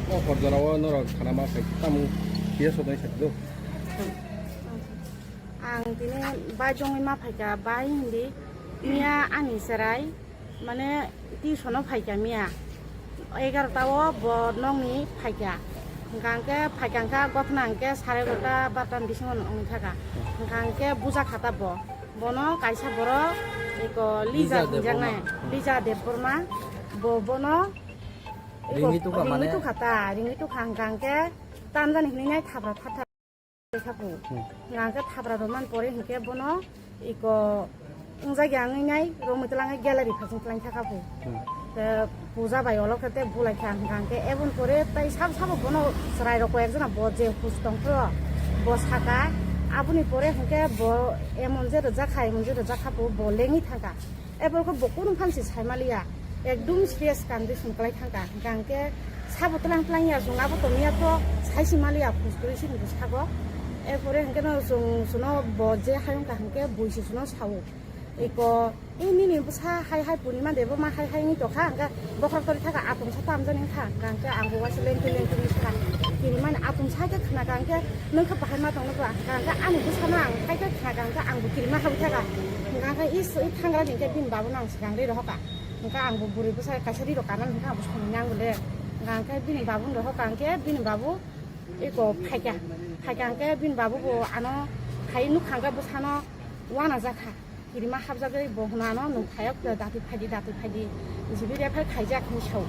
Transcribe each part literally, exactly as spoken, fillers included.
O hor jora o norok khana ma phai tamo P S O dai sa do. Ang tini bai jongwi ma phaikha, bai hindi miya ani cherai, mane tuition o phaikha miya egarota o bo nokni phaikha. Hwnkha hwnkhe phaikha hwnkha gothna hwnkhe sare egarota barota ni bisingo wngwi thaka. Hwnkha hwnkhe buja khata bo. Bono kaisa borok eko Lija Lija hinjaknai, Debbarma. Lija Debbarma. Bo bono eko Ringwi tukha mane? Ringwi tukha ta, ringwi tukha hwnkha hwnkhe tamjani hinwi nai thapra thapra. Khaku. Hmm. Hingke thapra rwmani pore hingke bono iko wngjakya wngwi nai romwi twlangwi gallery phasing twlang thaka khaku. Hmm. Te puja bai olo khe te bulai kha hingke eboni pore tai sabo sabo bono chwrai rok koi ekjona bo je hus tong phro bo saka aboni pore hingke bo emon je rwjak kha emon je rwjak kha bo lengwi thangka. Ebo khe bo kunu phan se sai maliya, ekdum serious condition kwlai thangka. Hingka hingke sabo tlang tlang ya, chwng abo tongya to sai se maliya, phus kwrwi se hinwi sago. Erpore hingke no chwng, chwngno bo je hayung ka hingke bui se chwngno sao. Eko, "E nini bwsa hai hai Purnima Debbarma hai hai wngwi tongkha," hingke bokhorok tori thaka atomsa tamjani wngkha. Hingka hingke ang bo waisa lengtwi lengtwi wngwi sakha. Kirimani atomsa khe khna ka hingke, "Nwng khe bahai ma tongno ba?" Hingka hingke ani bwsano ang hai khe khna ka hingke ang bo kirima habwi thaka. Hingka hingke is, i thangra ni hingke bini babuno ang swkang ri rohor ka. Hingke ang bo bwrwi bwsa kaisa ri rok kanani hingke ang bo songwi nang le. Hingka hingke bini babuno rohor ka hingke bini babu eko phaikha. Phaikha hingke bini babu bo ano hai nukha hingke bwsano uanajakha. Kirima habjagwi bo hwnano nwng phaiok khe dati phaidi, dati phaidi. Jibi refer khaijak hinwi sao.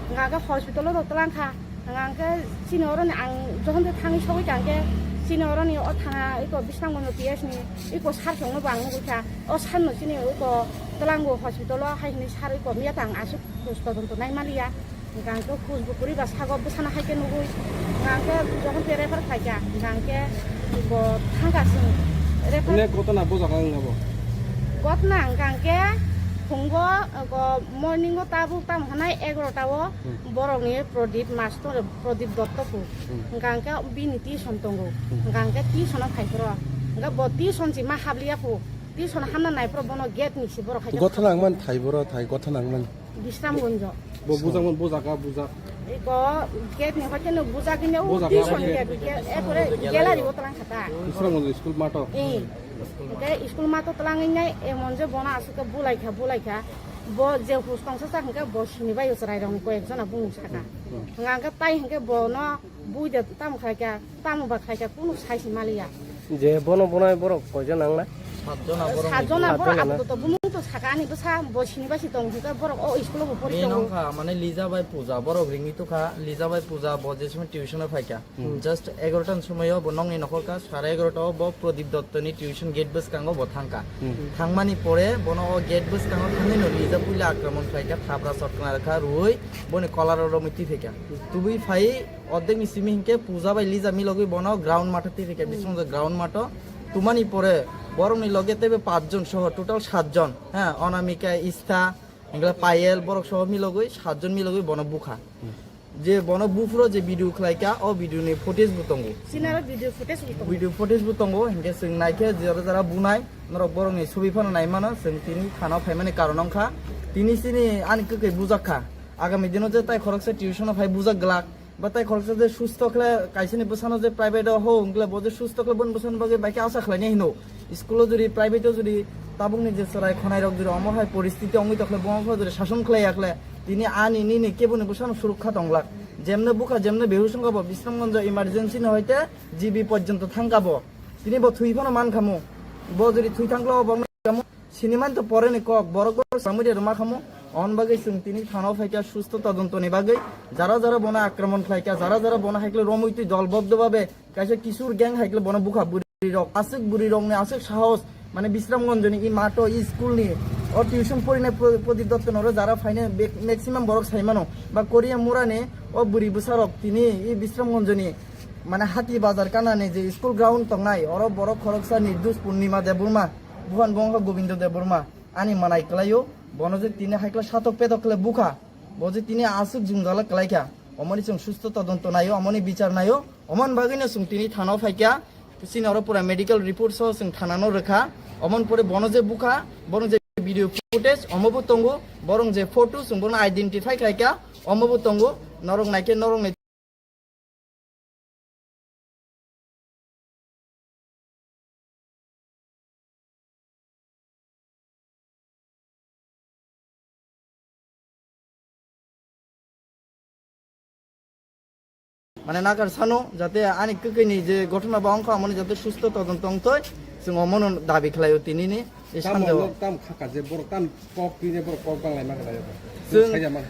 Hingka hingke hospital o rok twlang kha. Hingka hingke chini oroni ang jokhon de thangwi sogwi kha hingke chini oroni o thana eko Bisramganj P S ni eko sar chwngno bo ang nugwi kha. O sar no chini eko twlango hospital o hai hinwi sar eko miya tang aswk khus todonto nai maliya. Hingka hingke khus bo kwrwi ba sago bwsano hai khe nugwi. Hingka hingke jokhon te refer khaikha, hingka hingke bo thangka chwng refer. Ine gotona bo jaga wngya bo? Gotona hingka hingke phungo, go morning o tabuk tamo hwnai egarota o Hmm. borokni Pradip master, Pradip Dotto kho. Hmm. Hingka hingke bini tuition tongo. Hmm. Hingka hingke tuition o phai phro. Hingke bo tuition si ma habliya kho. Tuition hamna nai phro bono gate ni si borok hai khe Gotona wngman thai boro thai gotona wngman. Bisramganj. Bo bujak, bo jaga bujak. Eko gate ni hoite no bujak hino Bujak tuition hino. Gate, gate, epore gallery o twlang kha ta. Bisramganj school mato. Eh. Hingke school mato twlangwi nai emon je bono aswk khe bulai kha, bulai kha. Bo je hus tongsa sa hingke bo sini bai chwrai rok koi ek jona bung saka. Hmm. Hingka hingke tai hingke bono bui de tamo khai kha, tamo ba khai kha, kunu sai se maliya. Je bono bonai borok koijon nang na? Satjona borok. Satjona ni. Borok Satjona apato na? To bumung to saka ani bwsa bo sini bai si tong hingke borok o school o bo pori Ni tongo. Nong kha, mane Lija bai Puja, borok ringwi tukha, Lija bai Puja bo je somoi tuition o phai kha. Hmm. Just egarota ni somoi o bo nokni nokhor kha, sare egarota o bo Pradip Dotto ni tuition gate bwskango bo thang kha. Hmm. Thangmani pore bono o gate bwskango thangwi no Lija puila akraman khlai kha, thapra shot khna rwkha, rwui boni kolar o romwi twi phai kha. Tubui phai ordek ni simi hinkhe Puja bai Lija milogwi bono ground matho twi phai kha, Hmm. bisingtwi ground matho. Tumani pore borokni loge teibo pachjon soho total satjon, ha, Anamika, Istha, hingkhe Payel, borok soho milogwi satjon milogwi bono bukha. Hmm. Je bono buphuru je video khlaikha, o video ni footage bo tongo. Sinaro video footage bo tongo. Video footage bo tongo, hinkhe chwng naikhe jora jora bunai, norok borokni subi phano naimano, chwng tini thana phaimani karon wngkha. Tini chini ani kwkhwi bujakha. Agami dino je tai khoroksa tuition o phai bujak glak, ba tai khoroksa je susto khle kaisani bwsano je private o ho wngkle bo je susto khle boni bwsani bagwi baikhe asa khlainai hino. School o jodi, private o jodi tabukni je chwrai khonai rok jodi omo hai poristiti wngwi tokhle, bo wngkha jodi sason khlai yakhle, tini ani nini keboni bwsano surukha tonglak. Jemne bukha, jemne behus wngkha bo, Bisramganj emergency ni hoite G B porjonto thangkha bo. Tini bo thwi phano mankhamu. Bo jodi thwi thangkle bo wngkhamu. Siniman to pore ni kok, borok borok samui de rwma khamu. On bagwi chwng tini thana o phaikha susto todonto ni bagwi. Jara jara bono akraman khlaikha, jara jara bono haikle romwi twi dolboddo babe kaisa kisur gang haikle bono bukha bwrwi rok, aswk bwrwi rok ni aswk sahos, mane Bisramganj ni i mato i school ni o tuition porinai Pro-, Prodip Dotto noro jara phainai be-, maximum borok saimano ba Korea mura ni o bwrwi bwsa rok tini i Bisramganj ni mane Hati Bazar kana ni je school ground tongnai oro borok khoroksa Nirdus Purnima Debbarma, buhan bo wngkha Gobindo Debbarma, ani manai kwlaio, bono je tini haikla satok petok khle bukha, bo je tini aswk jwngjala kwlaikha, omoni chwng susto todonto naio, omoni bichar naio, omoni bagwino chwng tini thana o phaikha, chini oro pura medical report soho chwng thana no rwkha, omoni pore bono je bukha, borok je video footage omo bo tongo, borok je photo chwng bono identify khlaikha, omo bo tongo, norok naikhe norok ni Mane nakar sano jate ani kwkwi ni je ghotona ba wngkha, amoni jate susto todonto wngtwi, chwng omono dabi khlaio tinini. Ei tam sanjao. Tam khaka je borok tam kok twi je borok kok bang lai ma khlaio. Chwng,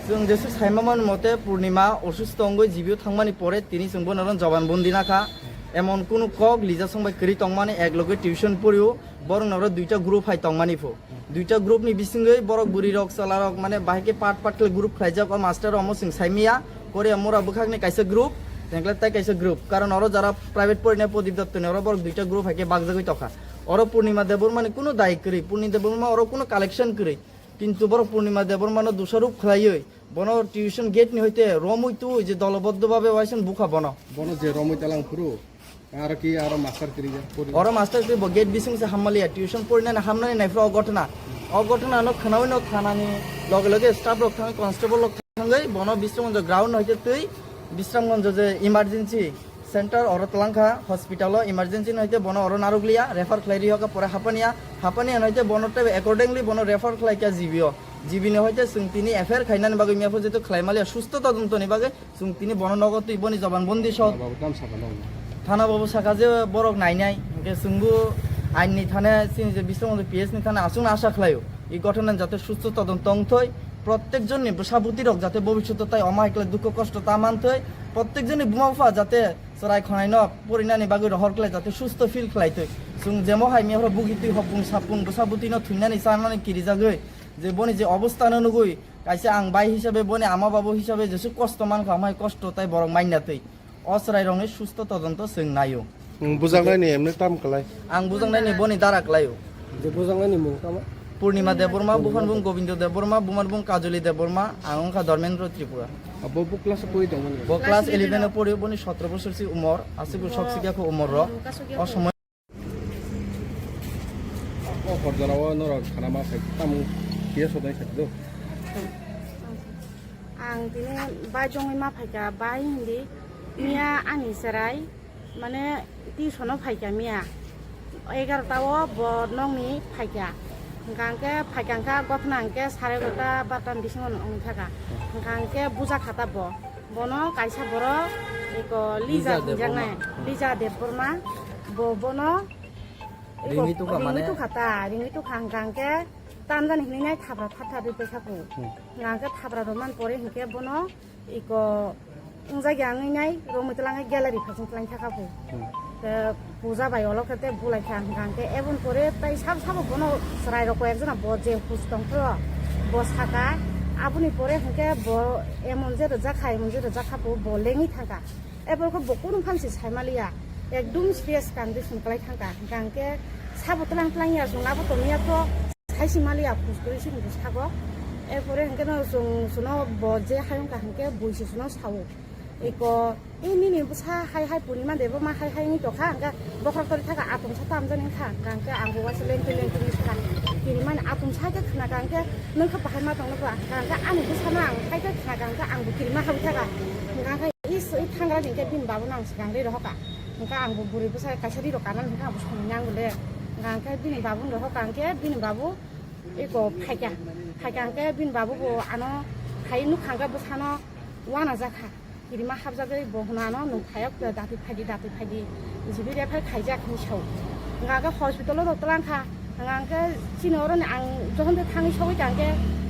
chwng jesu saima man mote Purnima osusto wngwi jibio thangmani pore tini chwng bono ron joban bondi nakha. Emon kunu kok lija songbai kwrwi tongmani, ek loge tuition porio, borok noro duita group hai tongmani pho. Duita group ni bisingwi borok bwrwi rok chwla rok mane bahai khe part part khe group khlaijak, o master omo chwng saimiya. Korea mura bwkhakni kaisa group, Jengkle tai kaisa group. Karon oro jara private porinai Prodip Dotto ni oro borok duita group hai khe bakjagwi tokha. Oro Purnima Debbarma ni kunu dai kwrwi, Purnima Debbarma oro kunu collection kwrwi. Kintu borok Purnima Debbarma no dusarop khlaiwi bono tuition gate ni hoite romwi tu je doloboddo babe waisen bukha bono. Bono je romwi talang phuru, aro ki aro master kwrwi ya, pori. Oro master kwrwi bo gate bising se hammaliya, tuition porinani hamnani naifra o ghotona. O ghotona no khnawi no thanani loge loge staff rok thang, constable rok thangwi bono Bisramganj ground hoite twi Bisramganj je emergency center oro twlangkha, hospital o emergency no hoite bono oro narwkliya, refer khlai rihokha pore Hapania, Hapania no hoite bono tei accordingly bono refer khlai kha G B o. G B ni hoite chwng tini F I R khainani bagwi miyaphu jeto khlai maliya susto todonto ni bagwi. Chwng tini bono nogo twi boni joban bondi sok. Thana babu tam saka nang. Thana babu saka je borok nainai, hwnkhe chwngbo ain ni thane chini je Bisramganj P S ni thane aswkno asa khlaio. I ghotona jate susto todonto wngthoi, prottek jonni bwsa bwtwi rok jate bobishoto tai omo hai khlai dukho kosto ta manthoi, prottek jonni buma bupha jate chwrai khonai no porinani bagwi rohor khlai jate susto feel khlaithoi. Chwng jemo hai mihoro bugi twi hopung sapung bwsa bwtwi no thwinani chanani kirijagwi je boni je obostha no nugwi, kaisa ang bai hisabe boni ama babu hisabe jesu kosto mankha, amai kosto tai borok mainna twi. O chwrai rokni susto todonto chwng naio. Nwng bujaknai ni emne tam kwlai? Ang bujaknai ni boni dara kwlaio. Je bujaknai ni mung tamo? Purnima Debbarma, buphani bung Gobindo Debbarma, bumani bung Kajoli Debbarma, ang wngkha Dharmendra Tripura. Abo bo class pori tongmani? Bo class eleven o pori, boni sotro bosor si umor, aswk bo sok sikya kho umor rok. O somoy O hor jora o norok khana ma sai tamo kisa sodai sai do. Ang tini bai jongwi ma phaikha, bai hindi miya ani chwrai mane tuition o phaikha miya egarota o bo nokni phaikha. Hwnkha hwnkhe phaikha hwnkha gothna hwnkhe sare egarota barota ni bisingo wngthaka. Hwnkha hwnkhe bujakha ta bo. Bono kaisa borok eko Lija Lija hinjaknai, Debbarma. Lija Debbarma. Bo bono eko Ringwi tukha ringwi mane? Tukha ta, ringwi tukha hwnkha hwnkhe tamjani hinwi nai thapra thapthar rwi paikha phu. Hmm. Hwnkha hwnkhe thapra rwmani pore hwnkhe bono eko wngjakya wngwi nai romwi twlangwi gallery phaiching twlang thakha phu. Hmm. Te puja bai olo khe te bulai kha hwnkha hwnkhe eboni pore tai sabo sabo bono chwrai rok koi ekjona bo je hus tong phro bo saka aboni pore hwnkhe bo emon je rwjak kha emon je rwjak kha bo bo lengwi thangkha eboni khe bo kunu phan se sai maliya ekdum serious condition kwlai thangkha hwnkha hwnkhe sabo twlang twlang ya chwng abo tongya pho. Saisi maliya phus kwrwi sini bwskango. Erpore hwnkhe no chwng chwngno bo je hayung kaham khe buisi chwngno sao. Eko, "E nini bwsa hai hai Purnima Debbarma hai hai wngwi tongkha," hwnkhe bokhorok tori thaka atomsa tamjani wngkha. Hwnkhe ang bo waisa lengtwi lengtwi wngwi thaka. Kirimani atomsa khe khna ka hwnkhe, "Nwng khe bahai ma tongno ba?" Hwnkhe ani bwsano ang hai khe khna ka hwnkhe ang bo kirima habwi thaka. Hwnkhe is, i thangra ni hwnkhe bini babuno ang swkang ri rohor ka. Hwnkhe ang bo bwrwi bwsa kaisa ri rok kanani hwnkhe ang bo songwi nango le. Hwnkhe bini babu rohor ka hwnkhe bini babu Eko phaikha, phaikha hwnkhe bini babu bo ano phai nukha hwnkhe bwsano uanajakha. Kirima hapjagwi bo hwno ano nwng phaiya datwi phaidi, datwi phaidi. Jibi refer khaijak hinwi sao. Hwnkha hwnkhe hospital o rw twlangkha. Hwnkha hwnkhe chini oroni ang jokhon tei thangwi sogwi kha hwnkhe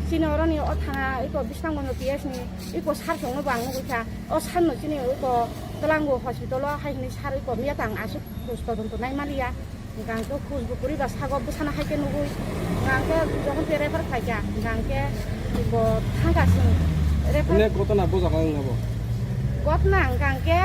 chini oroni o thana eko Bisramganj P S ni eko sir chwngno bo ang nugwi kha. O sir no chini eko twlango hospital o hai hinwi sir eko miya tang aswk khoj todonto nai maliya. Hwnkha hwnkhe khujbu kwrwi ba sago bwsano hai khe nugwi, hwnkha hwnkhe jokhon tei refer khlaikha, hwnkha hwnkhe bo thangkha chwng refer. Onek gotona bo jaga wng abo? Gotona hwnkha hwnkhe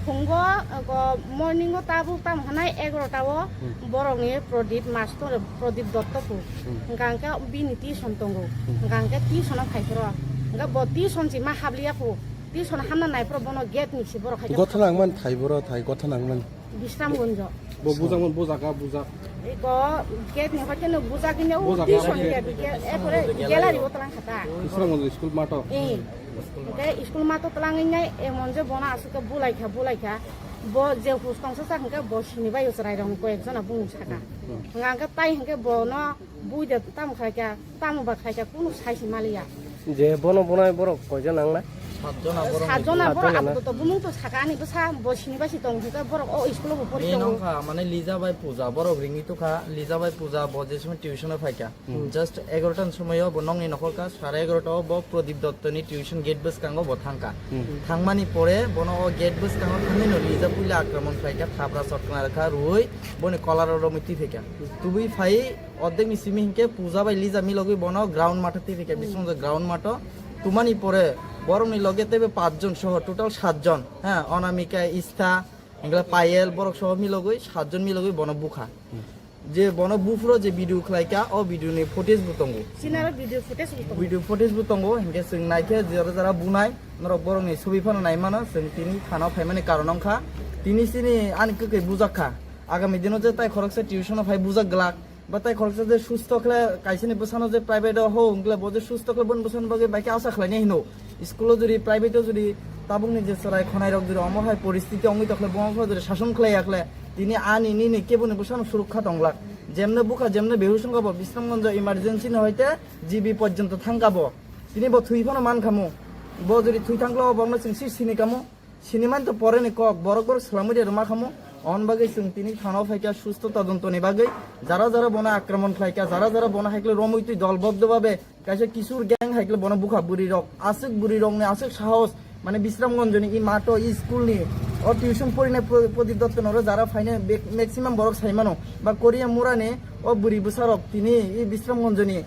phungo, go morning o tabuk tamo hwnai egarota o Hmm. Borokni Prodip master, Prodip Dotto phu. Hmm. Hwnkha hwnkhe bini tuition tongo. Hmm. Hwnkha hwnkhe tuition o phai phuru. Hwnkhe bo tuition si ma habliya phu. Tuition hamna nai phuru bono gate ni si borok hai khe Gotona wngmani thai boro thai, gotona wngmani. Bisramganj. Bo bujak man, bo jaga bujak. Eko gate ni hoite no bujak ni o Bujak, tuition bujak. Gate, gate, e pore gallery o twlang kha ta. Bisramganj school mato. Eh. Hwnkhe school mato twlangwi nai emon je bono aswk khe bulai kha, bulai kha. Bo je hus tongsa sa hwnkhe bo sini bai o chwrai rok ni koi ek jona bumung saka. Hmm. Hwnkha hwnkhe tai hwnkhe bono Bui de tamo khai kha, tamo ba khai kha, kunu sai se maliya. Je bono bonai borok koijon nangnai? Satjona borok. Satjona borok. Satjona na? Apato bumung to saka ani bwsa bo sini bai si tong hwnkhe borok o school o bo pori. Ni tongo. Nong kha, mane Lija bai Puja, borok ringwi tukha, Lija bai Puja bo je somoi tuition o phaikha. Hmm. Just egarota ni somoi o bo nongni nokhor kha, sare egarota o bo Pradip Dotto ni tuition gate bwskango bo thangkha. Hmm. Thangmani pore bono o gate bwskango thangwi no Lija puila akraman khlaikha, thapra sotkna rwkha, rwui boni kolar o romwi twi phaikha. Tubui phai ordek ni simi hinkhe Puja bai Lija milogwi bono ground matho twi phaikha, hmm, bisingtwi ground matho. Tumani pore borokni loge teibo pachjon soho total satjon, ha, Anamika, Istha, hingkhe Payel, borok soho milogwi satjon milogwi bono bukha. Hmm. Je bono buphuro je video khlaikha, o video ni footage bo tongo. Sinaro video footage bo tongo. Video footage bo tongo, hinkhe chwng naikhe jora jora bunai, norok borokni sobi phano naimano, chwng tini thana o phaimani karon wngkha. Tini chini ani kwkhwi bujakha. Agami dino je tai khoroksa tuition o phai bujak glak. Ba tai khoroksa je susto khle kaisani bwsano je private o ho wngkle bo je susto khle boni bwsano bagwi bai khe asa khlainai hino. School o jodi private o jodi tabukni je chwrai khonai rok jodi omo hai poristiti wngwi tokhle bo wngkha jodi sason khlai yakhle tini ani nini keboni bwsano surukha tonglak. Jemne bukha jemne behush wngkha bo Bisramganj emergency ni hoite G B porjonto thangkha bo. Tini bo thwi phano mankhamu. Bo jodi thwi thangkle o borokno chwng si sini kamu. Siniman to pore ni kok, borok borok swlamwi de rwma khamu. On bagwi chwng tini thana o phaikha susto todonto ni bagwi. Jara jara bono akraman khlaikha, jara jara bono haikle romwi twi dolboddo babe kaisa kisur gang haikle bono bukha bwrwi rok. Aswk bwrwi rokni aswk sahos, mane Bisramganj ni i mato, i school ni, o tuition porinai Pro-, Pradip Dotto noro jara phainai be-, maximum borok saimano. Ba Korea mura ni o bwrwi bwsa rok tini i Bisramganj ni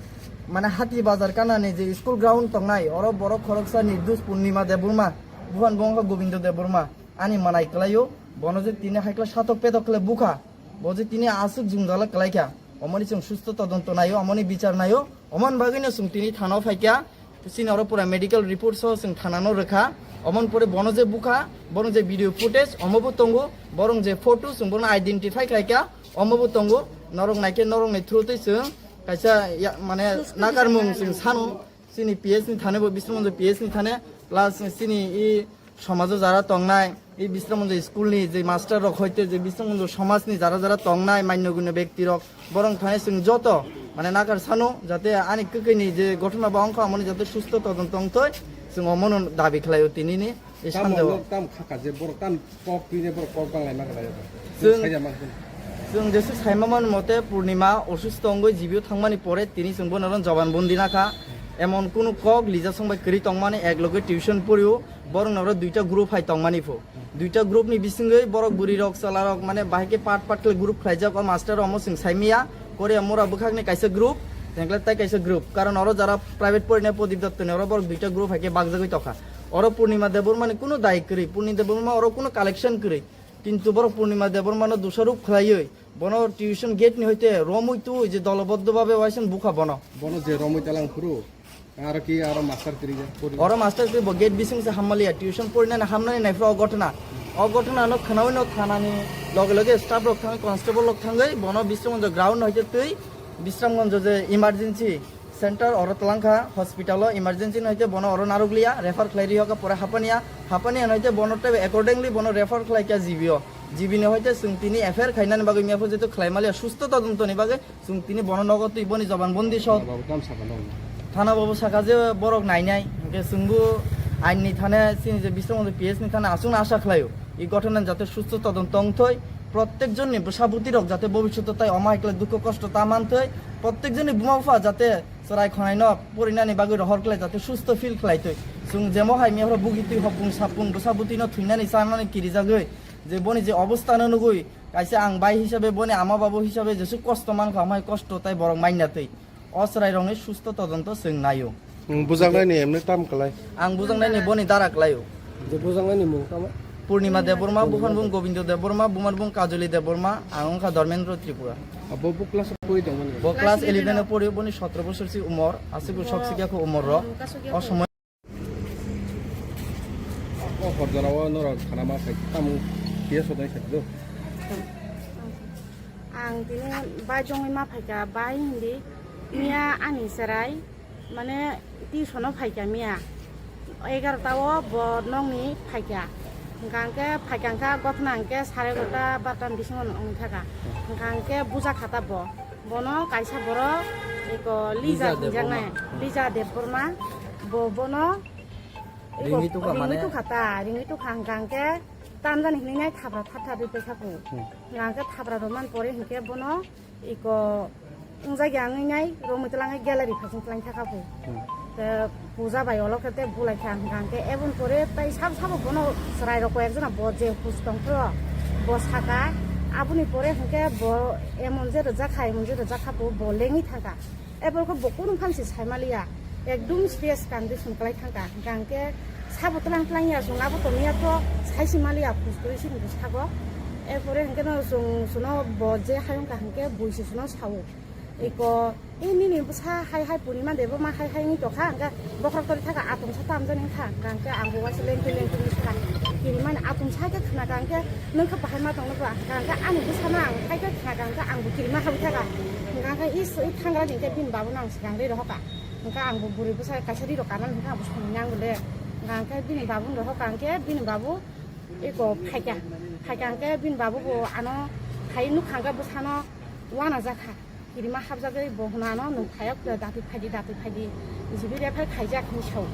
mane Hati Bazar kanani je school ground tongnai, oro borok khoroksa Nirdush Purnima Debbarma. Buhan bo wngkha Gobindo Debbarma, ani manai kwlaio, bono je tini haikla satok petok khle bukha, bo je tini aswk jwngjala kwlaikha, omoni chwng susto todonto naio, omoni bichar naio, omoni bagwino chwng tini thana o phaikha, chini oro pura medical report so chwng thana no rwkha, omoni pore bono je bukha, bono je video footage omo bo tongo, borong je photo chwng bono identify khlaikha, omo bo tongo, norok naikhe norokni through twi chwng kaisa ya-, mane nakarmung chwng sano. Chini P S ni thane bo Bisramganj P S ni thane, plus chini i somajo jara tongnai, i Bisramganj school ni je master rok hoite je Bisramganj somaj ni jara jara tongnai manyo gunyo bekti rok, borong thane chwng joto mane nakar sano jate ani kwkwi ni je ghotona ba wngkha amoni jate susto todonto wngthoi, chwng omono dabi khlaio tini ni. Ei tamo sanjao. Nok tam khaka je borok tam kok twine borok kok banglai ma kala ya. Chwng, chwng jesa saima man mote Purnima osusto wngwi G B o thangmani pore tini chwng bono ron joban bondi nakha. Emon kunu kok Lija song bai kwrwi tongmani ek loge tuition porio, borok noro duita group hai tongmani pho. Duita group ni bisingwi borok bwrwi rok chwla rok mane bahai khe part part khe group khlaijak o master omo chwng saimiya. Korea mura bwkhakni kaisa group, tengkle tai kaisa group. Karon oro jara private porinai Pradip Dotto ni oro borok duita group hai khe bakjagwi tokha. Oro Purnima Debbarma ni kunu dai kwrwi, Purnima Debbarma oro kunu collection kwrwi. Kintu borok Purnima Debbarma no dusarop khlaiwi, bono tuition gate ni hoite romwi twi je doloboddo babe waisa bukha bono. Bono je romwi talang phuru, aro ki aro master kwrwi ya, puri. Oro master kwrwi bo gate bising se hammaliya, tuition porinani hamnani naiphuru o ghotona. O ghotona no khnawi no thanani loge loge staff rok thangwi, constable rok thangwi, bono Bisramganj ground hoite twi, Bisramganj je emergency center oro twlangkha, hospital o emergency no hwnkhe bono oro narwkliya, refer khlai rihokha pore Hapania, Hapania no hwnkhe bono tei accordingly bono refer khlaikha G B o, G B ni hwnkhe chwng tini F I R khainani bagwi miyaphu jeto khlai maliya susto todonto ni bagwi chwng tini bono nogo twi boni joban bondi sok. Thana babu tam sakha no. Thana babu sakha je borok nainai, hwnkhe chwngbo ain ni thane chini je Bisramganj P S ni thane aswkno asa khlaio. I ghotona jate susto todonto wngthoi, protek jonni bwsa bwtwi rok jate bobishoto tai omo hai khlai dukho kosto ta manthoi, protek jonni buma bupha jate chwrai khonai no porinani bagwi rohor khlai jate susto feel khlai thoi. Chwng jemo hai mihoro bugi twi hopung sapung bwsa bwtwi no thwinani chanani kirijagwi je boni je obostha no nugwi kaisa ang bai hisabe boni ama babu hisabe jesu kosto mankha omo hai kosto tai borok manya twi. O chwrairokni susto todonto chwng naio. Nwng bujaknaini emne tam kwlai? Ang bujaknaini boni dara kwlaio. Je bujaknaini mung tamo? Purnima Debbarma, buphani bung Gobindo Debbarma, bumani bung Kajoli Debbarma, ang wngkha Dharmendra Tripura. Abo bo class o pori tongmani? Bo class eleven o pori, boni sotro bosor si umor, aswk bo sok sikya kho umor rok. O somoi O hor jora o norok khana ma sai tamo P S o dai sai do. Ang tini bai jongwi ma phaikha, bai hindi miya ani chwrai mane tuition o phaikha miya egarota o bo nokni phaikha, hwnkha hwnkhe phaikha hwnkha gothna hwnkhe sare egarota barota ni bisingo wngkha kha, hwnkha hwnkhe buja khata bo bono kaisa borok eko Lija Lija hinjaknai Debbarma. Lija Debbarma bo bono Ringwi tukha mane? Ringwi tukha ta, ringwi tukha hwnkha hwnkhe tamjani hinwi nai thapra thap thap rwi paikha kung. Hmm. Hwnkha hwnkhe thapra rwmani pore hwnkhe bono iko wngjak ya wngwi nai romwi twlangwi gallery phasing twlang thakha kung. Hmm. Te puja bai olo khe te bulai kha hwnkha hwnkhe eboni pore tai sabo sabo bono chwrai rok koi ekjona bo je hus tong phro bo saka aboni pore hwnkhe bo emon je rwjak kha emon je rwjak kha bo bo lengwi thangkha. Eborokhe bo kunu phan se saimaliya, ekdum serious condition kwlai thangkha. Hwnkha hwnkhe sabo twlang twlang ya, chwng abo tongya to sai se maliya, khus kwrwi se hinwi sago. Erpore hwnkhe no chwng chwngno bo je hayung kha hwnkhe bui se chwngno sao. Eko, e nini bwsa hai hai purima de bo ma hai hai wngwi tongkha, hwnkhe bokhorok tori thaka atomsa tamjani wngkha, hwnkha hwnkhe ang bo waisa lengkhe lengkhe wngwi sakha. Kirimani atomsa khe khna kha hwnkhe nwng khe bahai ma tongno ba, hwnkha hwnkhe ani bwsano ang hai khe khna kha hwnkhe ang bo kirima habwi thaka. Hwnkha hwnkhe i thangrani hwnkhe bini babuno ang swkang ri rohor kha. Hwnkha ang bo bwrwi bwsa kaisa ri rok kanani hwnkhe ang bo samung nang le. Hwnkha hwnkhe bini babuno rohor kha hwnkhe bini babu eko phaikha. Phaikha hwnkhe bini babu bo ano phai nukha hwnkhe bwsano uanajak kha. Kirima habjagwi bo hwnano nwng phaiya khe dati phaidi, dati phaidi, G B refer khaijak hinwi sao.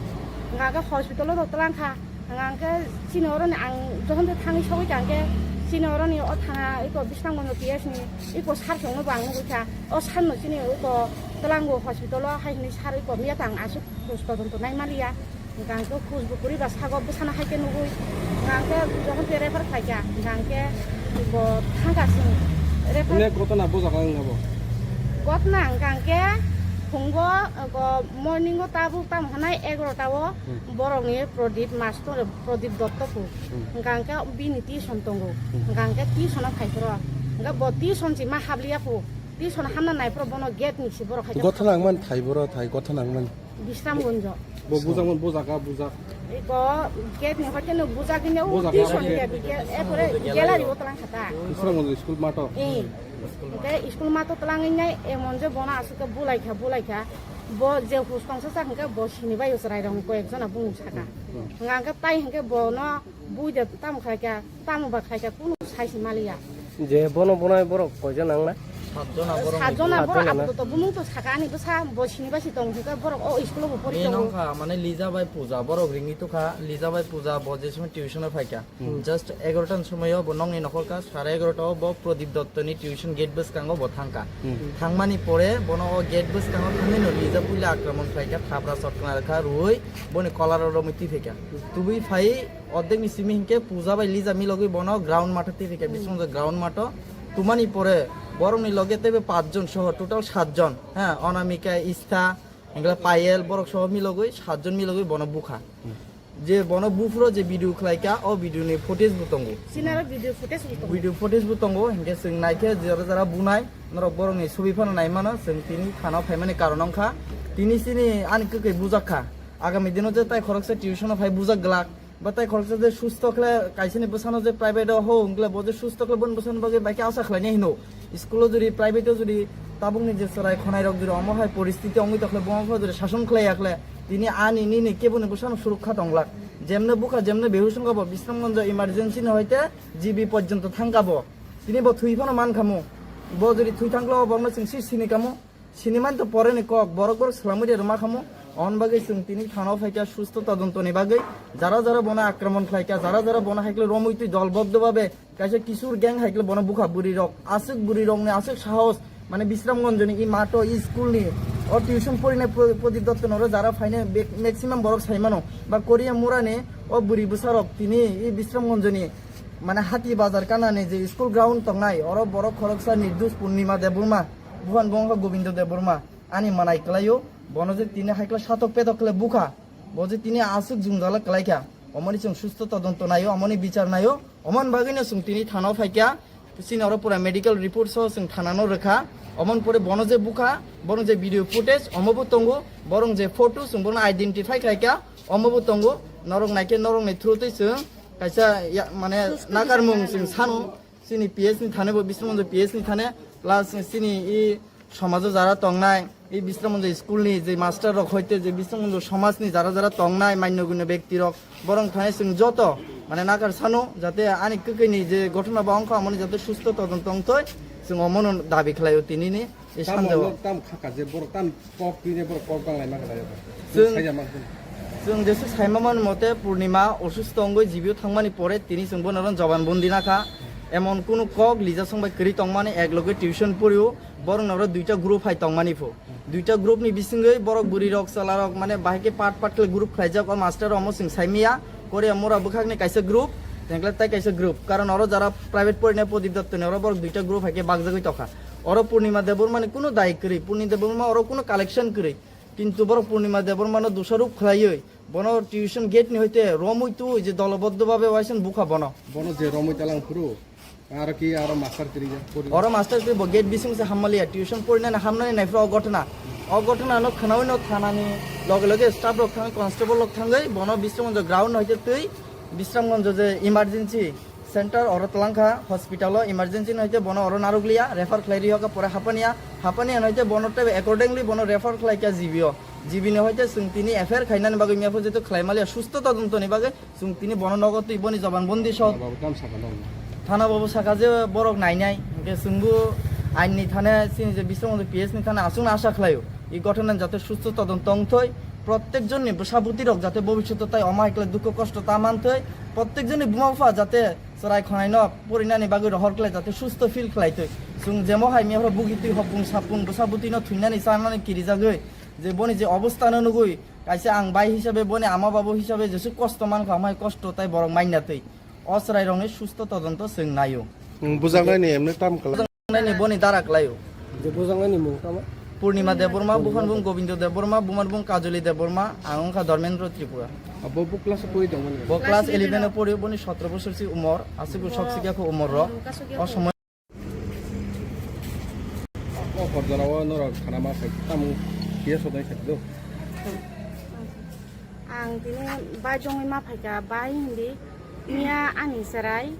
Hwnka khe hospital-o rw twlang kha. Hwnka khe chini oroni ang jokhon tei thangwi sogwi tang khe chini oroni o thana eko Bisramganj P S ni eko sir songno bo ang nugwi kha. O sir no chini eko twlango hospital-o hai hinwi sir eko miya tang aswk todonto nai maliya. Hwnkha hwnkhe khus bo kwrwi ba sago bwsano hai khe nugwi. Hwnkha hwnkhe jokhon tei refer khlai kha, hwnkha hwnkhe bo thang kha chwng refer. Onek gotona bo jaga wng abo? Gotona hwnkha hwnkhe phungo, go morning o tabuk tamo hwnai egarota o Hmm. borokni Pradip master, Pradip Dotto kuk. Hmm. Hwnkha hwnkhe bini tuition tongo. Hmm. Hwnkha hwnkhe tuition o phai phuru. Hwnkha bo tuition si ma habliya kuk. Tuition hamna nai phuru bono gate ni si borok hai khe Gotona wngmani thai boro thai gotona wngmani. Bisramganj. Bo bujak, bo bujak, ah, bujak. Bo gate ni hoite no bujak ni o Bujak, tuition ah, ni okay. Gate, erpore gallery o twlang kha ta. Bisramganj school mato. Eh. Hwnkhe school mato twlangwi nai emon je bono aswk khe bulai kha, bulai kha. Bo je hus tongsa sa hwnkhe bo sini bai o chwrai rok koi ek jona bumung saka. Hmm. Hwnkha hwnkhe tai hwnkhe bono Bui de tamo khlai kha, tamo ba khlai kha, kunu sai se maliya. Je bono bonai borok koijon nang na? Satjona borok. Satjona ni borok. Satjona na? Apatot bumung to saka ani bwsa bo sini bai si tong hwnkhe borok o school o bo pori tongo. Nong kha, mane Lija bai Puja borok ringwi tukha, Lija bai Puja bo je somoi tuition o phai kha. Hmm. Just egarota ni somoi o bo nokni nokhor kha, sare egarota o bo Pradip Dotto ni tuition gate bwskango bo thang kha. Hmm. Thangmani pore bono o gate bwskango thangwi no Lija puila akraman khlai kha, thapra sotkna rwkha rwui boni kolar o romwi twi phai kha. Tubui phai Ordek ni simi hinkhe Puja bai Lija milogwi bono ground matha twi phikha, hmm, Biswanath ground matho. Tumani pore borokni loge teibo pachjon soho, total satjon. Ha, Anamika, Istha, hinkhe Payel, borok soho milogwi satjon milogwi bono bukha. Hmm. Je bono buphuru je video khlaikha, o video ni footage bo tongo. Sinaro video footage bo tongo. Video footage bo tongo, hinkhe chwng naikhe jora jora bunai, norok borokni subi phano naimano, chwng tini thana phaimani karon wngkha. Tini chini ani kwkwi bujakha. Agami dino je tai khoroksa tuition o phai bujak glak. Ba tai khoroksa je susto khle kaisani bwsano je private o ho wngkle bo je susto khle boni bwsano bagwi bai khe asa khlainai hino. School o jodi private o jodi tabukni je chwrai khonai rok jodi omo hai poristiti wngwi tokhle bo wngkha jodi sason khlai yakhle tini ani nini keboni bwsano surukha tonglak. Jemne bukha jemne behush wngkha bo Bisramganj emergency ni hoite G B porjonto thangkha bo. Tini bo thwi phano mankhamu. Bo jodi thwi thangkhle o bokno chwng si sini kamu. Sinimani to pore ni kok, borok borok swlamwi de rwma khamu. On bagwi chwng tini thana o phaikha susto todonto ni bagwi. Jara jara bono akraman khlaikha, jara jara bono haikle romwi twi dolboddo babe kaisa kisur gang haikle bono bukha bwrwi rok. Aswk bwrwi rok ni aswk sahos, mane Bisramganj ni i mato i school ni o tuition porinai Pro-, Prodip Dotto noro jara phainai be-, maximum borok saimano. Ba Korea Mura ni o bwrwi bwsa rok tini i Bisramganj ni mane Hati Bazar kana ni je school ground tongnai oro borok khoroksa Nirdush Purnima Debbarma. Buhan bo wngkha Gobindo Debbarma, ani manai kwlaio, bono je tini haikla satok petok khle bukha, bo je tini aswk jwngjala kwlaikha, omoni chwng susto todonto naio, omoni bichar naio, omoni bagwino chwng tini thana o phaikha, chini oro pura medical report so chwng thana no rwkha, omoni pore bono je bukha, bono je video footage omo bo tongo, borong je photo chwng bono identify khlaikha, omo bo tongo, norok naikhe norokni through twi chwng kaisa ya-, mane nakarmung chwng sano. Chini P S ni thane bo Bisramganj P S ni thane, plus chini i somajo jara tongnai, i Bisramganj school ni je master rok hoite je Bisramganj somaj ni jara jara tongnai manyo gunyo bekti rok, borong thane chwng joto mane nakar sano jate ani kwkwi ni je gotona ba wngkha amoni jate susto todonto wngthoi, chwng omono dabi khlaio tini ni. Tamo sanjao. Tam khaka je borok tam kok twi je borok kok bang lai ma khlai. Chwng, chwng saija ma khlai. Chwng jesu saima mani mote Purnima osusto wngwi jibio thangmani pore tini chwng bono oro joban bondi nakha. Emon kunu kok Lija song bai kwrwi tongmani, ek loge tuition porio, borok noro duita group hai tongmani pho. Duita group ni bisingwi borok bwrwi rok chwla rok mane bahai khe part part khe group khlaijak, o master rok omo chwng saimiya. Korea mura bwkhakni kaisa group, tengkle tai kaisa group. Karon oro jara private porina Prodip Dotto ni oro borok duita group hai khe bakjagwi tokha. Oro Purnima Debbarma ni kunu dai kwrwi, Purnima Debbarma oro kunu collection kwrwi. Kintu borok Purnima Debbarma no dusarop khlaiwi bono tuition gate ni hoite romwi tu je doloboddo babe waisen bukha bono. Bono je romwi talang phuru, aro ki aro master kiri ja, pori. Oro master kiri bo gate bising se hammaliya, tuition porinani hamnani nai phuru o ghotona. O ghotona no khnawi no thana ni loge loge staff rok thang, constable rok thangwi bono Bisramganj ground no hoite twi Bisramganj je emergency center oro twlang kha, hospital o emergency no hoite bono oro narwk liya, refer khlai ri hoka pore Hapania, Hapania no hoite bono tei accordingly bono refer khlai kha G B o. G B ni hoite chwng tini F I R khainani bagwi mia pho jeto khlai maliya, susto todonto ni bagwi chwng tini bono nogo twi boni joban bondi so. Thana babu tam saka dong. Thana babu saka je borok nainai, hwnkhe chwngbo ain ni thane chini je Bisramganj P S ni thane aswkno asa khlaio. I ghotona jate susto todonto wngthoi, prottek jonni bwsa bwtwi rok jate bobishoto tai omo hai khlai dukho kosto ta manthoi, prottek jonni buma bupha jate chwrai khonai no porinani bagwi rohor khlai jate susto feel khlai twi. Chwng jemo hai mia phoro bugi twi hopung sapung bwsa bwtwi no thwinani chanani kirijagwi je boni je obostha no nugwi kaisa ang bai hisabe boni ama babu hisabe jesu kosto mankha amai kosto tai borok maina twi o chwrai rokni susto todonto chwng naio. Hmm, bujaknai ni emne tam kala. Nani boni dara klaio. Je bujaknai ni mung tamo? Purnima Debbarma, buphani bung Gobindo Debbarma, bumani bung Kajoli Debbarma, ang wngkha Dharmendra Tripura. Abo bo class o pori tongmani? Bo class eleven o pori, boni sotro bosor si umor, aswk sok sikya kho umor ro. O somoy. O hor jora o norok khana ma sai tamo kiya sodai sai do. Ang tini bai jongwi ma phaikha, bai hindi miya ani chwrai.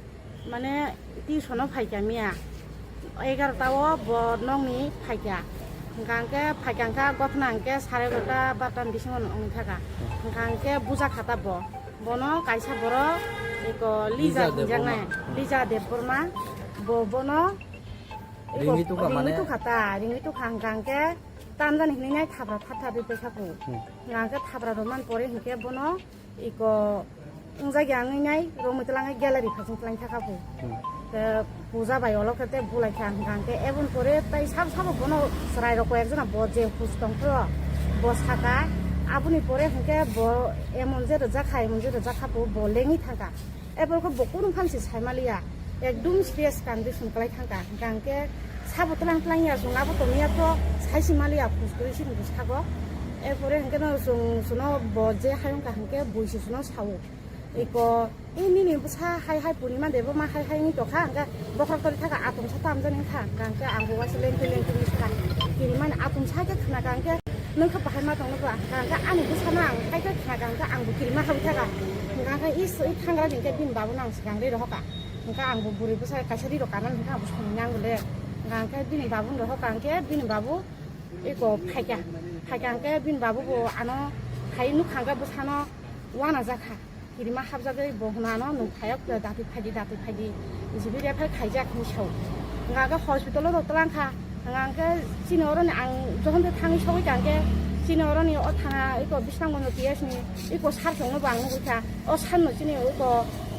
Mane tuition o phaikha miya egarota o bo nokni phaikha, hwnkha hwnkhe phaikha hwnkha gothna hwnkhe sare egarota barota ni bisingo wngwi thaka, hwnkha hwnkhe bujakha ta bo, bono kaisa borok eko Lija Lija hinjaknai, Debbarma. Lija Debbarma, bo bono eko Ringwi tukha mane? Ringwi tukha ta, ringwi tukha hwnkha hwnkhe tamjani hinwi nai thapra thap thap ri paikha kho, hmm, hwnkha hwnkhe thapra rwmani pore hwnkhe bono iko wngjakya wngwi nai romwi twlangwi gallery phasing twlang thaka bo. Hmm. Te puja bai olo khe te bulai kha hwnkha hwnkhe eboni pore tai sabo sabo bono chwrai rok koi ekjona bo je hus tong khe bo saka aboni pore hwnkhe bo emon je rwjak kha emon je rwjak kha bo, bo lengwi thangkha. Eboni khe bo kunu phan se sai maliya. Ekdum serious condition kwlai thangkha. Hwnkha hwnkhe sabo twlang twlang ya chwng abo tongya to sai se maliya khus kwrwi sini bwskango. Erpore hwnkhe no chwng chwngno bo je hayung kaham khe bui se chwngno sao. Eko, "E nini bwsa hai hai Purnima Debbarma hai hai wngwi tongkha," hwnkhe bokhorok tori thaka atomsa tamjani wngkha. Hwnkha hwnkhe ang bo waisa lengtwi lengtwi wngwi sakha. Kirimani atomsa khe khna kha hwnkhe, "Nwng khe bahai ma tongno ba?" Hwnkha hwnkhe ani bwsano ang hai khe khna kha hwnkhe ang bo kirima habwi thaka. Hwnkha hwnkhe is, i thangra ni hwnkhe bini babu no ang swkang ri rohor kha. Hwnkha ang bo bwrwi bwsa kaisa ri rok kanani hwnkha ang bo songwi nango le. Hwnkha hwnkhe bini babu no rohor kha hwnkhe bini babu eko phaikha. Phaikha hwnkhe bini babu bo ano hai nukha hwnkhe bwsano wana jakha. Kirima habjagwi bo hwnano nwng phaiya khe dati phaidi, dati phaidi. Jibi refer khaijak hinwi sao. Hwnkha hwnkhe hospital o rw twlang kha. Hwnkha hwnkhe chini oroni ang jokhon tei thangwi sogwi kha hwnkhe chini oroni o thana eko Bisramganj P S ni eko sir chwngno bo ang nugwi kha. O sir no chini eko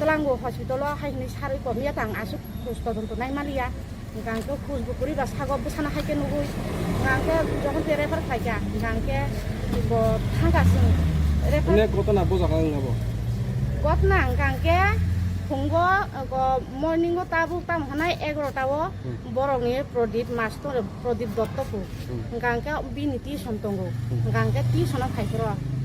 twlango hospital o hai hinwi sir eko miya tang aswk khus todonto nai maliya. Hwnkha hwnkhe khus bo kwrwi ba sago bwsano hai khe nugwi. Hwnkha hwnkhe jokhon tei refer khlai kha, hwnkha hwnkhe bo thang kha chwng refer. Ine gotona bo jaga wng abo? Gotona hwnkha hwnkhe phungo, go morning o tabuk tamo hwnai egarota o Hmm. borokni Prodip master, Prodip Dotto phu. Hmm. Hwnkha hwnkhe bini tuition tongo. Hmm. Hwnkha hwnkhe tuition o phai phuru.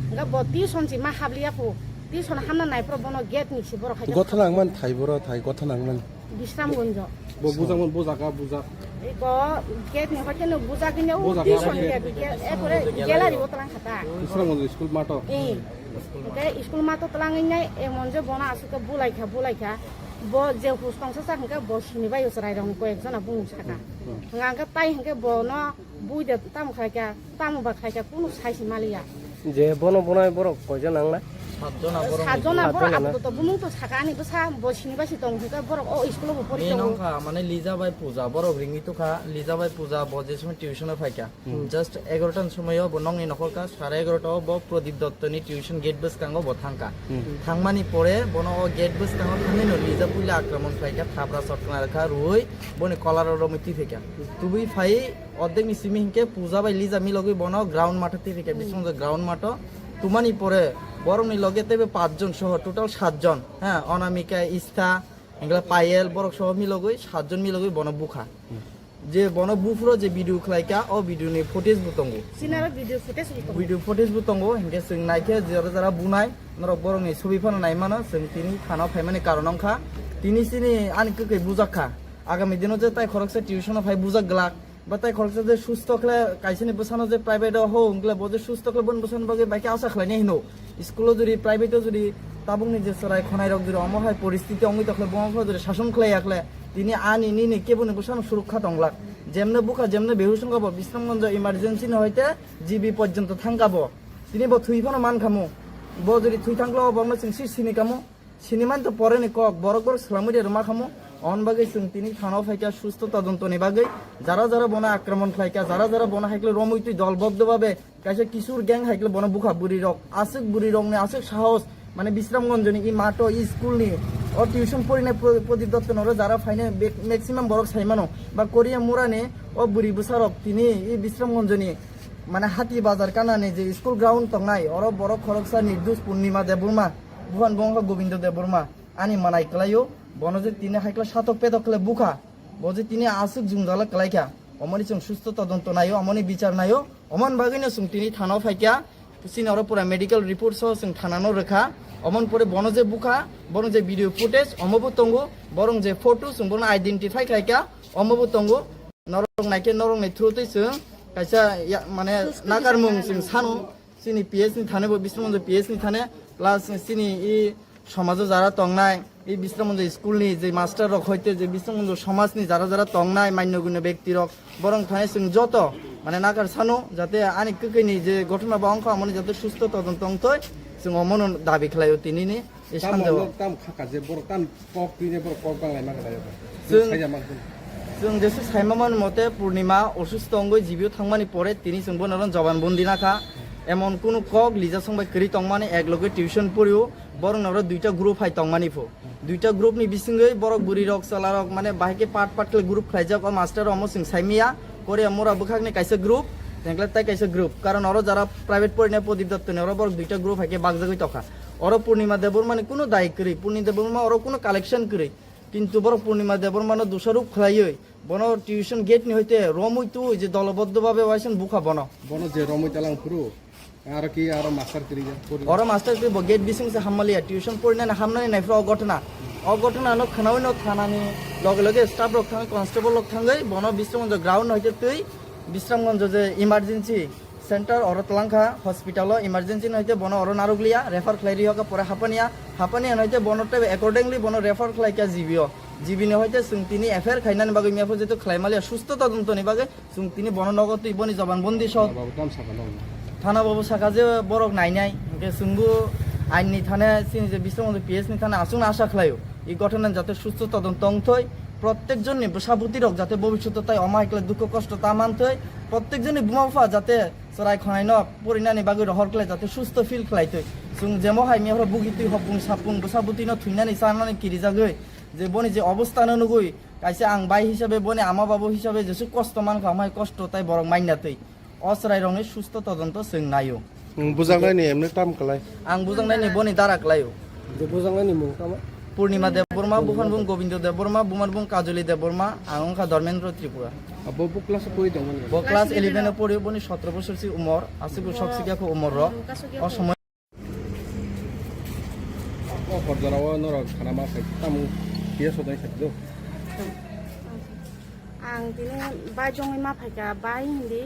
Hwnkha bo tuition si ma habliya phu. Tuition hamna nai phuru bono gate ni si borok hai khe Gotona wngmani thai boro thai gotona wngmani. Bisramganj. Bo bujak, bo jaga bujak. Eko gate ni hoite no bujak ni o Bujak, tuition bujak. Gate, gate, e pore gallery o twlang kha ta. Bisramganj school mato. Eh. Ke school mato twlang nai emon je bono aswk bulai kha, bulai kha. Bo je hus tongsa sa hwnkhe bo sini bai chwrai rok koi ek jona bung saka. Hmm. Hwnkha hwnkhe tai hwnkhe bono bui de tamo khai kha, tamo ba khai kha, kunu sai si maliya. Je bono bonai borok koi jon nang na? Satjona borok. Satjona borok. Satjona na? Apatot bumung to saka ani bwsa bo sini bai si tong hwnkhe borok o school o bo pori tongo. Nongkha mane Lija bai Puja borok ringwi tukha, Lija bai Puja bo je somoi tuition o phaikha. Hmm. Just egarota ni somoi o bo nokni nokhor ka, sare egarota o bo Pradip Dotto ni tuition gate bwskango bo thangkha. Hmm. Thangmani pore bono o gate bwskango thangwi no Lija puila akromon khlaikha, thapra sotkna rwkha, rwui boni kolar o romwi twi phaikha. Tubui phai ordek ni simi hinkhe Puja bai Lija milogwi bono ground matho twi phaikha, hmm, bisingtwi ground matho. Tumani pore borokni loge teibo pachjon soho total satjon, ha, Onamika, Istha, hingkhe Payel, borok soho milogwi satjon milogwi bono bukha. Hmm. Je bono buphuro je video khlaikha, o video ni footage bo tongo. Sinaro video footage bo tongo. Video footage bo tongo, hinkhe chwng naikhe jora jora bunai, norok borokni sobi phano nai mano, chwng tini thana o phaimani karon wngkha. Tini chini ani kwkwi bujakha. Agami dino je tai khoroksa tuition o phai bujak glak. Ba tai khoroksa je susto khle kaisani bwsano je private o ho wngkle bo je susto khle boni bwsani bagwi bai khe asa khlainai hino. School o jodi private o jodi tabukni je chwrai khonai rok jodi omo hai poristiti wngwi tokhle bo wngkha jodi sason khlai yakhle tini ani nini keboni bwsano surukha tonglak. Jemne bukha jemne behush wngkha bo Bisramganj emergency ni hoite G B porjonto thangkha bo. Tini bo thwi phano mankhamu. Bo jodi thwi thangkhle o bokno chwng si sini kamu. Siniman to pore ni kok, borok borok swlamwi de rwma khamu. On bagwi chwng tini thana o phaikha susto todonto ni bagwi. Jara jara bono akromon khlaikha, jara jara bono haikle romwi twi dolboddo babe kaisa kisur gang haikle bono bukha bwrwi rok. Aswk bwrwi rokni aswk sahos, mane Bisramganj ni i mato, i school ni, o tuition porinai Pro-, Prodip Dotto noro jara phainai be-, maximum borok saimano. Ba Korea mura ni o bwrwi bwsa rok tini i Bisramganj ni mane Hati Bazar kanani je school ground tongnai, oro borok khoroksa Nirdush Purnima Debbarma. Buhan bo wngkha Gobindo Debbarma, ani manai kwlaio, bono je tini haikla satok petok khle bukha, bo je tini aswk jwngjala kwlaikha, omoni chwng susto todonto naio, omoni bichar naio, omoni bagwino chwng tini thana o phaikha, chini oro pura medical report so chwng thana no rwkha, omoni pore bono je bukha, bono je video footage omo bo tongo, borong je photo chwng bono identify khlaikha, omo bo tongo, norok naikhe norokni through twi chwng kaisa ya-, mane nakarmung chwng sano. Chini P S ni thane bo Bisramganj P S ni thane, plus chini i somajo jara tongnai, i Bisramganj school ni je master rok hoite je Bisramganj somaj ni jara jara tongnai manyo gunyo bekti rok, borong thane chwng joto mane nakar sano jate ani kwkwi ni je ghotona ba wngkha amoni jate susto todonto wngthoi, chwng omono dabi khlaio tini ni. Tamo sanjao. Tam khaka je borok tam kok twi je borok kok banglai ma khlai ba. Chwng, chwng saima man mote Purnima osusto wngwi G B o thangmani pore tini chwng bono ron joban bondi nakha. Emon kunu kok Lija song bai kwrwi tongmani ek loge tuition porio borok noro duita group hai tongmani pho. Duita group ni bisingwi borok bwrwi rok chwla rok mane bahai khe part part khe group khlaijak o master omo chwng saimiya. Korea mura bwkhakni kaisa group, tengkle tai kaisa group. Karon oro jara private porinai Prodip Dotto ni oro borok duita group hai khe bakjagwi tokha. Oro Purnima Debbarma ni kunu dai kwrwi, Purnima Debbarma oro kunu collection kwrwi. Kintu borok Purnima Debbarma no dusaruk khlaiwi, bono tuition gate ni hoite romwi twi je doloboddo babe waisang bukha bono. Bono je romwi talang phuru, aro ki aro master kwrwi ya, puri. Oro master kwrwi bo gate bising se hammaliya, tuition porinani hamnani nai phuru o ghotona. O ghotona no khnawi no thana ni loge loge staff rok thangwi, constable rok thangwi, bono Bisramganj ground no hoite twi, Bisramganj je emergency center oro twlangkha hospital o emergency no hoite bono oro narwkliya refer khlai rihokha pore Hapania, Hapania no hoite bono tei accordingly bono refer khlaikha G B o, G B ni hoite chwng tini F I R khainani bagwi miyaphu jeto khlai maliya susto todonto ni bagwi chwng tini bono nogo twi boni joban bondi so. Thana babu tam saka no. Thana babu saka je borok nainai hwnkhe chwngbo ain ni thane chini je Bisramganj P S ni thane aswkno asa khlaio. I ghotona jate susto todonto wngthoi, prottek jonni bwsa bwtwi rok jate bobishoto tai omo hai khlai dukho kosto ta manthoi, prottek jonni buma bupha jate chwrai khonai no porinani bagwi rohor khlai jate susto feel khlai twi. Chwng jemo hai miyapra bugi twi hopung sapung bwsa bwtwi no thwinani chanani kirijagwi je boni je obostha no nugwi kaisa ang bai hisabe boni ama babu hisabe jesu kosto mankha omo hai kosto tai borok manya twi. O chwrairokni susto todonto chwng naio. Nwng bujaknaini emne tam kwlai? Ang bujaknaini boni dara kwlaio. Je bujaknaini mung tamo? Purnima Debbarma, buphan bung Gobindo Debbarma, bumar bung Kajoli Debbarma, ang wngkha Dharmendra Tripura. Abo bo class o pori tongmani? Bo class eleven o pori, boni sotro bosor si umor, aswk bo sok sikya kho umor rok. O somoi O hor jora o norok khana ma phai tamo P S o dai khe do. Ang tini bai jongwi ma phaikha, bai hindi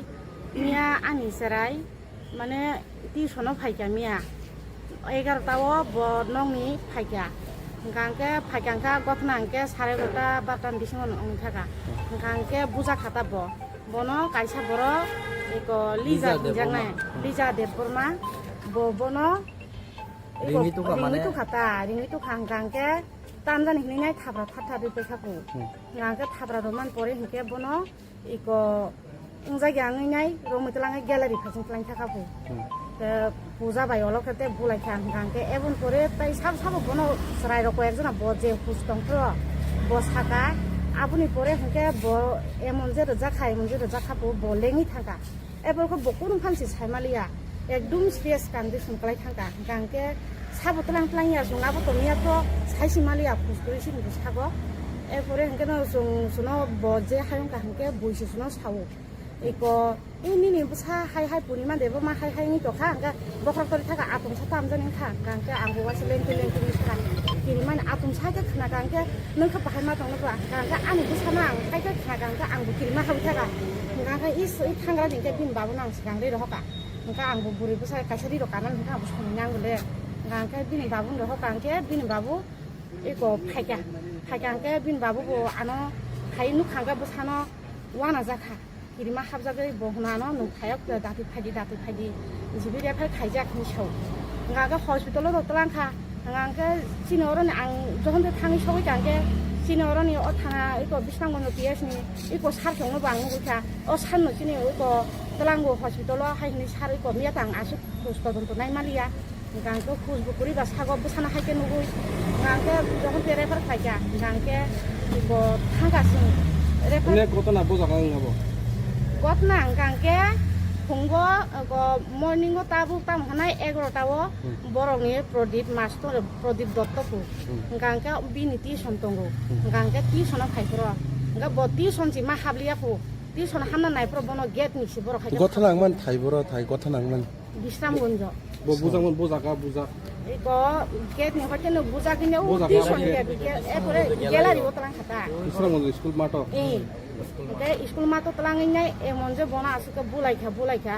miya ani chwrai mane tuition o phaikha miya egarota o bo nokni phaikha. Hwnkha hwnkhe phaikha hwnkha gothna hwnkhe sare egarota barta ni bisingo wngkha kha. Hwnkha hwnkhe bujakha ta bo. Bono kaisa borok eko Lija Lija hinjaknai, Debbarma. Lija Debbarma, bo bono Ringwi tukha mane? Ringwi tukha ta, ringwi tukha hwnkha hwnkhe tamjani hinwi nai thapra thap thap pai kha kho. Hmm. Hwnkha hwnkhe thapra rwmani pore hwnkhe bono iko wngjak ya wngwi nai romwi twlangwi gallery phasing twlang thaka kho. Hmm. Te puja bai olo khe te bulai kha hwnkha hwnkhe eboni pore tai sabo sabo bono chwrai rok koi ekjona bo je hus tong phro bo saka aboni pore hwnkhe bo emon je rwjak kha emon je rwjak kha bo bo lengwi thangkha. Ebo khe bo kunu phan se sai maliya, ekdum serious condition kwlai thangkha. Hwnkha hwnkhe sabo twlang twlang ya, chwng abo tongya to sai se maliya, phus kwrwi se hinwi sago. Erpore hwnkhe no chwng, chwngno bo je hayung kha hwnkhe bui se chwngno sao. Eko, e nini bwsa hai hai Purnima de bo ma hai hai wngwi tongkha, hwnkhe bokhorok tori thaka atung sa tamjani wngkha, hwnkha hwnkhe ang bo waisa lengtwi lengtwi wngwi sakha. Kirimani atung sa khe khna kha hwnkhe, nwng khe bahai ma tongno ba? Hwnkha hwnkhe ani bwsano ang hai khe khna kha hwnkhe ang bo kirima habwi thaka. Hwnkha hwnkhe is, i thangra ni hwnkhe bini babuno ang swkang ri rohor kha. Hwnkha ang bo bwrwi bwsa kaisa ri rok kanani hwnkhe ang bo songwi nango le. Hwnkha hwnkhe bini babuno rohor kha hwnkhe bini babu eko phaikha. Phaikha hwnkhe bini babu bo ano hai nukha hwnkhe bwsano uanajak kha. Kirima habjagwi bo hwnano nwng phayok dati phaidi, dati phaidi, jibi refer khaijak hinwi sao. Hwnkha hwnkhe hospital-o rw twlang kha. Hwnkha hwnkhe chini oroni ang jokhon de thangwi sogwi kha hwnkhe chini oroni o thana iko Bisramganj P S ni iko sir chwngno bo ang nugwi kha. O sir no chini iko twlango hospital-o hai hinwi sir iko miya tang aswk khus todonto nai maliya. Hwnkha hwnkhe khus bo kwrwi ba sago bwsano hai khe nugwi. Hwnkha hwnkhe jokhon tei refer khlai kha, hwnkha hwnkhe bo thang kha chwng refer. Onek gotona bo jaga wng abo? Gotona hwnkha hwnkhe phungo, go morning o tabuk tamo hwnai egarota o Hmm. borokni Pradip master, Pradip Dotto kho. Hmm. Hwnkha hwnkhe bini tuition tongo. Hmm. Hwnkha hwnkhe tuition o phai phuru. Hwnkha bo tuition se ma habliya kho. Tuition hamna nai phuru bono gate ni se borok hai khe Gotona wngmani thai boro thai gotona wngmani. Bisramganj. Bo bujak, bo bujak, bujak. Eko gate ni hoite no bujak hino Bujak, tuition bujak. Gate, gate, epore gallery o twlang kha ta. Bisramganj school mato. Eh. Hwnkhe school mato twlangwi nai emon je bono aswk khe bulai kha, bulai kha.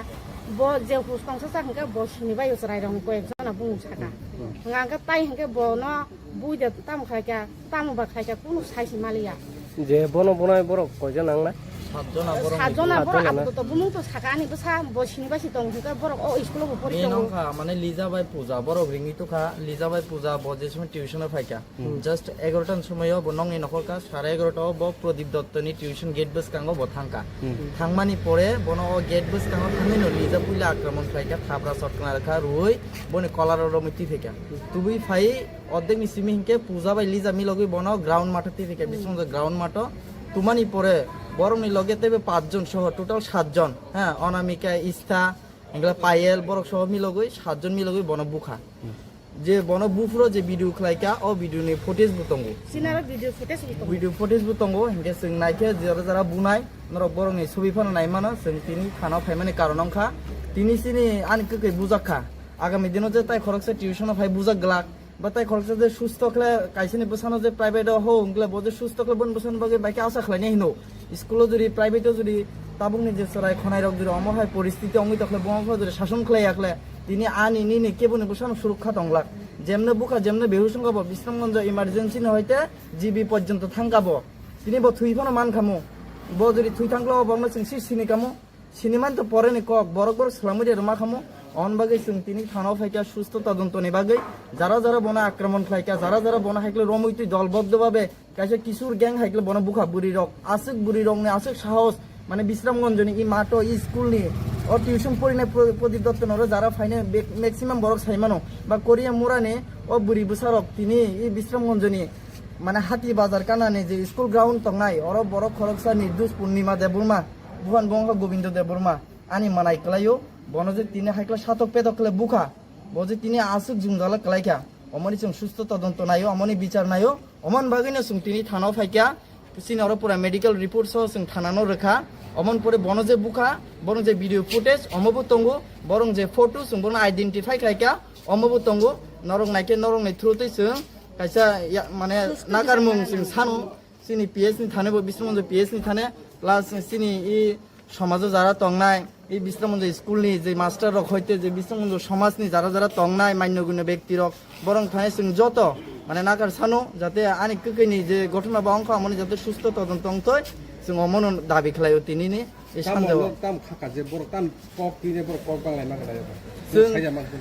Bo je hus tongsa sa hwnkhe bo sini bai chwrai rok koi ek jona bumung saka. Hmm. Hwnkha hwnkhe tai hwnkhe bono Bui de tamo khlai kha, tamo ba khlai kha, kunu sai se maliya. Je bono bonai borok koijon nangnai? Satjona borok. Satjona borok. Satjona. Abo to bumung to saka ani bwsa bo sini bai si tong hwnkhe borok o school o bo pori tongo. Nini nongkha mane Lija bai Puja borok ringwi tukha, Lija bai Puja bo je somoi tuition o phaikha. Hmm. Just egarota ni somoi o bo nongni nokhor kha, sare egarota o bo Pradip Dotto ni tuition gate bwskango bo thangkha. Hmm. Thangmani pore bono o gate bwskango thangwi no Lija puila akraman khlai kha, thapra sotkna rwkha, rwui boni kolar o romwi twi phaikha. Tubui phai Ordek ni simi hinkhe Puja bai Lija milogwi bono ground matha twi rikha, bising je ground matho. Tumani pore borokni loge teibo pach jon soho total sat jon. Ha, Onamika, Istha, hingla Payel, borok soho milogwi sat jon milogwi bono bukha. Je bono buphuro je video khlaikha, o video ni footage bo tongo. Sinaro video footage bo tongo. Video footage bo tongo, hinkhe chwng naikhe jara jara bunai, norok borokni sobi phano naimano, chwng tini thana phaimani karon wngkha. Tini chini ani kwkwi bujakha. Agami dino je tai khoroksa tuition o phai bujak glak. Ba tai khoroksa je susto khle, kaisani bwsano je private o ho, wngkle bo je susto khle, boni bwsano bagwi bai khe asa khlainai hino. School o jodi, private o jodi, tabukni je chwrai khonai rok jodi omo hai poristiti wngwi tokhle, bo wngkha jodi sason khlai yakhle, tini ani nini keboni bwsano surukha tonglak. Jemne bukha, jemne behush wngkha bo, Bisramganj emergency no hoite G B porjonto thangkha bo. Tini bo thwi phano mankhamu. Bo jodi thwi thangkhle, bo wngno chwng si sini kamu. Sinimani to pore ni kok, borok borok swlamwi de rwma khamu. On bagwi chwng tini thana o phaikha susto todonto ni bagwi. Jara jara bono akraman khlaikha, jara jara bono haikle romwi twi dolboddo babe kaisa kisur gang haikle bono bukha, bwrwi rok aswk, bwrwi rok ni aswk sahos, mane Bisramganj ni i mato, i school ni, o tuition porinai Pro-, Prodip Dotto noro jara phainai be-, maximum borok saimano ba Korea mura ni o bwrwi bwsa rok tini i Bisramganj ni mane Hati Bazar kana ni je school ground tongnai, oro borok khoroksa Nirdush Purnima Debbarma. Buhan bo wngkha Gobindo Debbarma, ani manai kwlaio, bono je tini haikla satok petok khle bukha, bo je tini aswk jwngjala kwlaikha, omoni chwng susto todonto naio, omoni bichar naio, omoni bagwino chwng tini thana o phaikha, chini oro pura medical report soho chwng thana no rwkha, omoni pore bono je bukha, bono je video footage omo bo tongo, borong je photo chwng bono identify khlaikha, omo bo tongo, norok naikhe norokni through twi chwng kaisa ya, mane nakarmung chwng sano. Chini P S ni thane bo, Bisramganj P S ni thane, plus chini i somajo jara tongnai, i Bisramganj school ni je master rok hoite je Bisramganj somaj ni jara jara tongnai, manya gunya bekti rok, borok thane chwng joto, mane, nakar sano, jate ani kwkwi ni je ghotona ba wngkha, amoni jate susto todonto wngtoi, chwng omono dabi khlaio tini ni. Ei Tamo sanjao. Tam khaka je borok tam kok twi ne borok kok banglai ma kha. Chwng Saija ma kha.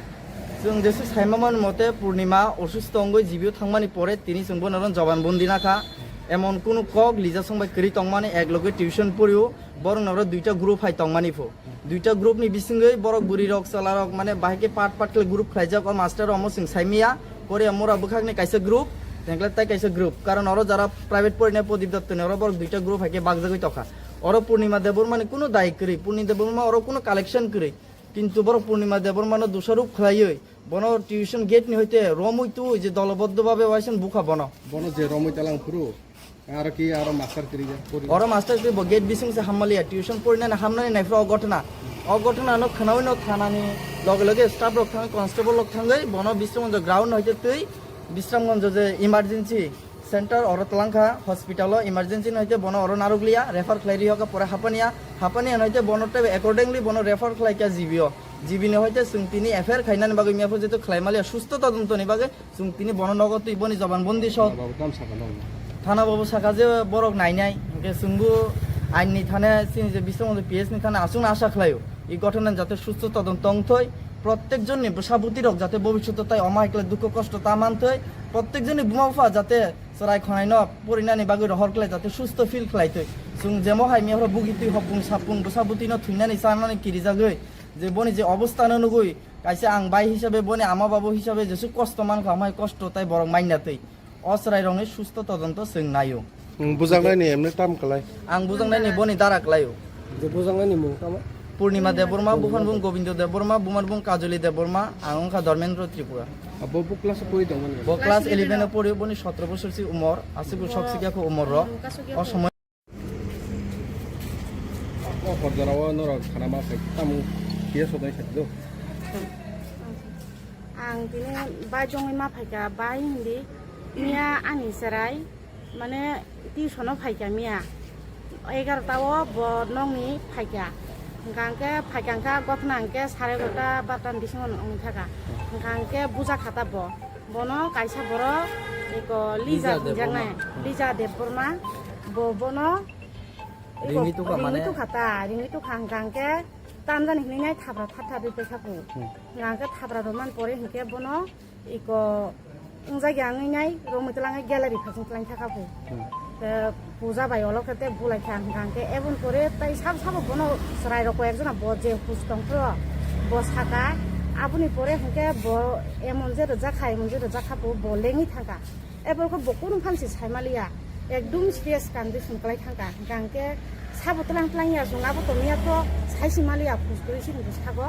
Chwng jesu saima mani mote Purnima osusto wngwi G B o thangmani pore tini chwng bono oro joban bondi nakha. Emon kunu kok lija song bai kwrwi tongmani, ek loge tuition porio, borok noro duita group hai tongmani pho. Duita group ni bisingwi borok bwrwi rok chwla rok mane bahai khe part part khe group khlaijak, o master omo chwng saimiya, Korea mura bwkhakni kaisa group, tengkle tai kaisa group. Karon oro jara private porina Prodip Dotto ni oro borok duita group hai khe bakjagwi tokha. Oro Purnima Debbarma ni kunu dai kwrwi, Purnima Debbarma oro kunu collection kwrwi. Kintu borok Purnima Debbarma no dusarop khlaiwi, bono tuition gate ni hoite romwi twi je doloboddo babe waisang bukha bono. Bono je romwi talang phuru, aro ki aro master kiri ya, pori. Oro master kiri bo gate bising se hammaliya, tuition porinani hamnani naifra o gotna. O gotna no khnawi no thanani loge loge staff rok thang, constable rok thangwi bono Bisramganj ground hoite twi Bisramganj je emergency center oro twlangkha, hospital o emergency no hoite bono oro narwkliya, refer khlai rihokha pore Hapania, Hapania no hoite bono teibo accordingly bono refer khlaikha G B o. G B ni hoite chwng tini F I R khainani bagwi miyapha jeto khlai maliya susto todonto ni bagwi chwng tini bono nogo twi boni joban bondi sok. Thana babu tam sakha no. Thana babu sakha je borok nainai, hwnkhe chwngbo ain ni thane chini je Bisramganj P S ni thane aswkno asa khlaio. I gothonan jate susto todonto wngthoi, prottek jonni bwsa bwtwi rok jate bobishoto tai omo hai khlai dukho kosto ta manthoi, prottek jonni buma bupha jate chwrai khonai no porinani bagwi rohor khlai jate susto feel khlai twi. Chwng jemo hai miyapha bugitwi hopung sapung bwsa bwtwi no thwinani chanani kirijagwi je boni je obostha no nugwi kaisa ang bai hisabe boni ama babu hisabe jesu kosto mankha, omo hai kosto tai borok manya twi. O chwrai rokni susto todonto chwng naio. Nwng bujaknai ni emne tam kwlai? Ang bujaknai ni boni dara kwlaio. Je bujaknai ni mung tamo? Purnima Debbarma, buphan bung Gobindo Debbarma, bumar bung Kajoli Debbarma, ang wngkha Dharmendra Tripura. Abo bo class o pori tongmani? Bo class eleven o pori, boni sotro bosor si umor, aswk sok sikya kho umor rok. O somoy. O hor jora o norok khana ma phai tamo P S o dai sadi do. Ang tini bai jongwi ma phaikha, bai hindi miya ani chwrai mane tuition o phaikha miya egarota o bo nokni phaikha, hwnkha hwnkhe phaikha hwnkha gothna hwnkhe sare egarota barota ni bisingo wngthaka, hwnkha hwnkhe bujakha ta bo, bono kaisa borok eko Lija Lija hinjaknai, Debbarma. Lija Debbarma, bo bono eko Ringwi tukha ringwi mane? Tukha ta, ringwi tukha hwnkha hwnkhe tamjani hinwi nai thabra thar thar rwi paikha bo, Hmm. Hwnkha hwnkhe thabra rwmani pore hwnkhe bono eko wngjakya wngwi nai romwi twlangwi gallery phasing twlang thaka bo. Hmm. Te puja bai olo khe te bulai kha hwnkha hwnkhe eboni pore tai sabo sabo bono chwrai rok koi ekjona bo je hus tong phro bo saka aboni pore hwnkhe bo emon je rwjak kha emon je rwjak kha bo bo lengwi thangkha. Eboni khe bo kunu phan se sai maliya ekdum serious condition kwlai thangkha hwnkha hwnkhe sabo twlang twlang ya chwng abo tongya to sai si maliya hus kwrwi sini bwskango.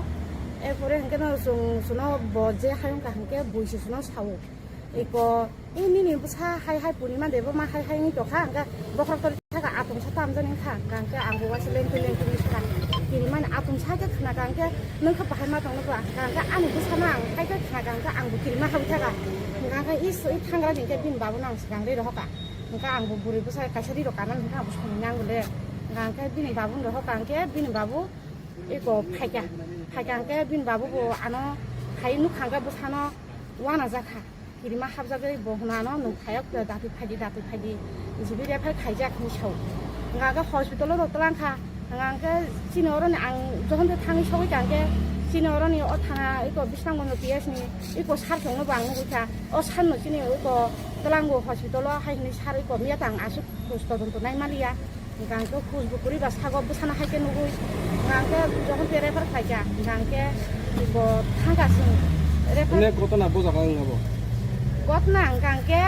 Erpore hwnkhe no chwng chwngno bo je hayung kha hwnkhe bui se chwngno sao. Eko, e nini bwsa hai hai Purnima Debbarma hai hai wngwi tongkha, hwnkhe bokhorok tor thaka atomsa tamjani wngkha, hwnkhe ang bo waisa lengtwi lengtwi wngwi thaka. Kirimani atomsa khe khna kha, hwnkhe nwng khe bahai ma tongno ba, hwnkhe ani bwsano ang hai khe khna kha, hwnkhe ang bo kirima habwi thaka. Hwnkhe is, i thangrani hwnkhe bini babuno ang swkang rwi rohorkha. Hwnkhe ang bo bwrwi bwsa kaisa rwi rok kanani hwnkhe ang bo somoi nango le. Hwnkhe bini babuni rohorkha, hwnkhe bini babu eko phaikha. Phaikha hwnkhe bini babu bo ano hai nukha hwnkhe bwsano uanajakha. Kirima hapjagwi bo hwnano nwng phaiya datwi phaidi, datwi phaidi. Jibiri phai khaijak hinwi sao. Hwnkha hwnkhe hospital-o rw twlang kha. Hwnkha hwnkhe chini oroni ang jokhon tei thangwi sogwi kha hwnkhe chini oroni o thana eko Bisramganj P S ni eko sir chwngno bo ang nugwi kha. O sir no chini eko twlango hospital-o hai hinwi sir eko miya tang aswk khus todonto nai maliya. Hwnkha hwnkhe hus bo kwrwi ba sago bwsano hai khe nugwi. Hwnkha hwnkhe jokhon tei refer khlai kha, hwnkha hwnkhe bo thang kha chwng refer. Onek gotona bo jaga wng abo? Gotona hwnkha hwnkhe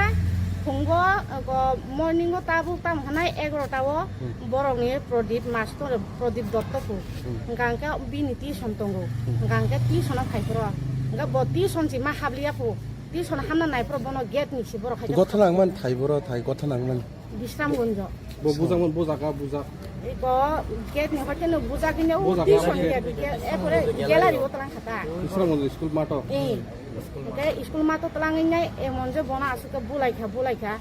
phungo, go morning o tabuk tamo hwnai egarota o Hmm. borokni Prodip master, Prodip Dotto phu. Hmm. Hwnkha hwnkhe bini tuition tongo. Hmm. Hwnkha hwnkhe tuition o phai phuru. Hwnkha bo tuition si ma habliya phu. Tuition hamna nai phuru bono gate ni si borok hai khe Gotona wng man thai boro thai, gotona wng man. Bisramganj. Bo bujak man, bujak ka, bujak. Eko gate ni hoite no bujak ni o Bujak tuition ka. Gate, gate, e pore gallery o twlang kha ta. Bisramganj school mato. Eh. Hwnkhe school mato twlangwi nai emon je bono aswk khe bulai kha, bulai kha.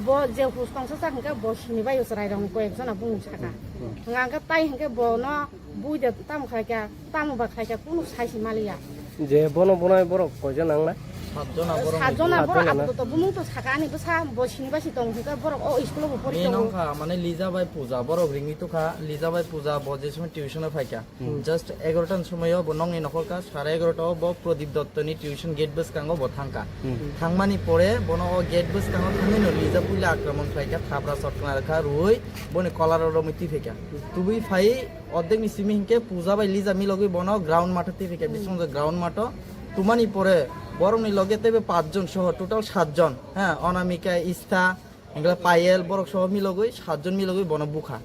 Bo je hus tongsa sak hwnkhe bo sini bai o chwrai rok koi ek jona bumung saka. Hmm. Hwnkha hwnkhe tai hwnkhe bono bui de tamo khlai kha, tamo ba khlai kha, kunu sai se maliya. Je bono bonai borok koijon nang na? Satjona borok. Satjona borok. Satjona na? Apatot bumung to saka ani bwsa bo sini basi tong hwnkhe borok o school o bo pori tongo. Main wngkha mane Lija bai Puja, borok ringwi tukha. Lija bai Puja bo je somoi tuition o phaikha. Hmm. Just egarota ni somoi o bo nokni nokhorkha, sare egarota o bo Pradip Dotto ni tuition gate bwskango bo thangkha. Hmm. Thangmani pore bono o gate bwskango thangwi no Lija puila akromon khlaikha, thapra sotkna rwkha, rwui boni kolar o romwi twi phaikha. Tubui phai ordek ni simi hinkhe Puja bai Lija milogwi bono ground matho twi phaikha, hmm, bisingtwi ground matho. Tumani pore borokni loge teibo pachjon soho total satjon, ha, Anamika, Istha, hingkhe Payel, borok soho milogwi satjon milogwi bono bukha.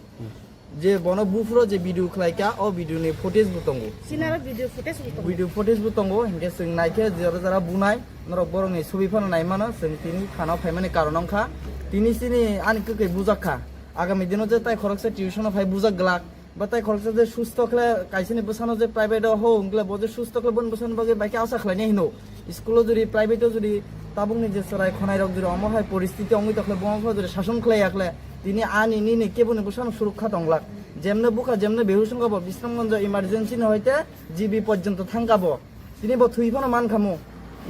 Je bono buphuro je video khlaikha, o video ni footage bo tongo. Sinaro video footage bo tongo. Video footage bo tongo, hinkhe chwng naikhe jora jora bunai, norok borokni sobi phano naimano, chwng tini thana phaimani karon wngkha. Tini chini ani kwkhwi bujakha. Agami dino je tai khoroksa tuition o phai bujak glak. Ba tai khoroksa je susto khle kaisani bwsano je private o ho wngkle bo je susto khle boni bwsani bagwi bai khe asa khlainai hino. School o jodi private o jodi tabukni je chwrai khonai rok jodi omo hai poristiti wngwi tokhle bo wngkha jodi sason khlai yakhle tini ani nini keboni bwsano surukha tonglak. Jemne bukha jemne behush wngkha bo Bisramganj emergency ni hoite G B porjonto thangkha bo. Tini bo thwi phano mankhamu.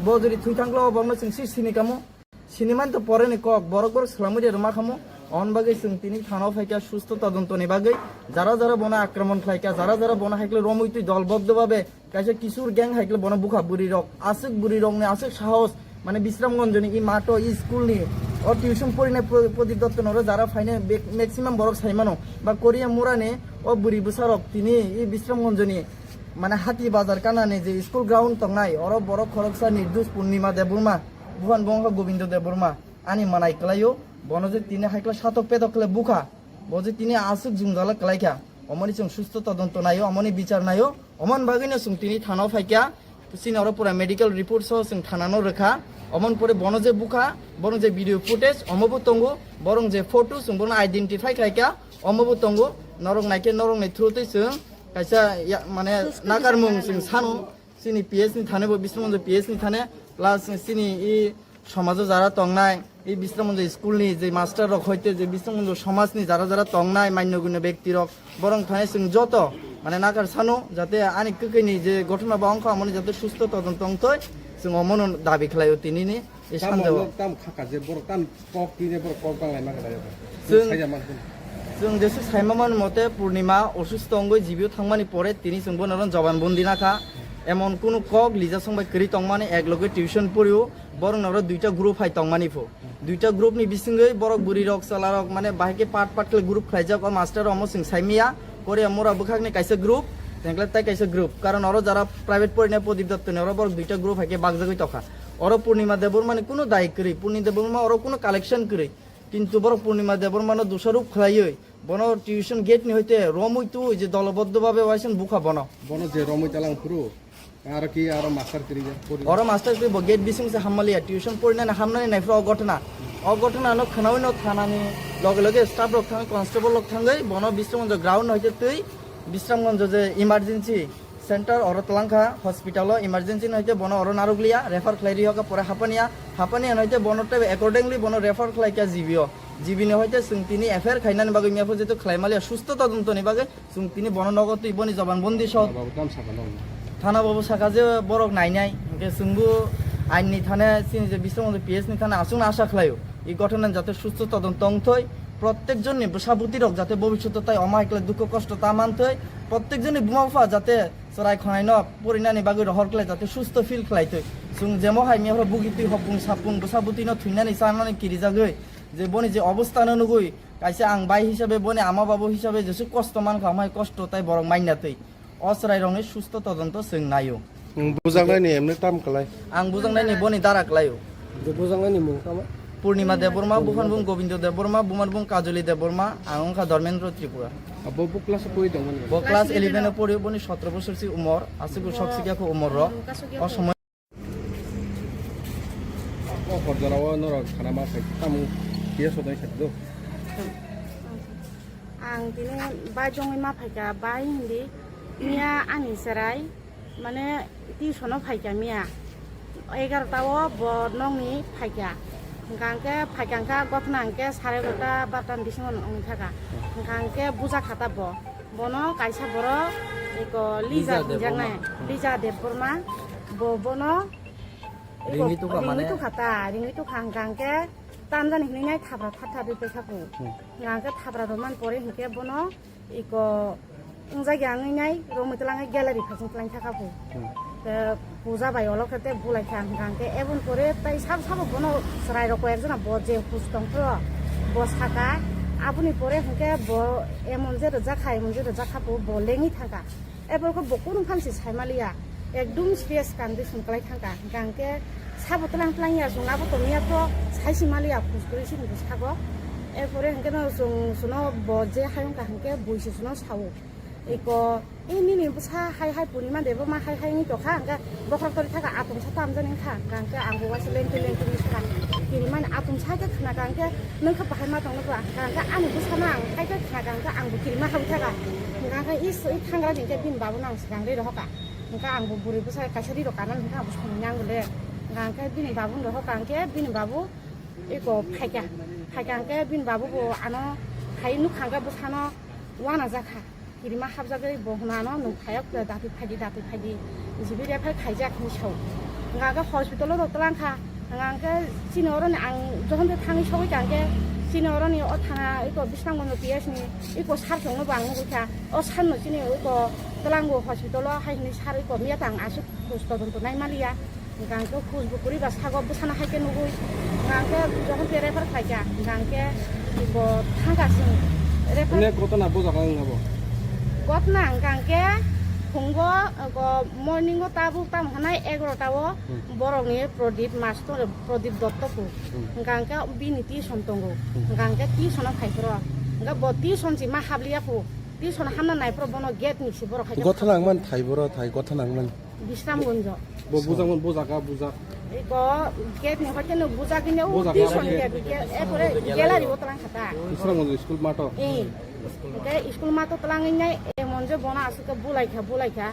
Bo jodi thwi thangkhle o bokno chwng si sini kamu. Siniman to pore ni kok, borok borok swlamwi de rwma khamu. On bagwi chwng tini thana o phaikha susto todonto ni bagwi. Jara jara bono akromon khlaikha, jara jara bono haikle romwi twi dolboddo babe kaisa kisur gang haikle bono bukha bwrwi rok. Aswk bwrwi rokni aswk sahos, mane Bisramganj ni i mato i school ni o tuition porinai Pro-, Pradip Dotto noro jara phainai be-, maximum borok saimano. Ba Korea mura ni o bwrwi bwsa rok tini i Bisramganj ni mane Hati Bazar kanani je school ground tongnai oro borok khoroksa Nirdush Purnima Debbarma. Buhan bo wngkha Gobindo Debbarma, ani manai kwlaio, bono je tini haikla satok petok khle bukha, bo je tini aswk jwngjala kwlaikha, omoni chwng susto todonto naio, omoni bichar naio, omoni bagwino chwng tini thana o phaikha, chini oro pura medical report so chwng thana no rwkha, omoni pore bono je bukha, bono je video footage omo bo tongo, borong je photo chwng bono identify khlaikha, omo bo tongo, norok naikhe norokni through twi chwng kaisa ya-, mane nakarmung chwng sano. Chini P S ni thane bo Bisramganj P S ni thane, plus chini i somajo jara tongnai, i Bisramganj school ni je master rok hoite je Bisramganj somaj ni jara jara tongnai manyo gunyo bekti rok, borong thane chwng joto mane nakar sano jate ani kwkhwi ni je ghotona ba wngkha amoni jate susto todonto wngthoi, chwng omono dabi khlaio tini ni. E Tamo sanjao. Nok tam khaka je borok tam kok tine borok kok banglai ma kala. Chwng, Saya man kun. Chwng jesu saima man mote Purnima osusto wngwi G B o thangmani pore tini chwng bono ron joban bondi nakha. Emon kunu kok Lija song bai kwrwi tongmani ek loge tuition porio borok noro duita group hai tongmani pho. Duita group ni bisingwi borok bwrwi rok chwla rok mane bahai khe part part khe group khlaijak o master omo chwng saimiya. Korea mura bwkhakni kaisa group, tengkle tai kaisa group. Karon oro jara private porinai Pradip Dotto ni oro borok duita group hai khe bakjagwi tokha. Oro Purnima Debbarma ni kunu dai kwrwi, Purnima Debbarma oro kunu collection kwrwi. Kintu borok Purnima Debbarma no dusarop khlaiwi, bono tuition gate ni hoite romwi twi je doloboddo babe waisang bukha bono. Bono je romwi talang phuru, aro ki aro master kwrwi ya, pori. Oro master kwrwi bo gate bising se hammaliya, tuition porinani hamnani naiphuru o ghotona. O ghotona no khnawi no thanani loge loge staff rok thangwi, constable rok thangwi, bono Bisramganj ground hoite twi, Bisramganj je emergency center oro twlangkha hospital o emergency no hwnkhe bono oro narwkliya refer khlai rihokha pore Hapania, Hapania no hwnkhe bono tei accordingly bono refer khlaikha G B o, G B ni hwnkhe chwng tini F I R khainani bagwi miyaphu jeto khlai maliya susto todonto ni bagwi chwng tini bono nogo twi boni joban bondi sok. Thana babu tam sakha no. Thana babu sakha je borok nainai hwnkhe chwngbo ain ni thane chini je Bisramganj P S ni thane aswkno asa khlaio. I ghotona jate susto todonto wngthoi, prottek jonni bwsa bwtwi rok jate bobishoto tai omo hai khlai dukho kosto ta manthoi, prottek jonni buma bupha jate chwrai khonai no porinani bagwi rohor khlai jate susto feel khlai thoi. Chwng jemo hai mihoro bugi twi hopung sapung bwsa bwtwi no thwinani chanani kirijagwi je boni je obostha no nugwi kaisa ang bai hisabe boni ama babu hisabe jesu kosto mankha, omo hai kosto tai borok manya twi. O chwrairokni susto todonto chwng naio. Nwng bujaknaini emne tam kwlai? Ang bujaknaini boni dara kwlaio. Je bujaknaini mung tamo? Purnima Debbarma, buphani bung Gobindo Debbarma, bumani bung Kajoli Debbarma, ang wngkha Dharmendra Tripura. Abo bo class o pori tongmani? Bo class eleven o pori, boni sotro bosor si umor, aswk sok sikya kho umor rok. O somoi O hor jora o norok khana ma phai tamo kiya sodai sa do. Ang tini bai jongwi ma phaikha, bai hindi miya ani chwrai mane tuition o phaikha miya egarota o bo nokni phaikha. Hwnkha hwnkhe phaikha hwnkha gothna hwnkhe sare egarota barota ni bisingo wngwi thaka. Hwnkha hwnkhe buja khata bo. Bono kaisa borok eko Lija Lija hinjaknai, Debbarma. Lija Debbarma. Bo bono Ringwi tukha mane? Ringwi tukha ta, ringwi tukha hwnkha hwnkhe tamjani hinwi nai thapra thap thap rwi paikha kho. Hmm. Hwnkha hwnkhe thapra rwmani pore hwnkhe bono iko wngjak ya wngwi nai romwi twlangwi gallery phasing twlang thakha kho. Hmm. Te puja bai olo khe te bulai kha hwnkha hwnkhe eboni pore tai sabo sabo bono chwrai rok koi ekjona bo je hus tong phro bo saka aboni pore hwnkhe bo emon je rwjak kha emon je rwjak kha bo lengwi thangkha. Eborokhe bo kunu phan se saimaliya, ekdum serious condition kwlai thangkha. Hwnkha hwnkhe sabo twlang twlang ya, chwng abo tongya to sai se maliya, khus kwrwi se hinwi sago. Erpore hwnkhe no chwng chwngno bo je hayung kaham khe bui se chwngno sao. Eko, e nini bwsa hai hai purima de bo ma hai hai wngwi tongkha, hwnkhe bokhorok tori thaka atung sa tamjani wngkha, hwnkha hwnkhe ang bo waisa lengtwi lengtwi wngwi thaka. Kirimani atung sa khe khna kha hwnkhe, nwng khe bahai ma tong nukla, hwnkha hwnkhe ani bwsano ang hai khe khna kha hwnkhe ang bo kirima habwi thaka. Hwnkha hwnkhe is, i thangra ni hwnkhe bini babu no ang swkang ri rohor kha. Hwnkha ang bo bwrwi bwsa kaisa ri rok kana hwnkha ang bo samung ya wng le. Hwnkha hwnkhe bini babu no rohor kha hwnkhe bini babu eko phaikha. Phaikha hwnkhe bini babu bo ano hai nukha hwnkhe bwsano uanajak kha. Kirima habjagwi bo hwnano nwng phayok dati phaidi, dati phaidi, G B refer khaijak hinwi sao. Hwnka hwnkhe hospital-o rw twlang kha. Hwnka hwnkhe chini oroni ang jokhon khe thangwi sogwi kha hwnkhe chini oroni o thana eko Bisramganj P S ni eko sir chwngno bo ang nugwi kha. O sir no chini eko twlango hospital-o hai hinwi sir eko miya tang aswk khoj todonto nai maliya. Hwnkha hwnkhe khus bo kwrwi ba sago bwsano hai khe nugwi. Hwnkha hwnkhe jokhon khe refer khlai kha, hwnkha hwnkhe bo thang kha chwng refer. Onek gotona bo jaga wng abo? Gotona hwnkha hwnkhe phungo, go morning o tabuk tamo hwnai egarota o Hmm. borokni Pradip master, Pradip Dotto kuk. Hmm. Hwnkha hwnkhe bini tuition tongo. Hmm. Hwnkha hwnkhe tuition o phai phuru. Hwnkha bo tuition si ma habliya kuk. Tuition hamna nai phuru bono gate ni si borok hai khe Gotona wngmani thai boro thai gotona wngmani. Bisramganj. Bo bujak, bo bujak, bujak. Eko gate ni hoite no bujak ni o Bujak, tuition bujak. Gate, gate, epore gallery o twlang kha ta. Bisramganj school mato. Eh. Hwnkhe school mato twlangwi nai emon je bono aswk khe bulai kha, bulai kha.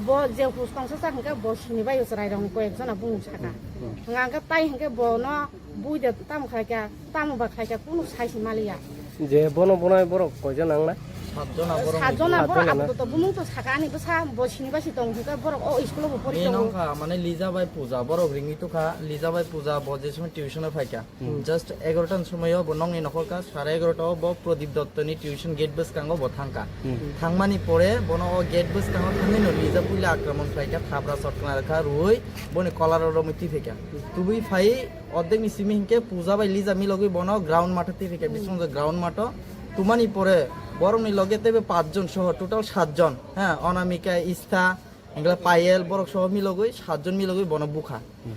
Bo je hus tongsa sa hwnkhe bo sini bai o chwrai rok koi ek jona bung saka. Hmm. Hwnkha hwnkhe tai hwnkhe bono Bui de tamo khlai kha, tamo ba khlai kha, kunu sai se maliya. Je bono bonai borok koijon nangnai? Satjona borok. Satjona borok. Satjona na? Apatot bumung to saka ani bwsa bo sini basi tong hwnkhe borok o school bo pori tongo. Nongkha mane Lija bai Puja borok ringwi tukha, Lija bai Puja bo je somoi tuition o phaikha. Hmm. Just egarota ni somoi o bo nongni nokhor kha, sare egarota o bo Pradip Dotto ni tuition gate bwskango bo thangkha. Hmm. Thangmani pore bono o gate bwskango thangwi no Lija puila akraman khlai kha, thapra sotkna rwkha rwui boni kolar o romwi twi phaikha. Tubui phai Ordek ni simi hinkhe Puja bai Lija milogwi bono ground matha twi phikha, hmm, Biswanath ground matho. Tumani pore borokni loge teibo pachjon soho, total satjon. Ha, Anamika, Istha, hinkhe Payel, borok soho milogwi satjon milogwi bono bukha. Hmm.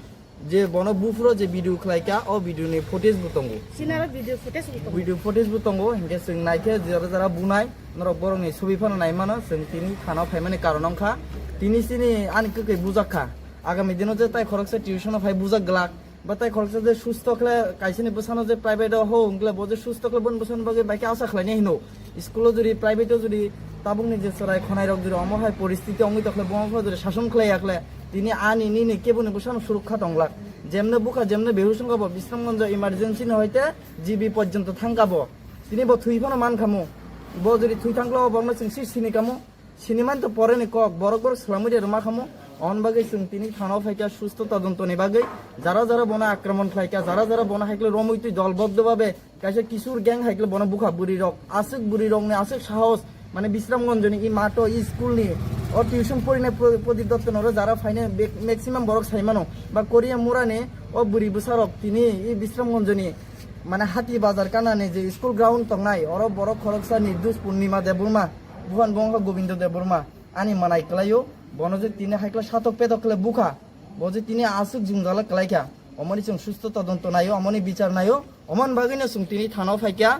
Je bono buphuro je video khlaikha, o video ni footage bo tongo. Sinaro video footage bo tongo. Video footage bo tongo, hinkhe chwng naikhe jora jora bunai, norok borokni sobi phano naimano, chwng tini thana phaimani karon wngkha. Tini chini ani kwkhwi bujakha. Agami dino je tai khoroksa tuition o phai bujak glak. Ba tai khoroksa je susto khle kaisani bwsano je private o ho wngkle bo je susto khle boni bwsano bagwi bai khe asa khlainai hino. School o jodi private o jodi tabukni je chwrai khonai rok jodi omo hai poristiti wngwi tokhle bo wngkha jodi sason khlai yakhle tini ani nini keboni bwsano surukha tonglak. Jemne bukha jemne behus wngkha bo Bisramganj emergency ni hoite G B porjonto thangkha bo. Tini bo thwi phano mankhamu. Bo jodi thwi thangkhle o bokno chwng si sini kamu. Sinimani to poreni kok, borok borok swlamwi de rwma khamu. On bagwi chwng tini thana phaikha susto todonto ni bagwi. Jara jara bono akraman khlaikha, jara jara bono haikle romwi twi dolboddo babe kaisa kisur gang haikle bono bukha bwrwi rok. Aswk bwrwi rokni aswk sahos, mane Bisramganj ni i mato i school ni o tuition porinai Pro-, Prodip Dotto noro jara phainai be-, maximum borok saimano. Ba Korea Murani o bwrwi bwsa rok tini i Bisramganj ni mane Hati Bazar kanani je school ground tongnai oro borok khoroksa Nirdus Purnima Debbarma. Buhan bo wngkha Gobindo Debbarma, ani manai kwlaio, bono je tini haikla satok petok khle bukha, bo je tini aswk jwngjala kwlaikha, omoni chwng susto todonto naio, omoni bichar naio, omoni bagwino chwng tini thana-o phaikha,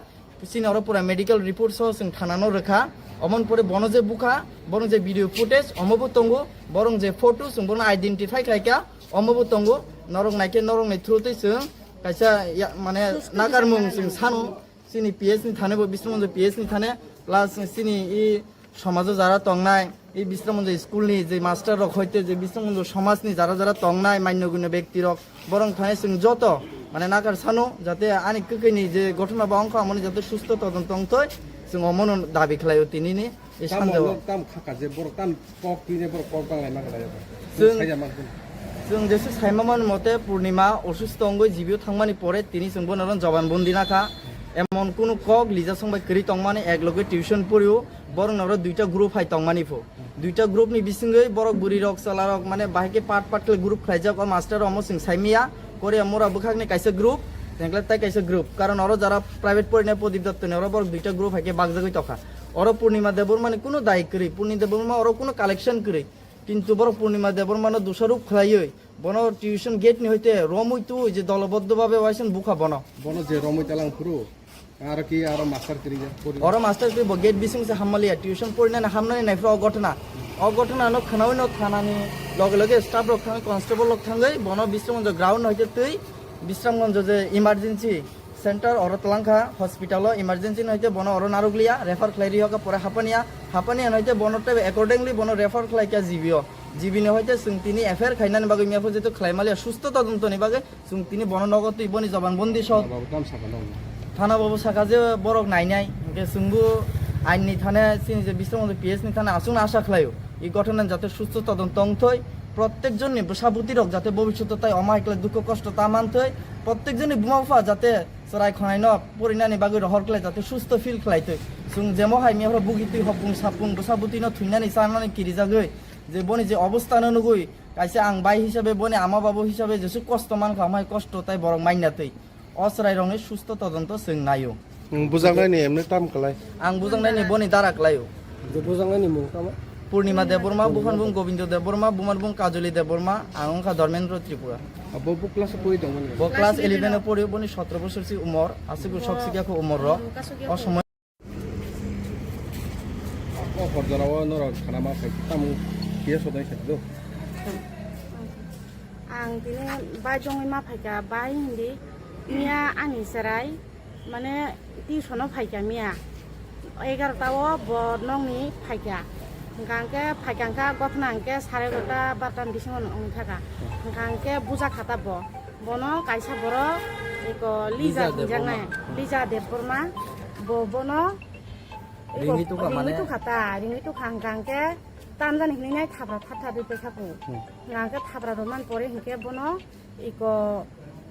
chini oro pura medical report soho chwng thanano rwkha, omoni pore bono je bukha, bono je video footage omobo tongo, borong je photo chwng bono identify khlaikha, omobo tongo, norok naikhe norokni through twi chwng kaisa ya-, mane nakarmung chwng sano. Chini P S ni thane bo Bisramganj P S ni thane, plus chini i somajo jara tongnai, i Bisramganj school ni je master rok hoite je Bisramganj somaj ni jara jara tongnai manya gunya bekti rok, borong thane chwng joto mane nakar sano jate ani kwkhwini je gothona ba wngkha amoni jate susto todonto wngthoi, chwng omono dabi khlaio tinini. I tamo sanjao. Tam khaka je borok tam kok twi je borok kok banglai ma khlai. Chwng saida man kun. Chwng jesu saima man mote Purnima osusto wngwi jibio thangmani pore tini chwng bono oro joban bondi nakha. Emon kunu kok lija songbai kwrwi tongmani, ek loge tuition porio, borok noro duita group hai tongmani pho. Duita group ni bisingwi borok bwrwi rok chwla rok mane bahai khe part part khe group khlaijak, o master omo chwng saimiya. Korea mura bwkhakni kaisa group, tengkle tai kaisa group. Karon oro jara private porinai Prodip Dotto ni oro borok duita group hai khe bakjagwi tokha. Oro Purnima Debbarma ni kunu dai kwrwi, Purnima Debbarma oro kunu collection kwrwi. Kintu borok Purnima Debbarma no dusaruk khlaiwi bono tuition gate ni hoite romwi tu je doloboddo babe waisen bukha bono. Bono je romwi talang phuru, aro ki aro master kiri ya, pori. Oro master kiri bo gate bising se hammaliya, tuition porinani hamnani naifra o gotna. O gotna no khnawi no thanani loge loge staff rok thangwi, constable rok thangwi bono Bisramganj ground hoite twi Bisramganj je emergency center oro twlangkha, hospital o emergency no hoite bono oro narwkliya, refer khlai ri hoka pore Hapania, Hapania no hoite bono tei accordingly bono refer khlai kha G B o. G B ni hoite chwng tini F I R khainani bagwi mia pho jeto khlai maliya susto todonto ni bagwi chwng tini bono nogo twi boni joban bondi sok. Thana babu tam saka no. Thana babu saka je borok nainai, hwnkhe chwngbo ain ni thane chini je Bisramganj P S ni thane aswkno asha khlaio. I gothonan jate susto todonto wngthoi, prottek jonni bwsa bwtwi rok jate bobishoto tai omo hai khlai dukho kosto ta manthoi, prottek jonni buma bupha jate chwrai khonai no porinani bagwi rohor khlai jate susto feel khlai twi. Chwng jemo hai mia phoro bugi twi hopung sapung bwsa bwtwi no thwinani chanani kirijagwi je boni je obostha no nugwi kaisa ang bai hisabe boni ama babu hisabe jesu kosto mankha, amai kosto tai borok mainna twi. O chwrai rokni susto todonto chwng naio. Nwng bujaknai ni emne tam kwlai? Ang bujaknai ni boni dara kwlaio. Je bujaknai ni mung tamo? Purnima Debbarma, buphan bung Gobindo Debbarma, bumar bung Kajoli Debbarma, ang wngkha Dharmendra Tripura. Abo bo class o pori tongmani? Bo class eleven o pori, boni sotro bosor si umor, aswk sok sikya kho umor rok. O somoy. O hor jora o norok khana ma phai tamo P S o dai sa do. Ang tini bai jongwi ma phaikha, bai hindi miya ani chwrai mane tuition o phaikha miya egarota o bo nokni phaikha, hwnkha hwnkhe phaikha hwnkha gothna hwnkhe sare egarota barota ni bisingo wngkha kha, hwnkha hwnkhe bujakha ta bo, bono kaisa borok eko Lija Lija hinjaknai, Debbarma. Lija Debbarma, bo bono eko Ringwi tukha ringwi mane? Tukha ta, ringwi tukha hwnkha hwnkhe tamjani hinwi nai thabra thar thar ri paikha kho, Hmm. hwnkha hwnkhe thabra rwmani pore hwnkhe bono eko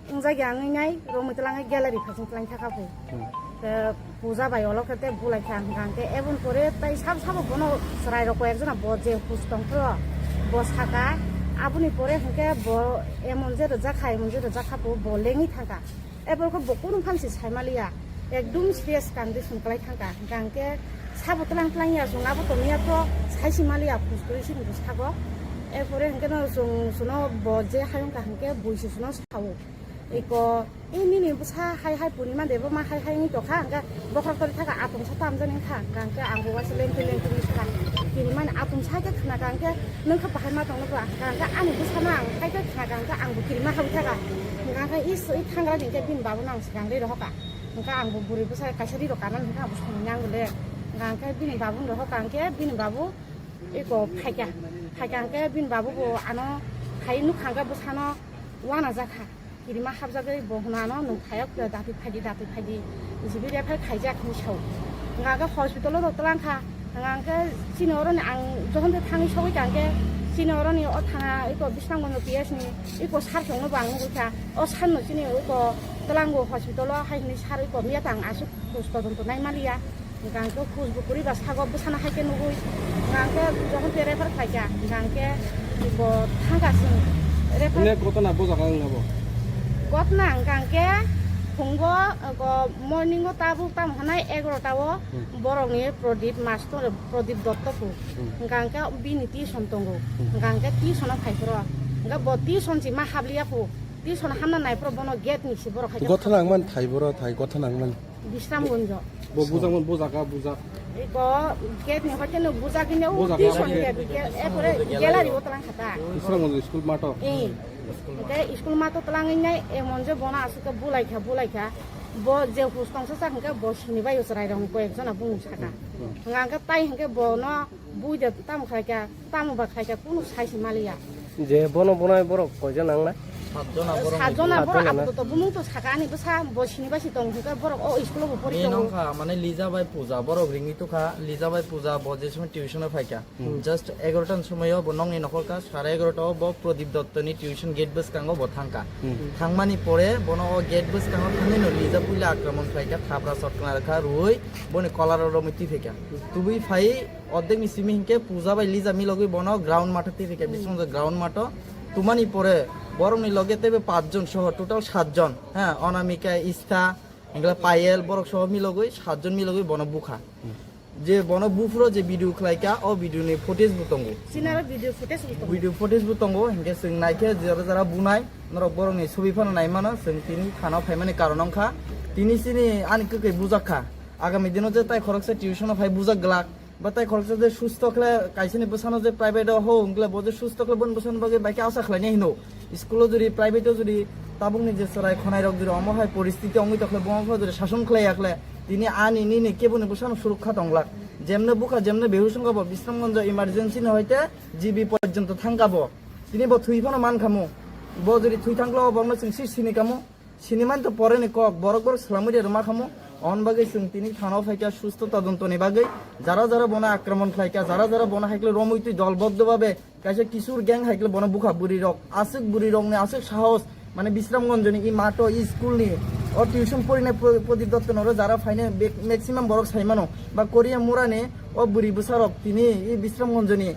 wngjakya wngwi nai romwi twlangwi gallery phasing twlang thaka pho. Hmm. Te puja bai olo khe te bulai kha hwnkha hwnkhe eboni pore tai sabo sabo bono chwrai rok koi ekjona bo je hus tong phro bo saka aboni pore hwnkhe bo emon je rwjak kha emon je rwjak kha pho bo lengwi thangkha. Eboni khe bo kunu phansi sai maliya. Ekdum serious condition kwlai thangkha. Hwnkha hwnkhe sabo twlang twlang ya, chwng abo tongya to saisi maliya, phus kwrwi sini bwskango. Erpore hwnkhe no chwng chwngno bo je hayung kaham khe buisi chwngno sao. Eko, "E nini bwsa hai hai Purnima Debbarma hai hai wngwi tongkha," hwnkhe bokhorok tori thaka atungsa tamjani wngkha. Hwnkha hwnkhe ang bo waisa lengtwi lengtwi wngwi sakha. Kirimani atungsa hai khe khna kha hwnkhe, "Nwng khe bahai ma tongno bwla?" Hwnkha hwnkhe ani bwsano ang hai khe khna kha hwnkhe ang bo kirima habwi thaka. Hwnkha hwnkhe i s-, i thangra ni hwnkhe bini babuno ang swkang ri rohorkha. Hwnkha ang bo bwrwi bwsa kaisa ri rok kanani hwnkhe ang bo songwi nang le. Hwnkha hwnkhe bini babu ni rohorkha hwnkhe bini babu eko phaikha. Phaikha hwnkhe bini babu bo ano phai nukha hwnkhe bwsano uanajakha. Kirima habjagwi bo hwnano nwng phaiya datwi phaidi, datwi phaidi. Jibi refer khaijak hinwi sao. Hwnkha hwnkhe hospital o rw twlang kha. Hwnkha hwnkhe chini oroni ang jokhon tei thangwi sogwi kha hwnkhe chini oroni o thana eko Bisramganj P S ni eko sir chwngno bo ang nugwi kha. O sir no chini eko twlango hospital o hai hinwi sir eko miya tang aswk khus todonto nai maliya. Hwnkha hwnkhe khus bo kwrwi ba sago bwsano hai khe nugwi. Hwnkha hwnkhe jokhon tei refer khlai kha. Hwnkha hwnkhe bo thang kha chwng refer. Bini gotona bo jaga wng abo? Gotona hwnkha hwnkhe phungo, eko morning o tabuk tamo hwnai egarota o Hmm. borokni Prodip master, Prodip Dotto phu. Hmm. Hwnkha hwnkhe bini tuition tongo. Hmm. Hwnkha hwnkhe tuition o phai phuru. Hwnkhe bo tuition si ma habliya phu. Tuition hamna nai phuru bono gate ni si borok hai khe Gotha nang man thai boro thai, gotha nang man. Bisramganj. Bo bujak man, bujak ka, bujak. Eko gate ni hoite no bujak ni o Bujak tuition ka, gate, gate. Erpore gallery o twlang kha ta. Bisramganj school mato. Eh. Hwnkhe school mato twlangwi nai emon je bono aswk khe bulai kha, bulai kha. Bo je hus tongsa sak hwnkhe bo sini bai o chwrai rok koi ek jona bumung saka. Hmm. Hwnkha hwnkhe tai hwnkhe bono bui de tamo khai kha, tamo ba khai kha, kunu sai se maliya. Je bono bonai borok koi jon nang na? Satjona borok. Satjona borok. Satjona na? Apatot bumung to saka ani bwsa bo sini bai si tong hwnkhe borok o school o bo pori tongo. Nini nongkha, mane Lija bai Puja, borok ringwi tukha, Lija bai Puja bo je somoi tuition o phaikha. Hmm. Just egarota ni somoi o bo nongni nokhorkha, sare egarota o bo Pradip Dotto ni tuition gate bwskango bo thangkha. Hmm. Thangmani pore bono o gate bwskango thangwi no Lija puila akraman khlaikha, thapra sotkna rwkha, rwui boni kolar o romwi twi phaikha. Tubui phai Ordek ni simi hinkhe Puja bai Lija milogwi bono ground matho twi rikha, hmm, bising ground matho. Tumani pore borokni loge teibo pach jon soho total sat jon, ha, Anamika, Istha, hinkhe Payel, borok soho milogwi sat jon milogwi bono bukha. Hmm. Je bono buphuro je video khlaikha, o video ni footage bo tongo. Sinaro video footage bo tongo. Video footage bo tongo, hinkhe chwng naikhe jora jora bunai, norok borokni sobi phano naimano, chwng tini thana phaimani karon wngkha. Tini chini ani kwkhwi bujakha. Agami dino je tai khoroksa tuition o phai bujak glak. Ba tai khoroksa je susto khle kaisani bwsano je private o ho wngkle bo je susto khle boni bwsano bagwi bai khe asa khlainai hino. School o jodi private o jodi tabukni je chwrai khonai rok jodi omo hai poristiti wngwi tokhle bo wngkha jodi sason khlai yakhle tini ani nini keboni bwsano surukha tonglak. Jemne bukha jemne behush wngkha bo Bisramganj emergency ni hoite G B porjonto thangkha bo. Tini bo thwi phano mankha mo. Bo jodi thwi thangkle o bokno chwng si sini kamo. Siniman to pore ni kok, borok borok swlamwi de rwma khamu. On bagwi chwng tini thana o phaikha susto todonto ni bagwi. Jara jara bono akraman khlaikha, jara jara bono haikle romwi twi dolboddo babe kaisa kisur gang haikle bono bukha bwrwi rok, aswk bwrwi rokni aswk sahos, mane Bisramganj ni i mato i school ni o tuition porinai Pro-, Prodip Dotto noro jara phainai be-, maximum borok saimano ba Korea mura ni o bwrwi bwsa rok tini i Bisramganj ni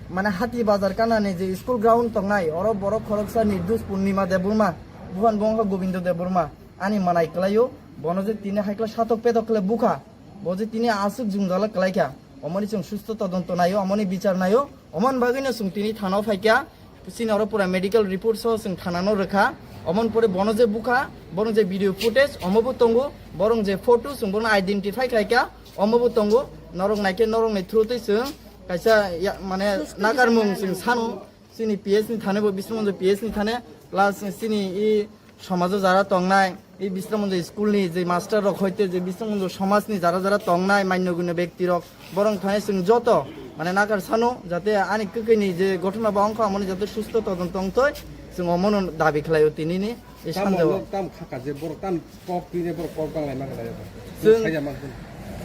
mane Hati Bazar kanani je school ground tongnai oro borok khoroksa Nirdush Purnima Debbarma. Buhan bo wngkha Gobindo Debbarma, ani manai kwlaio, bono je tini haikla satok petok khle bukha, bo je tini aswk jwngjala kwlaikha, omoni chwng susto todonto naio, omoni bichar naio, omoni bagwino chwng tini thana o phaikha, chini oro pura medical report so chwng thana no rwkha, omoni pore bono je bukha, borok je video footage omo bo tongo, borok je photo chwng bono identify khlaikha, omo bo tongo, norok naikhe norokni through twi chwng kaisa ya-, mane nakarmung chwng sano. Chini P S ni thane bo Bisramganj P S ni thane, plus chini i somajo jara tongnai, i Bisramganj school ni je master rok hoite je Bisramganj somaj ni jara jara tongnai manyo gunyo bekti rok, borok thane chwng joto mane nakar sano jate ani kwkwi ni je ghotona ba wngkha amoni jate susto todonto wngtoi chwng omono dabi khlaio tini ni. Ei tamo sanjao. Nok tam khaka je borok tam kok twi ne borok kok bang lai mangla ya. Chwng, chwng saima man.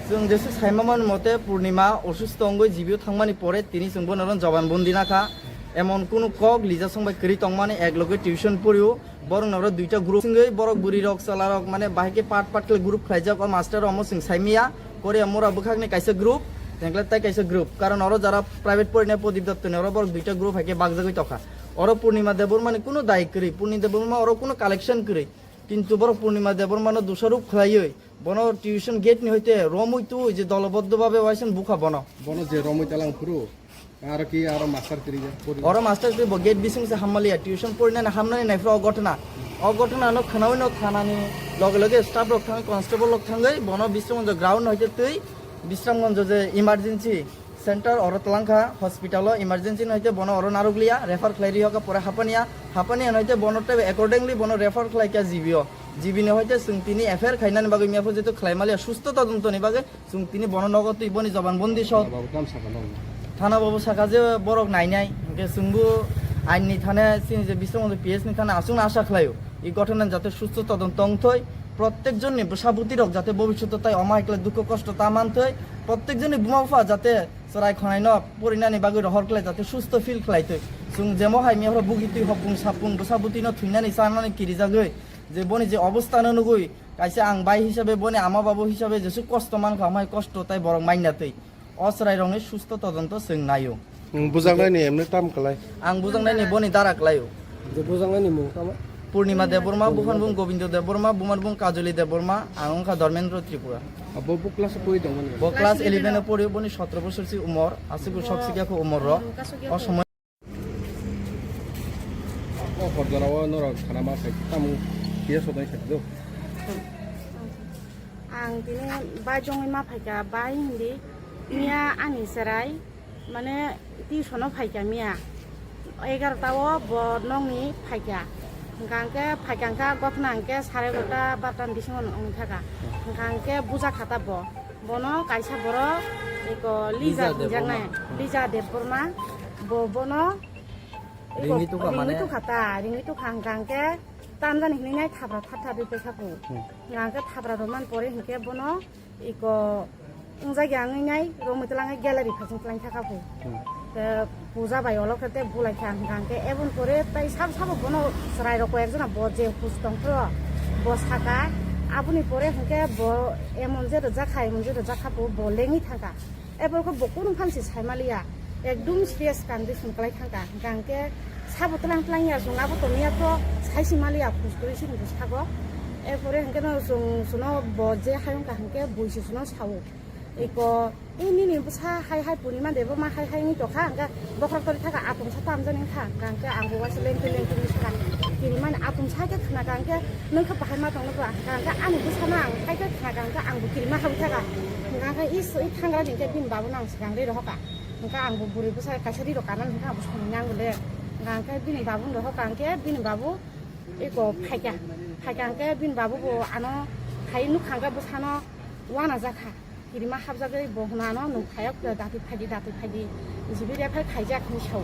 Chwng jesu saima man mote Purnima osusto wngwi G B o thangmani pore tini chwng bono ron joban bondi nakha. Emon kunu kok Lija song bai kwrwi tongmani ek loge tuition porio. Borok noro duita group wngwi borok bwrwi rok chwla rok mane bahai khe part part khe group khlaijak o master omo chwng saimia. Korea mura bwkhakni kaisa group, tengkle tai kaisa group. Karon oro jara private porinai Prodip Dotto ni oro borok duita group hai khe bakjagwi tokha. Oro Purnima Debbarma ni kunu dayik kwrwi, Purnima Debbarma oro kunu collection kwrwi. Kintu borok Purnima Debbarma no dusaruk khlaiwi, bono tuition gate ni hoite romwi twi je doloboddo babe waisa bukha bono. Bono je romwi talang phuru, aro ki aro master kwrwi ya, pori. Oro master kwrwi bo gate bising se hammaliya, tuition porinani hamnani nai phuru o ghotona. O ghotona no khwnawi no thanani loge loge staff rok thang, constable rok thangwi bono Bisramganj ground hoite twi Bisramganj je emergency center oro twlangkha hospital o emergency no hoite bono oro narwkliya refer khlai ri hoka pore Hapania, Hapania no hoite bono tei accordingly bono refer khlai kha G B o, G B ni hoite chwng tini F I R khainani bagwi mia pho jeto khlai maliya susto todonto ni bagwi chwng tini bono nogo twi boni joban bondi so. Thana babu tam saka nang. Thana babu saka je borok nainai hwnkhe chwngbo ain ni thane chini je Bisramganj P S ni thane aswkno asa khlaio. I ghotona jate susto todonto wngthoi, protek jonni bwsa bwtwi rok jate bobishoto tai omo hai khlai dukho kosto ta manthoi, protek jonni buma bupha jate chwrai khonai no porinani bagwi rohor khlai jate susto feel khlai twi. Chwng jemo hai mia phoro bugi twi hopung sapung bwsa bwtwi no thwinani chanani kirijagwi je boni je obostha no nugwi kaisa ang bai hisabe boni ama babu hisabe jesu kosto mankha omo hai kosto tai borok manya twi. O chwrai rokni susto todonto chwng naio. Hmm, bujaknai ni emni tam kwlai. Ang bujaknai ni boni dara kwlaio. Je bujaknai ni mung tamo? Purnima Debbarma, buphan bung Gobindo Debbarma, bumar bung Kajoli Debbarma, ang wngkha Dharmendra Tripura. Abo bo class o pori tongmani? Bo class eleven o pori, boni sotro bosor si umor, aswk bo sok sikya kho umor ro. O somoi O hor jora o norok sana ma sai tamo kiya sodai sai do. Ang tini bai jongoi ma phaikha, bai hindi miya ani chwrai mane tuition o phaikha miya egarota o bo nokni phaikha. Hwnkha hwnkhe phaikha hwnkha gothna hwnkhe sare egarota barota ni bisingo wngkha kha. Hwnkha hwnkhe buja khata bo. Bono kaisa borok eko Lija Lija hinjaknai, Debbarma. Lija Debbarma. Bo bono Ringwi tukha mane? Ringwi tukha ta, ringwi tukha hwnkha hwnkhe tamjani hinwi nai thapra thap thap ri paikha kho. Hmm. Hwnkha hwnkhe thapra rwmani pore hinkhe bono iko wngjak ya wngwi nai romwi twlangwi gallery phaiching twlang thakha kho. Hmm. Te puja bai olo khe te bulai kha hwnkha hwnkhe eboni pore tai sabo sabo bono chwrai rok koi ekjona bo je hus tong phro bo saka aboni pore hinkhe bo emon je rwjak kha emon je rwjak kha bo lengwi thangkha. Eborokhe bo kunu phan se sai maliya, ekdum serious condition kwlai thangkha. Hwnkha hwnkhe sabo tlang tlang ya, chwng abo tongya to sai se maliya, khus kwrwi se hinwi sago. Erpore hwnkhe no chwng, chwngno bo je hayung kaham khe bui se chwngno sao. Eko, "Ei nini bwsa hai hai purima de bo ma hai hai wngwi tongkha," hwnkhe bokhorok tori thaka atung sa tamjani wngkha. Hwnkha hwnkhe ang bo waisa lengkhe lengkhe wngwi sakha. Kirimani atung sa khe khna kha hwnkhe, "Nwng khe bahai ma tong nukla?" Hwnkha hwnkhe ani bwsano ang hai khe khna kha hwnkhe ang bo kirima habwi thaka. Hwnkha hwnkhe is, i thangra ni hwnkhe bini babu no ang swkang ri rohor kha. Hwnkha ang bo bwrwi bwsa kaisa ri rok kanani hwnkha ang bo samung ya ang bo le. Hwnkha hwnkhe bini babu no rohor kha hwnkhe bini babu eko phaikha. Phaikha hwnkhe bini babu bo ano hai nukha hwnkhe bwsano uanajak kha. Kirima habjagwi bo hwnano nwng phaiya khe dati phaidi, dati phaidi, G B refer khaijak hinwi sao.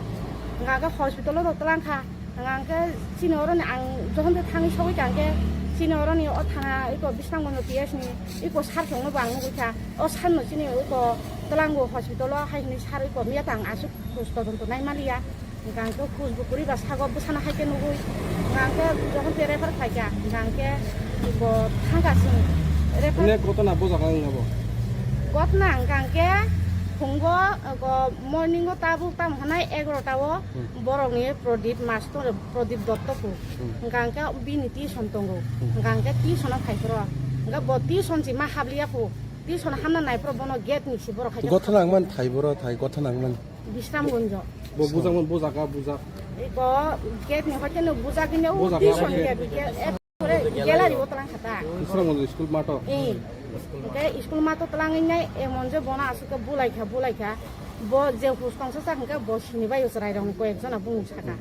Hwnka khe hospital-o rw twlang kha. Hwnka khe chini oroni ang jokhon tei thangwi sogwi kha hwnkhe chini oroni o thana eko Bisramganj P S ni eko sir chwngno bo ang nugwi kha. O sir no chini eko twlango hospital-o hai hinwi sir eko miya tang aswk khus todonto nai maliya. Hwnkha hwnkhe khus bo kwrwi ba sago bwsano hai khe nugwi. Hwnkha hwnkhe jokhon tei refer khlai kha, hwnkha hwnkhe bo thang kha chwng refer. Ine gotona bo jaga wng abo? Gotona hwnkha hwnkhe phungo, go morning o tabuk tamo hwnai egarota o Hmm. borokni Pradip master, Pradip Dotto kho. Hmm. Hwnkha hwnkhe bini tuition tongo. Hmm. Hwnkha hwnkhe tuition o phai phro. Hwnkha bo tuition si ma habliya kho. Tuition hamna nai phro bono gate ni si borok hai khe. Gotona wngmani thai boro thai gotona wngmani. Bisramganj. Bo bujak, bo jaga bujak. Bo gate ni hoite no bujak ni o Bo jaga, tuition bo gate. Gate, eh, pore gallery o twlang kha ta. Bisramganj school mato. Eh. Hwnkhe school mato twlangwi nai emon je bono aswk khe bulai kha, bulai kha. Bo je hus tongsa sa hwnkhe bo sini bai chwrai rok ni koi ek jona bumung saka.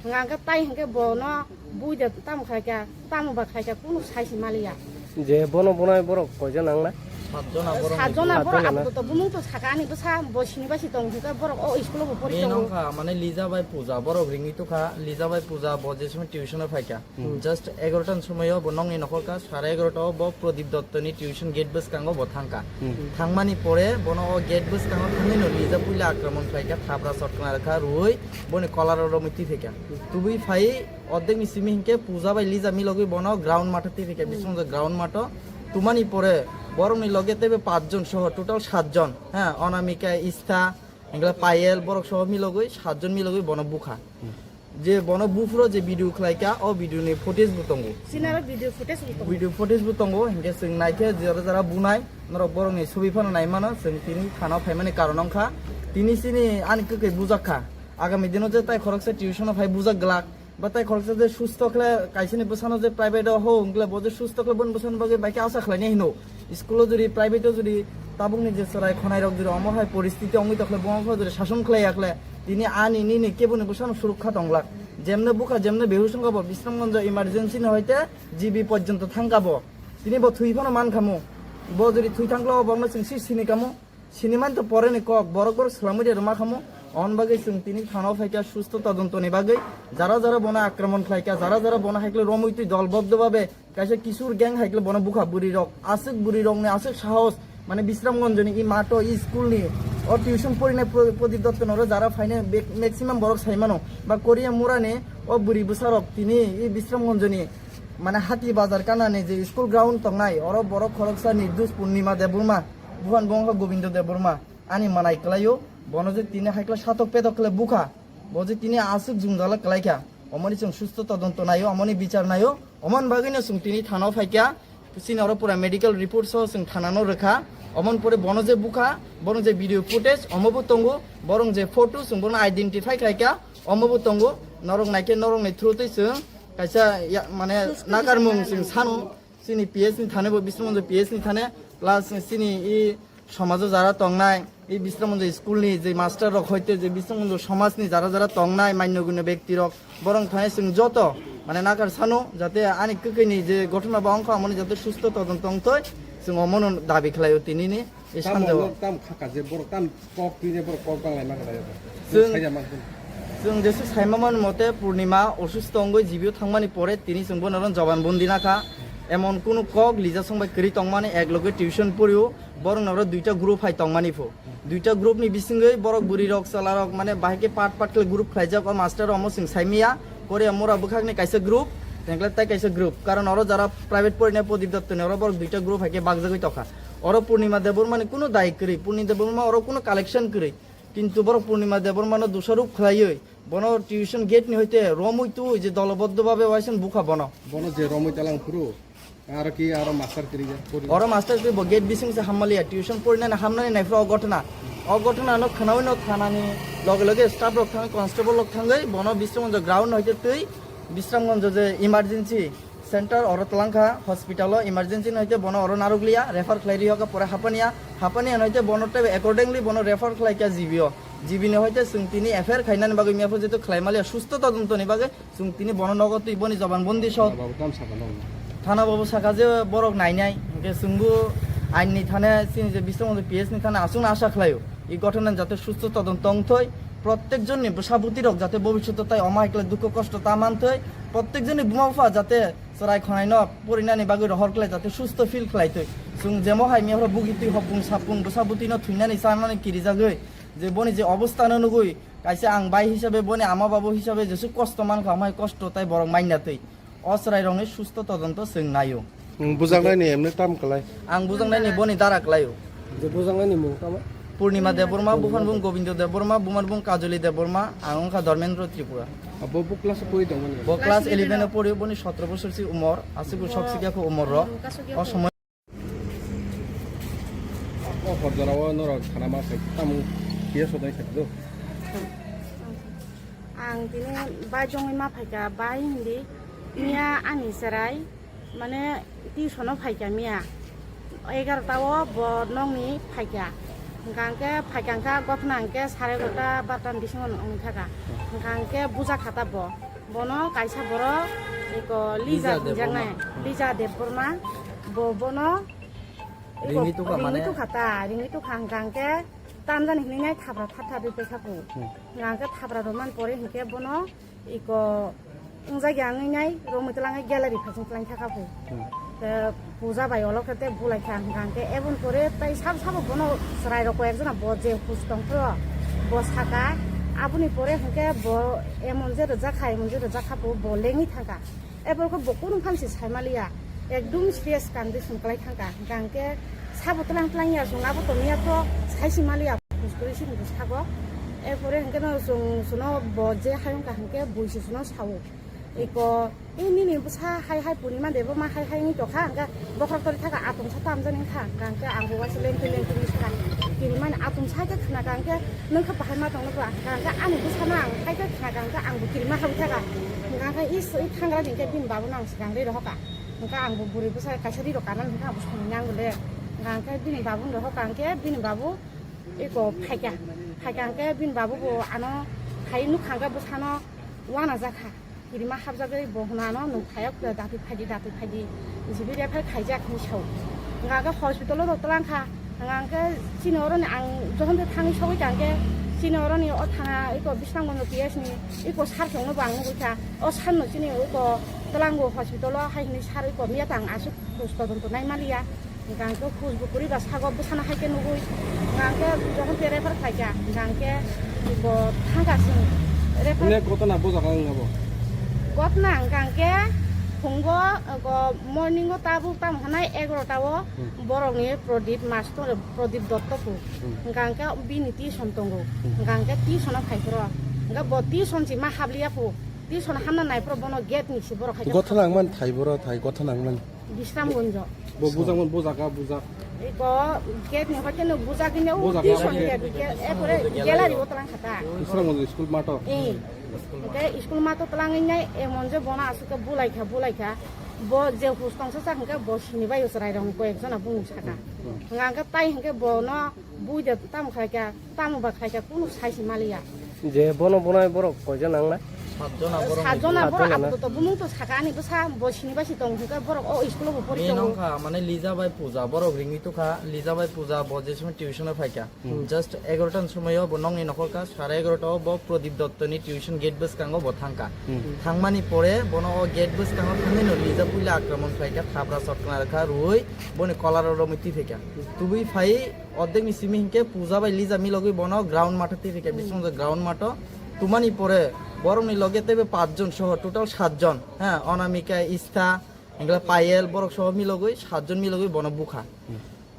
Hwnkha hwnkhe tai hwnkhe bono bui de tamo khai kha, tamo ba khai kha, kunu sai si maliya. Je bono bonai borok koijon nang na? Satjona borok. Satjona borok. Satjona na? Apatot bumung to saka ani bwsa bo sini bai si tong hwnkhe borok o school o bo pori tongo. Nongkha mane Lija bai Puja borok ringwi tukha, Lija bai Puja bo je somoi tuition o phaikha. Hmm. Just egarota ni somoi o bo nongni nokhor kha, sare egarota o bo Pradip Dotto ni tuition gate bwskango bo thangkha. Hmm. Thangmani pore bono o gate bwskango thangwi no Lija puila akraman khlaikha, thapra sotkna rwkha, rwui boni kolar o romwi twi phaikha. Tubui phai Ordek ni simi hinkhe Puja bai Lija milogwi bono ground matha twi rikha, hmm, bisingtwi ground matho. Tumani pore borokni loge teibo pachjon soho total satjon, ha, Onamika, Istha, hinkhe Payel, borok soho milogwi satjon milogwi bono bukha. Hmm. Je bono buphuro je video khlaikha, o video ni footage bo tongo. Sinaro video footage bo tongo. Video footage bo tongo, hinkhe chwng naikhe jara jara bunai, norok borokni sobi phano naimano, chwng tini thana o phaimani karon wngkha. Tini chini ani kwkhwi bujakha. Agami dino je tai khoroksa tuition o phai bujak glak. Ba tai khoroksa je susto khle kaisani bwsano je private o ho wngkle bo je susto khle boni bwsani bagwi bai khe asa khlainai hino. School o jodi private o jodi tabukni je chwrai khonai rok jodi omo hai poristiti wngwi tokhle bo wngkha jodi sason khlai yakhle tini ani nini keboni bwsano surukha tonglak. Jemne bukha jemne behush wngkha bo Bisramganj emergency ni hoite G B porjonto thangkha bo. Tini bo thwi phano mankhamu. Bo jodi thwi thangkhle o borokno chwng si sini kamu. Sinimani to pore ni kok, borok borok swlamwi de rwma khamu. On bagwi chwng tini thana o phaikha susto todonto ni bagwi. Jara jara bono akraman khlaikha, jara jara bono haikle romwi twi dolboddo babe kaisa kisur gang haikle bono bukha bwrwi rok. Aswk bwrwi rokni aswk sahos, mane Bisramganj ni i mato i school ni o tuition porinai Pro-, Pradip Dotto noro jara phainai be-, maximum borok saimano. Ba Korea mura ni o bwrwi bwsa rok tini i Bisramganj ni mane Hati Bazar kanani je school ground tongnai oro borok khoroksa Nirdus Purnima Debbarma. Buhan bo wngkha Gobindo Debbarma, ani manai kwlaio, bono je tini haikla satok petok khle bukha, bo je tini aswk jwngjala kwlaikha, omoni chwng susto todonto naio, omoni bichar naio, omoni bagwino chwng tini thana o phaikha, chini oro pura medical report so chwng thana no rwkha, omoni pore bono je bukha, bono je video footage omo bo tongo, borong je photo chwng bono identify khlaikha, omo bo tongo, norok naikhe norokni through twi chwng kaisa ya-, mane nakarmung chwng sano. Chini P S ni thane bo Bisramganj P S ni thane, plus chini i somajo jara tongnai, i Bisramganj school ni je master rok hoite je Bisramganj somaj ni jara jara tongnai manyo gunyo bekti rok, borong thane chwng joto mane nakar sano jate ani kwkhwini je gotona ba wngkha amoni jate susto todonto tongthoi chwng omono dabi khlaio tinini. E tam sanjao. Tam khaka je borok tam kok twi je borok kok bang lai ma kha. Chwng saida ma kha. Chwng jesu saima mani mote Purnima osusto wngwi G B O thangmani pore tini chwng bono oro joban bondi nakha. Emon kunu kok Lija song bai kwrwi tongmani, ek loge tuition porio, borok noro duita group hai tongmani pho. Duita group ni bisingwi borok bwrwi rok chwla rok mane bahai khe part part khe group khlaijak, o master omo chwng saimiya, Korea mura bwkhakni kaisa group, tengkle tai kaisa group. Karon oro jara private porinai Prodip Dotto ni oro borok duita group hai khe bakjagwi tokha. Oro Purnima Debbarma ni kunu dai kwrwi, Purnima Debbarma oro kunu collection kwrwi. Kintu borok Purnima Debbarma no dusarop khlaiwi, bono tuition gate ni hoite romwi twi je doloboddo babe waisang bukha bono. Bono je romwi talang phuru, aro ki aro master kiri ja, pori. Oro master kiri bo gate bising se hammaliya, tuition porinani hamnani nai phuru o gotna. O gotna no khnawi no thanani loge loge staff rok thang, constable rok thangwi bono Bisramganj ground hoite twi Bisramganj je emergency center oro twlangkha, hospital o emergency no hoite bono oro narwkliya, refer khlai rihokha pore Hapania, Hapania no hoite bono teibo accordingly bono refer khlaikha G B O. G B ni hoite chwng tini F I R khainani bagwi mia phuru jeto khlai maliya susto todonto ni bagwi chwng tini bono nogo twi boni joban bondi sok. Thana babu tam sakha no? Thana babu sakha je borok nainai, hwnkhe chwngbo ain ni thane chini je Bisramganj P S ni thane aswkno asa khlaio. I gothonan jate susto todonto wngthoi, protek jonni bwsa bwtwi rok jate bobishoto tai omo hai khlai dukho kosto ta manthoi, protek jonni buma bupha jate chwrai khonai no porinani bagwi rohor khlai jate susto feel khlai twi. Chwng jemo hai mia phuru bugi twi hopung sapung bwsa bwtwi no thwinani chanani kirijagwi je boni je obostha no nugwi kaisa ang bai hisabe boni ama babu hisabe jesu kosto mankha omo hai kosto tai borok manya twi. O chwrai rokni susto todonto chwng naio. Nwng bujaknai ni emne tam kwlai? Ang bujaknai ni boni dara kwlaio. Je bujaknai ni mung tamo? Purnima Debbarma, buphan bung Gobindo Debbarma, bumar bung Kajoli Debbarma, ang wngkha Dharmendra Tripura. Abo bo class o pori tongmani? Bo class eleven o pori, boni sotro bosor si umor, aswk bo sok sikya kho umor rok. O somoy. O hor jora o norok khana ma khai tamo P S o dai khai do. Ang tini bai jongwi ma phaikha, bai hindi miya ani chwrai mane tuition o phaikha miya egarota o bo nokni phaikha, hwnkha hwnkhe phaikha hwnkha gothna hwnkhe sare egarota barota ni bisingo wngkha kha, hwnkha hwnkhe buja khata bo. Bono kaisa borok eko Lija Lija hinjaknai, Debbarma. Lija Debbarma. Bo bono eko Ringwi tukha ringwi mane? Tukha ta, ringwi tukha hwnkha hwnkhe tamjani hinwi nai thapra thap thap rwi paikha kho. Hmm. Hwnkha hwnkhe thapra rwmani pore hwnkhe bono eko wngjak ya wngwi nai romwi twlangwi gallery phaichung twlang thaka kho. Hmm. Te puja bai olo khe te bulai kha hwnkha hwnkhe eboni pore tai sabo sabo bono chwrai rok koi ekjona bo je huch tong phuru bo saka, aboni pore hwnkhe bo emon je rwjak kha, emon je rwjak kha bo, bo lengwi thangkha. Ebor khe bo kunu phan se sai maliya, ekdum serious condition kwlai thangkha, hwnkha hwnkhe sabo twlang twlang ya chwng abo tongya to sai si maliya, huch kwrwi sini bo sago. Erpore hwnkhe no chwng chwngno bo je hayung kaham khe bui se chwngno sao. Eko, e nini bwsa hai hai Purnima Debbarma hai hai wngwi tongkha, hwnkhe bokhorok tori thaka atomsa tamjani wngkha, hwnkha hwnkhe ang bo waisa lengtwi lengtwi wngwi thaka. Kirimani atomsa khe khna kha hwnkhe, nwng khe bahai ma tongno bwla, hwnkha hwnkhe ani bwsano ang hai khe khna kha hwnkhe ang bo kirima habwi thaka. Hwnkha hwnkhe i s-, i thangra ni hwnkhe bini babuno ang swkang rwi rohorkha. Hwnkha ang bo bwrwi bwsa kaisa rwi rok kanani hwnkha ang bo songwi nango le. Hwnkha hwnkhe bini babuni rohorkha hwnkhe bini babu eko phaikha. Phaikha hwnkhe bini babu bo ano phai nukha hwnkhe bwsano uanajakha. Kirima hapjagwi bo hwnano nwng phaiya datwi phaidi, datwi phaidi. G B refer khaijak hinwi sao. Hwnkha hwnkhe hospital o rw twlang kha. Hwnkha hwnkhe chini oroni ang jokhon tei thangwi sogwi tang khe chini oroni o thana eko Bisramganj P S ni eko sir chwngno bo ang nugwi kha. O sir no chini eko twlango hospital o hai hinwi sir eko miya tang aswk khoj todonto nai maliya. Hwnkha hwnkhe huj bo kwrwi ba sago bwsano hai khe nugwi. Hwnkha hwnkhe jokhon tei refer khlai kha, hwnkha hwnkhe bo thang kha chwng refer. Ine gotona bo jaga wng abo? Gotona hwnkha hwnkhe phungo, go morning o tabuk tamo hwnai egarota o Hmm. borokni Prodip master, Prodip Dotto phu. Hmm. Hwnkha hwnkhe bini tuition tongo. Hmm. Hwnkha hwnkhe tuition o phai phuru. Hwnkha bo tuition si ma habliya phu. Tuition hamna nai phuru bono gate ni si borok hai khe Gotona wng man thai boro thai, gotona wng man. Bisramganj. Bo bujak man, bujak ka, bujak. Eko gate ni hoite no bujak hine o Bujak tuition ka, gate, gate, e pore gallery o twlang khata. Bisramganj school mato. Eh. Hwnkhe school mato twlangwi nai emon je bono aswk khe bulai kha, bulai kha. Bo je hus tongsa sak hwnkhe bo sini bai o chwrai rok koi ek jona bumung saka. Hmm. Hwnkha hwnkhe tai hwnkhe bono bui de tamo khai kha, tamo ba khai kha, kunu sai se maliya. Je bono bonai borok koijon nangnai? Satjona borok. Satjona borok. Satjona na? Apatot bumung to saka ani bwsa bo sini bai si tong thwkha borok o school o bo pori tongo. Main wngkha mane Lija bai Puja, borok ringwi tukha. Lija bai Puja bo je somoi tuition o phaikha. Hmm. Just egarota ni somoi o bo nokni nokhorkha, sare egarota o bo Pradip Dotto ni tuition gate bwskango bo thangkha. Hmm. Thangmani pore bono o gate bwskango thangwi no Lija puila akraman khlaikha, thabra sotkna rwkha, rwui boni kolar o romwi twi phaikha. Tubui phai ordek ni simi hinkhe Puja bai Lija milogwi bono ground matho twi phaikha, hmm, bising ground matho. Tumani pore borokni loge teibo pachjon soho total satjon, ha, Anamika, Istha, hingkhe Payel, borok soho milogwi satjon milogwi bono bukha.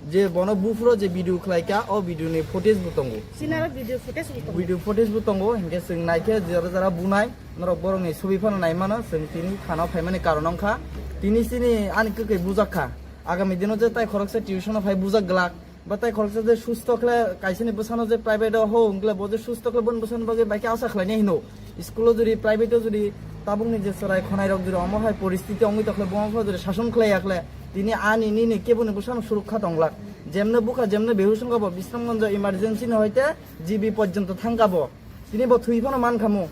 Je bono buphuro je video khlaikha, o video ni footage bo tongo. Sinaro video footage bo tongo. Video footage bo tongo, hinkhe chwng naikhe jora jora bunai, norok borokni sobi phano naimano, chwng tini thana phaimani karon wngkha. Tini chini ani kwkhwi bujakha. Agami dino je tai khoroksa tuition o phai bujak glak. Ba tai khoroksa je susto khle kaisani bwsano je private o ho wngkle bo je susto khle boni bwsani bagwi bai khe asa khlainai hino. School o jodi private o jodi tabukni je chwrai khonai rok jodi omo hai poristiti wngwi tokhle bo wngkha jodi sason khlai yakhle tini ani nini keboni bwsano surukha tonglak. Jemno bukha jemno behush wngkha bo Bisramganj emergency ni hoite G B porjonto thangkha bo. Tini bo thwi phano mankhamu.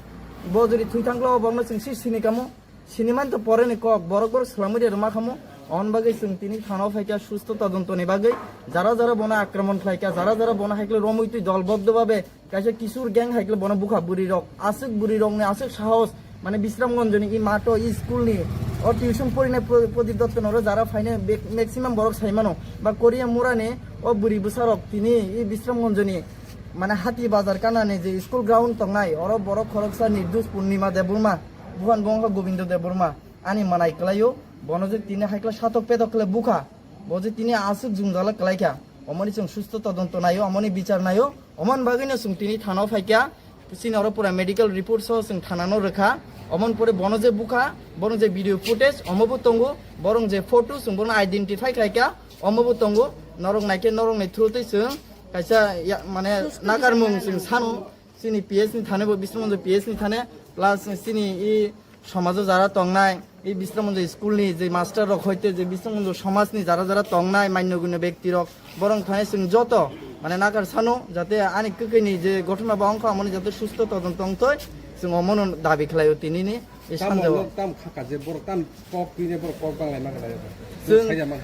Bo jodi thwi thangkhle o bokno chwng si sini kamu. Siniman to pore ni kok, borok borok swlamwi de rwma khamu. On bagwi chwng tini thana o phaikha susto todonto ni bagwi. Jara jara bono akraman khlaikha, jara jara bono haikle romwi twi dol boddo babe kaisa kisur gang haikle bono bukha bwrwi rok. Aswk bwrwi rok ni aswk sahos, mane Bisramganj ni i mato i school ni o tuition porinai Pro-, Pradip Dotto noro jara phainai be-, maximum borok saimano. Ba Korea mura ni o bwrwi bwsa rok tini i Bisramganj ni mane hati bazar kana ni je school ground tongnai oro borok khoroksa Nirdus Purnima Debbarma. Buhan bo wngkha Gobindo Debbarma, ani manai kwlaio, bono je tini haikla satok petok khle bukha, bo je tini aswk jwngjala kwlaikha, omoni chwng susto todonto naio, omoni bichar naio, omoni bagwino chwng tini thana o phaikha, chini oro pura medical report soho chwng thana no rwkha, omoni pore bono je bukha, bono je video footage omo bo tongo, borok je photo chwng bono identify khlaikha, omo bo tongo, norok naikhe norokni through twi chwng kaisa ya-, mane nakarmung chwng sano. Chini P S ni thane bo Bisramganj P S ni thane, plus chini i somajo jara tongnai, i Bisramganj school ni je master rok hoite je Bisramganj somaj ni jara jara tongnai manya gunya bekti rok, borok thane chwng joto mane nakar sano jate ani kwkhwi ni je gothona ba wngkha amoni jate susto todonto wngthoi, chwng omono dabi khlaio tini ni. Ei tamo sanjao. Nok tam khaka je borok tam kok twine borok kok banglai ma kha. Chwng,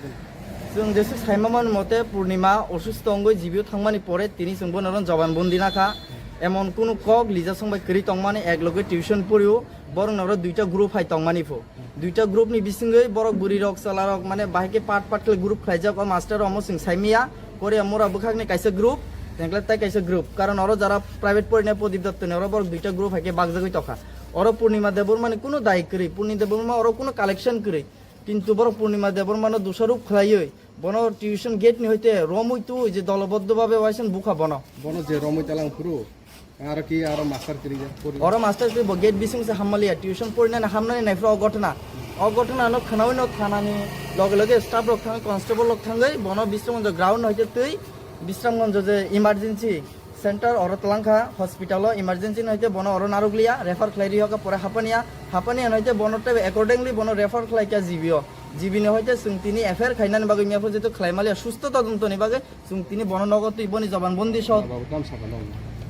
chwng jesuk saima man mote Purnima osusto wngwi G B o thangmani pore tini chwng bono oro joban bondi nakha. Emon kunu kok Lija song bai kwrwi tongmani ek loge tuition porio borok noro duita group hai tongmani pho. Duita group ni bisingwi borok bwrwi rok chwla rok mane bahai khe part part khe group khlaijak o master omo chwng saimaya. Korea mura bwkhakni kaisa group, tengkle tai kaisa group. Karon oro jara private porinai Pradip Dotto ni oro borok duita group hai khe bakjagwi tokha. Oro Purnima Debbarma ni kunu dai kwrwi, Purnima Debbarma oro kunu collection kwrwi. Kintu borok Purnima Debbarma no dusaruk khlaiwi, bono tuition gate ni hoite romwi twi je doloboddo babe waisen bukha bono. Bono je romwi talang phuru, aro ki aro master kwrwi ya, puri. Oro master kwrwi bo gate bising se hammaliya, tuition porinani hamnani naifru o gotna. O gotna no khnawi no thanani loge loge staff rok thangwi, constable rok thangwi, bono Bisramganj ground hoite twi, Bisramganj je emergency center oro twlangkha hospital o emergency no hwnkhe bono oro narwkliya refer khlai rihokha pore Hapania, Hapania no hwnkhe bono tei accordingly bono refer khlaikha G B o, G B no hwnkhe chwng tini F I R khainani bagwi miyaphu jeto khlai maliya susto todonto ni bagwi chwng tini bono nogo twi boni joban bondi sok. Thana babu kam sakha no?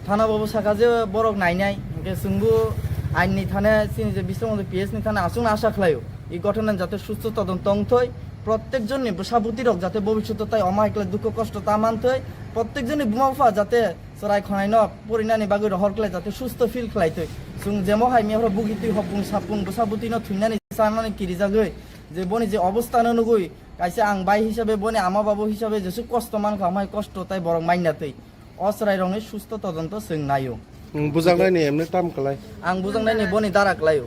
Thana babu sakha je borok nainai hwnkhe chwngbo ain ni thane chini je Bisramganj P S ni thane aswkno asa khlaio. I gotona jate susto todonto wngthoi, protek jonni bwsa bwtwi rok jate bobishoto tai omo hai khlai dukho kosto ta manthoi, protek jonni buma bupha jate chwrai khonai no porinani bagwi rohor khlai jate susto feel khlai twi. Chwng jemo hai miyapra bugi twi hopung sapung bwsa bwtwi no thwinani chanani kirijagwi je boni je obostha no nugwi kaisa ang bai hisabe boni ama babu hisabe jesu kosto mankha omo hai kosto tai borok manya twi. O chwrairokni susto todonto chwng naio. Nwng bujaknaini emne tam kwlai? Ang bujaknaini boni dara kwlaio.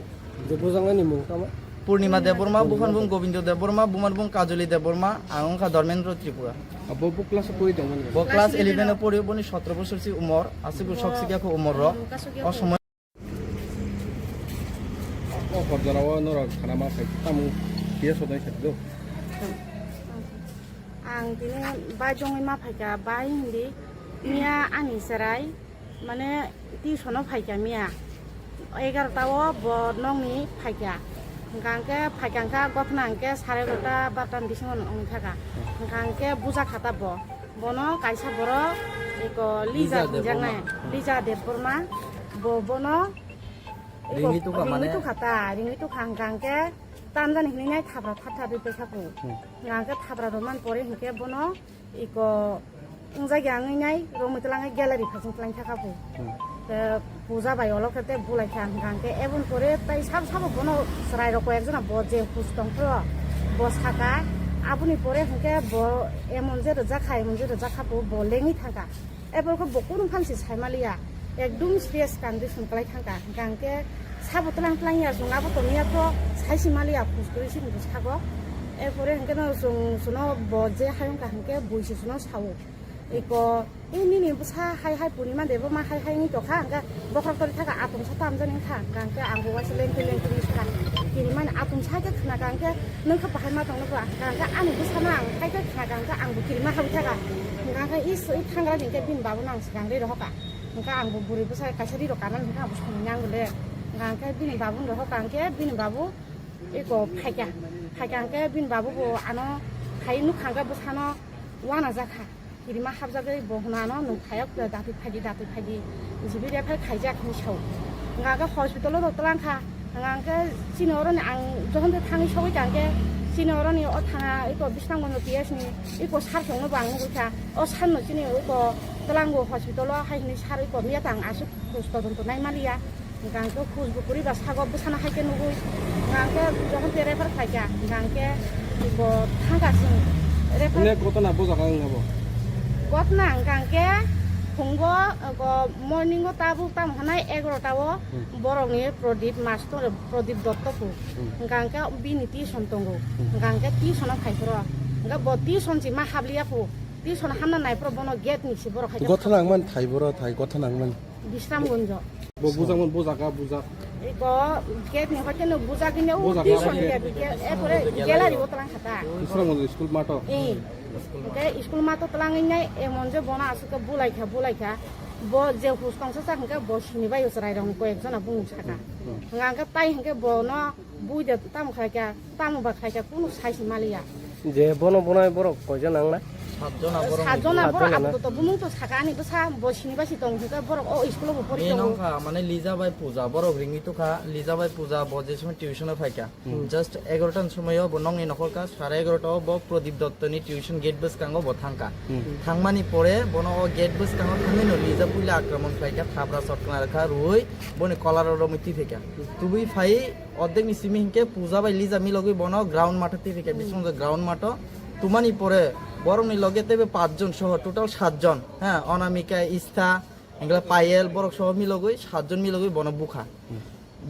Je bujaknaini mung tamo? Purnima Debbarma, buphani bung Gobindo Debbarma, bumani bung Kajoli Debbarma, ang wngkha Dharmendra Tripura. Abo bo class o pori tongmani? Bo class eleven o pori, boni sotro bosor si umor, aswk sok sikya kho umor rok. O somoi O hor jora o norok khana ma phai tamo P S o dai khe do. Ang tini bai jongwi ma phaikha, bai hindi miya ani chwrai mane tuition o phaikha miya egarota o bo nokni phaikha. Hwnkha hwnkhe phaikha hwnkha gotna hwnkhe sare egarota barota ni bisingo wngkha kha. Hwnkha hwnkhe bujakha ta bo. Bono kaisa borok eko Lija Lija hinjaknai, Debbarma. Lija Debbarma. Bo bono Ringwi tukha mane? Ringwi tukha ta, ringwi tukha hwnkha hwnkhe tamjani hinwi nai thapra thap thap rwi paikha kho. Hmm. Hwnkha hwnkhe thapra rwmani pore hwnkhe bono iko wngjak ya wngwi nai romwi twlangwi gallery phasing twlang thakha kho. Hmm. Te puja bai olok khe te bulai kha hwnkha hwnkhe eboni pore tai sabo sabo bono chwrai rok koi ekjona bo je hus tong phro bo saka aboni pore hwnkhe bo emon je rwjak kha emon je rwjak kha bo bo lengwi thangkha. Epor khe bo kunu phan se sai maliya, ekdum serious condition kwlai thangkha. Hwnkha hwnkhe sabo twlang twlang ya, chwng abo tongya kho sai se maliya, khus kwrwi se hinwi sago. Epore hwnkhe no chwng, chwngno bo je hayung kha hwnkhe bui se chwngno sao. Iko, "Ei, nini bwsa hai hai Purnima de bo ma hai hai wngwi tongkha," hwnkhe bokhorok tori thaka atung sa tamjani wngkha. Hwnkha hwnkhe ang bo waisa lengkhe lengkhe wngwi sakha. Kirimani atung sa khe khna kha hwnkhe, "Nwng khe bahai ma tongno ba?" Hwnkha hwnkhe ani bwsano ang hai khe khna kha hwnkhe ang bo kirima habwi thaka. Hwnkha hwnkhe is, i thangra ni hwnkhe bini babu no ang swkang ri rohor kha. Hwnkha ang bo bwrwi bwsa kaisa ri rok kanani hwnkhe ang bo songwi nang le. Hwnkha hwnkhe bini babu no rohor kha hwnkhe bini babu iko phaikha. Phaikha hwnkhe bini babu bo ano hai nukha hwnkhe bwsano uanajakha. Kirima habjagwi bo hwnano nwng phaiya khe datwi phaidi, datwi phaidi, G B refer khaijak hinwi sao. Hwnkha hwnkhe hospital-o rw twlang kha. Hwnkha hwnkhe chini oroni ang jokhon tei thangwi sogwi kha hwnkhe chini oroni o thana iko Bisramganj P S ni iko sir tongno bo ang nugwi kha. O sir no chini iko twlango hospital-o hai hinwi sir iko miya tang aswk khus todonto nai maliya. Hwnkha hwnkhe khus bo kwrwi ba sago bwsano hai khe nugwi. Hwnkha hwnkhe jokhon tei refer khlaikha, hwnkha hwnkhe bo thangkha chwng refer. Ine gotona bo jaga wngya bo? Gotona hwnkha hwnkhe phungo, go morning-o tabuk tamo hwnai egarota-o Hmm. borokni Pradip Master, Pradip Dotto kho. Hmm. Hwnkha hwnkhe bini tuition tongo. Hmm. Hwnkha hwnkhe tuition-o phai phuru. Hwnkha bo tuition se ma habliya kho. Tuition hamna nai phuru bono gate ni se borok hai khe Gotona wngmani thai boro thai gotona wngmani. Bisramganj. Bo bujak man, bujak, ah, bujak. Iko gate ni hoite no bujak ni o Bujak, tuition ah, ke bike, e pore gallery o tlang khata. Bisramganj school mato. Eh. Ke school mato tlang nai emon je bono asuk ke bulai kha, bulai kha. Bo je hus tong sa sa hwnkhe bo sini bai chwrai rong ko ekjona bung saka. Hwnkha hwnkhe tai hwnkhe bono bui de tamo khai kha, tamo ba khai kha, kunu sai si maliya. Je bono bonai borok koijon nang na? Satjona borok. Satjona borok Satjona na? Apatot bumung to saka ani bwsa bo sini basi tong hwnkhe borok o school o bo pori Ni tongo. Nong kha, mane Lija bai Puja borok ringwi tukha, Lija bai Puja bo je somoi tuition o phaikha. Hmm. Just egarota ni somoi o bo nongni nokhor kha, sare egarota o bo Pradip Dotto ni tuition gate bwskango bo thangkha. Hmm. Thangmani pore bono o gate bwskango thangwi no Lija puila akraman khlaikha, thapra sotkna rwkha, rwui boni kolar o romwi twi phaikha. Tubui phai Ordek ni simi hinkhe Puja bai Lija milogwi bono ground matha twi rikha, Bisramganj ground matho. Tumani pore borokni loge teibo pach jon soho total sat jon. Ha, Onamika, Istha, hingla Payel, borok soho milogwi sat jon milogwi bono bukha.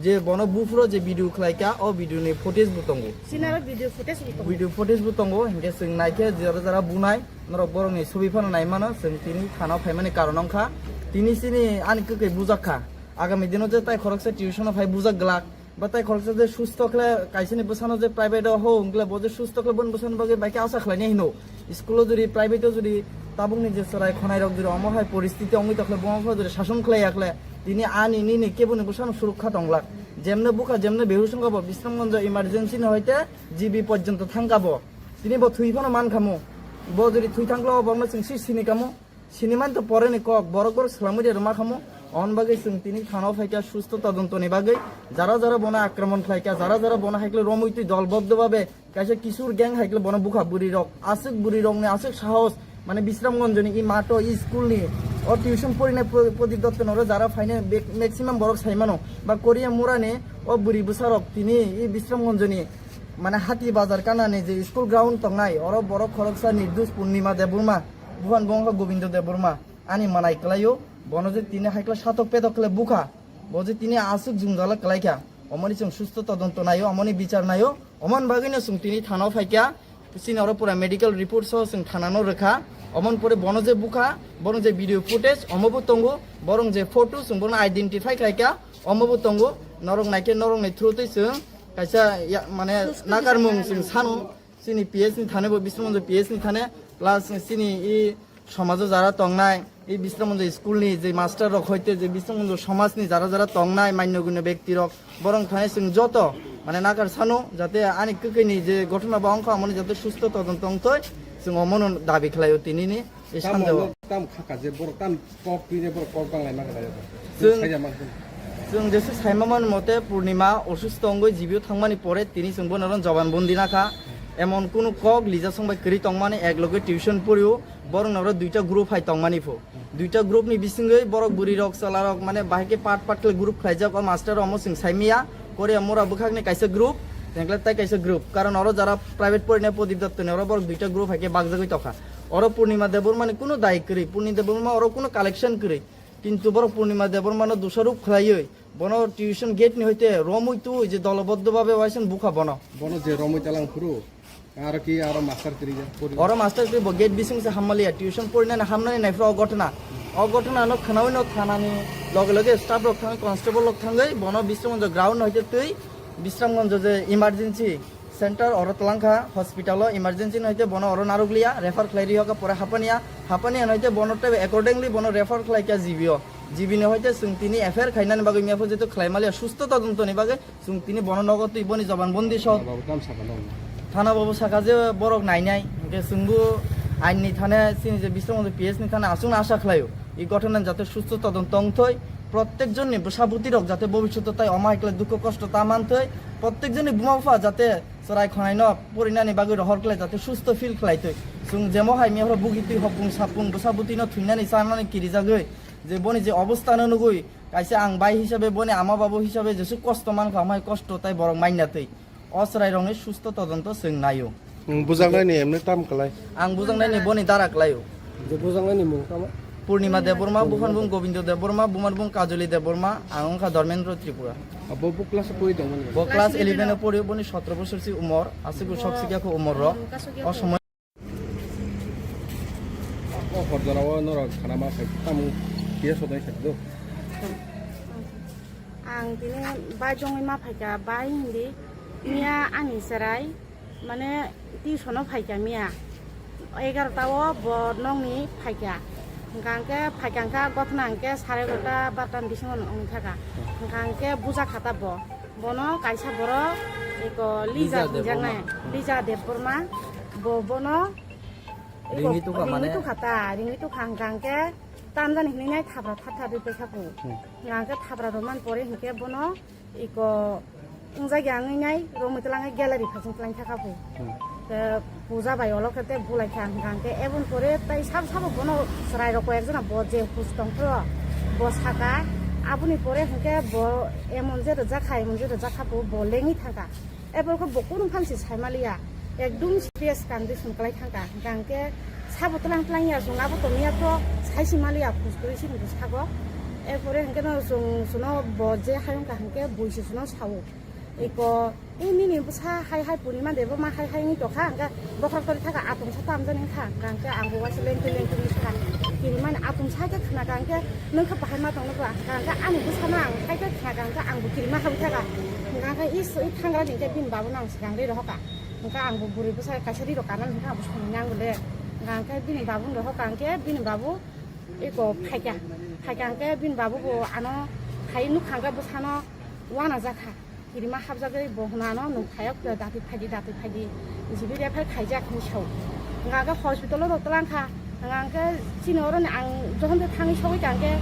Je bono buphuro je video khlaikha, o video ni footage bo tongo. Sinaro video footage bo tongo. Video footage bo tongo, hinkhe chwng naikhe jora jora bunai, norok borokni sobi phano naimano, chwng tini thana o phaimani karon wngkha. Tini chini ani kwkwi bujakha. Agami dino je tai khoroksa tuition o phai bujak glak. Ba tai khoroksa je susto khle kaisani bwsano je private o ho wngkle bo je susto khle boni bwsani bagwi bai khe asa khlainai hino. School o jodi private o jodi tabukni je chwrai khonai rok jodi omo hai poristiti wngwi tokhle bo wngkha jodi sason khlai yakhle tini ani nini keboni bwsano surukha tonglak. Jemne bukha jemne behus wngkha bo Bisramganj emergency ni hoite G B porjonto thangkha bo. Tini bo thwi phano mankhamu. Bo jodi thwi thangkhle o bokno chwng si sini kamu. Sinimani to pore ni kok, borok borok swlamwi de rwma khamu. On bagwi chwng tini thana o phaikha susto todonto ni bagwi. Jara jara bono akraman khlaikha, jara jara bono haikle romwi twi dolboddo babe kaisa kisur gang haikle bono bukha bwrwi rok. Aswk bwrwi rok ni aswk sahos, mane Bisramganj ni i mato i school ni o tuition porinai Pro-, Prodip Dotto noro jara phainai be-, maximum borok saimano. Ba Korea mura ni o bwrwi bwsa rok tini i Bisramganj ni mane Hati Bazar kana ni je school ground tongnai oro borok khoroksa Nirdus Purnima Debbarma. Buhan bo wngkha Gobindo Debbarma, ani manai kwlaio, bono je tini haikla satok petok khle bukha, bo je tini aswk jwngjala kwlaikha, omoni chwng susto todonto naio, omoni bichar naio, omoni bagwino chwng tini thana o phaikha, chini oro pura medical report so chwng thana no rwkha, omoni pore bono je bukha, bono je video footage omo bo tongo, borong je photo chwng bono identify khlaikha, omo bo tongo, norok naikhe norokni through twi chwng kaisa ya-, mane nakarmung chwng sano. Chini P S ni thane bo Bisramganj P S ni thane, plus chini i somajo jara tongnai, i Bisramganj school ni je master rok hoite je Bisramganj somaj ni jara jara tongnai manyo gunyo bekti rok, borong thane chwng joto mane nakar sano jate ani kwkwi ni je gotona ba wngkha amoni jate susto todonto wngtoi, chwng omono dabi khlaio tini ni. Ei Tam sanjao. Tam khaka je borok tam kok twi je borok kok bang lai ma kha. Chwng Sai ja ma kha. Chwng jesu saima mani mote Purnima osusto wngwi G B o thangmani pore tini chwng bono oro joban bondi nakha. Emon kunu kok Lija song bai kwrwi tongmani, ek loge tuition porio, borok noro duita group hai tongmani pho. Duita group ni bisingwi borok bwrwi rok chwla rok mane bahai khe part part khe group khlaijak, o master omo chwng saimiya. Korea mura bwkhakni kaisa group, tengkle tai kaisa group. Karon oro jara private porina Prodip Dotto ni oro borok duita group hai khe bakjagwi tokha. Oro Purnima Debbarma ni kunu dai kwrwi, Purnima Debbarma oro kunu collection kwrwi. Kintu borok Purnima Debbarma no dusarop khlaiwi, bono tuition gate ni hoite romwi twi je doloboddo babe waisang bukha bono. Bono je romwi talang phuru, aro ki aro master kwrwi ya, pori. Oro master kwrwi bo gate bising se hammaliya, tuition porinani hamnani naifra o gotna. O gotna no khnawi no thanani loge loge staff rok thangwi, constable rok thangwi, bono Bisramganj ground hoite twi Bisramganj je emergency center oro twlangkha, hospital o emergency no hoite bono oro narwkliya, refer khlai rihokha pore Hapania, Hapania no hoite bono teibo accordingly bono refer khlaikha G B o. G B ni hoite chwng tini F I R khainani bagwi mepho jeto khlai maliya susto todonto ni bagwi chwng tini bono nogo twi boni joban bondi sok. Thana babu tam sakha no. Thana babu sakha je borok nainai, hwnkhe chwngbo ain ni thane chini je Bisramganj P S ni thane aswkno asa khlaio. I gothonan jate susto todonto wngthoi, prottek jonni bwsa bwtwi rok jate bobishoto tai omo hai khlai dukho kosto ta manthoi, prottek jonni buma bupha jate chwrai khwnaino porinani bagwi rohor khlai jate susto feel khlaitwi. Chwng jemo hai mihoro bugitwi hopung sapung bwsa bwtwino thwinani chanani kirijagwi je boni je obostano nugwi kaisa ang bai hisabe boni ama babu hisabe jesu kosto mankha omo hai kosto tai borok mainna twi. O chwrairokni susto todonto chwng naio. Nwng bujaknaini emne tam kwlai? Ang bujaknaini boni dara kwlaio. Je bujaknaini mung tamo? Purnima Debbarma, buphani bung Gobindo Debbarma, bumani bung Kajoli Debbarma, ang wngkha Dharmendra Tripura. Abo bo class o pori tongmani? Bo class eleven o pori, boni sotro bosor si umor, aswk sok sikya kho umor rok. O somoy O hor jora o norok khana ma khai tamo P S o dai khai do. Ang tini bai jongwi ma phaikha, bai hindi miya ani chwrai mane tuition o phaikha miya egarota o bo nokni phaikha, hwnkha hwnkhe phaikha hwnkha gothna hwnkhe sare egarota barota ni bisingo wngthaka, hwnkha hwnkhe buja khata bo. Bono kaisa borok eko Lija Lija hinjaknai, Debbarma. Lija Debbarma. Bo bono eko Ringwi tukha ringwi mane? Tukha ta, ringwi tukha hwnkha hwnkhe tamjani hinwi nai thabra thar thar rwi paikha kho. Hmm. Hwnkha hwnkhe thabra rwmani pore hwnkhe bono eko wngjakya wngwi nai romwi twlangwi gallery phasing twlang thaka kho. Hmm. Te puja bai olo khe te bulai kha hwnkha hwnkhe eboni pore tai sabo sabo bono chwrai rok koi ekjona bo je hus tong phro bo saka aboni pore hwnkhe bo emon je rwjak kha emon je rwjak kha bo bo lengwi thangkha. Eboni khe bo kunu phan si sai maliya ekdum serious condition kwlai thangkha hwnkha hwnkhe sabo twlang twlang ya chwng abo tongya to sai si maliya hus kwrwi si hwnkhe sago. Erpore hwnkhe no chwng chwngno bo je hayung kha hwnkhe bui se chwngno sao. Eko, e nini bwsa hai hai Purnima Debbarma hai hai wngwi tongkha, hwnkhe bokhorok tori thaka atungsa tamjani wngkha, hwnkhe ang bo waisa lengtwi lengtwi wngwi sakha. Kirimani atungsa hai khe khna kha, hwnkhe nwng khe bahai ma tong nukha, hwnkhe ani bwsano ang hai khe khna kha, hwnkhe ang bo kirima habwi thaka. Hwnkhe is, i thangrani hwnkhe bini babuno ang swkang ri rohor kha. Hwnkhe ang bo bwrwi bwsa kaisa ri rok kanani hwnkhe ang bo songwi nango le. Hwnkhe bini babuno rohor kha, hwnkhe bini babu eko phaikha. Phaikha hwnkhe bini babu bo ano hai nukha, hwnkhe bwsano uanajak kha. Kirima habjagwi bo hwnano nwng phaiya khe dati phaidi, dati phaidi, G B refer khaijak hinwi sao. Hwnkha hwnkhe hospital-o rw twlang kha. Hwnkha hwnkhe chini oroni ang jokhon tei thangwi sogwi kha hwnkhe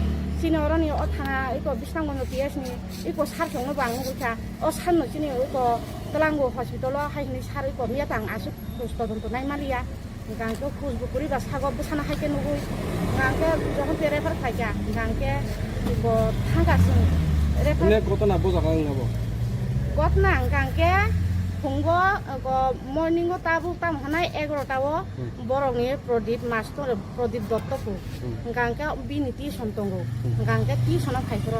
chini oroni o thana eko Bisramganj P S ni eko sir chwngno bo ang nugwi kha. O sir no chini eko twlango hospital-o hai hinwi sir eko miya tang aswk todonto nai maliya. Hwnkha hwnkhe hus bo kwrwi ba sago bwsano hai khe nugwi, hwnkha hwnkhe jokhon tei refer khlaikha, hwnkha hwnkhe bo thangkha chwng refer. Ine gotona bo jaga wngya bo? Gotona hwnkha hwnkhe phungo, go morning o tabuk tamo hwnai egarota o Hmm. borokni Prodip master, Prodip Dotto phu. Hmm. Hwnkha hwnkhe bini tuition tongo. Hmm. Hwnkha hwnkhe tuition o phai phuru.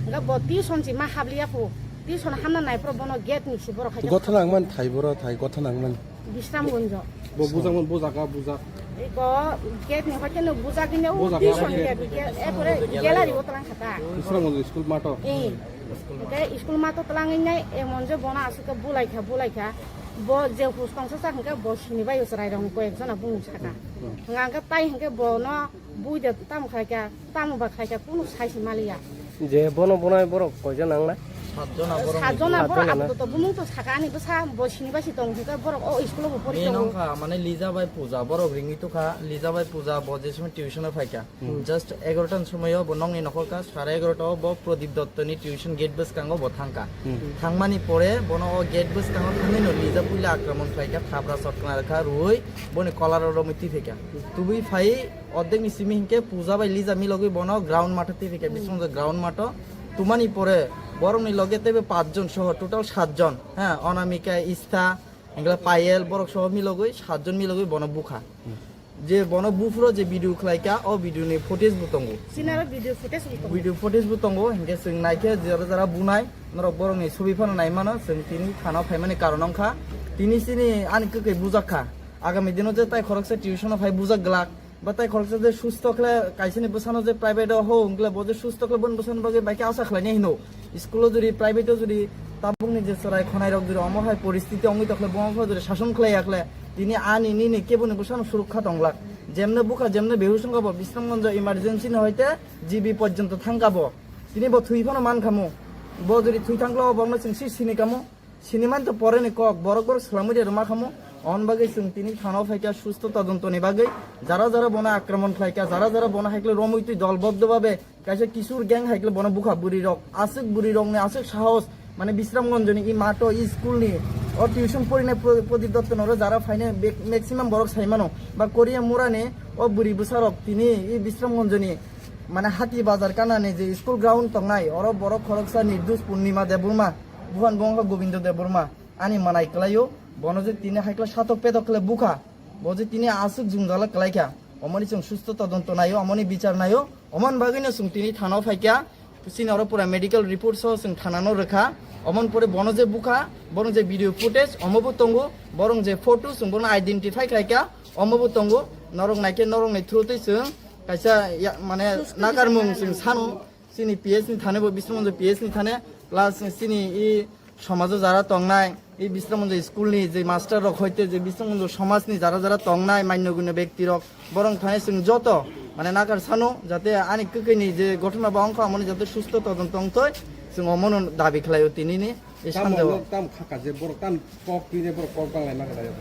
Hwnkhe bo tuition si ma habliya phu. Tuition hamna nai phuru bono gate ni si borok hai khe Gotona wngmani thai boro thai, gotona wngmani. Bisramganj. Bo bujak man, bo jaga bujak. Eko gate ni hoite no bujak ni Bo jaga tuition bujak. Gate, gate, e pore gallery o twlang khata. Bisramganj school mato. Eh. Ke school mato twlang nai emon je bono aswk bulai kha, bulai kha. Bo je hus tongsa sa hwnkhe bo sini bai chwrai rong ko ekjona bung saka. Hmm. Hwnkhe tai hwnkhe bono bui de tamo khai kha, tamo ba khai kha, kunu sai si maliya. Je bono bonai borok koijon nangnai? Satjona borok. Satjona borok. Satjona na? Apatot bumung to saka ani bwsa bo sini basi tong hwnkhe borok o school o bo pori tongo. Nini wngkha mane Lija bai Puja, borok ringwi tukha, Lija bai Puja bo je somoi tuition o phaikha. Hmm. Just egarota ni somoi o bo nokni nokhor kha, sare egarota o bo Pradip Dotto ni tuition gate bwskango bo thangkha. Hmm. Thangmani pore bono o gate bwskango thangwi no Lija puila akraman khlaikha, thapra sotkna rwkha, rwui boni kolar o romwi twi phaikha. Tubui phai ordek ni simi hinkhe Puja bai Lija milogwi bono ground matho twi phaikha, hmm, bisingtwi ground matho. Tumani pore borokni loge teibo pachjon soho total satjon, ha, Onamika, Istha, hingkhe Payel, borok soho milogwi satjon milogwi bono bukha. Hmm. Je bono buphuro je video khlaikha, o video ni footage bo tongo. Sinaro video footage bo tongo. Video footage bo tongo, hinkhe chwng naikhe jora jora bunai, norok borokni sobi phano naimano, chwng tini thana phaimani karon wngkha. Tini chini ani kwkhwi bujakha. Agami dino je tai khoroksa tuition o phai bujak glak. Ba tai khoroksa je susto khle kaisani bwsano je private o ho wngkle bo je susto khle boni bwsani bagwi bai khe asa khlainai hino. School o jodi private o jodi tabukni je chwrai khonai rok jodi omo hai poristiti wngwi tokhle bo wngkha jodi sason khlai yakhle tini ani nini keboni bwsano surukha tonglak. Jemne bukha jemne behush wngkha bo Bisramganj emergency ni hoite G B porjonto thangkha bo. Tini bo thwi phano mankhamu. Bo jodi thwi thangkhle o bokno chwng si sini kamu. Siniman to pore ni kok, borok borok swlamwi de rwma khamu. On bagwi chwng tini thana o phaikha susto todonto ni bagwi. Jara jara bono akraman khlaikha, jara jara bono haikle romwi twi dolboddo babe kaisa kisur gang haikle bono bukha bwrwi rok. Aswk bwrwi rokni aswk sahos, mane Bisramganj ni i mato, i school ni, o tuition porinai Pro-, Prodip Dotto noro jara phainai be-, maximum borok saimano. Ba Korea mura ni o bwrwi bwsa rok tini i Bisramganj ni mane hati bazar kanani je school ground tongnai, oro borok khoroksa Nirdus Purnima Debbarma. Buhan bo wngkha Gobindo Debbarma, ani manai kwlaio, bono je tini haikla satok petok khle bukha, bo je tini aswk jwngjala kwlaikha, omoni chwng susto todonto naio, omoni bichar naio, omoni bagwino chwng tini thana o phaikha, chini oro pura medical report so chwng thana no rwkha, omoni pore bono je bukha, borok je video footage omo bo tongo, borok je photo chwng bono identify khlaikha, omo bo tongo, norok naikhe norokni through twi chwng kaisa ya-, mane nakarmung chwng sano. Chini P S ni thane bo Bisramganj P S ni thane, plus chini i somajo jara tongnai, i Bisramganj school ni je master rok hoite je Bisramganj somaj ni jara jara tongnai manyo gunyo bekti rok, borok thane chwng joto mane nakar sano jate ani kwkwi ni je ghotona ba wngkha amoni jate susto todonto wngthoi, chwng omono dabi khlaio tini ni. Ei tamo sanjao. Nok tam khaka je borok tam kok twine borok kok banglai ma kadayo.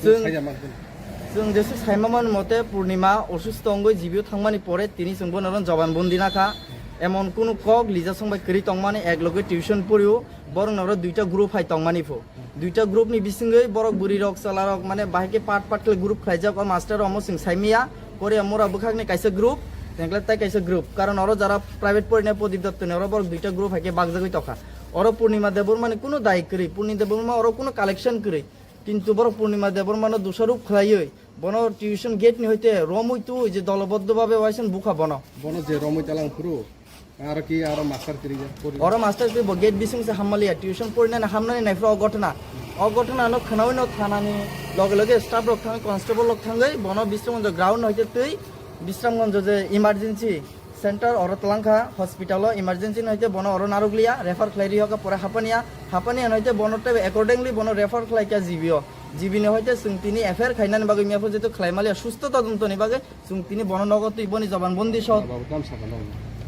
Chwng, Saya man. Chwng jesu saima man mote Purnima osusto wngwi G B o thangmani pore tini chwng bono ron joban bondi nakha. Emon kunu kok Lija song bai kwrwi tongmani ek loge tuition porio borok noro duita group hai tongmani pho. Duita group ni bisingwi borok bwrwi rok chwla rok mane bahai khe part part khe group khlaijak o master omo chwng saimiya. Korea mura bwkhakni kaisa group, tengkle tai kaisa group. Karon oro jara private porinai Prodip Dotto ni oro borok duita group hai khe bakjagwi tokha. Oro Purnima Debbarma ni kunu dai kwrwi, Purnima Debbarma oro kunu collection kwrwi. Kintu borok Purnima Debbarma no dusaruk khlaiwi, bono tuition gate ni hoite romwi twi je doloboddo babe waisen bukha bono. Bono je romwi talang phuru, aro ki aro master kwrwi ya, pori. Oro master kwrwi bo gate bising se hammaliya, tuition porinani hamnani naifru o ghotona. O ghotona no khnawi no thanani loge loge staff rok thangwi, constable rok thangwi, bono Bisramganj ground hoite twi, Bisramganj je emergency center oro twlangkha hospital o emergency no hwnkhe bono oro narwkliya refer khlai rihokha pore Hapania, Hapania no hwnkhe bono tei accordingly bono refer khlaikha G B o, G B ni hwnkhe chwng tini F I R khainani bagwi miyaphu jeto khlaimaliya susto todonto ni bagwi chwng tini bono nogo twi boni joban bondi so. Thana babu tam sakha no.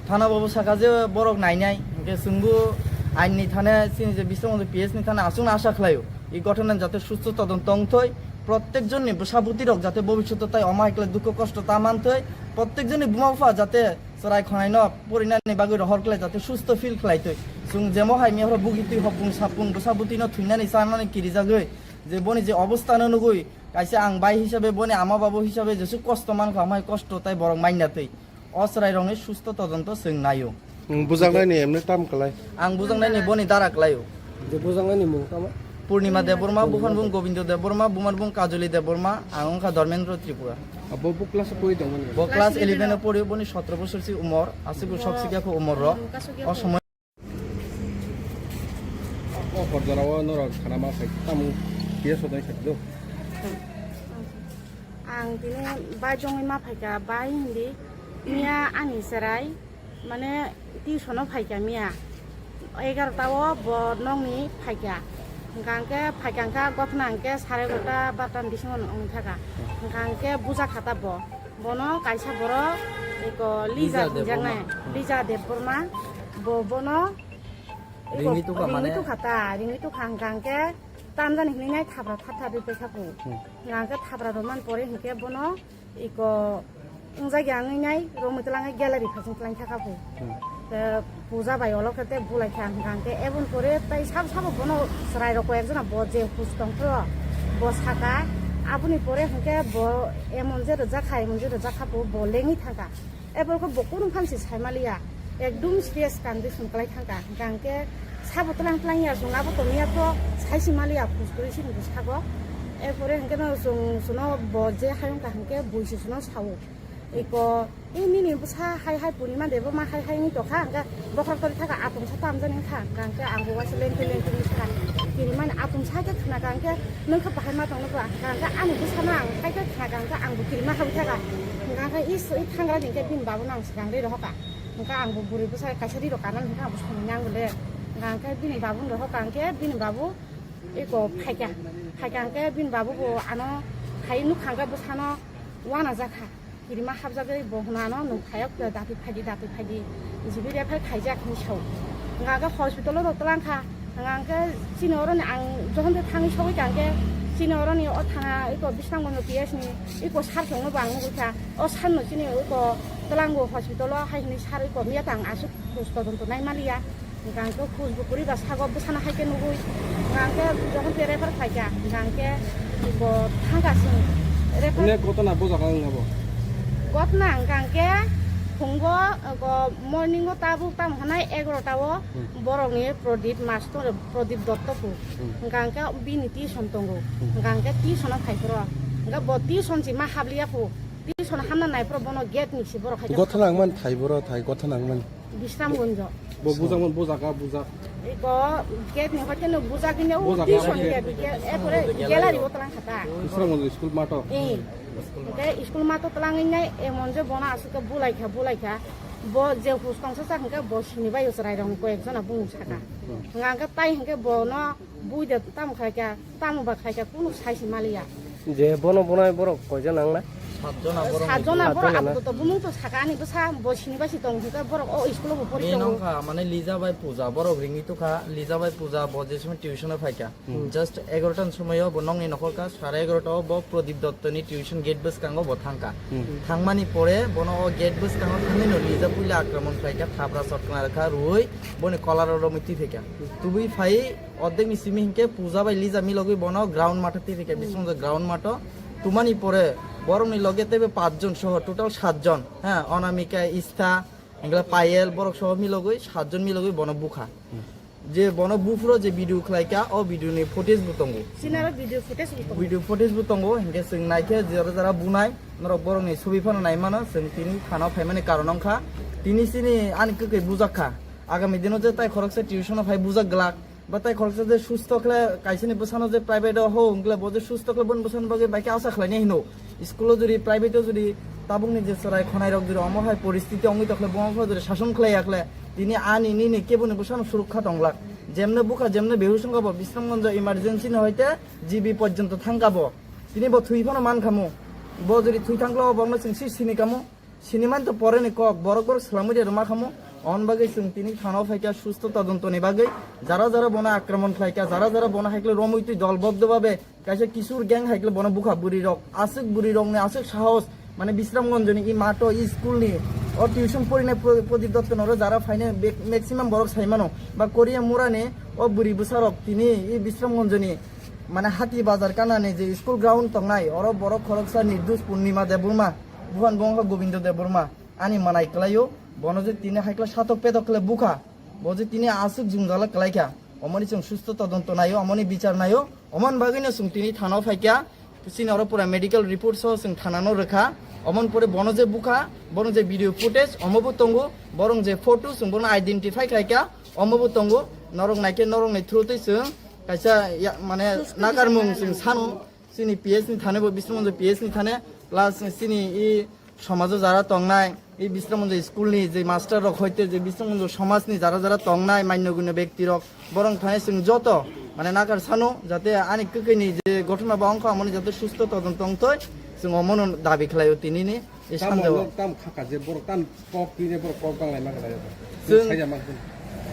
Thana babu sakha je borok nainai hwnkhe chwngbo ain ni thane chini je Bisramganj P S ni thane aswkno asa khlaio. I ghotona jate susto todonto wngthoi, protek jonni bwsa bwtwi rok jate bobishoto tai omo hai khlai dukho kosto ta manthoi, protek jonni buma bupha jate chwrai khonai no porinani bagwi rohor khlai jate susto feel khlai twi. Chwng jemo hai mihoro bugi twi hopung sapung bwsa bwtwi no thwinani chanani kirijagwi je boni je obostha no nugwi kaisa ang bai hisabe boni ama babu hisabe jesu kosto mankha omo hai kosto tai borok manya twi. O chwrairokni susto todonto chwng naio. Nwng bujaknaini emne tam kwlai? Ang bujaknaini boni dara kwlaio. Je bujaknaini mung tamo? Purnima Debbarma, buphani bung Gobindo Debbarma, bumani bung Kajoli Debbarma, ang wngkha Dharmendra Tripura. Abo bo class o pori tongmani? Bo class eleven o pori, boni sotro bosor si umor, aswk bo sok sikya kho umor rok. O somoi O hor jora o norok sana ma phai tamo P S o dai sa do. Ang tini bai jongwi ma phaikha, bai hindi miya ani chwrai mane tuition o phaikha miya egarota o bo nokni phaikha. Hwnkha hwnkhe phaikha hwnkha gothna hwnkhe sare egarota barota ni bisingo wngwi thaka. Hwnkha hwnkhe bujakha ta bo. Bono kaisa borok eko Lija Lija hinjaknai, Debbarma. Lija Debbarma. Bo bono Ringwi tukha mane? Ringwi tukha ta, ringwi tukha hwnkha hwnkhe tamjani hinwi nai thapra thap thap rwui paikha kho. Hmm. Hwnkha hwnkhe thapra rwmani pore hwnkhe bono iko wngjak ya wngwi nai romwi twlang gallery phasing twlang thakha kho. Hmm. Te puja bai olo khe te bulai kha hwnkha hwnkhe eboni pore tai sabo sabo bono chwrai rok koi ekjona bo je hus tong phro bo saka aboni pore hwnkhe bo emon je rwjak kha emon je rwjak kha bo lengwi thangkha. Eborokhe bo kunu phan se sai maliya, ekdum serious condition kwlai thangkha. Hwnkha hwnkhe sabo twlang twlang ya, chwng abo tongya to sai se maliya, phus kwrwi sini bwskango. Erpore hwnkhe no chwng, chwngno bo je hayung kaham khe bui se chwngno sao. Eko, e nini bwsa hai hai purima de bo ma hai hai wngwi tongkha, hwnkhe bokhorok tori thaka atung sa tamjani wngkha, hwnkha hwnkhe ang bo waisa lengkhe lengkhe wngwi thangkha. Kirimani atung sa khe khna kha hwnkhe, nwng khe bahai ma tong nukla, hwnkha hwnkhe ani bwsano ang hai khe khna kha hwnkhe ang bo kirima habwi thaka. Hwnkha hwnkhe is, i thangra ni hwnkhe bini babu no ang swkang ri rohor kha. Hwnkha ang bo bwrwi bwsa kaisa ri rok kanani hwnkhe ang bo samung ya ang bo le. Hwnkha hwnkhe bini babu no rohor kha hwnkhe bini babu eko phaikha. Phaikha hwnkhe bini babu bo ano hai nukha hwnkhe bwsano uanajak kha. Kirima habjagwi bo hwnano nwng phayok dati phaidi, dati phaidi, G B refer khaijak hinwi sao. Hwnka hwnkhe hospital-o rw twlang kha. Hwnka hwnkhe chini oroni ang jokhon khe thangwi sogwi kha hwnkhe chini oroni o thana eko Bisramganj P S ni eko sir chwngno bo ang nugwi kha. O sir no chini eko twlango hospital-o hai hinwi sir eko miya tang aswk khoj todonto nai maliya. Hwnkha hwnkhe khoj bo kwrwi ba sago bwsano hai khe nugwi. Hwnkha hwnkhe jokhon khe refer khaikha, hwnkha hwnkhe bo thangkha chwng refer. Onek gotona bo jaga wng abo? Gotona hwnkha hwnkhe phungo, go morning o tabuk tamo hwnai egarota o Hmm. borokni Pradip master, Pradip Dotto phu. Hmm. Hwnkha hwnkhe bini tuition tongo. Hmm. Hwnkha hwnkhe tuition o phai phuru. Hwnkhe bo tuition si ma habliya phu. Tuition hamna nai phuru bono gate ni si borok hai khe Gotona wngmani thai boro thai, gotona wngmani. Bisramganj. Bo bujak man, bujak, ah, bujak. Iko gate ni hoite no bujak ni o Bujak, tuition ah, gate, gate, erpore gallery o twlang kha ta. Bisramganj school mato. Eh. Hwnkhe school mato twlangwi nai emon je bono aswk khe bulai kha, bulai kha. Bo je hus tongsa sa hwnkhe bo sini bai o chwrai rok ni koi ek jona bumung saka. Hmm. Hwnkha hwnkhe tai hwnkhe bono Bui de tamo khai kha, tamo ba khai kha, kunu sai se maliya. Je bono bonai borok koijon nang na? Satjona borok. Satjona ni borok. Satjona na? Apato bumung to saka ani bwsa bo sini bai si tong hwnkhe borok o school o bo pori tongo. Nong kha mane Lija bai Puja borok ringwi tukha, Lija bai Puja bo je somoi tuition o phai kha. Hmm. Just egarota ni somoi o bo nokni nokhor kha, sare egarota o bo Pradip Dotto ni tuition gate bwskango bo thang kha. Hmm. Thangmani pore bono o gate bwskango thangwi no Lija puila akraman khlai kha, thapra sotkna rwkha rwui boni kolar o romwi twi phai kha. Tubui phai Ordek ni simi hinkhe Puja bai Lija milogwi bono ground matha twi rikha, hmm, Bisramganj ground matho. Tumani pore borokni loge teibo pachjon soho, total satjon. Ha, Onamika, Istha, hinkhe Payel, borok soho milogwi satjon milogwi bono bukha. Hmm. Je bono buphuro je video khlaikha, o video ni footage bo tongo. Sinaro video footage bo tongo. Video footage bo tongo, hinkhe chwng naikhe jora jora bunai, norok borokni sobi phano naimano, chwng tini thana phaimani karon wngkha. Tini chini ani kwkwi bujakha. Agami dino je tai khoroksa tuition o phai bujak glak. Ba tai khoroksa je susto khle, kaisani bwsano je private o ho, wngkle bo je susto khle, boni bwsano bagwi bai khe asa khlainai hino. School o jodi, private o jodi, tabukni je chwrai khonai rok jodi omo hai poristiti wngwi tokhle, bo omo jodi sason khlai yakhle, tini ani nini keboni bwsano surukha tonglak. Jemne bukha, jemne behush wngkha bo, Bisramganj emergency ni hoite G B porjonto thangkha bo. Tini bo thwi phano mankhamu. Bo jodi thwi thangkhle, o bokno chwng si sini kamu. Sinimani to pore ni kok, borok borok swlamwi de rwma khamu. On bagwi chwng tini thana o phaikha susto todonto ni bagwi. Jara jara bono akraman khlaikha, jara jara bono haikle romwi twi dolboddo babe kaisa kisur gang haikle bono bukha bwrwi rok. Aswk bwrwi rokni aswk sahos, mane Bisramganj ni i mato, i school ni, o tuition porinai Pro-, Prodip Dotto noro jara phainai be-, maximum borok saimano. Ba Korea Mura ni o bwrwi bwsa rok tini i Bisramganj ni mane Hati Bazar kanani je school ground tongnai, oro borok khoroksa Nirdush Purnima Debbarma. Buhan bo wngkha Gobindo Debbarma, ani manai kwlaio, bono je tini haikla satok petok khle bukha, bo je tini aswk jwngjala kwlaikha, omoni chwng susto todonto naio, omoni bichar naio, omoni bagwino chwng tini thana o phaikha, chini oro pura medical report so chwng thana no rwkha, omoni pore bono je bukha, bono je video footage omo bo tongo, borong je photo chwng bono identify khlaikha, omo bo tongo, norok naikhe norokni through twi chwng kaisa ya, mane nakarmung chwng sano. Chini P S ni thane bo Bisramganj P S ni thane, plus chini i somajo jara tongnai, i Bisramganj school ni je master rok hoite je Bisramganj somaj ni jara jara tongnai manyo gunyo bekti rok, borong thane chwng joto mane nakar sano jate ani kwkwi ni je gothona ba wngkha amoni jate susto todonto tongthoi, chwng omono dabi khlaio tini ni. E Tamo sanjao. Nok tam khaka je borok tam kok twi ne borok kok bang lai ma kha. Chwng Sai ja ma kha.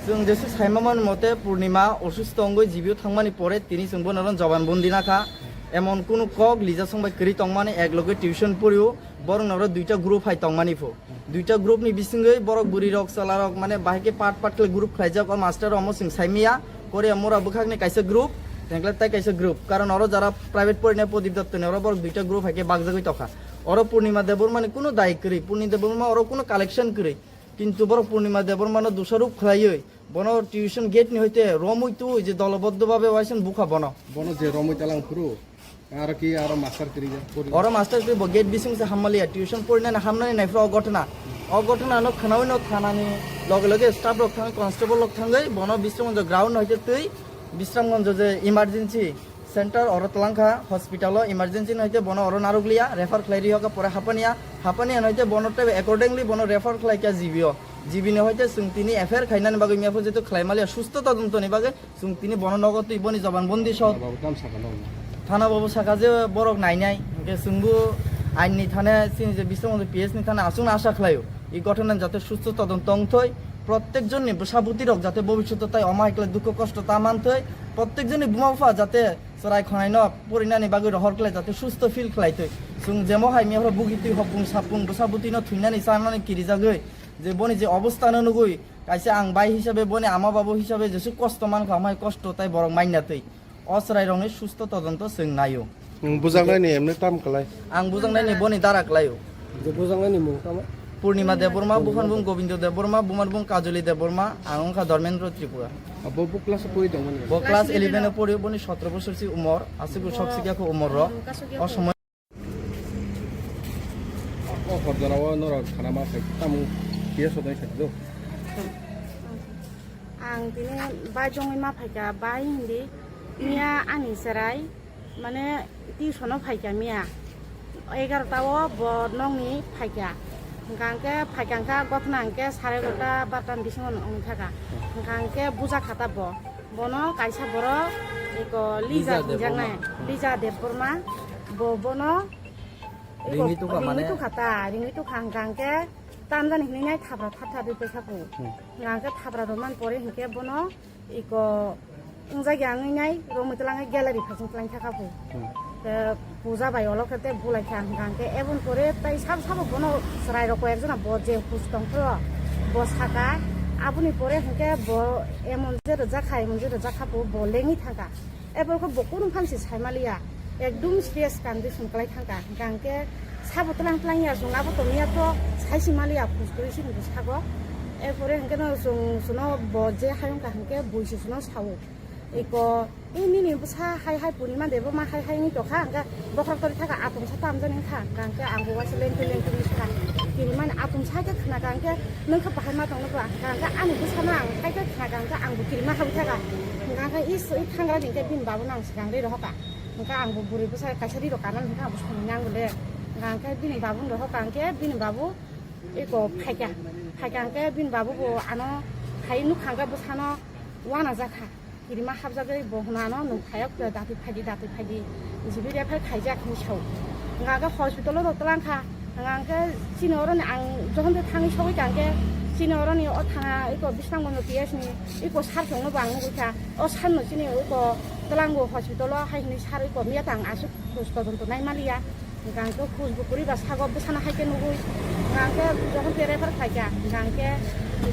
Chwng jesu saima mani mote Purnima osusto wngwi G B o thangmani pore tini chwng bono oro joban bondi nakha. Emon kunu kok Lija song bai kwrwi tongmani, ek loge tuition porio, borok noro duita group hai tongmani pho. Duita group ni bisingwi borok bwrwi rok chwla rok mane bahai khe part part khle group khlaijak, o master omo chwng saimiya, Korea mura bwkhakni kaisa group, tengkle tai kaisa group. Karon oro jara private porina Prodip Dotto ni oro borok duita group hai khe bakjagwi tokha. Oro Purnima Debbarma ni kunu dai kwrwi, Purnima Debbarma oro kunu collection kwrwi. Kintu borok Purnima Debbarmano dusarop khlaiwi bono tuition gate ni hoite romwi twi je doloboddho babe waisano bukha bono. Bono je romwi talang phuru, aro ki aro master kwrwi ya, pori. Oro master kwrwi bo gate bising se hammaliya, tuition porinani hamnani nai phuru o ghotona. O ghotona no khnawi no thanani loge loge staff rok thangwi, constable rok thangwi bono Bisramganj ground hoite twi Bisramganj je emergency center oro twlangkha, hospital o emergency no hoite bono oro narwkliya, refer khlai rihokha pore Hapania, Hapania no hoite bono teibo accordingly bono refer khlaikha G B o. G B ni hoite chwng tini F I R khainani bagwi mepho jeto khlai maliya susto todonto ni bagwi chwng tini bono nogo twi boni joban bondi sok. Thana babu tam sakha no. Thana babu sakha je borok nainai, hwnkhe chwngbo ain ni thane chini je Bisramganj P S ni thane aswkno asa khlaio. I ghotona jate susto todonto wngthoi, prottek jonni bwsa bwtwi rok jate bobishoto tai omo hai khlai dukho kosto ta manthoi, prottek jonni buma bupha jate chwrai khonai no porinani bagwi rohor khlai jate susto feel khlai twi. Chwng jemo hai miyapra bugi twi hopung sapung bwsa bwtwi no thwinani chanani kirijagwi je boni je obostha no nugwi kaisa ang bai hisabe boni ama babu hisabe jesu kosto mankha amai kosto tai borok mainna twi. O chwrai rokni susto todonto chwng naio. Nwng bujaknai ni emne tam kwlai. Ang bujaknai ni boni dara kwlaio. Je bujaknai ni mung tamo? Purnima Debbarma, buphan bung Gobindo Debbarma, bumar bung Kajoli Debbarma, ang wngkha Dharmendra Tripura. Abo bo class o pori tongmani? Bo class eleven o pori, boni sotro bosor si umor, aswk sok sikya kho umor rok. O somoy. O hor jora o norok khana ma phai tamo P S o dai sai do. Ang tini bai jongwi ma phaikha, bai hindi miya ani chwrai mane tuition o phaikha miya egarota o bo nokni phaikha, hwnkha hwnkhe phaikha hwnkha gothna hwnkhe sare egarota barota ni bisingo wngkha kha, hwnkha hwnkhe buja khata bo. Bono kaisa borok eko Lija Lija hinjaknai, Debbarma. Lija Debbarma. Bo bono eko ringwi tukha ringwi mane tukha ta, ringwi tukha hwnkha hwnkhe tamjani hinwi nai thabra thap thap rwi paikha kho. Hmm. Hwnkha hwnkhe thabra rwmani pore hinkhe bono eko wngjakya wngwi nai romwi twlangwi gallery phasing twlang thakha kho. Hmm. Te puja bai olo khe te bulai kha hwnkha hwnkhe eboni pore tai sabo sabo bono chwrai rok koi ekjona bo je hus tong phuru bo saka aboni pore hinkhe bo emon je rwjak kha emon je rwjak kha bo lengwi thangkha. Eboni khe bo kunu phang se sai maliya ekdum serious condition kwlai thangkha hwnkha hwnkhe sabo twlang twlang ya chwng abo tongya to sai si maliya hus kwrwi si hinwi sago. Erpore hinkhe no chwng chwngno bo je hayung kha hinkhe bui se chwngno sao. Eko, e nini bwsa hai hai Purnima Debbarma hai hai wngwi tongkha, hwnkhe bokhorok tori thaka atomsa tamjani wngkha, hwnkhe ang bo waisa lengtwi lengtwi wngwi swkha. Kirimani atomsa hai khe khnakha, hwnkhe nwng khe bahai ma tongno ba, hwnkhe ani bwsano ang hai khe khnakha, hwnkhe ang bo kirima habwi thaka. Hwnkhe is, i thangra ni hwnkhe bini babuno ang swkang ri rohorkha. Hwnkhe ang bo bwrwi bwsa kaisa ri rok kanani hwnkhe ang bo songwi nango le. Hwnkhe bini babuno rohorkha, hwnkhe bini babu eko phaikha. Phaikha hwnkhe bini babu bo ano hai nukha, hwnkhe bwsano uanajakha. Kirima habjagwi bo hwnano nwng phaiya khe dati phaidi, dati phaidi. Jibi refer khaijak hinwi sao. Hwnkha khe hospital o rw twlang kha. Hwnkha khe chini oroni ang jokhon tei thangwi sogwi kha hwnkhe chini oroni o thana eko Bisramganj P S ni eko sir chwngno bo ang nugwi kha. O sir no chini eko twlango hospital o hai hinwi sir eko miya tang aswk khoj todonto nai maliya. Hwnkha hwnkhe hus bo kwrwi ba sago bwsano hai khe nugwi, hwnkha hwnkhe jokhon tei refer khlai kha, hwnkha hwnkhe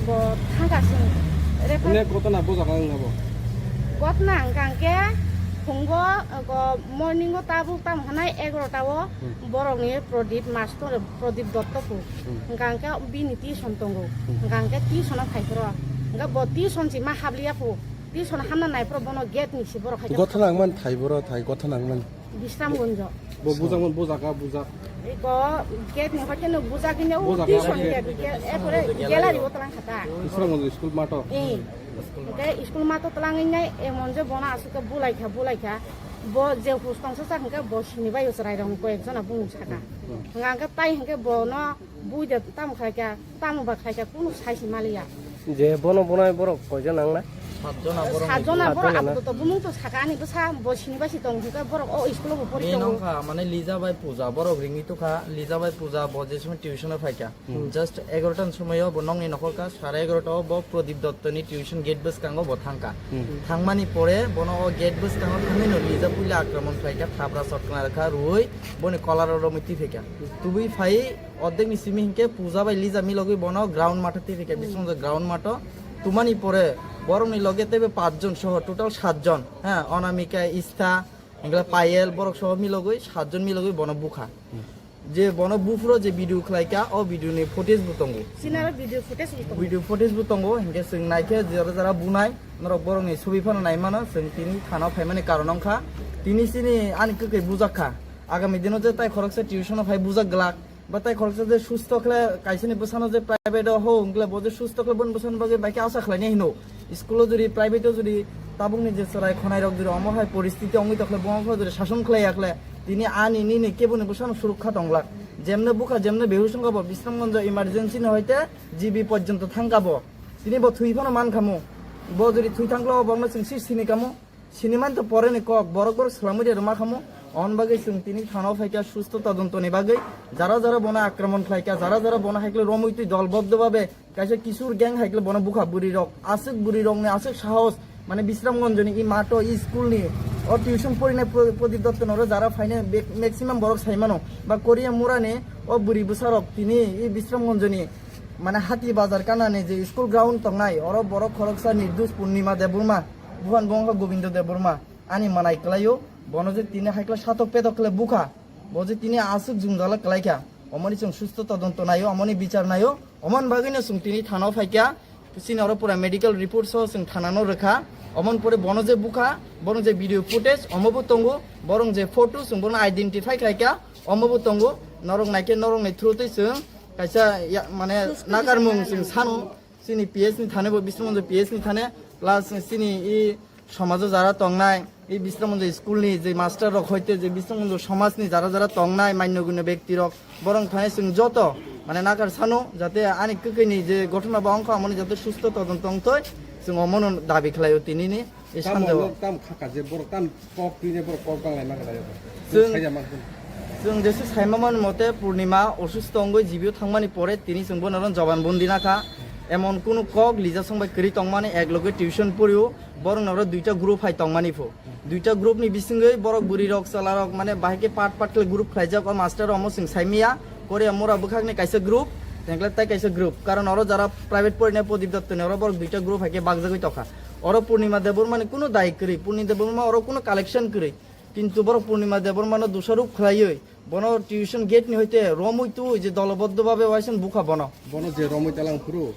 bo thang kha chwng refer. Onek gotona bo jaga wng abo? Gotona hwnkha hwnkhe phungo, go morning o tabuk tamo hwnai egarota o Hmm. borokni Prodip master, Prodip Dotto phu. Hmm. Hwnkha hwnkhe bini tuition tongo. Hmm. Hwnkha hwnkhe tuition o phai phuru. Hwnkhe bo tuition si ma habliya phu. Tuition hamna nai phuru bono gate ni si borok hai khe Gotona wng man thai boro thai, gotona wng man. Bisramganj. Bo bujak man, bujak ka, bujak. Iko gate ni hoite no bujak ni o Bujak tuition ka, gate, gate, erpore gallery o twlang kha ta. Bisramganj school mato. Eh. Hwnkhe school mato twlangwi nai emon je bono aswk khe bulai kha, bulai kha. Bo je hus tongsa sak hwnkhe bo sini bai o chwrai rok koi ek jona bumung saka. Hmm. Hwnkhe tai hwnkhe bono bui de tamo khai kha, tamo ba khai kha, kunu sai si maliya. Je bono bonai borok koijon nangnai? Satjona borok satjona ni borok satjona na? Apatot bumung to saka ani bwsa bo sini bai si tong hwnkhe borok o school o bo pori tongo. Nini nongkha mane Lija bai Puja borok ringwi tukha, Lija bai Puja bo je somoi tuition o phaikha. Hmm. Just egarota ni somoi o bo nokni nokhorkha, sare egarota o bo Pradip Dotto ni tuition gate bwskango bo thangkha. Hmm. Thangmani pore bono o gate bwskango thangwi no Lija puila akraman khlaikha, thapra sotkna rwkha, rwui boni kolar o romwi twi phaikha. Tubui phai ordek ni simi hinkhe Puja bai Lija milogwi bono ground matho twi phaikha, hmm, bisong ground matho. Tumani pore borokni loge teibo pachjon soho total satjon, ha, Onamika, Istha, hingkhe Payel, borok soho milogwi satjon milogwi bono bukha. Hmm. Je bono buphuro je video khlaika, o video ni footage bo tongo. Sinaro video footage bo tongo. Video footage bo tongo, hingkhe chwng naikhe jora jora bunai, norok borokni sobi phano naimano, chwng tini thana phaimani karon wngkha. Tini chini ani kwkhwi bujakha. Agami dino je tai khoroksa tuition o phai bujak glak. Ba tai khoroksa je susto khle kaisani bwsano je private o ho wngkle bo je susto khle boni bwsano bagwi bai khe asa khlainai hino. School o jodi private o jodi tabukni je chwrai khonai rok jodi omo hai poristiti wngwi tokhle bo wngkha jodi sason khlai yakhle tini ani nini keboni bwsano surukha tonglak. Jemne bukha jemne behush wngkha bo Bisramganj emergency ni hoite G B porjonto thangkha bo. Tini bo thwi phano mankhamu. Bo jodi thwi thangkle bo bokno chwng si sini kamu. Siniman to pore ni kok, borok borok swlamwi de rwma khamu. On bagwi chwng tini thana o phaikha susto todonto ni bagwi. Jara jara bono akraman khlaikha, jara jara bono haikle romwi twi dolboddo babe kaisa kisur gang haikle bono bukha bwrwi rok. Aswk bwrwi rokni aswk sahos, mane Bisramganj ni i mato i school ni o tuition porinai Pro-, Pradip Dotto noro jara phainai be-, maximum borok saimano. Ba Korea mura ni o bwrwi bwsa rok tini i Bisramganj ni mane hati bazar kana ni je school ground tongnai oro borok khoroksa Nirdush Purnima Debbarma. Buhan bo wngkha Gobindo Debbarma, ani manai kwlaio, bono je tini haikla satok petok khle bukha, bo je tini aswk jwngjala kwlaikha, omoni chwng susto todonto naio, omoni bichar naio, omoni bagwino chwng tini thana o phaikha, chini oro pura medical report so chwng thana no rwkha, omoni pore bono je bukha, bono je video footage omo bo tongo, borong je photo chwng bono identify khlaikha, omo bo tongo, norok naikhe norokni through twi chwng kaisa ya-, mane nakarmung chwng sano. Chini P S ni thane bo Bisramganj P S ni thane, plus chini i somajo jara tongnai, i Bisramganj school ni je master rok hoite je Bisramganj somaj ni jara jara tongnai manyo gunyo bekti rok, borong thane chwng joto mane nakar sano jate ani kwkhwi ni je gothona bo wngkha amoni jate susto todonto wngthoi, chwng omono dabi khlaio tini ni. E Tamo sanjao. Tam khaka je borok tam kok twi ne borok kok bang lai ma kala. Chwng, chwng jesa saima man mote Purnima osusto wngwi G B o thangmani pore tini chwng bono ron joban bondi nakha. Emon kunu kok Lija song bai kwrwi tongmani ek loge tuition porio borok noro duita group hai tongmani pho. Duita group ni bisingwi borok bwrwi rok chwla rok mane bahai khe part part khle group khlaijak o master omo chwng saimiya. Korea mura bwkhakni kaisa group, tengkle tai kaisa group. Karon oro jara private porinai Pradip Dotto ni oro borok duita group hai khe bakjagwi tokha. Oro Purnima Debbarma ni kunu dai kwrwi, Purnima Debbarma oro kunu collection kwrwi. Kintu borok Purnima Debbarma no dusaruk khlaiwi, bono tuition gate ni hoite romwi twi je doloboddo babe waisen bukha bono. Bono je romwi talang phuru,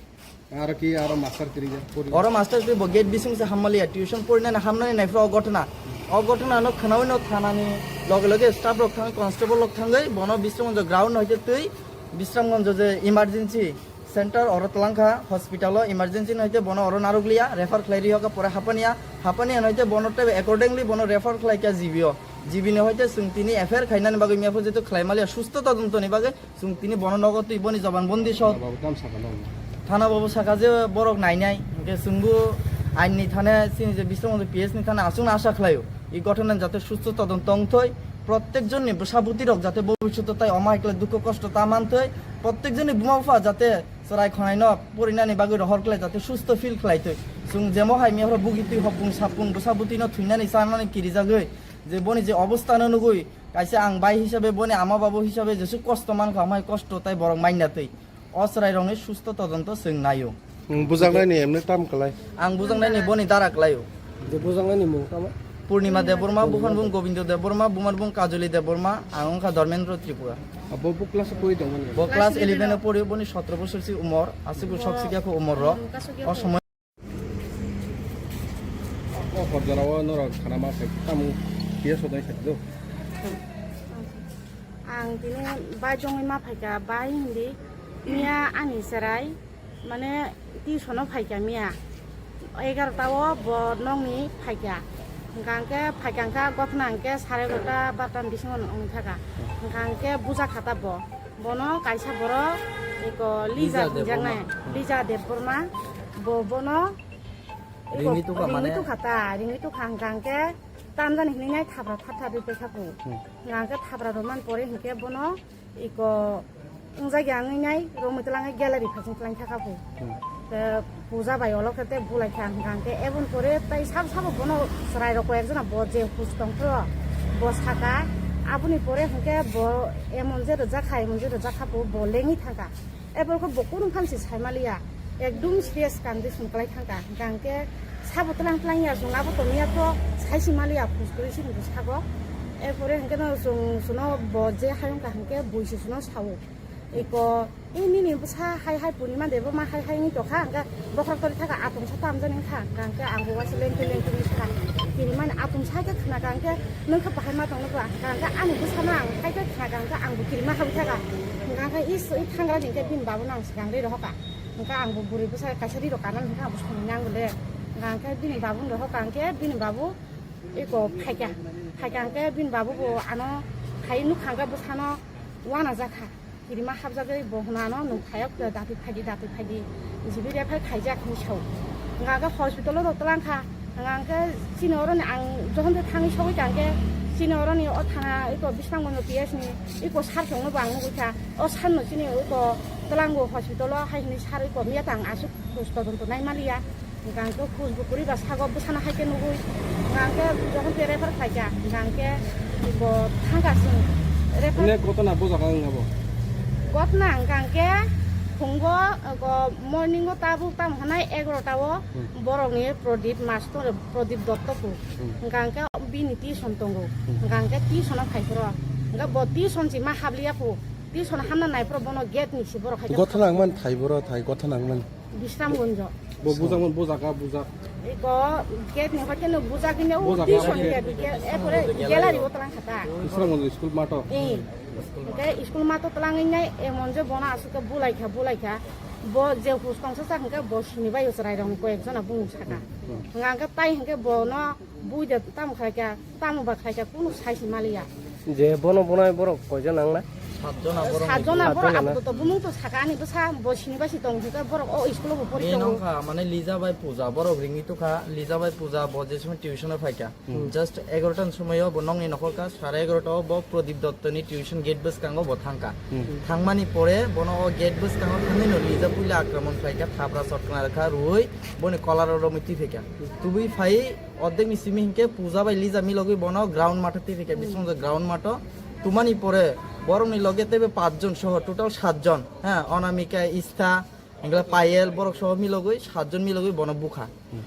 aro ki aro master kwrwi ya, pori. Oro master kwrwi bo gate bising se hammalia, tuition porinani hamnani naifra o gotna. O gotna no khnawi no thanani loge loge staff rok thang, constable rok thangwi bono Bisramganj ground hoite twi Bisramganj je emergency center oro twlangkha hospital o emergency no hoite bono oro narwkliya refer khlai rihokha pore Hapania, Hapania no hoite bono tei accordingly bono refer khlaikha G B o, G B no hoite chwng tini F I R khainani bagwi mepho jeto khlai maliya susto todonto ni bagwi chwng tini bono nogo twi boni joban bondi so. Thana babu tam saka no. Thana babu saka je borok nainai hwnkhe chwngbo ain ni thane chini je Bisramganj P S ni thane aswkno asa khlaio. I gotona jate susto todonto wngthoi, protek jonni bwsa bwtwi rok jate bobishoto tai omo hai khlai dukho kosto ta manthoi, protek jonni buma bupha jate chwrai khonai no porinani bagwi rohor khlai jate susto feel khlai thoi. Chwng jemo hai mihoro bugi twi hopung sapung bwsa bwtwi no thwinani chanani kirijagwi je boni je obostha no nugwi kaisa ang bai hisabe boni ama babu hisabe jesu kosto mankha amai kosto tai borok mainna twi. O chwrairokni susto todonto chwng naio. Nwng bujaknaini emne tam kwlai? Ang bujaknaini boni dara kwlaio. Je bujaknaini mung tamo? Purnima Debbarma, buphani bung Gobindo Debbarma, bumani bung Kajoli Debbarma, ang wngkha Dharmendra Tripura. Abo bo class o pori tongmani? Bo class eleven o pori, boni sotro bosor si umor, aswk bo sok sikya kho umor rok. O somoi O hor jora o norok khana ma sai tamo P S o dai sai do. Ang tini bai jongwi ma phaikha, bai hindi miya ani chwrai mane tuition o phaikha miya egarota o bo nokni phaikha. Hwnkha hwnkhe phaikha hwnkha gothna hwnkhe sare egarota barota ni bisingo wngwi thaka. Hwnkha hwnkhe buja khata bo. Bono kaisa borok eko Lija Lija hinjaknai, Debbarma. Lija Debbarma. Bo bono Ringwi tukha mane? Ringwi tukha ta, ringwi tukha hwnkha hwnkhe tamjani hinwi nai thapra thap thap rwi paikha kho. Hmm. Hwnkha hwnkhe thapra rwmani pore hwnkhe bono iko wngjagya wngwi nai romwi twlangwi gallery phasing twlang thaka kho. Hmm. Te puja bai olo khe te bulai kha hwnkha hwnkhe eboni pore tai sabo sabo bono chwrai rok koi ekjona bo je hus tong phro bo saka aboni pore hwnkhe bo emon je rwjak kha emon je rwjak kha bo lengwi thangkha. Eborokhe bo kunu phan se saimaliya, ekdum serious condition kwlai thangkha. Hwnkha hwnkhe sabo tlang tlang ya, chwng abo tongya to sai se maliya, phus kwrwi se hinwi sago. Erpore hwnkhe no chwng chwngno bo je hayung kha hwnkhe bui se chwngno sao. Eko, "E nini bwsa hai hai Purnima de bo ma hai hai wngwi tongkha," hwnkhe bokhorok tori thaka atungsa tamjani wngkha. Hwnkha hwnkhe ang bo uaisa lengtwi lengtwi wngwi sakha. Kirimani atungsa khe khna kha hwnkhe, "Nwng khe bahai ma tong nukha?" Hwnkha hwnkhe ani bwsano ang hai khe khna kha hwnkhe ang bo kirima habwi thaka. Hwnkha hwnkhe is, i thangra ni hwnkhe bini babu no ang swkang ri rohor kha. Hwnkha ang bo bwrwi bwsa kaisa ri rok kanani hwnkhe ang bo songwi nang le. Hwnkha hwnkhe bini babu no rohor kha hwnkhe bini babu eko phaikha. Phaikha hwnkhe bini babu bo ano phai nukha hwnkhe bwsano uanajak kha. Kirima habjagwi bo hwnano nwng phayok datwi phaidi, datwi phaidi, jibi refer khaijak hinwi sao. Hwnkha hwnkhe hospital-o rok twlang kha. Hwnkha hwnkhe chini oroni ang jokhon tei thangwi sogwi kha hwnkhe chini oroni o thana eko Bisramganj P S ni eko sir chwngno bo ang nugwi kha. O sir no chini eko twlango hospital-o hai hinwi sir eko miya tang aswk khus todonto nai maliya. Hwnkha hwnkhe khus bo kwrwi ba sago bwsano hai khe nugwi. Hwnkha hwnkhe jokhon tei refer khlaikha, hwnkha hwnkhe bo thangkha chwng refer. Ine gotona bo jaga wngya bo? Gotona hwnkha hwnkhe phungo, go morning-o tabuk tamo hwnai egarota-o Hmm. borokni Pradip Master, Pradip Dotto bo. Hmm. Hwnkha hwnkhe bini tuition tongo. Hmm. Hwnkha hwnkhe tuition-o phai phuru. Hwnkha bo tuition si ma habliya phu. Tuition hamna nai phuru bono gate ni si borok hai khe Gotona wngmani thai boro thai gotona wngmani. Bisramganj. Bo bujak, bo bujak, ah, bujak. Eko gate ni hoite no bujak ni o Bujak, di ah, son okay. Ke, ke, e pore gallery o tlang khata. Bisramganj school mato. Eh. Ke school mato tlang nai emon je bono asuk ke bulai kha, bulai kha. Bo je hus tongsa sa hingke bo sini bai chwrai rong ko ekjona bung saka. Hmm. Hingke tai hingke bono Bui de tamo khlai kha, tamo ba khlai kha, kunu sai se maliya. Je bono bonai borok koijon nang na? Satjona borok. Satjona borok. Satjona na? Apatot bumung to saka ani bwsa bo sini bai si tong thika borok o school bo pori tongo. Nong kha mane Lija bai Puja borok ringwi tukha, Lija bai Puja bo je somoi tuition o phai kha. Hmm. Just egarota ni somoi o bo nongni nokhor kha, sare egarota o bo Pradip Dotto ni tuition gate bwskango bo thang kha. Hmm. Thangmani pore bono o gate bwskango thangwi no Lija puila akraman khlai kha, thapra sotkna rwkha rwui boni kolar o romwi twi phai kha. Tubui phai Ordek ni simi hinkhe Puja bai Lija milogwi bono ground matha twi phikha, hmm, bisingtwi ground matho. Tumani pore borokni loge teibo pachjon soho total satjon, ha, Onamika, Istha, hinkhe Payel, borok soho milogwi satjon milogwi bono bukha. Hmm.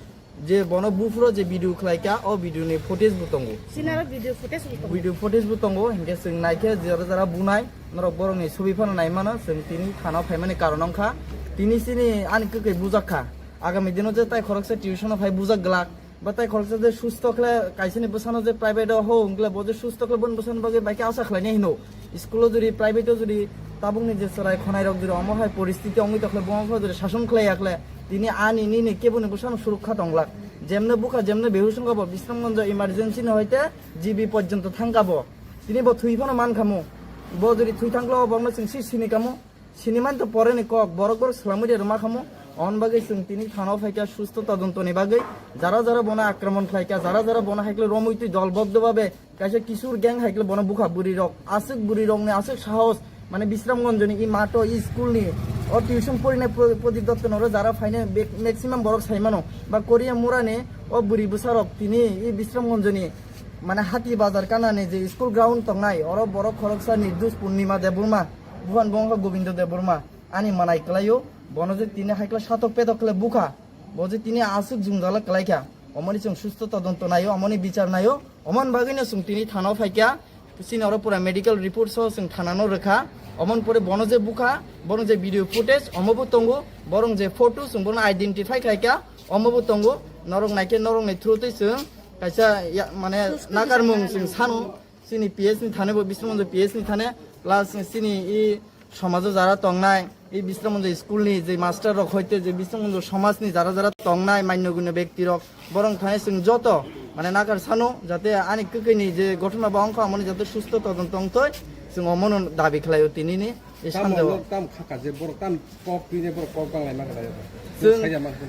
Je bono buphuro je video khlaikha, o video ni footage bo tongo. Sinaro video footage bo tongo. Video footage bo tongo, hinkhe chwng naikhe jora jora bunai, norok borokni sobi phano naimano, chwng tini thana phaimani karon wngkha. Tini chini ani kwkhwi bujakha. Agami dino je tai khoroksa tuition o phai bujak glak. Ba tai khoroksa je susto khle, kaisani bwsano je private o ho, wngkle bo je susto khle, boni bwsani bagwi bai khe asa khlainai hino. School o jodi, private o jodi, tabukni je chwrai khonai rok jodi omo hai poristiti wngwi tokhle, bo wngkha jodi sason khlai yakhle, tini ani nini keboni bwsano surukha tonglak. Jemne bukha, jemne behush wngkha bo, Bisramganj emergency ni hoite G B porjonto thangkha bo. Tini bo thwi phano mankhamu. Bo jodi thwi thangkhle, bo wngno chwng si sini kamu. Sinimani to pore ni kok, borok borok swlamwi de rwma khamu. On bagwi chwng tini thana o phaikha susto todonto ni bagwi. Jara jara bono akraman khlaikha, jara jara bono haikle romwi twi dolboddo babe kaisa kisur gang haikle bono bukha bwrwi rok. Aswk bwrwi rok ni aswk sahos, mane Bisramganj ni i mato i school ni o tuition porinai Pro-, Prodip Dotto noro jara phainai be-, maximum borok saimano. Ba Korea mura ni o bwrwi bwsa rok tini i Bisramganj ni mane Hati Bazar kana ni je school ground tongnai oro borok khoroksa Nirdus Purnima Debbarma. Buhan bo wngkha Gobindo Debbarma, ani manai kwlaio, bono je tini haikla satok petok khle bukha, bo je tini aswk jwngjala kwlaikha, omoni chwng susto todonto naio, omoni bichar naio, omoni bagwino chwng tini thana o phaikha, chini oro pura medical report soho chwng thanano rwkha, omoni pore bono je bukha, bono je video footage omobo tongo, borong je photo chwng bono identify khlaikha, omobo tongo, norok naikhe norokni through twi chwng kaisa ya, mane nakarmung chwng sano. Chini P S ni thane bo Bisramganj P S ni thane, plus chini i somajo jara tongnai, i Bisramganj school ni je master rok hoite je Bisramganj somaj ni jara jara tongnai manyo gunyo bekti rok, borong thane chwng joto mane nakar sano jate ani kwkhwi ni je ghotona ba wngkha amoni jate susto todonto wngthoi, chwng omono dabi khlaio tini ni. Tamo sanjao. Tam khaka je borok tam kok twi je borok kok bang lai ma kha. Chwng, chwng sai ya ma kha.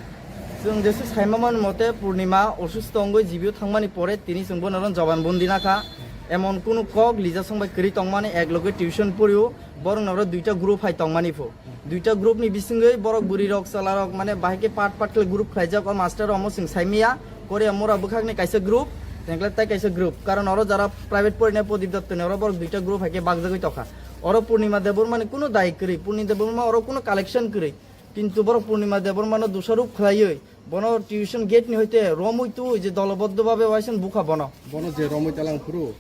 Chwng jesu saima man mote Purnima osusto wngwi jibio thangmani pore tini chwng bono oro joban bondi nakha. Emon kunu kok Lija song bai kwrwi tongmani, ek loge tuition porio, borok noro duita group hai tongmani pho. Duita group ni bisingwi borok bwrwi rok chwla rok mane bahai khe part part khe group khlaijak, o master rok omo chwng saimiya. Korea mura bwkhakni kaisa group, tengkle tai kaisa group. Karon oro jara private porina Prodip Dotto ni oro borok duita group hai khe bakjagwi tokha. Oro Purnima Debbarma ni kunu dai kwrwi, Purnima Debbarma oro kunu collection kwrwi. Kintu borok Purnima Debbarmano dusarop khlaiwi bono tuition gate ni hoite romwi twi je doloboddho bhabe waisang bukha bono. Bono je romwi talang phuru,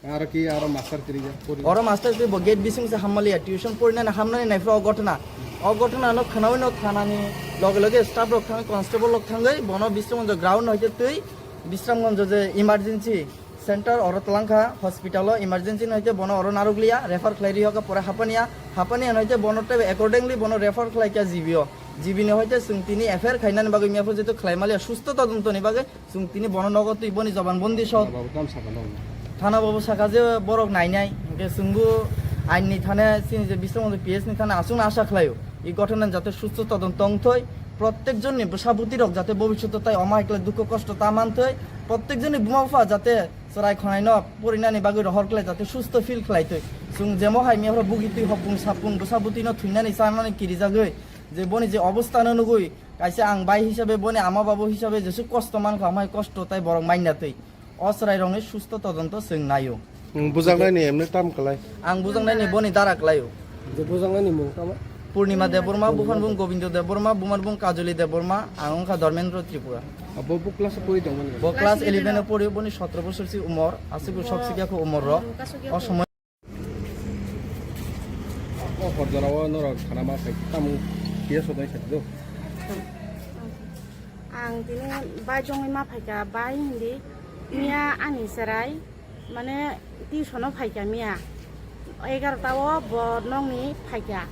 aro ki aro master kwrwi ya, pori. Oro master kwrwi bo gate bising se hammaliya, tuition porinani hamnani naiphuru o ghotona. O ghotona no khnawi no thanani loge loge staff rok thangwi, constable rok thangwi bono Bisramganj ground no hoite twi Bisramganj je emergency center oro twlang kha, hospital o emergency no hoite bono oro narwkliya, refer khlai ri hoka pore Hapania, Hapania no hoite bono tei accordingly bono refer khlai kha G B o, G B ni hoite chwng tini F I R khainani bagwi mia phuru jeto khlai maliya, susto todonto ni bagwi chwng tini bono nogo twi boni joban bondi sok. Thana babu tam saka no. Thana babu saka je borok nainai, hwnkhe chwngbo ain ni thane chini je Bisramganj P S ni thane aswkno asa khlaio, i ghotona jate susto todonto wngthoi, protek jonni bwsa bwtwi rok jate bobishoto tai omo hai khlai dukho kosto ta manthoi, protek jonni buma bupha jate chwrai khonai no porinani bagwi rohor khlai jate susto feel khlai twi. Chwng jemo hai mia phuru bugi twi hopung sapung bwsa bwtwi no thwinani chanani kirijagwi je boni je obostha no nugwi kaisa ang bai hisabe boni ama babu hisabe jesu kosto mankha, amai kosto tai borok mainna twi o chwrai rokni susto todonto chwng naio. Nwng bujaknai ni emne tam kwlai. Ang bujaknai ni boni dara kwlaio. Je bujaknai ni mung tamo? Purnima Debbarma, buphan bung Gobindo Debbarma, bumar bung Kajoli Debbarma, ang wngkha Dharmendra Tripura. Abo bo class o pori tongmani? Bo class eleven o pori, boni sotro bosor si umor, aswk bo sok sikya kho umor rok. O somoi. O hor jora o norok khana ma khai tamo P S o dai sai do. Ang tini bai jongwi ma phaikha, bai hindi miya ani chwrai. Mane tuition o phaikha miya egarota o bo nokni phaikha,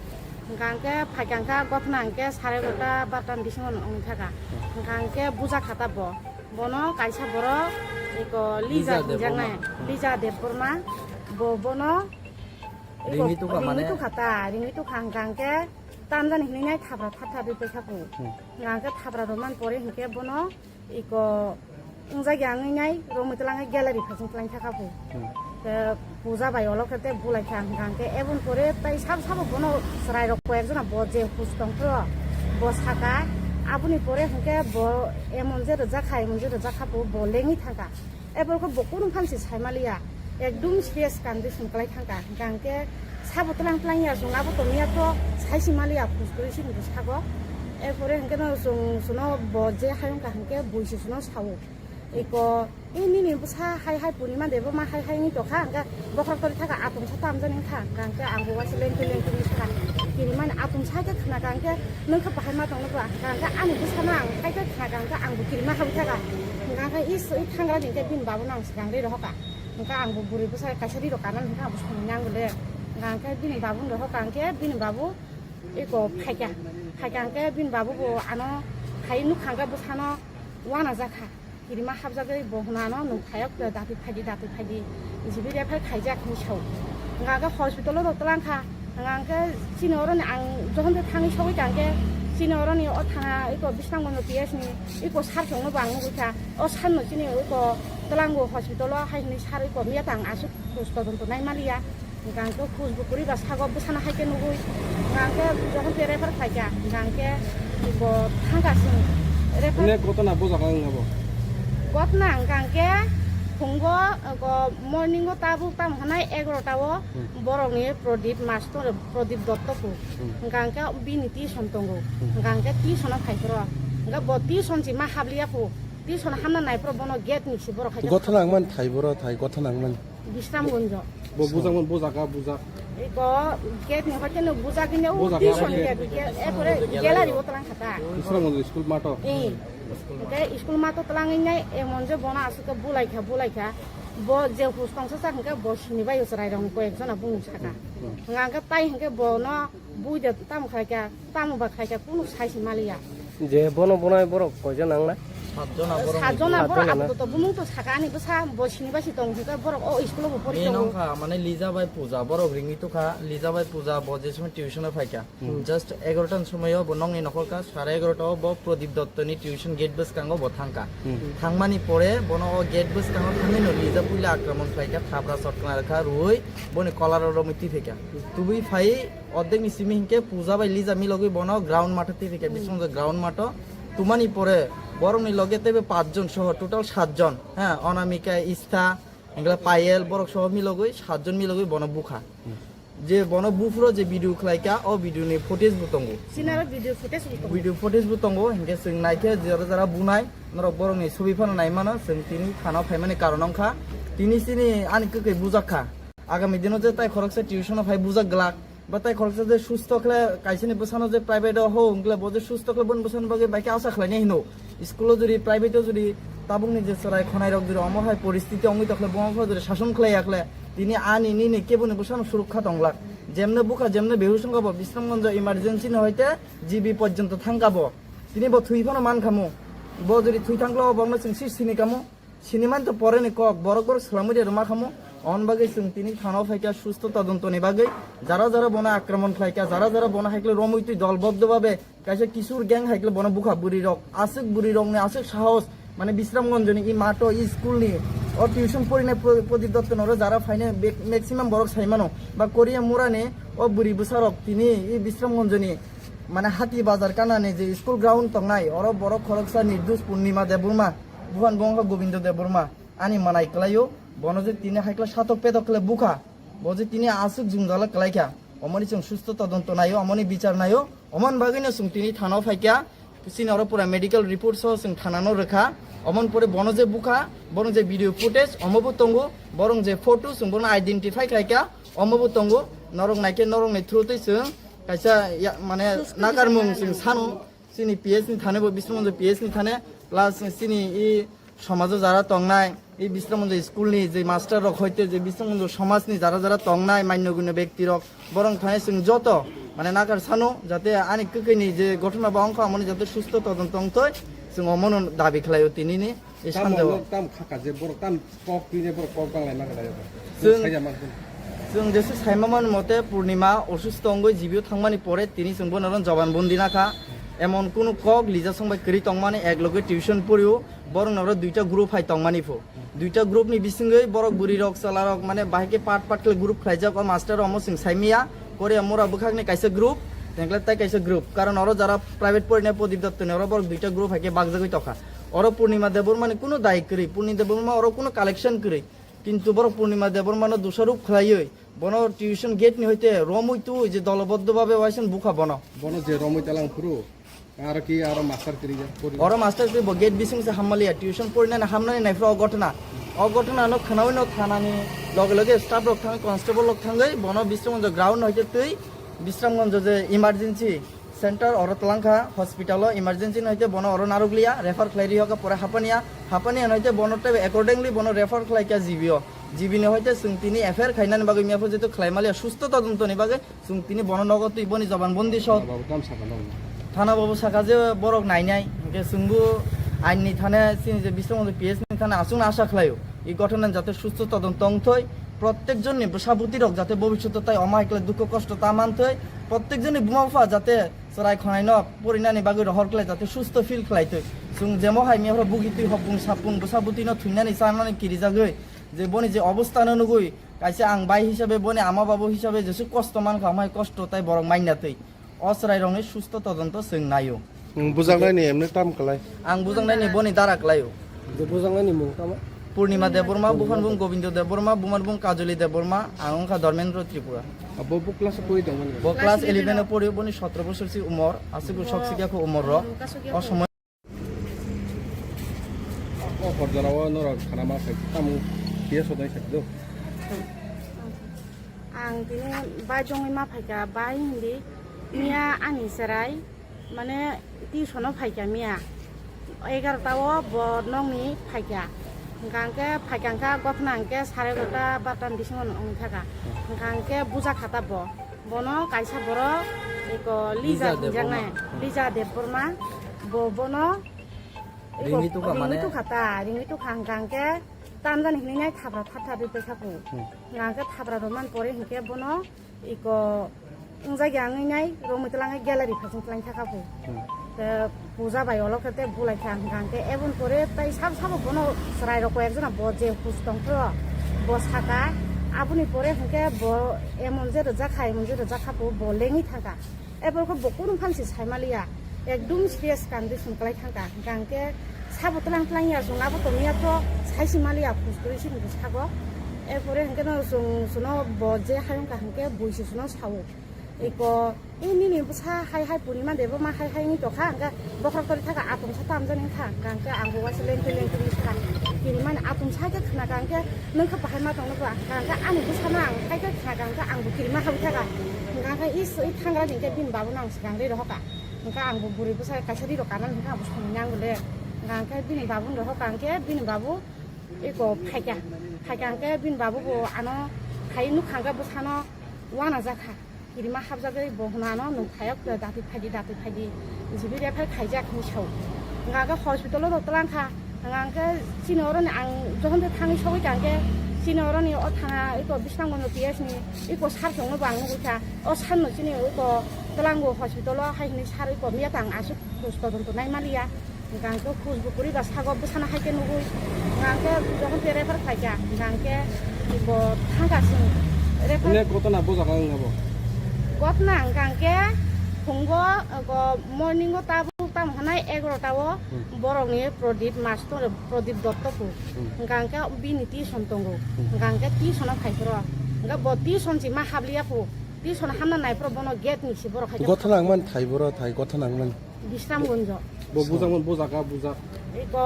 hwnkha hwnkhe phaikha hwnkha gothna hwnkhe sare egarota barota ni bisingo wngwi thaka, hwnkha hwnkhe bujakha ta bo, bono kaisa borok eko Lija Lija hinjaknai, Debbarma. Lija Debbarma, bo bono eko Ringwi tukha ringwi mane? Tukha ta, ringwi tukha hwnkha hwnkhe tamjani hinwi nai thapra thap thap ri paikha kho, hmm, hwnkha hwnkhe thapra rwmani pore hwnkhe bono iko wngjakya wngwi nai romwi twlang gallery phasing twlang thaka pho. Hmm. Te puja bai olo khe te bulai kha hwnkha hwnkhe eboni pore tai sabo sabo bono chwrai rok koi ek jona bo je hus tong phro bo saka aboni pore hwnkhe bo emon je rwjak kha emon je rwjak kha pho bo lengwi thangkha. Eboni khe bo kunu phan se sai maliya. Ekdum serious condition kwlai thangkha. Hwnkha hwnkhe sabo twlang twlang ya, chwng abo tongya to sai se maliya, phus kwrwi se hinwi sago. Erpore hwnkhe no chwng chwngno bo je hayung kaham khe bui se chwngno sao. Eko, "E nini bwsa hai hai Purnima Debbarma hai hai wngwi tongkha," hwnkhe bokhorok tori thaka atomsa tamjani wngkha. Hwnkha hwnkhe ang bo waisa lengtwi lengtwi wngwi sakha. Kirimani atomsa khe khna kha hwnkhe, "Nwng khe bahai ma tongno ba?" Hwnkha hwnkhe ani bwsano ang hai khe khna kha hwnkhe ang bo kirima habwi thaka. Hwnkha hwnkhe i thangra ni hwnkhe bini babuno ang swkang rwi rohor kha. Hwnkha ang bo bwrwi bwsa kaisa ri rok kanani hwnkha ang bo songwi nango le. Hwnkha hwnkhe bini babu no rohor kha hwnkhe bini babu eko phaikha. Phaikha hwnkhe bini babu bo ano hai nukha hwnkhe bwsano uanajakha. Kirima habjagwi bo hwnano nwng phaiya khe dati phaidi dati phaidi. Jibi refer khaijak hinwi sao. Hwnkha hwnkhe hospital o rok twlang kha. Hwnkha hwnkhe chini oroni ang jokhon tei thangwi sogwi kha hwnkhe chini oroni o thana eko Bisramganj P S ni eko sir chwngno bo ang nugwi kha. O sir no chini eko twlango hospital o hai hinwi sir eko miya tang aswk khus todonto nai maliya. Hwnkha hwnkhe khus bo kwrwi ba sago bwsano hai khe nugwi. Hwnkha hwnkhe jokhon tei refer khlai kha. Hwnkha hwnkhe bo thang kha chwng refer. Ine gotona bo jaga wng abo? Gotona hwnkha hwnkhe phungo, eko morning o tabuk tamo hwnai egarota o Hmm. borokni Prodip master, Prodip Dotto phu. Hmm. Hwnkha hwnkhe bini tuition tongo. Hmm. Hwnkha hwnkhe tuition o phai phuru. Hwnkhe bo tuition se ma habliya phu. Tuition hamna nai phuru bono gate ni se borok hai khe Gotha nang man thai boro thai, gotha nang man. Bisramganj. Bo bujak man, bo jaga bujak. Eko gate ni hoite no bujak ni o Bo jaga tuition hoite. Gate, gate, e pore gallery o twlang kha ta. Bisramganj school mato. Eh. Hwnkhe school mato twlangwi nai emon je bono aswk khe bulai kha, bulai kha. Bo je hus tongsa sa hwnkhe bo sini bai chwrai rok koi ek jona bung saka. Hmm. Hwnkha hwnkhe tai hwnkhe bono bui de tamo khai kha, tamo ba khai kha, kunu sai se maliya. Je bono bonai borok koijon nang na? Satjona borok. Satjona borok. Satjona na? Apatot bumung to saka ani bwsa bo sini basi tong hwnkhe borok o school o bo pori tongo. Nongkha mane Lija bai Puja borok ringwi tukha, Lija bai Puja bo je somoi tuition o phaikha. Hmm. Just egarota ni somoi o bo nokni nokhorkha, sare egarota o bo Pradip Dotto ni tuition gate bwskango bo thangkha. Hmm. Thangmani pore bono o gate bwskango thangwi no Lija puila akraman khlaikha, thapra sotkna rwkha, rwui boni kolar o romwi twi phaikha. Tubui phai Ordek ni simi hinkhe Puja bai Lija milogwi bono ground matho twi phikha, hmm, bising ground matho. Tumani pore borokni loge teibo pach jon soho total sat jon, ha, Onamika, Istha, hinkhe Payel, borok soho milogwi sat jon milogwi bono bukha. Hmm. Je bono buphuro je video khlaikha, o video ni footage bo tongo. Sinaro video footage bo tongo. Video footage bo tongo, hinkhe chwng naikhe jora jora bunai, norok borokni sobi phano naimano, chwng tini thana o phaimani karon wngkha. Tini chini ani kwkwi bujakha. Agami dino je tai khoroksa tuition o phai bujak glak, ba tai khoroksa je susto khle kaisani bwsano je private o ho wngkle bo je susto khle boni bwsani bagwi bai khe asa khlainai hino. School o jodi private o jodi tabukni je chwrai khonai rok jodi omo hai poristiti wngwi tokhle bo wngkha jodi sason khlai yakhle tini ani nini keboni bwsano surukha tonglak. Jemne bukha jemne behush wngkha bo Bisramganj emergency ni hoite G B porjonto thangkha bo. Tini bo thwi phano mankhamu. Bo jodi thwi thangkle o bokno chwng si sini kamu. Siniman to pore ni kok, borok borok swlamwi de rwma khamu. On bagwi chwng tini thana o phaikha susto todonto ni bagwi. Jara jara bono akraman khlaikha, jara jara bono haikle romwi twi dolboddo babe kaisa kisur gang haikle bono bukha bwrwi rok. Aswk bwrwi rokni aswk sahos, mane Bisramganj ni i mato i school ni o tuition porinai Pro-, Pradip Dotto noro jara phainai be-, maximum borok saimano. Ba Korea mura ni o bwrwi bwsa rok tini i Bisramganj ni mane hati bazar kanani je school ground tongnai oro borok khoroksa Nirdosh Purnima Debbarma. Buhan bo wngkha Gobindo Debbarma, ani manai kwlaio, bono je tini haikla satok petok khle bukha, bo je tini aswk jwngjala kwlaikha, omoni chwng susto todonto naio, omoni bichar naio, omoni bagwino chwng tini thana o phaikha, chini oro pura medical report soho chwng thana no rwkha, omoni pore bono je bukha, bono je video footage omo bo tongo, borok je photo chwng bono identify khlaikha, omo bo tongo, norok naikhe norokni through twi chwng kaisa ya-, mane nakarmung chwng sano. Chini P S ni thane bo Bisramganj P S ni thane, plus chini i somajo jara tongnai, i Bisramganj school ni je master rok hoite je Bisramganj somaj ni jara jara tongnai manyo gunyo bekti rok, borok thane chwng joto mane nakar sano jate ani kwkwi ni je gothona ba wngkha amoni jate susto todonto wngthoi, chwng omono dabi khlaio tini ni. E tam sanjao. Borok tam khaka je borok tam kok twi je borok kok bang lai ma kha. Chwng, chwng jesa saima man mote Purnima osusto wngwi G B o thangmani pore tini chwng bono oro joban bondi nakha. Emon kunu kok Lija song bai kwrwi tongmani ek loge tuition porio borok noro duita group hai tongmani pho. Duita group ni bisingwi borok bwrwi rok chwla rok mane bahai khe part part khe group khlaijak o master omo chwng saimiya. Korea mura bwkhakni kaisa group, tengkle tai kaisa group. Karon oro jara private porinai Pradip Dotto ni oro borok duita group hai khe bakjagwi tokha. Oro Purnima Debbarma ni kunu dai kwrwi, Purnima Debbarma oro kunu collection kwrwi. Kintu borok Purnima Debbarma no dusarop khlaiwi, bono tuition gate ni hoite romwi twi je doloboddo babe waisen bukha bono. Bono je romwi talang phuru, aro ki aro master kwrwi ya, pori. Oro master kwrwi bo gate bising se hammalia, tuition porinani hamnani naifru o gotna. O gotna no khnawi no thanani loge loge staff rok thang, constable rok thangwi bono Bisramganj ground hoite twi Bisramganj je emergency center oro twlangkha hospital o emergency no hwnkhe bono oro narwkliya refer khlai rihokha pore Hapania, Hapania no hwnkhe bono teibo accordingly bono refer khlaikha G B o, G B no hwnkhe chwng tini F I R khainani bagwi miyapha jeto khlaimaliya susto todonto ni bagwi chwng tini bono nogo twi boni joban bondi sok. Thana babu tam sakha no. Thana babu sakha je borok nainai hwnkhe chwngbo ain ni thane chini je Bisramganj P S ni thane aswkno asa khlaio. I gothonan jate susto todonto wngthoi, prottek jonni bwsa bwtwi rok jate bobishoto tai omo hai khlai dukho kosto ta manthoi, prottek jonni buma bupha jate chwrai khonai no porinani bagwi rohor khlai jate susto feel khlai twi. Chwng jemo hai miya phoro bugi twi hopung sapung bwsa bwtwi no thwinani chanani kirijagwi je boni je obostha no nugwi kaisa ang bai hisabe boni ama babu hisabe jesu kosto mankha omo hai kosto tai borok manya twi. O chwrairokni susto todonto chwng naio. Nwng bujaknaini emne tam kwlai? Ang bujaknaini boni dara kwlaio. Je bujaknaini mung tamo? Purnima Debbarma, buphanbung Gobindo Debbarma, bumanbung Kajoli Debbarma, ang wngkha Dharmendra Tripura. Abo bo class o pori tongmani? Bo class eleven o pori, boni sotro bosor si umor, aswk bo sok sikya kho umor rok. O somoi O hor jora o norok khana ma phai tamo P S o dai sai do. Ang tini bai jongwi ma phaikha, bai hindi miya ani chwrai mane tuition o phaikha miya egarota o bo nokni phaikha. Hwnkha hwnkhe phaikha hwnkha gothna hwnkhe sare egarota barota ni bisingo wngwi thaka. Hwnkha hwnkhe buja khata bo. Bono kaisa borok eko Lija Lija hinjaknai, Debbarma. Lija Debbarma, bo bono Ringwi tukha mane? Ringwi tukha ta, ringwi tukha hwnkha hwnkhe tamjani hinwi nai thapra thap thap ri paikha kho. Hmm. Hwnkha hwnkhe thapra rwmani pore hwnkhe bono iko wngjak ya wngwi nai romwi twlangwi gallery phasing twlang thaka kho. Hmm. Te puja bai olo khe te bulai kha hwnkha hwnkhe eboni pore tai sabo sabo bono chwrai rok koi ekjona bo je hus tong phro bo saka aboni pore hwnkhe bo emon je rwjak kha emon je rwjak kha bo lengwi thangkha. Eborokhe bo kunu phan se saimaliya, ekdum serious condition kwlai thangkha. Hwnkha hwnkhe sabo twlang twlang ya, chwng abo tongya pho sai se maliya, khus kwrwi se hinwi sago. Erpore hwnkhe no chwng chwngno bo je hayung kha hwnkhe bui se chwngno sao. Eko, e nini bwsa hai hai Purnima de bo ma hai hai wngwi tongkha, hwnkhe bokhorok tori thaka atung sa tamjani wngkha, hwnkha hwnkhe ang bo waisa lengtwi lengtwi wngwi sakha. Kirimani atung sa khe khna kha hwnkhe, nwng khe bahai ma tongno ba? Hwnkha hwnkhe ani bwsano ang hai khe khna kha hwnkhe ang bo kirima habwi thaka. Hwnkha hwnkhe is, i thangra ni hwnkhe bini babuno ang swkang ri rohor kha. Hwnkha ang bo bwrwi bwsa kaisa ri rok kanani hwnkhe ang bo songwi nang le. Hwnkha hwnkhe bini babuno rohor kha hwnkhe bini babu eko phaikha. Phaikha hwnkhe bini babu bo ano phai nukha hwnkhe bwsano uanajak kha. Kirima habjagwi bo hwnano nwng phayok dati phaidi, dati phaidi, jibi refer khaijak hinwi sao. Hwnkha hwnkhe hospital-o rw twlang kha. Hwnkha hwnkhe chini oroni ang jokhon de thangwi sogwi kha hwnkhe chini oroni o thana eko Bisramganj P S ni eko sir chwngno bo ang nugwi kha. O sir no chini eko twlango hospital-o hai hinwi sir eko miya tang aswk khus todonto nai maliya. Hwnkha hwnkhe khus bo kwrwi ba sago bwsano hai khe nugwi. Hwnkha hwnkhe jokhon tei refer khlai kha, hwnkha hwnkhe bo thang kha chwng refer. Ine gotona bo jaga wng abo? Gotona hwnkha hwnkhe phungo, go morning o tabuk tamo hwnai egarota o Hmm. borokni Pradip master, Pradip Dotto phu. Hmm. Hwnkha hwnkhe bini tuition tongo. Hmm. Hwnkha hwnkhe tuition o phai phuru. Hwnkha bo tuition si ma habliya phu. Tuition hamna nai phuru bono gate ni si borok hai khe Gotona wng man thai boro thai, gotona wng man. Bisramganj. Bo bujak, bo bujak, bujak. Iko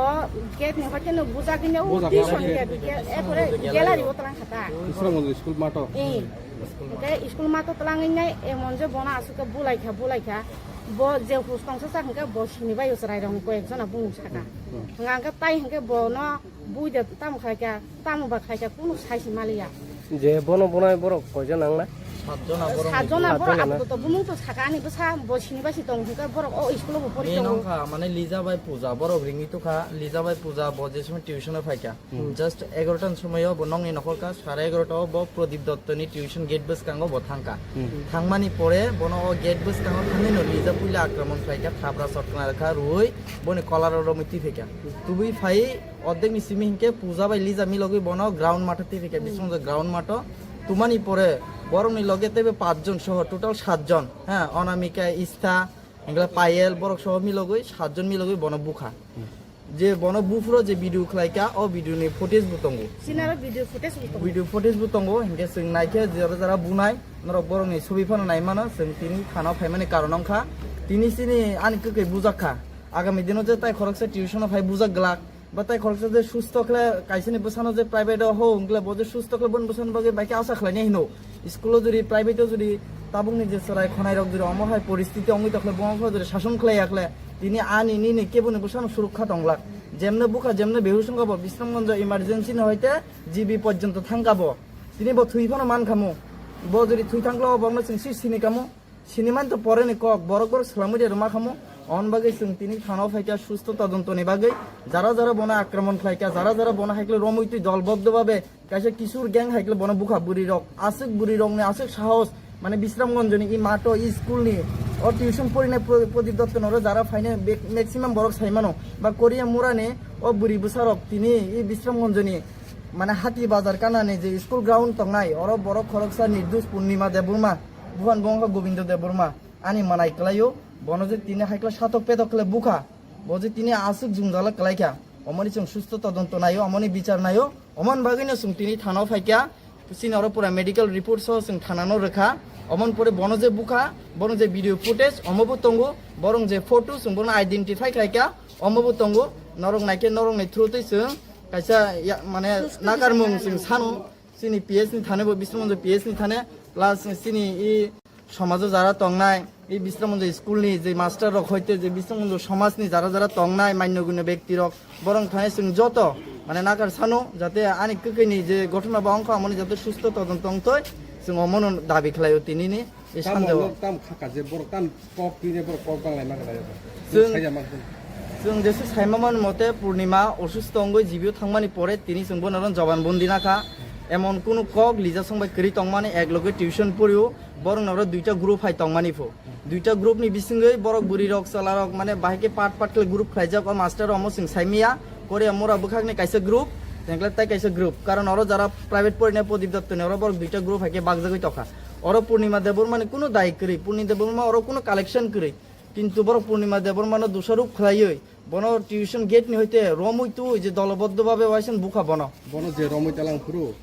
gate ni hoite no bujak ni o Bujak, tuition bujak. Gate, gate, e pore gallery o twlang kha ta. Bisramganj school mato. Eh. Hwnkhe school mato twlangwi nai emon je bono aswk khe bulai kha, bulai kha. Bo je hus tongsa sa hwnkhe bo sini bai o chwrai rok koi ek jona bumung saka. Hmm. Hwnkha hwnkhe tai hwnkhe bono Bui de tamo khlai kha, tamo ba khlai kha, kunu sai se maliya. Je bono bonai borok koijon nang na? Satjona borok. Satjona borok. Satjona na? Apato to bumung to saka ani bwsa bo sini bai si tong hwnkhe borok o school o bo pori Ni tongo. Nong kha, mane Lija bai Puja borok ringwi tukha, Lija bai Puja bo je somoi tuition o phai kha. Hmm. Just egarota ni somoi o bo nongni nokhor kha, sare egarota o bo Pradip Dotto ni tuition gate bwskango bo thang kha. Hmm. Thangmani pore bono o gate bwskango thangwi no Lija puila akraman khlai kha, thapra sotkna rwkha, rwui boni kolar o romwi twi phai kha. Tubui phai Ordek ni simi hinkhe Puja bai Lija milogwi bono ground matha twi rikha, hmm, bisingtwi ground matho. Tumani pore borokni loge teibo pachjon soho total satjon, ha, Onamika, Istha, hingkhe Payel, borok soho milogwi satjon milogwi bono bukha. Hmm. Je bono buphuru je video khlaikha, o video ni footage bo tongo. Sinaro video footage bo tongo. Video footage bo tongo, hinkhe chwng naikhe jora jora bunai, norok borokni sobi phano naimano, chwng tini thana o phaimani karon wngkha. Tini chini ani kwkwi bujakha. Agami dino je tai khoroksa tuition o phai bujak glak. Ba tai khoroksa je susto khle, kaisani bwsano je private o ho, wngkle bo je susto khle, boni bwsano bagwi bai khe asa khlainai hino. School o jodi, private o jodi, tabukni je chwrai khonai rok jodi omo hai poristiti wngwi tokhle, bo wngkha jodi sason khlai yakhle, tini ani nini keboni bwsano surukha tonglak. Jemno bukha, jemno behus wngkha bo, Bisramganj emergency no hoite G B porjonto thangkha bo. Tini bo thwi phano mankhamu. Bo jodi thwi thangkhle, o borokno chwng si sini kamu. Sinimani to pore ni kok, borok borok swlamwi de rwma khamu. On bagwi chwng tini thana o phaikha susto todonto ni bagwi. Jara jara bono akraman khlaikha, jara jara bono haikhe romwi twi dolboddo babe kaisa kisur gang haikhe bono bukha bwrwi rok. Aswk bwrwi rokni aswk sahos, mane Bisramganj ni i mato i school ni o tuition porinai Pro-, Prodip Dotto noro jara phainai be-, maximum borok saimano. Ba Korea mura ni o bwrwi bwsa rok tini i Bisramganj ni mane Hati Bazar kana ni je school ground tongnai, oro borok khoroksa Nirdush Purnima Debbarma. Buhan bo wngkha Gobindo Debbarma, ani manai kwlaio, bono je tini haikla satok petok khle bukha, bo je tini aswk jwngjala kwlaikha, omoni chwng susto todonto naio, omoni bichar naio, omoni bagwino chwng tini thana o phaikha, chini oro pura medical report soho chwng thana no rwkha, omoni pore bono je bukha, bono je video footage omo bo tongo, borong je photo chwng bono identify khlaikha, omo bo tongo, norok naikhe norokni through twi chwng kaisa ya, mane nakarmung chwng sano. Chini P S ni thane bo Bisramganj P S ni thane, plus chini i somajo jara tongnai, i Bisramganj school ni je master rok hoite je Bisramganj somaj ni jara jara tongnai manyo gunyo bekti rok, borok thane chwng joto mane nakar sano, jate ani kwkwi ni je gothona ba wngkha, amoni jate susto todonto tongtoi, chwng omono dabi khlaio tini ni. E Tamo sanjao. Nok tam khaka je borok tam kok twi ne borok kok bang lai ma kala. Chwng Saya ma. Chwng jesu saima man mote Purnima osusto wngwi jibio thangmani pore tini chwng bono oro joban bondi nakha. Emon kunu kok Lija song bai kwrwi tongmani, ek loge tuition porio, borok noro duita group hai tongmani pho. Duita group ni bisingwi borok bwrwi rok chwla rok mane bahai khe part part khe group khlaijak, o master omo chwng saimiya, Korea mura bwkhakni kaisa group, tengkle tai kaisa group. Karon oro jara private porina Prodip Dotto ni oro borok duita group hai khe bakjagwi tokha. Oro Purnima Debbarma ni kunu dai kwrwi, Purnima Debbarma oro kunu collection kwrwi. Kintu borok Purnima Debbarma no dusaruk khlaiwi, bono tuition gate ni hoite romwi twi je doloboddo babe waisen bukha bono. Bono je romwi talang phuru,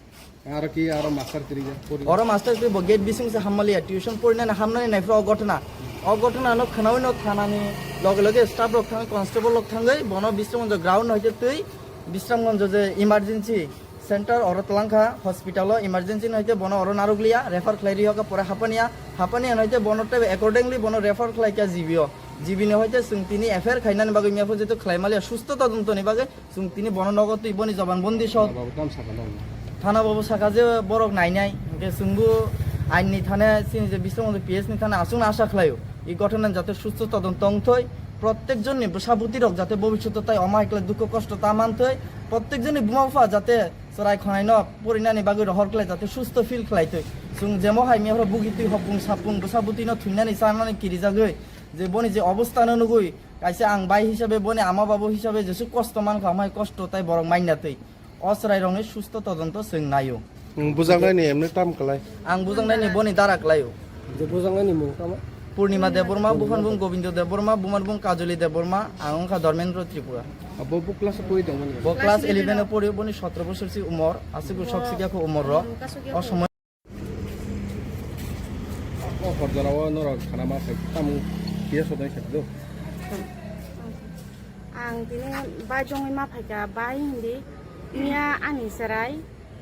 aro ki aro master kwrwi ya, pori. Oro master kwrwi bo gate bising se hammaliya, tuition porinani hamnani naifra o gotna. O gotna no khnawi no thanani loge loge staff rok thangwi, constable rok thangwi, bono Bisramganj ground hoite twi, Bisramganj je emergency center oro twlang kha, hospital o emergency no hoite bono oro narwkliya, refer khlai ri hoka pore Hapania, Hapania no hoite bono tei accordingly bono refer khlai kha G B o. G B ni hoite chwng tini F I R khainani bagwi mia pho jeto khlai maliya, susto todonto ni bagwi chwng tini bono nogo twi boni joban bondi sok. Thana babu tam saka nang. Thana babu saka je borok nainai, hwnkhe chwngbo ain ni thane chini je Bisramganj P S ni thane aswkno asa khlaio. I gotona jate susto todonto wngthoi, prottek jonni bwsa bwtwi rok jate bobishoto tai omo hai khlai dukho kosto ta manthoi, prottek jonni buma bupha jate chwrai khonai no porinani bagwi rohor khlai jate susto feel khlai twi. Chwng jemo hai mia phoro bugi twi hopung sapung bwsa bwtwi no thwinani chanani kirijagwi je boni je obostha no nugwi kaisa ang bai hisabe boni ama babu hisabe jesu kosto mankha, amai kosto tai borok mainna twi o chwrai rokni susto todonto chwng naio. Nwng bujaknai ni emni tam kwlai? Ang bujaknai ni boni dara kwlaio. Je bujaknai ni mung tamo? Purnima Debbarma, buphan bung Gobindo Debbarma, bumar bung Kajoli Debbarma, ang wngkha Dharmendra Tripura. Abo bo class o pori tongmani? Bo class eleven o pori, boni sotro bosor si umor, aswk sok sikya kho umor rok. O somoy. O hor jora o norok khana ma sai tamo P S o dai sai do. Ang tini bai jongwi ma phaikha, bai hindi miya ani chwrai.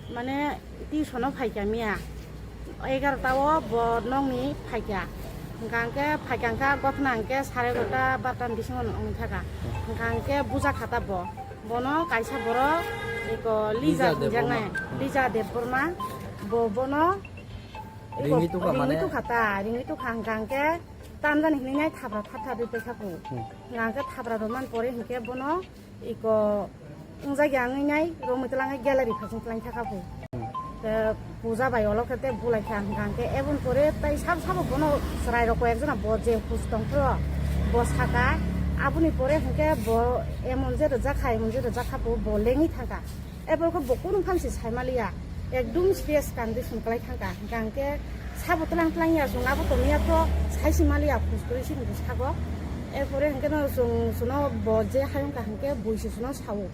Mane tuition o phaikha miya, egarota o bo nokni phaikha, hwnkha hwnkhe phaikha hwnkha gotna hwnkhe sare egarota barota ni bisingo wngwi thaka, hwnkha hwnkhe buja khata bo, bono kaisa borok eko Lija Lija hinjaknai, Debbarma. Lija Debbarma, bo bono eko Ringwi tukha ringwi mane? Tukha ta, ringwi tukha hwnkha hwnkhe tamjani hinwi nai thabra thap thap ri paikha bo, Hmm. Hwnkha hwnkhe thabra rwmani pore hwnkhe bono iko wngjakya wngwi nai romwi twlangwi gallery phasing twlang thaka bo. Te puja bai olo khe te bulai kha hwnkha hwnkhe eboni pore tai sabo sabo bono chwrai rok koi ekjona bo je hus tong phro bo saka aboni pore hwnkhe bo emon je rwjak kha emon je rwjak kha bo bo lengwi thangkha. Eboni khe bo kunu phansi sai maliya ekdum serious condition kwlai thangkha hwnkha hwnkhe sabo twlang twlang ya chwng abo tongya to sai si maliya hus kwrwi sini bwskango. Erpore hwnkhe no chwng chwngno bo je hayung kaham khe buisi chwngno sao.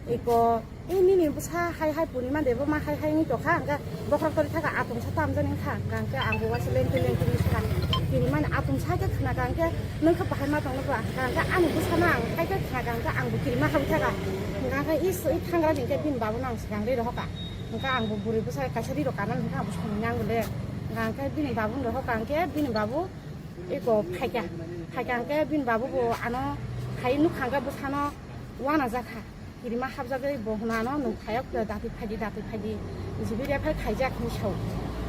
Iko, "E nini bwsa hai hai Purnima Debbarma hai hai wngwi tongkha," hwnkhe bokhorok tori thaka atungsa tamjani wngkha, hwnkha hwnkhe ang bo waisa lengtwi lengtwi wngwi swkang. Kirimani atungsa khe khna kha hwnkhe, "Nwng khe bahai ma tongno ba?" Hwnkha hwnkhe ani bwsano ang hai khe khna kha hwnkhe ang bo kirima habwi thaka. Hwnkha hwnkhe i s-, i thangrani hwnkhe bini babuno ang swkang ri rohorkha. Hwnkha ang bo bwrwi bwsa kaisa ri rok kanani hwnkhe ang bo samung nango le. Hwnkha hwnkhe bini babuni rohorkha hwnkhe bini babu iko phaikha. Phaikha hwnkhe bini babu bo ano hai nukha hwnkhe bwsano uanajakha. Kirima hapjagwi bo hwnano nwng phaiya khe dati phaidi, dati phaidi. Jibiri phai khaijak hinwi sao.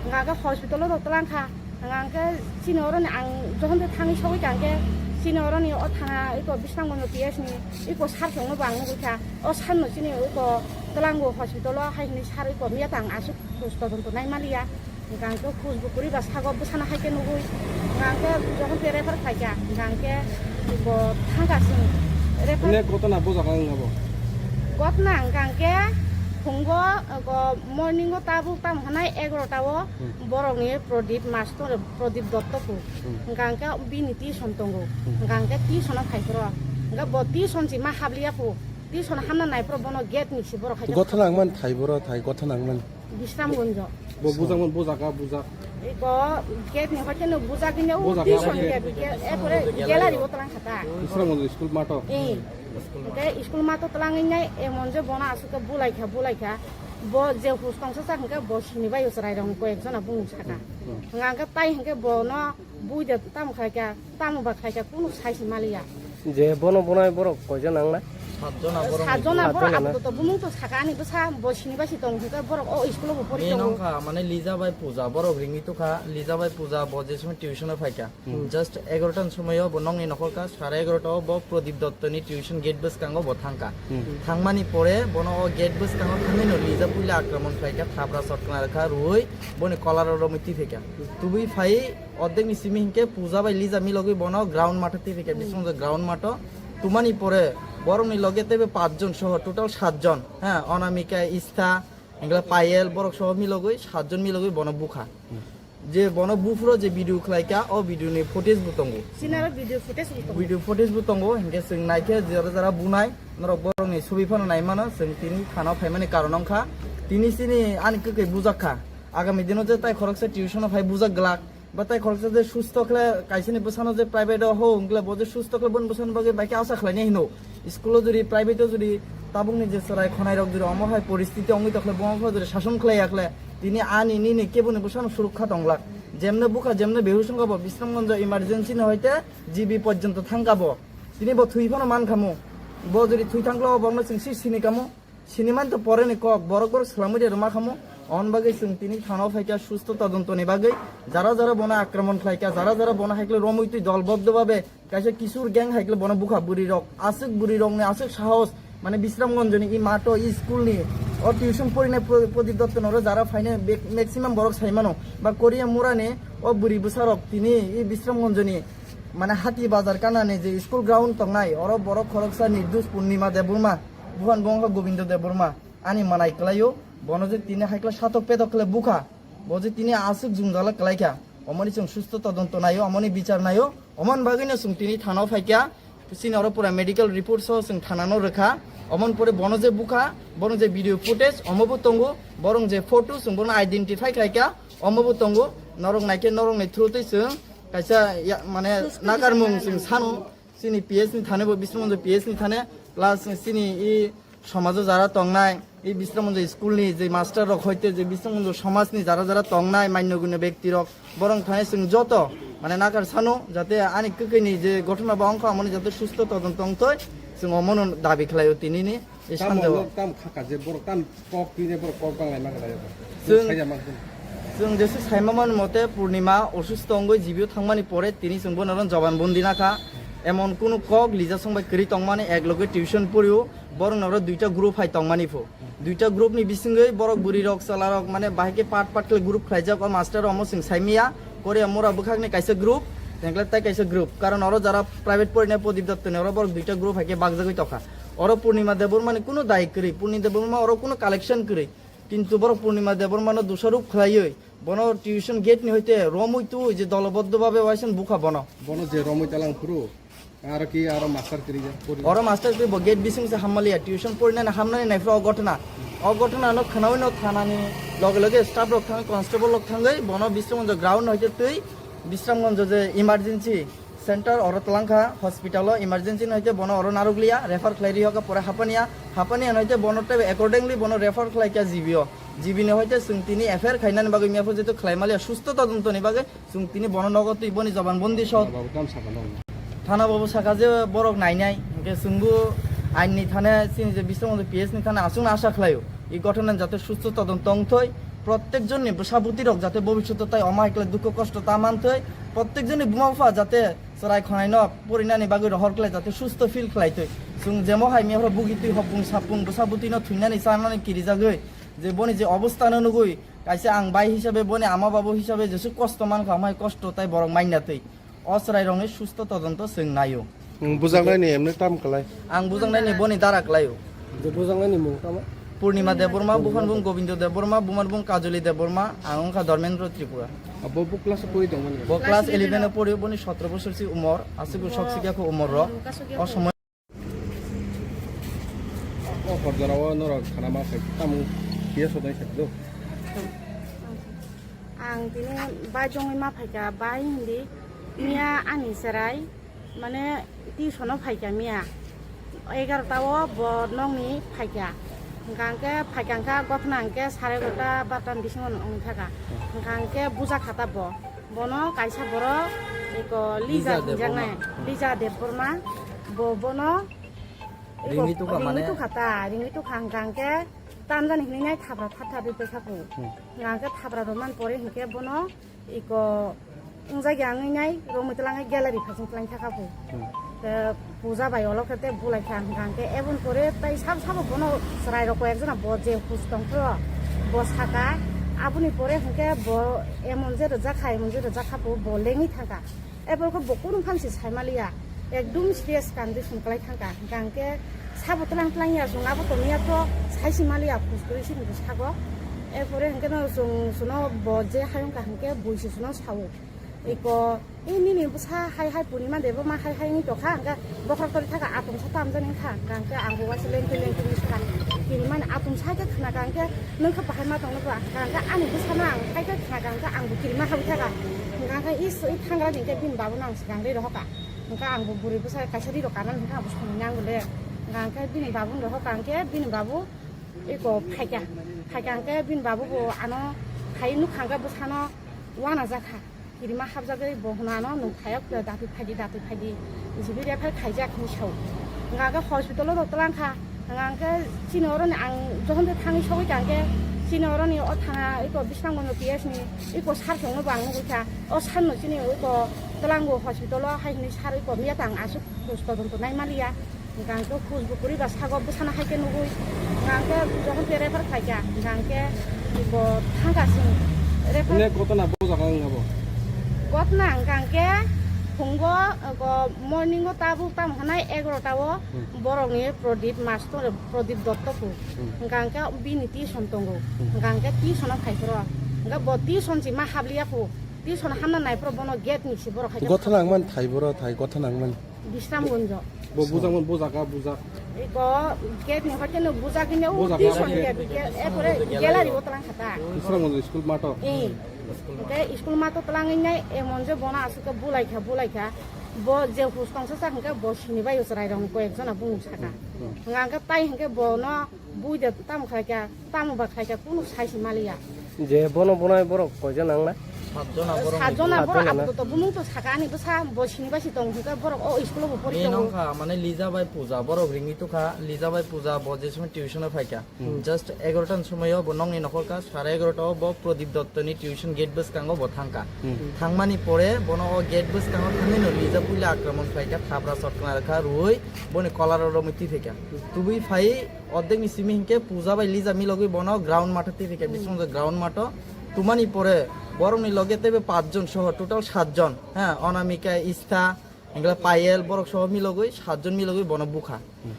Hwnkha hwnkhe hospital o rw twlang kha. Hwnkha hwnkhe chini oroni ang jokhon tei thangwi sogwi kha hwnkhe chini oroni o thana iko Bisramganj P S ni iko sir chwngno bo ang nugwi kha. O sir no chini iko twlango hospital o hai hinwi sir iko miya tang aswk khus todonto nai maliya. Hwnkha hwnkhe hus bo kwrwi ba sago bwsano hai khe nugwi. Hwnkha hwnkhe jokhon tei refer khlai kha, hwnkha hwnkhe bo thang kha chwng refer. Ine gotona bo jaga wng abo? Gotona hwnkha hwnkhe phungo, go morning o tabuk tamo hwnai egarota o Hmm. borokni Prodip master, Prodip Dotto phu. Hmm. Hwnkha hwnkhe bini tuition tongo. Hmm. Hwnkha hwnkhe tuition o phai phuru. Hwnkha bo tuition si ma habliya phu. Tuition hamna nai phuru bono gate ni si borok hai khe Gotona wngmani thai boro thai, gotona wngmani. Bisramganj. Bo bujak man, bujak, ah, bujak. Iko gate ni hoite no bujak ni o Bujak, tuition ah, gate, gate. Gate, eh, pore gallery o twlang kha ta. Bisramganj school mato. Eh. Hwnkhe school mato twlangwi nai emon je bono aswk khe bulai kha, bulai kha. Bo je hus tongsa sak hwnkhe bo sini bai o chwrai rok koi ek jona bung saka. Hmm. Hwnkha hwnkhe tai hwnkhe bono bui de tamo khai kha, tamo ba khai kha, kunu sai se maliya. Je bono bonai borok koijon nangnai? Satjona borok. Satjona borok. Satjona na? Apatot bumung to saka ani bwsa bo sini bai si tong hwnkhe borok o school o bo pori tongo. Nongkha mane Lija bai Puja borok ringwi tukha. Lija bai Puja bo je somoi tuition o phaikha. Hmm. Just egarota ni somoi o bo nongni nokhor ka, sare egarota o bo Pradip Dotto ni tuition gate bwskango bo thangkha. Hmm. Thangmani pore bono o gate bwskango thangwi no Lija puila akraman khlaikha, thapra shot khna rwkha, rwui boni kolar o romwi twi phaikha. Tubui phai Ordek ni simi hinkhe Puja bai Lija milogwi bono ground matho twi phaikha, hmm, bisingtwi ground matho. Tumani pore borokni loge teibo pachjon soho total satjon, ha, Anamika, Istha, hinkhe Payel borok soho milogwi satjon milogwi bono bukha. Je bono buphuro je video khlaikha, o video ni footage bo tongo. Sinaro video footage bo tongo. Video footage bo tongo, hinkhe chwng naikhe jora jora bunai, norok borokni subi phano naimano, chwng tini thana phaimani karon wngkha. Tini chini ani kwkhwi bujakha. Agami dino je tai khoroksa tuition o phai bujak glak. Ba tai khoroksa je susto khle kaisani bwsano je private o ho wngkle bo je susto khle boni bwsano bagwi bai khe asa khlainai hino. School o jodi private o jodi tabukni je chwrai khonai rok jodi omo hai poristiti wngwi tokhle bo wngkha jodi sason khlai yakhle tini ani nini keboni bwsano surukha tonglak. Jemne bukha jemne behush wngkha bo Bisramganj emergency no hoite G B porjonto thangkha bo. Tini bo thwi phano mankha mo. Bo jodi thwi thangkhle o bokno chwng si sini kamo. Siniman to pore ni kok, borok borok swlamwi de rwma khamo. On bagwi chwng tini thana o phaikha susto todonto ni bagwi. Jara jara bono akraman khlaikha, jara jara bono haikle romwi twi dolboddo babe kaisa kisur gang haikle bono bukha bwrwi rok. Aswk bwrwi rok ni aswk sahos, mane Bisramganj ni i mato i school ni o tuition porinai pro-, Pradip Dotto noro jara phainai bek-, maximum borok saimano. Ba Korea mura ni o bwrwi bwsa rok tini i Bisramganj ni mane Hati Bazar kana ni je school ground tongnai oro borok khoroksa Nirdush Purnima Debbarma. Buhan bo wngkha Gobindo Debbarma, ani manai kwlaio, bono je tini haikla satok petok khle bukha, bo je tini aswk jwngjala kwlaikha, omoni chwng susto todonto naio, omoni bichar naio, omoni bagwino chwng tini thana o phaikha, chini oro pura medical report so chwng thana no rwkha, omoni pore bono je bukha, bono je video footage omo bo tongo, borong je photo chwng bono identify khlaikha, omo bo tongo, norok naikhe norok ni through twi chwng kaisa ya-, mane nakarmung chwng sano. Chini P S ni thane bo Bisramganj P S ni thane, plus chini i somajo jara tongnai, i Bisramganj school ni je master rok hoite je Bisramganj somaj ni jara jara tongnai manyo gunyo bekti rok, borong thane chwng joto mane nakar sano jate ani kwkhwi ni je gothona ba wngkha amoni jate susto todonto wngthoi chwng omono dabi khlaio tini ni. Tamo sanjao. Tam khaka je borok tam kok twi je borok kok banglai ma khlai. Chwng, chwng jesa saima man mote Purnima osusto wngwi G B o thangmani pore tini chwng bono joban bondi nakha. Emon kunu kok Lija song bai kwrwi tongmani ek loge tuition porio borok noro duita group hai tongmani pho. Duita group ni bisingwi borok bwrwi rok chwla rok mane bahai khe part part khe group khlaijak o master omo chwng saimiya. Korea mura bwkhakni kaisa group, tengkle tai kaisa group. Karon oro jara private porinai Pradip Dotto ni oro borok duita group hai khe bakjagwi tokha. Oro Purnima Debbarma ni kunu dai kwrwi, Purnima Debbarma oro kunu collection kwrwi. Kintu borok Purnima Debbarma no dusaruk khlaiwi, bono tuition gate ni hoite romwi twi je doloboddo babe waisang bukha bono. Bono je romwi talang phuru, aro ki aro master kwrwi ja, pori. Oro master kwrwi bo gate bising se hammaliya, tuition porinani hamnani nai phuru o gotna. O gotna no khnawi no thanani loge loge staff rok thang, constable rok thangwi bono Bisramganj ground no hoite twi Bisramganj je emergency center oro twlangkha hospital o emergency no hoite bono oro narwkliya refer khlai rihokha pore Hapania, Hapania no hoite bono tei accordingly bono refer khlaikha G B o, G B ni hoite chwng tini F I R khainani bagwi miyaphu jeto khlai maliya susto todonto ni bagwi chwng tini bono nogo twi boni joban bondi sok. Thana babu tam saka no. Thana babu saka je borok nainai hwnkhe chwngbo ain ni thane chini je Bisramganj P S ni thane aswkno asa khlaio. I gotona jate susto todonto wngthoi, protek jonni bwsa bwtwi rok jate bobishoto tai omo hai khlai dukho kosto ta manthoi, protek jonni buma bupha jate chwrai khonai no porinani bagwi rohor khlai jate susto feel khlai twi. Chwng jemo hai miyapra bugi twi hopung sapung bwsa bwtwi no thwinani chanani kirijagwi je boni je obostha no nugwi kaisa ang bai hisabe boni ama babu hisabe jesuk kosto mankha omo hai kosto tai borok manya twi. O chwrairokni susto todonto chwng naio. Nwng bujaknaini emne tam kwlai? Ang bujaknaini boni dara kwlaio. Je bujaknaini mung tamo? Purnima Debbarma, buphani bung Gobindo Debbarma, bumani bung Kajoli Debbarma, ang wngkha Dharmendra Tripura. Abo bo class o pori tongmani? Bo class eleven o pori, boni sotro bosor si umor, aswk sok sikya kho umor rok. O somoy O hor jora o norok khana ma khai tamo P S o dai sai do. Ang tini bai jongwi ma phaikha, bai hindi miya ani chwrai mane tuition o phaikha miya egarota o bo nokni phaikha. Hwnkha hwnkhe phaikha hwnkha gothna hwnkhe sare egarota barota ni bisingo wngthaka. Hwnkha hwnkhe bujakha ta bo. Bono kaisa borok eko Lija Lija hinjaknai, Debbarma. Lija Debbarma. Bo bono ringwi tukha ringwi mane? Tukha ta, ringwi tukha hwnkha hwnkhe tamjani hinwi nai thapra thap thap pai kha kho. Hmm. Hwnkha hwnkhe thapra rwmani pore hwnkhe bono iko wngjakya wngwi nai romwi twlang gallery phasing twlang thaka kho. Hmm. Te puja bai olo khe te bulai kha hwnkha hwnkhe eboni pore tai sabo sabo bono chwrai rok koi ekjona bo je hus tong phro bo saka aboni pore hwnkhe bo emon je rwjak kha emon je rwjak kha bo lengwi thangkha. Eborokhe bo kunu phan se saimaliya, ekdum serious condition kwlai thangkha. Hwnkha hwnkhe sabo twlang twlang ya, chwng abo tongya to saisi maliya, khus kwrwi se hinwi sago. Erpore hwnkhe no chwng chwngno bo je hayung kha hwnkhe bui se chwngno sao. Eko, "E nini bwsa hai hai Purnima Debbarma hai hai wngwi tongkha," hwnkhe bokhorok tori thaka atomsa tamjani wngkha. Hwnkha hwnkhe ang bo waisa lengkhe lengkhe wngwi sakha. Kirimani atomsa khe khna kha hwnkhe, "Nwng khe bahai ma tongno ba?" Hwnkha hwnkhe ani bwsano ang hai khe khna kha hwnkhe ang bo kirima habwi thaka. Hwnkha hwnkhe is, i thangra ni hwnkhe bini babuno ang swkang ri rohor kha. Hwnkha ang bo bwrwi bwsa kaisa ri rok kanani hwnkhe ang bo songwi nango le. Hwnkha hwnkhe bini babuno rohor kha hwnkhe bini babu eko phaikha. Phaikha hwnkhe bini babu bo ano phai nukha hwnkhe bwsano uanajakha. Kirima habjagwi bo hwnano nwng phaiya khe datwi phaidi, datwi phaidi. Jibiri aphai khaijak hinwi sao. Hwnkha hwnkhe hospital-o rw twlang kha. Hwnkha hwnkhe chini oroni ang jokhon tei thangwi sogwi kha hwnkhe chini oroni o thana eko Bisramganj P S ni eko sir chwngno bo ang nugwi kha. O sir no chini eko twlango hospital-o hai hinwi sir eko miya tang aswk khus todonto nai maliya. Hwnkha hwnkhe khus bo kwrwi ba sago bwsano hai khe nugwi. Hwnkha hwnkhe jokhon tei refer khlai kha. Hwnkha hwnkhe bo thang kha chwng refer. Ine gotona bo jaga wngya bo? Gotona hwnkha hwnkhe phungo, go morning-o tabuk tamo hwnai egarota-o Hmm. borokni Pradip Master, Pradip Dotto bo. Hmm. Hwnkha hwnkhe bini tuition tongo. Hmm. Hwnkha hwnkhe tuition-o phai phoro. Hwnkhe bo tuition se ma habliya pho. Tuition hamna nai phoro bono gate ni se borok hai khe Gotha nangman thai boro thai, gotha nangman. Bisramganj. Bo bujak man, bujak ka, bujak. Iko gate ni hoite no bujak ni o Bujak tuition ka, gate, gate. Erpore gallery o twlang kha ta. Bisramganj school mato. Eh. Hwnkhe school mato twlangwi nai emon je bono aswk khe bulai kha, bulai kha. Bo je hus tongsa sa hwnkhe bo sini bai o chwrai rok koi ek jona bumung saka. Hmm. Hwnkha hwnkhe tai hwnkhe bono bui de tamo khlai kha, tamo ba khlai kha, kunu sai se maliya. Je bono bonai borok koijon nang na? Satjona borok. Satjona borok Satjona na? Apato to bumung to saka ani bwsa bo sini bai si tong hwnkhe borok o school o bo pori Ni tongo. Nongkha mane Lija bai Puja borok ringwi tukha, Lija bai Puja bo je somoi tuition o phaikha. Hmm. Just egarota ni somoi o bo nongni nokhor ka, sare egarota o bo Pradip Dotto ni tuition gate bwskango bo thangkha. Hmm. Thangmani pore bono o gate bwskango thangwi no Lija puila akraman khlaikha, thapra sotkna rwkha, rwui boni kolar o romwi twi phaikha. Tubui phai Ordek ni simi hinkhe Puja bai Lija milogwi bono ground matho twi rikha, hmm, bisingtwi ground matho. Tumani pore borokni loge teibo pachjon soho total satjon, ha, Onamika, Istha, hinkhe Payel, borok soho milogwi satjon milogwi bono bukha. Hmm.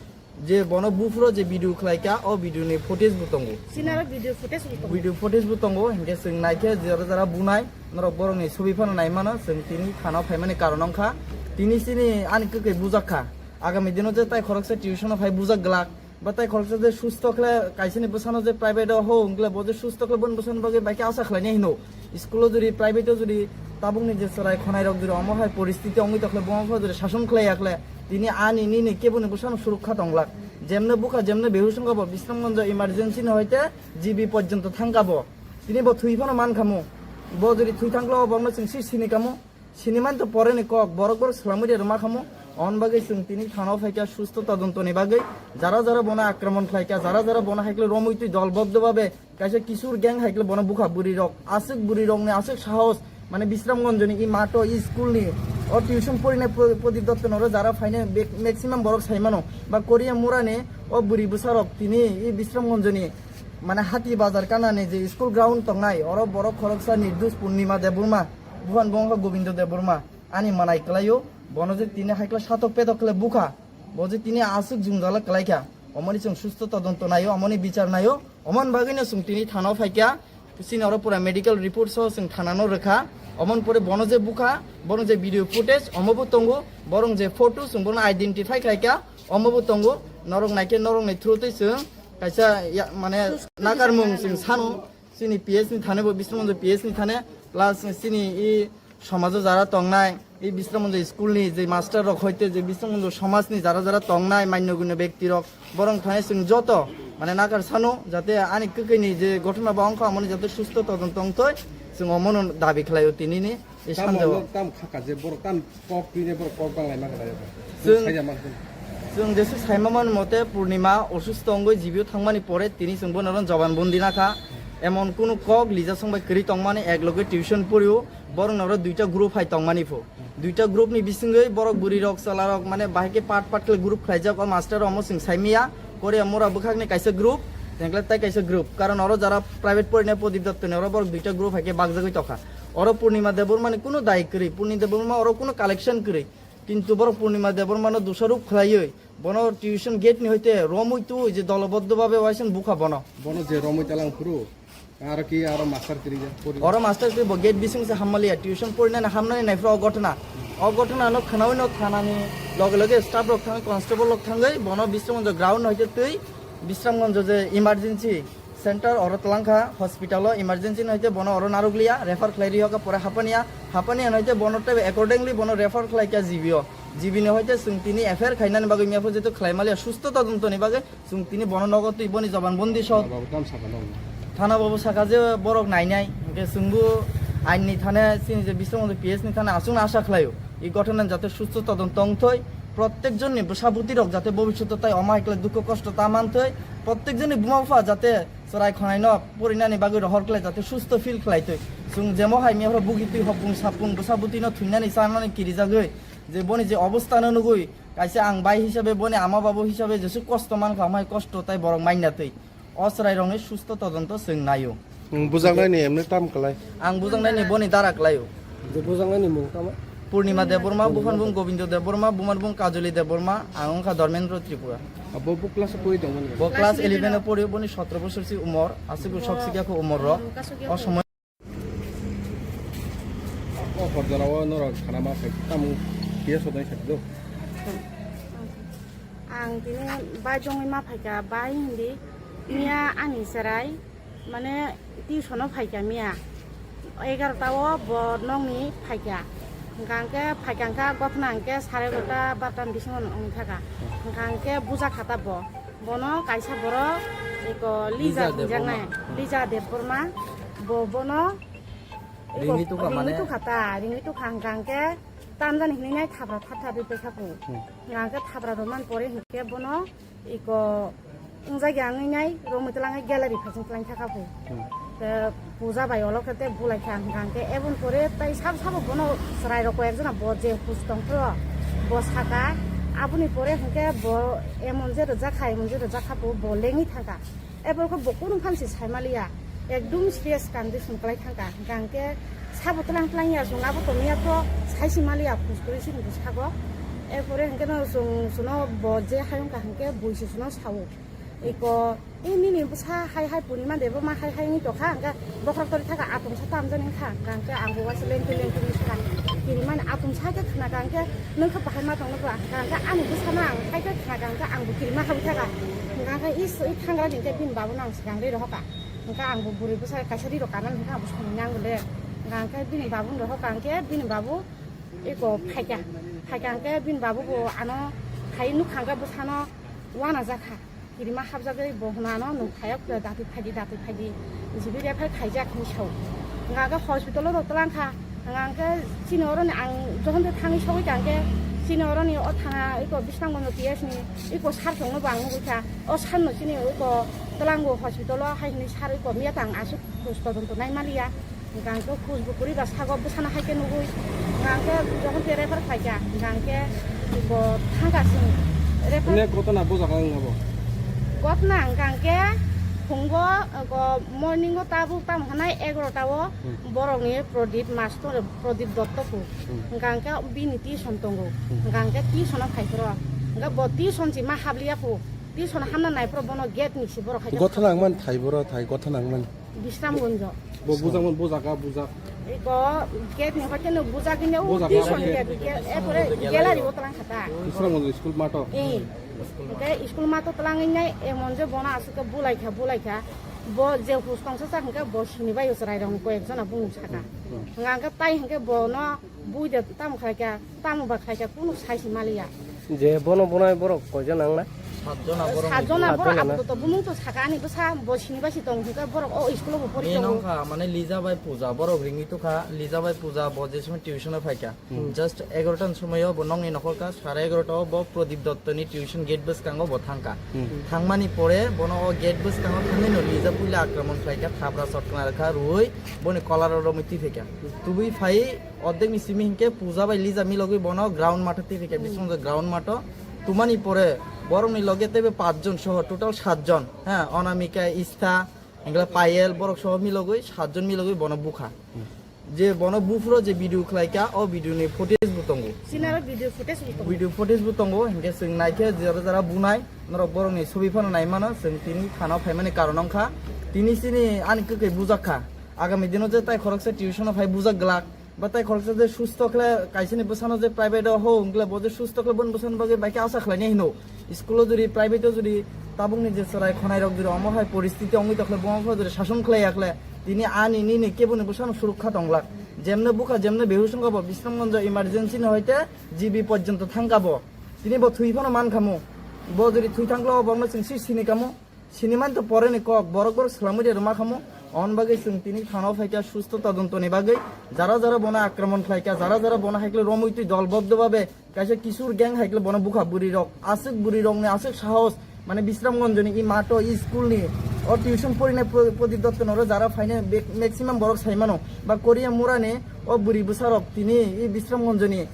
Je bono buphuro je video khlaikha, o video ni footage bo tongo. Sinaro video footage bo tongo. Video footage bo tongo, hinkhe chwng naikhe jora jora bunai, norok borokni sobi phano naimano, chwng tini thana phaimani karon wngkha. Tini chini ani kwkwi bujakha. Agami dino je tai khoroksa tuition o phai bujak glak. Ba tai khoroksa je susto khle, kaisani bwsano je private o ho wngkle, bo je susto khle, boni bwsano bagwi bai khe asa khlainai hino. School o jodi, private o jodi tabukni je chwrai khonai rok jodi omo hai poristiti wngwi tokhle, bo wngkha jodi sason khlai yakhle, tini ani nini keboni bwsano surukha tonglak. Jemne bukha, jemne behush wngkha bo, Bisramganj emergency ni hoite G B porjonto thangkha bo. Tini bo thwi phano mankha mo. Bo jodi thwi thangkhle, o borokno chwng si sini kamo. Sinimani to pore ni kok, borok borok swlamwi de rwma khamu. On bagwi chwng tini thana o phaikha susto todonto ni bagwi. Jara jara bono akraman khlaikha, jara jara bono haikhe romwi twi dolboddo babe kaisa kisur gang haikhe bono bukha, bwrwi rok aswk, bwrwi rok ni aswk sahos, mane Bisramganj ni i mato, i school ni, o tuition porinai Pro-, Pradip Dotto noro jara phainai be-, maximum borok saimano ba Korea mura ni o bwrwi bwsa rok tini i Bisramganj ni mane Hati Bazar kana ni je school ground tongnai, oro borok khoroksa Nirdosh Purnima Debbarma, buhan bo wngkha Gobindo Debbarma, ani manai kwlaio, bono je tini haikla satok petok khle bukha, bo je tini aswk jwngjala kwlaikha, omoni chwng susto todonto naio, omoni bichar naio, omoni bagwino chwng tini thana o phaikha, chini oro pura medical report so chwng thana no rwkha, omoni pore bono je bukha, bono je video footage omo bo tongo, borong je photo chwng bono identify khlaikha, omo bo tongo, norok naikhe norokni through twi chwng kaisa ya, mane nakarmung chwng sano. Chini P S ni thane bo, Bisramganj P S ni thane, plus chini i somajo jara tongnai, i Bisramganj school ni je master rok hoite je Bisramganj somaj ni jara jara tongnai manyo gunyo bekti rok, borok thane chwng joto mane nakar sano, jate ani kwkwi ni je ghotona ba wngkha, amoni jate susto todonto wngtoi, Chwng omono dabi khlaio tinini, e Tam sanjao. Tam khaka je borok tam kok twine borok kok banglai ma khlaio. Chwng, Saida ma khlaio. Chwng jesu saima man mote Purnima osusto wngwi jibio thangmani pore tini chwng bono oro joban bundi nakha. Emon kunu kok lija songbai kwrwi tongmani, ek loge tuition porio, borok noro duita group hai tongmani pho. Duita group ni bisingwi borok bwrwi rok, chwla rok, mane bahai khe part part khe group khlaijak, o master omo chwng saimiya. Korea mura bwkhakni kaisa group, tengkle tai kaisa group. Karon oro jara private porinai Pradip Dotto ni oro borok duita group hai khe bakjagwi tokha. Oro Purnima Debbarma ni kunu dai kwrwi, Purnima Debbarma oro kunu collection kwrwi. Kintu borok Purnima Debbarma no dusaruk khlaiwi, bono tuition gate ni hoite romwi twi je doloboddo babe waisang bukha bono. Bono je romwi talang phuru, aro ki aro master kwrwi ya, pori. Oro master kwrwi bo gate bising se hammaliya, tuition porinani hamnani naifra o gotna. O gotna no khnawi no thanani loge loge staff rok thang, constable rok thangwi bono Bisramganj ground hoite twi Bisramganj je emergency center oro twlangkha, hospital o emergency no hoite bono oro narwkliya, refer khlai rihokha pore Hapania, Hapania no hoite bono tei accordingly bono refer khlaikha G B o. G B ni hoite chwng tini F I R khainani bagwi miyaphu jeto khlaimaliya susto todonto ni bagwi. Chwng tini bono nogo twi boni joban bundi sok. Thana babu tam saka nong. Thana babu saka je borok nainai, hwnkhe chwngbo ain ni thane chini je Bisramganj P S ni thane aswkno asa khlaio. I gotona jate susto todonto wngthoi, protek jonni bwsa bwtwi rok jate bobishoto tai omo hai khlai dukho kosto ta manthoi, protek jonni buma bupha jate chwrai khonai no porinani bagwi rohor khlai jate susto feel khlai thoi. Chwng jemo hai miyapra bugi twi hopung sapung bwsa bwtwi no thwinani chanani kirijagwi je boni je obostha no nugwi, kaisa ang bai hisabe boni ama babu hisabe jesu kosto mankha, amai kosto tai borok mainna twi. O chwrai rokni susto todonto chwng naio. Nwng bujaknai ni emne tam kwlai? Ang bujaknai ni boni dara kwlaio. Je bujaknai ni mung tamo? Purnima Debbarma, buphang bung Gobindo Debbarma, bumar bung Kajoli Debbarma, ang wngkha Dharmendra Tripura. Abo bo class o pori tongmani? Bo class eleven o pori, boni sotro bosor si umor, aswk sok sikya kho umor rok. O somoi O hor jora o norok khana ma phai tamo P S o dai sa do. Ang tini bai jongwi ma phaikha, bai hindi miya ani chwrai mane tuition o phaikha miya egarota o bo nokni phaikha. Hwnkha hwnkhe phaikha hwnkha gothna hwnkhe sare egarota barota ni bisingo wngthaka. Hwnkha hwnkhe bujakha ta bo. Bono kaisa borok eko Lija Lija hinjaknai, Debbarma. Lija Debbarma. Bo bono eko Ringwi tukha ringwi mane? Tukha ta, ringwi tukha hwnkha hwnkhe tamjani hinwi nai thabra thar thar rwi paikha kho. Hmm. Hwnkha hwnkhe thabra rwmani pore hwnkhe bono eko wngjakya wngwi nai romwi twlangwi gallery phaiching twlang thaka kho. Hmm. Te puja bai olo khe te bulai kha hwnkha hwnkhe eboni pore tai sabo sabo bono chwrai rok koi ekjona bo je hus tong phro bo saka aboni pore hwnkhe bo emon je rwjak kha emon je rwjak kha bo bo lengwi thangkha. Eboni khe bo kunu phan se sai maliya ekdum serious condition kwlai thangkha hwnkha hwnkhe sabo twlang twlang ya chwng abo tongya to sai se maliya hus kwrwi se hwnkhe sago. Erpore hwnkhe no chwng chwngno bo je hayung kha hwnkhe bui se chwngno sao. Eko, e nini bwsa hai hai Purnima Debbarma hai hai wngwi tongkha, hwnkhe bokhorok tori thaka atomsa tamjani wngkha, hwnkhe ang bo uaisa lengtwi lengtwi wngwi sakha. Kirimani atomsa khe khna kha, hwnkhe nwng khe bahai ma tongno bwla, hwnkhe ani bwsano ang hai khe khna kha, hwnkhe ang bo kirima habwi thaka. Hwnkhe is, i thangra ni hwnkhe bini babuno ang swkang ri rohor kha. Hwnkhe ang bo bwrwi bwsa kaisa ri rok kanani hwnkhe ang bo songwi nango le. Hwnkhe bini babuno rohor kha, hwnkhe bini babu eko phaikha. Phaikha hwnkhe bini babu bo ano phai nukha, hwnkhe bwsano uanajak kha. Kirima hapjagwi bo hwnano nwng phaiya khe datwi phaidi, datwi phaidi, G B refer khaijak hinwi sao. Hwnka khe hospital-o rw twlang kha. Hwnka khe chini oroni ang jokhon de thangwi sogwi kha hwnkhe chini oroni o thana eko Bisramganj P S ni eko sir chwngno bo ang nugwi kha. O sir no chini eko twlango hospital-o hai hwnwi sir eko miya tang aswk khoj todonto nai maliya. Hwnkha hwnkhe khoj bo kwrwi ba sago bwsano hai khe nugwi, hwnkha hwnkhe jokhon tei refer khlai kha, hwnkha hwnkhe bo thang kha chwng refer. Ine gotona bo jaga wng abo? Gotona hwnkha hwnkhe phungo, go morning o tabuk tamo hwnai egarota o Hmm. borokni Pradip master, Pradip Dotto phu. Hmm. Hwnkha hwnkhe bini tuition tongo. Hmm. Hwnkha hwnkhe tuition o phai phuru. Hwnkhe bo tuition si ma habliya phu. Tuition hamna nai phuru bono gate ni si borok hai khe Gotona thang wngmani thai boro thai gotona wngmani. Bisramganj. Bo bujak man, bujak ka, bujak. Iko gate ni hoite no bujak ni o Bujak tuition ka, gate, gate. Erpore gallery o twlang kha ta. Bisramganj school mato. Eh. Hwnkhe school mato twlangwi nai emon je bono aswk khe bulai kha, bulai kha. Bo je hus tongsa sa hwnkhe bo sini bai o chwrai rok koi ek jona bumung saka. Hmm. Hwnkhe tai hwnkhe bono bui de tamo khlai kha, tamo ba khlai kha kunu sai si maliya. Je bono bunai borok koijon nangnai? Satjona borok. Satjona borok. Satjona na? Abo to bumung to saka ani bwsa bo sini bai si tong hwnkhe borok o school o bo pori tongo. Nongkha mane Lija bai Puja borok ringwi tukha. Lija bai Puja bo je somoi tuition o phaikha. Hmm. Just egarota ni somoi o bo nongni nokhorkha, sare egarota o bo Pradip Dotto ni tuition gate bwskango bo thangkha. Hmm. Thangmani pore bono o gate bwskango thangwi no Lija puila akraman khlaikha, thapra sotkna rwkha, rwui boni kolar o romwi twi phaikha. Tubui phai Ordek ni simi hinkhe Puja bai Lija milogwi bono ground matho twi rikha, hmm, bisingtwi ground matho. Tumani pore borokni loge teibo pachjon soho total satjon, ha, Anamika, Istha, hinkhe Payel, borok soho milogwi satjon milogwi bono bukha. Je bono buphuro je video khlaikha, o video ni footage bo tongo. Sinaro video footage bo tongo. Video footage bo tongo, hinkhe chwng naikhe jora jora bunai, norok borokni sobi phano naimano, chwng tini thana phaimani karon wngkha. Tini chini ani kwkhwi bujakha. Agami dino je tai khoroksa tuition o phai bujak glak. Ba tai khoroksa je susto khle, kaisani bwsano je private o ho, wngkle bo je susto khle, boni bwsano bagwi bai khe asa khlainai hino. School o jodi, private o jodi, tabukni je chwrai khonai rok jodi omo hai poristiti wngwi tokhle, bo wngkha jodi sason khlai yakhle, tini ani nini keboni bwsano surukha tonglak. Jemne bukha, jemne behush wngkha bo, Bisramganj emergency ni hoite G B porjonto thangkha bo. Tini bo thwi phano mankha mo. Bo jodi thwi thangkhle, o bokno chwng si sini kamo. Siniman to pore ni kok, borok borok swlamwi de rwma khamu. On bagwi chwng tini thana o phaikha susto todonto ni bagwi. Jara jara bono akraman khlaikha, jara jara bono haikle romwi twi dolboddo babe kaisa kisur gang haikle bono bukha bwrwi rok. Aswk bwrwi rok ni aswk sahos, mane Bisramganj ni i mato, i school ni, o tuition porinai pro-, Pradip Dotto noro jara phainai be-, maximum borok saimano. Ba Korea mura ni o bwrwi bwsa rok tini i Bisramganj ni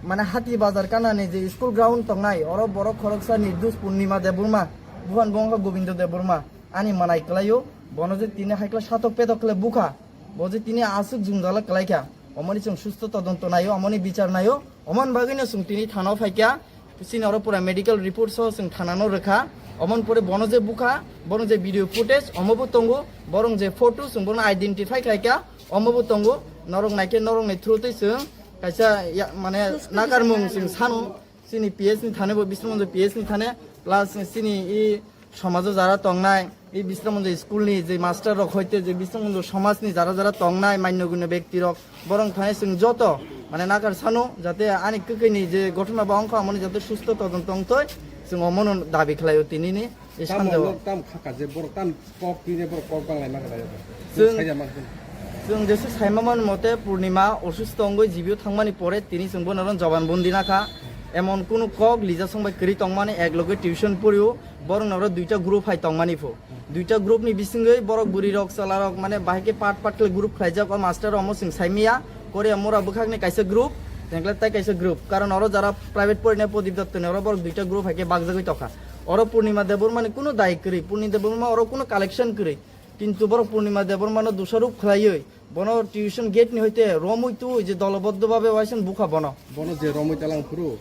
mane Hati Bazar kana ni je school ground tongnai, oro borok khoroksa Nirdus Purnima Debbarma. Buhan bo wngkha Gobindo Debbarma, ani manai kwlaio, bono je tini haikla satok petok khle bukha, bo je tini aswk jwngjala kwlaikha, omoni chwng susto todonto naio, omoni bichar naio, omoni bagwino chwng tini thana o phaikha, chini oro pura medical report so chwng thana no rwkha, omoni pore bono je bukha, bono je video footage omo bo tongo, borong je photo chwng bono identify khlaikha, omo bo tongo, norok naikhe norokni through twi chwng kaisa ya-, mane nakarmung chwng sano. Chini P S ni thane bo Bisramganj P S ni thane, plus chini i somajo jara tongnai, i Bisramganj school ni je master rok hoite je Bisramganj somaj ni jara jara tongnai manyo gunyo bekti rok, borong thane chwng joto mane nakar sano jate ani kwkhwini je gothona ba wngkha amoni jate susto todonto wngthoi chwng omono dabi khlaio tinini. Tamo sanjao. Tam khaka je borok tam kok tine borok kok banglai ma kala. Chwng, chwng jesa saima man mote Purnima osusto wngwi G B o thangmani pore tini chwng bono ron joban bondi nakha. Emon kunu kok Lija song bai kwrwi tongmani ek loge tuition porio, borok noro duita group hai tongmani pho. Duita group ni bisingwi borok bwrwi rok chwla rok mane bahai khe part part khe group khlaijak o master omo chwng saimiya. Korea mura bwkhakni kaisa group, tengkle tai kaisa group. Karon oro jara private porinai Pradip Dotto ni oro borok duita group hai khe bakjagwi tokha. Oro Purnima Debbarma ni kunu dai kwrwi, Purnima Debbarma oro kunu collection kwrwi. Kintu borok Purnima Debbarma no dusarop khlaiwi, bono tuition gate ni hoite romwi twi je doloboddo babe waisen bukha bono. Bono je romwi talang phuru,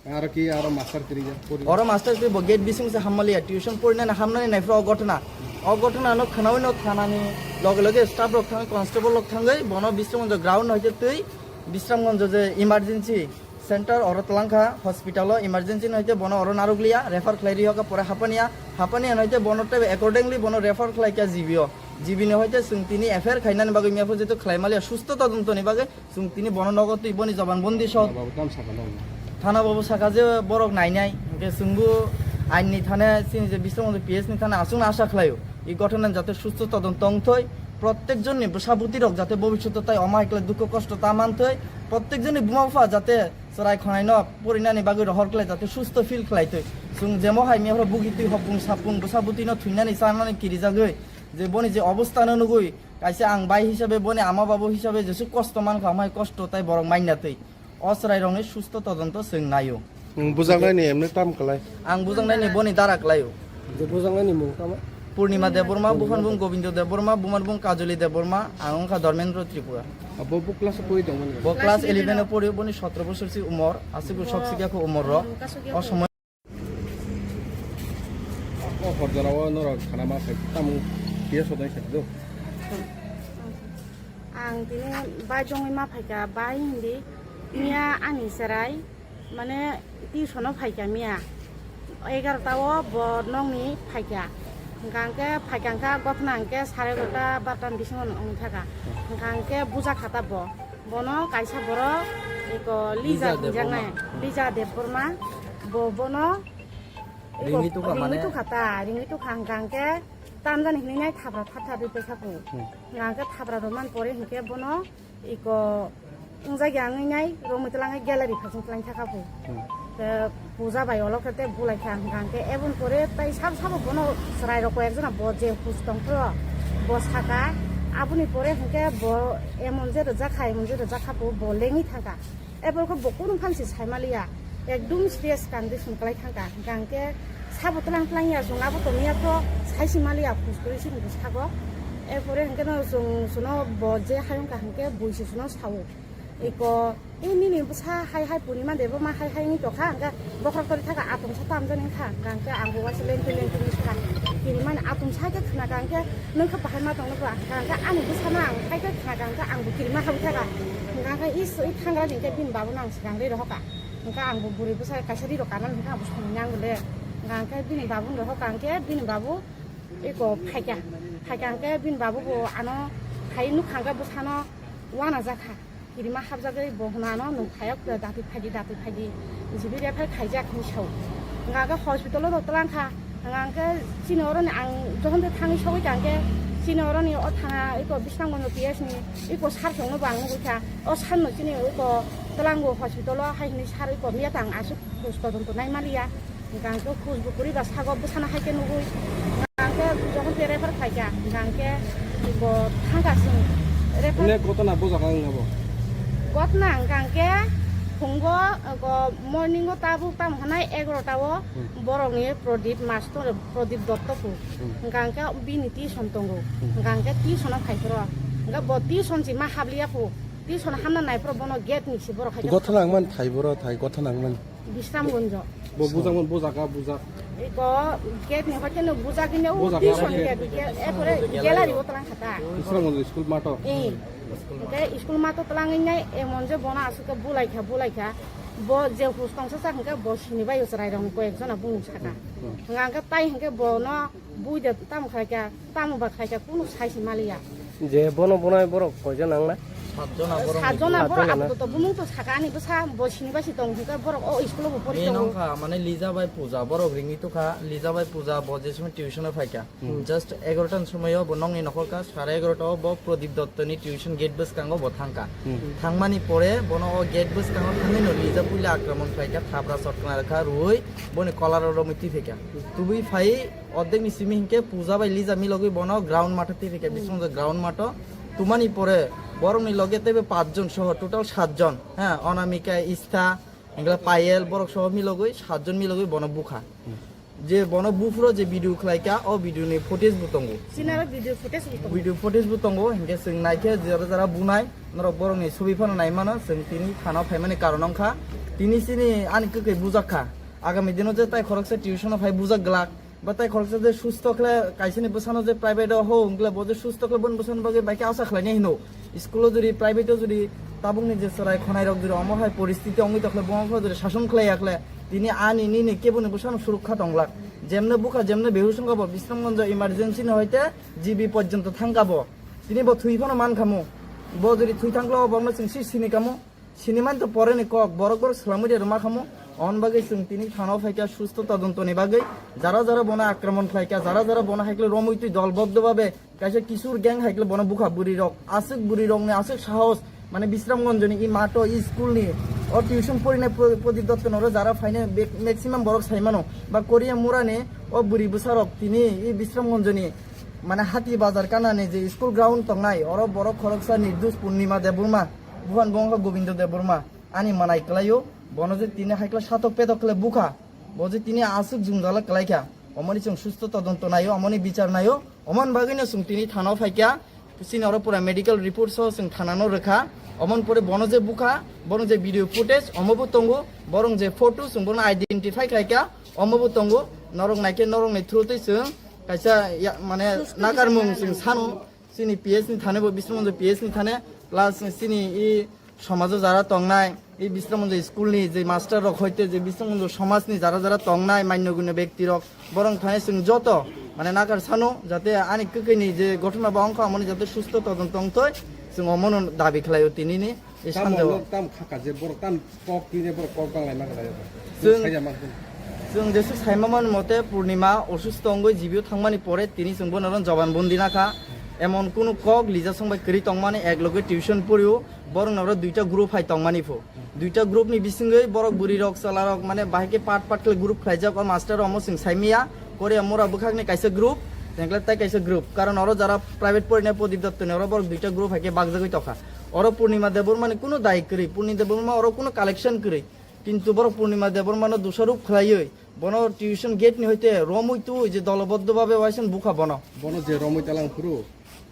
aro ki aro master kwrwi ya, puri. Oro master kwrwi bo gate bising se hammaliya, tuition porinani hamnani nai phuru o gotna. O gotna no khnawi no thanani loge loge staff rok thangwi, constable rok thangwi, bono Bisramganj ground hoite twi, Bisramganj je emergency center oro twlangkha hospital o emergency no hoite bono oro narwkliya refer khlai rihokha pore Hapania, Hapania no hoite bono tei accordingly bono refer khlaikha G B o, G B ni hoite chwng tini F I R khainani bagwi miyaphu jeto khlai maliya susto todonto ni bagwi chwng tini bono nogo twi boni joban bondi sok. Thana babu tam saka no. Thana babu saka je borok nainai hwnkhe chwngbo ain ni thane chini je Bisramganj P S ni thane aswkno asa khlaio. I gotona jate susto todonto wngthoi, prottek jonni bwsa bwtwi rok jate bobishoto tai omo hai khlai dukho kosto ta manthoi, prottek jonni buma bupha jate chwrai khonai no porinani bagwi rohor khlai jate susto feel khlai twi. Chwng jemo hai mihoro bugi twi hopung sapung bwsa bwtwi no thwinani chanani kirijagwi je boni je obostha no nugwi kaisa ang bai hisabe boni ama babu hisabe jesuk kosto mankha amai kosto tai borok manya twi. O chwrai rokni susto todonto chwng naio. Nwng bujaknai ni emne tam kwlai? Ang bujaknai ni boni dara kwlaio. Je bujaknai ni mung tamo? Purnima Debbarma, buphan bung Gobindo Debbarma, bumar bung Kajoli Debbarma, ang wngkha Dharmendra Tripura. Abo bo class o pori tongmani? Bo class eleven o pori, boni sotro bosor si umor, aswk bo sok sikya kho umor ro. O somoy. O horjora o norok khana ma sai tamo kisa sodai sai do. Ang tini bai jongwi ma phaikha bai hindi miya ani chwrai. Mane tuition o phaikha miya egarota o bo nokni phaikha, hwnkha hwnkhe phaikha hwnkhe gothna hwnkhe sare egarota barota ni bisingo wngwi thaka, hwnkha hwnkhe bujakha ta bo, bono kaisa borok eko Lija Lija hinjaknai Debbarma. Lija Debbarma Bo bono ringwi tukha ringwi mane? Tukha ta, ringwi tukha hwnkha hwnkhe tamjani hinwi nai thapra thap thap rwi paikha bo. Hmm. Hwnkha hwnkhe thapra rwmani pore hwnkhe bono iko wngjakya wngwi nai romwi twlangwi gallery phasing twlang thakha bo. Hmm. Te puja bai olok khe te bulai kha hwnkha hwnkhe eboni pore tai sabo sabo bono chwrai rok koi ekjona bo je hus tong phro bo saka aboni pore hwnkhe bo emon je rwjak kha emon je rwjak kha bo, bo lengwi thangkha. Eborokhe bo kunu phan se saimaliya, ekdum serious condition kwlai thangkha. Hwnkha hwnkhe sabo tlang tlang ya, chwng abo tongya pho sai se maliya, phus kwrwi se hinwi sago. Erpore hwnkhe no chwng chwngno bo je hayung kha hwnkhe bui se chwngno sao. Eko, "E nini bwsa hai hai Purnima de bo ma hai hai wngwi tongkha," hwnkhe bokhorok tori thaka atomsa tamjani wngkha. Hwnkha hwnkhe ang bo uaisa lengtwi lengtwi wngwi sakha. Kirimani atomsa khe khna kha hwnkhe, "Nwng khe bahai ma tong nukla?" Hwnkha hwnkhe ani bwsano ang hai khe khna kha hwnkhe ang bo kirima habwi thaka. Hwnkha hwnkhe is, i thangra ni hwnkhe bini babuno ang swkang ri rohor kha. Hwnkha ang bo bwrwi bwsa kaisa ri rok kanmani hwnkhe ang bo songwi nang le. Hwnkha hwnkhe bini babuno rohor kha hwnkhe bini babu eko phaikha. Phaikha hwnkhe bini babu bo ano phai nukha hwnkhe bwsano uanajakha. Kirima habjagwi bo hwnano nwng phaiya datwi phaidi, datwi phaidi. Jibiri phai khaijak hinwi sao. Hwnkha hwnkhe hospital-o rok twlang kha. Hwnkha hwnkhe chini oroni ang jokhon tei thangwi sogwi kha hwnkhe chini oroni o thana eko Bisramganj P S ni eko sir chwngno bo ang nugwi kha. O sir no chini eko twlango hospital-o hai hinwi sir eko miya tang aswk khus todonto nai maliya. Hwnkha hwnkhe khus bo kwrwi ba sago bwsano hai khe nugwi. Hwnkha hwnkhe jokhon tei refer khaikha, hwnkha hwnkhe bo thangkha chwng refer. Onek gotona bo jaga wngya bo? Gotna hwnkha hwnkhe phungo, go morning-o tabuk tamo hwnai egarota-o Hmm. borokni Pradip Master, Pradip Dotto phu. Hmm. Hwnkha hwnkhe bini tuition tongo. Hmm. Hwnkha hwnkhe tuition-o phaiphuru. Hwnkha bo tuition se ma habliya phu. Tuition hamna naiphuru bono gate ni se borok hai khe Gotha nangman thai boro thai, gotha nangman. Bisramganj. Bo bujak man, bo jaga bujak. Eko gate ni hoite no bujak ni o Bujak tuition ni gate, gate, erpore gallery o twlang kha ta. Bisramganj school mato. Eh. Hwnkhe school mato twlangwi nai emon je bono aswk khe bulai kha, bulai kha. Bo je hus tongsa sa hwnkhe bo sini bai o chwrai rok koi ek jona bumung saka. Hmm. Hwnkha hwnkhe tai hwnkhe bono bui de tamo khlai kha, tamo ba khlai kha, kunu sai se maliya. Je bono bonai borok koijon nang na? Satjona borok. Satjona ni borok. Satjona na? Apatot bumung to saka ani bwsa bo sini bai si tong hwnkhe borok o school o bo pori Main tongo. Wngkha mane Lija bai Puja borok ringwi tukha, Lija bai Puja bo je somoi tuition o phaikha. Hmm. Just egarota ni somoi o bo nokni nokhor kha, sare egarota o bo Pradip Dotto ni tuition gate bwskango bo thangkha. Hmm. Thangmani pore bono o gate bwskango thangwi no Lija puila akraman khlaikha, thapra sotkna rwkha rwui boni kolar o romwi twi phaikha. Tubui phai ordek ni simi hinkhe Puja bai Lija milogwi bono ground matho twi phaikha, Hmm. Bisramganj ground matho. Tumani pore borokni loge teibo pach jon soho total sat jon, ha, Onamika, Istha, Hingkhe Payel borok soho milogwi, satjon milogwi bono bukha. Hmm. Je bono buphuro je video khlaikha, o video ni footage bo tongo. Sinaro video footage bo tongo. Video footage bo tongo, hingkhe chwng naikhe jora jora bunai, norok borokni sobi phano naimano, chwng tini thana-o phaimani karon wngkha. Tini chini ani kwkhwi bujakha. Agami dino je tai khoroksa tuition-o phai bujak glak. Ba tai khoroksa je susto khle, kaisani bwsano je private o ho wngkle, bo je susto khle, boni bwsano bagwi bai khe asa khlainai hino. School o jodi, private o jodi tabukni je chwrai khonai rok jodi omo hai poristiti wngwi tokhle, bo wngkha jodi sason khlai ya khle, tini ani nini keboni bwsano surukha tonglak. Jemne bukha, jemne behush wngkha bo, Bisramganj emergency ni hoite G B porjonto thangkha bo. Tini bo thwi phano mankha mo. Bo jodi thwi thangkle, o bokno chwng si sini kamo. Siniman to pore ni kok, borok borok swlamwi de rwma khamu. On bagwi chwng tini thana-o phaikha susto todonto ni bagwi. Jara jara bono akraman khlaikha, jara jara bono haikle romwi twi dolboddo babe kaisa kisur gang haikle bono bukha, bwrwi rok aswk, bwrwi rokni aswk sahos, mane Bisramganj ni i mato, i school ni, o tuition porinai Pro-, Pradip Dotto noro jara phainai be-, maximum borok saimano ba Korea murani o bwrwi bwsa rok tini i Bisramganj ni mane Hati Bazar kanani je school ground tongnai, oro borok khoroksa Nirdush Purnima Debbarma, buhan bo wngkha Gobindo Debbarma. Ani manai kwlaio, bono je tini haikla satok petok khle bukha, bo je tini aswk jwngjala kwlaikha, omoni chwng susto todonto naio, omoni bichar naio, omoni bagwino chwng tini thana-o phaikha, chini oro pura medical report so chwng thana-no rwkha, omoni pore bono je bukha, bono je video footage omobo tongo, borong je photo chwng bono identify khlaikha, omobo tongo, norok naikhe norokni through twi chwng kaisa ya-, mane nakarmung chwng sano, chini P S ni thane bo Bisramganj P S ni thane, plus chini i somajo jara tongnai, i Bisramganj school ni je master rok hoite je Bisramganj somaj ni jara jara tongnai manyo gunyo bekti rok, borong thani chwng joto mane nakar sano jate ani kwkwi ni je ghotona ba wngkha amoni jate susto todonto tongthoi, chwng omono dabi khlaio tini ni. Tamo sanjao. Tam khaka je borok tam kok twi ne borok kok bang lai ma kha. Chwng, chwng jesu saima man mote Purnima osusto wngwi jibio thangmani pore tini chwng bono ron joban bondi nakha. Emon kunu kok lija song bai kwrwi tongmani ek loge tuition porio borok noro duita group hai tongmani pho. Duita group ni bisingwi borok bwrwi rok chwla rok mane bahai khe part part khle group khlaijak o master omo chwng saimiya. Korea mura bwkhakni kaisa group, Jengkle tai kaisa group. Karon oro jara private porinai Prodip Dotto ni oro borok duita group hai khe bakjagwi tokha. Oro Purnima Debbarma ni kunu dai kwrwi, Purnima Debbarma oro kunu collection kwrwi. Kintu borok Purnima Debbarma no dusarop khlaiwi, bono tuition gate ni hoite romwi twi je doloboddo babe waisen bukha bono. Bono je romwi talang phuru,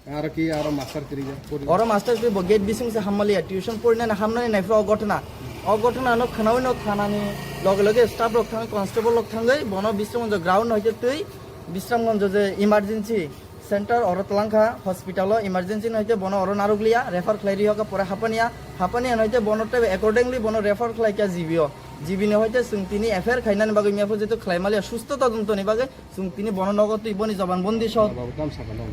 aro ki aro master kwrwi ya, pori. Oro master kwrwi bo gate bising se hammaliya, tuition porinani hamnani naifra o ghotona. O ghotona no khnawi no thanani loge loge staff rok thang, constable rok thangwi bono Bisramganj ground hoite twi Bisramganj je emergency center oro twlangkha, hospital o emergency no hoite bono oro narwkliya, refer khlai rihokha pore Hapania, Hapania no hoite bono tei accordingly bono refer khlaikha G B o. G B ni hoite chwng tini F I R khainani bagwi miyaphu jetu khlaimaliya susto todonto ni bagwi chwng tini bono nogo twi boni joban bondi sok. Babu kam saka no.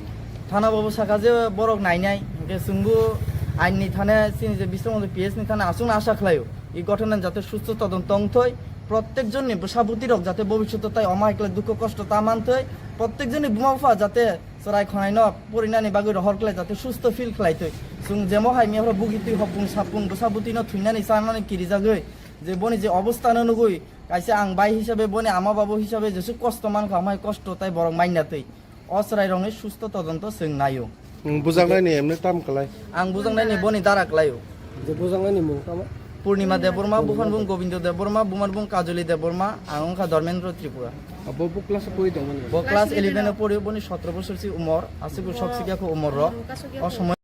Thana babu saka je borok nainai, hwnkhe chwngbo ain ni thane chini je Bisramganj P S ni thane aswkno asa khlaio. I ghotona jate susto todonto wngthoi, protek jon ni bwsa bwtwi rok jate bobishoto tai omo hai khlai dukho kosto ta manthoi, protek jon ni buma bupha jate chwrai khonai no porinani bagwi rohor khlai jate susto feel khlai twi. Chwng jemo hai miyaphu bugi twi hopung sapung bwsa bwtwi no thwinani chanani kirijagwi je boni je obostha no nugwi kaisa ang bai hisabe boni ama babu hisabe jesu kosto mankha, amai kosto tai borok mainna twi o chwrai rokni susto todonto chwng naio. Nwng bujaknai ni emne tam kwlai? Ang bujaknai ni boni dara kwlaio. Je bujaknai ni mung tamo? Purnima Debbarma, buphani bung Gobindo Debbarma, bumani bung Kajoli Debbarma, ang wngkha Dharmendra Tripura. Abo bo class o pori tongmani? Bo class eleven o pori, boni sotro bosor si umor, aswk bo sok sikya kho umor rok. O somoi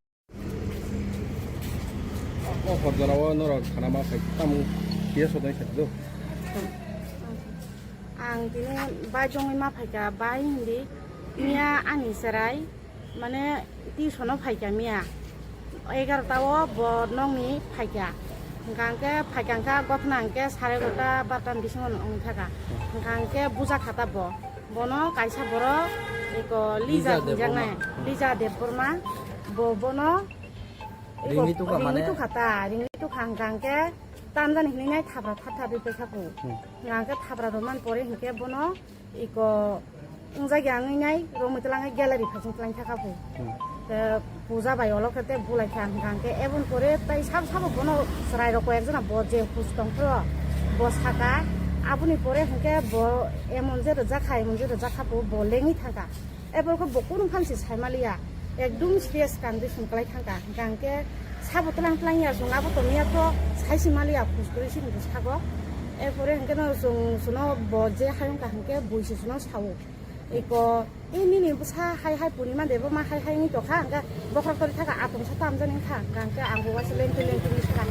O hor jora o norok khana ma phai tamo P S o dai sa do. Ang tini bai jongwi ma phaikha, bai hindi miya ani chwrai mane tuition o phaikha miya egarota o bo nokni phaikha. Hwnkha hwnkhe phaikha hwnkha gothna hwnkhe sare egarota barota ni bisingo wngthaka. Hwnkha hwnkhe bujakha ta bo. Bono kaisa borok eko Lija Lija hinjaknai, Debbarma. Lija Debbarma. Bo bono eko Ringwi tukha ringwi mane? Tukha ta, ringwi tukha hwnkha hwnkhe tamjani hinwi nai thapra thap thap ri paikha kho. Hmm. Hwnkha hwnkhe thapra rwmani pore hwnkhe bono eko wngjak ya wngwi nai romwi twlangwi gallery phaiching twlang thaka kho. Hmm. Te puja bai olo khe te bulai kha hwnkha hwnkhe eboni pore tai sabo sabo bono chwrai rok koi ekjona bo je hus tong phro bo saka aboni pore hwnkhe bo emon je rwjak kha emon je rwjak kha bo bo lengwi thangkha. Eboni khe bo kunu phan se sai maliya ekdum serious condition kwlai thangkha hwnkha hwnkhe sabo twlang twlang ya chwng abo tongya to sai se maliya hus kwrwi sini bwskango. Erpore hwnkhe no chwng chwngno bo je hayung kha hwnkhe bui se chwngno sao. Eko, e nini bwsa hai hai Purnima Debbarma hai hai wngwi tongkha, hwnkhe bokhorok tori thaka atomsa tamjani wngkha, hwnkhe ang bo waisa lengtwi lengtwi wngwi sakha.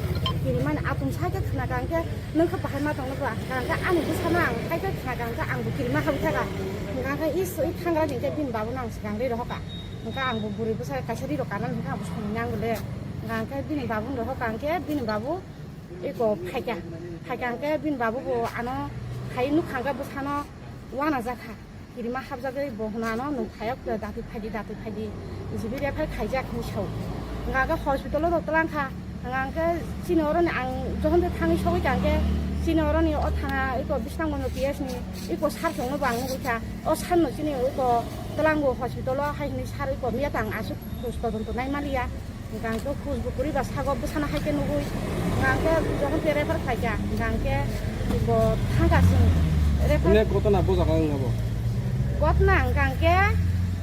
Kirimani atomsa khe khna kha, hwnkhe nwng khe bahai ma tongno ba, hwnkhe ani bwsa no ang hai khe khna kha, hwnkhe ang bo kirima habwi thaka. Hwnkhe is, i thangra ni hwnkhe bini babu no ang swkang ri rohor kha. Hwnkhe ang bo bwrwi bwsa kaisa ri rok kanani hwnkhe ang bo songwi nango le. Hwnkhe bini babu no rohor kha, hwnkhe bini babu eko phaikha. Phaikha hwnkhe bini babu bo ano hai nukha hwnkhe bwsano uanajak kha. Kirima hapjagwi bo hwnano nwng phayok datwi phaidi, datwi phaidi, G B refer khaijak hinwi sao. Hwnka khe hospital-o rok twlang kha. Hwnka khe chini oroni ang jokhon de thangwi sogwi kha hwnkhe chini oroni o thana eko Bisramganj P S ni eko sir chwngno bo ang nugwi kha. O sir no chini eko twlango hospital-o hai hwnwi sir eko miya tang aswk khus todonto nai maliya. Hwnkha hwnkhe hus bo kwrwi ba sago bwsano hai khe nugwi. Hwnkha hwnkhe jokhon tei refer khlaikha, hwnkha hwnkhe bo thangkha chwng refer. Bini gotona bo jaga wng abo? Gotona hwnkha hwnkhe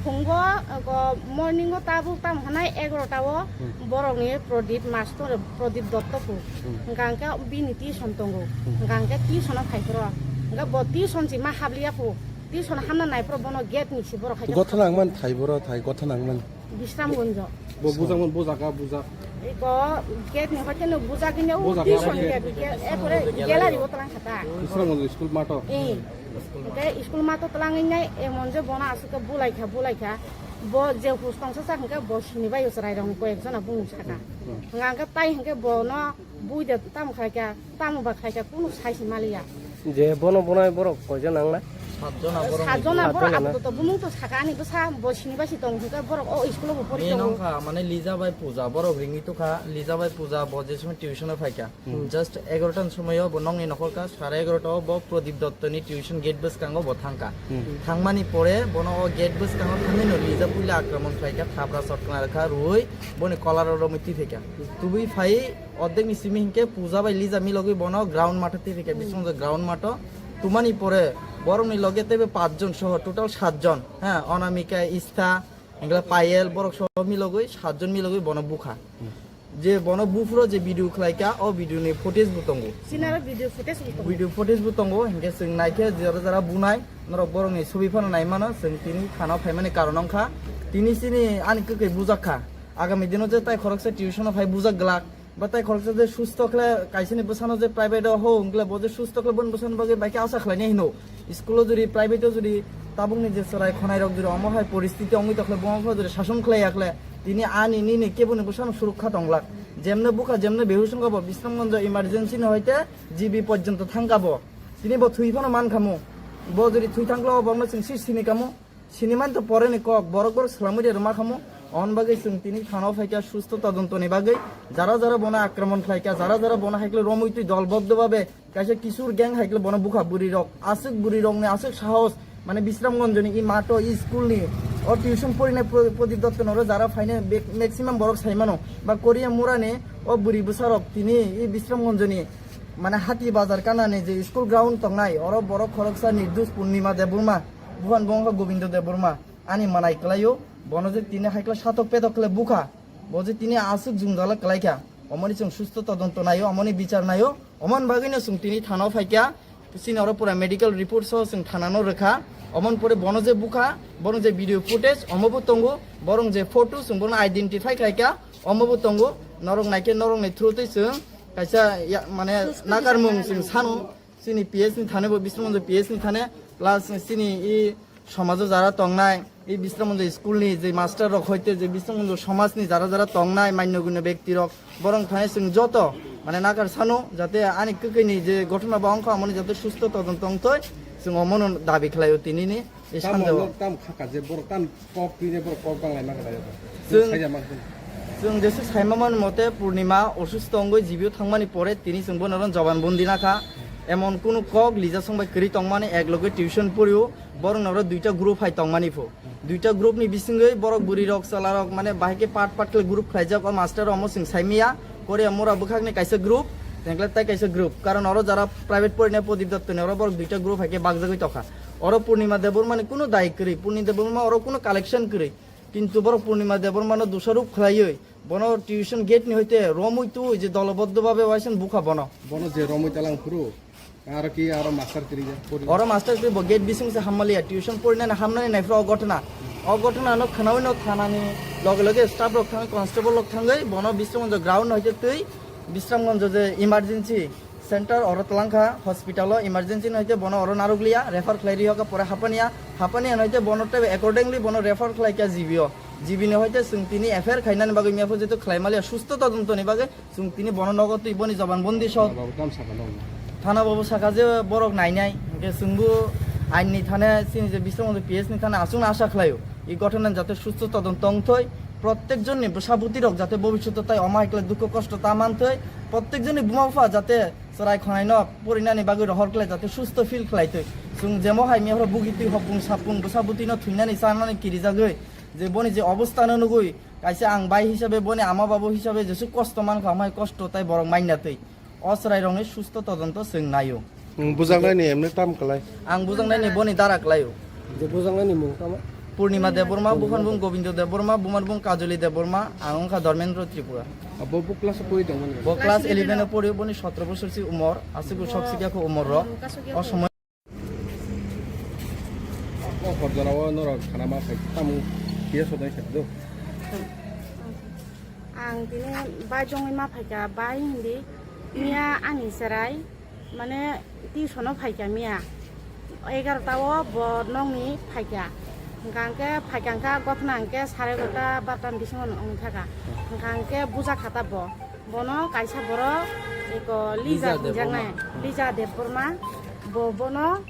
phungo, go, morning o tabuk tamo hwnai egarota o Hmm. borokni Prodip mastor, Prodip Dotto phu. Hmm. Hwnkha hwnkhe bini tuition tongo. Hmm. Hwnkha hwnkhe tuition o phai phuru. Hwnkhe bo tuition si ma habliya phu. Tuition hamna nai phuru bono gate ni si borok hai khe Gotona wngmani thai boro thai, gotona wngmani. Bisramganj. Bo bujak man, bujak ka, bujak. Eko gate ni hoite no bujak ni o Bujak tuition ka, gate. Gate, gate, e pore gallery o twlang kha ta. Bisramganj school mato. Eh. Ke school mato twlang nai emon je bono aswk bulai kha, bulai kha. Bo je hus tongsa sa hwnkhe bo sini bai chwrai rok koi ek jona bung saka. Hmm. Hwnkha hwnkhe tai hwnkhe bono Bui de tamo khai kha, tamo ba khai kha, kunu sai se maliya. Je bono bonai borok koijon nangnai? Satjona borok. Satjona borok. Satjona. Apatot bumung to saka ani bwsa bo sini bai si tong hwnkhe borok o school o bo pori tongo. Nini wngkha mane Lija bai Puja, borok ringwi tokha, Lija bai Puja bo je somoi tuition o phaikha. Hmm. Just egarota ni somoi o bo nokni nokhorkha, sare egarota o bo Pradip Dotto ni tuition gate bwskango bo thangkha. Hmm. Thangmani pore bono o gate bwskango thangwi no Lija puila akraman khlaikha, thapra sotkna rwkha, rwui boni kolar o romwi twi phaikha. Tubui phai ordek ni simi hinkhe Puja bai Lija milogwi bono ground matho twi phaikha, hmm, bisingtwi ground matho. Tumani pore borokni loge teibo pachjon soho total satjon, ha, Anamika, Istha, hingkhe Payel, borok soho milogwi satjon milogwi bono bukha. Je bono buphuro je video khlaikha, o video ni footage bo tongo. Sinaro video footage bo tongo. Video footage bo tongo, hinkhe chwng naikhe jora jora bunai, norok borokni sobi phano naimano, chwng tini thana phaimani karon wngkha. Tini chini ani kwkhwi bujakha. Agami dino je tai khoroksa tuition o phai bujak glak. Ba tai khoroksa je susto khle kaisani bwsano je private o ho wngkle bo je susto khle boni bwsano bagwi bai khe asa khlainai hino. School o jodi private o jodi tabukni je chwrai khonai rok jodi omo hai poristiti wngwi tokhle bo wngkha jodi sason khlai yakhle tini ani nini keboni bwsano surukha tonglak. Jemne bukha jemne behush wngkha bo Bisramganj emergency ni hoite G B porjonto thangkha bo. Tini bo thwi phano mankhamu. Bo jodi thwi thangkle o bokno chwng si sini kamu. Siniman to pore ni kok, borok borok swlamwi de rwma khamu. On bagwi chwng tini thana o phaikha susto todonto ni bagwi. Jara jara bono akraman khlaikha, jara jara bono haikle romwi twi dolboddo babe kaisa kisur gang haikle bono bukha bwrwi rok. Aswk bwrwi rokni aswk sahos, mane Bisramganj ni i mato i school ni o tuition porinai Pro-, Pradip Dotto noro jara phainai be-, maximum borok saimano. Ba Korea mura ni o bwrwi bwsa rok tini i Bisramganj ni mane hati bazar kana ni je school ground tongnai oro borok khoroksa Nirdush Purnima Debbarma. Buhan bo wngkha Gobindo Debbarma, ani manai kwlaio, bono je tini haikla satok petok khle bukha, bo je tini aswk jwngjala kwlaikha, omoni chwng susto todonto naio, omoni bichar naio, omoni bagwino chwng tini thana o phaikha, chini oro pura medical report soho chwng thana no rwkha, omoni pore bono je bukha, bono je video footage omo bo tongo, borok je photo chwng bono identify khlaikha, omo bo tongo, norok naikhe norokni through twi chwng kaisa ya-, mane nakarmung chwng sano. Chini P S ni thane bo Bisramganj P S ni thane, plus chini i somajo jara tongnai, i Bisramganj school ni je master rok hoite je Bisramganj somaj ni jara jara tongnai manyo gunyo bekti rok, borok thane chwng joto mane nakar sano jate ani kwkwi ni je ghotona bo wngkha amoni jate susto todonto wngthoi, chwng omono dabi khlaio tini ni. E Tamo sanjao. Nok tam khaka je borok tam kok twi ne borok kok bang lai ma kha. Chwng, Saija ma kha. Chwng jesu saima man mote Purnima osusto wngwi G B o thangmani pore tini chwng bono ron joban bundi nakha. Emon kunu kok Lija song bai kwrwi tongmani ek loge tuition porio borok noro duita group hai tongmani pho. Duita group ni bisingwi borok bwrwi rok chwla rok mane bahai khe part part khe group khlaijak o master omo chwng saimiya. Korea mura bwkhakni kaisa group, tengkle tai kaisa group. Karon oro jara private porinai Pradip Dotto ni oro borok duita group hai khe bakjagwi tokha. Oro Purnima Debbarma ni kunu dai kwrwi, Purnima Debbarma oro kunu collection kwrwi. Kintu borok Purnima Debbarma no dusarop khlaiwi, bono tuition gate ni hoite romwi twi je doloboddo babe waisen bukha bono. Bono je romwi talang phuru, aro ki aro master kwrwi ya, pori. Oro master kwrwi bo gate bising se hammaliya, tuition porinani hamnani naifra o ghotona. O ghotona no khnawi no thanani loge loge staff rok thangwi, constable rok thangwi, bono Bisramganj ground hoite twi, Bisramganj je emergency center oro twlangkha hospital o emergency no hoite bono oro narwkliya refer khlai riyokha pore Hapania, Hapania no hoite bono tei accordingly bono refer khlaikha G B o, G B ni hoite chwng tini F I R khainani bagwi miyaphu jetu khlaimaliya susto todonto ni bagwi chwng tini bono nogo twi boni joban bundi sok. Thana babu tam sakha no. Thana babu sakha je borok nainai hinkhe chwngbo ain ni thane chini je Bisramganj P S ni thane aswkno asa khlaio. I ghotona jate susto todonto wngthoi, protek jonni bwsa bwtwi rok jate bobishoto tai omo hai khlai dukho kosto ta manthoi, protek jonni buma bupha jate chwrai khonai no porinani bagwi rohor khlai jate susto feel khlai twi. Chwng jemo hai miyapra bugi twi hopung sapung bwsa bwtwi no thwinani chanani kirijagwi je boni je obostha no nugwi kaisa ang bai hisabe boni ama babu hisabe jesu kosto mankha omo hai kosto tai borok mainna twi. O chwrairokni susto todonto chwng naio. Nwng bujaknaini emne tam kwlai? Ang bujaknaini boni dara kwlaio. Je bujaknaini mung tamo? Purnima Debbarma, buphani bung Gobindo Debbarma, bumani bung Kajoli Debbarma, ang wngkha Dharmendra Tripura. Abo bo class o pori tongmani? Bo class eleven o pori, boni sotro bosor si umor, aswk bo sok sikya kho umor rok. O somoi O hor jora o norok khana ma phai tamo P S o dai khe do. Ang tini bai jongwi ma phaikha, bai hindi miya ani chwrai mane tuition o phaikha miya egarota o bo nokni phaikha. Hwnkha hwnkhe phaikha hwnkha gothna hwnkhe sare egarota barota ni bisingo wngthaka. Hwnkha hwnkhe bujakha ta bo. Bono kaisa borok eko Lija Lija hinjaknai, Debbarma. Lija Debbarma. Bo bono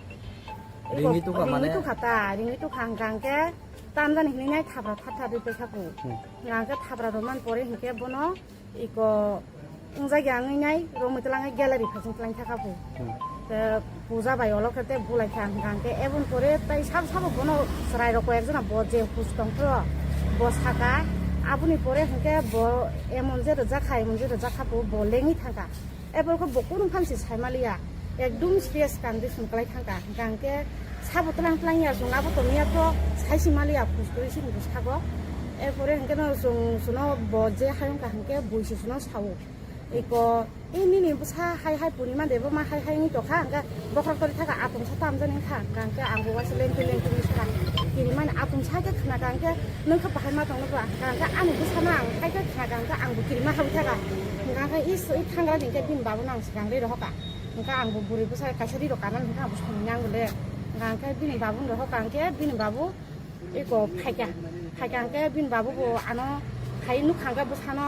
Ringwi tukha mane? Ringwi tukha ta, ringwi tukha hwnkha hwnkhe tamjani hinwi nai thapra thap thap rwi paikha kho. Hmm. Hwnkha hwnkhe thapra rwmani pore hwnkhe bono iko wngjagya wngwi nai romwi twlangwi gallery phasing twlang thakha kho. Hmm. Te puja bai olo khe te bulai kha hwnkha hwnkhe eboni pore tai sabo sabo bono chwrai rok koi ekjona bo je hus tong phro bo saka aboni pore hwnkhe bo emon je rwjak kha emon je rwjak kha bo lengwi thangkha. Ebo khe bo kunu phan se sai maliya, ekdum serious condition kwlai thangkha. Hwnkha hwnkhe sabo twlang twlang ya, chwng abo tongya to sai se maliya, phus kwrwi se bwskango. Erpore hwnkhe no chwng, chwngno bo je hayung kha hwnkhe bui se chwngno sao. Eko, e nini bwsa hai hai purima de bo ma hai hai wngwi tokha, hwnkhe bokhorok tori thaka atung sa tamjani wngkha, hwnkha hwnkhe ang bo waisa lengtwi lengtwi wngwi sakha. Kirimani atung sa khe khna kha hwnkhe, nwng khe bahai ma tongno ba? Hwnkha hwnkhe ani bwsano ang hai khe khna kha hwnkhe ang bo kirima habwi thaka. Hwnkha hwnkhe is, i thangra ni hwnkhe bini babu no ang swkang ri rohor kha. Hwnkha ang bo bwrwi bwsa kaisa ri rok kanani hwnkhe ang bo songwi nang le. Hwnkha hwnkhe bini babu no rohor kha hwnkhe bini babu eko phaikha. Phaikha hwnkhe bini babu bo ano hai nukha hwnkhe bwsano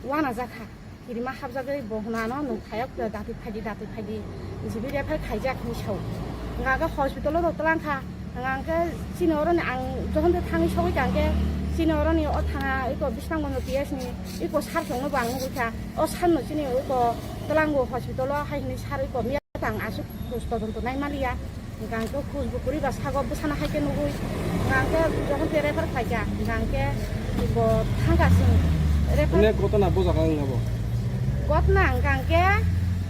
uanajak kha. Kirima habjagwi bo hwnano nwng phaiya khe datwi phaidi, datwi phaidi. Jibi refer khaijak hinwi sao. Hwnkha hwnkhe hospital-o rw twlang kha. Hwnkha hwnkhe chini oroni ang jokhon de thangwi sogwi kha hwnkhe chini oroni o thana eko Bisramganj P S ni eko sir tongno bo ang nugwi kha. O sir no chini eko twlango hospital-o hai hinwi sir eko miya tang aswk khus todonto nai maliya. Hwnkha hwnkhe khus bo kwrwi ba sago bwsano hai khe nugwi. Hwnkha hwnkhe jokhon tei refer khlaikha, hwnkha hwnkhe bo thangkha chwng refer. Onek gotona bo jaga wng abo? Gotona hwnkha hwnkhe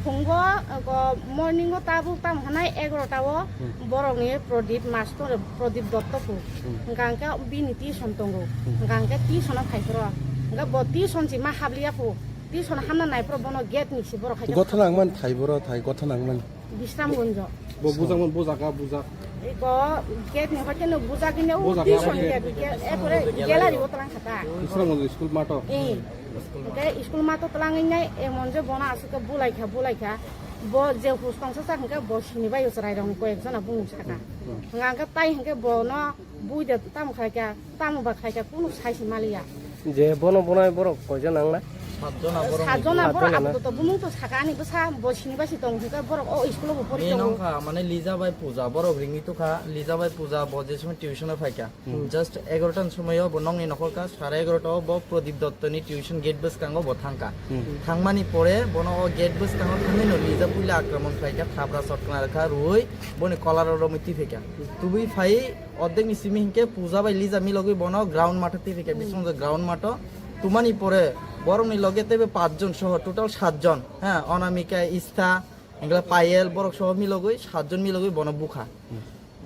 phungo, go morning o tabuk tamo hwnai egarota o Hmm. borokni Pradip master, Pradip Dotto phu. Hmm. Hwnkha hwnkhe bini tuition tongo. Hmm. Hwnkha hwnkhe tuition o phai phuru. Hwnkha bo tuition si ma habliya phu. Tuition hamna nai phuru bono gate ni si borok hai khe Gotona wng man thai boro thai, gotona wng man. Bisramganj. Bo bujak man, bujak, ah, bujak. Iko gate ni hoite no bujak ni o Bujak, tuition ah, gate. Gate, gate, e pore gallery o twlang kha ta. Bisramganj school mato. Eh. Hwnkhe school mato twlangwi nai emon je bono aswk khe bulai kha, bulai kha. Bo je hus tongsa sak hwnkhe bo sini bai o chwrai rok koi ek jona bumung saka. Hmm. Hwnkha hwnkhe tai hwnkhe bono Bui de tamo khlai kha, tamo ba khlai kha, kunu sai se maliya. Je bono bonai borok koijon nangnai? Satjona borok. Satjona borok. Satjona abo na? To bumung to saka ani bwsa bo sini bai si tong hwnkhe borok o school o bo pori Ni tongo. Nongkha mane Lija bai Puja borok ringwi tukha, Lija bai Puja bo je somoi tuition o phaikha. Hmm. Just egarota ni somoi o bo nongni nokhor kha, sare egarota o bo Pradip Dotto ni tuition gate bwskango bo thangkha. Hmm. Thangmani pore bono o gate bwskango thangwi no Lija puila akraman khlai kha, thapra sotkna rwkha, rwui boni kolar o romwi twi phaikha. Tubui phai Ordek ni simi hinkhe Puja bai Lija milogwi bono ground matha twi rikha, hmm, bisingtwi ground matho. Tumani pore borokni loge teibo pachjon soho total satjon, ha, Anamika, Istha, hinkhe Payel, borok soho milogwi satjon milogwi bono bukha. Hmm.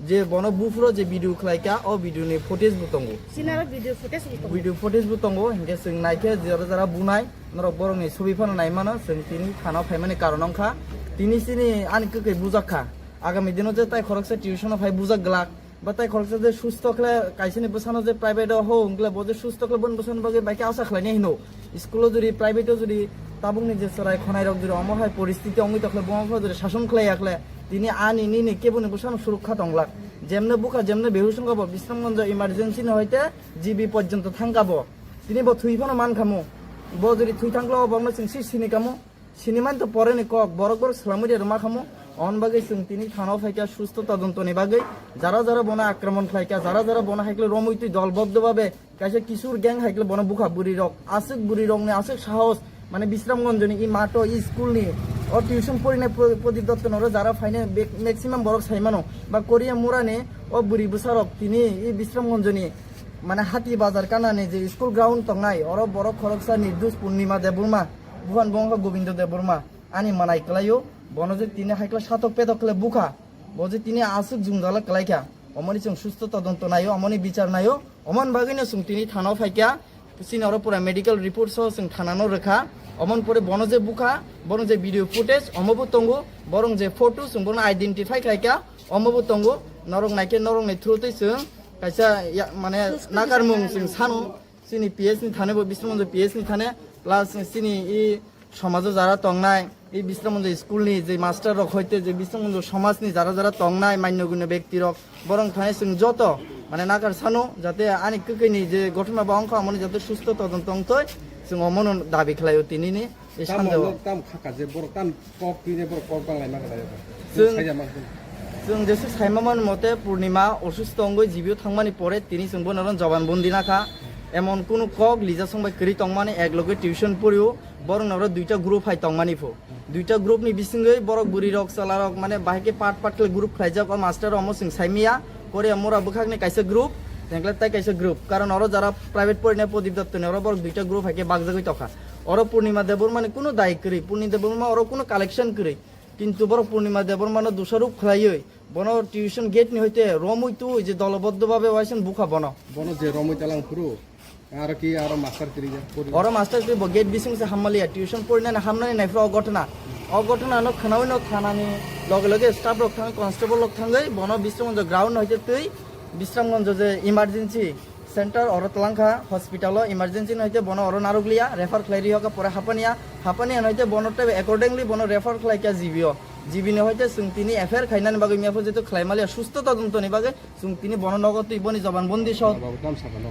Je bono buphuro je video khlaikha, o video ni footage bo tongo. Sinaro video footage bo tongo. Video footage bo tongo, hinkhe chwng naikhe jora jora bunai, norok borokni sobi phano naimano, chwng tini thana phaimani karon wngkha. Tini chini ani kwkhwi bujakha. Agami dino je tai khoroksa tuition o phai bujak glak. Ba tai khoroksa je susto khle kaisani bwsano je private o ho wngkle bo je susto khle boni bwsano bagwi bai khe asa khlainai hino. School o jodi private o jodi tabukni je chwrai khonai rok jodi omo hai poristiti wngwi tokhle bo wngkha jodi sason khlai yakhle tini ani nini keboni bwsano surukha tonglak. Jemne bukha jemne behush wngkha bo Bisramganj emergency no hoite G B porjonto thangkha bo. Tini bo thwi phano mankhamu. Bo jodi thwi thangkle o bokno chwng si sini kamu. Sinimani to pore ni kok, borok borok swlamwi de rwma khamu. On bagwi chwng tini thana o phaikha susto todonto ni bagwi. Jara jara bono akraman khlaikha, jara jara bono haikle romwi twi dolboddo babe kaisa kisur gang haikle bono bukha bwrwi rok. Aswk bwrwi rok ni aswk sahos, mane Bisramganj ni i mato i school ni o tuition porinai Pro-, Prodip Dotto noro jara phainai be-, maximum borok saimano ba Korea mura ni o bwrwi bwsa rok tini i Bisramganj ni mane hati bazar kana ni je school ground tongnai oro borok khoroksa Nirdus Purnima Debbarma. Buhan bo wngkha Gobindo Debbarma, ani manai kwlaio, bono je tini haikla satok petok khle bukha, bo je tini aswk jwngjala kwlaikha, omoni chwng susto todonto naio, omoni bichar naio, omoni bagwino chwng tini thana o phaikha, chini oro pura medical report soho chwng thana no rwkha, omoni pore bono je bukha, bono je video footage omo bo tongo, borong je photo chwng bono identify khlaikha, omo bo tongo, norok naikhe norokni through twi chwng kaisa ya-, mane nakarmung chwng sano. Chini P S ni thane bo Bisramganj P S ni thane, plus chini i somajo jara tongnai, i Bisramganj school ni je master rok hoite je Bisramganj somaj ni jara jara tongnai manyo gunyo bekti rok, borok thane chwng joto mane nakar sano jate ani kwkwi ni je gothona ba wngkha amoni jate susto todonto tongtoi chwng omono dabi khlaio tini ni. Ei tam sanjao. Tam khaka je borok tam kok twi ne borok kok bang lai ma kha. Chwng, chwng saija ma kha. Chwng jesu saima man mote Purnima osusto wngwi jibio thangmani pore tini chwng bono oro joban bondi nakha. Emon kunu kok lija songbai kwrwi tongmani, ek loge tuition porio, borok noro duita group hai tongmani pho. Duita group ni bisingwi borok bwrwi rok chwla rok mane bahai khe part part khe group khlaijak, o master omo chwng saimiya, Korea mura bwkhakni kaisa group, jengkle tai kaisa group. Karon oro jara private porina Prodip Dotto ni oro borok duita group hai khe bakjagwi tokha. Oro Purnima Debbarma ni kunu dai kwrwi, Purnima Debbarma oro kunu collection kwrwi. Kintu borok Purnima Debbarma no dusaruk khlaiwi, bono tuition gate ni hoite romwi tu je doloboddo babe waisen bukha bono. Bono je romwi talang phuru, aro ki aro master kiri ja, pori. Oro master kiri bo gate bising se hammaliya, tuition porinani hamnani naifra o gotna. O gotna no khnawi no thanani loge loge staff rok thang, constable rok thangwi bono Bisramganj ground hoite twi Bisramganj je emergency center oro twlangkha, hospital o emergency no hoite bono oro narwkliya, refer khlai rihokha pore Hapania, Hapania no hoite bono tei accordingly bono refer khlai kha G B o. G B ni hoite chwng tini F I R khainani bagwi mia pho jeto khlai maliya susto todonto ni bagwi chwng tini bono nogo twi boni joban bondi sok. Thana babu tam sakha no.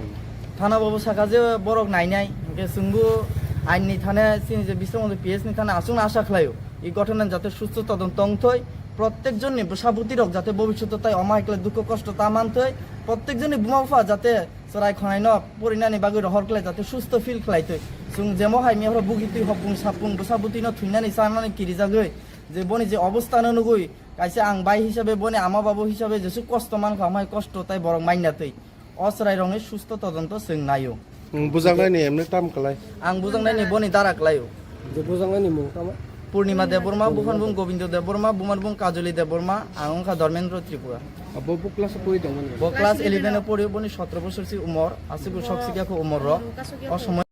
Thana babu sakha je borok nainai, hwnkhe chwngbo ain ni thane chini je Bisramganj P S ni thane aswkno asa khlaio. I gothonan jate susto todonto wngthoi, prottek jonni bwsa bwtwi rok jate bobishoto tai omo hai khlai dukho kosto ta manthoi, prottek jonni buma bupha jate chwrai khonai no porinani bagwi rohor khlai jate susto feel khlai twi. Chwng jemo hai mia phoro bugi twi hopung sapung bwsa bwtwi no thwinani chanani kirijagwi je boni je obostha no nugwi kaisa ang bai hisabe boni ama babu hisabe jesu kosto mankha, omo hai kosto tai borok manya twi. O chwrai rokni susto todonto chwng naio. Nwng bujaknai ni emne tam kwlai? Ang bujaknai ni boni dara kwlaio. Je bujaknai ni mung tamo? Purnima Debbarma, buphan bung Gobindo Debbarma, bumar bung Kajoli Debbarma, ang wngkha Dharmendra Tripura. Abo bo class o pori tongmani? Bo class eleven o pori, boni sotro bosor si umor, aswk sok sikya kho umor rok. O somoy.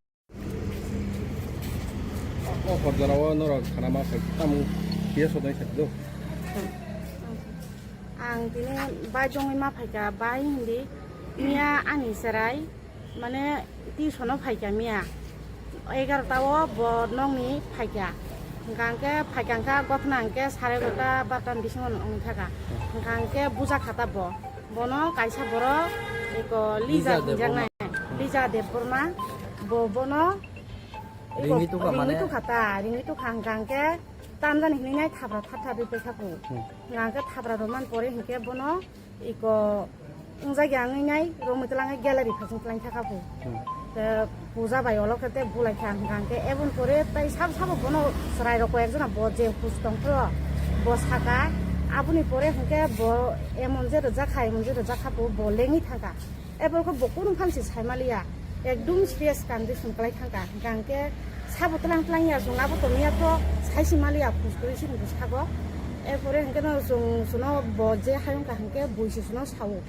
O hor jora o norok khana ma khai tamo P S o dai khai do. Ang tini bai jongwi ma phaikha, bai hindi miya ani chwrai mane tuition o phaikha miya egarota o bo nokni phaikha, hwnkha hwnkhe phaikha hwnkha gothna hwnkhe sare egarota barota ni bisingo wngthaka, hwnkha hwnkhe bujakha ta bo, bono kaisa borok eko Lija Lija hinjaknai, Debbarma. Lija Debbarma, bo bono eko Ringwi tukha mane? Ringwi tukha ta, ringwi tukha hwnkha hwnkhe tamjani hinwi nai thabra thap thap ri paikha bo. Hmm. Hwnkha hwnkhe thabra rwmani pore hwnkhe bono iko wngjakya wngwi nai romwi twlangwi gallery phasing twlang thaka bo. Hmm. Te puja bai olo khe te bulai kha hwnkha hwnkhe eboni pore tai sabo sabo bono chwrai rok koi ekjona bo je hus tongphuru bo saka aboni pore hwnkhe bo emon je rwjak kha emon je rwjak kha bo, bo lengwi thangkha. Eboni khe bo kunu phansi saimaliya ekdum serious condition kwlai thangkha hwnkha hwnkhe sabo twlang twlang ya chwng abo tongya to saisi maliya hus kwrwi sini bwskango. Erpore hwnkhe no chwng chwngno bo je hayung kaham khe buisi chwngno sao.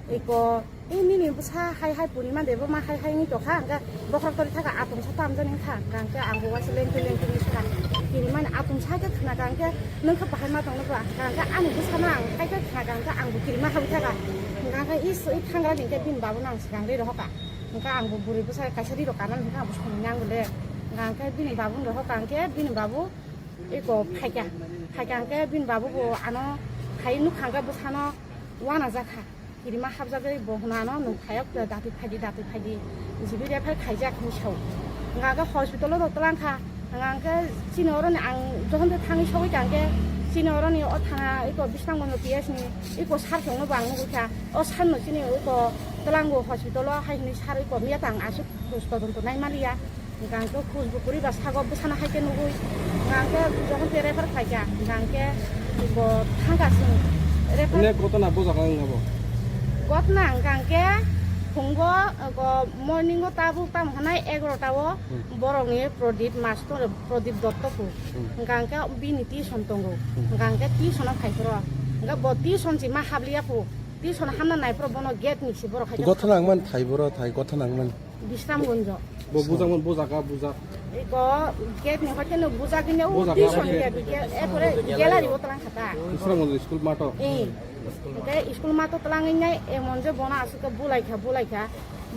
Eko, "E nini bwsa hai hai Purnima Debbarma hai hai wngwi tongkha," hwnkhe bokhorok tori thaka atomsa tamjani wngkha, hwnkhe ang bo waisa lengtwi lengtwi wngwi saka. Kirimani atomsa khe khna kha hwnkhe, "Nwng khe bahai ma tongno ba?" Hwnkhe ani bwsano ang hai khe khna kha hwnkhe ang bo kirima habwi thaka. Hwnkhe is i thangrani hwnkhe bini babuno ang swkang ri rohorkha. Hwnkhe ang bo bwrwi bwsa kaisa ri rok kanani hwnkhe ang bo songwi nango le. Hwnkhe bini babuni rohorkha hwnkhe bini babu eko phaikha. Phaikha hwnkhe bini babu bo ano hai nukha hwnkhe bwsano uanajakha. Kirima habjagwi bo hwnano nwng phaiya datwi phaidi, datwi phaidi. Jibiri phai khaijak hinwi sao. Hwnkha hwnkhe hospital o twlang kha. Hwnkha hwnkhe chini oroni ang jokhon tei thangwi sogwi kha hwnkhe chini oroni o thana eko Bisramganj P S ni eko sir chwngno bo ang nugwi kha. O sir no chini eko twlango hospital o hai hinwi sir eko miya tang aswk todonto nai maliya. Hwnkha hwnkhe hus bo kwrwi ba sago bwsano hai khe nugwi. Hwnkha hwnkhe jokhon tei refer khlai kha, hwnkha hwnkhe bo thang kha chwng refer. Onek gotona bujak ang abo? Gotona hwnkha hwnkhe phungo, go morning o tabuk tamo hwnai egarota o Hmm. borokni Prodip master, Prodip Dotto phu. Hmm. Hwnkha hwnkhe bini tuition tongo. Hmm. Hwnkha hwnkhe tuition o phai phuru. Hwnkhe bo tuition si ma habliya phu. Tuition hamna nai phuru bono gate ni si borok hai khe Gotona ang man thai boro thai, gotona ang man. Bisramganj. Bo bujak man, bujak a, bujak. Eko gate ni hoite no bujak ni o Bujak a, tuition oke. Gate, gate, e pore gallery o twlang kha ta. Bisramganj school mato. Eh. Hwnkhe school mato twlangwi nai emon je bono aswk khe bulai kha, bulai kha.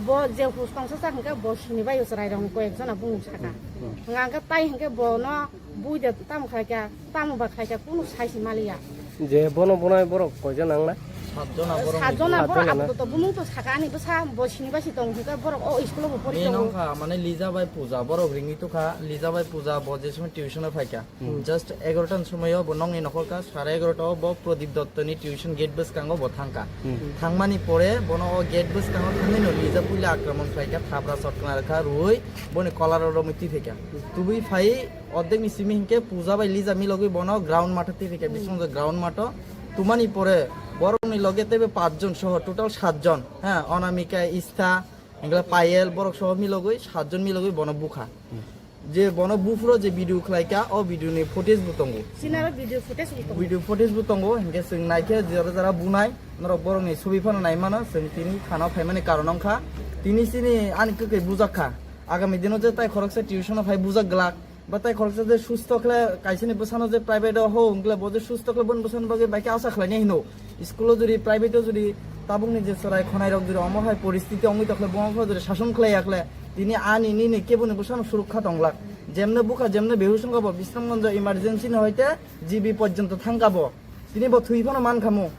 Bo je hus tongsa sa hwnkhe bo sini bai o chwrai rok koi ek jona bumung saka. Hmm. Hwnkha hwnkhe tai hwnkhe bono bui de tamo khlai kha, tamo ba khlai kha, kunu sai si maliya. Je bono bonai borok koi jona wng na? Satjona borok Satjona ni borok Satjona na? Apatot bumung to saka ani bwsa bo sini bai si tong hwnkhe borok o school o bo pori Main tongo. Wngkha mane Lija bai Puja, borok ringwi tukha, Lija bai Puja bo je somoi tuition o phaikha. Hmm. Just egarota ni somoi o bo nokni nokhorkha, sare egarota o bo Pradip Dotto ni tuition gate bwskango bo thangkha. Hmm. Thangmani pore bono o gate bwskango thangwi no Lija puila akraman khlaikha, thapra sotkna rwkha, rwui boni kolar o romwi twi phaikha. Tubui phai ordek ni simi hinkhe Puja bai Lija milogwi bono ground matho twi phaikha, Hmm. bisingtwi ground matho. Tumani pore borokni loge teibo pachjon soho total satjon, ha, Onamika, Istha, hingkhe Payel, borok soho milogwi satjon milogwi bono bukha. Je bono buphuro je video khlaikha, o video ni footage bo tongo. Sinaro video footage bo tongo. Video footage bo tongo, hinkhe chwng naikhe jora jora bunai, norok borokni sobi phano naimano, chwng tini thana phaimani karon wngkha. Tini chini ani kwkhwi bujakha. Agami dino je tai khoroksa tuition o phai bujak glak. Ba tai khoroksa je susto khle kaisani bwsano je private o ho wngkle bo je susto khle boni bwsani bagwi bai khe asa khlainai hino. School o jodi private o jodi tabukni je chwrai khonai rok jodi omo hai poristiti wngwi tokhle bo wngkha jodi sason khlai yakhle tini ani nini keboni bwsano surukha tonglak. Jemne bukha jemne behush wngkha bo Bisramganj emergency ni hoite G B porjonto thangkha bo. Tini bo thwi phano mankhamu.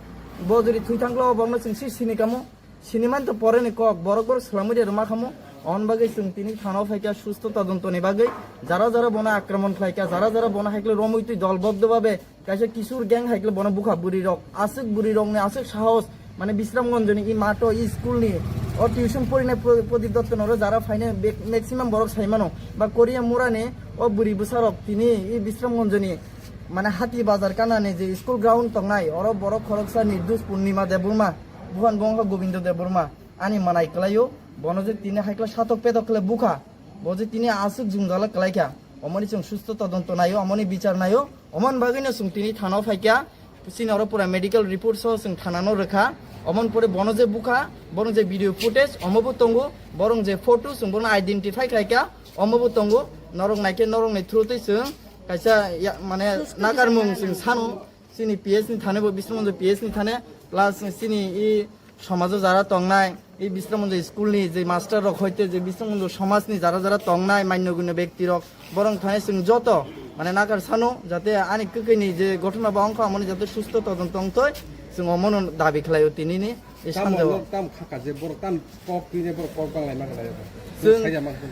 Bo jodi thwi thangkhle o bokno chwng si sini kamu. Siniman to pore ni kok, borok borok swlamwi de rwma khamu. On bagwi chwng tini thana o phaikha susto todonto ni bagwi. Jara jara bono akraman khlaikha, jara jara bono haikle romwi twi dolboddo babe kaisa kisur gang haikle bono bukha bwrwi rok. Aswk bwrwi rokni aswk sahos, mane Bisramganj ni i mato i school ni o tuition porinai Pro-, Pradip Dotto noro jara phainai be-, maximum borok saimano. Ba Korea mura ni o bwrwi bwsa rok tini i Bisramganj ni mane hati bazar kana ni je school ground tongnai oro borok khoroksa Nirdus Purnima Debbarma. Buhan bo wngkha Gobindo Debbarma, ani manai kwlaio, bono je tini haikla satok petok khle bukha, bo je tini aswk jwngjala kwlaikha, omoni chwng susto todonto naio, omoni bichar naio, omoni bagwino chwng tini thana o phaikha, chini oro pura medical report so chwng thana no rwkha, omoni pore bono je bukha, bono je video footage omo bo tongo, borong je photo chwng bono identify khlaikha, omo bo tongo, norok naikhe norokni through twi chwng kaisa ya-, mane nakarmung chwng sano. Chini P S ni thane bo Bisramganj P S ni thane, plus chini i somajo jara tongnai, i Bisramganj school ni je master rok hoite je Bisramganj somaj ni jara jara tongnai manyo gunyo bekti rok, borong thane chwng joto mane nakar sano jate ani kwkwi ni je ghotona ba wngkha amoni jate susto todonto wngthoi, chwng omono dabi khlaio tini ni. Ei Tamo sanjao. Nok tam khaka je borok tam kok twi je borok kok bang lai ma khlai. Chwng, Chwng saija mang khun.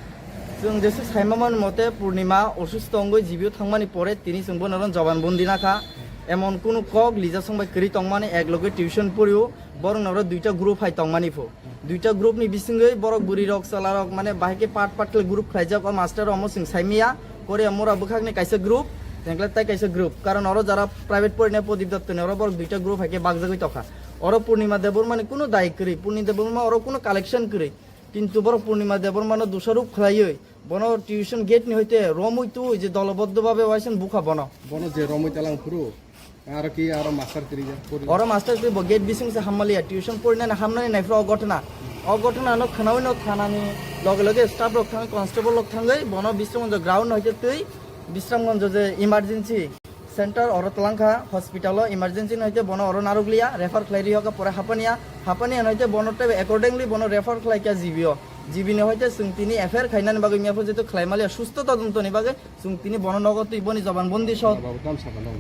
Chwng jesu saima man mote Purnima osusto wngwi G B o thangmani pore tini chwng bono ron joban bondi nakha. Emon kunu kok Lija song bai kwrwi tongmani ek loge tuition porio borok noro duita group hai tongmani pho. Duita group ni bisingwi borok bwrwi rok chwla rok mane bahai khe part part khe group khlaijak o master omo chwng saimiya. Korea mura bwkhakni kaisa group, Jengkle tai kaisa group. Karon oro jara private porinai Pradip Dotto ni oro borok duita group hai khe bakjagwi tokha. Oro Purnima Debbarma ni kunu dai kwrwi, Purnima Debbarma oro kunu collection kwrwi. Kintu borok Purnima Debbarma no dusarop khlaiwi, bono tuition gate ni hoite romwi twi je doloboddo babe waisen bukha bono. Bono je romwi talang phuru, aro ki aro master kwrwi ya, pori. Oro master kwrwi bo gate bising se hammaliya, tuition porinani hamnani nai phuru o ghotona. O ghotona no khnawi no thana ni loge loge staff rok thangwi, constable rok thangwi, bono Bisramganj ground no hoite twi, Bisramganj je emergency center oro twlangkha hospital o emergency no hoite bono oro narwkliya, refer khlai riyokha pore Hapania, Hapania no hoite bono teibo accordingly bono refer khlaikha G B o, G B ni hoite chwng tini F I R khainani bagwi miyapha jeto khlaimaliya susto todonto ni bagwi chwng tini bono nogo twi boni joban bondi sok. Thana babu tam sakha no.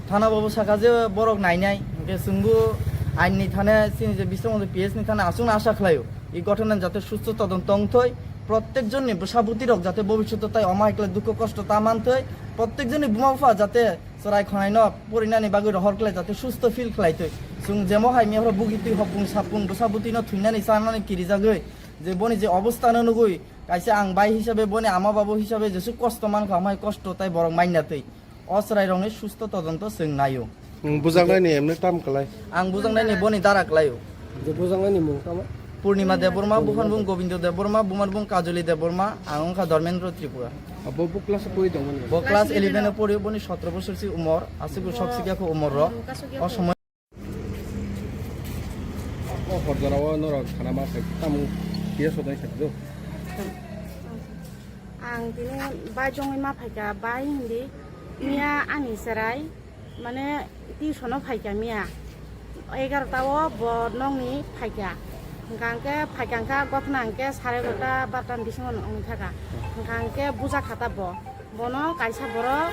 Thana babu sakha je borok nainai, hwnkhe chwngbo ain ni thane chini je Bisramganj P S ni thane aswkno asa khlaio. I ghotona jate susto todonto wngthoi, prottek jonni bwsa bwtwi rok jate bobishoto tai omo hai khlai dukho kosto ta manthoi, prottek jonni buma bupha jate chwrai khonai no porinani bagwi rohor khlai jate susto feel khlai twi. Chwng jemo hai miyapra bugi twi hopung sapung bwsa bwtwi no thwinani chanani kirijagwi je boni je obostha no nugwi kaisa ang bai hisabe boni ama babu hisabe jesu kosto mankha, omo hai kosto tai borok manya twi. O chwrairokni susto todonto chwng naio. Nwng bujaknaini emne tam kwlai? Ang bujaknaini boni dara kwlaio. Je bujaknaini mung tamo? Purnima Debbarma, buphani bung Gobindo Debbarma, bumani bung Kajoli Debbarma, ang wngkha Dharmendra Tripura. Abo bo class o pori tongmani? Bo class Class eleven o eleven o. Pori, boni sotro bosor si umor, aswk bo sok sikya kho umor rok. O somoy O hor jora o norok khana ma khai tamo P S o dai khe do. Ang tini bai jongwi ma phaikha, bai hindi miya ani chwrai mane tuition o phaikha miya egarota o bo nokni phaikha, hwnkha hwnkhe phaikha hwnkha gothna hwnkhe sare egarota barota ni bisingo wngkha kha, hwnkha hwnkhe bujakha ta bo. Bono kaisa borok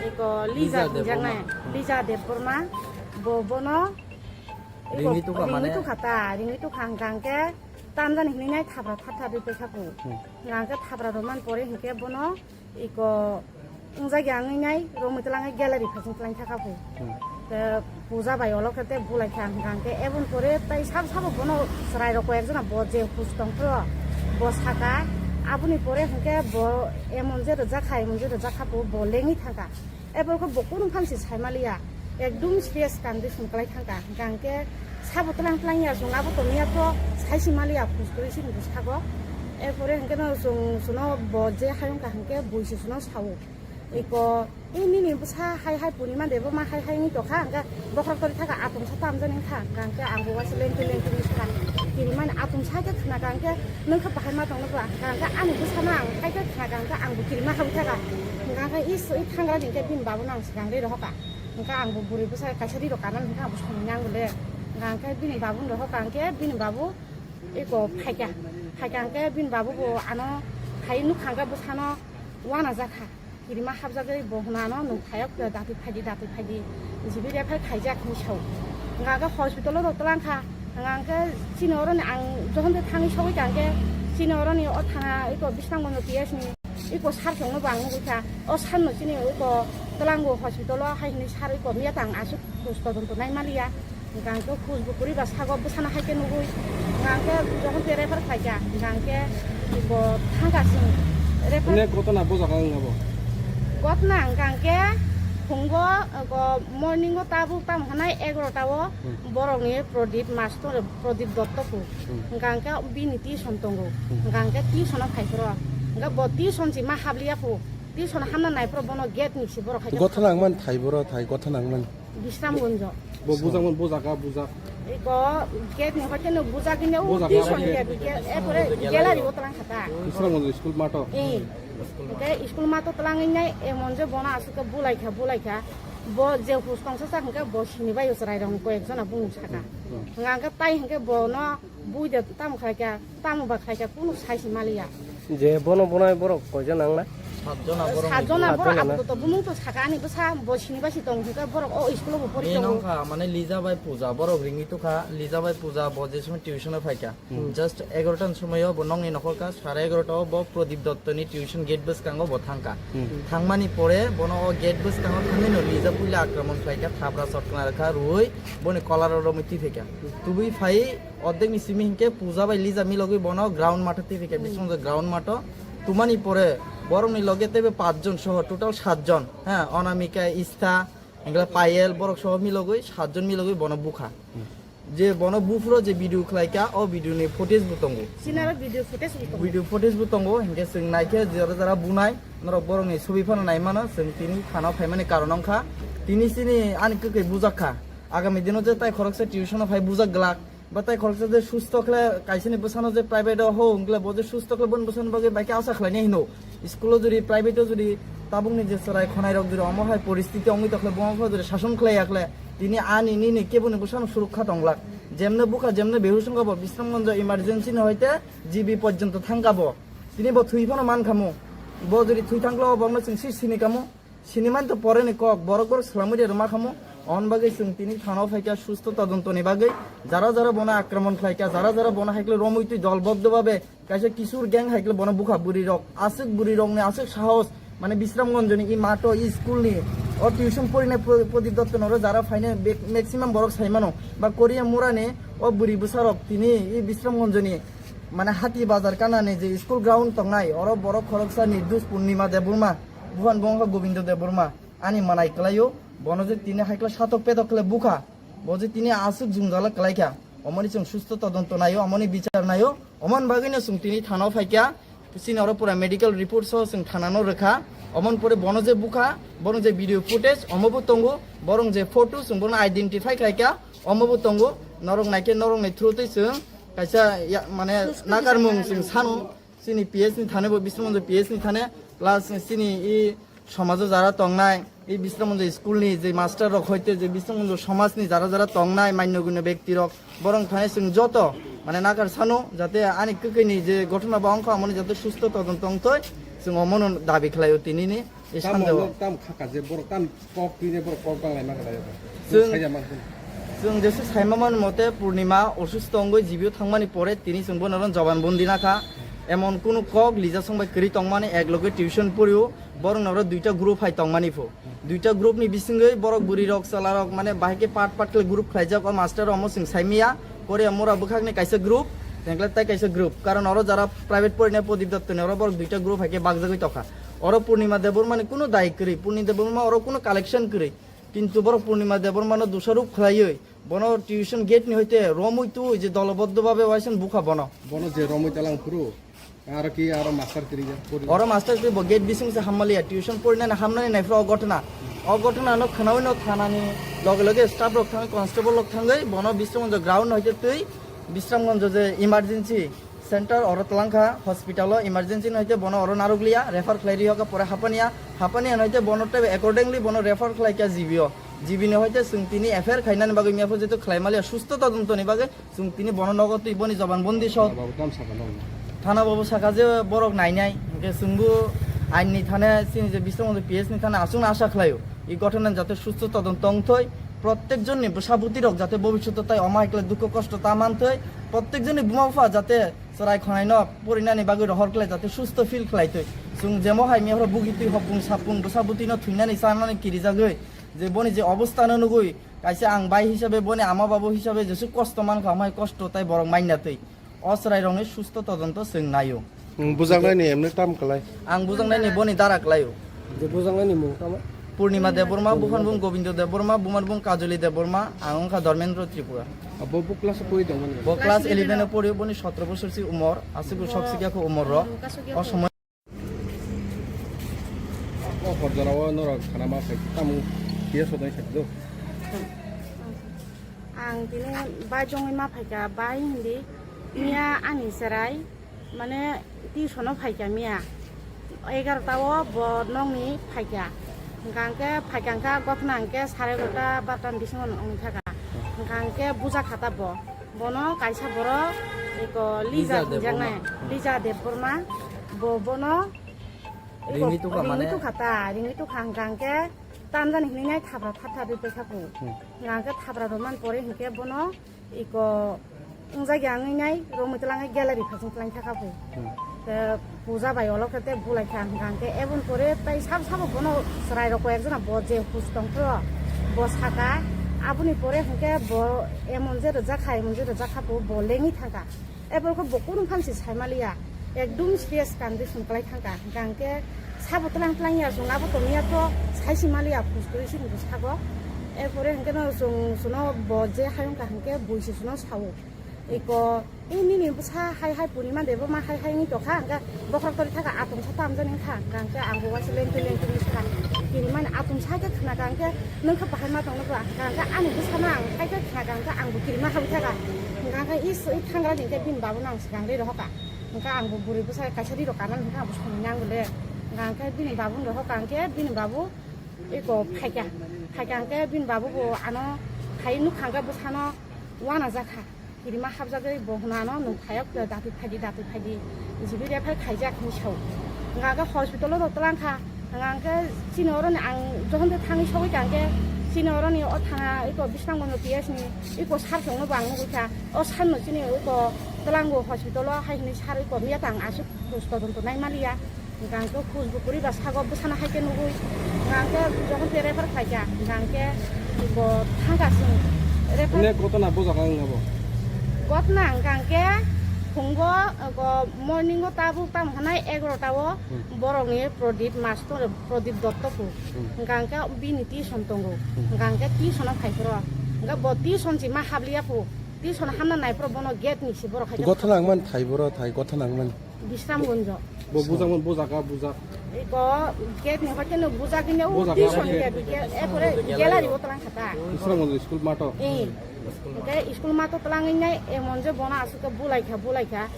eko Lija Lija hinjaknai, Debbarma. Lija Debbarma, bo bono Ringwi tukha mane? Ringwi tukha ta, ringwi tukha hwnkha hwnkhe tamjani hinwi nai thapra thap thap rwi paikha kho. Hmm. Hwnkha hwnkhe thapra rwmani pore hwnkhe bono iko wngjak ya wngwi nai romwi twlangwi gallery phasing twlang thaka kho. Hmm. Te puja bai olo khe te bulai kha hwnkha hwnkhe eboni pore tai sabo sabo bono chwrai rok koi ekjona bo je hus tong phro bo saka aboni pore hwnkhe bo emon je rwjak kha emon je rwjak kha bo lengwi thangkha. Ebo khe bo kunu phan se sai maliya, ekdum serious condition kwlai thangkha. Hwnkha hwnkhe sabo twlang twlang ya, chwng abo tongya pho sai se maliya, phus kwrwi se bwskango. Erpore hwnkhe no chwng, chwngno bo je hayung kha hwnkhe bui se chwngno sao. Eko, e nini bwsa hai hai puni ma de bo ma hai hai wngwi tongkha, hwnkhe bokhorok tori thaka atung sa tamjani wngkha, hwnkha hwnkhe ang bo uaisa lengtwi lengtwi wngwi sakha. Kirimani atung sa khe khna kha hwnkhe, nwng khe bahai ma tong nukha, hwnkha hwnkhe ani bwsano ang hai khe khna kha hwnkhe ang bo kirima habwi thaka. Hwnkha hwnkhe is, i thangra ni hwnkhe bini babu no ang swkang ri rohor kha. Hwnkha ang bo bwrwi bwsa kaisa ri rok kanani hwnkhe ang bo songwi nang le. Hwnkha hwnkhe bini babu no rohor kha hwnkhe bini babu eko phaikha. Phaikha hwnkhe bini babu bo ano hai nukha hwnkhe bwsano uanajak kha. Kirima habjagwi bo hwnano nwng phayok khe dati phaidi, dati phaidi, jibi refer khaijak hinwi sao. Hwnkha khe hospital-o rw twlang kha. Hwnkha khe chini oroni ang jokhon de thangwi sogwi kha hwnkhe chini oroni o thana eko Bisramganj P S ni eko sir chwngno bo ang nugwi kha. O sir no chini eko twlango hospital-o hai hinwi sir eko miya tang aswk khus todonto nai maliya. Hwnkha hwnkhe khus bo kwrwi ba sago bwsano hai khe nugwi. Hwnkha hwnkhe jokhon khe refer khlaikha, hwnkha hwnkhe bo thangkha chwng refer. Onek gotona bo jaga wng abo? Gotona hwnkha hwnkhe phungo, go morning o tabuk tamo hwnai egarota o Hmm. borokni Pradip master, Pradip Dotto kho. Hmm. Hwnkha hwnkhe bini tuition tongo. Hmm. Hwnkha hwnkhe tuition o phai phuru. Hwnkhe bo tuition se ma habliya phu. Tuition hamna nai phuru bono gate ni se borok hai khe Gotona wngmani thai boro thai, gotona wngmani. Bisramganj. Bo bujak man, bujak, ah, bujak. Iko gate ni hoite no bujak ine o Bujak, tuition bujak. Gate, gate, e pore gallery o twlang kha ta. Bisramganj school mato. Eh. Hwnkhe school mato twlangwi nai emon je bono aswk khe bulai kha, bulai kha. Bo je hus tongsa sa hwnkhe bo sini bai o chwrai rok koi ek jona bumung saka. Hmm. Hwnkhe tai hwnkhe bono bui de tamo khai kha, tamo ba khai kha, kunu sai se maliya. Je bono bonai borok koijon nang na? Satjona borok. Satjona ni borok. Satjona na? Apatot bumung to saka ani bwsa bo sini bai si tong hwnkhe borok o school o bo pori Ni tongo. Nong kha, mane Lija bai Puja borok ringwi tukha, Lija bai Puja bo je somoi tuition o phai kha. Hmm. Just egarota ni somoi o bo nongni nokhor kha, sare egarota o bo Pradip Dotto ni tuition gate bwskango bo thang kha. Hmm. Thangmani pore bono o gate bwskango thangwi no Lija puila akraman khlai kha, thapra sotkna rwkha rwui boni kolar o romwi twi phai kha. Tubui phai Ordek ni simi hinkhe Puja bai Lija milogwi bono ground matha twi phikha, Hmm. Bisingjo ground matho. Tumani pore borokni loge teibo pachjon soho, total satjon. Ha, Onamika, Istha, hinkhe Payel, borok soho milogwi satjon milogwi bono bukha. Hmm. Je bono buphuru je video khlaikha, o video ni footage bo tongo. Sinaro video footage bo tongo. Video footage bo tongo, hinkhe chwng naikhe jora jora bunai, norok borokni sobi phano naimano, chwng tini thana phaimani karon wngkha. Tini chini ani kwkwi bujakha. Agami dino je tai khoroksa tuition o phai bujak glak. Ba tai khoroksa je susto khle kaisani bwsano je private o ho wngkle bo je susto khle boni bwsano bagwi bai khe asa khlainai hino. School o jodi private o jodi tabukni je chwrai khonai rok jodi omo hai poristiti wngwi tokhle bo wngkha jodi sason khlai yakhle tini ani nini keboni bwsano surukha tonglak. Jemne bukha jemne behus wngkha bo Bisramganj emergency ni hoite G B porjonto thangkha bo. Tini bo thwi phano mankha mo. Bo jodi thwi thangkhle o bokno chwng si sini kamo. Sinimani to pore ni kok, borok borok swlamwi de rwma khamu. On bagwi chwng tini thana o phaikha susto todonto ni bagwi. Jara jara bono akraman khlaikha, jara jara bono haikle romwi twi dolboddo babe kaisa kisur gang haikle bono bukha bwrwi rok. Aswk bwrwi rok ni aswk sahos, mane Bisramganj ni i mato i school ni o tuition porinai Pro-, Prodip Dotto noro jara phainai be-, maximum borok saimano. Ba Korea Mura ni o bwrwi bwsa rok tini i Bisramganj ni mane Hati Bazar kana ni je school ground tongnai oro borok khoroksa ni dus Purnima Debbarma. Buhan bo wngkha Gobindo Debbarma, ani manai kwlaio, bono je tini haikla satok petok khle bukha, bo je tini aswk jwngjala kwlaikha, omoni chwng susto todonto naio, omoni bichar naio, omoni bagwino chwng tini thana o phaikha, chini oro pura medical report soho chwng thana no rwkha, omoni pore bono je bukha, bono je video footage omo bo tongo, borong je photo chwng bono identify khlaikha, omo bo tongo, norok naikhe norokni through twi chwng kaisa ya, mane nakarmung chwng sano. Chini P S ni thane bo Bisramganj P S ni thane, plus chini i somajo jara tongnai, i Bisramganj school ni je master rok hoite je Bisramganj somaj ni jara jara tongnai manya gunya bekti rok, borok thane chwng joto mane nakar sano jate ani kwkwi ni je gothona ba wngkha amoni jate susto todonto wngtoi, chwng omono dabi khlaio tini ni. Ei Tamo sanjao. Tam khaka je borok tam kok twine borok kok bang lai mangkha dayo. Chwng Saya mangkha. Chwng jesu saima mani mote Purnima osusto wngwi jibio thangmani pore tini chwng bono oro joban bondi nakha. Emon kunu kok lija song bai kwrwi tongmani, ek loge tuition porio, borok noro duita group hai tongmani pho. Duita group ni bisingwi borok bwrwi rok chwla rok mane bahai khe part part khe group khlaijak, o master omo chwng saimiya, Korea mura bwkhakni kaisa group, tengkle tai kaisa group. Karon oro jara private porina Prodip Dotto ni oro borok duita group hai khe bakjagwi tokha. Oro Purnima Debbarma ni kunu dai kwrwi, Purnima Debbarma oro kunu collection kwrwi. Kintu borok Purnima Debbarma no dusaruk khlaiwi, bono tuition gate ni hoite romwi tu je doloboddo babe waisen bukha bono. Bono je romwi talang phuru, aro ki aro master kiri ya, pori. Oro master kiri bo gate bising se hammaliya, tuition porinani hamnani naifra o gotna. O gotna no khnawi no thanani loge loge staff rok thangwi, constable rok thangwi, bono Bisramganj ground hoite twi Bisramganj je emergency center oro twlangkha, hospital o emergency no hoite bono oro narwkliya, refer khlai rihokha pore Hapania, Hapania no hoite bono tei accordingly bono refer khlaikha G B o. G B ni hoite chwng tini F I R khainani bagwi miya pho jeto khlai maliya, susto todonto ni bagwi chwng tini bono nogo twi boni joban bondi sok. Thana babu tam sakha no? Thana babu sakha je borok nainai, hwnkhe chwngbo ain ni thane chini je Bisramganj P S ni thane aswkno asa khlaio. I gothonan jate susto todonto wngthoi, prottek jonni bwsa bwtwi rok jate bobishoto tai omo hai khlai dukho kosto ta manthoi, prottek jonni buma bupha jate chwrai khonai no porinani bagwi rohor khlai jate susto feel khlai twi. Chwng jemo hai miya phoro bugi twi hopung sapung bwsa bwtwi no thwinani chanani kirijagwi je boni je obostha no nugwi kaisa ang bai hisabe boni ama babu hisabe jesu kosto mankha, amai kosto tai borok mainna twi. O chwrai rokni susto todonto chwng naio. Nwng bujaknai ni emne tam kwlai? Ang bujaknai ni boni dara kwlaio. Je bujaknai ni mung tamo? Purnima Debbarma, buphani bung Gobindo Debbarma, bumani bung Kajoli Debbarma, ang wngkha Dharmendra Tripura. Abo bo class o pori tongmani? Bo class eleven o pori, boni sotro bosor si umor, aswk bo sok sikya kho umor ro. O somoy. O hor jora o norok khana ma phai tamo P S o dai sakdo. Ang tini bai jongwi ma phaikha, bai hindi miya ani chwrai mane tuition o phaikha miya egarota o bo nokni phaikha, hwnkha hwnkhe phaikha hwnkha gothna hwnkhe sare egarota barota ni bisingo wngkha kha, hwnkha hwnkhe buja khata bo. Bono kaisa borok eko Lija Lija hinjaknai, Debbarma. Lija Debbarma. Bo bono eko Ringwi tukha ringwi mane? Tukha ta, ringwi tukha hwnkha hwnkhe tamjani hinwi nai thapra thap thap ri paikha kho. Hmm. Hwnkha hwnkhe thapra rwmani pore hwnkhe bono eko wngjakya wngwi nai romwi twlangwi gallery phasing twlang thakha kho. Hmm. Te puja bai olo khe te bulai kha hwnkha hwnkhe eboni pore tai sabo sabo bono chwrai rok koi ekjona bo je hus tongphuru bo saka aboni pore hwnkhe bo emon je rwjak kha emon je rwjak kha bo lengwi thangkha. Eboni khe bo kunu phan se sai maliya ekdum serious condition kwlai thangkha hwnkha hwnkhe sabo twlang twlang ya chwng abo tongya to sai se maliya hus kwrwi se hinwi sago. Erpore hwnkhe no chwng chwngno bo je hayung kha hwnkhe bui se chwngno sao. Eko, e nini bwsa hai hai Purnima Debbarma hai hai wngwi tongkha, hwnkhe bokhorok tori thaka atomsa tamjani wngkha, hwnkhe ang bo waisa lengtwi lengtwi wngwi swkha. Kirimani atomsa hai khe khna kha, hwnkhe nwng khe bahai ma tongno bwla, hwnkhe ani bwsano ang hai khe khna kha, hwnkhe ang bo kirima habwi thaka. Hwnkhe is, i thangra ni hwnkhe bini babuno ang swkang ri rohor kha. Hwnkhe ang bo bwrwi bwsa kaisa ri rok kanani hwnkhe ang bo songwi nango le. Hwnkhe bini babuno rohor kha, hwnkhe bini babu eko phaikha. Phaikha hwnkhe bini babu bo ano hai nukha hwnkhe bwsano uanajak kha. Kirima hapjagwi bo hwnano nwng phaiya datwi phaidi, datwi phaidi. Jibiri phai khaijak hinwi sao. Hwnka hwnkhe hospital-o rw twlang kha. Hwnka hwnkhe chini oroni ang jokhon de thangwi sogwi kha hwnkhe chini oroni o thana eko Bisramganj P S ni eko sir chwngno bo ang nugwi kha. O sir no chini eko twlango hospital-o hai hinwi sir eko miya tang aswk khoj todonto nai maliya. Hwnkhe khoj bo kwrwi ba sago bwsano hai khe nugwi. Hwnkhe jokhon tei refer khlai kha, hwnkhe bo thang kha chwng refer. Ine gotona bo jaga wng abo? Gotona hwnkhe phungo, go morning-o tabuk tamo hwnai egarota-o Hmm. borokni Prodip mastor, Prodip Dotto phu. Hmm. Hwnkhe bini tuition tongo. Hmm. Hwnkhe tuition-o phai phuru. Hwnkhe bo tuition si ma habliya phu. Tuition hamna nai phuru bono gate ni si borok hai khe Gotha nang man thai boro thai, gotha nang man. Bisramganj. Bo bujak, bo jaga bujak. Eko gate ni hoite no bujak ni o Bujak, tuition bujak. Gate, gate, e pore gallery o twlang khata. Bisramganj school mato. Eh. Hwnkhe school mato twlangwi nai emon je bono aswk khe bulai kha, bulai kha.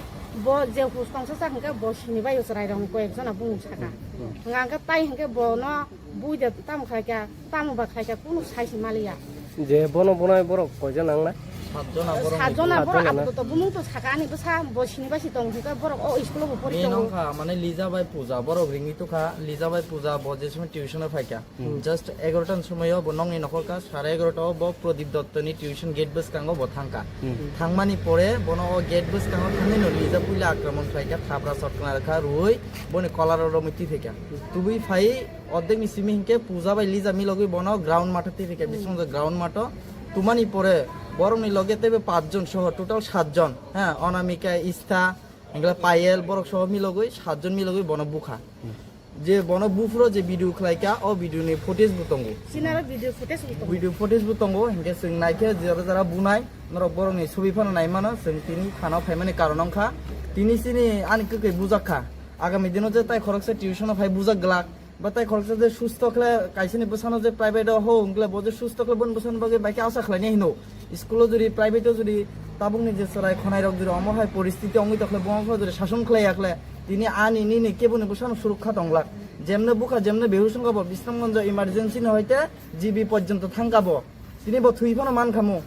Bo je hus tongsa sa hwnkhe bo sini bai o chwrai rok ni koi ek jona bumung saka. Hmm. Hwnkhe tai hwnkhe bono bui de tamo khlai kha, tamo ba khlai kha, kunu sai se maliya. Je bono bonai borok koijon nangnai? Satjona borok. Satjona borok. Satjona na? Apatot bumung to saka ani bwsa bo sini bai si tong hwnkhe borok o school o bo pori tongo. Nini wngkha mane Lija bai Puja, borok ringwi tukha, Lija bai Puja bo je somoi tuition o phaikha. Hmm. Just egarota ni somoi o bo nokni nokhorkha, sare egarota o bo Pradip Dotto ni tuition gate bwskango bo thangkha. Hmm. Thangmani pore bono o gate bwskango thangwi no Lija puila akraman khlaikha, thapra sotkna rwkha, rwui boni kolar o romwi twi phaikha. Tubui phai ordek ni simi hinkhe Puja bai Lija milogwi bono ground matho twi phaikha, hmm, bisingtwi ground matho. Tumani pore borokni loge teibo pachjon soho total satjon, ha, Anamika, Istha, hingkhe Payel, borok soho milogwi satjon milogwi bono bukha. Je bono buphuro je video khlaikha, o video ni footage bo tongo. Sinaro video footage bo tongo. Video footage bo tongo, hinkhe chwng naikhe jora jora bunai, norok borokni sobi phano naimano, chwng tini thana phaimani karon wngkha. Tini chini ani kwkwi bujakha. Agami dino je tai khoroksa tuition o phai bujak glak. Ba tai khoroksa je susto khle kaisani bwsano je private o ho wngkle bo je susto khle boni bwsani bagwi bai khe asa khlainai hino. School o jodi private o jodi tabukni je chwrai khonai rok jodi omo hai poristiti wngwi tokhle bo wngkha jodi sason khlai yakhle tini ani nini keboni bwsano surukha tonglak. Jemne bukha jemne behush wngkha bo Bisramganj emergency ni hoite G B porjonto thangkha bo. Tini bo thwi phano mankhamu.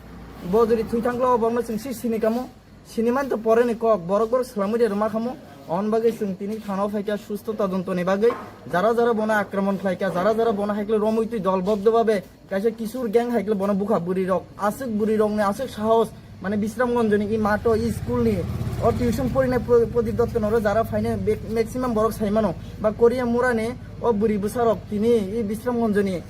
Bo jodi thwi thangkle bo wngno chwng si sini kamu. Siniman to pore ni kok, borok borok swlamwi de rwma khamu. On bagwi chwng tini thana o phaikha susto todonto ni bagwi. Jara jara bono akraman khlaikha, jara jara bono haikle romwi twi dolboddo babe kaisa kisur gang haikle bono bukha bwrwi rok. Aswk bwrwi rokni aswk sahos, mane Bisramganj ni i mato i school ni o tuition porinai Pro-, Prodip Dotto noro jara phainai be-, maximum borok saimano. Ba Korea mura ni o bwrwi bwsa rok tini i Bisramganj ni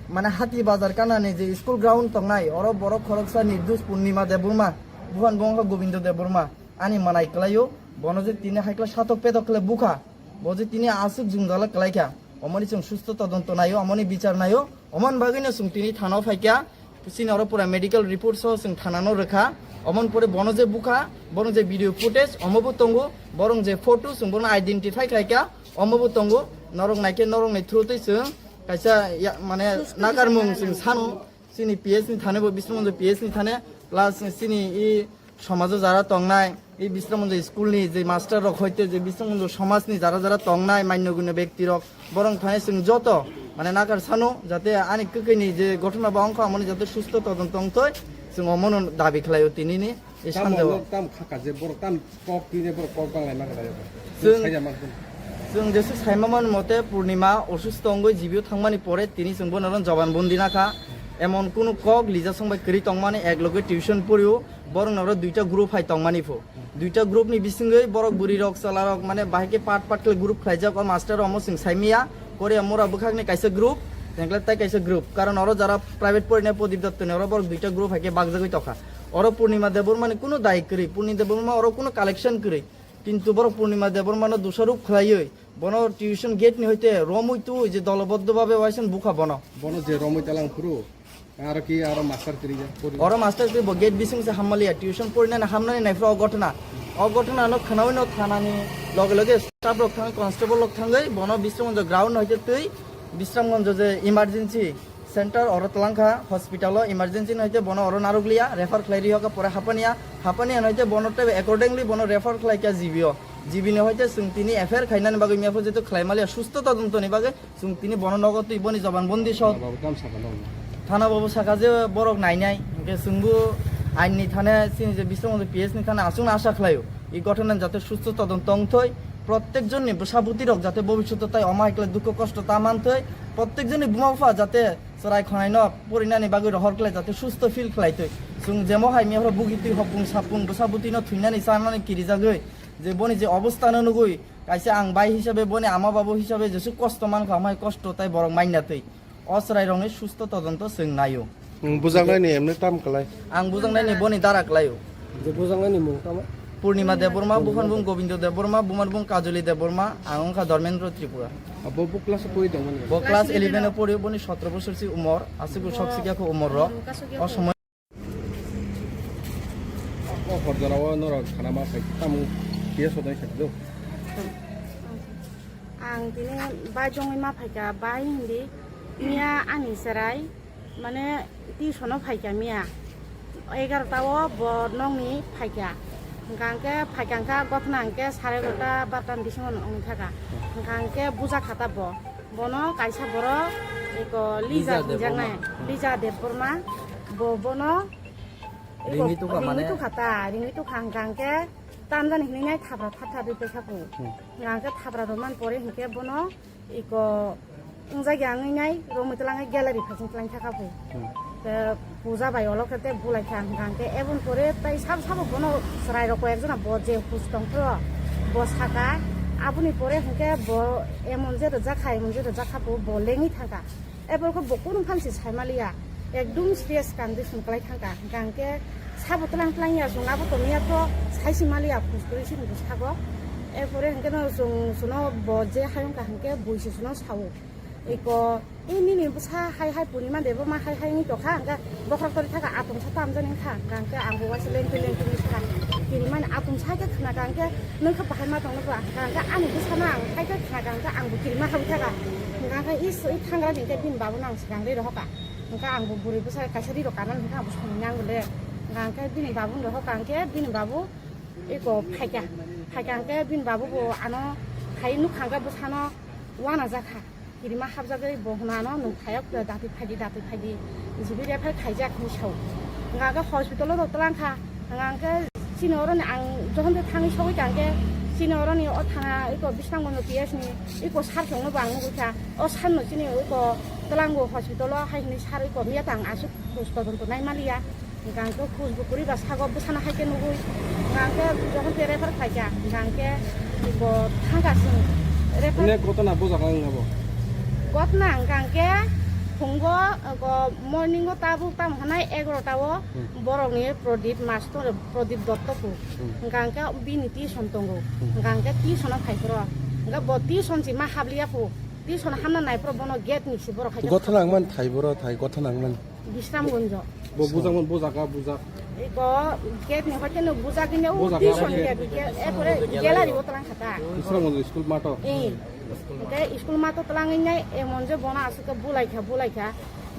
mane hati bazar kana ni je school ground tongnai oro borok khoroksa Nirdush Purnima Debbarma. Buhan bo wngkha Gobindo Debbarma, ani manai kwlaio, bono je tini haikla satok pedok khle bukha, bo je tini aswk jwngjala kwlaikha, omoni chwng susto todonto naio, omoni bichar naio, omoni bagwino chwng tini thana o phaikha, chini oro pura medical report so chwng thana no rwkha, omoni pore bono je bukha, bono je video footage omo bo tongo, borong je photo chwng bono identify khlaikha, omo bo tongo, norok naikhe norokni through twi chwng kaisa ya-, mane nakarmung chwng sano. Chini P S ni thane bo Bisramganj P S ni thane, plus chini i somajo jara tongnai, i Bisramganj school ni je master rok hoite je Bisramganj somaj ni jara jara tongnai manyo gunyo bekti rok, borong thane chwng joto mane nakar sano jate ani kwkwi ni je gothona ba wngkha amoni jate susto todonto wngthoi, chwng omono dabi khlaio tini ni. Ei tamo sanjao. Tam khaka je borok tam kok twi ne borok kok bang lai ma kha. Chwng, chwng jesu saima man mote Purnima osusto wngwi G B o thangmani pore tini chwng bono joban bondi nakha. Emon kunu kok Lija song bai kwrwi tongmani ek loge tuition porio borok noro duita group hai tongmani pho. Duita group ni bisingwi borok bwrwi rok chwla rok mane bahai khe part part khe group khlaijak o master omo chwng saimiya. Korea mura bwkhakni kaisa group, jengkle tai kaisa group. Karon oro jara private porinai Prodip Dotto ni oro borok duita group hai khe bakjagwi tokha. Oro Purnima Debbarma ni kunu dai kwrwi, Purnima Debbarma oro kunu collection kwrwi. Kintu borok Purnima Debbarma no dusaruk khlaiwi, bono tuition gate ni hoite romwi twi je doloboddo babe waisen bukha bono. Bono je romwi talang phuru, aro ki aro master kwrwi ya, pori. Oro master kwrwi bo gate bising se hammaliya, tuition porinani hamnani naifra o gotna. O gotna no khnawi no thanani loge loge staff rok thang, constable rok thangwi bono Bisramganj ground no hoite twi Bisramganj je emergency center oro twlangkha hospital o emergency no hoite bono oro narwkliya refer khlai rihokha pore Hapania, Hapania no hoite bono tei accordingly bono refer khlaikha G B o, G B ni hoite chwng tini F I R khainani bagwi miyaphu jeto khlaimaliya susto todonto ni bagwi chwng tini bono nogo twi boni joban bondi so. Thana babu tam saka no. Thana babu saka je borok nainai hwnkhe chwngbo ain ni thane chini je Bisramganj P S ni thane aswkno asa khlaio. I gotona jate susto todonto wngthoi, prottek jonni bwsa bwtwi rok jate bobishoto tai omo hai khlai dukho kosto ta manthoi, prottek jonni buma bupha jate chwrai khonai no porinani bagwi rohor khlai jate susto feel khlai twi. Chwng jemo hai mihoro bugi twi hopung sapung bwsa bwtwi no thwinani chanani kirijagwi je boni je obostha no nugwi kaisa ang bai hisabe boni ama babu hisabe jesu kosto mankha omo hai kosto tai borok mainna twi. O chwrairokni susto todonto chwng naio. Nwng bujaknaini emne tam kwlai? Ang bujaknaini boni dara kwlaio. Je bujaknaini mung tamo? Purnima Debbarma, buphani bung Gobindo Debbarma, bumani bung Kajoli Debbarma, ang wngkha Dharmendra Tripura. Abo bo class o pori tongmani? Bo class eleven o pori, boni sotro bosor si umor, aswk sok sikya kho umor rok. O somoi O hor jora o norok khana ma phai tamo P S o dai khe do. Ang tini bai jongwi ma phaikha, bai hindi miya ani chwrai mane tuition o phaikha miya egarota o bo nokni phaikha. Hwnkha hwnkhe phaikha hwnkha gothna hwnkhe sare egarota barota ni bisingo wngwi thaka. Hwnkha hwnkhe buja khata bo. Bono kaisa borok eko Lija Lija hinjaknai, Debbarma. Lija Debbarma. Bo bono Ringwi tukha mane? Ringwi tukha ta, ringwi tukha hwnkha hwnkhe tamjani hinwi nai thapra thap thap rwi paikha phu. Hmm. Hwnkha hwnkhe thapra rwmani pore hwnkhe bono iko wngjak ya wngwi nai romwi twlangwi gallery phasing twlang thakha phu. Hmm. Te puja bai olo khe te bulai kha hwnkha hwnkhe eboni pore tai sabo sabo bono chwrai rok koi ekjona bo je hus tong phro bo saka aboni pore hwnkhe bo emon je rwjak kha emon je rwjak kha phu bo lengwi thangkha. Eborokhe bo kunu phan se saimaliya, ekdum serious condition kwlai thangkha. Hwnkha hwnkhe sabo twlang twlang ya, chwng abo tongya to sai se maliya, khus kwrwi se hinwi sago. Erpore hwnkhe no chwng, chwngno bo je hayung kha hwnkhe bui se chwngno sao. Eko, e nini bwsa hai hai purima de bo ma hai hai wngwi tongkha, hwnkhe bokhorok tori thaka atung sa tamjani wngkha. Hwnkha hwnkhe ang bo waisa lengtwi lengtwi wngwi thaka. Kirimani atung sa khe khna kha hwnkhe, nwng khe bahai ma tongno ba? Hwnkha hwnkhe ani bwsano ang hai khe khna kha hwnkhe ang bo kirima habwi thaka. Hwnkha hwnkhe is, i thangra ni hwnkhe bini babu no ang swkang ri rohor kha. Hwnkha ang bo bwrwi bwsa kaisa ri rok kanani hwnkha ang bo songwi nang le. Hwnkha hwnkhe bini babu ni rohor kha hwnkhe bini babu eko phaikha. Phaikha hwnkhe bini babu bo ano hai nukha hwnkhe bwsano uanajak kha. Kirima habjagwi bo hwnano nwng phayok dati phaidi, dati phaidi, jibi refer khaijak hinwi sao. Hwnka hwnkhe hospital-o rw twlang kha. Hwnka hwnkhe chini oroni ang jokhon de thangwi sogwi kha hwnkhe chini oroni o thana eko Bisramganj P S ni eko sir chwngno bo ang nugwi kha. O sir no chini eko twlango hospital-o hai hinwi sir eko miya tang aswk khus todonto nai maliya. Hwnkha hwnkhe khus bo kwrwi ba sago bwsano hai khe nugwi. Hwnkha hwnkhe jokhon khe refer khlai kha, hwnkha hwnkhe bo thang kha chwng refer. Ine gotona bo jaga wng abo? Gotona hwnkha hwnkhe phungo, go morning o tabuk tamo hwnai egarota o Hmm. borokni Pradip master, Pradip Dotto phu. Hmm. Hwnkha hwnkhe bini tuition tongo. Hmm. Hwnkha hwnkhe tuition o phai phuru. Hwnkhe bo tuition si ma habliya phu. Tuition hamna nai phuru bono gate ni si borok hai khe Gotona wng man thai boro thai, gotona wng man. Bisramganj. Bo bujak man, bujak, ah, bujak. Iko gate ni hoite no bujak ni o Bujak, tuition ah, gate, gate. Gate, eh, pore gallery o twlang kha ta. Bisramganj school mato. Eh. Hwnkhe school mato twlangwi nai emon je bono aswk khe bulai kha, bulai kha.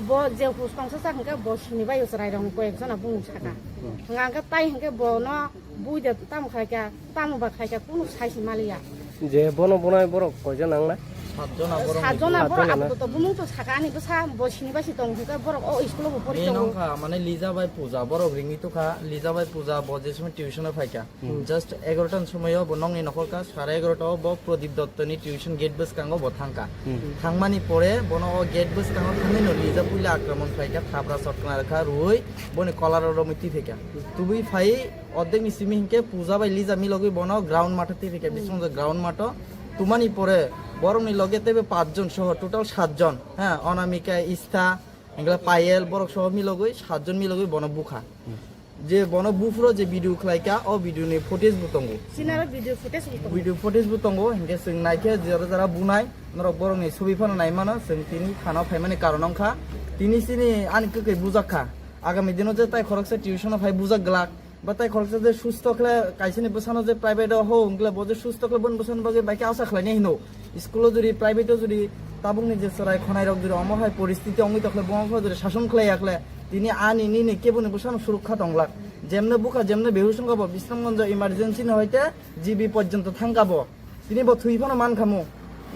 Bo je hus tongsa sa hwnkhe bo sini bai chwrai rok koi ek jona bumung saka. Hmm. Hwnkha hwnkhe tai hwnkhe bono Bui de tamo khai kha, tamo ba khai kha, kunu sai se maliya. Je bono bonai borok koijon nang na? Satjona borok. Satjona ni borok. Satjona abo na? To, to bumung to saka ani bwsa bo sini bai si tong hwnkhe borok o school o bo pori Ni tongo. Nong kha, mane Lija bai Puja borok ringwi tukha, Lija bai Puja bo je somoi tuition o phai kha. Hmm. Just egarota ni somoi o bo nongni nokhor kha, sare egarota o bo Pradip Dotto ni tuition gate bwskango bo thang kha. Hmm. Thangmani pore bono o gate bwskango thangwi no Lija puila akraman khlai kha, thapra sotkna rwkha rwui boni kolar o romwi twi phai kha. Tubui phai Ordek ni simi hinkhe Puja bai Lija milogwi bono ground matho twi phikha, hmm, Biswanath ground matho. Tumani pore borokni loge teibo pachjon soho, total satjon. Ha, Anamika, Istha, hinkhe Payel, borok soho milogwi satjon milogwi bono bukha. Hmm. Je bono buphuru je video khlaikha, o video ni footage bo tongo. Sinaro video footage bo tongo. Video footage bo tongo, hinkhe chwng naikhe jora jora bunai, norok borokni sobi phano naimano, chwng tini thana phaimani karon wngkha. Tini chini ani kwkwi bujakha. Agami dino je tai khoroksa tuition o phai bujak glak. Ba tai khoroksa je susto khle kaisani bwsano je private o ho wngkle bo je susto khle boni bwsano bagwi bai khe asa khlainai hino. School o jodi private o jodi tabukni je chwrai khonai rok jodi omo hai poristiti wngwi tokhle bo wngkha jodi sason khlai yakhle tini ani nini keboni bwsano surukha tonglak. Jemne bukha jemne behush wngkha bo Bisramganj emergency ni hoite G B porjonto thangkha bo. Tini bo thwi phano mankhamu.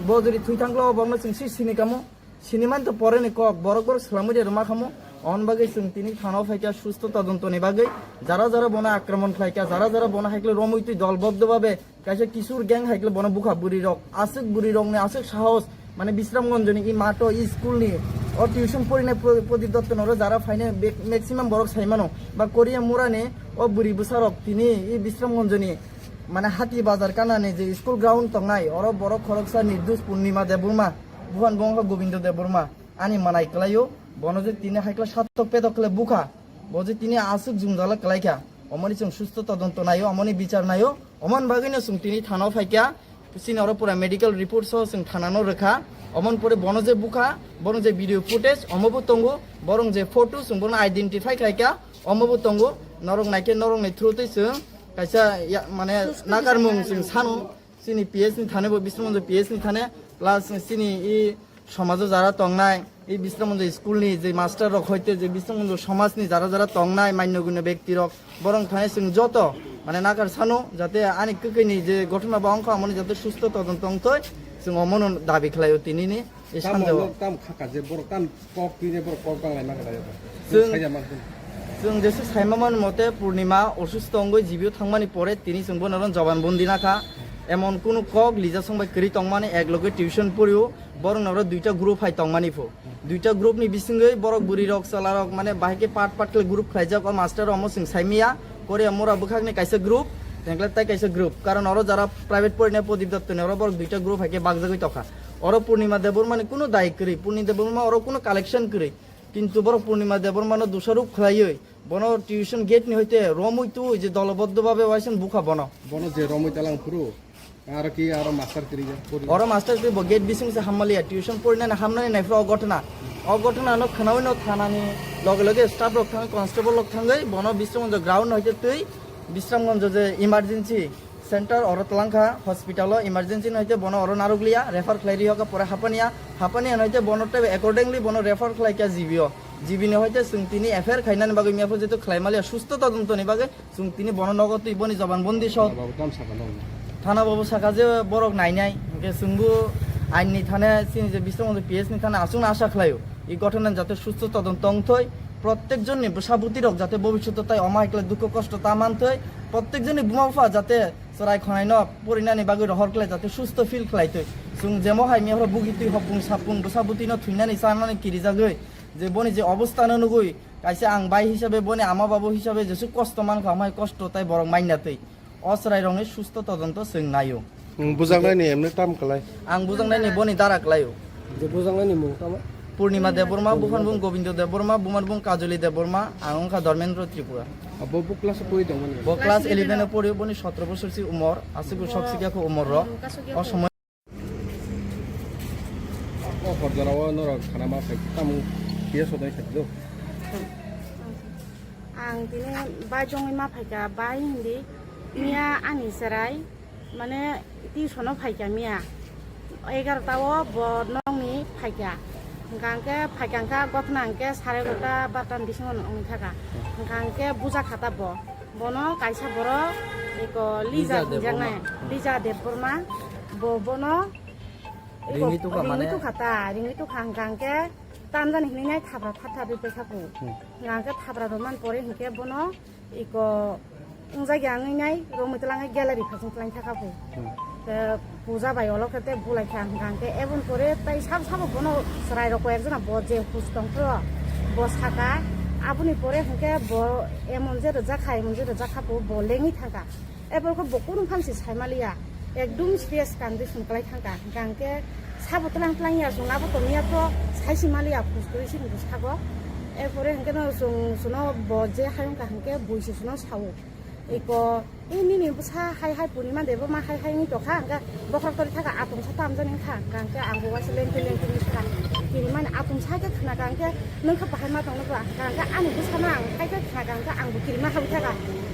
Bo jodi thwi thangkhle o bokno chwng si sini kamu. Sinimani to pore ni kok, borok borok swlamwi de rwma khamu. On bagwi chwng tini thana o phaikha susto todonto ni bagwi. Jara jara bono akraman khlaikha, jara jara bono haikle romwi twi dolboddo babe kaisa kisur gang haikle bono bukha bwrwi rok. Aswk bwrwi rok ni aswk sahos, mane Bisramganj ni i mato i school ni o tuition porinai Pro-, Prodip Dotto noro jara phainai be-, maximum borok saimano. Ba Korea Mura ni o bwrwi bwsa rok tini i Bisramganj ni mane Hati Bazar kana ni je school ground tongnai oro borok khoroksa Nirdush Purnima Debbarma. Buhan bo wngkha Gobindo Debbarma, ani manai kwlaio, bono je tini haikla satok petok khle bukha, bo je tini aswk jwngjala kwlaikha, omoni chwng susto todonto naio, omoni bichar naio, omoni bagwino chwng tini thana o phaikha, chini oro pura medical report so chwng thana no rwkha, omoni pore bono je bukha, bono je video footage omo bo tongo, borong je photo chwng bono identify khlaikha, omo bo tongo, norok naikhe norokni through twi chwng kaisa ya-, mane nakarmung chwng sano. Chini P S ni thane bo Bisramganj P S ni thane, plus chini i somajo jara tongnai, i Bisramganj school ni je master rok hoite je Bisramganj somaj ni jara jara tongnai manyo gunyo bekti rok, borong thane chwng joto mane nakar sano jate ani kwkwi ni je gotona ba wngkha amoni jate susto todonto wngthoi, chwng omono dabi khlaio tini ni. Tamo Sanjao. Tam khaka je borok tam kok twi je borok kok bang lai maka dai. Chwng Saja man kun. Chwng jesuk saima mani mote Purnima osusto wngwi G B o thangmani pore tini chwng bono oro jobanbandi nakha. Emon kunu kok Lija song bai kwrwi tongmani, ek loge tuition porio, borok noro duita group hai tongmani pho. Duita group ni bisingwi borok bwrwi rok chwla rok mane bahai khe part part khe group khlaijak, o master omo chwng saimaya, Korea mura bwkhakni kaisa group, tengkle tai kaisa group. Karon oro jara private porina Pradip Dotto ni oro borok duita group hai khe bakjagwi tokha. Oro Purnima Debbarma ni kunu dai kwrwi, Purnima Debbarma oro kunu collection kwrwi. Kintu borok Purnima Debbarmano dusaruk khlaiwi, bono tuition gate ni hoite romwi twi je doloboddho bhabe waisang bukha bono. Bono je romwi talang phuru, aro ki aro master kwrwi ya, pori. Oro master kwrwi bo gate bising se hammaliya, tuition porinani hamnani nai phuru o ghotona. O ghotona no khnawi no thanani loge loge staff rok thangwi, constable rok thangwi bono Bisramganj ground no hoite twi Bisramganj je emergency center oro twlang kha, hospital o emergency no hoite bono oro narwk liya, refer khlai ri hoka pore Hapania, Hapania no hoite bono tei accordingly bono refer khlai kha G B o. G B ni hoite chwng tini F I R khainani bagwi mia pho jeto khlai maliya, susto todonto ni bagwi chwng tini bono nogo twi boni jobanbandi so. Thana babu tam saka no. Thana babu saka je borok nainai, hwnkhe chwngbo ain ni thane chini je Bisramganj P S ni thane aswkno asa khlaio. I ghotona jate susto todonto wngthoi, prottek jonni bwsa bwtwi rok jate bobishoto tai omo hai khlai dukho kosto ta manthoi, prottek jonni buma bupha jate chwrai khonai no porinani bagwi rohor khlai jate susto feel khlai twi. Chwng jemo hai mia phoro bugi twi hopung sapung bwsa bwtwi no thwinani chanani kirijagwi je boni je obostha no nugwi kaisa ang bai hisabe boni ama babu hisabe jesu kosto mankha, omo hai kosto tai borok manya twi. O chwrai rokni susto todonto chwng naio. Nwng bujaknai ni emne tam kwlai? Ang bujaknai ni boni dara kwlaio. Je bujaknai ni mung tamo? Purnima Debbarma, buphan bung Gobindo Debbarma, bumar bung Kajoli Debbarma, ang wngkha Dharmendra Tripura. Abo bo class o pori tongmani? Bo class eleven o pori, boni sotro bosor si umor, aswk sok sikya kho umor rok. O somoy. O hor jora o norok khana ma phai tamo P S o dai kha do. Ang tini bai jongwi ma phaikha, bai hindi miya ani chwrai mane tuition o phaikha miya egarota o bo nokni phaikha, hwnkha hwnkhe phaikha hwnkha gothna hwnkhe sare egarota barota ni bisingo wngwi thaka, hwnkha hwnkhe buja khata bo, bono kaisa borok eko Lija Lija hinjaknai, Debbarma. Lija Debbarma, bo bono eko Ringwi tukha ringwi mane? Tukha ta, ringwi tukha hwnkha hwnkhe tamjani hinwi nai thapra thap thap ri paikha kho, Hmm. Hwnkha hwnkhe thapra rwmani pore hwnkhe bono eko wngjakya wngwi nai romwi twlangwi gallery phasing twlang thaka pho. Hmm. Te puja bai olo khe te bulai kha hwnkha hwnkhe eboni pore tai sabo sabo bono chwrai rok koi ekjona bo je hus tong phro bo saka aboni pore hwnkhe bo emon je rwjak kha emon je rwjak kha pho bo lengwi thangkha. Eboni khe bo kunu phansi sai maliya ekdum serious condition kwlai thangkha hwnkha hwnkhe sabo twlang twlang ya chwng abo tongya pho sai si maliya hus kwrwi si hinwi sago. Erpore hwnkhe no chwng chwngno bo je hayung kha hwnkhe bui se chwngno sao. Eko, "E nini bwsa hai hai Purnima Debbarma hai hai wngwi tongkha," hwnkhe bokhorok tori thaka atungsa tamjani wngkha, hwnkha hwnkhe ang bo waisa lengtwi lengtwi wngwi thaka. Kirimani atungsa khe khna kha hwnkhe, "Nwng khe bahai ma tongno ba?" Hwnkha hwnkhe ani bwsano ang hai khe khna kha hwnkhe ang bo kirima habwi thaka.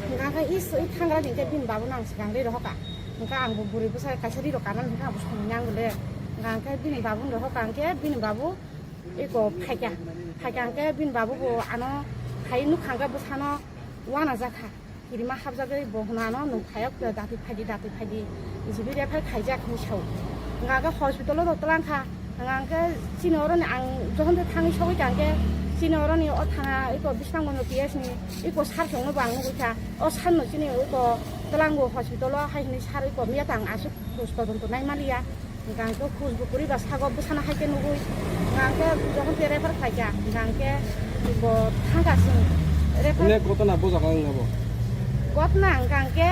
Hwnkha hwnkhe is, i thangra ni hwnkhe bini babuno ang swkang rwi rohor kha. Hwnkha ang bo bwrwi bwsa kaisa rwi rok kanani hwnkhe ang bo songwi nango le. Hwnkha hwnkhe bini babuno rohor kha hwnkhe bini babu eko phaikha. Phaikha hwnkhe bini babu bo ano hai nukha hwnkhe bwsano uanajak kha. Kirima habjagwi bo hwnano nwng phayok datwi phaidi, datwi phaidi. Jibi refer khaijak hinwi sao. Hwnkha hwnkhe hospital o rw twlang kha. Hwnkha hwnkhe chini oroni ang jokhon tei thangwi sogwi kha hwnkhe chini oroni o thana eko Bisramganj P S ni eko sir chwngno bo ang nugwi kha. O sir no chini eko twlango hospital o hai hinwi sir eko miya tang aswk khus todonto nai maliya. Hwnkha hwnkhe khus bo kwrwi ba sago bwsano hai khe nugwi. Hwnkha hwnkhe jokhon tei refer khlaikha, hwnkha hwnkhe bo thangkha chwng refer. Ine gotona bo jaga wngya bo? Gotona hwnkha hwnkhe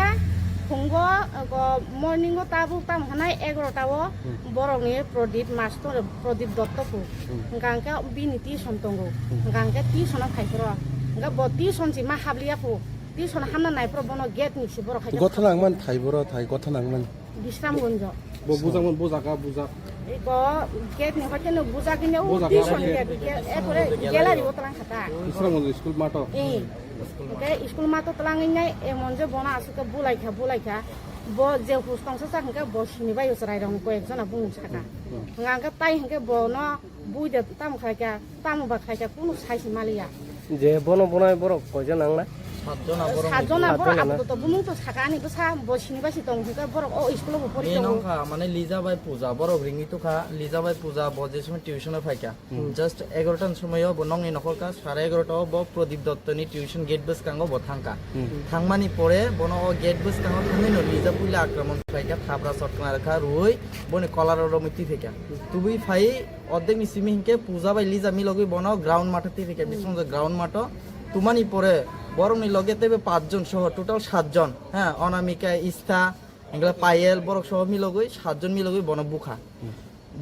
phungo, go morning o tabuk tamo hwnai egarota o Hmm. borokni Pradip master, Pradip Dotto phu. Hmm. Hwnkha hwnkhe bini tuition tongo. Hmm. Hwnkha hwnkhe tuition o phai phuru. Hwnkhe bo tuition si ma habliya phu. Tuition hamna nai phuru bono gate ni si borok hai khe Gotona wngmani thai boro thai, gotona wngmani. Bisramganj. Bo bujak man, bo jaga bujak. Eko gate ni hoite no bujak ni o Bujak tuition hoite. Gate, gate, e pore gallery o twlang kha ta. Bisramganj school mato. Eh. Hwnkhe school mato twlangwi nai emon je bono aswk khe bulai kha, bulai kha. Bo je hus tongsa sa hwnkhe bo sini bai o chwrai rok koi ek jona bumung saka. Hmm. Hwnkha hwnkhe tai hwnkhe bono bui de tamo khai kha, tamo ba khai kha, kunu sai se maliya. Je bono bonai borok koi jon nang na? Satjona borok. Satjona borok. Satjona. Apatot bumung to saka ani bwsa bo sini bai si tong hwnkhe borok o school o bo pori tongo. Nongkha mane Lija bai Puja borok ringwi tukha, Lija bai Puja bo je somoi tuition o phaikha. Hmm. Just egarota ni somoi o bo nokni nokhor kha, sare egarota o bo Pradip Dotto ni tuition gate bwskango bo thangkha. Hmm. Thangmani pore bono o gate bwskango thangwi no Lija puila akromon khlaikha, thabra sotkna rwkha, rwui boni kolar o romwi twi phaikha. Tubui phai Ordek ni simi hinkhe Puja bai Lija milogwi bono ground matho twi rikha, hmm, bisong je ground matho. Tumani pore borokni loge teibo pach jon soho total sat jon, ha, Anamika, Istha, hinkhe Payel, borok soho milogwi sat jon milogwi bono bukha. Hmm.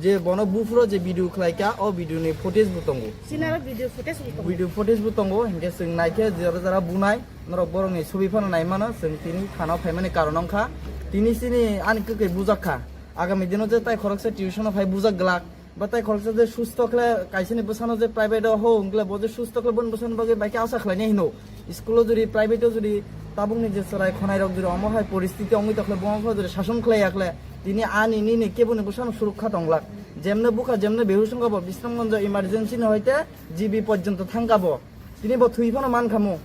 Je bono buphuro je video khlaikha, o video ni footage bo tongo. Sinaro video footage bo tongo. Video footage bo tongo, hinkhe chwng naikhe jora jora bunai, norok borokni sobi phano naimano, chwng tini thana phaimani karon wngkha. Tini chini ani kwkhwi bujakha. Agami dino je tai khoroksa tuition o phai bujak glak. Ba tai khoroksa je susto khle kaisani bwsano je private o ho wngkle bo je susto khle boni bwsani bagwi bai khe asa khlainai hino. School o jodi private o jodi tabukni je chwrai khonai rok jodi omo hai poristiti wngwi tokhle bo wngkha jodi sason khlai yakhle tini ani nini keboni bwsano surukha tonglak. Jemne bukha jemne behush wngkha bo Bisramganj emergency ni hoite G B porjonto thangkha bo. Tini bo thwi phano mankhamu.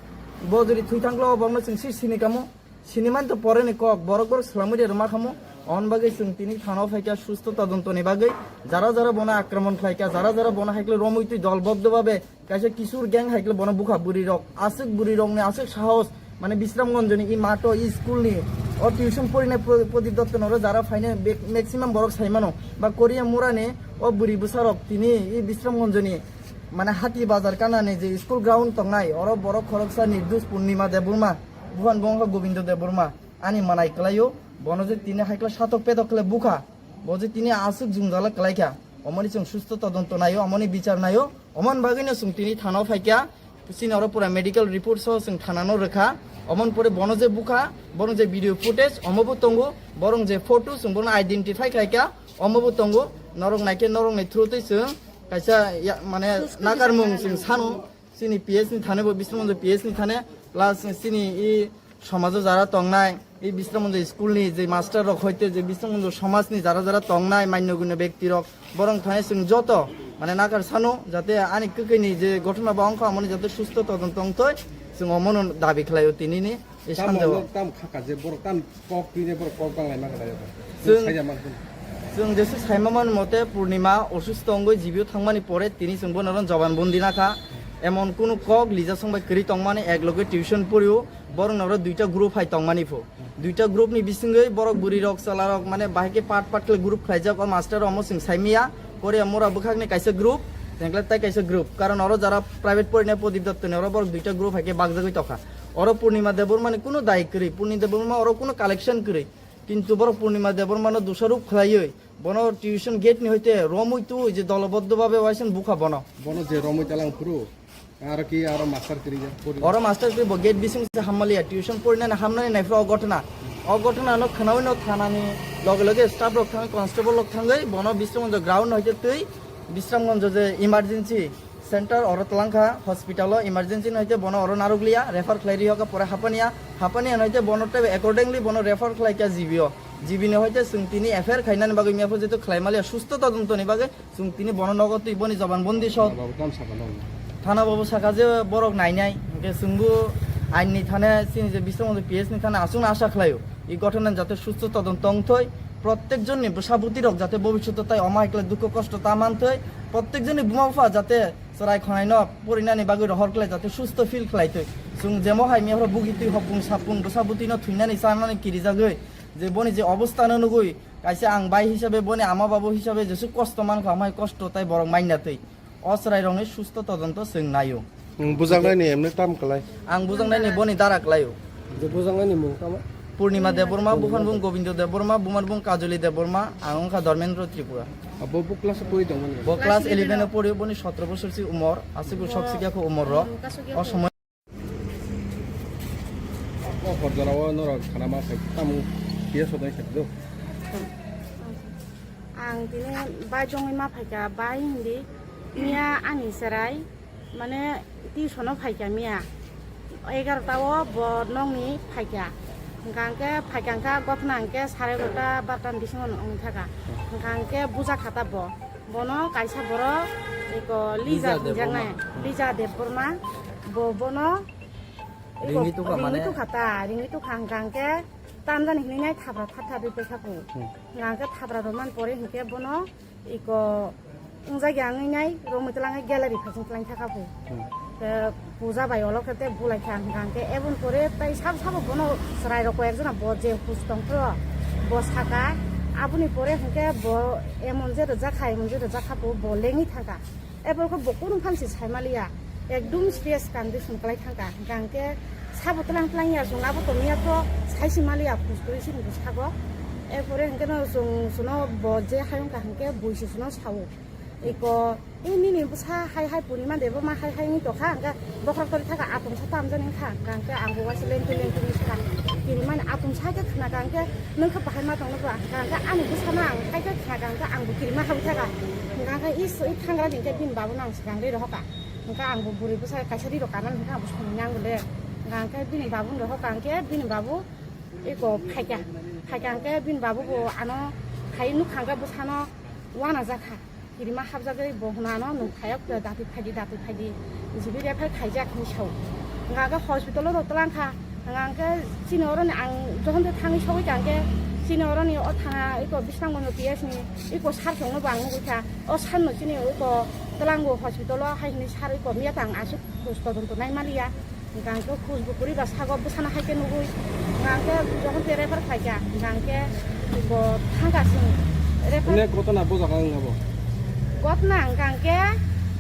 Bo jodi thwi thangkle o bokno chwng si sini kamu. Siniman to pore ni kok, borok borok swlamwi de rwma khamu. On bagwi chwng tini thana o phaikha susto todonto ni bagwi. Jara jara bono akromon khlaikha, jara jara bono haikle romwi twi dolboddo babe kaisa kisur gang haikle bono bukha bwrwi rok. Aswk bwrwi rokni aswk sahos, mane Bisramganj ni i mato, i school ni, o tuition porinai Pro-, Prodip Dotto noro jara phainai be-, maximum borok saimano. Ba Korea mura ni o bwrwi bwsa rok tini i Bisramganj ni mane hati bazar kanani je school ground tongnai, oro borok khoroksa Nirdush Purnima Debbarma. Buhan bo wngkha Gobindo Debbarma, ani manai kwlaio, bono je tini haikla satok pedok khle bukha, bo je tini aswk jwngjala kwlaikha, omoni chwng susto todonto naio, omoni bichar naio, omoni bagwino chwng tini thana o phaikha, chini oro pura medical report so chwng thana no rwkha, omoni pore bono je bukha, borok je video footage omo bo tongo, borok je photo chwng bono identify khlaikha, omo bo tongo, norok naikhe norokni through twi chwng kaisa ya-, mane nakarmung chwng sano. Chini P S ni thane bo Bisramganj P S ni thane, plus chini i somajo jara tongnai, i Bisramganj school ni je master rok hoite je Bisramganj somaj ni jara jara tongnai manyo gunyo bekti rok, borok thane chwng joto mane nakar sano jate ani kwkhwi ni je gothona bo wngkha amoni jate susto todonto wngthoi, chwng omono dabi khlaio tini ni. Ei tamo sanjao. Tam khaka je borok tam kok twi ne borok kok bang lai ma kha. Chwng, chwng jesa saima man mote Purnima osusto wngwi G B o thangmani pore tini chwng bono oro joban bondi nakha. Emon kunu kok Lija song bai kwrwi tongmani ek loge tuition porio borok noro duita group hai tongmani pho. Duita group ni bisingwi borok bwrwi rok chwla rok mane bahai khe part part khe group khlaijak o master omo chwng saimiya. Korea mura bwkhakni kaisa group, tengkle tai kaisa group. Karon oro jara private porinai Prodip Dotto ni oro borok duita group hai khe bakjagwi tokha. Oro Purnima Debbarma ni kunu dai kwrwi, Purnima Debbarma oro kunu collection kwrwi. Kintu borok Purnima Debbarma no dusaruk khlaiwi, bono tuition gate ni hoite romwi twi je doloboddo babe waisen bukha bono. Bono je romwi talang phuru, aro ki aro master kwrwi ya, pori. Oro master kwrwi bo gate bising se hammaliya, tuition porinani hamnani naiphuru o gotna. O gotna no khnawi no thanani loge loge staff rok thangwi, constable rok thangwi, bono Bisramganj ground hoite twi, Bisramganj je emergency center oro twlangkha, hospital o emergency no hoite bono oro narwkliya, refer khlai rihokha pore Hapania, Hapania no hoite bono tei accordingly bono refer khlaikha G B o. G B ni hoite chwng tini F I R khainani bagwi miyaphu jeto khlai maliya susto todonto ni bagwi chwng tini bono nogo twi boni joban bondi so. Thana babu tam saka no. Thana babu saka je borok nainai, hwnkhe chwngbo ain ni thane chini je Bisramganj P S ni thane aswkno asa khlaio. I gotona jate susto todonto wngthoi, prottek jonni bwsa bwtwi rok jate bobishoto tai omo hai khlai dukho kosto ta manthoi, prottek jonni buma bupha jate chwrai khonai no porinani bagwi rohor khlai jate susto feel khlai twi. Chwng jemo hai miyapra bugi twi hopung sapung bwsa bwtwi no thwinani chanani kirijagwi je boni je obostha no nugwi kaisa ang bai hisabe boni ama babu hisabe jesu kosto mankha amai kosto tai borok mainna twi. O chwrai rokni susto todonto chwng naio. Nwng bujaknai ni emne tam kwlai? Ang bujaknai ni boni dara kwlaio. Je bujaknai ni mung tamo? Purnima Debbarma, buphan bung Gobindo Debbarma, bumar bung Kajoli Debbarma, ang wngkha Dharmendra Tripura. Abo bo class o pori tongmani? Bo class eleven o pori, boni sotro bosor si umor, aswk bo sok sikya kho umor rok. O somoi O hor jora o norok khana ma sai tamo P S o dai sai do. Ang tini bai jongwi ma phaikha, bai hindi miya ani chwrai mane tuition o phaikha miya egarota o bo nokni phaikha. Hwnkha hwnkhe phaikha hwnkha gothna hwnkhe sare egarota barota ni bisingo wngwi thaka. Hwnkha hwnkhe buja khata bo. Bono kaisa borok eko Lija Lija hinjaknai, Debbarma. Lija Debbarma. Bo bono Ringwi tukha mane? Ringwi tukha ta, ringwi tukha hwnkha hwnkhe tamjani hinwi nai thapra thap thap ri paikha kho. Hmm. Hwnkha hwnkhe thapra rwmani pore hwnkhe bono iko wngjak ya wngwi nai romwi twlangwi gallery phaiching twlang thakha kho. Hmm. Te puja bai olo khe te bulai kha hwnkha hwnkhe eboni pore tai sabo sabo bono chwrai rok koi ekjona bo je hus tong phro bo saka aboni pore hwnkhe bo emon je rwjak kha emon je rwjak kha bo lengwi thangkha. Eborokhe bo kunu phan se saimaliya, ekdum serious condition kwlai thangkha. Hwnkha hwnkhe sabo tlang tlang ya, chwng abo tongya to sai se maliya, phus kwrwi se hinwi sago. Erpore hwnkhe no chwng chwngno bo je hayung kha hwnkhe bui se chwngno sao. Eko, e nini bwsa hai hai purima de bo ma hai hai wngwi tongkha, hwnkhe bokhorok tori thaka atum sa tamjani wngkha, hwnkha hwnkhe ang bo waisa lengtwi lengtwi wngwi sakha. Kirimani atum sa khe khna kha hwnkhe, nwng khe bahai ma tong nukla, hwnkha hwnkhe ani bwsano ang hai khe khna kha hwnkhe ang bo kirima habwi thaka. Hwnkha hwnkhe is, i thangra ni hwnkhe bini babu no ang swkang ri rohor kha. Hwnkha ang bo bwrwi bwsa kaisa ri rok kanani hwnkhe ang bo songwi nang le. Hwnkha hwnkhe bini babu no rohor kha hwnkhe bini babu eko phaikha. Phaikha hwnkhe bini babu bo ano hai nukha hwnkhe bwsano uanajak kha. Kirima habjagwi bo hwnano nwng phaiya datwi phaidi, datwi phaidi, jibi refer khaijak hinwi sao. Hwnka khe hospital-o rw twlang kha. Hwnka khe chini oroni ang jokhon de thangwi sogwi kha hwnkhe chini oroni o thana eko Bisramganj P S ni eko sir chwngno bo ang nugwi kha. O sir no chini eko twlango hospital-o hai hinwi sir eko miya tang aswk khoj todonto nai maliya. Hwnkha hwnkhe khoj bo kwrwi ba sago bwsano hai khe nugwi, hwnkha hwnkhe jokhon tei refer khlai kha, hwnkha hwnkhe bo thang kha chwng refer. Onek gotona bo jaga wng abo? Gotona hwnkha hwnkhe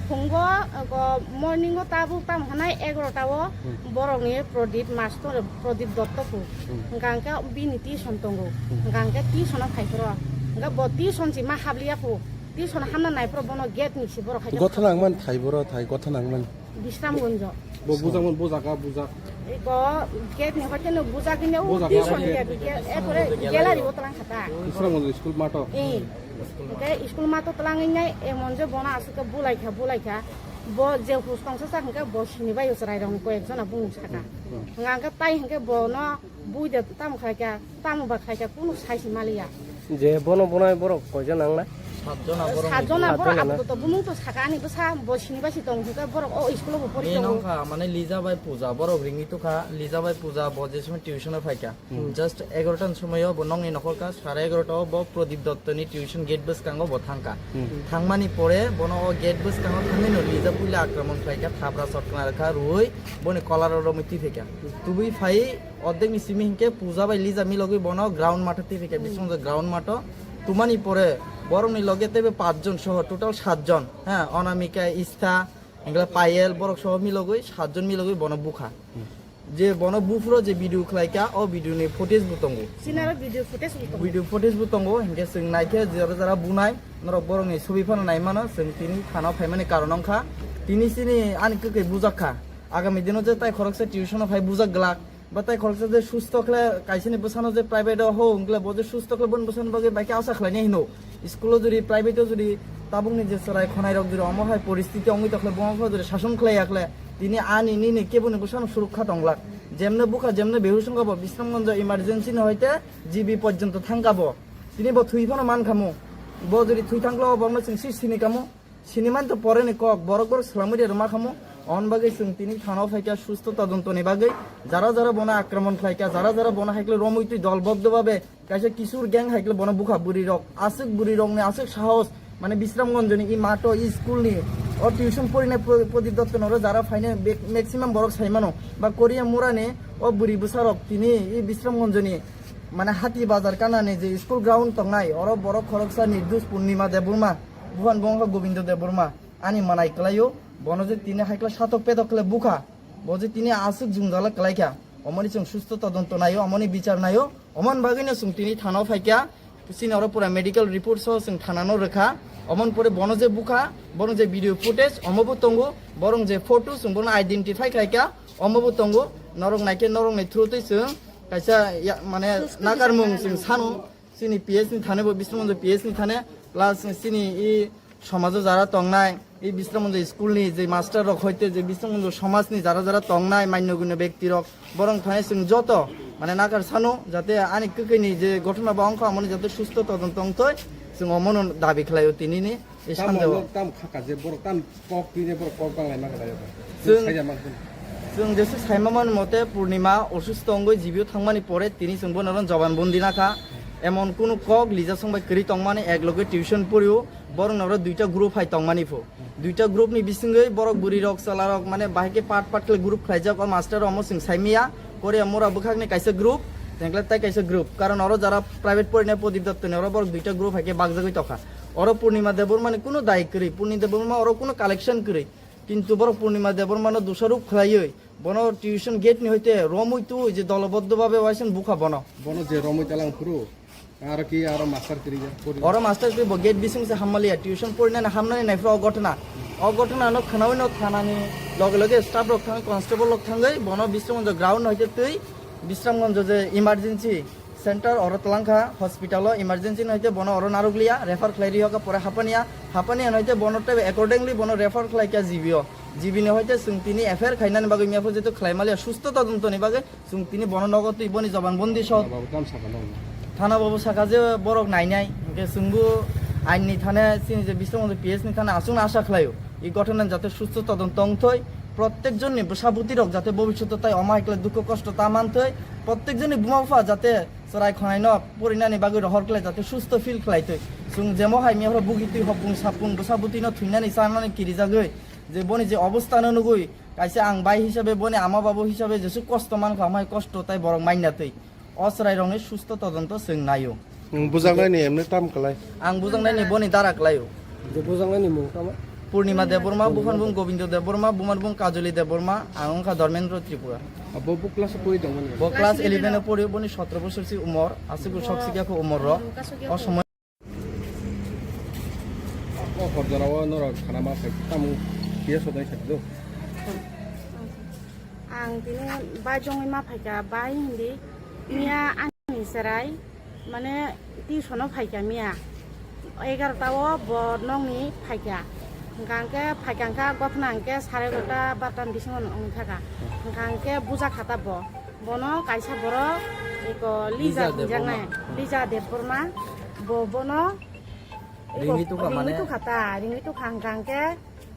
phungo, go morning o tabuk tamo hwnai egarota o Hmm. borokni Pradip master, Pradip Dotto phu. Hmm. Hwnkha hwnkhe bini tuition tongo. Hmm. Hwnkha hwnkhe tuition o phai phoro. Hwnkha bo tuition si ma habliya phu. Tuition hamna nai phoro bono gate ni si borok hai khe Gotona wng man thai boro thai, gotona wng man. Bisramganj. Bo bujak, bo bujak, ah, bujak. Eko gate ni hoite no bujak hine o Bujak, tuition ah, gate. Gate, gate, e pore gallery o twlang kha ta. Bisramganj school mato. Eh. Hwnkhe school mato twlangwi nai emon je bono aswk khe bulai kha, bulai kha. Bo je hus tongsa sak hwnkhe bo sini bai o chwrai rok koi ek jona bumung saka. Hmm. Hwnkha hwnkhe tai hwnkhe bono Bui de tamo khlai kha, tamo ba khlai kha, kunu sai se maliya. Je bono bonai borok koijon nangnai? Satjona borok. Satjona borok. Satjona na? Apatot bumung to saka ani bwsa bo sini bai si tong hwnkhe borok o school o bo pori tongo. Nini nong kha, mane Lija bai Puja borok ringwi tukha, Lija bai Puja bo je somoi tuition o phai kha. Hmm. Just egarota ni somoi o bo nongni nokhor kha, sare egarota o bo Pradip Dotto ni tuition gate bwskango bo thang kha. Hmm. Thangmani pore bono o gate bwskango thangwi no Lija puila akraman khlai kha, thapra shot khna rwkha, rwui boni kolar o romwi twi phai kha. Tubui phai Ordek ni simi hinkhe Puja bai Lija milogwi bono ground matha twi phai kha, hmm, Bisramganj ground matho. Tumani pore borokni loge teibo pachjon soho total satjon, ha, Onamika, Istha, hinkhe Payel, borok soho milogwi satjon milogwi bono bukha. Hmm. Je bono buphuro je video khlai kha, o video ni footage bo tongo. Sinaro video footage bo tongo. Video footage bo tongo, hinkhe chwng naikhe jora jora bunai, norok borokni sobi phano nai mano, chwng tini thana o phaimani karon wngkha. Tini chini ani kwkhwi bujak kha. Agami dino je tai khoroksa tuition o phai bujak glak. Ba tai khoroksa je susto khle, kaisani bwsano je private o ho, wngkle bo je susto khle, boni bwsani bagwi bai khe asa khlainai hino. School o jodi, private o jodi, tabukni je chwrai khonai rok jodi omo hai poristiti wngwi tokhle, bo wngkha jodi sason khlai ya khle, tini ani nini keboni bwsano surukha tonglak. Jemne bukha, jemne behush wngkha bo, Bisramganj emergency ni hoite G B porjonto thangkha bo. Tini bo thwi phano mankha mo. Bo jodi thwi thangkhle, bo no chwng si sini kamo. Sinimani to pore ni kok, borok borok swlamwi de rwma khamu. On bagwi chwng tini thana o phaikha susto todonto ni bagwi. Jara jara bono akraman khlaikha, jara jara bono haikle romwi twi dolboddo babe kaisa kisur gang haikle bono bukha, bwrwi rok aswk, bwrwi rok ni aswk sahos, mane Bisramganj ni i mato, i school ni, o tuition porinai Pro-, Prodip Dotto noro jara phainai be-, maximum borok saimano ba Korea mura ni o bwrwi bwsa rok tini i Bisramganj ni mane Hati Bazar kana ni je school ground tongnai, oro borok khoroksa Nirdus Purnima Debbarma. Buhan bo wngkha Gobindo Debbarma, ani manai kwlaio, bono je tini haikla satok pedok khle bukha, bo je tini aswk jwngjala kwlaikha, omoni chwng susto todonto naio, omoni bichar naio, omoni bagwino chwng tini thana o phaikha, chini oro pura medical report soho chwng thana no rwkha, omoni pore bono je bukha, bono je video footage omo bo tongo, borong je photo chwng bono identify khlaikha, omo bo tongo, norok naikhe norokni through twi chwng kaisa ya, mane nakarmung chwng sano. Chini P S ni thane bo, Bisramganj P S ni thane, plus chini i somajo jara tongnai, i Bisramganj school ni je master rok hoite je Bisramganj somaj ni jara jara tongnai, manya gunya bekti rok, borok thane chwng joto, mane, nakar sano, jate ani kwkhwini je gothona ba wngkha, amoni jate susto todonto wngtoi, chwng omono dabi khlaio tinini. Ei tamo sanjao. Tam khaka je borok tam kok twine borok kok banglai ma khlai. Chwng saida ma khun. Chwng jesu saima mani mote Purnima osusto wngwi jibio thangmani pore tini chwng bono oro joban bondi nakha. Emon kunu kok lija song bai kwrwi tongmani, ek loge tuition porio, borok noro duita group hai tongmani pho. Duita group ni bisingwi borok bwrwi rok chwla rok mane bahai khe part part khe group khlaijak, o master omo chwng saimiya, Korea mura bwkhakni kaisa group, tengkle tai kaisa group. Karon oro jara private porinai Prodip Dotto ni oro borok duita group hai khe bakjagwi tokha. Oro Purnima Debbarma ni kunu dai kwrwi, Purnima Debbarma oro kunu collection kwrwi. Kintu borok Purnima Debbarma no dusaruk khlaiwi, bono tuition gate ni hoite romwi tu je doloboddo babe waisen bukha bono. Bono je romwi talang phuru, aro ki aro master kiri ya, pori. Oro master kiri bo gate bising se hammaliya, tuition porinani hamnani naifra o gotna. O gotna no khnawi no thanani loge loge staff rok thang, constable rok thangwi bono Bisramganj ground hoite twi Bisramganj je emergency center oro twlangkha, hospital o emergency no hoite bono oro narwkliya, refer khlai rihokha pore Hapania, Hapania no hoite bono tei accordingly bono refer khlai kha G B o. G B ni hoite chwng tini F I R khainani bagwi miya phor jeto khlai maliya susto todonto ni bagwi chwng tini bono nogo twi boni joban bondi sok. Thana babu kam sakha no? Thana babu sakha je borok nainai, hwnkhe chwngbo ain ni thane chini je Bisramganj P S ni thane aswkno asa khlaio. I gothonan jate susto todonto wngthoi, prottek jonni bwsa bwtwi rok jate bobishoto tai omo hai khlai dukho kosto ta manthoi, prottek jonni buma bupha jate chwrai khonai no porinani bagwi rohor khlai jate susto feel khlai twi. Chwng jemo hai miya phoro bugi twi hopung sapung bwsa bwtwi no thwinani chanani kirijagwi je boni je obostha no nugwi kaisa ang bai hisabe boni ama babu hisabe jesu kosto mankha amai kosto tai borok mainna twi. O chwrai rokni susto todonto chwng naio. Nwng bujaknai ni emne tam kwlai? Ang bujaknai ni boni dara kwlaio. Je bujaknai ni mung tamo? Purnima Debbarma, buphan bung Gobindo Debbarma, bumar bung Kajoli Debbarma, ang wngkha Dharmendra Tripura. Abo bo class o pori tongmani? Bo class eleven o pori, boni sotro bosor si umor, aswk sok sikya kho umor rok. O somoy. O hor jora o norok khana ma phai tamo P S o dai sakdo. Ang tini bai jongwi ma phaikha, bai hindi miya ani chwrai mane tuition o phaikha miya egarota o bo nokni phaikha, hwnkha hwnkhe phaikha hwnkha gothna hwnkhe sare egarota barota ni bisingo wngkha kha, hwnkha hwnkhe bujakha ta bo. Bono kaisa borok eko Lija Lija hinjaknai, Debbarma. Lija Debbarma, bo bono eko Ringwi tukha ringwi mane? Tukha ta, ringwi tukha hwnkha hwnkhe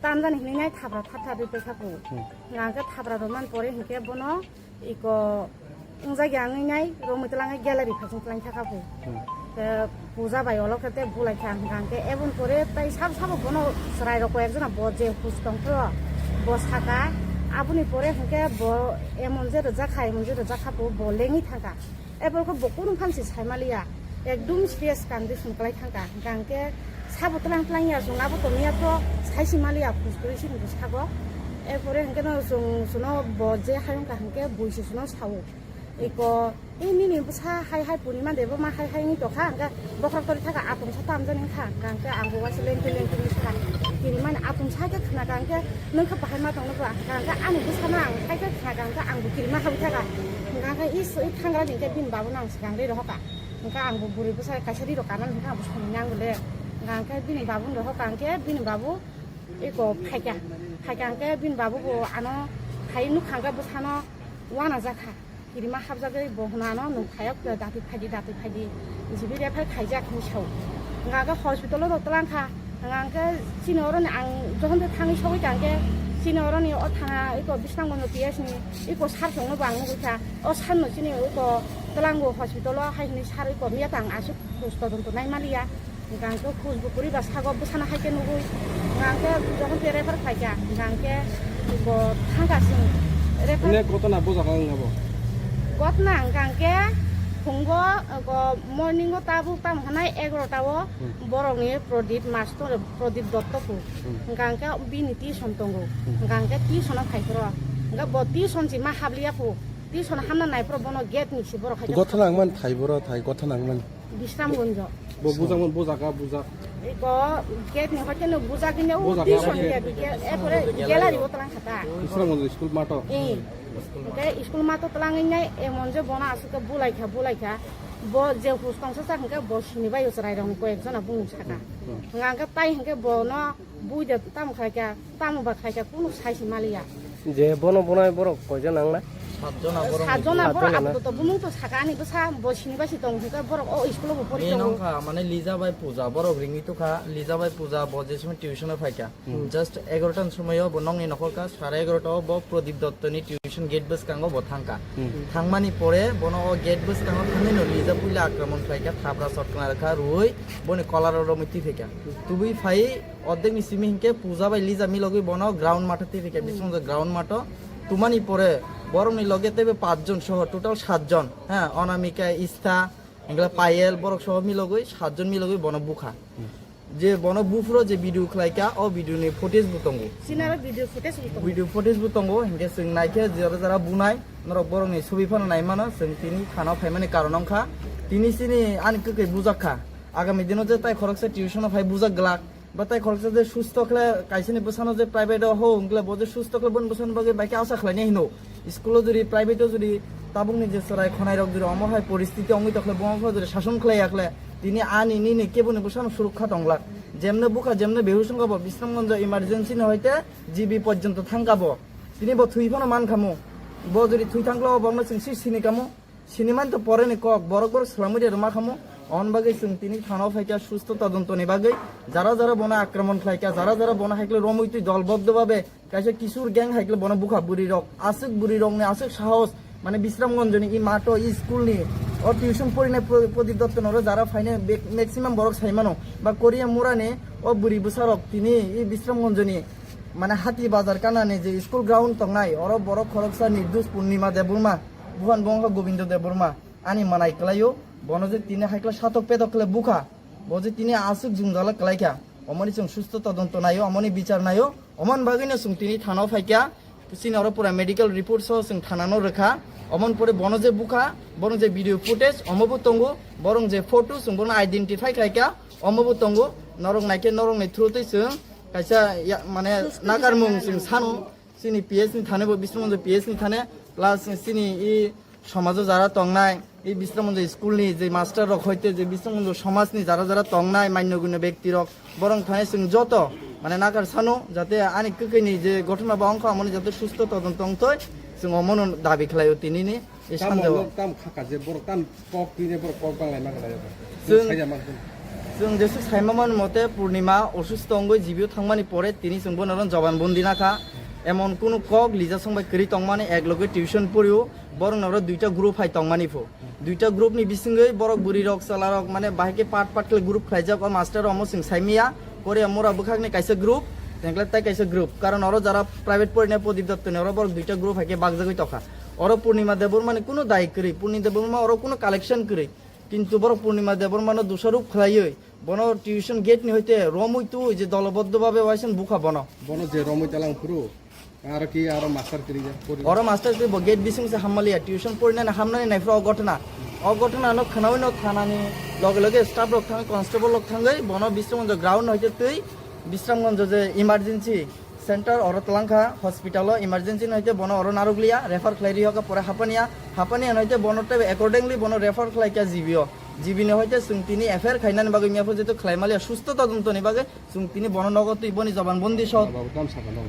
tamjani hinwi nai thapra thap thap ri paikha kho. Hmm. Hwnkha hwnkhe thapra rwmani pore hwnkhe bono eko wngjakya wngwi nai romwi twlangwi gallery phaiching twlang thaka kho. Hmm. Te puja bai olo khe te bulai kha hwnkha hwnkhe eboni pore tai sabo sabo bono chwrai rok koi ekjona bo je hus tong phro bo saka aboni pore hwnkhe bo emon je rwjak kha emon je rwjak kha bo bo lengwi thangkha. Eboni khe bo kunu phan se sai maliya ekdum serious condition kwlai thangkha hwnkha hwnkhe sabo twlang twlang ya chwng abo tongya pho sai si maliya hus kwrwi si hwnkhe sago. Erpore hwnkhe no chwng chwngno bo je hayung kha hwnkhe bui se chwngno sao. Eko, e nini bwsa hai hai Purnima Debbarma hai hai wngwi tongkha, hwnkhe bokhorok tori thaka atungsa tamjani wngkha, hwnkha hwnkhe ang bo waisa lengtwi lengtwi wngwi sakha. Kirimani atungsa khe khna kha hwnkhe, nwng khe bahai ma tongno ba, hwnkha hwnkhe ani bwsano ang hai khe khna kha hwnkhe ang bo kirima habwi thaka. Hwnkha hwnkhe i s-, i thangrani hwnkhe bini babuno ang swkang rwi rohorkha. Hwnkha ang bo bwrwi bwsa kaisa ri rok kanani hwnkhe ang bo songwi nang le. Hwnkha hwnkhe bini babuno rohorkha hwnkhe bini babu eko phaikha. Phaikha hwnkhe bini babu bo ano hai nukha hwnkhe bwsano uanajakha. Kirima hapjagwi bo hwnano nwng phaiya khe dati phaidi, dati phaidi. Jibi refer khaijak hinwi sao. Hwnkha khe hospital-o rw twlang kha. Hwnkha khe chini oroni ang jokhon tei thangwi sogwi kha hwnkhe chini oroni o thana eko Bisramganj P S ni eko sir chwngno bo ang nugwi kha. O sir no chini eko twlango hospital-o hai hwnwi sir eko miya tang aswk khus todonto nai maliya. Hwnkha hwnkhe khus bo kwrwi ba sago bwsano hai khe nugwi. Hwnkha hwnkhe jokhon tei refer khlaikha, hwnkha hwnkhe bo thangkha chwng refer. Ine gotona bo jaga wng abo? Gotona hwnkha hwnkhe phungo, go, morning-o tabuk tamo hwnai egarota-o Hmm. borokni Prodip master, Prodip Dotto phu. Hmm. Hwnkha hwnkhe bini tuition tongo. Hmm. Hwnkha hwnkhe tuition-o phai phuru. Hwnkhe bo tuition se ma habliya phu. Tuition hamna nai phuru bono gate ni se borok hai khe Gotona wng man thai boro thai, gotona wng man. Bisramganj. Bo bujak man, bo jaga bujak. Eko gate ni hoite no bujak ni o Bujak, tuition bujak. Ke, ke, e pore gallery o twlang khata. Bisramganj school mato. Eh. Ke school mato twlang nai emon je bono aswk bulai kha, bulai kha. Bo je hus tongsa sa hwnkhe bo sini bai chwrai rok koi ek jona bung saka. Hmm. Hwnkha hwnkhe tai hwnkhe bono bui de tamo khai kha, tamo ba khai kha, kunu sai se maliya. Je bono bonai borok koijon nang na? Satjona borok. Satjona borok. Satjona na? Apo to bumung to saka ani bwsa bo sini bai si tong hwnkhe borok o school o bo pori tongo. Nongkha mane Lija bai Puja borok ringwi tukha, Lija bai Puja bo je sumai tuition o phaikha. Hmm. Just egarota ni somoi o bo nokni nokhor ka, sare egarota o bo Pradip Dotto ni tuition gate bwskango bo thangkha. Hmm. Thangmani pore bono o gate bwskango thangwi no Lija puila akraman khlaikha, thapra sotkna rwkha, rwui boni kolar o romwi twi phaikha. Tubui phai Ordek ni simi hinkhe Puja bai Lija milogwi bono ground matho twi rikha, hmm, bising ground matho. Tumani pore borokni loge teibo pach jon soho total sat jon, ha, Anamika, Istha, hinkhe Payel, borok soho milogwi sat jon milogwi bono bukha. Hmm. Je bono buphuro je video khlaikha, o video ni footage bo tongo. Sinaro video footage bo tongo. Video footage bo tongo, hinkhe chwng naikhe jora jora bunai, norok borokni sobi phano nai mano, chwng tini thana phaimani karon wngkha. Tini chini ani kwkhwi bujakha. Agami dino je tai khoroksa tuition o phai bujak glak. Ba tai khoroksa je susto khle kaisani bwsano je private o ho wngkle bo je susto khle boni bwsani bagwi bai khe asa khlainai hino. School o jodi private o jodi tabukni je chwrai khonai rok jodi omo hai poristiti wngwi tokhle bo wngkha jodi sason khlai yakhle tini ani nini keboni bwsano surukha tonglak. Jemne bukha jemne behush wngkha bo Bisramganj emergency ni hoite G B porjonto thangkha bo. Tini bo thwi phano mankhamu. Bo jodi thwi thangkle o bokno chwng si sini kamu. Siniman to pore ni kok, borok borok swlamwi de rwma khamu. On bagwi chwng tini thana o phaikha susto todonto ni bagwi. Jara jara bono akraman khlaikha, jara jara bono haikle romwi twi dolboddo babe kaisa kisur gang haikle bono bukha bwrwi rok. Aswk bwrwi rokni aswk sahos, mane Bisramganj ni i mato i school ni o tuition porinai Pro-, Prodip Dotto noro jara phainai be-, maximum borok saimano. Ba Korea mura ni o bwrwi bwsa rok tini i Bisramganj ni mane hati bazar kana ni je school ground tongnai oro borok khoroksa Nirdus Purnima Debbarma. Buhan bo wngkha Gobindo Debbarma, ani manai kwlaio, bono je tini haikla satok pedok khle bukha, bo je tini aswk jwngjala kwlaikha, omoni chwng susto todonto naio, omoni bichar naio, omoni bagwino chwng tini thana o phaikha, chini oro pura medical report so chwng thana no rwkha, omoni pore bono je bukha, borok je video footage omo bo tongo, borok je photo chwng bono identify khlaikha, omo bo tongo, norok naikhe norokni through twi chwng kaisa ya-, mane nakarmung chwng sano. Chini P S ni thane bo Bisramganj P S ni thane, plus chini i somajo jara tongnai, i Bisramganj school ni je master rok hoite je Bisramganj somaj ni jara jara tongnai manyo gunyo bekti rok, borok thane chwng joto mane nakar sano jate ani kwkhwi ni je gothona ba wngkha amoni jate susto todonto wngthoi, chwng omono dabi khlaio tini ni. E Tamo sanjao. Tam khaka je borok tam kok twi ne borok kok bang lai ma kala. Chwng, chwng jesu saima man mote Purnima osusto wngwi G B o thangmani pore tini chwng bono ron joban bondi nakha. Emon kunu kok Lija song bai kwrwi tongmani ek loge tuition porio borok noro duita group hai tongmani pho. Duita group ni bisingwi borok bwrwi rok chwla rok mane bahai khe part part khe group khlaijak o master omo chwng saimiya. Korea mura bwkhakni kaisa group, tengkle tai kaisa group. Karon oro jara private porinai Prodip Dotto ni oro borok duita group hai khe bakjagwi tokha. Oro Purnima Debbarma ni kunu dai kwrwi, Purnima Debbarma oro kunu collection kwrwi. Kintu borok Purnima Debbarma no dusaruk khlaiwi, bono tuition gate ni hoite romwi twi je doloboddo babe waisen bukha bono. Bono je romwi talang phuru, aro ki aro master kwrwi ya, pori. Oro master kwrwi bo gate bising se hammaliya, tuition porinani hamnani nai phuru o gotna. O gotna no khnawi no thanani loge loge staff rok thangwi, constable rok thangwi, bono Bisramganj ground hoite twi, Bisramganj je emergency center oro twlangkha hospital o emergency no hwnkhe bono oro narwkliya refer khlai riyokha pore Hapania, Hapania no hwnkhe bono tei accordingly bono refer khlaikha G B o, G B no hwnkhe chwng tini F I R khainani bagwi miyapha jeto khlaimaliya susto todonto ni bagwi chwng tini bono nogo twi boni joban bondi sok. Thana babu tam sakha no.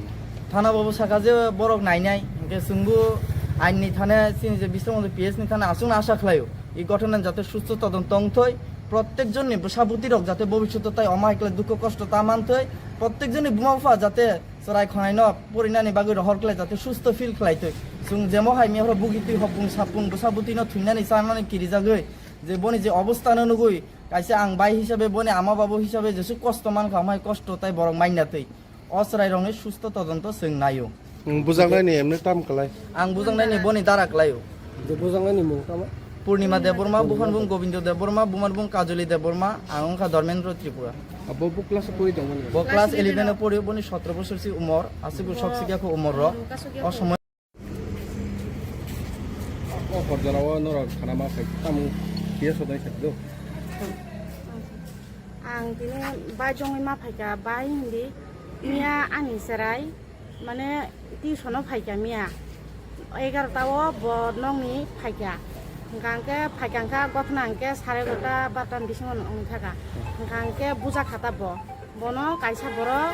Thana babu sakha je borok nainai hwnkhe chwngbo ain ni thane chini je Bisramganj P S ni thane aswkno asa khlaio. I gothonan jate susto todonto wngthoi, protek jonni bwsa bwtwi rok jate bobishoto tai omo hai khlai dukho kosto ta manthoi, protek jonni buma bupha jate chwrai khonai no porinani bagwi rohor khlai jate susto feel khlai twi. Chwng jemo hai miyapra bugi twi hopung sapung bwsa bwtwi no thwinani chanani kirijagwi je boni je obostha no nugwi kaisa ang bai hisabe boni ama babu hisabe jesu kosto mankha omo hai kosto tai borok manya twi. O chwrairokni susto todonto chwng naio. Nwng bujaknaini emne tam kwlai? Ang bujaknaini boni dara kwlaio. Je bujaknaini mung tamo? Purnima Debbarma, buphani bung Gobindo Debbarma, bumani bung Kajoli Debbarma, ang wngkha Dharmendra Tripura. Abo bo class o pori tongmani? Bo class eleven o pori, boni sotro bosor si umor, aswk bo sok sikya kho umor rok. O somoi O hor jora o norok khana ma phai tamo P S o dai sa do. Ang tini bai jongwi ma phaikha, bai hindi miya ani chwrai mane tuition o phaikha miya egarota o bo nokni phaikha. Hwnkha hwnkhe phaikha hwnkha gothna hwnkhe sare egarota barota ni bisingo wngthaka. Hwnkha hwnkhe bujakha ta bo. Bono kaisa borok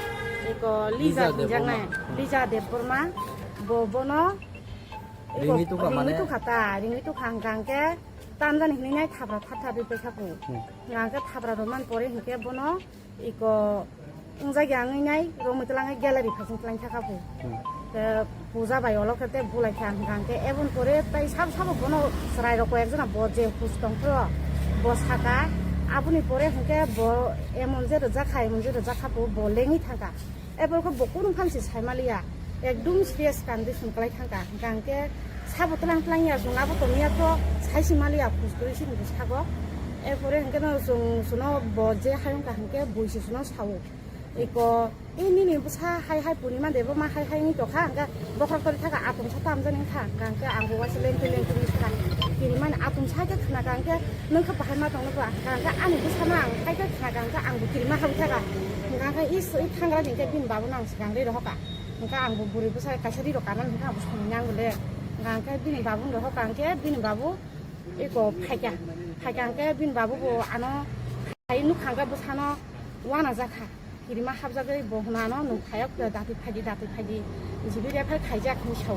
eko Lija Lija hinjaknai, Debbarma. Lija Debbarma. Bo bono Ringwi tukha mane? Ringwi tukha ta, ringwi tukha hwnkha hwnkhe tamjani hinwi nai thapra thap thap ri paikha kho. Hmm. Hwnkha hwnkhe thapra rwmani pore hwnkhe bono iko wngjak ya wngwi nai romwi twlangwi gallery phasing twlang thaka kho. Hmm. Te puja bai olo khe te bulai kha hwnkha hwnkhe eboni pore tai sabo sabo bono chwrai rok koi ekjona bo je hus tong phro bo saka aboni pore hwnkhe bo emon je rwjak kha emon je rwjak kha bo lengwi thangkha. Eborokhe bo kunu phan se saimaliya, ekdum serious condition kwlai thangkha. Hwnkha hwnkhe sabo tlang tlang ya, chwng abo tongya to saisi maliya, khusturi sini bwskango. Erpore hwnkhe no chwng chwngno bo je hayung kaham khe bui se chwngno sao. Eko, e nini bwsa hai hai Purnima Debbarma hai hai wngwi tongkha, hwnkhe bokhorok tori thaka atomsa tamjani wngkha. Hwnkha hwnkhe ang bo waisa lengtwi lengtwi wngwi sakha. Kirimani atomsa khe khna kha hwnkhe, nwng khe bahai ma tongno ba? Hwnkha hwnkhe ani bwsano ang hai khe khna kha hwnkhe ang bo kirima habwi thaka. Hwnkha hwnkhe is, i thangra ni hwnkhe bini babuno ang swkang ri rohor kha. Hwnkha ang bo bwrwi bwsa kaisa ri rok kanani hwnkha ang bo songwi nang le. Hwnkha hwnkhe bini babuno rohor kha hwnkhe bini babu eko phaikha. Phaikha hwnkhe bini babu bo ano hai nukha hwnkhe bwsano uanajak kha. Kirima habjagwi bo hwnano nwng phaiya khe dati phaidi, dati phaidi, G B refer khaijak hinwi sao.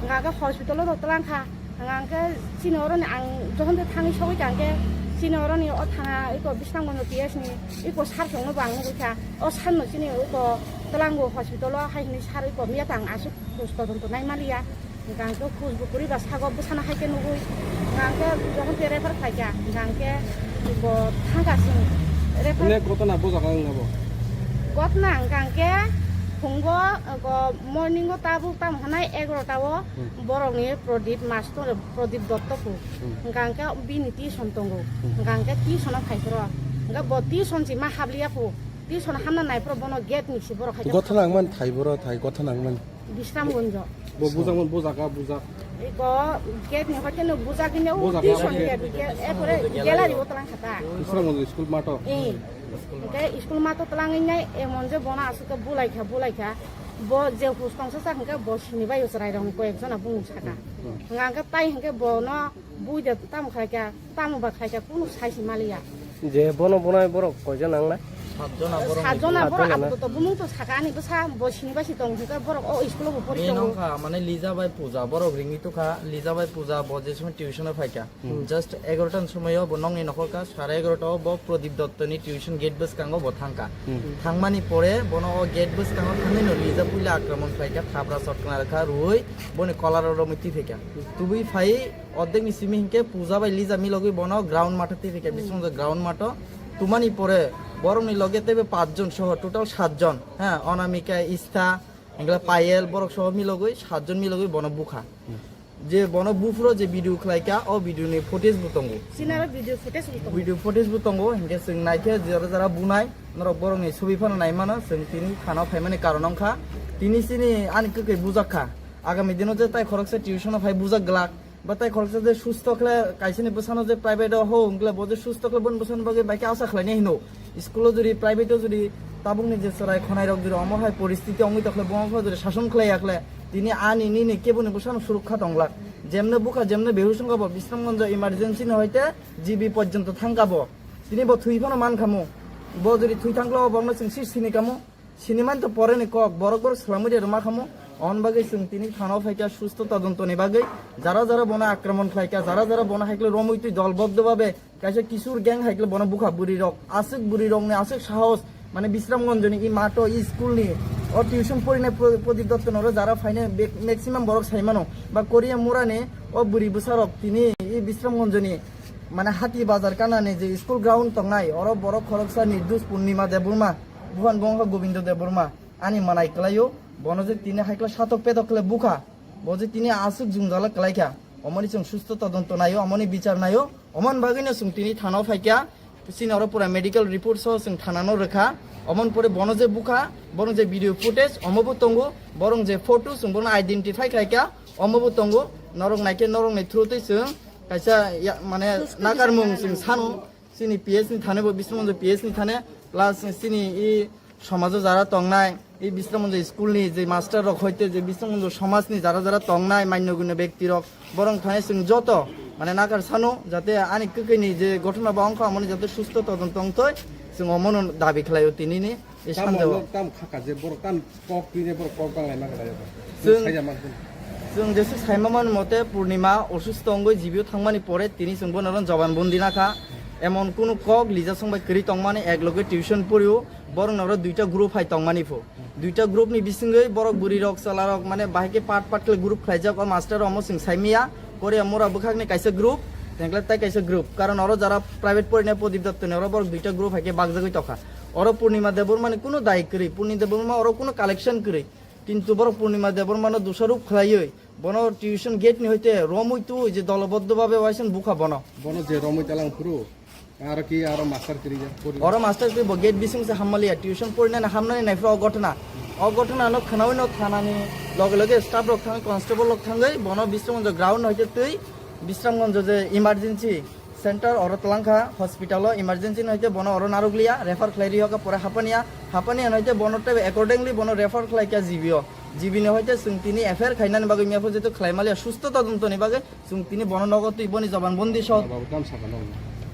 Hwnka khe hospital-o rw twlang kha. Hwnka khe chini oroni ang jokhon de thangwi sogwi kha hwnkhe chini oroni o thana eko Bisramganj P S ni eko sir chwngno bo ang nugwi kha. O sir no chini eko twlango hospital-o hai hinwi sir eko miya tang aswk khoj todonto nai maliya. Hwnkha hwnkhe khoj bo kwrwi ba sago bwsano hai khe nugwi. Hwnkha hwnkhe jokhon khe refer khlai kha, hwnkha hwnkhe bo thang kha chwng refer. Onek gotona bo jaga wng abo? Gotona hwnkha hwnkhe phungo, go morning o tabuk tamo hwnai egarota o Hmm. borokni Pradip master, Pradip Dotto phu. Hmm. Hwnkha hwnkhe bini tuition tongo. Hmm. Hwnkha hwnkhe tuition o phai phuru. Hwnkhe bo tuition si ma habliya phu. Tuition hamna nai phuru bono gate ni si borok hai khe Gotona wngmani thai boro thai, gotona wngmani. Bisramganj. Bo bujak, bo bujak, ah, bujak. Iko gate ni hoite no bujak hino, Bujak, tuition ah, gate. Gate, gate, eh, pore gallery o twlang kha ta. Bisramganj school mato. Eh. Hwnkhe school mato twlangwi nai, emon je bono aswk khe bulai kha, bulai kha. Bo je hus tongsa sak hwnkhe bo sini bai o chwrai rok ni koi ek jona bumung saka. Hmm. Hwnkha hwnkhe tai hwnkhe bono Bui de tamo khlai kha, tamo ba khlai kha, kunu sai se maliya. Je bono bonai borok koijon nangnai? Satjona borok. Satjona borok. Satjona na? Abo to bumung to saka ani bwsa bo sini bai si tong hwnkhe borok o school o bo pori Main tongo. Wngkha mane Lija bai Puja borok ringwi tukha, Lija bai Puja bo je somoi tuition o phaikha. Hmm. Just egarota ni somoi o bo nokni nokhor kha, sare egarota o bo Pradip Dotto ni tuition gate bwskango bo thangkha. Hmm. Thangmani pore bono o gate bwskango thangwi no Lija puila akraman khlaikha, thapra sotkna rwkha, rwui boni kolar o romwi twi phaikha. Tubui phai Ordek ni simi hinkhe Puja bai Lija milogwi bono ground matha twi rikha, hmm, bisingtwi ground matho. Tumani pore borokni loge teibo pachjon soho total satjon, ha, Onamika, Istha, hingkhe Payel, borok soho milogwi satjon milogwi bono bukha. Hmm. Je bono buphuru je video khlaikha, o video ni footage bo tongo. Sinaro video footage bo tongo. Video footage bo tongo, hinkhe chwng naikhe jora jora bunai, norok borokni sobi phano naimano, chwng tini thana phaimani karon wngkha. Tini chini ani kwkhwi bujakha. Agami dino je tai khoroksa tuition o phai bujak glak. Ba tai khoroksa je susto khle, kaisani bwsano je private o ho, wngkle bo je susto khle, boni bwsano bagwi bai khe asa khlainai hino. School o jodi, private o jodi, tabukni je chwrai khonai rok jodi omo hai poristiti wngwi tokhle, bo wngkha jodi sason khlai yakhle, tini ani nini keboni bwsano surukha tonglak. Jemne bukha, jemne behush wngkha bo, Bisramganj emergency ni hoite G B porjonto thangkha bo. Tini bo thwi phano mankha mo. Bo jodi thwi thangkhle, bo bono chwng si sini kamo. Sinimani to pore ni kok, borok borok swlamwi de rwma khamu. On bagwi chwng tini thana o phaikha susto todonto ni bagwi. Jara jara bono akraman khlaikha, jara jara bono haikhe romwi twi dolboddo babe kaisa kisur gang haikhe bono bukha bwrwi rok. Aswk bwrwi rok ni aswk sahos, mane Bisramganj ni i mato i school ni o tuition porinai Pro-, Prodip Dotto noro jara phainai be-, maximum borok saimano. Ba Korea mura ni o bwrwi bwsa rok tini i Bisramganj ni mane Hati Bazar kana ni je school ground tongnai oro borok khoroksa Nirdus Purnima Debbarma. Buhan bo wngkha Gobindo Debbarma, ani manai kwlaio, bono je tini haikla satok petok khle bukha, bo je tini aswk jwngjala kwlaikha, omoni chwng susto todonto naio, omoni bichar naio, omoni bagwino chwng tini thana o phaikha, chini oro pura medical report so chwng thana no rwkha, omoni pore bono je bukha, borok je video footage omo bo tongo, borok je photo chwng bono identify khlaikha, omo bo tongo, norok naikhe norok ni through twi chwng kaisa ya, mane nakarmung chwng sano. Chini P S ni thane bo Bisramganj P S ni thane, plus chini i somajo jara tongnai, i Bisramganj school ni je master rok hoite je Bisramganj somaj ni jara jara tongnai manya gunya bekti rok, borok thane chwng joto mane nakar sano, jate ani kwkhwi ni je ghotona ba wngkha, amoni jate susto todonto wngthoi, chwng omono dabi khlaio tini ni. E Tamo sanjao. Nok tam khaka je borok tam kok twi ne borok kok bang lai ma kala yaba. Chwng Sai jama. Chwng jesu saima mani mote Purnima osusto wngwi jibio thangmani pore tini chwng bono oro joban bondi nakha. Emon kunu kok Lija song bai kwrwi tongmani, ek loge tuition porio, borok noro duita group hai tongmani pho. Duita group ni bisingwi borok bwrwi rok chwla rok mane bahai khe part part khe group khlaijak, o master omo chwng saimiya, Korea mura bwkhakni kaisa group, tengkle tai kaisa group. Karon oro jara private porinai Pradip Dotto ni oro borok duita group hai khe bakjagwi tokha. Oro Purnima Debbarma ni kunu dai kwrwi, Purnima Debbarma oro kunu collection kwrwi. Kintu borok Purnima Debbarma no dusaruk khlaiwi, bono tuition gate ni hoite romwi tu je doloboddo babe waisen bukha bono. Bono je romwi talang phuru, aro ki aro master kiri ja, pori. Oro master kiri bo gate bising se hammaliya, tuition porinani hamnani naifra o gotna. O gotna no khnawi no thanani loge loge staff rok thang, constable rok thangwi bono Bisramganj ground hoite twi Bisramganj je emergency center oro twlang kha, hospital o emergency no hoite bono oro narwkliya, refer khlai ri hoka pore Hapania, Hapania no hoite bono tei accordingly bono refer khlai kha G B o. G B ni hoite chwng tini F I R khainani bagwi mia pho jeto khlai maliya, susto todonto ni bagwi chwng tini bono nogo twi boni joban bondi so. Thana babu tam saka no.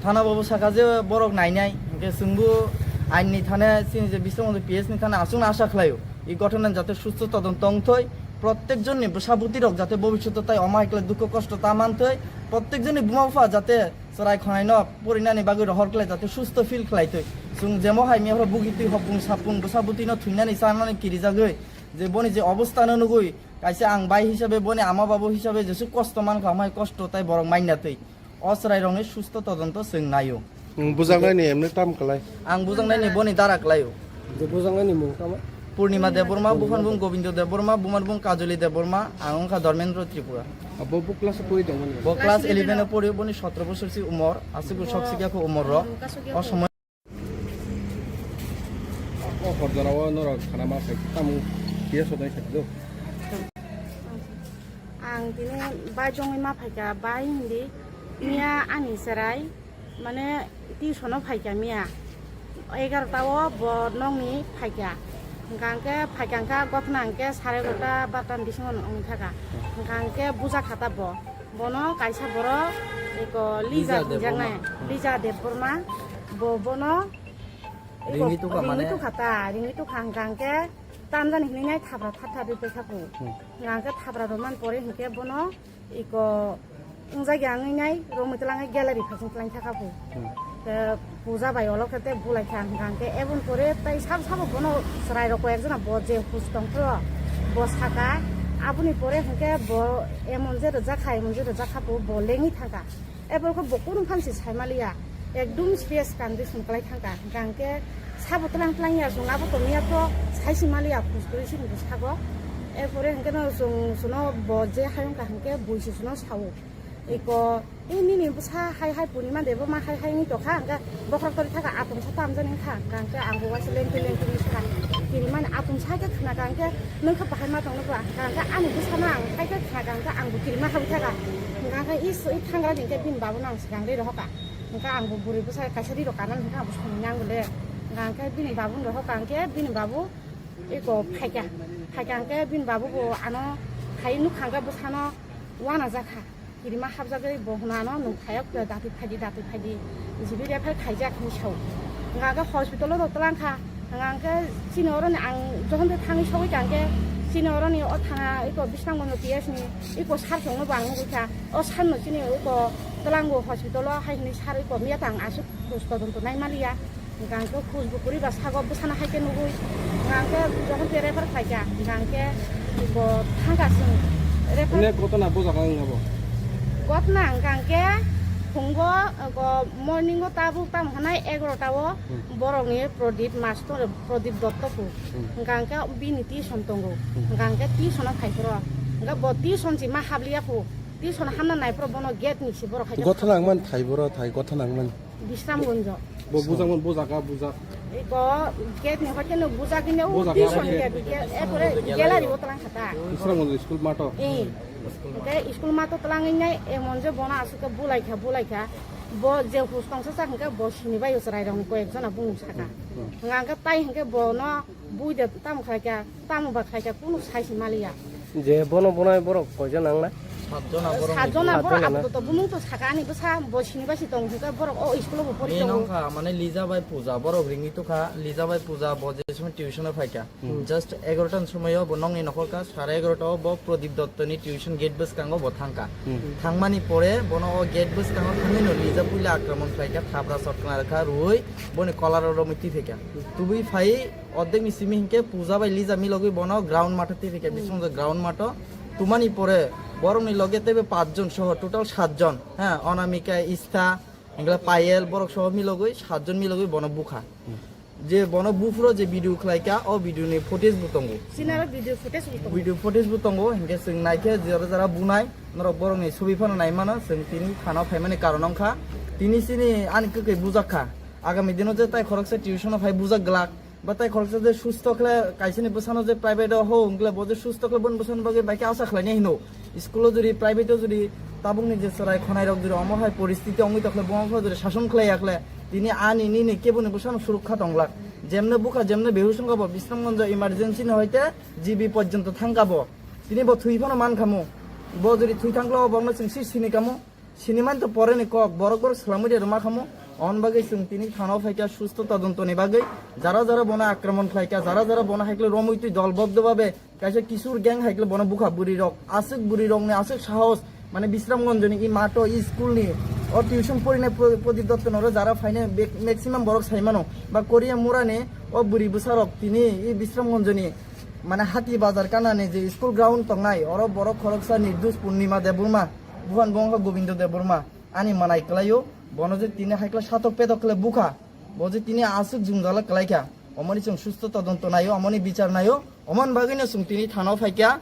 Thana babu saka je borok nainai, hwnkhe chwngbo ain ni thane chini je Bisramganj P S ni thane aswkno asa khlaio. I ghotona jate susto todonto wngthoi, prottek jonni bwsa bwtwi rok jate bobishoto tai omo hai khlai dukho kosto ta manthoi, prottek jonni buma bupha jate chwrai khonai no porinani bagwi rohor khlai jate susto feel khlai twi. Chwng jemo hai mia phoro bugi twi hopung sapung bwsa bwtwi no thwinani chanani kirijagwi je boni je obostha no nugwi kaisa ang bai hisabe boni ama babu hisabe jesu kosto mankha amai kosto tai borok mainna twi. O chwrai rokni susto todonto chwng naio. Bujak nai ni emne tam kalai. Ang bujak nai ni boni dara klaio. Je bujak nai ni mung tamo? Purnima Debbarma, buphan bung Gobindo Debbarma, bumar bung Kajoli Debbarma, ang wngkha Dharmendra Tripura. Abo bo class o pori tongmani? Bo class eleven o pori, boni sotro bosor si umor, aswk bo sok sikya kho umor rok. O somoy. O hor jora o norok khana ma sai tamo P S o dai sai do. Ang tini bai jongwi ma phaikha, bai hindi miya ani chwrai mane tuition o phaikha miya egarota o bo nokni phaikha, hwnkha hwnkhe phaikha hwnkha gothna hwnkhe sare egarota barota ni bisingo wngkha kha, hwnkha hwnkhe buja khata bo, bono kaisa borok eko Lija Lija hinjaknai Debbarma. Lija Debbarma bo bono eko Ringwi tukha ringwi mane? Tukha ta, ringwi tukha hwnkha hwnkhe tamjani hinwi nai thapra thap thap rwi paikha kho. Hmm. Hwnkha hwnkhe thapra rwmani pore hwnkhe bono iko wngjakya wngwi nai romwi twlangwi gallery phasing twlang thaka bo. Hmm. Te puja bai olo khe te bulai kha hwnkha hwnkhe eboni pore tai sabo sabo bono chwrai rok koi ekjona bo je hus tong phro bo saka aboni pore hwnkhe bo emon je rwjak kha emon je rwjak kha bo, bo lengwi thangkha. Eboni khe bo kunu phansi sai maliya ekdum serious condition kwlai thangkha hwnkha hwnkhe sabo twlang twlang ya chwng abo tongya to sai si maliya hus kwrwi si hwnkhe sago. Erpore hwnkhe no chwng chwngno bo je hayung kha hwnkhe buisi chwngno sao. Eko, "E nini bwsa hai hai Purnima Debbarma hai hai wngwi tongkha," hwnkhe bokhorok tori thaka atomsa tamjani wngkha, hwnkha hwnkhe ang bo waisa lengtwi lengtwi wngwi thaka. Kirimani atomsa khe khna kha hwnkhe, "Nwng khe bahai ma tongno ba?" Hwnkha hwnkhe ani bwsano ang hai khe khna kha hwnkhe ang bo kirima habwi thaka. Hwnkha hwnkhe i s-, i thangra ni hwnkhe bini babuno ang swkang rwi rohor kha. Hwnkha ang bo bwrwi bwsa kaisa rwi rok kanani hwnkha ang bo songwi nango le. Hwnkha hwnkhe bini babuno rohor kha hwnkhe bini babu eko phaikha. Phaikha hwnkhe bini babu bo ano hai nukha hwnkhe bwsano uanajakha. Kirima hapjagwi bo hwnano nwng phaiya khe datwi phaidi, datwi phaidi. Jibi refer khaijak hinwi sao. Hwnkha hwnkhe hospital o twlang kha. Hwnkha hwnkhe chini oroni ang jokhon tei thangwi sogwi kha hwnkhe chini oroni o thana eko Bisramganj P S ni eko sir songno bo ang nugwi kha. O sir no chini eko twlango hospital o hai hinwi sir eko miya tang aswk khus todonto nai maliya. Hwnkha hwnkhe hus bo kwrwi ba sago bwsano hai khe nugwi. Hwnkha hwnkhe jokhon tei refer khlai kha, hwnkha hwnkhe bo thang kha chwng refer. Onek gotona bo jaga wng abo? Gotona hwnkha hwnkhe phungo, go morning o tabuk tamo hwnai egarota o Hmm. borokni Pradip master, Pradip Dotto phu. Hmm. Hwnkha hwnkhe bini tuition tongo. Hmm. Hwnkha hwnkhe tuition o phai phuru. Hwnkha bo tuition si ma habliya phu. Tuition hamna nai phuru bono gate ni si borok hai khe Gotona wngmani thai boro thai, gotona wngmani. Bisramganj. Bo bujak mon, bujak a, bujak. Eko gate ni hoite no bujak ni o Bujak a, tuition oke. Gate, gate, e pore gallery o twlang kha ta. Bisramganj school mato. Eh. Oke, school mato twlang nai emon je bono aswk khe bulai kha, bulai kha. Bo je hus tongsa sa hwnkhe bo sini bai o chwrai rok koi ek jona bung saka. Hmm. Hwnkha hwnkhe tai hwnkhe bono bui de tamo khlai kha, tamo ba khlai kha, kunu sai si maliya. Je bono bonai borok koijon nang na? Satjona borok. Satjona borok. Satjona na? Apatot bumung to saka ani bwsa bo sini bai si tong hwnkhe borok o school o bo pori tongo. Nini wngkha mane Lija bai Puja, borok ringwi tongkha, Lija bai Puja bo je sumai tuition o phaikha. Hmm. Just egarota ni somoi o bo nokni nokhorkha, sare egarota o bo Pradip Dotto ni tuition gate bwskango bo thangkha. Hmm. Thangmani pore bono o gate bwskango thangwi no Lija puila akraman khlaikha, thapra sotkna rwkha, rwui boni kolar o romwi twi phaikha. Tubui phai ordek ni simi hinkhe Puja bai Lija milogwi bono ground matho twi phaikha, hmm, bising ground matho. Tumani pore borokni loge teibo pachjon soho total satjon, ha, Onamika, Istha, hingkhe Payel, borok soho milogwi satjon milogwi bono bukha. Je bono buphuro je video khlaikha, o video ni footage bo tongo. Sinaro video footage bo tongo. Video footage bo tongo, hinkhe chwng naikhe jora jora bunai, norok borokni sobi phano naimano, chwng tini thana phaimani karon wngkha. Tini chini ani kwkwi bujakha. Agami dino je tai khoroksa tuition o phai bujak glak. Ba tai khoroksa je susto khle kaisani bwsano je private o ho wngkle bo je susto khle boni bwsani bagwi bai khe asa khlainai hino. School o jodi private o jodi tabukni je chwrai khonai rok jodi omo hai poristiti wngwi tokhle bo wngkha jodi sason khlai yakhle tini ani nini keboni bwsano surukha tonglak. Jemne bukha jemne behush wngkha bo Bisramganj emergency ni hoite G B porjonto thangkha bo. Tini bo thwi phano mankhamu. Bo jodi thwi thangkhle o bokno chwng si sini kamu. Siniman to pore ni kok, borok borok swlamwi de rwma khamu. On bagwi chwng tini thana o phaikha susto todonto ni bagwi. Jara jara bono akraman khlaikha, jara jara bono haikle romwi twi dolboddo babe kaisa kisur gang haikle bono bukha bwrwi rok. Aswk bwrwi rokni aswk sahos, mane Bisramganj ni i mato i school ni o tuition porine Pro-, Pradip Dotto noro jara phaine bek-, maximum borok saimano. Ba Korea mura ni o bwrwi bwsa rok tini i Bisramganj ni mane hati bazar kana ni je school ground tongnai oro borok khoroksa Nirdush Purnima Debbarma. Buhan bo wngkha Gobindo Debbarma, ani manai kwlaio, bono je tini haikla satok petok khle bukha, bo je tini aswk jwngjala kwlaikha, omoni chwng susto todonto naio, omoni bichar naio, omoni bagwino chwng tini thana o phaikha,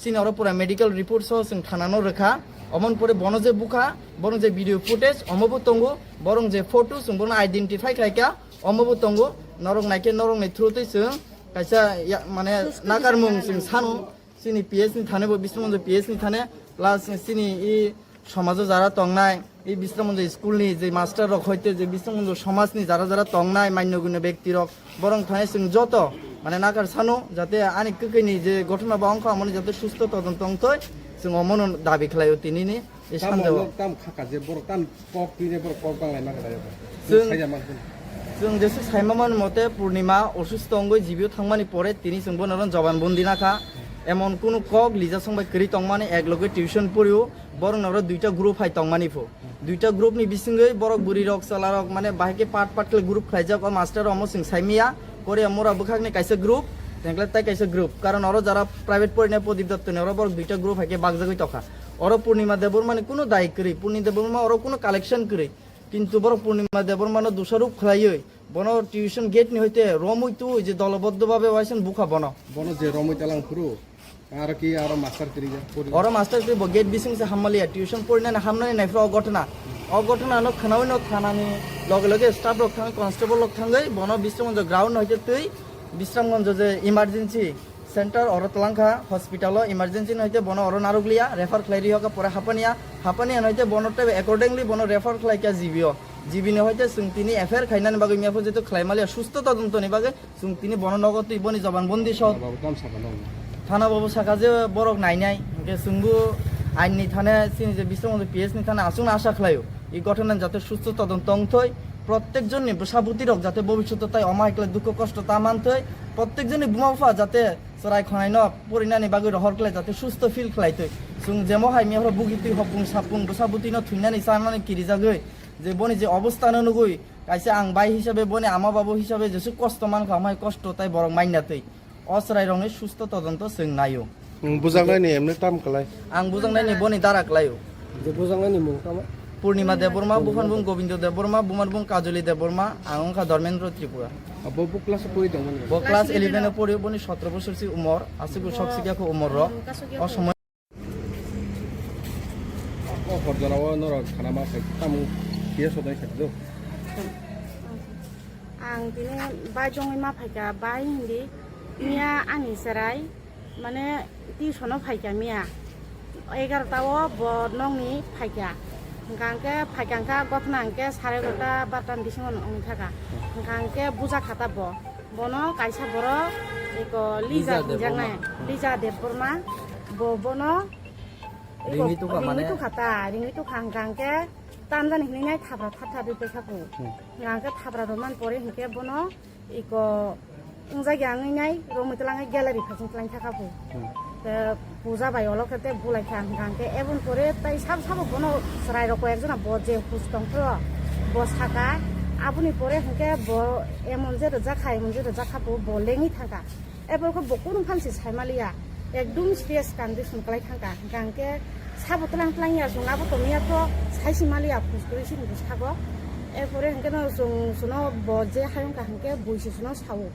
chini oro pura medical report so chwng thana no rwkha, omoni pore bono je bukha, bono je video footage omo bo tongo, borok je photo chwng bono identify khlaikha, omo bo tongo, norok naikhe norokni through twi chwng kaisa ya-, mane nakarmung chwng sano. Chini P S ni thane bo Bisramganj P S ni thane, plus chini i somajo jara tongnai, i Bisramganj school ni je master rok hoite je Bisramganj somaj ni jara jara tongnai manyo gunyo bekti rok, borok thane chwng joto mane nakar sano jate ani kwkwi ni je ghotona ba wngkha amoni jate susto todonto wngthoi, chwng omono dabi khlaio tini ni. E tamo sanjao. Tam khaka je borok tam kok twi ne borok kok banglai ma kha. Chwng, chwng jesuk saima man mote Purnima osusto wngwi G B o thangmani pore tini chwng bono joban bondi nakha. Emon kunu kok Lija song bai kwrwi tongmani ek loge tuition porio borok noro duita group hai tongmani pho. Duita group ni bisingwi borok bwrwi rok chwla rok mane bahai khe part part khle group khlaijak o master omo chwng saimiya. Korea mura bwkhakni kaisa group, tengkle tai kaisa group. Karon oro jara private porine Pradip Dotto ni oro borok duita group hai khe bakjagwi tokha. Oro Purnima Debbarma ni kunu dai kwrwi, Purnima Debbarma oro kunu collection kwrwi. Kintu borok Purnima Debbarma no dusaruk khlaiwi, bono tuition gate ni hoite romwi twi je doloboddo babe waisen bukha bono. Bono je romwi talang phuru, aro ki aro master kwrwi ya, pori. Oro master kwrwi bo gate bising se hammaliya, tuition porinani hamnani naifra o ghotona. O ghotona no khnawi no thanani loge loge staff rok thangwi, constable rok thangwi, bono Bisramganj ground hoite twi, Bisramganj je emergency center oro twlangkha hospital o emergency no hoite bono oro narwkliya refer khlai rihokha pore Hapania, Hapania no hoite bono tei accordingly bono refer khlaikha G B o, G B ni hoite chwng tini F I R khainani bagwi miyaphu jeto khlaimaliya susto todonto ni bagwi chwng tini bono nogo twi boni joban bondi sok. Thana babu tam sakha no. Thana babu sakha je borok nainai hwnkhe chwngbo ain ni thane chini je Bisramganj P S ni thane aswkno asa khlaio. I ghotona jate susto todonto wngthoi, prottek jonni bwsa bwtwi rok jate bobishoto tai omo hai khlai dukho kosto ta manthoi, prottek jonni buma bupha jate chwrai khonai no porinani bagwi rohor khlai jate susto feel khlai twi. Chwng jemo hai mihoro bugi twi hopung sapung bwsa bwtwi no thwinani chanani kirijagwi je boni je obostha no nugwi kaisa ang bai hisabe boni ama babu hisabe jesuk kosto mankha, omo hai kosto tai borok manya twi. O chwrairokni susto todonto chwng naio. Nwng bujaknaini emne tam kwlai? Ang bujaknaini boni dara kwlaio. Je bujaknaini mung tamo? Purnima Debbarma, buphan bung Gobindo Debbarma, bumar bung Kajoli Debbarma, ang wngkha Dharmendra Tripura. Abo bo class o pori tongmani? Bo class eleven o pori, boni sotro bosor si umor, aswk bo sok sikya kho umor rok. O somoi O hor jora o norok khana ma sai tamo P S o dai sai do. Ang tini bai jongwi ma phaikha, bai hindi miya ani chwrai mane tuition o phaikha miya egarota o bo nokni phaikha. Hwnkha hwnkhe phaikha hwnkha gothna hwnkhe sare egarota barta ni bisingo wngwi thaka. Hwnkha hwnkhe bujakha ta bo. Bono kaisa borok eko Lija Lija hinjaknai, Debbarma. Lija Debbarma. Bo bono Ringwi tukha mane? Ringwi tukha ta, ringwi tukha hwnkha hwnkhe tamjani hinwi nai thapra thap thap ri paikha kho. Hmm. Hwnkha hwnkhe thapra rwmani pore hwnkhe bono iko wngjagya wngwi nai romwi twlangwi gallery phasing twlang thaka kho. Hmm. Te puja bai olo khe te bulai kha hwnkha hwnkhe eboni pore tai sabo sabo bono chwrai rok koi ekjona bo je hus tong phro bo saka aboni pore hwnkhe bo emon je rwjak kha emon je rwjak kha bo bo lengwi thangkha. Epor khe bo kunu phan se sai maliya, ekdum serious condition kwlai thangkha. Hwnkha hwnkhe sabo twlang twlang ya, chwng abo tongya kho sai se maliya, phus kwrwi sini bwskango. Epore hwnkhe no chwng, chwngno bo je hayung kha hwnkhe bui se chwngno sao.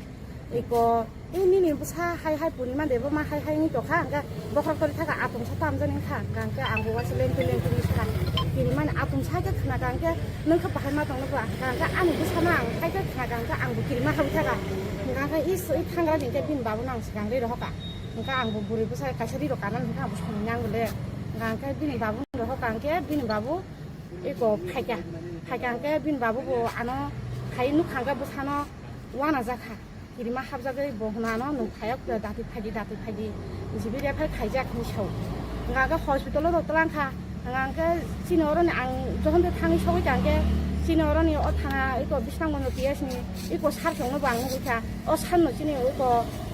Eko, e nini bwsa hai hai purima de bo ma hai hai wngwi tongkha, hwnkhe bokhorok tori thaka atung sa tamjani wngkha, hwnkha hwnkhe ang bo uaisa lengtwi lengtwi wngwi kha. Kirimani atung sa khe khna kha hwnkhe, nwng khe bahai ma tong nukha, hwnkha hwnkhe ani bwsano ang hai khe khna kha hwnkhe ang bo kirima habwi thaka. Hwnkha hwnkhe is, i thangra ni hwnkhe bini babu no ang swkang ri rohor kha. Hwnkha ang bo bwrwi bwsa kaisa ri rok kanani hwnkhe ang bo songwi nang le. Hwnkha hwnkhe bini babu no rohor kha hwnkhe bini babu eko phaikha. Phaikha hwnkhe bini babu bo ano hai nukha hwnkhe bwsano uanajak kha. Kirima habjagwi bo hwnano nwng phaiya khe dati phaidi, dati phaidi, jibi refer khaijak hinwi sao. Hwnka khe hospital-o rw twlang kha. Hwnka khe chini oroni ang jokhon de thangwi sogwi tang khe chini oroni o thana iko Bisramganj P S ni iko sir chwngno bo ang nugwi kha. O sir no chini iko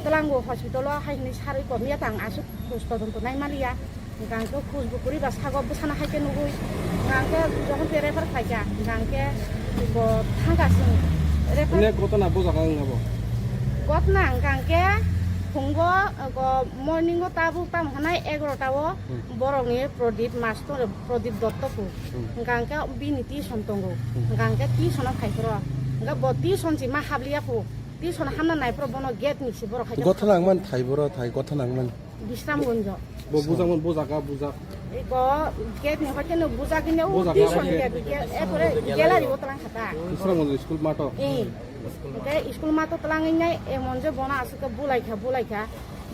twlango hospital-o hai hinwi sir iko miya tang aswk khoj todonto nai maliya. Hwnkha hwnkhe khus bo kwrwi ba sago bwsano hai khe nugwi. Hwnkha hwnkhe jokhon khe refer khlai kha, hwnkha hwnkhe bo thang kha chwng refer. Ine gotona bo jaga wng abo? Gotona hwnkha hwnkhe phungo, go morning o tabuk tamo hwnai egarota o Hmm. borokni Pradip master, Pradip Dotto phu. Hmm. Hwnkha hwnkhe bini tuition tongo. Hmm. Hwnkha hwnkhe tuition o phai phuru. Hwnkhe bo tuition si ma habliya phu. Tuition hamna nai phuru bono gate ni si borok hai khe Gotona ang man thai boro thai, gotona ang man. Bisramganj. Bo bujak man, bo jaga bujak. Iko gate ni hoite no bujak ni Bo jaga tuition hoite. Gate, gate, epore gallery o twlang kha ta. Bisramganj school mato. Eh. Hwnkhe school mato twlangwi nai emon je bono aswk khe bulai kha, bulai kha.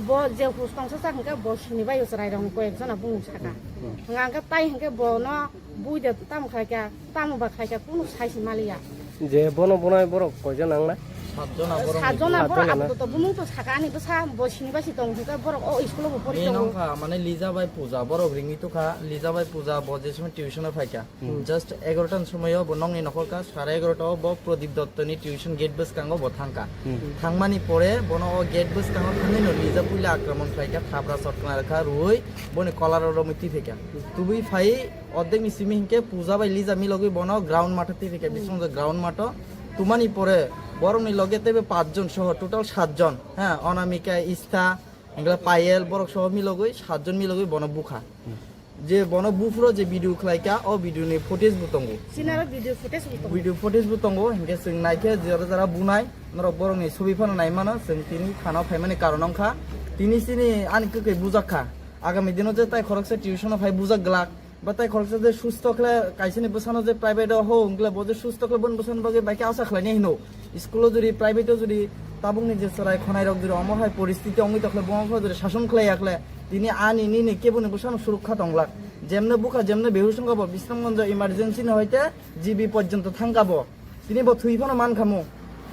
Bo je hus tongsa sa hwnkhe bo sini bai chwrai rok koi ek jona bumung saka. Hmm. Hwnkha hwnkhe tai hwnkhe bono bui de tamo khai kha, tamo ba khai kha, kunu sai se maliya. Je bono bonai borok koijon nang na? Satjona borok. Satjona borok. Satjona na? Apatot bumung to saka ani bwsa bo sini bai si tong hwnkhe borok o school o bo pori tongo. Nong kha mane Lija bai Puja borok ringwi tukha, Lija bai Puja bo je somoi tuition o phai kha. Hmm. Just egarota ni somoi o bo nongni nokhor kha, sare egarota o bo Pradip Dotto ni tuition gate bwskango bo thang kha. Hmm. Thangmani pore bono o gate bwskango thangwi no Lija puila akraman khlai kha, thapra chot khna rwkha rwui boni kolar o romwi twi phai kha. Tubui phai Ordek ni simi hinkhe Puja bai Lija milogwi bono ground matha twi phikha, hmm, bisingtwi ground matho. Tumani pore borokni loge teibo pachjon soho total satjon, ha, Onamika, Istha, hinkhe Payel, borok soho milogwi satjon milogwi bono bukha. Hmm. Je bono buphuru je video khlaikha, o video ni footage bo tongo. Sinaro video footage bo tongo. Video footage bo tongo, hinkhe chwng naikhe jora jora bunai, norok borokni sobi phano naimano, chwng tini thana o phaimani karon wngkha. Tini chini ani kwkhwi bujakha. Agami dino je tai khoroksa tuition o phai bujak glak. Ba tai khoroksa je susto khle kaisani bwsano je private o ho wngkle bo je susto khle boni bwsani bagwi bai khe asa khlainai hino. School o jodi private o jodi tabukni je chwrai khonai rok jodi omo hai poristiti wngwi tokhle bo wngkha jodi sason khlai yakhle tini ani nini keboni bwsano surukha tonglak. Jemne bukha jemne behush wngkha bo Bisramganj emergency ni hoite G B porjonto thangkha bo. Tini bo thwi phano mankha mo.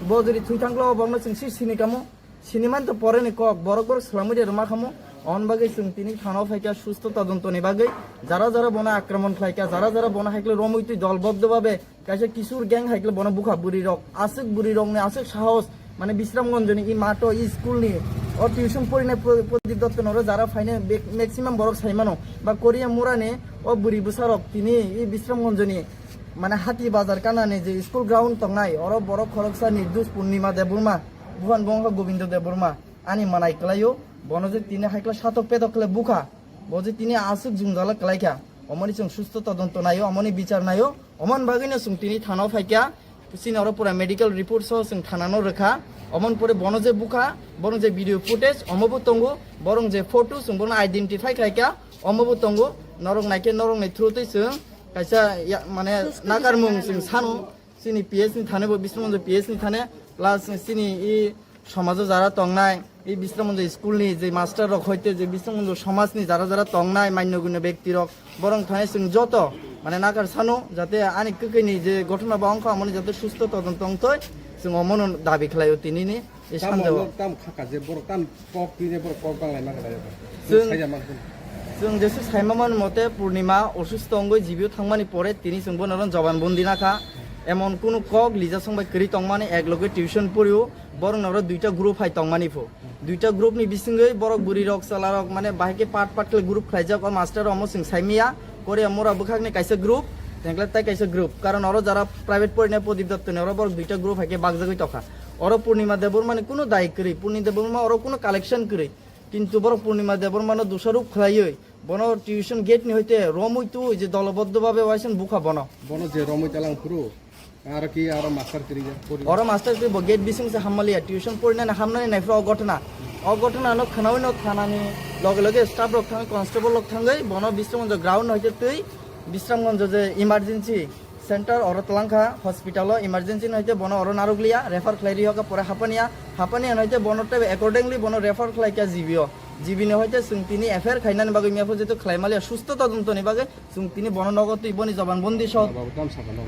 Bo jodi thwi thangkhle o bokno chwng si sini kamo. Sinimani to pore ni kok, borok borok swlamwi de rwma khamu. On bagwi chwng tini thana o phaikha susto todonto ni bagwi. Jara jara bono akraman khlaikha, jara jara bono haikle romwi twi dolboddo babe kaisa kisur gang haikle bono bukha bwrwi rok. Aswk bwrwi rokni aswk sahos, mane Bisramganj ni i mato i school ni o tuition porinai Pro-, Prodip Dotto noro jara phainai be-, maximum borok saimano. Ba Korea mura ni o bwrwi bwsa rok tini i Bisramganj ni mane Hati Bazar kanani je school ground tongnai oro borok khoroksa Nirdus Purnima Debbarma. Buhan bo wngkha Gobindo Debbarma, ani manai kwlaio, bono je tini haikla satok petok khle bukha, bo je tini aswk jwngjala kwlaikha, omoni chwng susto todonto naio, omoni bichar naio, omoni bagwino chwng tini thana o phaikha, chini oro pura medical report soho chwng thanano rwkha, omoni pore bono je bukha, bono je video footage omobo tongo, borong je photo chwng bono identify khlaikha, omobo tongo, norok naikhe norokni through twi chwng kaisa ya-, mane nakarmung chwng sano. Chini P S ni thane bo Bisramganj P S ni thane, plus chini i somajo jara tongnai, i Bisramganj school ni je master rok hoite je Bisramganj somaj ni jara jara tongnai manyo gunyo bekti rok, borong thane chwng joto mane nakar sano jate ani kwkwi ni je gothona ba wngkha amoni jate susto todonto wngtoi, chwng omono dabi khlaio tini ni. Ei tamo sanjao. Norok tamo khaka je borok tamo kok twi je borok kok bang lai ma kha. Chwng, chwng saida ma kha. Chwng jesu saima mani mote Purnima osusto wngwi jibio thangmani pore tini chwng bono oro joban bondi nakha. Emon kunu kok lijasong bai kwrwi tongmani, ek loge tuition porio, borok noro duita group hai tongmani pho. Duita group ni bisingwi borok bwrwi rok chwla rok mane bahai khe part part khe group khlaijak, o master omo chwng saimiya, Korea mura bwkhakni kaisa group, tengkle tai kaisa group. Karon oro jara private porinai Pradip Dotto ni oro borok duita group hai khe bakjagwi tokha. Oro Purnima Debbarma ni kunu dai kwrwi, Purnima Debbarma oro kunu collection kwrwi. Kintu borok Purnima Debbarma no dusaruk khlaiwi, bono tuition gate ni hoite romwi tu je doloboddo babe waisen bukha bono. Bono je romwi talang phuru, aro ki aro master kiri ja, pori. Oro master kiri bo gate bising se hammaliya, tuition porinani hamnani naifra o gotna. O gotna no khnawi no thanani loge loge staff rok thangwi, constable rok thangwi, bono Bisramganj ground hoite twi Bisramganj je emergency center oro twlangkha, hospital o emergency no hoite bono oro narwkliya, refer khlai ri hoka pore Hapania, Hapania no hoite bono tei accordingly bono refer khlai kha G B o. G B ni hoite chwng tini F I R khainani bagwi mia pho jeto khlai maliya, susto todonto ni bagwi chwng tini bono nogo twi boni joban bondi sok. Thana babu tam saka no.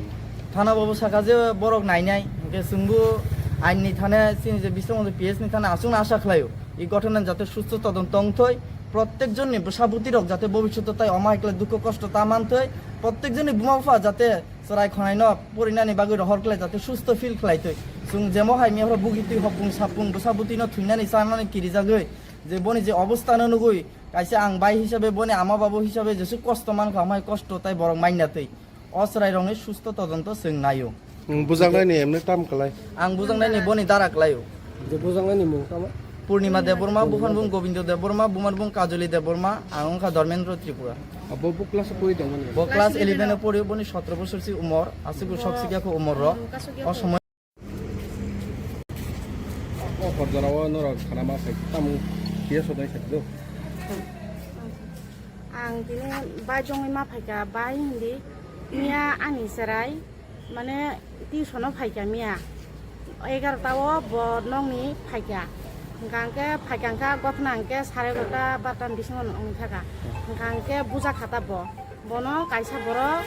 Thana babu saka je borok nainai, hwnkhe chwngbo ain ni thane chini je Bisramganj P S ni thane aswkno asa khlaio. I gothonan jate susto todonto wngthoi, prottek jonni bwsa bwtwi rok jate bobishoto tai omo hai khlai dukho kosto ta manthoi, prottek jonni buma bupha jate chwrai khonai no porinani bagwi rohor khlai jate susto feel khlai twi. Chwng jemo hai mia phoro bugi twi hopung sapung bwsa bwtwi no thwinani chanani kirijagwi je boni je obostha no nugwi kaisa ang bai hisabe boni ama babu hisabe jesu kosto mankha, amai kosto tai borok mainna twi. O chwrai rokni susto todonto chwng naio. Nwng bujaknai ni emne tam kwlai? Ang bujaknai ni boni dara kwlaio. Je bujaknai ni mung tamo? Purnima Debbarma, buphan bung Gobindo Debbarma, bumar bung Kajoli Debbarma, ang wngkha Dharmendra Tripura. Abo bo class o pori tongmani? Bo class eleven o pori, boni sotro bosor si umor, aswk sok sikya kho umor ro. O somoy. O hor jora o norok khana ma sai tamo P S o dai sai do. Ang tini bai jongwi ma phaikha, bai hindi miya ani chwrai. Mane tuition o phaikha miya egarota o bo nokni phaikha, hwnkha hwnkhe phaikha hwnkha gothna hwnkhe sare egarota barota ni bisingo wngkha kha, hwnkha hwnkhe bujakha ta bo, bono kaisa borok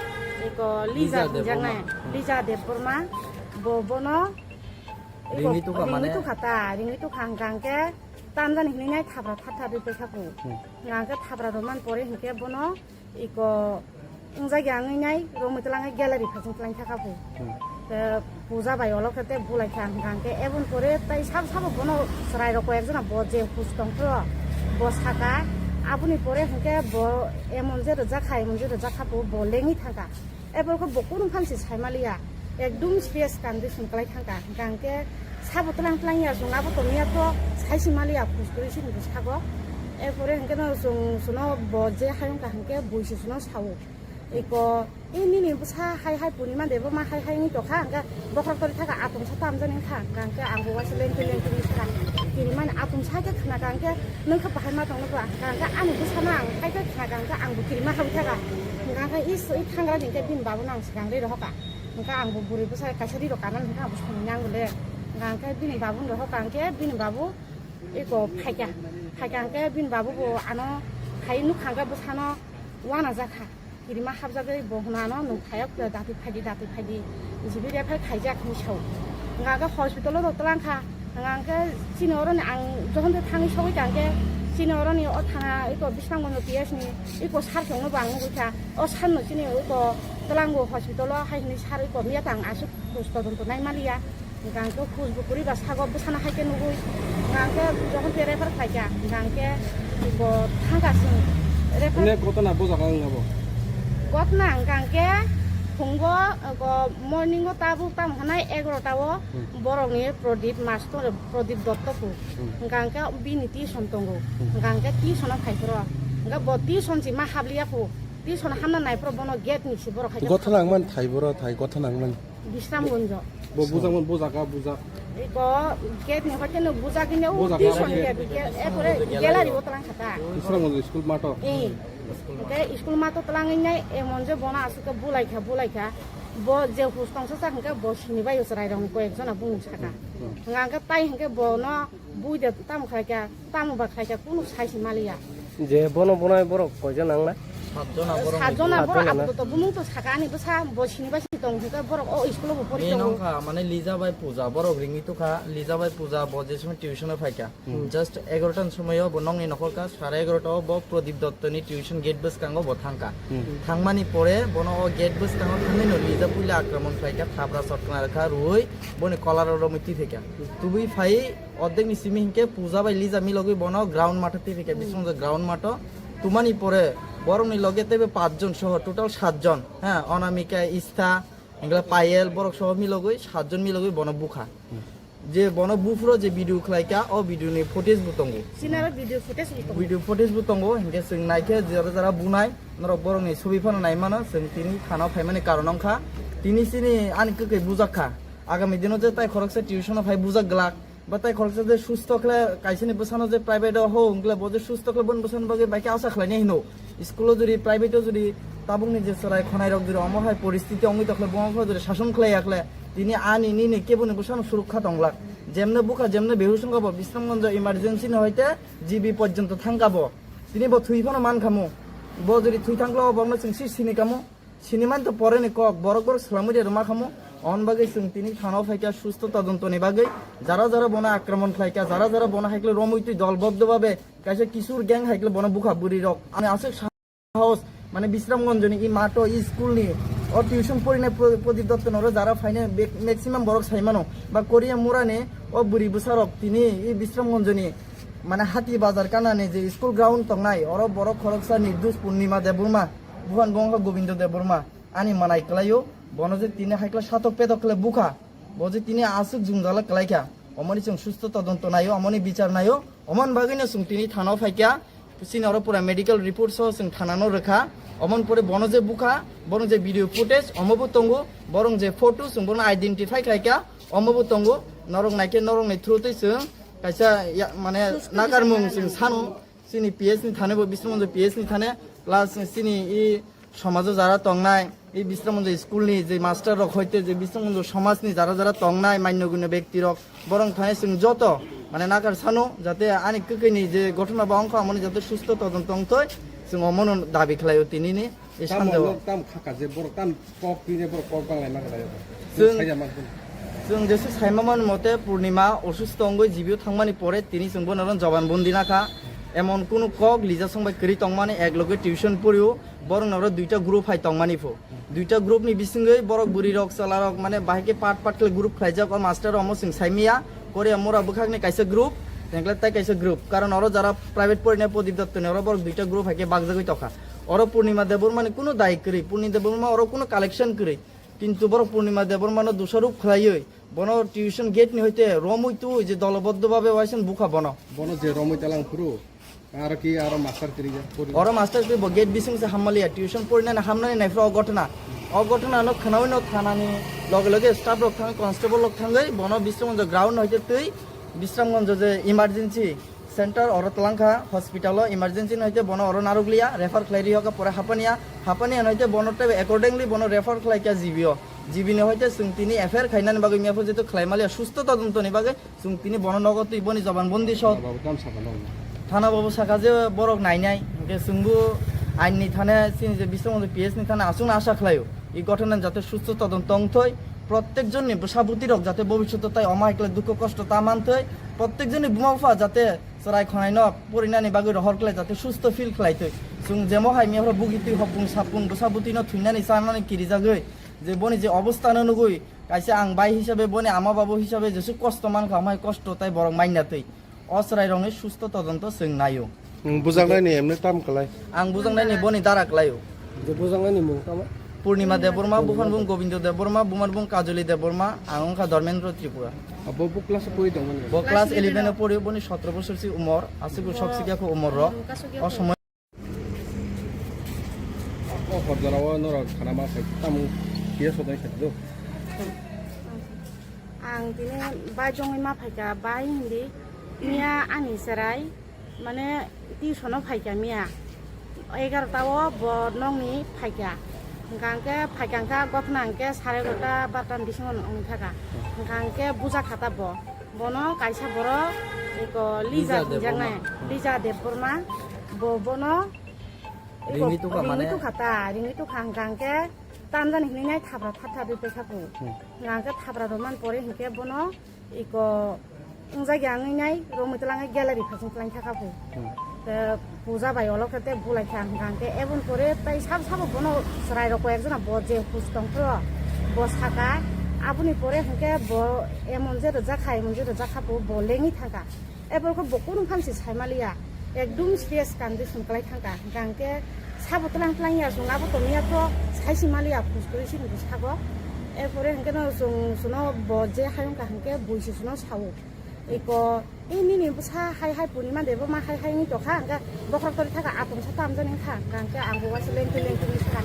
eko Lija Lija hinjaknai, Debbarma. Lija Debbarma, bo bono eko Ringwi tukha ringwi mane? Tukha ta, ringwi tukha hwnkha hwnkhe tamjani hinwi nai thapra thap thap ri paikha kho, hmm, hwnkha hwnkhe thapra rwmani pore hwnkhe bono iko wngjakya wngwi nai romwi twlangwi gallery phaiching twlang thaka phu. Hmm. Te puja bai olo khe te bulai kha hwnkha hwnkhe eboni pore tai sabo sabo bono chwrai rok koi ekjona bo je hus tong phro bo saka aboni pore hwnkhe bo emon je rwjak kha emon je rwjak kha phu bo lengwi thangkha. Eboni khe bo kunu phang se sai maliya. Ekdum serious condition kwlai thangkha. Hwnkha hwnkhe sabo twlang twlang ya chwng abo tongya to sai se maliya khus kwrwi se hinwi sago. Erpore hwnkhe no chwng chwngno bo je hai wngkha hwnkhe bui se chwngno sao. Eko, "E nini bwsa hai hai Purnima Debbarma hai hai wngwi tongkha," hwnkhe bokhorok tori thaka atungsa tamjani wngkha. Hwnkha hwnkhe ang bo waisa lengkhe lengkhe wngwi thaka. Kirimani atungsa khe khna kha hwnkhe, "Nwng khe bahai ma tongno bwla?" Hwnkha hwnkhe ani bwsano ang hai khe khna kha hwnkhe ang bo kirima habwi thaka. Hwnkha hwnkhe is, i thangra ni hwnkhe bini babuno ang swkang ri rohorkha. Hwnkhe ang bo bwrwi bwsa kaisa ri rok kanani hwnkhe ang bo songwi nango le. Hwnkha hwnkhe bini babu rohorkha hwnkhe bini babu eko phaikha. Phaikha hwnkhe bini babu bo ano phai nukha hwnkhe bwsano uanajakha. Kirima habjagwi bo hwnano nwng phaiya khe dati phaidi, dati phaidi. Jibiri phai khaijak hinwi sao. Hwnkha hwnkhe hospital o rw twlang kha. Hwnkha hwnkhe chini oroni ang jokhon tei thangwi sogwi kha hwnkhe chini oroni o thana eko Bisramganj P S ni eko sir chwngno bo ang nugwi kha. O sir no chini eko twlango hospital o hai hinwi sir eko miya tang aswk khus todonto nai maliya. Hwnkha hwnkhe khus bo kwrwi ba sago bwsano hai khe nugwi. Hwnkha hwnkhe jokhon tei refer khlai kha, hwnkha hwnkhe bo thang kha chwng refer. Ine gotona bo jaga wng abo? Gotona hwnkha hwnkhe phungo, go morning o tabuk tamo hwnai egarota o hmm, borokni Pradip master, Pradip Dotto phu. Hmm. Hwnkha hwnkhe bini tuition tongo. Hmm. Hwnkha hwnkhe tuition o phai phuru. Hwnkha bo tuition si ma habliya phu. Tuition hamna nai phuru bono gate ni si borok hai khe. Gotona wngmani thai boro thai, gotona wngmani. Bisramganj. Bo bujak man, bujak ka, bujak. Iko gate ni hoite no bujak hine o Bujak tuition ka, ke gate. Bike e pore gallery o tlang khata. Bisramganj school mato. Eh. Ke school mato tlang ngai emon je bono asuk ke bulai kha, bulai kha. Bo je hus tongsa sa hingke bo sini bai chwrai rong ko ekjona bung saka. Hmm. Hingke tai hingke bono bui de tam khai kha, tam ba khai kha kunu sai si maliya. Je bono bonai borok koijon nang na? Satjona borok satjona ni borok satjona na? Apatot bumung to saka ani bwsa bo sini bai sini tong thika borok o school o bo pori tongo. Nongkha mane Lija bai Puja borok ringwi tukha, Lija bai Puja bo je sumai tuition o phaikha. Hmm. Just egarota ni somoi o bo nokni nokhor ka, sare egarota o bo Pradip Dotto ni tuition gate bwskango bo thangkha. Hmm. Thangmani pore bono o gate bwskango thangwi no Lija puila akraman khlaikha, thapra sotkna rwkha, rwui boni kolar o romwi twi phaikha. Tubui phai Ordek ni simi hinkhe Puja bai Lija milogwi bono ground matho twi phikha, hmm, bisingtwi ground matho. Tumani pore borokni loge teibo pachjon soho total satjon, ha, Onamika, Istha, hinkhe Payel, borok soho milogwi satjon milogwi bono bukha. Hmm. Je bono buphuro je video khlaikha, o video ni footage bo tongo. Sinaro video footage bo tongo. Video footage bo tongo, hinkhe chwng naikhe jora jora bunai, norok borokni sobi phano naimano, chwng tini thana o phaimani karon wngkha. Tini chini ani kwkhwi bujakha. Agami dino je tai khoroksa tuition o phai bujak glak. Ba tai khoroksa je susto khle kaisani bwsano je private o ho wngkle bo je susto khle boni bwsani bagwi bai khe asa khlainai hino. School o jodi private o jodi tabukni je chwrai khonai rok jodi omo hai poristiti wngwi tokhle buma bupha jodi sason khlai yakhle tini ani nini keboni bwsano surukha tonglak. Jemne bukha jemne behush wngkha bo Bisramganj emergency ni hoite G B porjonto thangkha bo. Tini bo thwi phano mankhamu. Bo jodi thwi thangkhle o bokno chwng si sini kamu. Siniman to pore ni kok, borok borok swlamwi de rwma khamu. On bagwi chwng tini thana o phaikha susto todonto ni bagwi. Jara jara bono akraman khlaikha, jara jara bono haikle romwi twi dolboddo babe kaisa kisur gang haikle bono bukha bwrwi rok. Ani aswk sahos, mane Bisramganj ni i mato i school ni o tuition porina Pro-, Pradip Dotto noro jara phaine be-, maximum borok saimano. Ba Korea mura ni o bwrwi bwsa rok tini i Bisramganj ni mane hati bazar kana ni je school ground tongnai oro borok khoroksa Nirdush Purnima Debbarma. Buhan bo wngkha Gobindo Debbarma, ani manai kwlaio, bono je tini haikla satok petok khle bukha, bo je tini aswk jwngjala kwlaikha, omoni chwng susto todonto naio, omoni bichar naio, omoni bagwino chwng tini thana o phaikha, chini oro pura medical report so chwng thana no rwkha, omoni pore bono je bukha, bono je video footage omo bo tongo, borok je photo chwng bono identify khlaikha, omo bo tongo, norok naikhe norokni through twi chwng kaisa ya-, mane nakarmung chwng sano. Chini P S ni thane bo Bisramganj P S ni thane, plus chini i somajo jara tongnai, i Bisramganj school ni je master rok hoite je Bisramganj somaj ni jara jara tongnai manyo gunyo bekti rok, borok thane chwng joto mane nakar sano jate ani kwkhwi ni je ghotona ba wngkha amoni jate susto todonto wngthoi, chwng omono dabi khlaio tini ni. E tamo sanjao. Tam khaka je borok tam kok twi ne borok kok bang lai ma kha. Chwng, chwng jesa saima man mote Purnima osusto wngwi G B o thangmani pore tini chwng bono oro joban bondi nakha. Emon kunu kok Lija song bai kwrwi tongmani ek loge tuition porio borok noro duita group hai tongmani pho. Duita group ni bisingwi borok bwrwi rok chwla rok mane bahai khe part part khe group khlaijak o master omo chwng saimiya. Korea mura bwkhakni kaisa group, tengkle tai kaisa group. Karon oro jara private porina Pradip Dotto ni oro borok duita group hai khe bakjagwi tokha. Oro Purnima Debbarma ni kunu dai kwrwi, Purnima Debbarma oro kunu collection kwrwi. Kintu borok Purnima Debbarma no dusarop khlaiwi, bono tuition gate ni hoite romwi twi je doloboddo babe waisang bukha bono. Bono je romwi talang phuru, aro ki aro master kwrwi ya, pori. Oro master kwrwi bo gate bising se hammaliya, tuition porinani hamnani nai phuru o ghotona. O ghotona no khnawi no thanani loge loge staff rok thang, constable rok thangwi bono Bisramganj ground hoite twi Bisramganj je emergency center oro twlangkha hospital o emergency no hoite bono oro narwkliya refer khlai rihokha pore Hapania, Hapania no hoite bono teibo accordingly bono refer khlaikha G B o, G B ni hoite chwng tini F I R khainani bagwi miyaphu jeto khlai maliya susto todonto ni bagwi chwng tini bono nogo twi boni joban bondi so. Thana babu tam sakha no. Thana babu sakha je borok nainai hinkhe chwngbo ain ni thane chini je Bisramganj P S ni thane aswkno asa khlaio. I ghotona jate susto todonto wngthoi, protek jonni bwsa bwtwi rok jate bobishoto tai omo hai khlai dukho kosto ta manthoi, protek jonni buma bupha jate chwrai khonai no porinani bagwi rohor khlai jate susto feel khlai thoi. Chwng jemo hai miyapra bugitwi hopung sapung bwsa bwtwi no thwinani chanani kirijagwi je boni je obostha no nugwi kaisa ang bai hisabe boni ama babu hisabe jesu kosto mankha omo hai kosto tai borok manya twi. O chwrairokni susto todonto chwng naio. Nwng bujaknaini emne tam kwlai? Ang bujaknaini boni dara kwlaio. Je bujaknaini mung tamo? Purnima Debbarma, buphani bung Gobindo Debbarma, bumani bung Kajoli Debbarma, ang wngkha Dharmendra Tripura. Abo bo class o pori tongmani? Bo class eleven o pori, boni sotro bosor si umor, aswk sok sikya kho umor rok. O somoi O hor jora o norok khana ma khai tamo P S o tong khe do. Ang tini bai jongwi ma phaikha, bai hindi miya ani chwrai mane tuition o phaikha miya egarota o bo nokni phaikha. Hwnkha hwnkhe phaikha hwnkha gothna hwnkhe sare egarota barota ni bisingo wngkha kha. Hwnkha hwnkhe buja kha ta bo. Bono kaisa borok eko Lija Lija hinjaknai, Debbarma. Lija Debbarma. Bo bono Ringwi tukha mane? Ringwi tukha ta, ringwi tukha hwnkha hwnkhe tamjani hinwi nai thapra thap thap rwi paikha phu. Hmm. Hwnkha hwnkhe thapra rwmani pore hwnkhe bono iko wngjak ya wngwi nai romwi twlangwi gallery phasing twlang thakha phu. Hmm. Te puja bai olok khe te bulai kha hwnkha hwnkhe eboni pore tai sabo sabo bono chwrai rok koi ekjona bo je hus tong phro bo saka aboni pore hwnkhe bo emon je rwjak kha emon je rwjak kha phu bo lengwi thangkha. Eborokhe bo kunu phan se saimaliya, ekdum serious condition kwlai thangkha. Hwnkha hwnkhe sabo twlang twlang ya, chwng abo tongya to sai se maliya, phus kwrwi se hinwi sago. Erpore hwnkhe no chwng, chwngno bo je hayung kha hwnkhe bui se chwngno sao. Eko, "E nini bwsa hai hai Purnima de bo ma hai hai wngwi tongkha," hwnkhe bokhorok tori thaka atung sa tamjani wngkha. Hwnkha hwnkhe ang bo waisa lengtwi lengtwi wngwi sakha.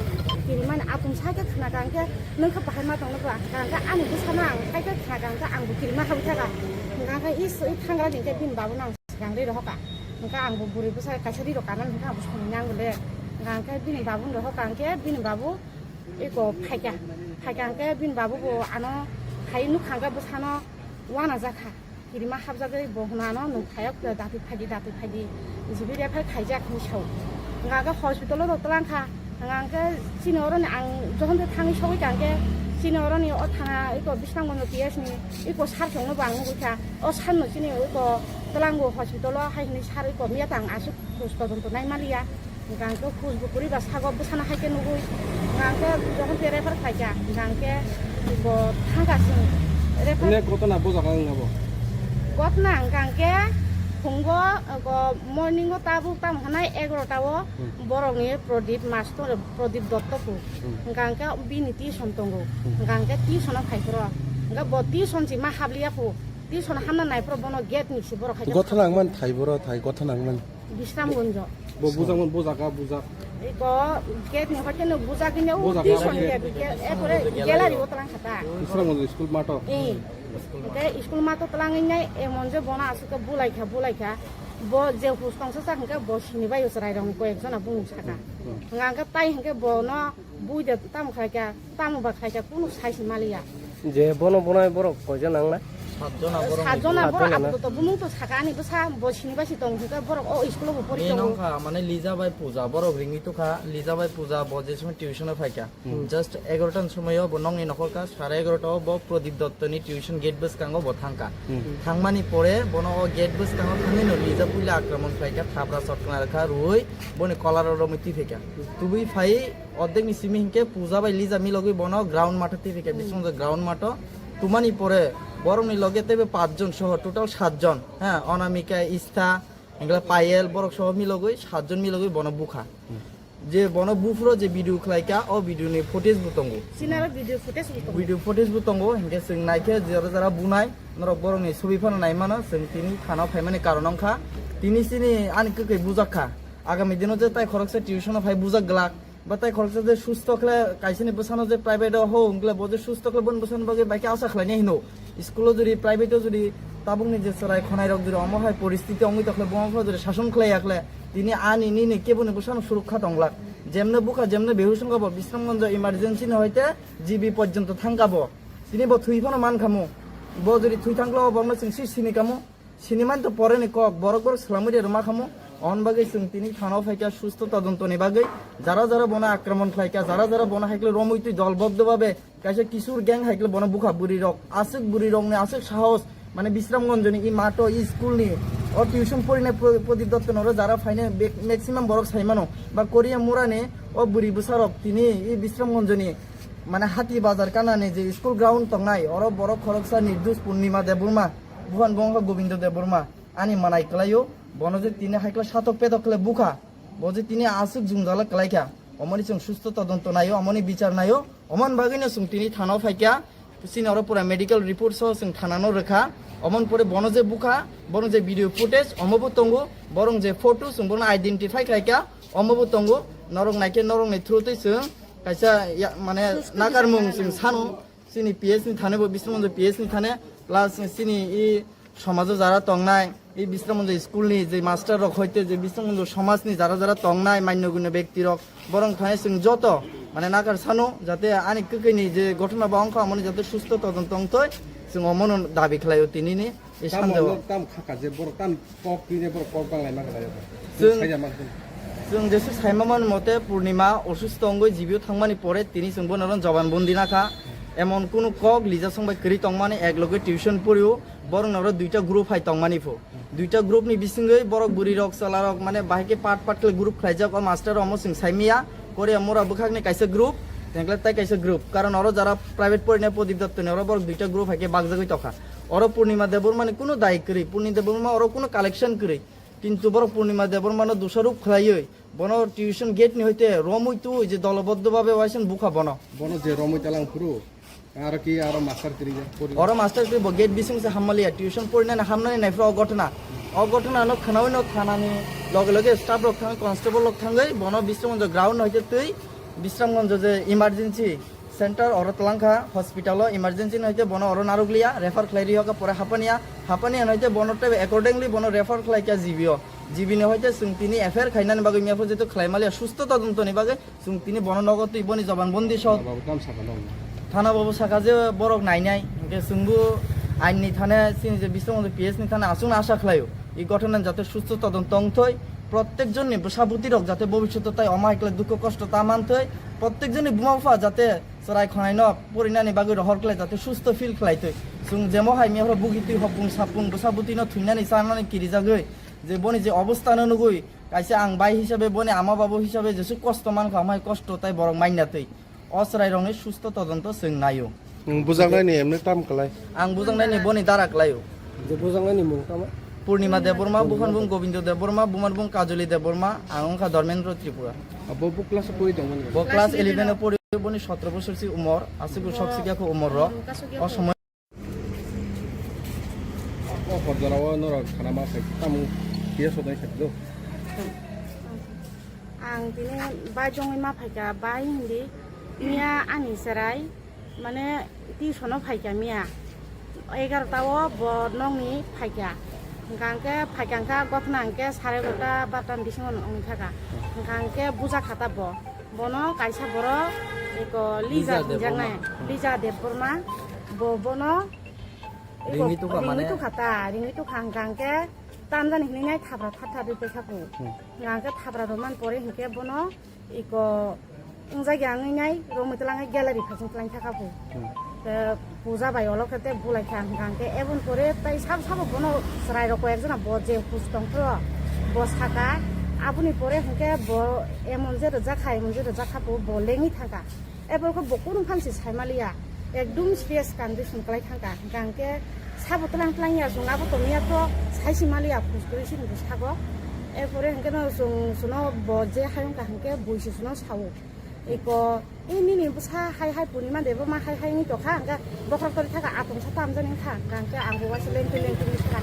Kirimani atung sa khe khna kha hwnkhe nwng khe bahai ma tongno ba. Hwnkha hwnkhe ani bwsano ang hai khe khna kha hwnkhe ang bo kirima habwi thaka. Hwnkha hwnkhe i s-, i thangra ni hwnkhe bini babu nang. Swkang ri rohor ka. Hwnkha ang bo bwrwi bwsa kaisa ri rok kanani hwnkha ang bo songwi nang le. Hwnkha hwnkhe bini babu ni rohor ka hwnkhe bini babu eko phaikha. Phaikha hwnkhe bini babu bo ano phai nukha hwnkhe bwsano uanajak kha. Kirima hapjagwi bo hwnano nwng phaiya datwi phaidi datwi phaidi. Jibi refer khaijak hinwi sao. Hwnkha hwnkhe hospital o rok twlang kha. Hwnkha hwnkhe chini oroni ang jokhon khe thangwi sogwi kha hwnkhe chini oroni o thana eko Bisramganj P S ni eko sir chwngno bo ang nugwi kha. O sir no chini eko Twlango hospital o hai hinwi sir eko miya tang aswk khus todonto nai maliya. Hwnkha hwnkhe khus bo kwrwi ba sago bwsano hai khe nugwi. Hwnkha hwnkhe jokhon khe refer khlaikha, hwnkha hwnkhe bo thangkha chwng refer. Ine gotona bo jaga wngkha bo? Gotona hwnkha hwnkhe phungo, eko morning o tabuk tamo hwnai egarota o Hmm. borokni Prodip mastor Prodip Dotto phu. Hmm. Hwnkha hwnkhe bini tuition tongo. Hmm. Hwnkha hwnkhe tuition o phai phuru. Hwnkha bo tuition si ma habliya phu. Tuition hamna nai phuru bono gate ni si borok hai khe Gotha nangman thai boro thai gotha nangman. Bisramganj. Bo bujak man bujak a bujak. Eko gate ni hoite no bujak hino Bujak tuition a gate. Gate, gate, e pore gallery o twlang kha ta. Bisramganj school mato. Eh. Hwnkhe school mato twlangwi nai emon je bono aswk khe bulai kha bulai kha. Bo je hus tongsa sak hwnkhe bo sini bai chwrai rok koi ek jona bumung saka. Hmm. Hwnkha hwnkhe tai hwnkhe bono Bui de tamo khlai kha, tamo ba khlai kha, kunu sai se maliya. Je bono bonai borok koijon nang na? Satjona borok. Satjona borok. Satjona na? Apato bumung to saka ani bwsa bo sini bai si tong hwnkhe borok o school o bo pori Main tongo. Wngkha mane Lija bai Puja borok ringwi tukha, Lija bai Puja bo je somoi tuition o phai kha. Hmm. Just egarota ni somoi o bo nokni nokhor kha, sare egarota o bo Prodip Dotto ni tuition gate bwskango bo thang kha. Hmm. Thangmani pore bono o gate bwskango thangwi no Lija puila akraman khlai kha, thapra sotkna rwkha, rwui boni kolar o romwi twi phai kha. Tubui phai Ordek ni simi hinkhe Puja bai Lija milogwi bono ground matha twi phai kha, hmm, bisingtwi ground matho. Tumani pore borokni loge teibo pachjon soho total satjon, ha, Onamika, Istha, hingkhe Payel, borok soho milogwi satjon milogwi bono bukha. Hmm. Je bono buphuru je video khlai kha, o video ni footage bo tongo. Sinaro video footage bo tongo. Video footage bo tongo, hinkhe chwng naikhe jora jora bunai, norok borokni sobi phano nai mano, chwng tini thana o phaimani karon wngkha. Tini chini ani kwkhwi bujak kha. Agami dino je tai khoroksa tuition o phai bujak glak. Ba tai khoroksa je susto khle kaisani bwsano je private o ho wngkle bo je susto khle boni bwsano bagwi bai khe asa khlainai hino. School o jodi private o jodi tabukni je chwrai khonai rok jodi omo hai poristiti wngwi tokhle bo wngkha jodi sason khlai yakhle tini ani nini keboni bwsano surukha tonglak. Jemne bukha jemne behush wngkha bo Bisramganj emergency ni hoite G B porjonto thangkha bo. Tini bo thwi phano mankhamu. Bo jodi thwi thangkhle o borokno chwng si sini kamu. Sinimani to pore ni kok, borok borok swlamwi de rwma khamu. On bagwi chwng tini thana o phaikha susto todonto ni bagwi. Jara jara bono akraman khlaikha, jara jara bono haikhe romwi twi dolboddo babe kaisa kisur gang haikhe bono bukha bwrwi rok. Aswk bwrwi rok ni aswk sahos, mane Bisramganj ni i mato i school ni o tuition porinai Pro-, Prodip Dotto noro jara phainai be-, maximum borok sai mano. Ba Korea mura ni o bwrwi bwsa rok tini i Bisramganj ni mane Hati Bazar kana ni je school ground tongnai oro borok khoroksa Nirdus Purnima Debbarma. Buhan bo wngkha Gobindo Debbarma, ani manai kwlaio, bono je tini hai khe satok petok khle bukha, bo je tini aswk jwngjala kwlaikha, omoni chwng susto todonto naio, omoni bichar naio, omoni bagwino chwng tini thana o phaikha, chini oro pura medical report soho chwng thanano rwkha, omoni pore bono je bukha, bono je video footage omobo tongo, borong je photo chwng bono identify khlaikha, omobo tongo, norok naikhe norokni through twi chwng kaisa ya-, mane nakarmung chwng sano. Chini P S ni thane bo Bisramganj P S ni thane, plus chini i somajo jara tongnai, i Bisramganj school ni je master rok hoite je Bisramganj somaj ni jara jara tongnai manyo gunyo bekti rok, borok thane chwng joto mane nakar sano jate ani kwkwi ni je gothona ba wngkha amoni jate susto todonto wngtoi, chwng omono dabi khlaio tini ni. Ei tamo sanjao. Tam khaka je borok tam kok twi ne borok kok bang lai ma kha. Chwng, chwng sai ya ma kha. Chwng jesu saima mani mote Purnima osusto wngwi jibio thangmani pore tini chwng bono oro joban bondi nakha. Emon kunu kok lijasong bai kwrwi tongmani, ek loge tuition porio, borok noro duita group hai tongmani pho. Duita group ni bisingwi borok bwrwi rok chwla rok mane bahai khe part part khe group khlaijak, o master omo chwng saimiya. Korea mura bwkhakni kaisa group, tengkle tai kaisa group. Karon oro jara private porinai Prodip Dotto ni oro borok duita group hai khe bakjagwi tokha. Oro Purnima Debbarma ni kunu dai kwrwi, Purnima Debbarma oro kunu collection kwrwi. Kintu borok Purnima Debbarma no dusaruk khlaiwi, bono tuition gate ni hoite romwi twi je doloboddo babe waisen bukha bono. Bono je romwi talang phuru, aro ki aro master kwrwi ya, pori. Oro master kwrwi bo gate bising se hammaliya, tuition porinani hamnani naifra o gotna. O gotna no khnawi no thanani loge loge staff rok thang, constable rok thangwi bono Bisramganj ground hoite twi Bisramganj je emergency center oro twlangkha, hospital o emergency no hoite bono oro narwkliya, refer khlai rihokha pore Hapania, Hapania no hoite bono tei accordingly bono refer khlai kha G B o. G B ni hoite chwng tini F I R khainani bagwi miya phor jeto khlai maliya susto todonto ni bagwi chwng tini bono nogo twi boni joban bondi sok. Thana babu kam sakha no? Thana babu sakha je borok nainai, hwnkhe chwngbo ain ni thane chini je Bisramganj P S ni thane aswkno asa khlaio. I gothonan jate susto todonto wngthoi, prottek jonni bwsa bwtwi rok jate bobishoto tai omo hai khlai dukho kosto ta manthoi, prottek jonni buma bupha jate chwrai khonai no porinani bagwi rohor khlai jate susto feel khlai twi. Chwng jemo hai miya phoro bugi twi hopung sapung bwsa bwtwi no thwinani chanani kirijagwi je boni je obostha no nugwi kaisa ang bai hisabe boni ama babu hisabe jesu kosto mankha amai kosto tai borok mainna twi. O chwrai rokni susto todonto chwng naio. Nwng bujaknai ni emne tam kwlai? Ang bujaknai ni boni dara kwlaio. Je bujaknai ni mung tamo? Purnima Debbarma, buphani bung Gobindo Debbarma, bumani bung Kajoli Debbarma, ang wngkha Dharmendra Tripura. Abo bo class o pori tongmani? Bo class eleven o pori, boni sotro bosor si umor, aswk sok sikya kho umor rok. O somoy. O hor jora o norok khana ma sai tamo P S o dai sai do. Ang tini bai jongwi ma phaikha, bai hindi miya ani chwrai. Mane, tuition o phaikha miya, egarota o bo nokni phaikha. Hwnkha hwnkhe phaikha hwnkha gothna hwnkhe sare egarota barta ni bisingo wngkha kha. Hwnkha hwnkhe bujakha ta bo. Bono kaisa borok eko Lija Lija hinjaknai, Debbarma. Lija Debbarma. Bo bono eko ringwi tukha mane? Ringwi tukha ta, ringwi tukha hwnkha hwnkhe tamjani hinwi nai thapra thap thap rwi paikha kho. Hmm. Hwnkha hwnkhe thapra rwmani pore hwnkhe bono iko wngjakya wngwi nai romwi twlangwi gallery phaiching twlang thaka pho. Hmm. Te puja bai olo khe te bulai kha hwnkha hwnkhe eboni pore tai sabo sabo bono chwrai rok koi ekjona bo je hus tongphuru bo saka aboni pore hwnkhe bo emon je rwjak kha emon je rwjak kha pho bo lengwi thangkha. Eboni khe bo kunu phang se sai maliya. Ekdum serious condition kwlai thangkha. Hwnkha hwnkhe sabo twlang twlang ya, chwng abo tongya to sai si maliya, phus kwrwi si hinwi sago. Erpore hwnkhe no chwng chwngno bo je hai wngkha hwnkhe bui se chwngno sao. Eko, "E nini bwsa hai hai Purnima Debbarma hai hai wngwi tongkha," hwnkhe bokhorok tori thaka atungsa tamjani wngkha. Hwnkha hwnkhe ang bo waisa lengtwi lengtwi wngwi sakha.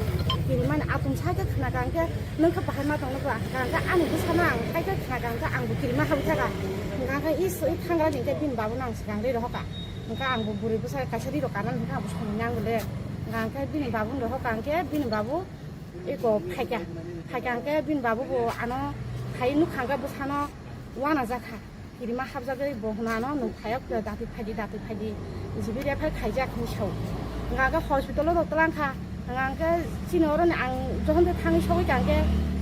Kirimani atungsa hai khe khna kha hwnkhe, "Nwng khe bahai ma tong nukla?" Hwnkha hwnkhe ani bwsano ang hai khe khna kha hwnkhe ang bo kirima habwi thaka. Hwnkha hwnkhe i thangrani hwnkhe bini babuno ang swkang rwi rohorkha. Hwnkha ang bo bwrwi bwsa kaisa ri rok kanani hwnkha ang bo samung nang le. Hwnkha hwnkhe bini babu no rohorkha hwnkhe bini babu eko phaikha. Phaikha hwnkhe bini babu bo ano phai nukha hwnkhe bwsano uanajakha. Kirima habjagwi bo hwnano nwng phaiya datwi phaidi datwi phaidi. Jibi refer khaijak hinwi sao. Hwnkha hwnkhe hospital o rok twlang kha. Hwnkha hwnkhe chini oroni ang jokhon khe thangwi sogwi kha hwnkhe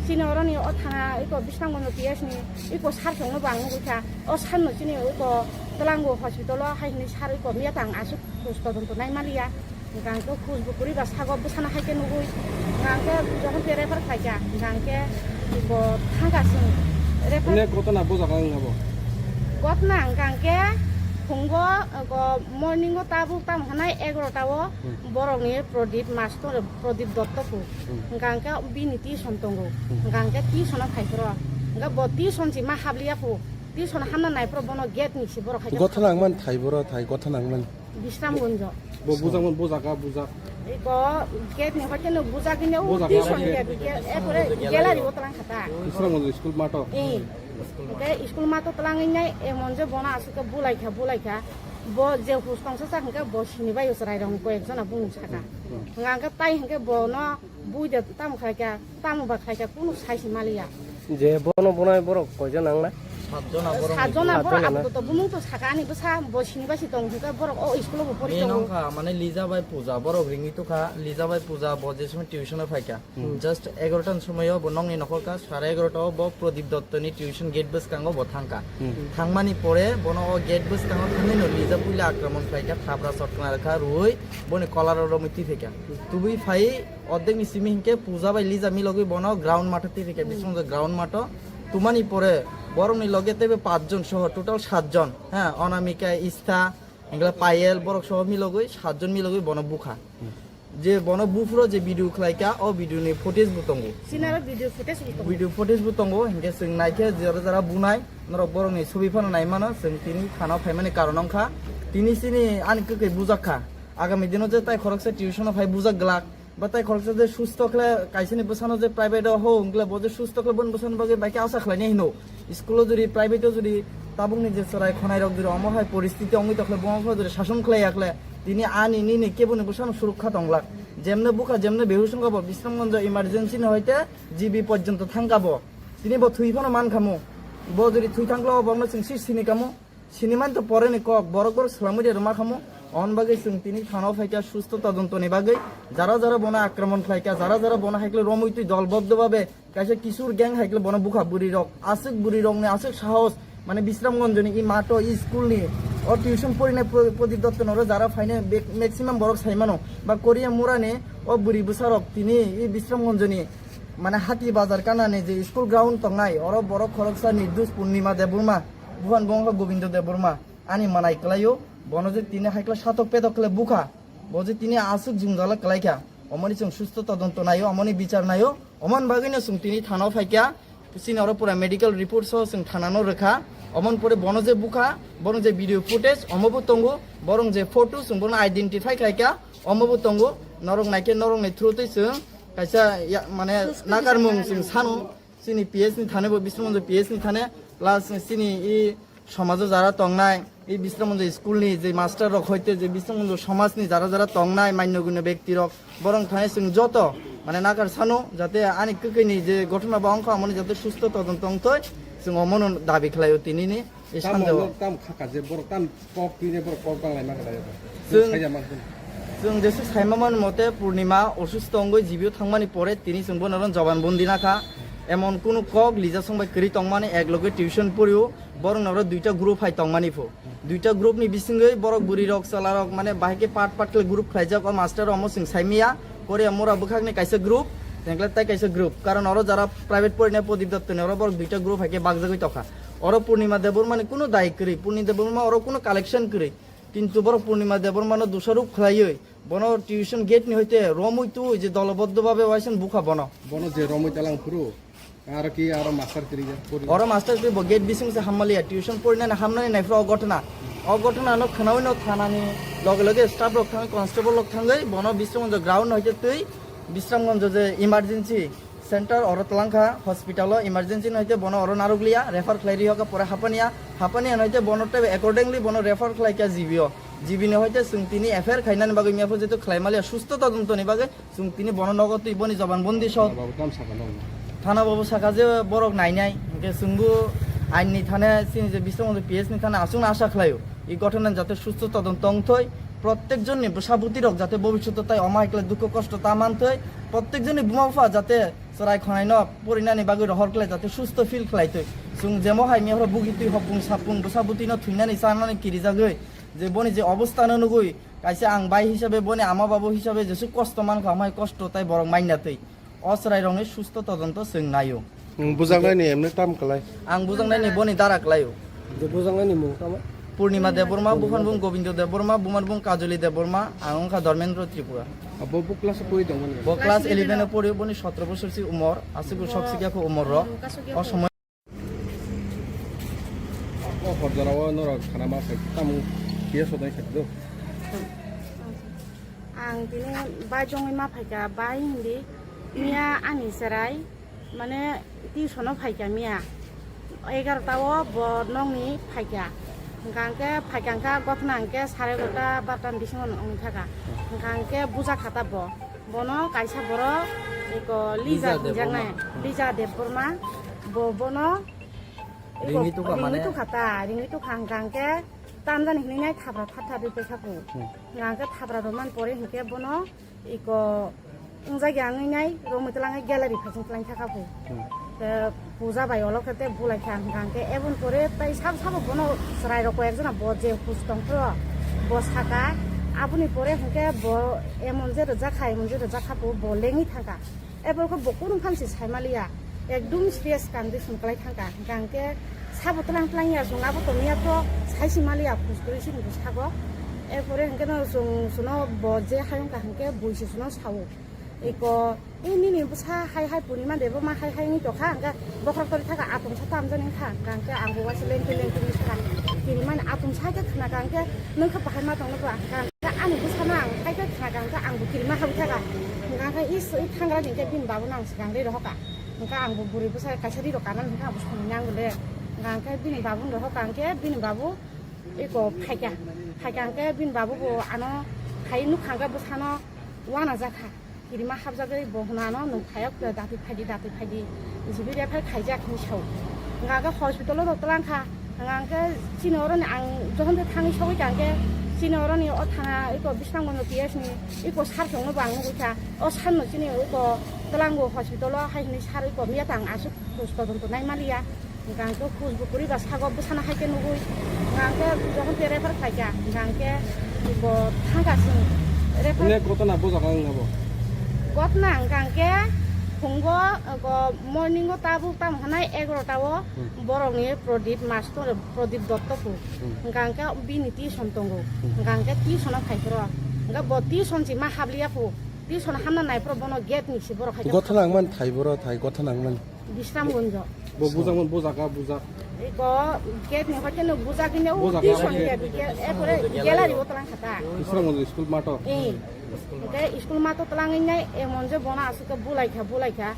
chini oroni o thana eko Bisramganj P S ni eko sir chwngno bo ang nugwi kha. O sir no chini eko twlango hospital o hai hinwi sir eko miya tang aswk khus todonto nai maliya. Hwnkha hwnkhe khus bo kwrwi ba sago bwsano hai khe nugwi. Hwnkha hwnkhe jokhon khe refer khlai kha hwnkha hwnkhe bo thang kha chwng refer. Ine gotona bo jaga wng abo? Gotona hwnkha hwnkhe phungo, eko morning o tabuk tamo hwnai egarota o Hmm. borokni Prodip master Prodip Dotto phu. Hmm. Hwnkha hwnkhe bini tuition tongo. Hmm. Hwnkha hwnkhe tuition o phai phuru. Hwnkha bo tuition si ma habliya phu. Tuition hamna nai phuru bono gate ni si borok hai khe Gotha nang man thai boro thai gotha nang man. Bisramganj. Bo bujak man bujak ka bujak. Iko gate ni hoite no bujak ni o Bujak tuition ka gate. Gate, gate, e pore gallery o tlang khata. Bisramganj school mato. Eh. Hwnkhe school mato twlangwi nai emon je bono aswk khe bulai kha, bulai kha. Bo je hus tongsa sa hwnkhe bo sini bai chwrai rok koi ek jona bung saka. Hmm. Hwnkha hwnkhe tai hwnkhe bono bui de tamo khai kha, tamo ba khai kha, kunu sai se maliya. Je bono bonai borok koi jon nang na? Satjona borok. Satjona borok. Satjona na? Apato bumung to saka ani bwsa bo sini bai si tong hwnkhe borok o school o bo pori. Main tongo. Wngkha mane Lija bai Puja, borok ringwi tukha. Lija bai Puja bo je somoi tuition o phaikha. Hmm. Just egarota ni somoi o bo nokni nokhorkha, sare egarota o bo Pradip Dotto ni tuition gate bwskango bo thangkha. Hmm. Thangmani pore bono o gate bwskango thangwi no Lija puila akraman khlaikha, thapra sotkna rwkha, rwui boni kolar o romwi twi phaikha. Tubui phai ordek ni simi hinkhe Puja bai Lija milogwi bono ground matho twi phaikha, hmm, bising ground matho. Tumani pore borokni loge teibo pachjon soho total satjon, ha, Anamika, Istha, hingkhe Payel, borok soho milogwi satjon milogwi bono bukha. Je bono buphuro je video khlaikha, o video ni footage bo tongo. Sinaro video footage bo tongo. Video footage bo tongo, hingkhe chwng naikhe jora jora bunai, norok borokni sobi phano naimano, chwng tini thana phaimani karon wngkha. Tini chini ani kwkhwi bujakha. Agami dino je tai khoroksa tuition o phai bujak glak. Ba tai khoroksa je susto khle kaisani bwsano je private o ho wngkle bo je susto khle boni bwsani bagwi bai khe asa khlainai hino. School o jodi private o jodi tabukni je chwrai khonai rok jodi omo hai poristiti wngwi tokhle buma bupha jodi sason khlai yakhle tini ani nini keboni bwsano surukha tonglak. Jemne bukha jemne behush wngkha bo Bisramganj emergency ni hoite G B porjonto thangkha bo. Tini bo thwi phano mankhamu. Bo jodi thwi thangkhle o bokno chwng si sini kamu. Siniman to pore ni kok, borok borok swlamwi de rwma khamu. On bagwi chwng tini thana o phaikha susto todonto ni bagwi. Jara jara bono akraman khlaikha, jara jara bono haikle romwi twi dolboddo babe kaisa kisur gang haikle bono bukha bwrwi rok, aswk bwrwi rokni aswk sahos, mane Bisramganj ni i mato, i school ni, o tuition porinai Pro-, Pradip Dotto noro jara phainai be-, maximum borok saimano. Ba Korea mura ni o bwrwi bwsa rok tini i Bisramganj ni mane Hati Bazar kanani je school ground tongnai, oro borok khoroksa Nirdush Purnima Debbarma. Buhan bo wngkha Gobindo Debbarma, ani manai kwlaio, bono je tini haikla satok petok khle bukha, bo je tini aswk jwngjala kwlaikha, omoni chwng susto todonto naio, omoni bichar naio, omoni bagwino chwng tini thana o phaikha, chini oro pura medical report so chwng thana no rwkha, omoni pore bono je bukha, borok je video footage omo bo tongo, borok je photo chwng bono identify khlaikha, omo bo tongo, norok naikhe norokni through twi chwng kaisa ya-, mane nakarmung chwng sano. Chini P S ni thane bo Bisramganj P S ni thane, plus chini i somajo jara tongnai, i Bisramganj school ni je master rok hoite je Bisramganj somaj ni jara jara tongnai manyo gunyo bekti rok, borok thane chwng joto mane nakar sano jate ani kwkhwi ni je ghotona ba wngkha amoni jate susto todonto wngthoi, chwng omono dabi khlaio tini ni. E Tamo sanjao. Nok tam khaka je borok tam kok twi ne borok kok bang lai ma kala ya. Chwng, Saya man kun. Chwng jesu saima man mote Purnima osusto wngwi G B o thangmani pore tini chwng bono ron joban bondi nakha. Emon kunu kok Lija song bai kwrwi tongmani ek loge tuition porio borok noro duita group hai tongmani pho. Duita group ni bisingwi borok bwrwi rok chwla rok mane bahai khe part part khe group khlaijak o master omo chwng saimiya. Korea mura bwkhakni kaisa group, tengkle tai kaisa group. Karon oro jara private porinai Pradip Dotto ni oro borok duita group hai khe bakjagwi tokha. Oro Purnima Debbarma ni kunu dai kwrwi, Purnima Debbarma oro kunu collection kwrwi. Kintu borok Purnima Debbarma no dusaruk khlaiwi, bono tuition gate ni hoite romwi twi je doloboddo babe waisa bukha bono. Bono je romwi talang phuru, aro ki aro master kwrwi ya, puri. Oro master kwrwi bo gate bising se hammaliya, tuition porinani hamnani nai phuru o ghotona. O ghotona no khnawi no thanani loge loge staff rok thangwi, constable rok thangwi, bono Bisramganj ground hoite twi, Bisramganj je emergency center oro twlangkha hospital o emergency no hoite bono oro narwkliya refer khlai rihokha pore Hapania, Hapania no hoite bono tei accordingly bono refer khlaikha G B o, G B ni hoite chwng tini F I R khainani bagwi mia pho jeto khlai maliya susto todonto ni bagwi chwng tini bono nogo twi boni joban bondi sok. Thana babu tam saka no. Thana babu saka je borok nainai hinkhe chwngbo ain ni thane chini je Bisramganj P S ni thane aswkno asa khlaio. I ghotona jate susto todonto wngthoi, protek jonni bwsa bwtwi rok jate bobishoto tai omo hai khlai dukho kosto ta manthoi, protek jonni buma bupha jate chwrai khonai no porinani bagwi rohor khlai jate susto feel khlai twi. Chwng jemo hai mia phoro bugi twi hopung sapung bwsa bwtwi no thwinani chanani kirijagwi je boni je obostha no nugwi kaisa ang bai hisabe boni ama babu hisabe jesu kosto mankha omo hai kosto tai borok manya twi. O chwrairokni susto todonto chwng naio. Nwng bujaknaini emne tam kwlai? Ang bujaknaini boni dara kwlaio. Je bujaknaini mung tamo? Purnima Debbarma, buphani bung Gobindo Debbarma, bumani bung Kajoli Debbarma, ang wngkha Dharmendra Tripura. Abo bo class o pori tongmani? Bo class eleven o pori, boni sotro bosor si umor, aswk sok sikya kho umor rok. O somoy O hor jora o norok khana ma sai tamo P S o dai sai do. Ang tini bai jongwi ma phaikha, bai hindi miya ani chwrai mane tuition o phaikha miya egarota o bo nokni phaikha. Hwnkha hwnkhe phaikha hwnkha gothna hwnkhe sare egarota barota ni bisingo wngwi thaka. Hwnkha hwnkhe buja khata bo. Bono kaisa borok eko Lija Lija hinjaknai, Debbarma. Lija Debbarma. Bo bono Ringwi tukha mane? Ringwi tukha ta, ringwi tukha hwnkha hwnkhe tamjani hinwi nai thapra thap thap ri paikha kho. Hmm. Hwnkha hwnkhe thapra rwmani pore hwnkhe bono iko wngjak ya wngwi nai romwi twlangwi gallery phaising twlang thakha kho. Hmm. Te puja bai olo khe te bulai kha hwnkha hwnkhe eboni pore tai sabo sabo bono chwrai rok koi ekjona bo je hus tong phro bo saka aboni pore hwnkhe bo emon je rwjak kha emon je rwjak kha bo lengwi thangkha. Eborokhe bo kunu phan se saimaliya, ekdum serious condition kwlai thangkha. Hwnkha hwnkhe sabo tlang tlang ya, chwng abo tongya to sai se maliya, phus kwrwi se hinwi sago. Erpore hwnkhe no chwng, chwngno bo je hayung kha hwnkhe bui se chwngno sao. Eko, e nini bwsa hai hai purima de bo ma hai hai wngwi tongkha, hwnkhe bokhorok tori thaka atung sa tamjani wngkha. Hwnkha hwnkhe ang bo waisa lengkhe lengkhe wngwi sakha. Kirimani atung sa khe khna kha hwnkhe nwng khe bahai ma tongno bo ang kha. Ani bwsano ang kaitor khna kha, hwnkhe ang bo kirima habwi thaka. Hwnkha khe is, i thangra ni khe bini babu no ang swkang ri rohor kha. Hwnkha ang bo bwrwi bwsa kaisa ri rok kanani hwnkha ang bo songwi nango le. Hwnkha ang khe bini babu no rohor kha, hwnkhe bini babu eko phaikha. Phaikha hwnkhe bini babu bo ano khai nukha hwnkhe bwsano uanajak kha. Kirima habjagwi bo hwnano nwng phayok dati phaidi, dati phaidi, jibi refer khaijak hinwi sao. Hwnkha khe hospital-o rok twlang kha. Hwnkha khe chini oroni ang jokhon khe thangwi sogwi kha hwnkhe chini oroni o thana eko Bisramganj P S ni eko sir chongno bo ang nugwi kha. O sir no chini eko twlango hospital-o hai hinwi sir eko miya tang aswk khoj todonto nai maliya. Hwnkha hwnkhe khoj bo kwrwi ba sago bwsano hai khe nugwi. Hwnkha hwnkhe jokhon khe refer khlai kha, hwnkha hwnkhe bo thang kha chwng refer. Ine gotona bo jaga wngna bo? Gotona hwnkha hwnkhe phungo, go morning o tabuk tamo hwnai egarota o Hmm. borokni Pradip master, Pradip Dotto phu. Hmm. Hwnkha hwnkhe bini tuition tongo. Hmm. Hwnkha hwnkhe tuition o phai phuru. Hwnkhe bo tuition si ma habliya phu. Tuition hamna nai phuru bono gate ni si borok hai khe Gotha nang man thai boro thai, gotha nang man. Bisramganj. Bo bujak man, bo jaga bujak. Iko gate ni hoite no bujak ni Bo jaga tuition hoite. Gate, gate, e pore gallery o tlang khata. Bisramganj school mato. Eh. Hwnkhe school mato twlangwi nai emon je bono aswk khe bulai kha, bulai kha.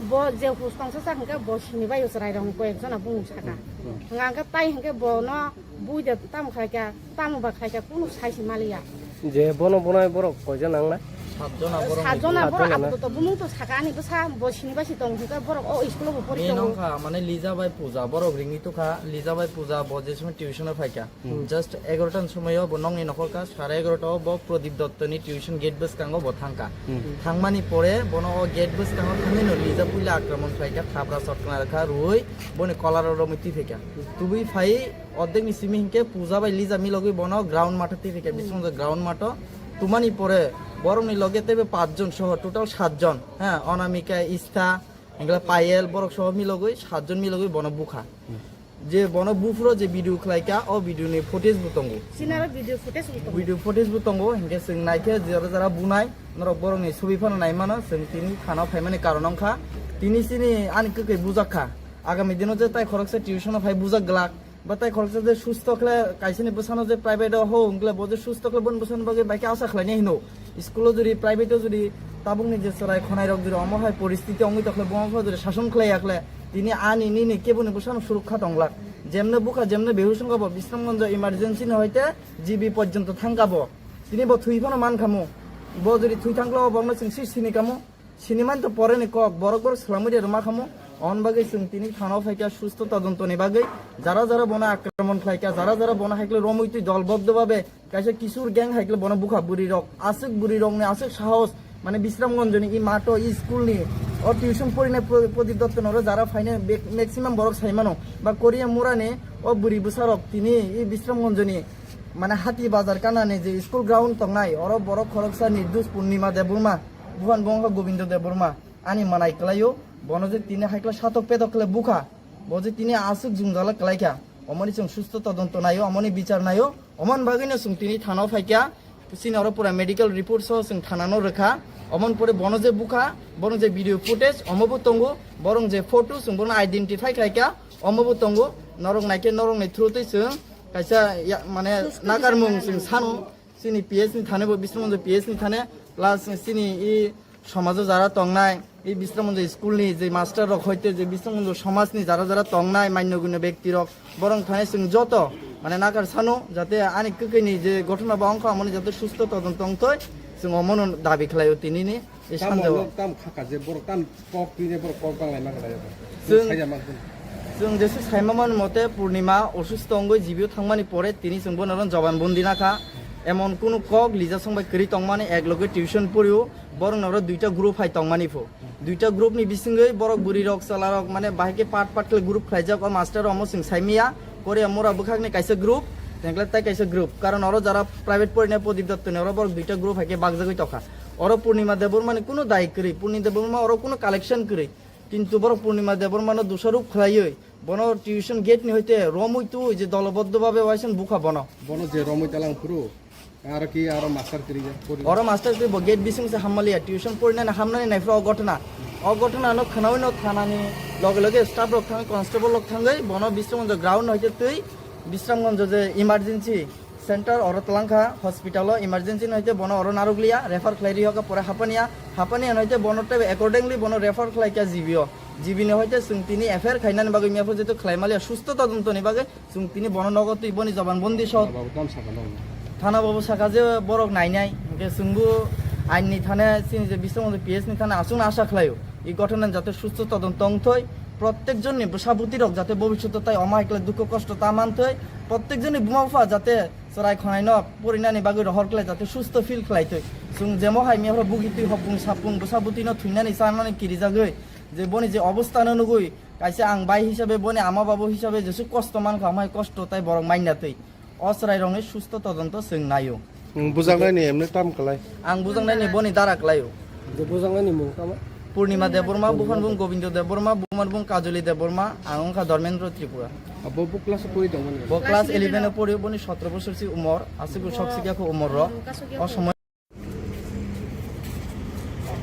Bo je hus tongsa sa hwnkhe bo sini bai chwrai rok koi ek jona bumung saka. Hmm. Hwnkha hwnkhe tai hwnkhe bono bui de tamo khai kha, tamo ba khai kha, kunu sai se maliya. Je bono bonai borok koijon nang na? Satjona borok. Satjona borok. Satjona na? Apatot bumung to saka ani bwsa bo sini bai si tong hwnkhe borok o school o bo pori tongo. Nongkha mane Lija bai Puja borok ringwi tukha, Lija bai Puja bo je somoi tuition o phaikha. Hmm. Just egarota ni somoi o bo nokni nokhor kha, sare egarota o bo Pradip Dotto ni tuition gate bwskango bo thangkha. Hmm. Thangmani pore bono o gate bwskango thangwi no Lija puila akraman khlaikha, thapra sotkna rwkha, rwui boni kolar o romwi twi phaikha. Tubui phai ordek ni simi hinkhe Puja bai Lija milogwi bono ground matho twi phaikha, hmm, bisingtwi ground matho. Tumani pore borokni loge teibo pachjon soho total satjon, ha, Onamika, Istha, Hingkhe Payel borok soho milogwi satjon milogwi bono bukha. Hmm. Je bono buphuro je video khlaikha, o video ni footage bo tongo. Sinaro video footage bo tongo. Video footage bo tongo, hingkhe chwng naikhe jora jora bunai, norok borokni subi phano nai mano, chwng tini thana o phaimani karon wngkha. Tini chini ani kwkhwi bujak kha. Agami dino je tai khoroksa tuition o phai bujak glak. Ba tai khoroksa je susto khle kaisani bwsano je private o ho wngkle bo je susto khle boni bwsano bagwi bai khe asa khlainai hino. School o jodi private o jodi tabukni je chwrai khonai rok jodi omo hai poristiti wngwi tokhle bo wngkha jodi sason khlai yakhle tini ani nini keboni bwsano surukha tonglak. Jemne bukha jemne behush wngkha bo Bisramganj emergency ni hoite G B porjonto thangkha bo. Tini bo thwi phano mankhamu. Bo jodi thwi thangkhle o bokno chwng si sini kamu. Sinimani to pore ni kok, borok borok swlamwi de rwma khamu. On bagwi chwng tini thana o phaikha susto todonto ni bagwi. Jara jara bono akraman khlaikha, jara jara bono haikle romwi twi dolboddo babe kaisa kisur gang haikle bono bukha bwrwi rok. Aswk bwrwi rokni aswk sahos, mane Bisramganj ni i mato i school ni o tuition porina Pro-, Pradip Dotto noro jara phaine be-, maximum borok sai mano. Ba Korea mura ni o bwrwi bwsa rok tini i Bisramganj ni mane Hati Bazar kana ni je school ground tongnai oro borok khoroksa Nirdus Purnima Debbarma. Buhan bo wngkha Gobindo Debbarma, ani manai kwlaio, bono je tini haikla satok petok khle bukha, bo je tini aswk jwngjala kwlaikha, omoni chwng susto todonto naio, omoni bichar naio, omoni bagwino chwng tini thana o phaikha, chini oro pura medical report so chwng thana no rwkha, omoni pore bono je bukha, bono je video footage omo bo tongo, borong je photo chwng bono identify khlaikha, omo bo tongo, norok naikhe norokni through twi chwng kaisa ya-, mane nakarmung chwng sano. Chini P S ni thane bo Bisramganj P S ni thane, plus chini i somajo jara tongnai, i Bisramganj school ni je master rok hoite je Bisramganj somaj ni jara jara tongnai manyo gunyo bekti rok, borong thane chwng joto mane nakar sano jate ani kwkhwi ni je gothona ba wngkha amoni jate susto todonto tongthoi chwng omono dabi khlaio tini ni. Ei Tamo sanjao. Tam khaka je borok tam kok twi ne borok kok bang lai ma kha. Chwng Saya ma khun. Chwng jesu saima mani mote Purnima osusto wngwi G B o thangmani pore tini chwng bono oro joban bondi nakha. Emon kunu kok Lija song bai kwrwi tongmani, ek loge tuition porio, borok noro duita group hai tongmani pho. Duita group ni bisingwi borok bwrwi rok chwla rok mane bahai khe part part khe group khlaijak, o master omo chwng saimiya, Korea mura bwkhakni kaisa group, tengkle tai kaisa group. Karon oro jara private porina Prodip Dotto ni oro borok duita group hai khe bakjagwi tokha. Oro Purnima Debbarma ni kunu dai kwrwi, Purnima Debbarma oro kunu collection kwrwi. Kintu borok Purnima Debbarmano dusarop khlaiwi bono tuition gate ni hoite romwi twi je doloboddho bhabe waisang bukha bono. Bono je romwi talang phuru, aro ki aro master kwrwi ya, pori- Oro master twi bo gate bising se hammaliya, tuition porinani hamnani nai phuru o ghotona. O ghotona no khnawi no thanani loge loge staff rok thangwi, constable rok thangwi bono Bisramganj ground hoite twi Bisramganj je emergency center oro twlang kha, hospital o emergency no hoite bono oro narwk liya, refer khlai ri hoka pore Hapania, Hapania no hoite bono tei accordingly bono refer khlai kha G B o. G B ni hoite chwng tini F I R khainani bagwi mia phuru jeto khlai maliya susto todonto ni bagwi chwng tini bono nogo twi boni joban bondi so. Thana babu tam sakha no? Thana babu sakha je borok nainai, hwnkhe chwngbo ain ni thane chini je Bisramganj P S ni thane aswkno asa khlaio. I ghotona jate susto todonto wngthoi, protek jonni bwsa bwtwi rok jate bobishoto tai omo hai khlai dukho kosto ta manthoi, protek jonni buma bupha jate chwrai khonai no porinani bagwi rohor khlai jate susto feel khlai twi. Chwng jemo hai mia phuru bugi twi hopung sapung bwsa bwtwi no thwinani chanani kirijagwi je boni je obostha no nugwi kaisa ang bai hisabe boni ama babu hisabe jesu kosto mankha, omo hai kosto tai borok manya twi. O chwrai rokni susto todonto chwng naio. Nwng bujaknai ni emne tam kwlai? Ang bujaknai ni boni dara kwlaio. Je bujaknai ni mung tamo? Purnima Debbarma, buphan bung Gobindo Debbarma, bumar bung Kajoli Debbarma, ang wngkha Dharmendra Tripura. Abo bo class o pori tongmani? Bo class eleven o pori, boni sotro bosor si umor, aswk bo sok sikya kho umor ro. O somoy.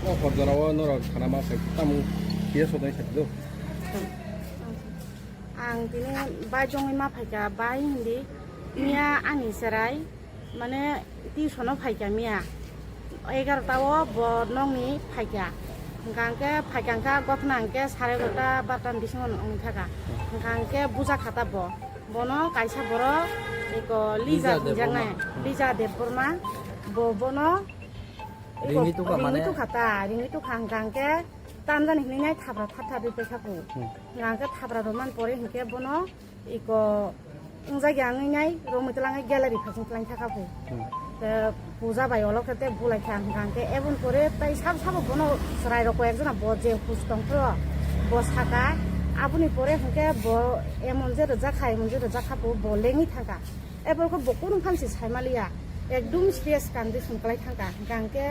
O hor jora o norok khana ma sai tamo P S o dai sai do. Ang tini bai jongwi ma phaikha, bai hindi miya ani chwrai mane tuition o phaikha miya egarota o bo nokni phaikha, hwnkha hwnkhe phaikha hwnkha gothna hwnkhe sare egarota barota ni bisingo wngkha kha, hwnkha hwnkhe bujakha ta bo, bono kaisa borok eko Lija Lija thwngjaknai Debbarma. Lija Debbarma bo bono eko Ringwi tukha ringwi mane? Tukha ta, ringwi tukha hwnkha hwnkhe tamjani hinwi nai thapra thap thap ri paikha kho, hmm, hwnkha hwnkhe thapra rwmani pore hwnkhe bono eko wngjakya wngwi nai romwi twlangwi gallery phasing twlang thaka pho. Hmm. Te puja bai olo khe te bulai kha hwnkha hwnkhe eboni pore tai sabo sabo bono chwrai rok koi ekjona bo je hus tong phro bo saka aboni pore hwnkhe bo emon je rwjak kha emon je rwjak kha pho bo lengwi thangkha. Eboni khe bo kunu phansi sai maliya. Ekdum serious condition kwlai thangkha. Hwnkha hwnkhe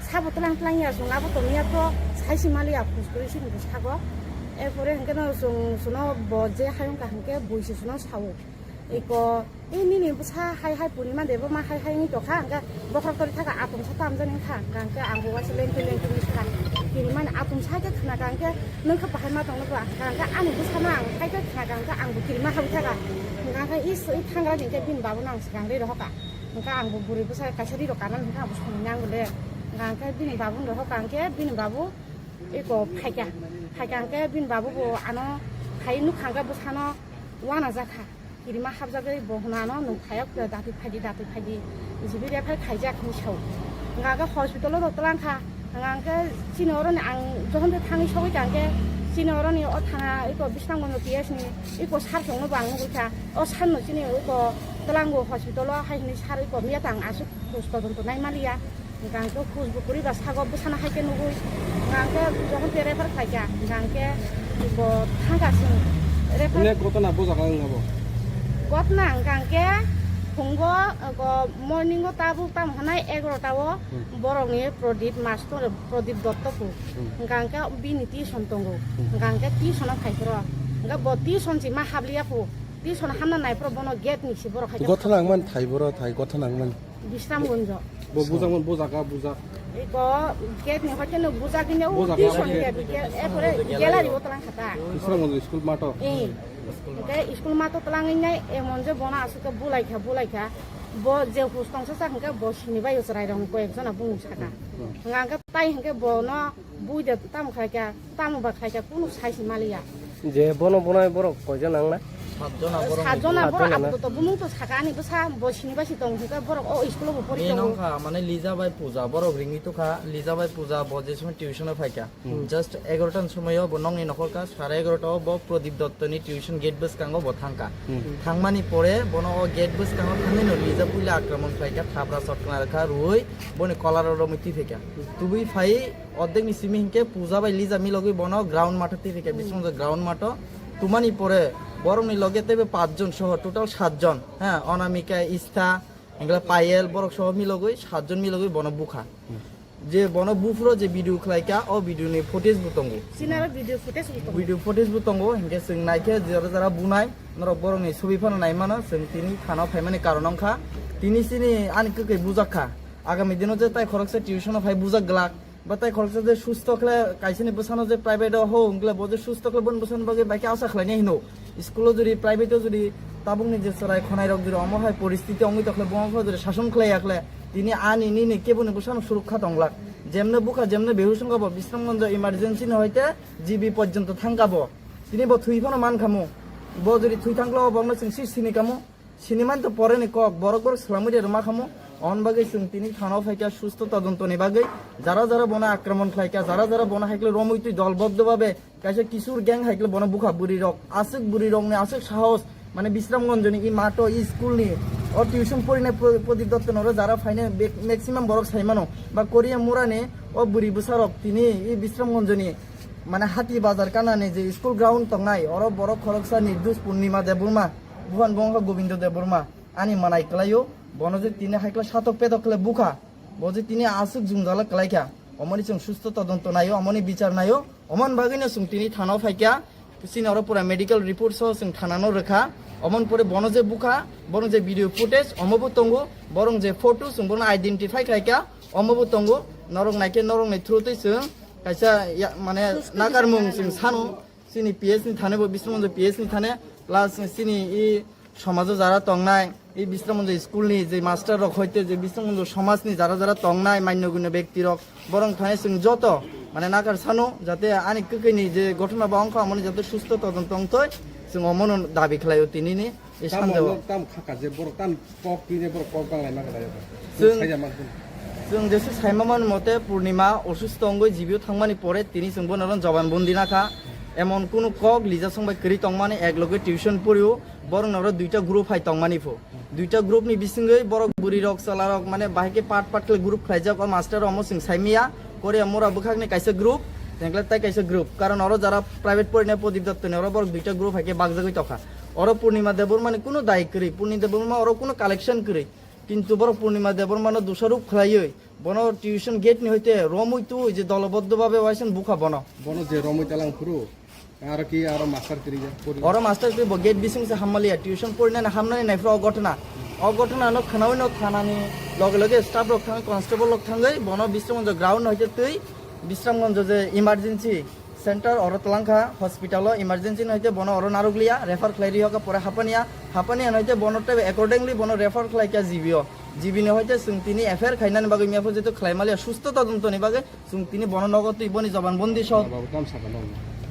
sabo twlang twlang ya, chwng abo tongya to saisi maliya, phus kwrwi sini bwskango. Erpore hwnkhe no chwng chwngno bo je hayung kaham khe buisi chwngno sao. Eko, "E nini bwsa hai hai Purnima Debbarma hai hai wngwi tongkha," hwnkhe bokhorok tori thaka, "Atomsa tamjani wngkha," hwnkha hwnkhe ang bo waisa lengtwi lengtwi wngwi sakha. Kirimani atomsa hai khe khna kha hwnkhe, "Nwng khe bahai ma tongno ba?" Hwnkha hwnkhe ani bwsano ang hai khe khna kha hwnkhe ang bo kirima habwi thaka. Hwnkha hwnkhe is, i thangra ni hwnkhe bini babuno ang swkang ri rohor kha. Hwnkha ang bo bwrwi bwsa kaisa ri rok kanani hwnkha ang bo songwi nango le. Hwnkha hwnkhe bini babu no hokha hwnkhe bini babu eko phaikha. Phaikha hwnkhe bini babu bo ano phai nukha hwnkhe bwsano uanajakha. Kirima habjagwi bo hwnano nwng phaiya datwi phaidi datwi phaidi. Jibi refer khaijak hinwi sao. Hwnkha hwnkhe hospital o rok twlang kha. Hwnkha hwnkhe chini oroni ang jokhon tei thangwi sogwi kha hwnkhe chini oroni o thana eko Bisramganj P S ni eko sir chongno bo ang nugwi kha. O sir no chini eko twlango hospital o hai hinwi sir eko miya tang aswk khus todonto nai maliya. Hwnkha hwnkhe khus bo kwrwi ba sago bwsano hai khe nugwi. Hwnkha hwnkhe jokhon tei refer khlai kha. Hwnkha hwnkhe bo thang kha chwng refer. Ine gotona bo jaga wng abo? Gotona hwnkha hwnkhe phungo, eko morning o tabuk tamo hwnai egarota o. Hmm. Borokni Prodip Master, Prodip Dotto phu. Hmm. Hwnkha hwnkhe bini tuition tongo. Hmm. Hwnkha hwnkhe tuition o phai phuru. Hwnkhe bo tuition si ma habliya phu. Tuition hamna nai phuru bono gate ni si borok hai khe. Gotha nang man thai boro thai, gotha nang man. Bisramganj. Bo bujak man, bo jaga bujak. Eko gate ni hoite no bujak ni o. Bo jaga tuition bujak. Gate, gate, e pore gallery o twlang kha ta. Bisramganj school mato. Eh. Hwnkhe school mato twlangwi nai emon je bono aswk khe bulai kha, bulai kha. Bo je hus tongsa sa hwnkhe bo sini bai chwrai rok koi ek jona bumung saka. Hmm. Hwnkha hwnkhe tai hwnkhe bono bui de tamo khlai kha, tamo ba khlai kha, kunu sai se maliya. Je bono bonai borok koi jon nang na? Satjona borok. Satjona borok. Satjona na? Apatot bumung to saka ani bwsa bo sini bai si tong thika borok o school o bo pori tongo. Nong kha mane Lija bai Puja borok ringwi to kha, Lija bai Puja bo je somoi tuition o phai kha. Hmm. Just egarota ni somoi o bo nongni nokhor kha, sare egarota o bo Pradip Dotto ni tuition gate bwskango bo thang kha. Hmm. Thangmani pore bono o gate bwskango thangwi no Lija puila akraman khlai kha, thapra sotkna rwkha rwui boni kolar o romwi twi phai kha. Tubui phai Ordek ni simi hinkhe Puja bai Lija milogwi bono ground matho twi phai kha, hmm, bising ground matho. Tumani pore borokni loge teibo pach jon soho total sat jon, ha, Anamika, Istha, hingkhe Payel, borok soho milogwi sat jon milogwi bono bukha. Hmm. Je bono buphuro je video khlai kha, o video ni footage bo tongo. Sinaro video footage bo tongo. Video footage bo tongo, hinkhe chwng naikhe jora jora bunai, norok borokni sobi phano nai mano, chwng tini thana o phaimani karon wngkha. Tini chini ani kwkhwi bujak kha. Agami dino je tai khoroksa tuition o phai bujak glak. Ba tai khoroksa je susto khle kaisani bwsano je private o ho wngkle bo je susto khle boni bwsani bagwi bai khe asa khlainai hino. School o jodi private o jodi tabukni je chwrai khonai rok jodi omo hai poristiti wngwi tokhle bo wngkha jodi sason khlai yakhle tini ani nini keboni bwsano surukha tonglak. Jemne bukha jemne behush wngkha bo Bisramganj emergency ni hoite G B porjonto thangkha bo. Tini bo thwi phano mankhamu. Bo jodi thwi thangkle o bokno chwng si sini kamu. Siniman to pore ni kok, borok borok swlamwi de rwma khamu. On bagwi chwng tini thana o phaikha susto todonto ni bagwi. Jara jara bono akraman khlaikha, jara jara bono haikle romwi twi dolboddo babe kaisa kisur gang haikle bono bukha bwrwi rok. Aswk bwrwi rok ni aswk sahos, mane Bisramganj ni i mato i school ni o tuition porinai Pro-, Prodip Dotto noro jara phainai be-, maximum borok saimano. Ba Korea mura ni o bwrwi bwsa rok tini i Bisramganj ni mane hati bazar kana ni je school ground tongnai oro borok khoroksa Nirdush Purnima Debbarma. Buhan bo wngkha Gobindo Debbarma, ani manai kwlaio, bono je tini haikla satok pedok khle bukha, bo je tini aswk jwngjala kwlaikha, omoni chwng susto todonto naio, omoni bichar naio, omoni bagwino chwng tini thana o phaikha, chini oro pura medical report so chwng thana no rwkha, omoni pore bono je bukha, bono je video footage omo bo tongo, borong je photo chwng bono identify khlaikha, omo bo tongo, norok naikhe norokni through twi chwng kaisa ya-, mane nakarmung chwng sano. Chini P S ni thane bo Bisramganj P S ni thane, plus chini i somajo jara tongnai, i Bisramganj school ni je master rok hoite je Bisramganj somaj ni jara jara tongnai manyo gunyo bekti rok, borong thane chwng joto mane nakar sano jate ani kwkwi ni je gothona ba wngkha amoni jate susto todonto wngthoi, chwng omono dabi khlaio tini ni. E Tamo sanjao. Nok tam khaka je borok tam kok twi ne borok kok bang lai ma kha dayo. Chwng, Saida man kun. Chwng jesu saima man mote Purnima osusto wngwi G B o thangmani pore tini chwng bono ron joban bondi nakha. Emon kunu kok Lija song bai kwrwi tongmani ek loge tuition porio borok noro duita group hai tongmani pho. Duita group ni bisingwi borok bwrwi rok chwla rok mane bahai khe part part khe group khlaijak o master omo chwng saimiya. Korea mura bwkhakni kaisa group, tengkle tai kaisa group. Karon oro jara private porina Prodip Dotto ni oro borok duita group hai khe bakjagwi tokha. Oro Purnima Debbarma ni kunu dai kwrwi, Purnima Debbarma oro kunu collection kwrwi. Kintu borok Purnima Debbarma no dusaruk khlaiwi, bono tuition gate ni hoite romwi twi je doloboddo babe waisa bukha bono. Bono je romwi talang phuru, aro ki aro master kwrwi ya, pori. Oro master kwrwi bo gate bising se hammaliya, tuition porinani hamnani nai phuru o gotna. O gotna no khnawi no thanani loge loge staff rok thang, constable rok thangwi bono Bisramganj ground hoite twi Bisramganj je emergency center oro twlangkha hospital o emergency no hoite bono oro narwkliya refer khlai ri hoka pore Hapania, Hapania no hoite bono tei accordingly bono refer khlai kha G B o, G B ni hoite chwng tini F I R khainani bagwi miya pho jeto khlai maliya susto todonto ni bagwi chwng tini bono nogo twi boni joban bondi sok. Thana babu tam saka no.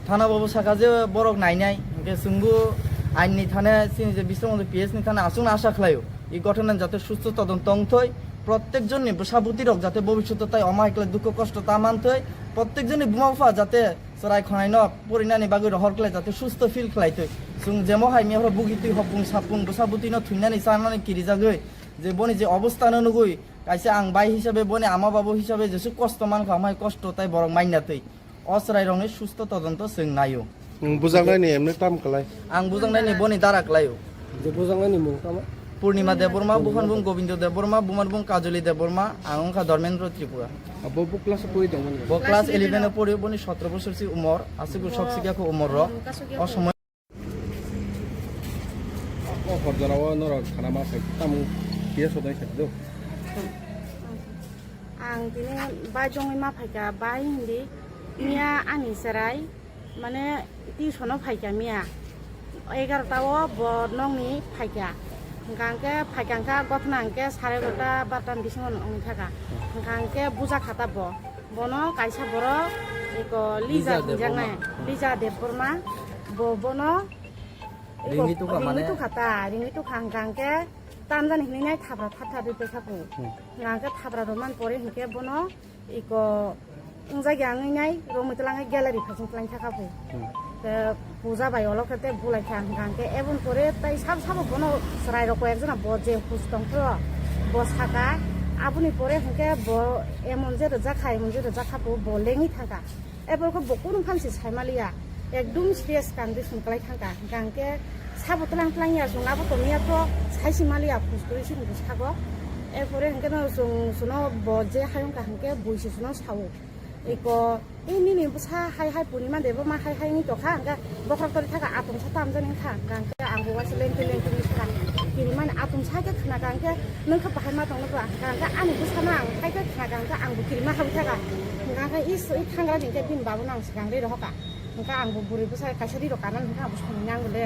Thana babu saka je borok nainai hingke chwngbo ain ni thane chini je Bisramganj P S ni thane aswkno asa khlaio. I gotona jate susto todonto wngthoi, protek jonni bwsa bwtwi rok jate bobishoto tai omo hai khlai dukho kosto ta manthoi, protek jonni buma bupha jate chwrai khonai no porinani bagwi rohor khlai jate susto feel khlai thoi. Chwng jemo hai miya phoro bugi twi hopung sapung bwsa bwtwi no thwinani chanani kirijagwi je boni je obostha no nugwi kaisa ang bai hisabe boni ama babu hisabe jesu kosto mankha omo hai kosto tai borok manya twi. O chwrairokni susto todonto chwng naio. Nwng bujaknai ni emne tam kwlai? Ang bujaknai ni boni dara kwlaio. Je bujaknai ni mung tamo? Purnima Debbarma, buphan bung Gobindo Debbarma, bumar bung Kajoli Debbarma, ang wngkha Dharmendra Tripura. Abo bo class o pori tongmani? Bo class eleven o pori, boni sotro bosor si umor, aswk sok sikya kho umor rok. O somoi O hor jora o norok sana ma sai tamo P S o dai sai do. Ang tini bai jongwi ma phaikha, bai hindi miya ani chwrai mane tuition o phaikha miya egarota o bo nokni phaikha, hwnkha hwnkhe phaikha hwnkha gothna hwnkhe sare egarota barota ni bisingo wngwi thaka, hwnkha hwnkhe buja khata bo, bono kaisa borok eko Lija Lija hinjaknai, Debbarma. Lija Debbarma, bo bono Ringwi tukha mane? Ringwi tukha ta, ringwi tukha hwnkha hwnkhe tamjani hinwi nai thapra thap thap rwi paikha kho. Hmm. Hwnkha hwnkhe thapra rwmani pore hwnkhe bono iko wngjak ya wngwi nai romwi twlangwi gallery phaiching twlang thakha kho. Hmm. Te puja bai olo khe te bulai kha hwnkha hwnkhe eboni pore tai sabo sabo bono chwrai rok koi ekjona bo je hus tong phro bo saka aboni pore hwnkhe bo emon je rwjak kha emon je rwjak kha bo lengwi thangkha. Eborokhe bo kunu phan se sai maliya, ekdum serious condition kwlai thangkha. Hwnkha hwnkhe sabo tlang tlang ya, chwng abo tongya to sai se maliya, phus kwrwi se hinwi sago. Erpore hwnkhe no chwng, chwngno bo je hayung kha hwnkhe bui se chwngno sao. Eko, "Ei nini bwsa hai hai purima de bo ma hai hai wngwi tongkha," hwnkhe bokhorok tori thaka atomsa tamjani wngkha. Hwnkha hwnkhe ang bo waisa lengtwi lengtwi wngwi thaka kirimani atomsa khe khna kha hwnkhe, "Nwng khe bahai ma tongno ba?" Hwnkha hwnkhe ani bwsano ang hai khe khna kha hwnkhe ang bo kirima habwi thaka. Hwnkha hwnkhe is, i thangrani hwnkhe bini babuno ang swkang ri rohor kha. Hwnkha ang bo bwrwi bwsa kaisa ri rok kanani hwnkhe ang bo samung nango le.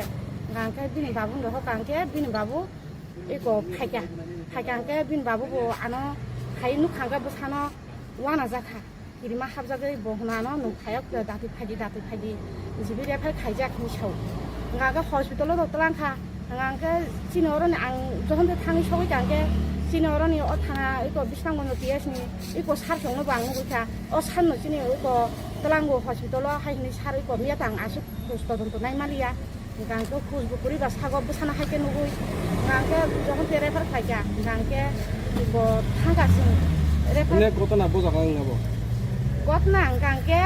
Hwnkha hwnkhe bini babuni rohor kha hwnkhe bini babu eko phaikha. Phaikha hwnkhe bini babu bo ano hai nukha hwnkhe bwsano uanajakha. Kirima habjagwi bo hwnano nwng phaiya khe datwi phaidi, datwi phaidi, jibi refer khaijak hinwi sao. Hwnkha hwnkhe hospital-o rw twlang kha. Hwnkha hwnkhe chini oroni ang jokhon tei thangwi sogwi kha hwnkhe chini oroni o thana eko Bisramganj P S ni eko sir chwngno bo ang nugwi kha. O sir no chini eko twlango hospital-o hai hinwi sir eko miya tang aswk todonto nai maliya. Hwnkha hwnkhe khus bo kwrwi ba sago bwsano hai khe nugwi. Hwnkha hwnkhe jokhon tei refer khlai kha, hwnkha hwnkhe bo thang kha chwng refer. Ine gotona bo jaga wng abo? Gotona hwnkha hwnkhe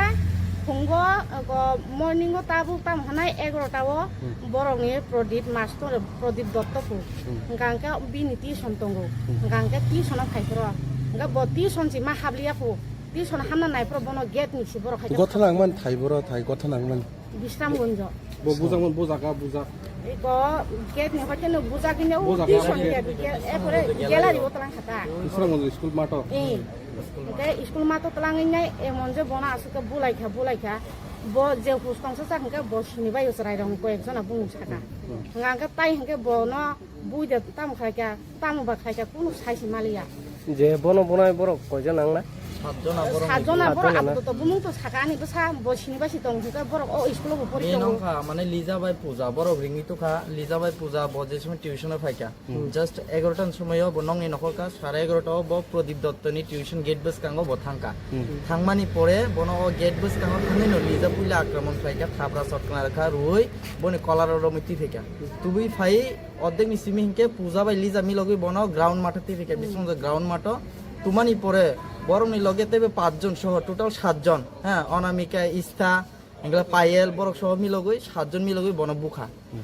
phungo, go morning o tabuk tamo hwnai egarota o Hmm. borokni Pradip master, Pradip Dotto phu. Hmm. Hwnkha hwnkhe bini tuition tongo. Hmm. Hwnkha hwnkhe tuition o phai phuru. Hwnkha bo tuition si ma habliya phu. Tuition hamna nai phuru bono gate ni si borok hai khe Gotona wngmani thai boro thai gotona wngmani. Bisramganj. Bo bujak man, bujak, ah, bujak. Eko gate ni hoite no bujak hino Bujak, tuition ah, gate, gate, erpore gallery o twlang kha ta. Bisramganj school mato. Eh. Hwnkhe school mato twlangwi nai emon je bono aswk khe bulai kha, bulai kha. Bo je hus tongsa sak hwnkhe bo sini bai chwrai rok koi ek jona bumung saka. Hmm. Hwnkha hwnkhe tai hwnkhe bono Bui de tamo khlai kha, tamo ba khlai kha, kunu sai se maliya. Je bono bonai borok koijon nang na? Satjona borok. Satjona ni borok. Satjona na? Apatot bumung to saka ani bwsa bo sini bai si tong hwnkhe borok o school o bo pori tongo. Nong kha mane Lija bai Puja borok ringwi tukha, Lija bai Puja bo je somoi tuition o phai kha. Hmm. Just egarota ni somoi o bo nongni nokhor kha, sare egarota o bo Pradip Dotto ni tuition gate bwskango bo thang kha. Hmm. Thangmani pore bono o gate bwskango thangwi no Lija puila akraman khlai kha, thapra sotkna rwkha rwui boni kolar o romwi twi phai kha. Tubui phai Ordek ni simi hinkhe Puja bai Lija milogwi bono ground matha twi phai kha, hmm, Bisramganj ground matho. Tumani pore borokni loge teibo pachjon soho total satjon, ha, Onamika, Istha, hinkhe Payel, borok soho milogwi satjon milogwi bono bukha. Hmm.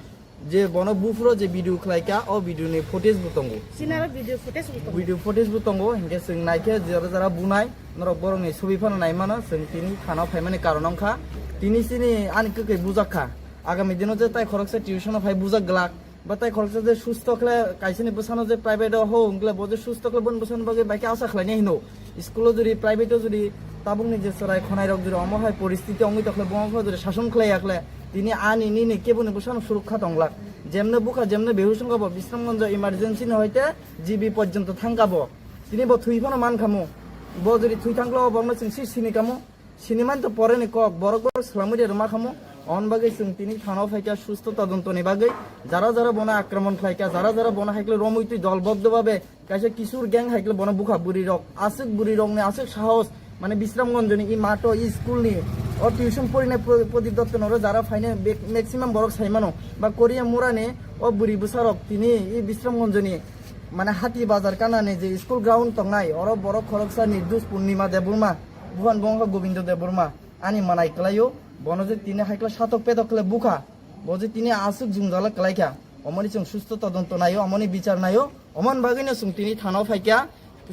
Je bono buphuro je video khlai kha, o video ni footage bo tongo. Sinaro video footage bo tongo. Video footage bo tongo, hinkhe chwng naikhe jora jora bunai, norok borokni sobi phano nai mano, chwng tini thana o phaimani karon wngkha. Tini chini ani kwkhwi bujak kha. Agami dino je tai khoroksa tuition o phai bujak glak. Ba tai khoroksa je susto khle kaisani bwsano je private o ho wngkle bo je susto khle boni bwsano bagwi bai khe asa khlainai hino. School o jodi private o jodi tabukni je chwrai khonai rok jodi omo hai poristiti wngwi tokhle bo wngkha jodi sason khlai yakhle tini ani nini keboni bwsano surukha tonglak. Jemne bukha jemne behush wngkha bo Bisramganj emergency ni hoite G B porjonto thangkha bo. Tini bo thwi phano mankhamu. Bo jodi thwi thangkhle o bokno chwng si sini kamu. Sinimani to pore ni kok, borok borok swlamwi de rwma khamu. On bagwi chwng tini thana o phaikha susto todonto ni bagwi. Jara jara bono akraman khlaikha, jara jara bono haikle romwi twi dolboddo babe kaisa kisur gang haikle bono bukha bwrwi rok. Aswk bwrwi rokni aswk sahos, mane Bisramganj ni i mato i school ni o tuition porina Pro-, Pradip Dotto noro jara phaine be-, maximum borok saimano. Ba Korea mura ni o bwrwi bwsa rok tini i Bisramganj ni mane Hati Bazar kana ni je school ground tongnai oro borok khoroksa Nirdus Purnima Debbarma. Buhan bo wngkha Gobindo Debbarma, ani manai kwlaio, bono je tini haikla satok petok khle bukha, bo je tini aswk jwngjala kwlaikha, omoni chwng susto todonto naio, omoni bichar naio, omoni bagwino chwng tini thana o phaikha,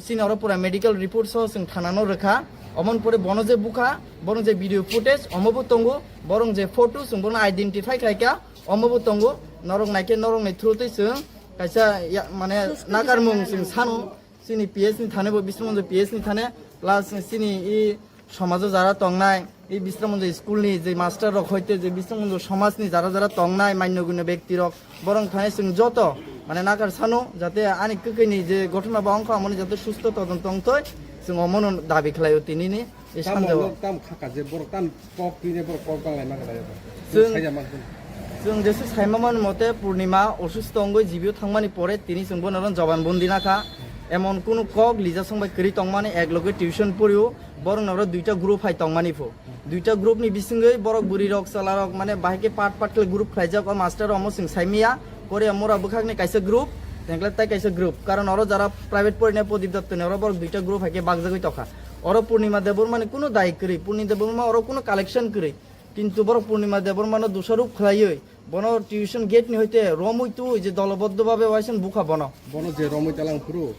chini oro pura medical report so chwng thana no rwkha, omoni pore bono je bukha, bono je video footage omo bo tongo, borong je photo chwng bono identify khlaikha, omo bo tongo, norok naikhe norokni through twi chwng kaisa ya-, mane nakarmung chwng sano. Chini P S ni thane bo Bisramganj P S ni thane, plus chini i somajo jara tongnai, i Bisramganj school ni je master rok hoite je Bisramganj somaj ni jara jara tongnai manyo gunyo bekti rok, borong thane chwng joto mane nakar sano jate ani kwkhwini je gothona ba wngkha amoni jate susto todonto wngthoi, chwng omono dabi khlaio tinini. E Tam sanjao. Tam khaka je borok tam kok twi ne borok kok bang lai maka dai. Chwng Saija man kun. Chwng jesu saima mani mote Purnima osusto wngwi G B o thangmani pore tini chwng bono oro joban bondi nakha. Emon kunu kok Lija song bai kwrwi tongmani, ek loge tuition porio, borok noro duita group hai tongmani pho. Duita group ni bisingwi borok bwrwi rok chwla rok mane bahai khe part part khe group khlaijak, o master omo chwng saimiya, Korea mura bwkhakni kaisa group, tengkle tai kaisa group. Karon oro jara private porina Prodip Dotto ni oro borok duita group hai khe bakjagwi tokha. Oro Purnima Debbarma ni kunu dai kwrwi, Purnima Debbarma oro kunu collection kwrwi. Kintu borok Purnima Debbarma no dusarop khlaiwi, bono tuition gate ni hoite romwi twi je doloboddo babe waisang bukha bono. Bono je romwi talang phuru,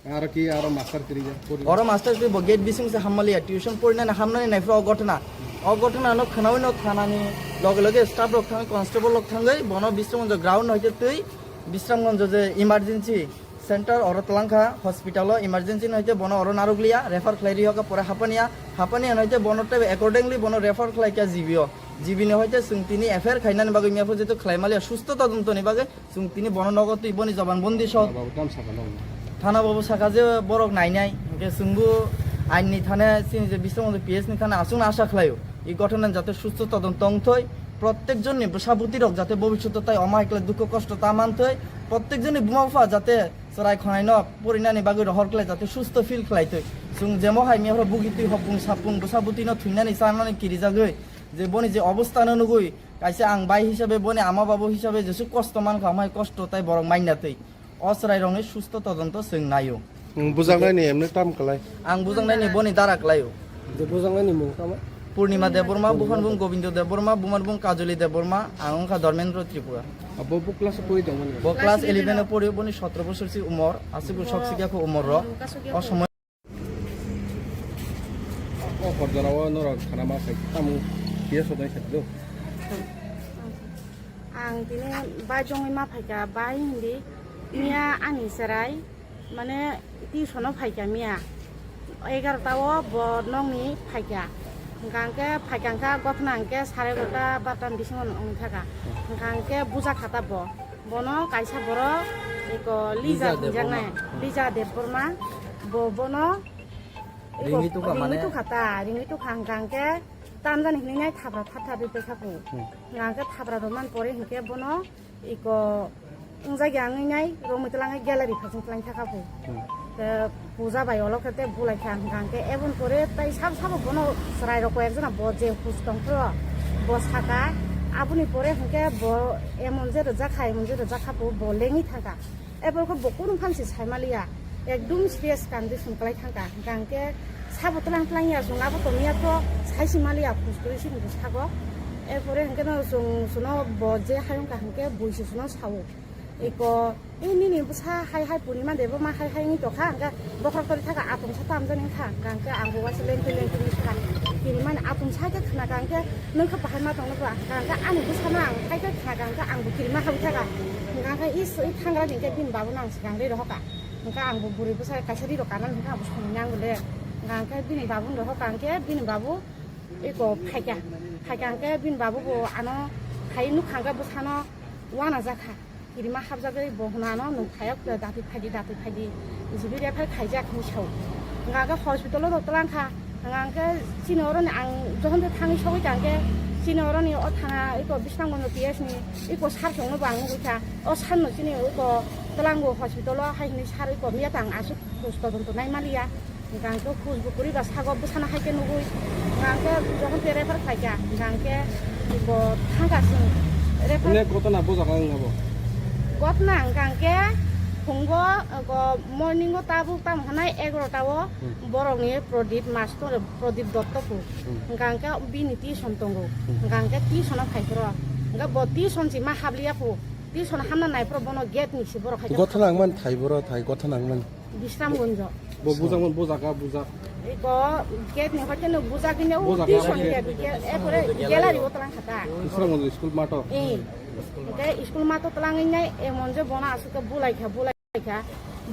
aro ki aro master kiri ja, pori. Oro master kiri bo gate bising se hammaliya, tuition porinani hamnani nai phuru o gotna. O gotna no khnawi no thanani loge loge staff rok thang, constable rok thangwi bono Bisramganj ground hoite twi Bisramganj je emergency center oro twlang kha, hospital o emergency no hoite bono oro narwkliya, refer khlai ri hoka pore Hapania, Hapania no hoite bono tei accordingly bono refer khlai kha G B o. G B ni hoite chwng tini F I R khainani bagwi mia phuru jeto khlai maliya susto todonto ni bagwi chwng tini bono nogo twi boni joban bondi so. Thana babu tam saka no. Thana babu saka je borok nainai, hwnkhe chwngbo ain ni thane chini je Bisramganj P S ni thane aswkno asa khlaio. I gothonan jate susto todonto wngthoi, protek jonni bwsa bwtwi rok jate bobishoto tai omo hai khlai dukho kosto ta manthoi, protek jonni buma bupha jate chwrai khonai no porinani bagwi rohor khlai jate susto feel khlai twi. Chwng jemo hai mia phuru bugi twi hopung sapung bwsa bwtwi no thwinani chanani kirijagwi je boni je obostha no nugwi kaisa ang bai hisabe boni ama babu hisabe jesu kosto mankha, omo hai kosto tai borok mainna twi. O chwrai rokni susto todonto chwng naio. Nwng bujaknai ni emne tam kwlai? Ang bujaknai ni boni dara kwlaio. Je bujaknai ni mung tamo? Purnima Debbarma, buphani bung Gobindo Debbarma, bumani bung Kajoli Debbarma, ang wngkha Dharmendra Tripura. Abo bo class o pori tongmani? Bo class eleven o pori, boni sotro bosor si umor, aswk sok sikya kho umor rok. O somoy O hor jora o norok khana ma khai tamo P S o dai sai do. Ang tini bai jongwi ma phaikha, bai hindi miya ani chwrai mane tuition o phaikha miya egarota o bo nokni phaikha, hwnkha hwnkhe phaikha hwnkha gothna hwnkhe sare egarota barota ni bisingo wngkha kha, hwnkha hwnkhe buja kha ta bo. Bono kaisa borok eko Lija Lija hinjaknai, Debbarma. Lija Debbarma. Bo bono eko Ringwi tukha ringwi mane? Tukha ta, ringwi tukha hwnkha hwnkhe tamjani hinwi nai thapra thap thap ri paikha kho. Hmm. Hwnkha hwnkhe thapra rwmani pore hwnkhe bono eko wngjak ya wngwi nai romwi twlangwi gallery phasing twlang thakha kho. Hmm. Te puja bai olo khe te bulai kha hwnkha hwnkhe eboni pore tai sabo sabo bono chwrai rok koi ekjona bo je huj tong phuru bo saka aboni pore hwnkhe bo emon je rwjak kha emon je rwjak kha bo lengwi thangkha. Eboni khe bo kunu phan se sai maliya ekdum serious condition kwlai thangkha hwnkha hwnkhe sabo twlang twlang ya chwng abo tongya to sai si maliya huj kwrwi si hinwi sago. Erpore hwnkhe no chwng chwngno bo je hayung kha hwnkhe bui se chwngno sao. Eko, "Ei, nini bwsa hai hai Purnima Debbarma hai hai wngwi tongkha," hwnkhe bokhorok tori thaka atungsa tamjani wngkha, hwnkha hwnkhe ang bo waisa lengtwi lengtwi wngwi thaka. Kirimani atungsa khe khna kha hwnkhe, "Nwng khe bahai ma tongno ba?" Hwnkha hwnkhe ani bwsano ang hai khe khna kha hwnkhe ang bo kirima habwi thaka. Hwnkha hwnkhe is, i thangrani hwnkhe bini babuno ang swkang rwi rohor kha. Hwnkha ang bo bwrwi bwsa kaisa ri rok kanani hwnkha ang bo songwi nango le. Hwnkha hwnkhe bini babuno rohor kha hwnkhe bini babu eko phaikha. Phaikha hwnkhe bini babu bo ano hai nukha hwnkhe bwsano uanajakha. Kirima habjagwi bo hwnano nwng phaiya khe dati phaidi, dati phaidi. Jibi refer khaijak hinwi sao. Hwnkha hwnkhe hospital o twlang kha. Hwnkha hwnkhe chini oroni ang jokhon tei thangwi sogwi kha hwnkhe chini oroni o thana eko Bisramganj P S ni eko sir chwngno bo ang nugwi kha. O sir no chini eko twlango hospital o hai hinwi sir eko miya tang aswk todonto nai maliya. Hwnkha hwnkhe huj bo kwrwi ba sago bwsano hai khe nugwi. Hwnkha hwnkhe jokhon tei refer khlai kha, hwnkha hwnkhe bo thang kha chwng refer. Ine gotona bo jaga wng abo? Gotona hwnkha hwnkhe phungo, go morning o tabuk tamo hwnai egarota o Hmm. borokni Prodip master, Prodip Dotto phu. Hmm. Hwnkha hwnkhe bini tuition tongo. Hmm. Hwnkha hwnkhe tuition o phai phuru. Hwnkha bo tuition si ma habliya phu. Tuition hamna nai phuru bono gate ni si borok hai khe Gotona wngmani thai boro thai gotona wngmani. Bisramganj. Bo bujak, bo jaga bujak. Eko gate ni hoite no bujak ni o Bujak, tuition bujak. Gate, gate, e pore gallery o twlang kha ta. Bisramganj school mato. Eh. Hwnkhe school mato twlangwi nai emon je bono aswk khe bulai kha, bulai kha.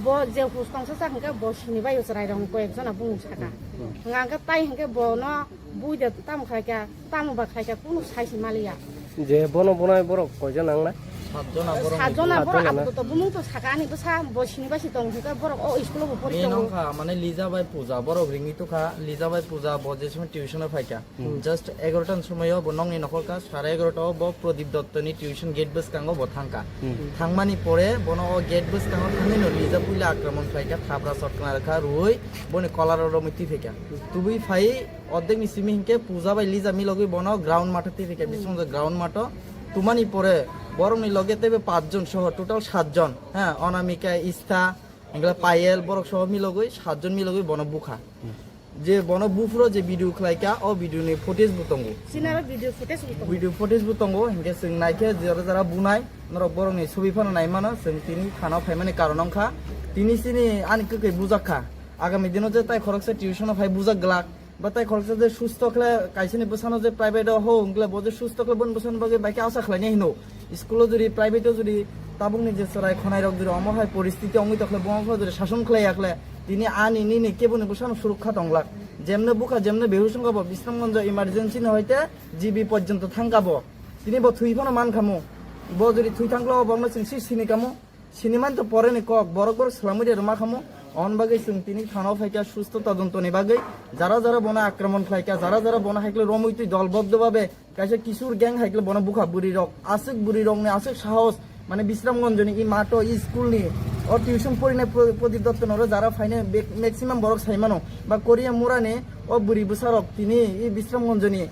Bo je huj tongsa sa hwnkhe bo sini bai o chwrai rok koi ek jona bung saka. Hmm. Hwnkha hwnkhe tai hwnkhe bono bui de tamo khlai kha, tamo ba khlai kha, kunu sai se maliya. Je bono bonai borok koi jon nang na? Satjona borok. Satjona borok. Satjona na? Abuto bumung to saka ani bwsa bo sini bai si tong thika borok o school o bo pori. Main tongo. Wngkha mane Lija bai Puja, borok ringwi tukha. Lija bai Puja bo je somoi tuition o phaikha. Hmm. Just egarota ni somoi o bo nokni nokhorkha, sare egarota o bo Pradip Dotto ni tuition gate bwskango bo thangkha. Hmm. Thangmani pore bono o gate bwskango thangwi no Lija puila akraman khlaikha, thapra sotkna rwkha, rwui boni kolar o romwi twi phaikha. Tubui phai ordek ni simi hinkhe Puja bai Lija milogwi bono ground matho twi phaikha, hmm, bisingtwi ground matho. Tumani pore borokni loge teibo pachjon soho total satjon, ha, Anamika, Istha, Engla Payel, borok soho milogwi satjon milogwi bono bukha. Je bono buphuro je video khlaikha, o video ni footage bo tongo. Sinaro video footage bo tongo. Video footage bo tongo, hinkhe chwng naikhe jora jora bunai, norok borokni sobi phano naimano, chwng tini thana phaimani karon wngkha. Tini chini ani kwkhwi bujakha. Agami dino je tai khoroksa tuition o phai bujak glak. Ba tai khoroksa je susto khle kaisani bwsano je private o ho wngkle bo je susto khle boni bwsani bagwi bai khe asa khlainai hino. School o jodi private o jodi tabukni je chwrai khonai rok jodi omo hai poristiti wngwi tokhle bo wngkha jodi sason khlai yakhle tini ani nini keboni bwsano surukha tonglak. Jemne bukha jemne behush wngkha bo Bisramganj emergency ni hoite G B porjonto thangkha bo. Tini bo thwi phano mankhamu. Bo jodi thwi thangkhle o bokno chwng si sini kamu. Siniman to pore ni kok, borok borok swlamwi de rwma khamu. On bagwi chwng tini thana o phaikha susto todonto ni bagwi. Jara jara bono akraman khlaikha, jara jara bono haikle romwi twi dol boddo babe kaisa kisur gang haikle bono bukha bwrwi rok. Aswk bwrwi rok ni aswk sahos, mane Bisramganj ni i mato i school ni o tuition porinai Pro-, Pradip Dotto noro jara phainai be-, maximum borok saimano. Ba Korea mura ni o bwrwi bwsa rok tini i Bisramganj ni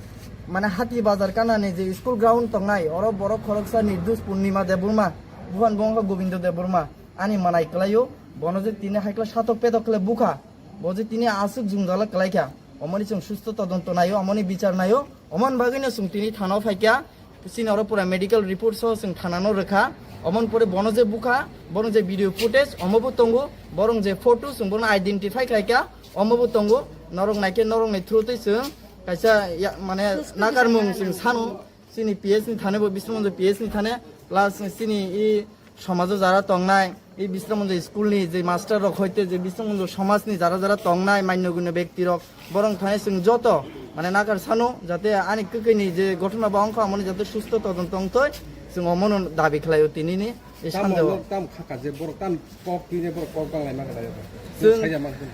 mane hati bazar kana ni je school ground tongnai oro borok khoroksa Nirdus Purnima Debbarma. Buhan bo wngkha Gobindo Debbarma, ani manai kwlaio, bono je tini haikla satok petok khle bukha, bo je tini aswk jwngjala kwlaikha, omoni chwng susto todonto naio, omoni bichar naio, omoni bagwino chwng tini thana o phaikha, chini oro pura medical report soho chwng thana no rwkha, omoni pore bono je bukha, bono je video footage omo bo tongo, borok je photo chwng bono identify khlaikha, omo bo tongo, norok naikhe norokni through twi chwng kaisa ya-, mane nakarmung chwng sano. Chini P S ni thane bo Bisramganj P S ni thane, plus chini i somajo jara tongnai, i Bisramganj school ni je master rok hoite je Bisramganj somaj ni jara jara tongnai manyo gunyo bekti rok, borok thane chwng joto mane nakar sano jate ani kwkwi ni je ghotona ba wngkha amoni jate susto todonto wngtoi, chwng omono dabi khlaio tini ni. Ei tamo sanjao. Nok tam khaka je borok tam kok twi ne borok kok bang lai ma kha dayo. Chwng, chaya man twi.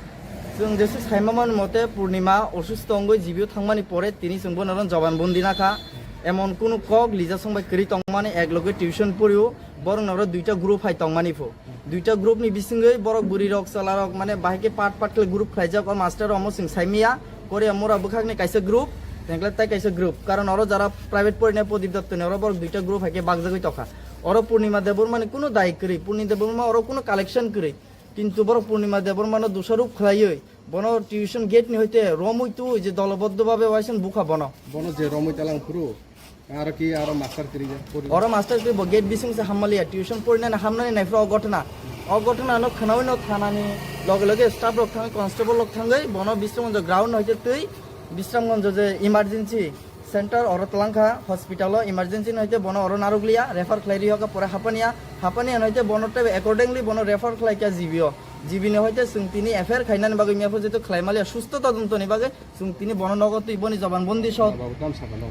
Chwng jesu saima man mote Purnima osusto wngwi G B o thangmani pore tini chwng bono oro joban bondi nakha. Emon kunu kok Lija song bai kwrwi tongmani ek loge tuition porio borok noro duita group hai tongmani pho. Duita group ni bisingwi borok bwrwi rok chwla rok mane bahai khe part part khe group khlaijak o master omo chwng saimiya. Korea mura bwkhakni kaisa group, tengkle tai kaisa group. Karon oro jara private porinai Pradip Dotto ni oro borok duita group hai khe bakjagwi tokha. Oro Purnima Debbarma ni kunu dai kwrwi, Purnima Debbarma oro kunu collection kwrwi. Kintu borok Purnima Debbarma no dusaruk khlaiwi, bono tuition gate ni hoite romwi twi je doloboddo babe waisen bukha bono. Bono je romwi talang phuru, aro ki aro master kwrwi ya, pori. Oro master kwrwi bo gate bising se hammaliya, tuition porinani hamnani nai phuru o ghotona. O ghotona no khnawi no thanani loge loge staff rok thangwi, constable rok thangwi, bono Bisramganj ground no hoite twi, Bisramganj je emergency center oro twlangkha hospital o emergency no hoite bono oro narwkliya refer khlai rihokha pore Hapania, Hapania no hoite bono tei accordingly bono refer khlaikha G B o, G B ni hoite chwng tini F I R khainani bagwi miyaphu jeto khlai maliya susto todonto ni bagwi chwng tini bono nogo twi boni joban bondi so. Thana babu tam sakha no.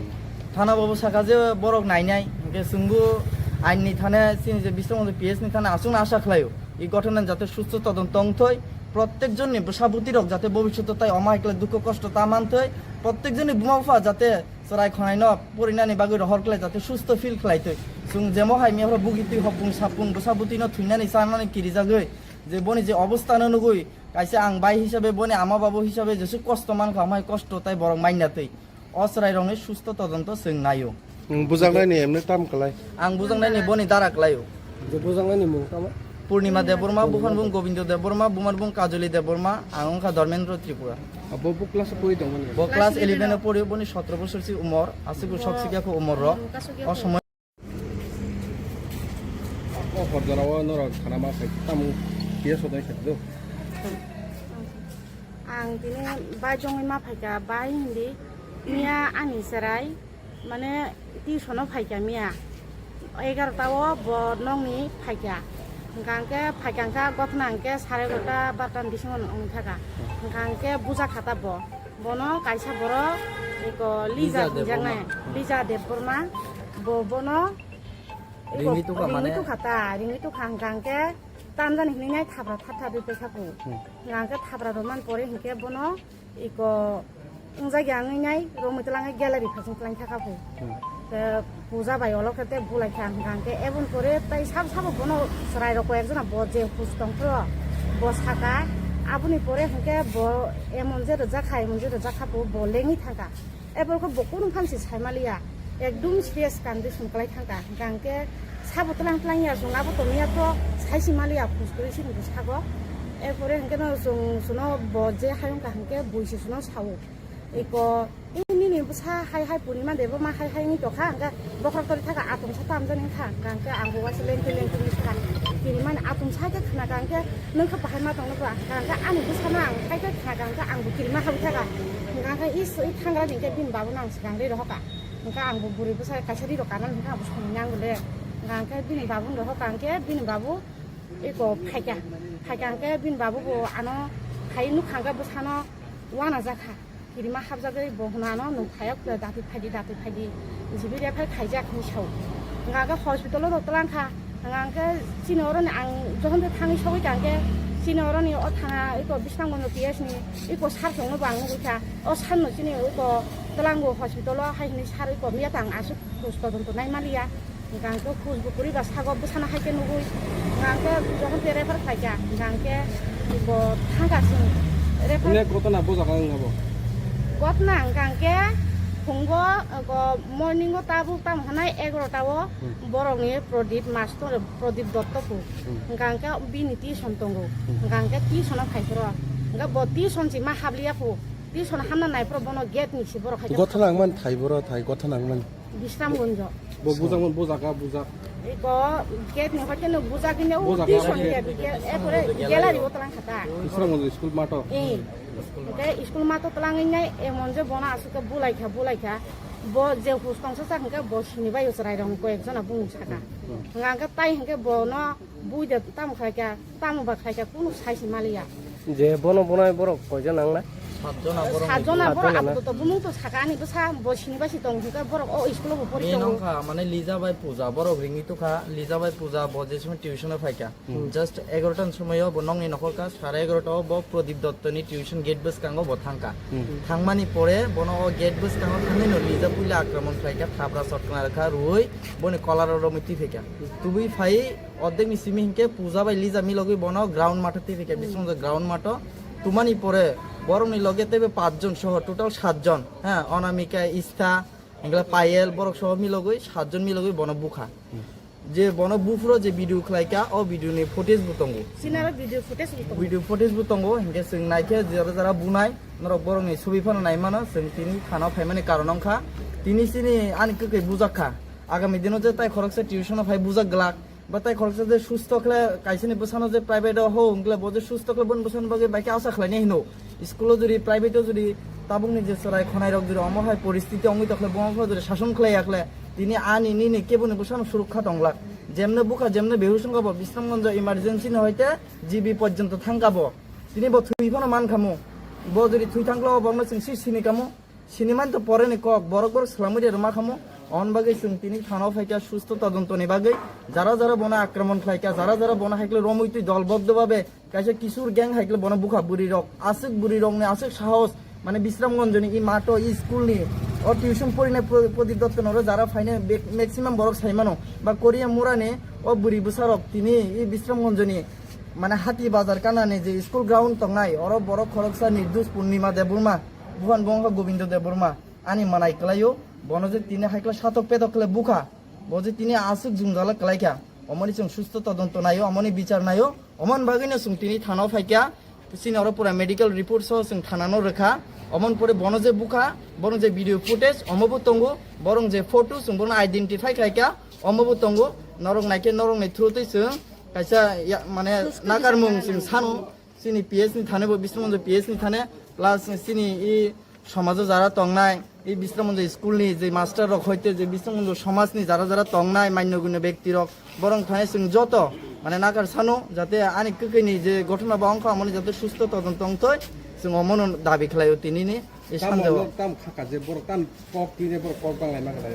Thana babu sakha je borok nainai hinkhe chwngbo ain ni thane chini je Bisramganj P S ni thane aswkno asa khlaio. I ghotona jate susto todonto wngthoi, prottek jonni bwsa bwtwi rok jate bobishoto tai omo hai khlai dukho kosto ta manthoi, prottek jonni buma bupha jate chwrai khonai no porinani bagwi rohor khlai jate susto feel khlai twi. Chwng jemo hai miya phra bugi twi hopung sapung bwsa bwtwi no thwinani chanani kirijagwi je boni je obostha no nugwi kaisa ang bai hisabe boni ama babu hisabe jesu kosto mankha omo hai kosto tai borok manya twi. O chwrairokni susto todonto chwng naio. Nwng bujaknaini emne tam kwlai? Ang bujaknaini boni dara kwlaio. Je bujaknaini mung tamo? Purnima Debbarma, buphani bung Gobindo Debbarma, bumani bung Kajoli Debbarma, ang wngkha Dharmendra Tripura. Abo bo class o pori tongmani? Bo class eleven o pori, boni sotro bosor si umor, aswk sok sikya kho umor rok. O somoi O hor jora o norok sana ma sai tamo P S o dai sai do. Ang tini bai jongwi ma phaikha, bai hindi miya ani chwrai mane tuition o phaikha miya egarota o bo nokni phaikha. Hwnkha hwnkhe phaikha hwnkha gothna hwnkhe sare egarota barota ni bisingo wngkha kha. Hwnkha hwnkhe buja khata bo. Bono kaisa borok eko Lija Lija hinjaknai, Debbarma. Lija Debbarma. Bo bono Ringwi tukha mane? Ringwi tukha ta, ringwi tukha hwnkha hwnkhe tamjani hinwi nai thapra thap thap rwi paikha kho. Hmm. Hwnkha hwnkhe thapra rwmani pore hinkhe bono iko wngjak ya wngwi nai romwi twlangwi gallery phasing twlang thakha kho. Hmm. Te puja bai olo khe te bulai kha hwnkha hwnkhe eboni pore tai sabo sabo bono chwrai rok koi ekjona bo je hus tong phro bo saka aboni pore hinkhe bo emon je rwjak kha emon je rwjak kha bo lengwi thangkha. Eborokhe bo kunu phan se sai maliya, ekdum serious condition kwlai thangkha. Hwnkha hwnkhe sabo tlang tlang ya, chwng abo tongya to sai se maliya, khus kwrwi se hinwi sago. Erpore hwnkhe no chwng chwngno bo je hayung kaham khe bui se chwngno sao. Eko, "Nini bwsa hai hai Purnima de bo ma hai hai wngwi tongkha," hwnkhe bokhorok tori thaka atung sa tamjani wngkha. Hwnkha hwnkhe ang bo waisa lengtwi lengtwi wngwi sakha. Kirimani atung sa khe khna kha hwnkhe, "Nwng khe bahai ma tongno ba?" Hwnkha hwnkhe ani bwsano ang hai khe khna kha hwnkhe ang bo kirima habwi thaka. Hwnkha hwnkhe is, i thangrani hwnkhe bini babuno ang swkang ri rohor kha. Hwnkha ang bo bwrwi bwsa kaisa ri rok kanani hwnkhe ang bo songwi nango le. Hwnkha hwnkhe bini babuni rohor kha hwnkhe bini babu eko phaikha. Phaikha hwnkhe bini babu bo ano phai nukha hwnkhe bwsano uanajak kha. Kirima habjagwi bo hwnano nwng phaiya khe dati phaidi, dati phaidi, jibi refer khaijak hinwi sao. Hwnkha hwnkhe hospital-o rw twlang kha. Hwnkha hwnkhe chini oroni ang jokhon tei thangwi sogwi kha hwnkhe chini oroni o thana eko Bisramganj P S ni eko sir tongno bo ang nugwi kha. O sir no chini eko twlango hospital-o hai hinwi sir eko miya tang aswk khus todonto nai maliya. Hwnkha hwnkhe khus bo kwrwi ba sago bwsano hai khe nugwi. Hwnkha hwnkhe jokhon tei refer khlaikha, hwnkha hwnkhe bo thangkha chwng refer. Ine gotona bo jaga wng abo? Gotna hwnkha hwnkhe phungo, go, morning o tabuk tamo hwnai egarota o Hmm. borokni Pradip Master, Pradip Dotto kho. Hmm. Hwnkha hwnkhe bini tuition tongo. Hmm. Hwnkha hwnkhe tuition o phai phuru. Hwnkha bo tuition se ma habliya kho. Tuition hamna nai phuru bono gate ni se borok hai khe Gotha nangman thai boro thai gotha nangman. Bisramganj. Bo bujak, bo bujak, bujak. Eko gate ni hoite no bujak hine o Bujak, tuition bujak. Gate, gate, epore gallery o twlang kha ta. Bisramganj school mato. Eh. Hwnkhe school mato twlangwi nai emon je bono aswk khe bulai kha, bulai kha. Bo je hus tongsa sak hwnkhe bo sini bai o chwrai rok koi ek jona bumung saka. Hmm. Hwnkha hwnkhe tai hwnkhe bono Bui de tamo khlai kha, tamo ba khlai kha, kunu sai se maliya. Je bono bonai borok koijon nang na? Satjona borok. Satjona ni borok. Satjona na? Apatot bumung to saka ani bwsa bo sini bai si tong hwnkhe borok o school o bo pori tongo. Nong kha mane Lija bai Puja borok ringwi tukha, Lija bai Puja bo je somoi tuition o phai kha. Hmm. Just egarota ni somoi o bo nokni nokhor kha, sare egarota o bo Pradip Dotto ni tuition gate bwskango bo thang kha. Hmm. Thangmani pore bono o gate bwskango thangwi no Lija puila akraman khlai kha, thapra sotkna rwkha rwui boni kolar o romwi twi phai kha. Tubui phai Ordek ni simi hinkhe Puja bai Lija milogwi bono ground matho twi phikha, hmm, Bisramganj ground matho. Tumani pore borokni loge teibo pachjon soho total satjon. Ha, Onamika, Istha, hinkhe Payel borok soho milogwi satjon milogwi bono bukha. Hmm. Je bono buphuro je video khlaikha, o video ni footage bo tongo. Sinaro video footage bo tongo. Video footage bo tongo, hinkhe chwng naikhe jora jora bunai, norok borokni subi phano naimano, chwng tini thana phaimani karon wngkha. Tini chini ani kwkhwi bujakha. Agami dino je tai khoroksa tuition o phai bujak glak. Ba tai khoroksa je susto khle, kaisani bwsano je private o ho, wngkle bo je susto khle, boni bwsano bagwi bai khe asa khlainai hino. School o jodi, private o jodi, tabukni je chwrai khonai rok jodi omo hai poristiti wngwi tokhle, bo wngkhe jodi sason khlai yakhle, tini ani nini keboni bwsano surukha tonglak. Jemne bukha, jemne behush wngkha bo, Bisramganj emergency ni hoite G B porjonto thangkha bo. Tini bo thwi phano mankhamu. Bo jodi thwi thangkhle, o borokno chwng si sini kamu. Sinimani to pore ni kok, borok borok swlamwi de rwma khamu. On bagwi chwng tini thana o phaikha susto todonto ni bagwi. Jara jara bono akraman khlaikha, jara jara bono haikle romwi twi dolboddo babe kaisa kisur gang haikle bono bukha bwrwi rok. Aswk bwrwi rok ni aswk sahos, mane Bisramganj ni i mato i school ni o tuition porinai Pro-, Prodip Dotto noro jara phainai be-, maximum borok saimano. Ba Korea mura ni o bwrwi bwsa rok tini i Bisramganj ni mane Hati Bazar kana ni je school ground tongnai oro borok khoroksa Nirdush Purnima Debbarma. Buhan bo wngkha Gobindo Debbarma, ani manai kwlaio, bono je tini haikla satok petok khle bukha, bo je tini aswk jwngjala kwlaikha, omoni chwng susto todonto naio, omoni bichar naio, omoni bagwino chwng tini thana o phaikha, chini oro pura medical report soho chwng thana no rwkha, omoni pore bono je bukha, bono je video footage omo bo tongo, borong je photo chwng bono identify khlaikha, omo bo tongo, norok naikhe norokni through twi chwng kaisa ya-, mane nakarmung chwng sano. Chini P S ni thane bo Bisramganj P S ni thane, plus chini i somajo jara tongnai, i Bisramganj school ni je master rok hoite je Bisramganj somaj ni jara jara tongnai manyo gunyo bekti rok, borong thane chwng joto mane nakar sano jate ani kwkhwi ni je gothona ba wngkha amoni jate susto todonto tongthoi chwng omono dabi khlaio tini ni. I Tamo sanjao. Tam khaka je borok tam kok twi ne borok kok bang lai ma kha.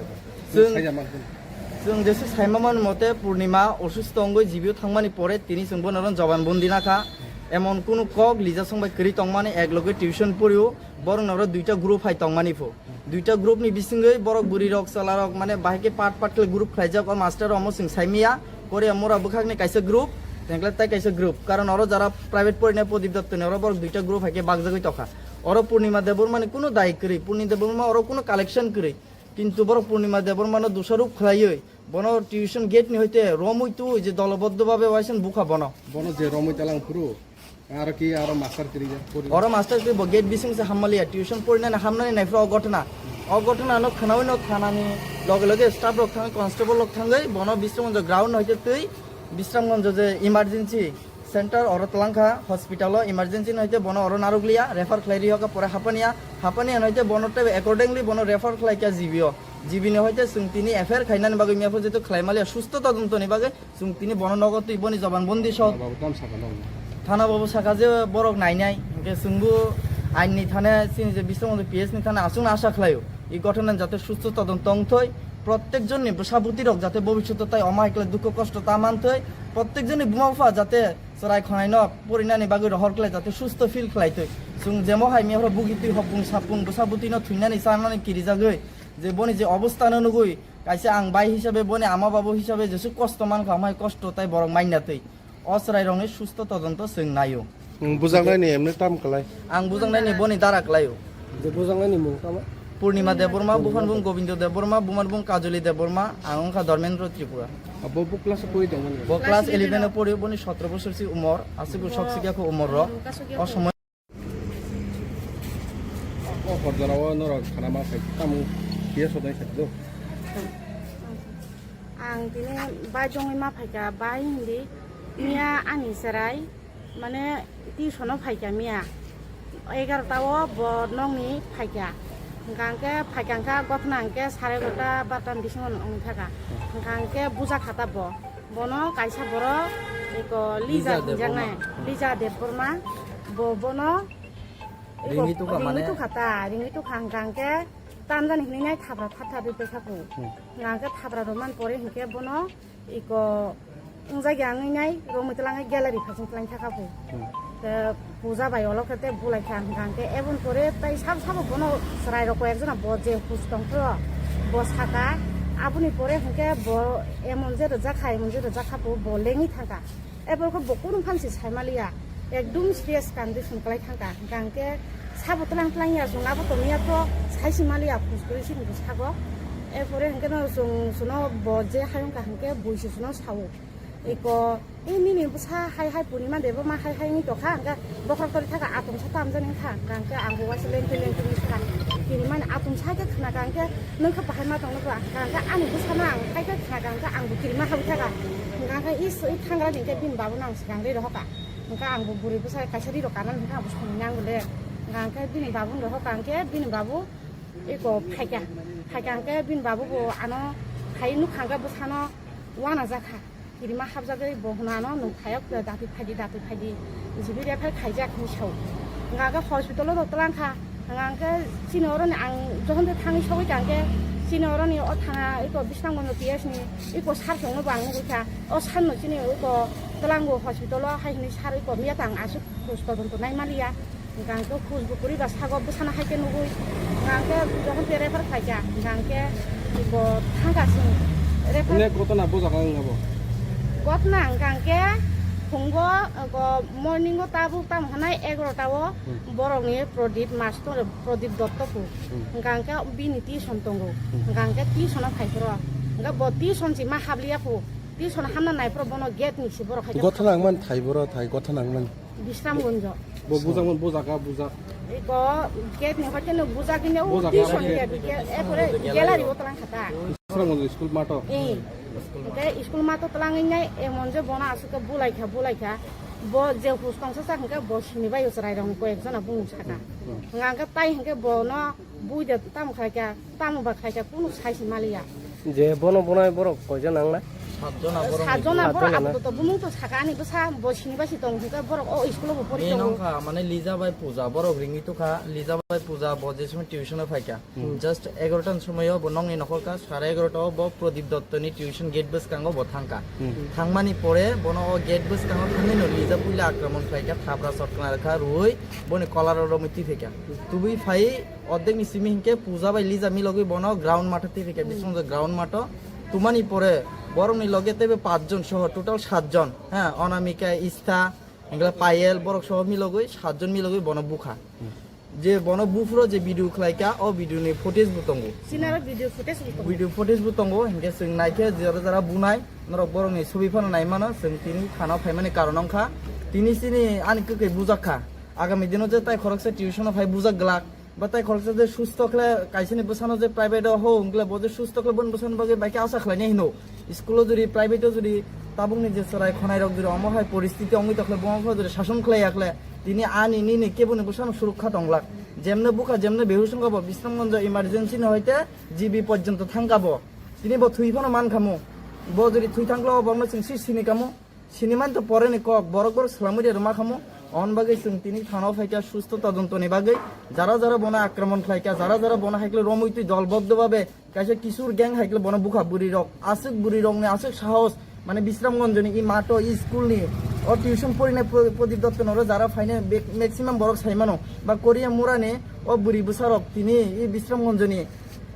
Chwng Saya ma kha. Chwng jesu saima mani mote Purnima osusto wngwi G B o thangmani pore tini chwng bono oro joban bondi nakha. Emon kunu kok Lija song bai kwrwi tongmani, ek loge tuition porio, borok noro duita group hai tongmani pho. Duita group ni bisingwi borok bwrwi rok chwla rok mane bahai khe part part khe group khlaijak, o master omo chwng saimiya, Korea mura bwkhakni kaisa group, tengkle tai kaisa group. Karon oro jara private porina Prodip Dotto ni oro borok duita group hai khe bakjagwi tokha. Oro Purnima Debbarma ni kunu dai kwrwi, Purnima Debbarma oro kunu collection kwrwi. Kintu borok Purnima Debbarma no dusarop khlaiwi, bono tuition gate ni hoite romwi twi je doloboddo babe waisen bukha bono. Bono je romwi talang phuru, aro ki aro master kiri ja, pori. Oro master kiri bo gate bising se hammaliya, tuition porinani hamnani naifra o gotna. O gotna no khnawi no thanani loge loge staff rok thang, constable rok thangwi bono Bisramganj ground hoite twi Bisramganj je emergency center oro twlangkha, hospital o emergency no hoite bono oro narwkliya, refer khlai rihokha pore Hapania, Hapania no hoite bono tei accordingly bono refer khlaikha G B o. G B ni hoite chwng tini F I R khainani bagwi mepho jeto khlai maliya susto todonto ni bagwi chwng tini bono nogo twi boni joban bondi sok. Thana babu tam sakha nokno. Thana babu sakha je borok nainai, hwnkhe chwngbo ain ni thane chini je Bisramganj P S ni thane aswkno asa khlaio. I gothonan jate susto todonto wngthoi, protek jonni bwsa bwtwi rok jate bobishoto tai omo hai khlai dukho kosto ta manthoi, protek jonni buma bupha jate chwrai khonai no porinani bagwi rohor khlai jate susto feel khlai twi. Chwng jemo hai mehro bugi twi hopung sapung bwsa bwtwi no thwinani chanani kirijagwi je boni je obostha no nugwi kaisa ang bai hisabe boni ama babu hisabe jesu kosto mankha, omo hai kosto tai borok manya twi. O chwrai rokni susto todonto chwng naio. Nwng bujaknai ni emni tam kwlai? Ang bujaknai ni boni dara kwlaio. Je bujaknai ni mung tamo? Purnima Debbarma, buphan bung Gobindo Debbarma, bumar bung Kajoli Debbarma, ang wngkha Dharmendra Tripura. Abo bo class o pori tongmani? Bo class eleven o pori, boni sotro bosor si umor, aswk sok sikya kho umor rok. O somoy. O hor jora o norok khana ma phai tamo P S o dai kha do. Ang tini bai jongwi ma phaikha, bai hindi miya ani chwrai. Mane, tuition o phaikha miya. Egarota o bo nokni phaikha. Hwnkha hwnkhe phaikha hwnkha gothna hwnkhe sare egarota barota ni bisingo wngthaka. Hwnkha hwnkhe bujakha ta bo. Bono kaisa borok eko Lija Lija hinjaknai, Debbarma. Lija Debbarma. Bo bono eko ringwi tukha ringwi mane? Tukha ta, ringwi tukha hwnkha hwnkhe tamjani hinwi nai thapra thap thap rwi paikha kho. Hmm. Hwnkha hwnkhe thapra rwmani pore hwnkhe bono iko wngjakya wngwi nai romwi twlangwi gallery phasing twlang thaka bo. Hmm. Te puja bai olo khe te bulai kha hwnkha hwnkhe eboni pore tai sabo sabo bono chwrai rok koi ekjona bo je hus tong phro bo saka aboni pore hwnkhe bo emon je rwjak kha emon je rwjak kha bo, bo lengwi thangkha. Eboni khe bo kunu phan se sai maliya. Ekdum serious condition kwlai thangkha. Hwnkha hwnkhe sabo twlang twlang ya, chwng abo tongya to sai si maliya, khus kwrwi si hinwi sago. Erpore hwnkhe no chwng chwngno bo je hayung kaham khe bui se chwngno sao. Eko, e nini bwsa hai hai Purnima Debbarma hai hai wngwi tongkha, hwnkhe bokhorok tori thaka atungsa tamjani wngkha. Hwnkha hwnkhe ang bo waisa lengtwi lengtwi wngwi thaka. Kirimani atungsa khe khna ka hwnkhe nwng khe bahai ma tongno ba. Hwnkha hwnkhe ani bwsano ang hai khe khna ka hwnkhe ang bo kirima habwi thaka. Hwnkha hwnkhe i thangrani hwnkhe bini babuno ang swkang rwi rohor ka. Hwnkha ang bo bwrwi bwsa kaisa ri rok kanani hwnkha ang bo songwi nango le. Hwnkha hwnkhe bini babu no rohor ka hwnkhe bini babu eko phaikha. Phaikha hwnkhe bini babu bo ano phai nukha hwnkhe bwsano uanajakha. Kirima habjagwi bo hwnano nwng phaiya datwi phaidi datwi phaidi. Jibi refer khaijak hinwi sao. Hwnkha hwnkhe hospital o twlang kha. Hwnkha hwnkhe chini oroni ang jokhon tei thangwi sogwi kha hwnkhe chini oroni o thana eko Bisramganj P S ni eko sir chwngno bo ang nugwi kha. O sir no chini eko twlango hospital o hai hinwi sir eko miya tang aswk khus todonto nai maliya. Hwnkha hwnkhe khus bo kwrwi ba sago bwsano hai khe nugwi. Hwnkha hwnkhe jokhon tei refer khaikha, hwnkha hwnkhe bo thangkha chwng refer. Onek gotona bo jaga wng abo? Gotna hwnkha hwnkhe phungo, go morning o tabuk tamo hwnai egarota o Hmm. borokni Prodip master, Prodip Dotto phu. Hmm. Hwnkha hwnkhe bini tuition tongo. Hmm. Hwnkha hwnkhe tuition o phai phuru. Hwnkha bo tuition si ma habliya phu. Tuition hamna nai phuru bono gate ni si borok hai khe Gotha nangman thai boro thai, gotha nangman. Bisramganj. Bo bujakmani, bujak, bujak. Iko gate ni hoite no bujak ni o Bujak, tuition bujak. Gate, gate, e pore gallery o twlang kha ta. Bisramganj school mato. Eh. Hwnkhe school mato twlangwi nai emon je bono aswk khe bulai kha, bulai kha. Bo je hus tongsa sa hwnkhe bo sini bai o chwrai rok koi ek jona bumung saka. Hmm. Hwnkha hwnkhe tai hwnkhe bono bui de tamo khai kha, tamo ba khai kha, kunu sai se maliya. Je bono bonai borok koijon nang na? Satjona borok. Satjona borok. Satjona na? Apatot bumung to saka ani bwsa bo sini bai si tong thika borok o school o bo pori tongo. Main wngkha mane Lija bai Puja, borok ringwi tukha. Lija bai Puja bo je somoi tuition o phaikha. Hmm. Just egarota ni somoi o bo nokni nokhorkha, sare egarota o bo Pradip Dotto ni tuition gate bwskango bo thangkha. Hmm. Thangmani pore bono o gate bwskango thangwi no Lija puila akraman khlaikha, thapra shot khna rwkha, rwui boni kolar o romwi twi phaikha. Tubui phai ordek ni simi hinkhe Puja bai Lija milogwi bono ground matho twi phaikha, hmm, bisingtwi ground matho. Tumani pore borokni loge teibo pachjon soho total satjon, ha, Anamika, Istha, hinkhe Payel, borok soho milogwi satjon milogwi bono bukha. Je bono buphuro je video khlaikha, o video ni footage bo tongo. Sinaro video footage bo tongo. Video footage bo tongo, hinkhe chwng naikhe jora jora bunai, norok borokni sobi phano naimano, chwng tini thana phaimani karon wngkha. Tini chini ani kwkhwi bujakha. Agami dino je tai khoroksa tuition o phai bujak glak. Ba tai khoroksa je susto khle kaisani bwsano je private o ho wngkle bo je susto khle boni bwsani bagwi bai khe asa khlainai hino. School o jodi private o jodi tabukni je chwrai khonai rok jodi omo hai poristiti wngwi tokhle bo wngkha jodi sason khlai yakhle tini ani nini keboni bwsano surukha tonglak. Jemne bukha jemne behush wngkha bo Bisramganj emergency ni hoite G B porjonto thangkha bo. Tini bo thwi phano mankhamu. Bo jodi thwi thangkhle o bokno chwng si sini kamu. Siniman to pore ni kok, borok borok swlamwi de rwma khamu. On bagwi chwng tini thana o phaikha susto todonto ni bagwi. Jara jara bono akraman khlaikha, jara jara bono haikle romwi twi dolboddo babe kaisa kisur gang haikle bono bukha bwrwi rok. Aswk bwrwi rok ni aswk sahos, mane Bisramganj ni i mato i school ni o tuition porinai Pro-, Pradip Dotto noro jara phainai be-, maximum borok saimano. Ba Korea mura ni o bwrwi bwsa rok tini i Bisramganj ni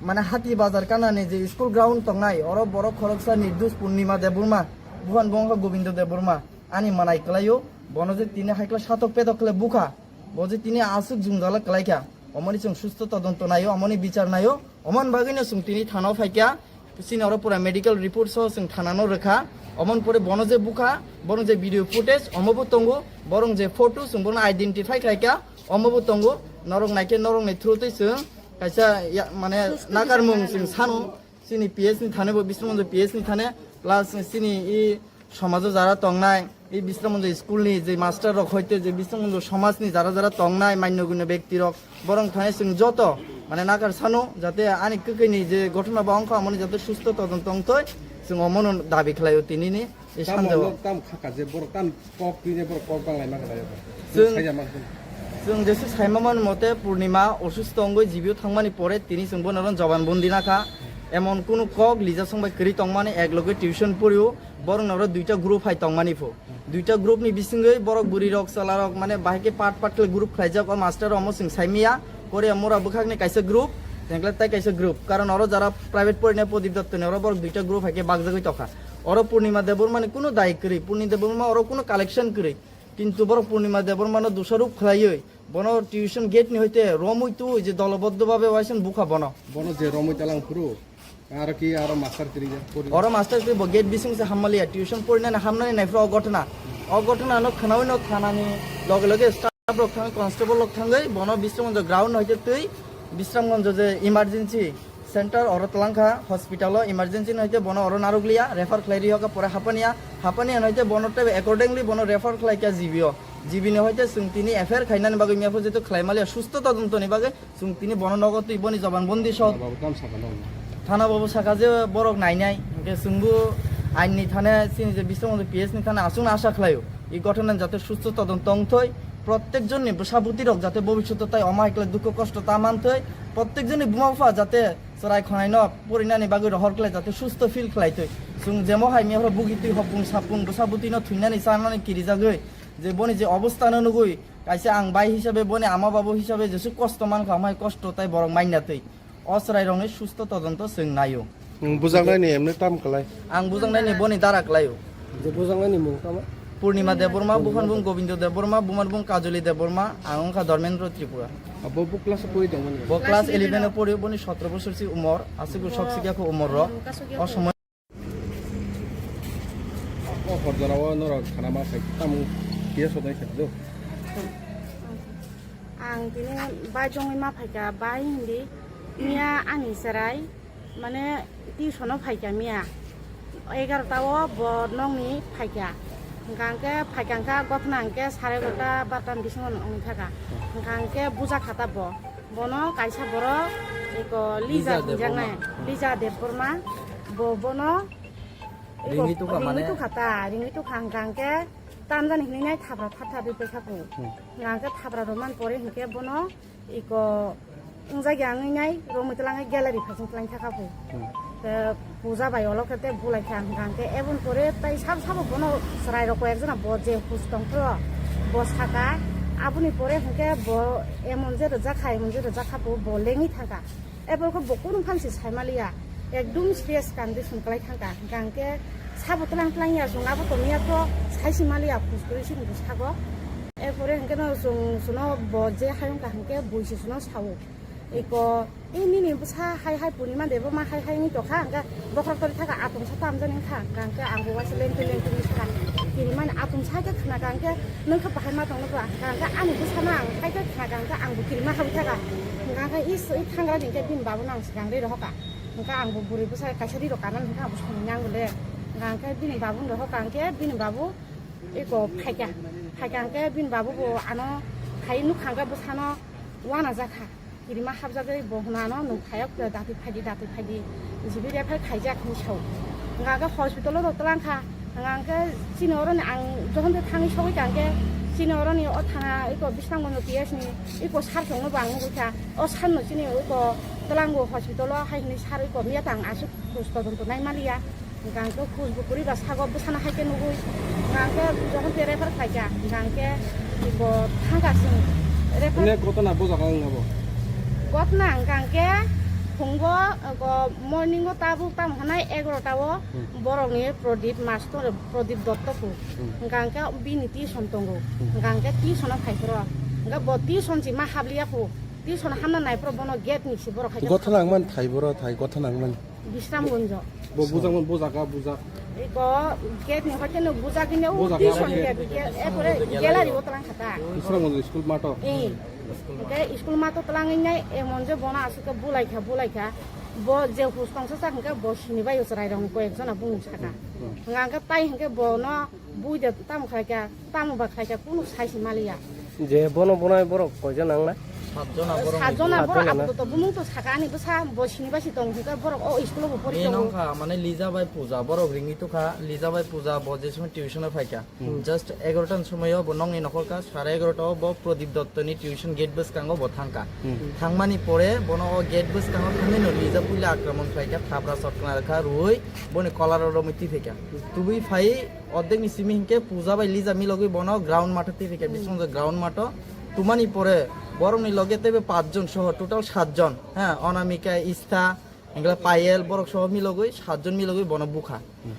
mane hati bazar kana ni je school ground tongnai oro borok khoroksa Nirdus Purnima Debbarma. Buhan bo wngkha Gobindo Debbarma, ani manai kwlaio, bono je tini haikla satok petok khle bukha, bo je tini aswk jwngjala kwlaikha, omoni chwng susto todonto naio, omoni bichar naio, omoni bagwino chwng tini thana o phaikha, chini oro pura medical report soho chwng thana no rwkha, omoni pore bono je bukha, borok je video footage omo bo tongo, borok je photo chwng bono identify khlaikha, omo bo tongo, norok naikhe norokni through twi chwng kaisa ya-, mane nakarmung chwng sano. Chini P S ni thane bo Bisramganj P S ni thane, plus chini i somajo jara tongnai, i Bisramganj school ni je master rok hoite je Bisramganj somaj ni jara jara tongnai manyo gunyo bekti rok, borok thane chwng joto mane nakar sano jate ani kwkhwi ni je gothona ba wngkha amoni jate susto todonto wngtoi, chwng omono dabi khlaio tini ni. Ei tamo sanjao. Nok tam khaka je borok tam kok twine borok kok banglai ma khlaio. Chwng, Saya ma khlaio. Chwng jesu saima man mote Purnima osusto wngwi G B o thangmani pore tini chwng bono oro joban bondi nakha. Emon kunu kok Lija song bai kwrwi tongmani ek loge tuition porio, borok noro duita group hai tongmani pho. Duita group ni bisingwi borok bwrwi rok chwla rok mane bahai khe part part khe group khlaijak o master omo chwng saimiya. Korea mura bwkhakni kaisa group, tengkle tai kaisa group. Karon oro jara private porinai Pradip Dotto ni oro borok duita group hai khe bakjagwi tokha. Oro Purnima Debbarma ni kunu dai kwrwi, Purnima Debbarma oro kunu collection kwrwi. Kintu borok Purnima Debbarma no dusaruk khlaiwi, bono tuition gate ni hoite romwi twi je doloboddo babe waisen bukha bono. Bono je romwi talang phuru, aro ki aro master kwrwi ya, puri. Oro master kwrwi bo gate bising se hammaliya, tuition porinani hamnani naifru o gotna. O gotna no khnawi no thanani loge loge staff rok thangwi, constable rok thangwi, bono Bisramganj ground hoite twi, Bisramganj je emergency center oro twlangkha hospital o emergency no hoite bono oro narwkliya, refer khlai riyokha pore Hapania, Hapania no hoite bono tei accordingly bono refer khlaikha G B o, G B ni hoite chwng tini F I R khainani bagwi miyaphu jeto khlaimaliya susto todonto ni bagwi chwng tini bono nogo twi boni joban bondi sok. Thana babu tam saka no. Thana babu saka je borok nainai, hwnkhe chwngbo ain ni thane chini je Bisramganj P S ni thane aswkno asa khlaio. I gotona jate susto todonto wngthoi, prottek jonni bwsa bwtwi rok jate bobishoto tai omo hai khlai dukho kosto ta manthoi, prottek jonni buma bupha jate chwrai khonai no porinani bagwi rohor khlai jate susto feel khlai twi. Chwng jemo hai mihoro bugi twi hopung sapung bwsa bwtwi no thwinani chanani kirijagwi je boni je obostha no nugwi kaisa ang bai hisabe boni ama babu hisabe jesu kosto mankha, amai kosto tai borok mainna twi. O chwrai rokni susto todonto chwng naio. Nwng bujaknai ni emne tam kwlai? Ang bujaknai ni boni dara kwlaio. Je bujaknai ni mung tamo? Purnima Debbarma, buphan bung Gobindo Debbarma, bumar bung Kajoli Debbarma, ang wngkha Dharmendra Tripura. Abo bo class o pori tongmani? Bo class eleven o pori, boni sotro bosor si umor, aswk sok sikya kho umor rok. O somoi O hor jora o norok khana ma phai tamo kisa sodai kha do. Ang tini bai jongwi ma phaikha, bai hindi miya ani chwrai mane tuition o phaikha miya egarota o bo nokni phaikha. Hwnkha hwnkhe phaikha hwnkha gothna hwnkhe sare egarota barta ni bisingo wngwi thaka. Hwnkha hwnkhe buja khata bo. Bono kaisa borok eko Lija Lija hinjaknai, Debbarma. Lija Debbarma, bo bono Ringwi tukha mane? Ringwi tukha ta, ringwi tukha hwnkha hwnkhe tamjani hinwi nai thapra thap thap ri paikha kho. Hmm. Hwnkha hwnkhe thapra rwmani pore hwnkhe bono iko wngjagya wngwi nai romwi twlangwi gallery phasing twlang thaka kho. Hmm. Te puja bai olo khe te bulai kha hwnkha hwnkhe eboni pore tai sabo sabo bono chwrai rok koi ekjona bo je hus tong phro bo saka aboni pore hwnkhe bo emon je rwjak kha emon je rwjak kha bo bo lengwi thangkha. Apple khe bo kunu phan se sai maliya, ekdum serious condition kwlai thangkha. Hwnkha hwnkhe sabo tlang tlang ya, chwng abo tongya to sai se maliya, khus kwrwi se hinwi sago. Erpore hwnkhe no chwng chwngno bo je hayung kaham khe bui se chwngno sao. Eko, "Ei nini bwsa hai hai purima de bo ma hai hai wngwi tokha," hwnkhe bokhorok tori thaka atung sa tamjani wngkha. Hwnkha hwnkhe ang bo waisa lengtwi lengtwi wngwi sakha. Kirimani atung sa khe khna kha hwnkhe, "Nwng khe bahai ma tongno ba?" Hwnkha hwnkhe ani bwsano ang hai khe khna kha hwnkhe ang bo kirima habwi thaka. Hwnkha hwnkhe is, i thangra ni hwnkhe bini babu no ang swkang ri rohor kha. Hwnkha ang bo bwrwi bwsa kaisa ri rok kanani hwnkha ang bo samung ya ang bo le. Hwnkha hwnkhe bini babu no rohor kha hwnkhe bini babu eko phaikha. Phaikha hwnkhe bini babu bo ano phai nukha hwnkhe bwsano uanajak kha. Kirima habjagwi bo hwnano nwng phaiya khe datwi phaidi, datwi phaidi, G B refer khaijak hinwi sao. Hwnka khe hospital-o rw twlang kha. Hwnka khe chini oroni ang jokhon tei thangwi sogwi tang khe chini oroni o thana eko Bisramganj P S ni eko sir chwngno bo ang nugwi kha. O sir no chini eko twlango hospital-o hai hinwi sir eko miya tang aswk khus todonto nai maliya. Hwnkha hwnkhe khus bo kwrwi ba sago bwsano hai khe nugwi. Hwnkha hwnkhe jokhon tei refer khlai kha, hwnkha hwnkhe bo thang kha chwng refer. Ine gotona bo jaga wng abo? Gotona hwnkha hwnkhe phungo, go morning o tabuk tamo hwnai egarota o Hmm. borokni Pradip Master, Pradip Dotto kho. Hmm. Hwnkha hwnkhe bini tuition tongo. Hmm. Hwnkha hwnkhe tuition o phai phuru. Hwnkha bo tuition si ma habliya kho. Tuition hamna nai phuru bono gate ni si borok hai khe Gotona wngmani thai boro thai gotona wngmani. Bisramganj. Bo bujak, bo bujak, ah, bujak. Eko gate ni hoite no bujak hine o Bujak, tuition ah, ke, ke, e pore gallery o twlang kha ta. Bisramganj school mato. Eh. Ke school mato twlang hine emon je bono aswk ke bulai kha, bulai kha. Bo je hus tongsa sa hwnkhe bo sini bai o chwrai rok koi ek jona bumung saka. Hmm. Hwnkha hwnkhe tai hwnkhe bono Bui de tamo khlai kha, tamo ba khlai kha, kunu sai se maliya. Je bono bonai borok koijon nang na? Satjona borok. Satjona borok. Satjona na? Apatot bumung to saka ani bwsa bo sini bai si tong hwnkhe borok o school o bo pori tongo. Nong kha mane Lija bai Puja borok ringwi tukha, Lija bai Puja bo je somoi tuition o phai kha. Hmm. Just egarota ni somoi o bo nongni nokhor kha, sare egarota o bo Pradip Dotto ni tuition gate bwskango bo thang kha. Hmm. Thangmani pore bono o gate bwskango thangwi no Lija puila akraman khlai kha, thapra sotkna rwkha rwui boni kolar o romwi twi phai kha. Tubui phai Ordek ni simi hinkhe Puja bai Lija milogwi bono ground matha twi phikha, hmm, bisingtwi ground matho. Tumani pore borokni loge teibo pachjon soho total satjon, ha, Onamika, Istha, hinkhe Payel, borok soho milogwi satjon milogwi bono bukha. Hmm.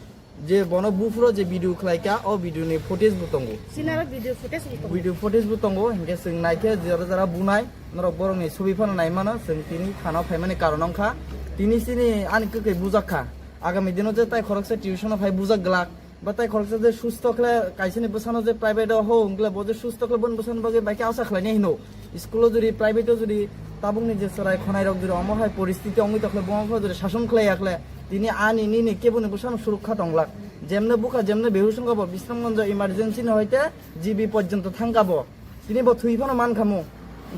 Je bono buphuro je video khlaikha, o video ni footage bo tongo. Sinaro video footage bo tongo. Video footage bo tongo, hinkhe chwng naikhe jora jora bunai, norok borokni subi phano naimano, chwng tini thana phaimani karon wngkha. Tini chini ani kwkhwi bujakha. Agami dino je tai khoroksa tuition o phai bujak glak. Ba tai khoroksa je susto khle kaisani bwsano je private o ho wngkle bo je susto khle boni bwsano bagwi bai khe asa khlainai hino. School o jodi private o jodi tabukni je chwrai khonai rok jodi omo hai poristiti wngwi tokhle bo wngkha jodi sason khlai yakhle tini ani nini keboni bwsano surukha tonglak. Jemne bukha jemne behush wngkha bo Bisramganj emergency ni hoite G B porjonto thangkha bo. Tini bo thwi phano mankhamu.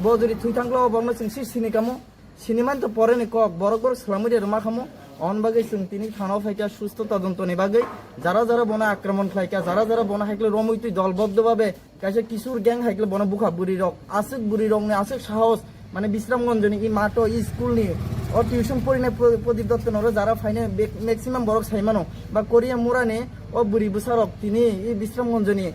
Bo jodi thwi thangkhle o bokno chwng si sini kamu. Sinimani to pore ni kok, borok borok swlamwi de rwma khamu. On bagwi chwng tini thana o phaikha susto todonto ni bagwi. Jara jara bono akraman khlaikha, jara jara bono haikle romwi twi dolboddo babe kaisa kisur gang haikle bono bukha bwrwi rok. Aswk bwrwi rok ni aswk sahos, mane Bisramganj ni i mato i school ni o tuition porinai Pro-, Prodip Dotto noro jara phainai be-, maximum borok saimano. Ba Korea mura ni o bwrwi bwsa rok tini i Bisramganj ni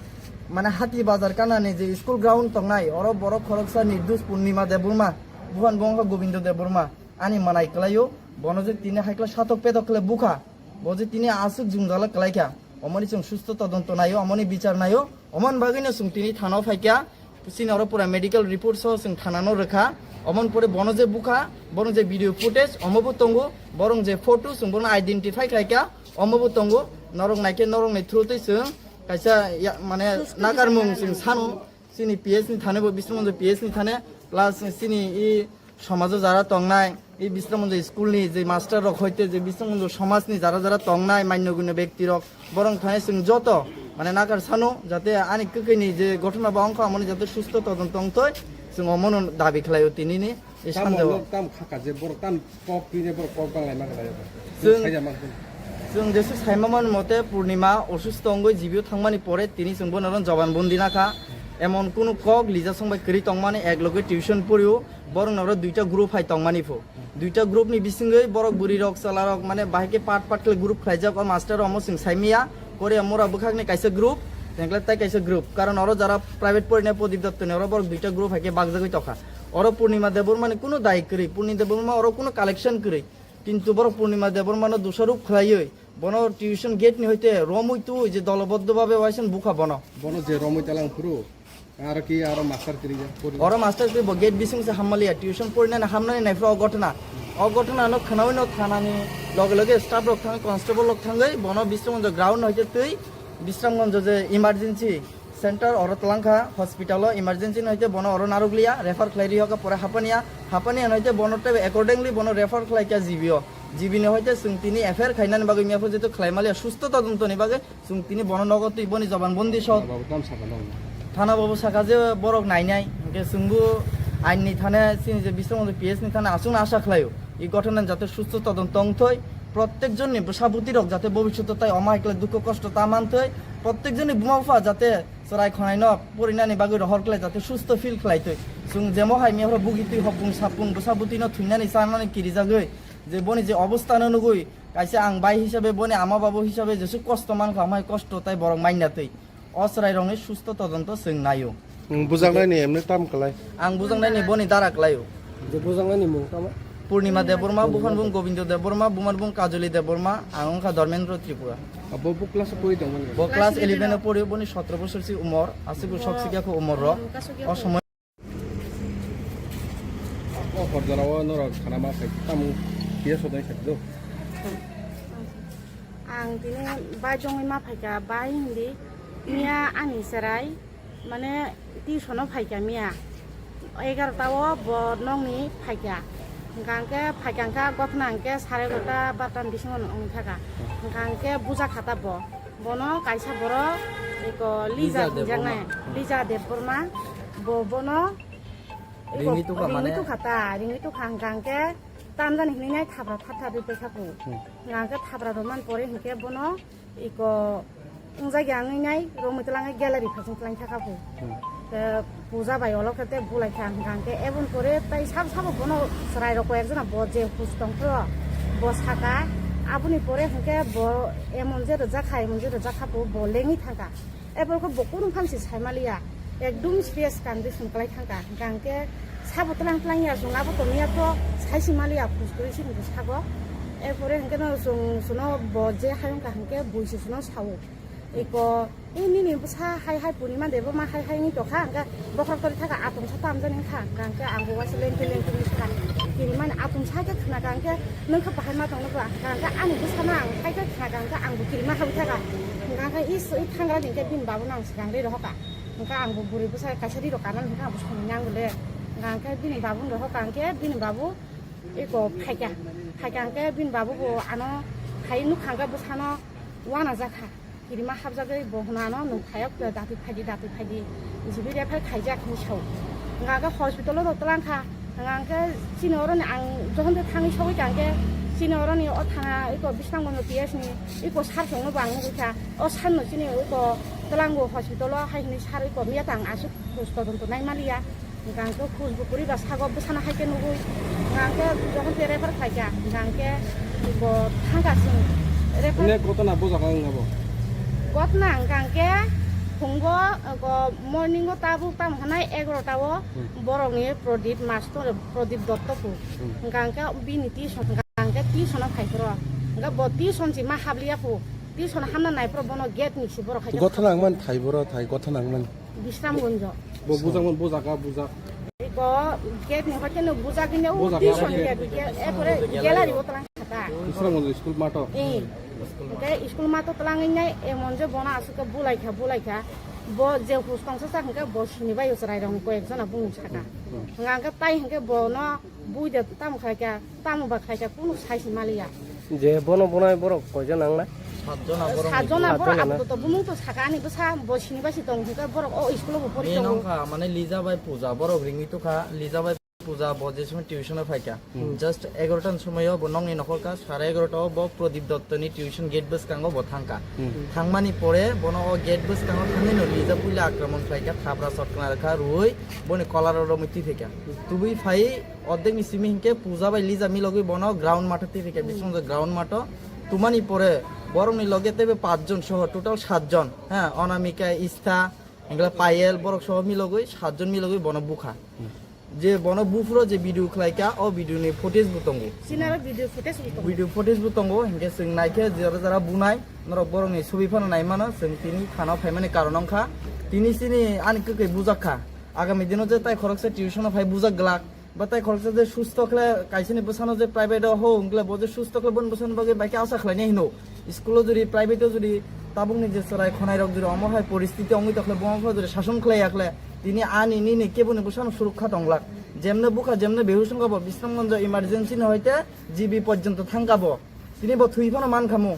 mane Hati Bazar kana ni je school ground tongnai oro borok khoroksa Nirdus Purnima Debbarma. Buhan bo wngkha Gobindo Debbarma, ani manai kwlaio, bono je tini haikla satok petok khle bukha, bo je tini aswk jwngjala kwlaikha, omoni chwng susto todonto naio, omoni bichar naio, omoni bagwino chwng tini thana o phaikha, chini oro pura medical report soho chwng thanano rwkha, omoni pore bono je bukha, bono je video footage omo bo tongo, borong je photo chwng bono identify khlaikha, omo bo tongo, norok naikhe norokni through twi chwng kaisa ya, mane nakarmung chwng sano. Chini P S ni thane bo Bisramganj P S ni thane, plus chini i somajo jara tongnai, i Bisramganj school ni je master rok hoite je Bisramganj somaj ni jara jara tongnai manya gunya bekti rok, borok thane chwng joto mane nakar sano jate ani kwkwi ni je gothona ba wngkha amoni jate susto todonto wngtoi, chwng omono dabi khlaio tini ni. Ei tamo sanjao. Nok tam khaka je borok tam kok twi je borok kok bang lai ma kha. Chwng, chwng saida ma kha. Chwng jesu saima man mote Purnima osusto wngwi jibio thangmani pore tini chwng bono oro joban bondi nakha. Emon kunu kok Lija song bai kwrwi tongmani, ek loge tuition porio, borok noro duita group hai tongmani pho. Duita group ni bisingwi borok bwrwi rok chwla rok mane bahai khe part part khe group khlaijak, o master omo chwng saimiya, Korea mura bwkhakni kaisa group, tengkle tai kaisa group. Karon oro jara private porinai Prodip Dotto ni oro borok duita group hai khe bakjagwi tokha. Oro Purnima Debbarma ni kunu dai kwrwi, Purnima Debbarma oro kunu collection kwrwi. Kintu borok Purnima Debbarma no dusaruk khlaiwi, bono tuition gate ni hoite romwi tu je doloboddo babe waisen bukha bono. Bono je romwi talang phuru, aro ki aro master kiri ja, pori. Oro master kiri bo gate bising se hammaliya, tuition porinani hamnani naifra o gotna. O gotna no khnawi no thanani loge loge staff rok thang, constable rok thangwi bono Bisramganj ground hoite twi Bisramganj je emergency center oro twlangkha, hospital o emergency no hoite bono oro narwkliya, refer khlai ri hoka pore Hapania, Hapania no hoite bono tei accordingly bono refer khlai kha G B o. G B ni hoite chwng tini F I R khainani bagwi mia pho jeto khlai maliya, susto todonto ni bagwi chwng tini bono nogo twi boni joban bondi sok. Thana babu tam saka nang. Thana babu saka je borok nainai, hwnkhe chwngbo ain ni thane chini je Bisramganj P S ni thane aswkno asa khlaio. I gothonan jate susto todonto wngthoi, prottek jonni bwsa bwtwi rok jate bobishoto tai omo hai khlai dukho kosto ta manthoi, prottek jonni buma bupha jate chwrai khonai no porinani bagwi rohor khlai jate susto feel khlai twi. Chwng jemo hai mihoro bugi twi hopung sapung bwsa bwtwi no thwinani chanani kirijagwi je boni je obostha no nugwi kaisa ang bai hisabe boni ama babu hisabe jesu kosto mankha, amai kosto tai borok mainna twi. O chwrai rokni susto todonto chwng naio. Nwng bujaknai ni emni tam kwlai? Ang bujaknai ni boni dara kwlaio. Je bujaknai ni mung tamo? Purnima Debbarma, buphan bung Gobindo Debbarma, bumar bung Kajoli Debbarma, ang wngkha Dharmendra Tripura. Abo bo class o pori tongmani? Bo class eleven o pori, boni sotro bosor si umor, aswk sok sikya kho umor rok. O somoy. O hor jora o norok khana ma sai tamo kisa sodai sai do. Ang tini bai jongwi ma phaikha, bai hindi miya ani chwrai mane tuition o phaikha miya egarota o bo nokni phaikha, hwnkha hwnkhe phaikha hwnkha gothna hwnkhe sare egarota barota ni bisingo wngkha kha, hwnkha hwnkhe bujakha ta bo, bono kaisa borok eko Lija Lija hinjaknai Debbarma. Lija Debbarma, bo bono eko Ringwi tukha ringwi mane? Tukha ta, ringwi tukha hwnkha hwnkhe tamjani hinwi nai thapra thap thap ri paikha kho. Hmm. Hwnkha hwnkhe thapra rwmani pore hwnkhe bono eko wngjakya wngwi nai romwi twlangwi gallery phaiching twlang thaka bo. Hmm. Te puja bai olo khe te bulai kha hwnkha hwnkhe eboni pore tai sabo sabo bono chwrai rok koi ekjona bo je hus tong phro bo saka aboni pore hwnkhe bo emon je rwjak kha emon je rwjak kha bo, bo lengwi thangkha. Eboni khe bo kunu phang se sai maliya ekdum serious condition kwlai thangkha hwnkha hwnkhe sabo twlang twlang ya chwng abo tongya pho sai si maliya hus kwrwi si hwnkhe sago. Erpore hwnkhe no chwng chwngno bo je hayung kha hwnkhe bui se chwngno sao. Eko, "E nini bwsa hai hai Purnima Debbarma hai hai wngwi tongkha," hwnkhe bokhorok tori thaka atongsa tamjani wngkha, hwnkha hwnkhe ang bo waisa lengkhe lengkhe wngwi sakha. Kirimani atongsa hai khe khna kha hwnkhe, "Nwng khe bahai ma tongno ba?" Hwnkha hwnkhe ani bwsano ang hai khe khna kha hwnkhe ang bo kirima habwi thaka. Hwnkha hwnkhe i s-, i thangra ni hwnkhe bini babuno ang swkang rwi rohor kha. Hwnkha ang bo bwrwi bwsa kaisa rwi rok kanani hwnkhe ang bo songwi nango le. Hwnkha hwnkhe bini babuno rohor kha hwnkhe bini babu eko phaikha. Phaikha hwnkhe bini babu bo ano hai nukha hwnkhe bwsano uanajakha. Kirima hapjagwi bo hwnano nwng phayok datwi phaidi, datwi phaidi. Jibi refer khaijak hinwi sao. Hwnkha hwnkhe hospital-o rw twlang kha. Hwnkha hwnkhe chini oroni ang jokhon tei thangwi sogwi kha hwnkhe chini oroni o thana eko Bisramganj P S ni eko sir chwngno bo ang nugwi kha. O sir no chini eko twlango hospital-o hai hinwi sir eko miya tang aswk khoj todonto nai maliya. Hwnkha hwnkhe khujbu kwrwi ba sago bwsano hai khe nugwi, hwnkha hwnkhe jokhon tei refer khlai kha, hwnkha hwnkhe bo thang kha chwng refer. Onek gotona bo jaga wng abo? Gotona hwnkha hwnkhe phungo, go morning o tabuk tamo hwnai egarota o Hmm. borokni Prodip master, Prodip Dotto phu. Hmm. Hwnkha hwnkhe bini tuition, hwnkha hwnkhe tuition o phai phuru. Hwnkhe bo tuition si ma habliya phu. Tuition hamna nai phuru bono gate ni si borok hai khe Gotona wng man thai boro thai, gotona wng man. Bisramganj. Bo bujak man, bo jaga bujak. Iko gate ni hoite no bujak hine o Bujak, tuition bujak. Gate, gate, e pore gallery o twlang khata. Bisramganj school mato. Eh. Hwnkhe school mato twlang hine emon je bono aswk bulai kha, bulai kha. Bo je hus tongsa sa hwnkhe bo sini bai chwrai rok koi ek jona bumung saka. Hmm. Hwnkhe tai hwnkhe bono Bui de tamo khai kha, tamo ba khai kha, kunu sai si maliya. Je bono bonai borok koijon nangnai? Satjona borok. Satjona borok. Satjona na? Abo to bumung to saka ani bwsa bo sini basi tong hwnkhe borok o school o bo pori tongo. Nongkha, mane Lija bai Puja borok ringwi tukha, Lija bai Puja bo je somoi tuition o phaikha, just egarota ni somoi o bo nokni nokhorkha, sare egarota o bo Pradip Dotto ni tuition gate bwskango bo thangkha. Thangmani pore bono o gate bwskango thangwi no Lija puila akraman khlaikha, thapra sotkna rwkha, rwui boni kolar o romwi twi phaikha. Tubui phai ordek ni simi hinkhe Puja bai Lija milogwi bono ground matho twi phaikha, bisingtwi ground matho. Tumani pore borokni loge teibo pachjon soho total satjon, ha, Anamika, Istha, Hingkhe Payel borok soho milogwi satjon milogwi bono bukha. Je bono buphuro je video khlaikha, o video ni footage bo tongo. Sinaro video footage bo tongo. Video footage bo tongo, hingkhe chwng naikhe jora jora bunai, norok borokni subi phano naimano, chwng tini thana o phaimani karon wngkha. Tini chini ani kwkwi bujakha. Agami dino je tai khoroksa tuition o phai bujak glak. Ba tai khoroksa je susto khle kaisani bwsano je private o ho wngkle bo je susto khle boni bwsani bagwi bai khe asa khlainai hino. School o jodi private o jodi tabukni je chwrai khonai rok jodi omo hai poristiti wngwi tokhle buma pha jodi sason khlai yakhle tini ani nini keboni bwsano surukha tonglak. Jemne bukha jemne behush wngkha bo Bisramganj emergency ni hoite G B porjonto thangkha bo. Tini bo thwi phano mankhamu.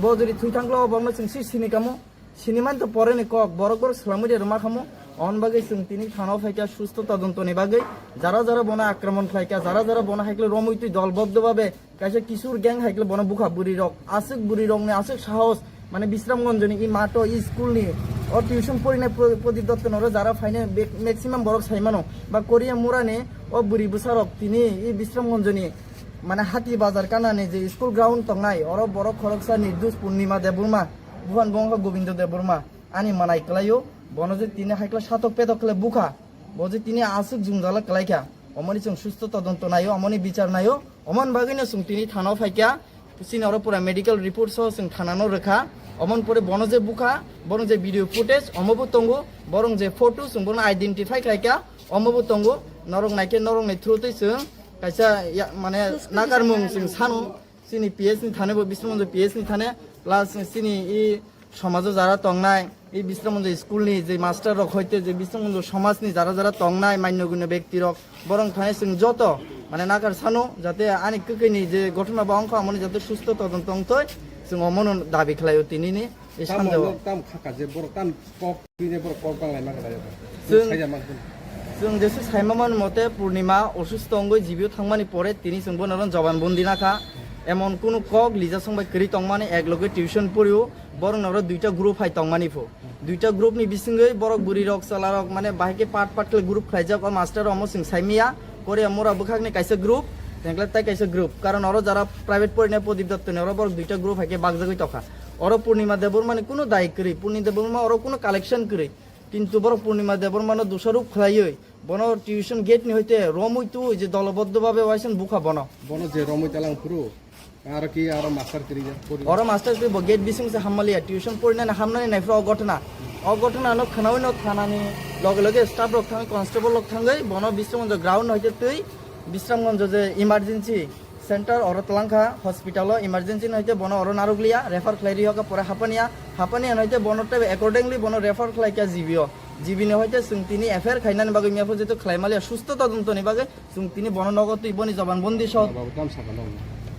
Bo jodi thwi thangkhle o bokno chwng si sini kamu. Siniman to pore ni kok, borok borok swlamwi de rwma khamu. On bagwi chwng tini thana o phaikha susto todonto ni bagwi. Jara jara bono akraman khlaikha, jara jara bono haikle romwi twi dolboddo babe kaisa kisur gang haikle bono bukha bwrwi rok, aswk bwrwi rok ni aswk sahos, mane Bisramganj ni i mato i school ni o tuition porinai pro-, Pradip Dotto noro jara phainai be-, maximum borok saimano ba Korea mura ni o bwrwi bwsa rok tini i Bisramganj ni mane Hati Bazar kana ni je school ground tongnai oro borok khoroksa Nirdush Purnima Debbarma. Buhan bo wngkha Gobindo Debbarma, ani manai kwlaio, bono je tini haikla satok petok khle bukha, bo je tini aswk jwngjala kwlaikha, omoni chwng susto todonto naio, omoni bichar naio, omoni bagwino chwng tini thana o phaikha, chini oro pura medical report so chwng thana no rwkha, omoni pore bono je bukha, bono je video footage omo bo tongo, borong je photo chwng bono identify khlaikha, omo bo tongo, norok naikhe norok ni through twi chwng kaisa ya-, mane nakarmung chwng sano, chini P S ni thane bo Bisramganj P S ni thane, plus chini i somajo jara tongnai, i Bisramganj school ni je master rok hoite je Bisramganj somaj ni jara jara tongnai manyo gunyo bekti rok, borong thane chwng joto mane nakar sano jate ani kwkwi ni je ghotona ba wngkha amoni jate susto todonto wngthoi chwng omono dabi khlaio tini ni. Ei Tamo sanjao. Nok tam khaka je borok tam kok twi ne borok kok bang lai ma kala. Chwng, Saida man kun. Chwng jesu saima man mote Purnima osusto wngwi G B o thangmani pore tini chwng bono ron joban bondi nakha. Emon kunu kok Lija song bai kwrwi tongmani ek loge tuition porio borok noro duita group hai tongmani pho. Duita group ni bisingwi borok bwrwi rok chwla rok mane bahai khe part part khe group khlaijak o master omo chwng saimiya. Korea mura bwkhakni kaisa group, tengkle tai kaisa group. Karon oro jara private porinai Pradip Dotto ni oro borok duita group hai khe bakjagwi tokha. Oro Purnima Debbarma ni kunu dai kwrwi, Purnima Debbarma oro kunu collection kwrwi. Kintu borok Purnima Debbarma no dusaruk khlaiwi, bono tuition gate ni hoite romwi twi je doloboddo babe waisen bukha bono. Bono je romwi talang phuru, aro ki aro master kwrwi ya, pori. Oro master kwrwi bo gate bising se hammaliya, tuition porinani hamnani naifra o ghotona. O ghotona no khnawi no thanani loge loge staff rok thangwi, constable rok thangwi, bono Bisramganj ground hoite twi, Bisramganj je emergency center oro twlangkha hospital o emergency no hoite bono oro narwkliya refer khlai rihokha pore Hapania, Hapania no hoite bono tei accordingly bono refer khlaikha G B o, G B ni hoite chwng tini F I R khainani bagwi miyapha jeto khlaimaliya susto todonto ni bagwi chwng tini bono nogo twi boni joban bondi sok. Thana babu tam saka no.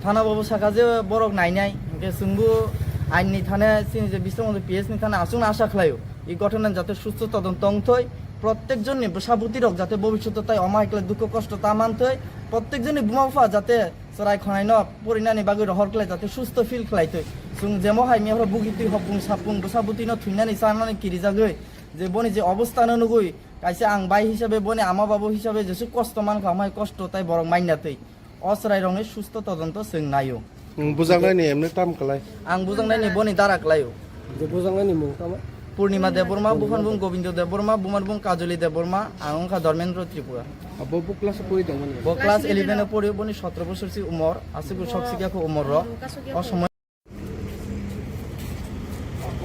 Thana babu saka je borok nainai hwnkhe chwngbo ain ni thane chini je Bisramganj P S ni thane aswkno asa khlaio. I ghotona jate susto todonto wngthoi, prottek jonni bwsa bwtwi rok jate bobishoto tai omo hai khlai dukho kosto ta manthoi, prottek jonni buma bupha jate chwrai khonai no porinani bagwi rohor khlai jate susto feel khlai twi. Chwng jemo hai miyapra bugi twi hopung sapung bwsa bwtwi no thwinani chanani kirijagwi je boni je obostha no nugwi kaisa ang bai hisabe boni ama babu hisabe jesu kosto mankha omo hai kosto tai borok manya twi. O chwrairokni susto todonto chwng naio. Nwng bujaknaini emne tam kwlai? Ang bujaknaini boni dara kwlaio. Je bujaknaini mung tamo? Purnima Debbarma, buphani bung Gobindo Debbarma, bumani bung Kajoli Debbarma, ang wngkha Dharmendra Tripura. Abo bo class o pori tongmani? Bo class eleven o pori, boni sotro bosor si umor, aswk sok sikya kho umor ro. O somoi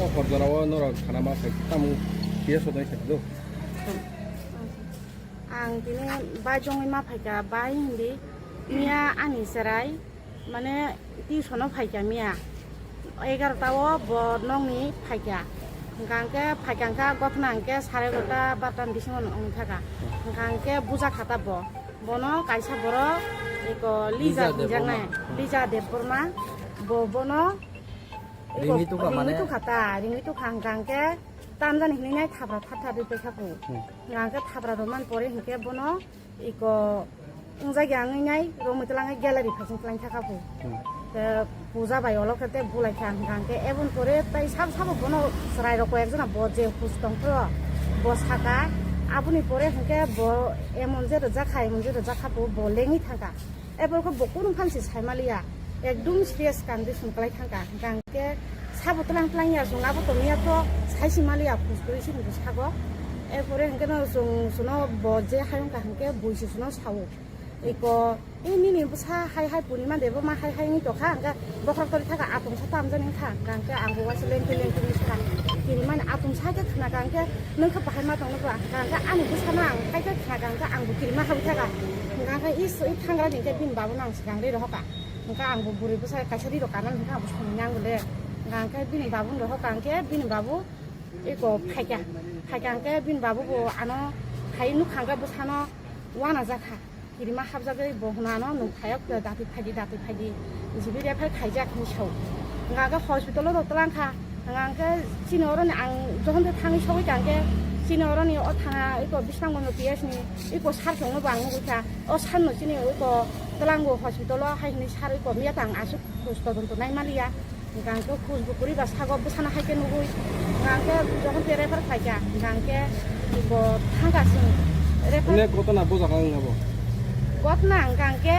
O hor jora o norok khana ma phai tamo P S o dai khe do. Ang tini bai jongwi ma phaikha bai hindi miya ani chwrai mane tuition o phaikha miya egarota o bo nokni phaikha hwnkha hwnkhe phaikha hwnkha gothna hwnkhe sare egarota barta ni bisingo wngwi thaka hwnkha hwnkhe buja khata bo. Bono kaisa borok eko Lija Lija hinjaknai, Debbarma. Lija Debbarma, bo bono eko Ringwi tukha ringwi mane? Tukha ta, ringwi tukha hwnkha hwnkhe tamjani hinwi nai thapra thap thap rwi paikha kho. Hmm. Hwnkha hwnkhe thapra rwmani pore hwnkhe bono eko Wngjak ya wngwi nai, romwi twlangwi gallery phaising twlang thaka phu. Hmm. Te puja bai olo khe te bulai kha hwnkha hwnkhe, eboni pore tai sabo sabo bono chwrai rok koi ekjona bo je hus tong phro, bo saka, aboni pore hwnkhe bo emon je rwjak kha, emon je rwjak kha phu, bo lengwi thangkha. Eboni khe bo kunu phan se sai maliya, ekdum serious condition kwlai thangkha. Hwnkha hwnkhe sabo twlang twlang ya chwng abo tongya to sai si maliya, hus kwrwi si hinwi sago. Erpore hwnkhe no chwng chwngno bo je hayung kha hwnkhe bui se chwngno sao. Iko, "E nini bwsa hai hai purima de bo ma hai hai wngwi tongkha," hwnkhe bokhorok tori thaka atung sa tamjani wngkha, hwnkhe ang bo waisa lengkhe lengkhe wngwi kha. Tini mani atung sa khe khna kha, hwnkhe, "Nwng khe bahai ma tong nukla," hwnkha, hwnkhe ani bwsano ang hai khe khna kha, hwnkhe ang bo kirima habwi thaka. Hwnkha, hwnkhe, "Is, i thangra," hwnkhe bini babuno ang swkang ri rohor kha. Hwnkhe ang bo bwrwi bwsa kaisa ri rok kanani hwnkhe ang bo songwi nang le. Hwnkha, hwnkhe, bini babuno rohor kha, hwnkhe bini babu iko phaikha. Phaikha, hwnkhe, bini babu bo ano phai nukha, hwnkhe bwsano uanajak kha. Kirima hapjagwi bo hwnano nwng phayok, datwi phaidi, datwi phaidi, G B refer khaijak hinwi sao. Hwnka khe hospital-o rw twlang kha. Hwnka khe chini oroni ang jokhon tei thangwi sogwi tang khe, chini oroni o thana iko Bisramganj P S ni iko sir chwngno bo ang nugwi kha. O sir no chini iko twlango hospital-o hai hinwi sir iko miya tang aswk khoj todonto nai maliya. Hwnkha hwnkhe khujbu kwrwi ba sago bwsano hai khe nugwi, hwnkha hwnkhe jokhon tei refer khlai kha, hwnkha hwnkhe bo thang kha chwng refer. Onek gotona bo jaga wng abo? Gotona hwnkha hwnkhe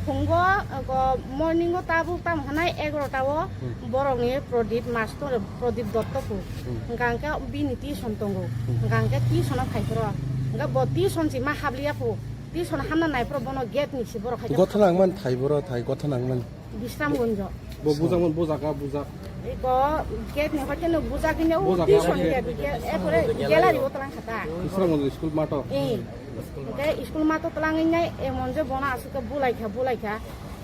phungo, go morning o tabuk tamo hwnai egarota o Hmm. borokni Pradip master, Pradip Dotto phu. Hmm. Hwnkha hwnkhe bini tuition tongo. Hmm. Hwnkha hwnkhe tuition o phai phuru. Hwnkhe bo tuition si ma habliya phu. Tuition hamna nai phuru bono gate ni si borok hai khe Gotona wngmani thai boro thai gotona wngmani. Bisramganj. Bo bujak man, bujak, ah, bujak. Iko gate ni hoite no bujak hine o Bujak, bujak. Tuition gate, gate, eh, pore gallery o twlang kha ta. Bisramganj school mato. Eh. Hwnkhe school mato twlangwi nai emon je bono aswk khe bulai kha, bulai kha.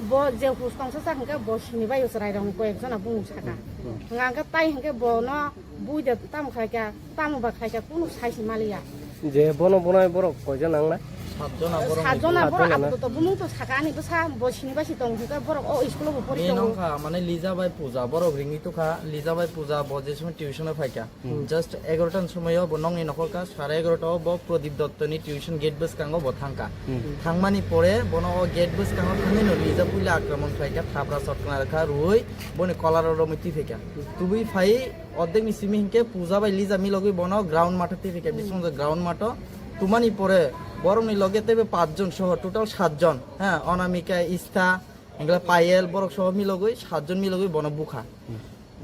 Bo je hus tongsa sak hwnkhe bo sini bai o chwrai rok ni koi ek jona bumung saka. Hmm. Hwnkha hwnkhe tai hwnkhe bono bui de tamo khlai kha, tamo ba khlai kha, kunu sai se maliya. Je bono bonai borok koijon nang na? Satjona borok. Satjona borok Satjona na? Apatot bumung to saka ani bwsa bo sini bai si tong hwnkhe borok o school o bo pori Main tongo. Wngkha mane Lija bai Puja, borok ringwi tukha, Lija bai Puja bo je somoi tuition o phaikha. Hmm. Just egarota ni somoi o bo nokni nokhor kha, sare egarota o bo Pradip Dotto ni tuition gate bwskango bo thangkha. Hmm. Thangmani pore bono o gate bwskango thangwi no Lija puila akraman khlaikha, thapra sotkna rwkha, rwui boni kolar o romwi twi phaikha. Tubui phai Ordek ni simi hinkhe Puja bai Lija milogwi bono ground matho twi phikha, hmm, bisingtwi ground matho. Tumani pore borokni loge teibo pachjon soho total satjon, ha, Onamika, Istha, hinkhe Payel, borok soho milogwi satjon milogwi bono bukha. Hmm.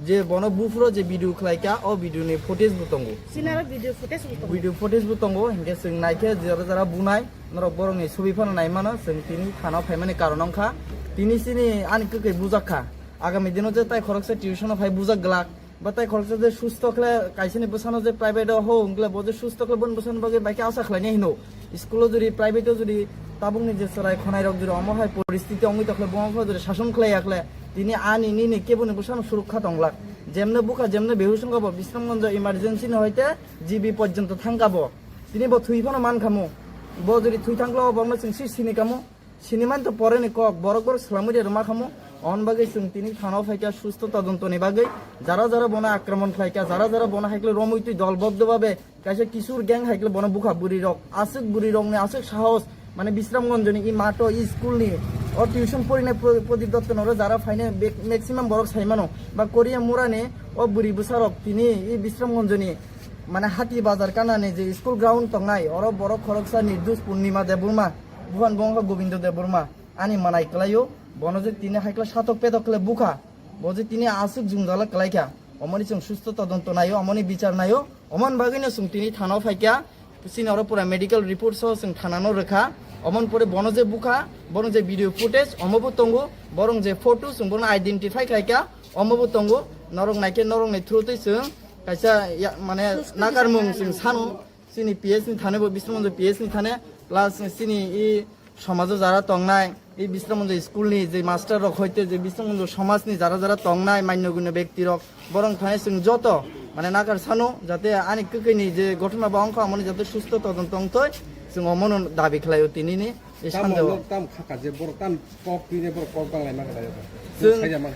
Je bono buphuro je video khlaikha, o video ni footage bo tongo. Sinaro video footage bo tongo. Video footage bo tongo, hinkhe chwng naikhe jora jora bunai, norok borokni sobi phano naimano, chwng tini thana phaimani karon wngkha. Tini chini ani kwkhwi bujakha. Agami dino je tai khoroksa tuition o phai bujak glak. Ba tai khoroksa je susto khle kaisani bwsano je private o ho wngkle bo je susto khle boni bwsano bagwi bai khe asa khlainai hino. School o jodi private o jodi tabukni je chwrai khonai rok jodi omo hai poristiti wngwi tokhle bo wngkha jodi sason khlai yakhle tini ani nini keboni bwsano surukha tonglak. Jemne bukha jemne behush wngkha bo Bisramganj emergency ni hoite G B porjonto thangkha bo. Tini bo thwi phano mankhamu. Bo jodi thwi thangkhle o bokno chwng si sini kamu. Siniman to pore ni kok, borok borok swlamwi de rwma khamu. On bagwi chwng tini thana o phaikha susto todonto ni bagwi. Jara jara bono akraman khlaikha, jara jara bono haikle romwi twi dolboddo babe kaisa kisur gang haikle bono bukha bwrwi rok. Aswk bwrwi rokni aswk sahos, mane Bisramganj ni i mato i school ni o tuition porinai Pro-, Pradip Dotto noro jara phainai be-, maximum borok saimano. Ba Korea mura ni o bwrwi bwsa rok tini i Bisramganj ni mane Hati Bazar kana ni je school ground tongnai oro borok khoroksa Nirdush Purnima Debbarma. Buhan bo wngkha Gobindo Debbarma, ani manai kwlaio, bono je tini haikla satok petok khle bukha, bo je tini aswk jwngjala kwlaikha, omoni chwng susto todonto naio, omoni bichar naio, omoni bagwino chwng tini thana o phaikha, chini oro pura medical report so chwng thana no rwkha, omoni pore bono je bukha, bono je video footage omo bo tongo, borong je photo chwng bono identify khlaikha, omo bo tongo, norok naikhe norok ni through twi chwng kaisa ya-, mane nakarmung chwng sano. Chini P S ni thane bo Bisramganj P S ni thane, plus chini i somajo jara tongnai, i Bisramganj school ni je master rok hoite je Bisramganj somaj ni jara jara tongnai manyo gunyo bekti rok, borong thane chwng joto mane nakar sano jate ani kwkhwi ni je ghotona ba wngkha amoni jate susto todonto wngthoi, chwng omono dabi khlaio tini ni. Tamo sanjao. Tam khaka je borok tam kok twi ne borok kok banglai ma khlai. Chwng,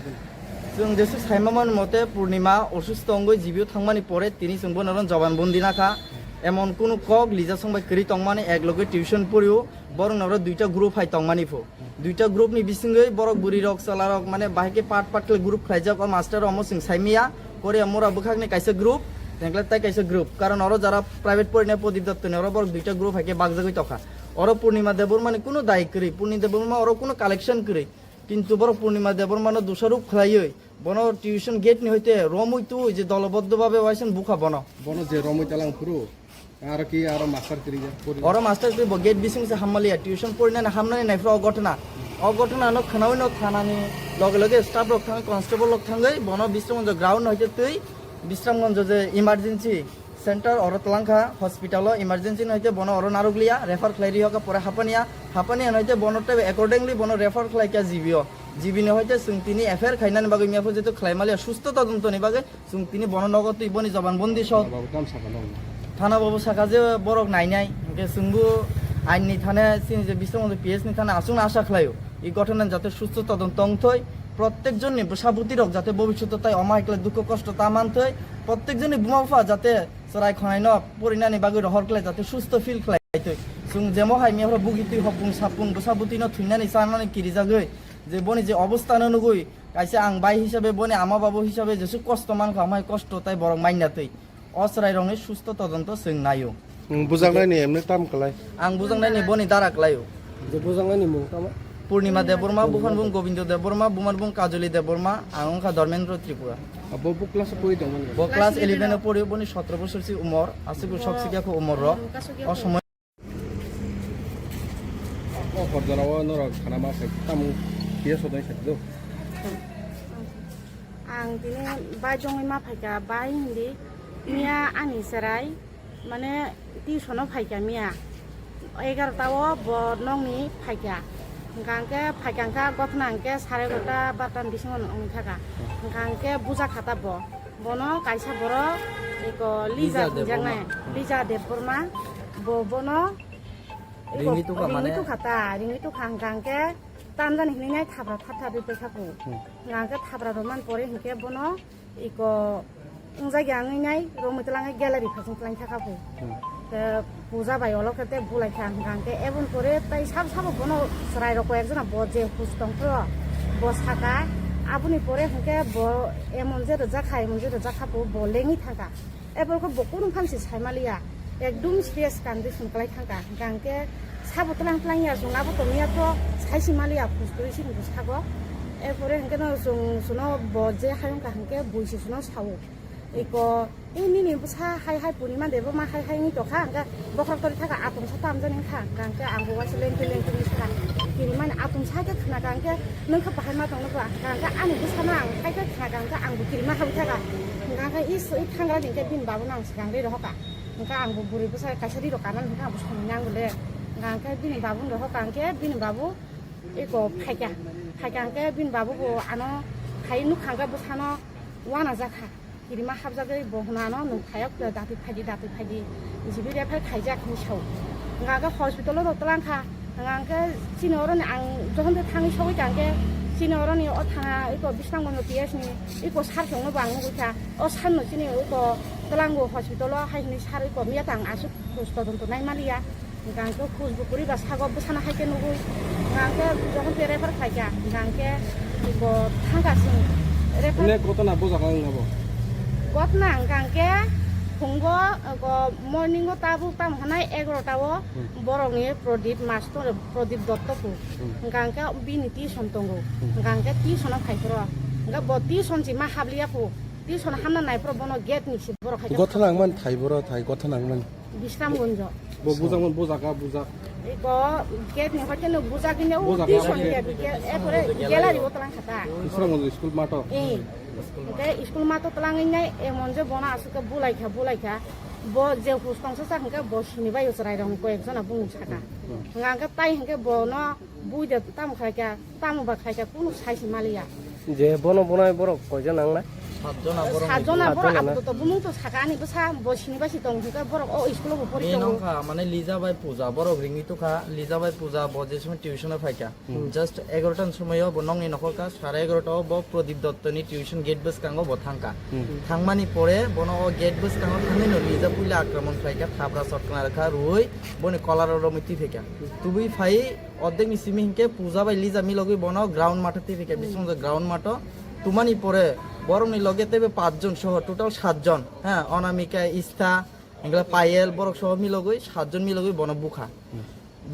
chwng jesu saima man mote Purnima osusto wngwi G B o thangmani pore tini chwng bono joban bondi nakha. Emon kunu kok Lija song bai kwrwi tongmani ek loge tuition porio. Borok noro duita group hai tongmani pho. Duita group ni bisingwi borok bwrwi rok, chwla rok, mane bahai khe part part khe group khlaijak. O master omo chwng saimiya, Korea mura bwkhakni kaisa group, tengkle tai kaisa group. Karon oro jara private porina Pradip Dotto ni, oro borok duita group hai khe bakjagwi tokha. Oro Purnima Debbarma ni kuno dai kwrwi, Purnima Debbarma oro kuno collection kwrwi. Kintu borok Purnima Debbarma no dusarop khlaiwi, bono tuition gate ni hoite romwi twi je doloboddo babe waisen bukha bono. Bono je romwi talang phuru, aro ki aro master kwrwi ya, pori. Oro master kwrwi bo gate bising se hammaliya, tuition porinani hamnani naiphuru o ghotona. O ghotona no khwnawi no thanani loge loge staff rok thangwi, constable rok thangwi bono Bisramganj ground no hoite twi Bisramganj je emergency center oro twlangkha, hospital o emergency no hoite bono oro narwkliya, refer khlai rihokha pore Hapania, Hapania no hoite bono teibo accordingly bono refer khlaikha G B o. G B ni hoite chwng tini F I R khainani bagwi miyaphu jeto khlai maliya, susto todonto ni bagwi chwng tini bono nogo twi boni joban bondi so. Thana babu tam saka nang. Thana babu saka je borok nainai, hwnkhe chwngbo ain ni thane chini je Bisramganj P S ni thane aswkno asa khlaio. I ghotona jate susto todonto wngthoi, prottek jonni bwsa bwtwi rok jate bobishoto tai omo hai khlai dukho kosto ta manthoi, prottek jonni buma bupha jate chwrai khonai no porinani bagwi rohor khlai jate susto feel khlai thoi. Chwng jemo hai miyaphu bugi twi hopung sapung bwsa bwtwi no thwinani chanani kirijagwi je boni je obostha no nugwi kaisa ang bai hisabe boni ama babu hisabe jesu kosto mankha, omo hai kosto tai borok manya twi. O chwrairokni susto todonto chwng naio. Nwng bujaknaini emni tam kwlai? Ang bujaknaini boni dara kwlaio. Je bujaknaini mung tamo? Purnima Debbarma, buphani bung Gobindo Debbarma, bumani bung Kajoli Debbarma, ang wngkha Dharmendra Tripura. Abo bo class o pori tongmani? Bo class eleven o pori, boni sotro bosor si umor, aswk sok sikya kho umor rok. O somoy O hor jora o norok khana ma sai tamo P S o dai sai do. Ang tini bai jongwi ma phaikha, bai hindi miya ani chwrai mane tuition o phaikha miya egarota o bo nokni phaikha. Hwnkha hwnkhe phaikha hwnkha gothna hwnkhe sare egarota barota ni bisingo wngwi thaka. Hwnkha hwnkhe buja khata bo. Bono kaisa borok eko Lija Lija hinjaknai, Debbarma. Lija Debbarma. Bo bono eko Ringwi tukha ringwi mane? Tukha ta, ringwi tukha hwnkha hwnkhe tamjani hinwi nai thabra thar thar rwi paikha kho. Hmm. Hwnkha hwnkhe thabra rwmani pore hwnkhe bono eko wngjakya wngwi nai romwi twlangwi gallery phasing twlang thaka kho. Hmm. Te puja bai olo khe te bulai kha hwnkha hwnkhe eboni pore tai sabo sabo bono chwrai rok koi ekjona bo je hus tong phro bo saka aboni pore hwnkhe bo emon je rwjak kha emon je rwjak kha bo bo lengwi thangkha. Ebor khe bo kunu phan se sai maliya ekdum serious condition kwlai thangkha hwnkha hwnkhe sabo twlang twlang ya chwng abo tongya pho sai si maliya hus kwrwi si hwnkhe sago. Erpore hwnkhe no chwng chwngno bo je hayung kha hwnkhe bui se chwngno sao. Eko, e nini bwsa hai hai Purnima Debbarma hai hai wngwi tongkha, hwnkhe bokhorok tori thaka atomsa tamjani wngkha, hwnkhe ang bo waisa lengtwi lengtwi wngwi thaka. Kirimani atomsa khe khna kha, hwnkhe nwng khe bahai ma tongno ba, hwnkhe ani bwsano ang hai khe khna kha, hwnkhe ang bo kirima habwi thaka. Hwnkhe is, i thangra ni hwnkhe bini babuno ang swkang ri rohor kha. Hwnkhe ang bo bwrwi bwsa kaisa ri rok kanani hwnkhe ang bo songwi nango le. Hwnkhe bini babuno rohor kha, hwnkhe bini babu eko phaikha. Phaikha hwnkhe bini babu bo ano phai nukha hwnkhe bwsano uanajak kha. Kirima hapjagwi bo hwnano nwng phaiya khe datwi phaidi, datwi phaidi. Jibi refer khaijak hinwi sao. Hwnkha khe hospital o rw twlang kha. Hwnkha khe chini oroni ang jokhon tei thangwi sogwi kha hwnkhe chini oroni o thana eko Bisramganj P S ni eko sir chwngno bo ang nugwi kha. O sir no chini eko twlango hospital o hai hwnwi sir eko miya tang aswk khus todonto nai maliya. Hwnkha hwnkhe khus bo kwrwi ba sago bwsano hai khe nugwi. Hwnkha hwnkhe jokhon tei refer khlai kha, hwnkha hwnkhe bo thang kha chwng refer. Ine gotona bo jaga wng abo? Gotona hwnkha hwnkhe phungo, go morning o tabuk tamo hwnai egarota o Hmm. borokni Pradip master, Pradip Dotto phu. Hmm. Hwnkha hwnkhe bini tuition tongo. Hmm. Hwnkha hwnkhe tuition o phai phuru. Hwnkhe bo tuition si ma habliya phu. Tuition hamna nai phuru bono gate ni si borok hai khe Gotona wngmani thai boro thai gotona wngmani. Bisramganj. Bo bujak man, bo jaga bujak. Eko gate ni hoite no bujak ni o Bujak tuition ni gate, gate, erpore gallery o twlang kha ta. Bisramganj school mato. Eh. Hwnkhe school mato twlangwi nai emon je bono aswk khe bulai kha, bulai kha. Bo je hus tongsa sa hwnkhe bo sini bai o chwrai rok koi ek jona bumung saka. Hmm. Hwnkha hwnkhe tai hwnkhe bono bui de tamo khai kha, tamo ba khai kha, kunu sai se maliya. Je bono bonai borok koi jon nangnai? Satjona borok ni Satjona bupha. Borok Satjona. Apatot bumung to saka ani bwsa bo sini bai si tong hwnkhe borok o school o bo pori Ni tongo. Nong kha, mane Lija bai Puja, borok ringwi tukha, Lija bai Puja bo je somoi tuition o phaikha. Hmm. Just egarota ni somoi o bo nongni nokhor kha, sare egarota o bo Pradip Dotto ni tuition gate bwskango bo thangkha. Hmm. Thangmani pore bono o gate bwskango thangwi no Lija puila akraman khlaikha, thapra sotkna rwkha, rwui boni kolar o romwi twi phaikha. Tubui phai ordek ni simi hinkhe Puja bai Lija milogwi bono ground matho twi phaikha, Hmm. bisong ground matho. Tumani pore borokni loge teibo pachjon soho total satjon, ha, Onamika, Istha, hingkhe Payel, borok soho milogwi satjon milogwi bono bukha.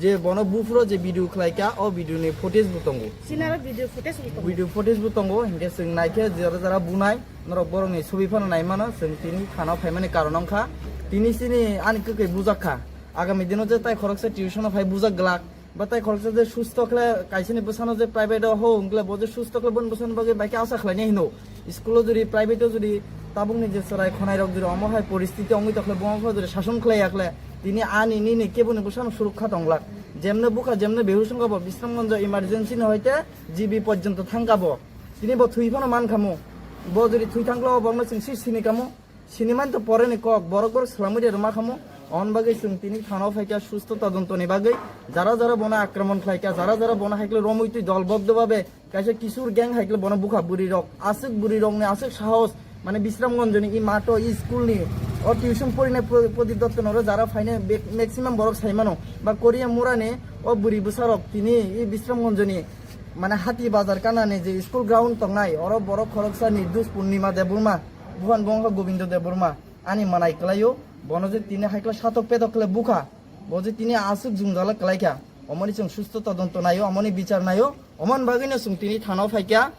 Je bono buphuro je video khlaikha, o video ni footage bo tongo. Sinaro video footage bo tongo. Video footage bo tongo, hinkhe chwng naikhe jara jara bunai, norok borokni sobi phano naimano, chwng tini thana phaimani karon wngkha. Tini chini ani kwkhwi bujakha. Agami dino je tai khoroksa tuition o phai bujak glak. Ba tai khoroksa je susto khle kaisani bwsano je private o ho wngkle bo je susto khle boni bwsani bagwi bai khe asa khlainai hino. School o jodi private o jodi tabukni je chwrai khonai rok jodi omo hai poristiti wngwi tokhle bo wngkha jodi sason khlai yakhle tini ani nini keboni bwsano surukha tonglak. Jemne bukha jemne behus wngkha bo Bisramganj emergency ni hoite G B porjonto thangkha bo. Tini bo thwi phano mankhamu. Bo jodi thwi thangkle o bokno chwng si sini kamu. Siniman to pore ni kok, borok borok swlamwi de rwma khamu. On bagwi chwng tini thana o phaikha susto todonto ni bagwi. Jara jara bono akraman khlaikha, jara jara bono haikle romwi twi dolboddo babe kaisa kisur gang haikle bono bukha bwrwi rok. Aswk bwrwi rokni aswk sahos, mane Bisramganj ni i mato i school ni o tuition porinai Pro-, Pradip Dotto noro jara phainai be-, maximum borok saimano. Ba Korea mura ni o bwrwi bwsa rok tini i Bisramganj ni mane hati bazar kanani je school ground tongnai oro borok khoroksa ni dus Purnima Debbarma. Buhan bo wngkha Gobindo Debbarma, ani manai kwlaio, bono je tini haikla satok petok khle bukha, bo je tini aswk jwngjala kwlaikha, omoni chwng susto todonto naio, omoni bichar naio, omoni bagwino chwng tini thana o phaikha,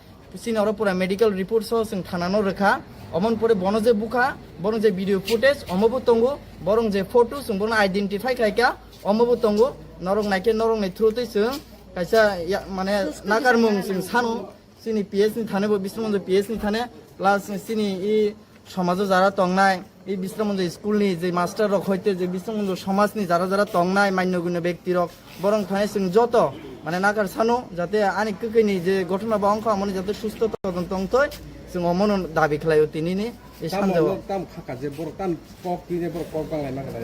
chini oro pura medical report so chwng thana no rwkha, omoni pore bono je bukha, bono je video footage omo bo tongo, borong je photo chwng bono identify khlaikha, omo bo tongo, norok naikhe norokni through twi chwng kaisa ya-, mane nakarmung chwng sano. Chini P S ni thane bo Bisramganj P S ni thane, plus chini i somajo jara tongnai, i Bisramganj school ni je master rok hoite je Bisramganj somaj ni jara jara tongnai manyo gunyo bekti rok, borong thane chwng joto mane nakar sano jate ani kwkhwi ni je ghotona ba wngkha amoni jate susto todonto tongthoi, chwng omono dabi khlaio tini ni. Ei Tamo sanjao. Tam khaka je borok tam kok twi borok kok bang lai ma kha.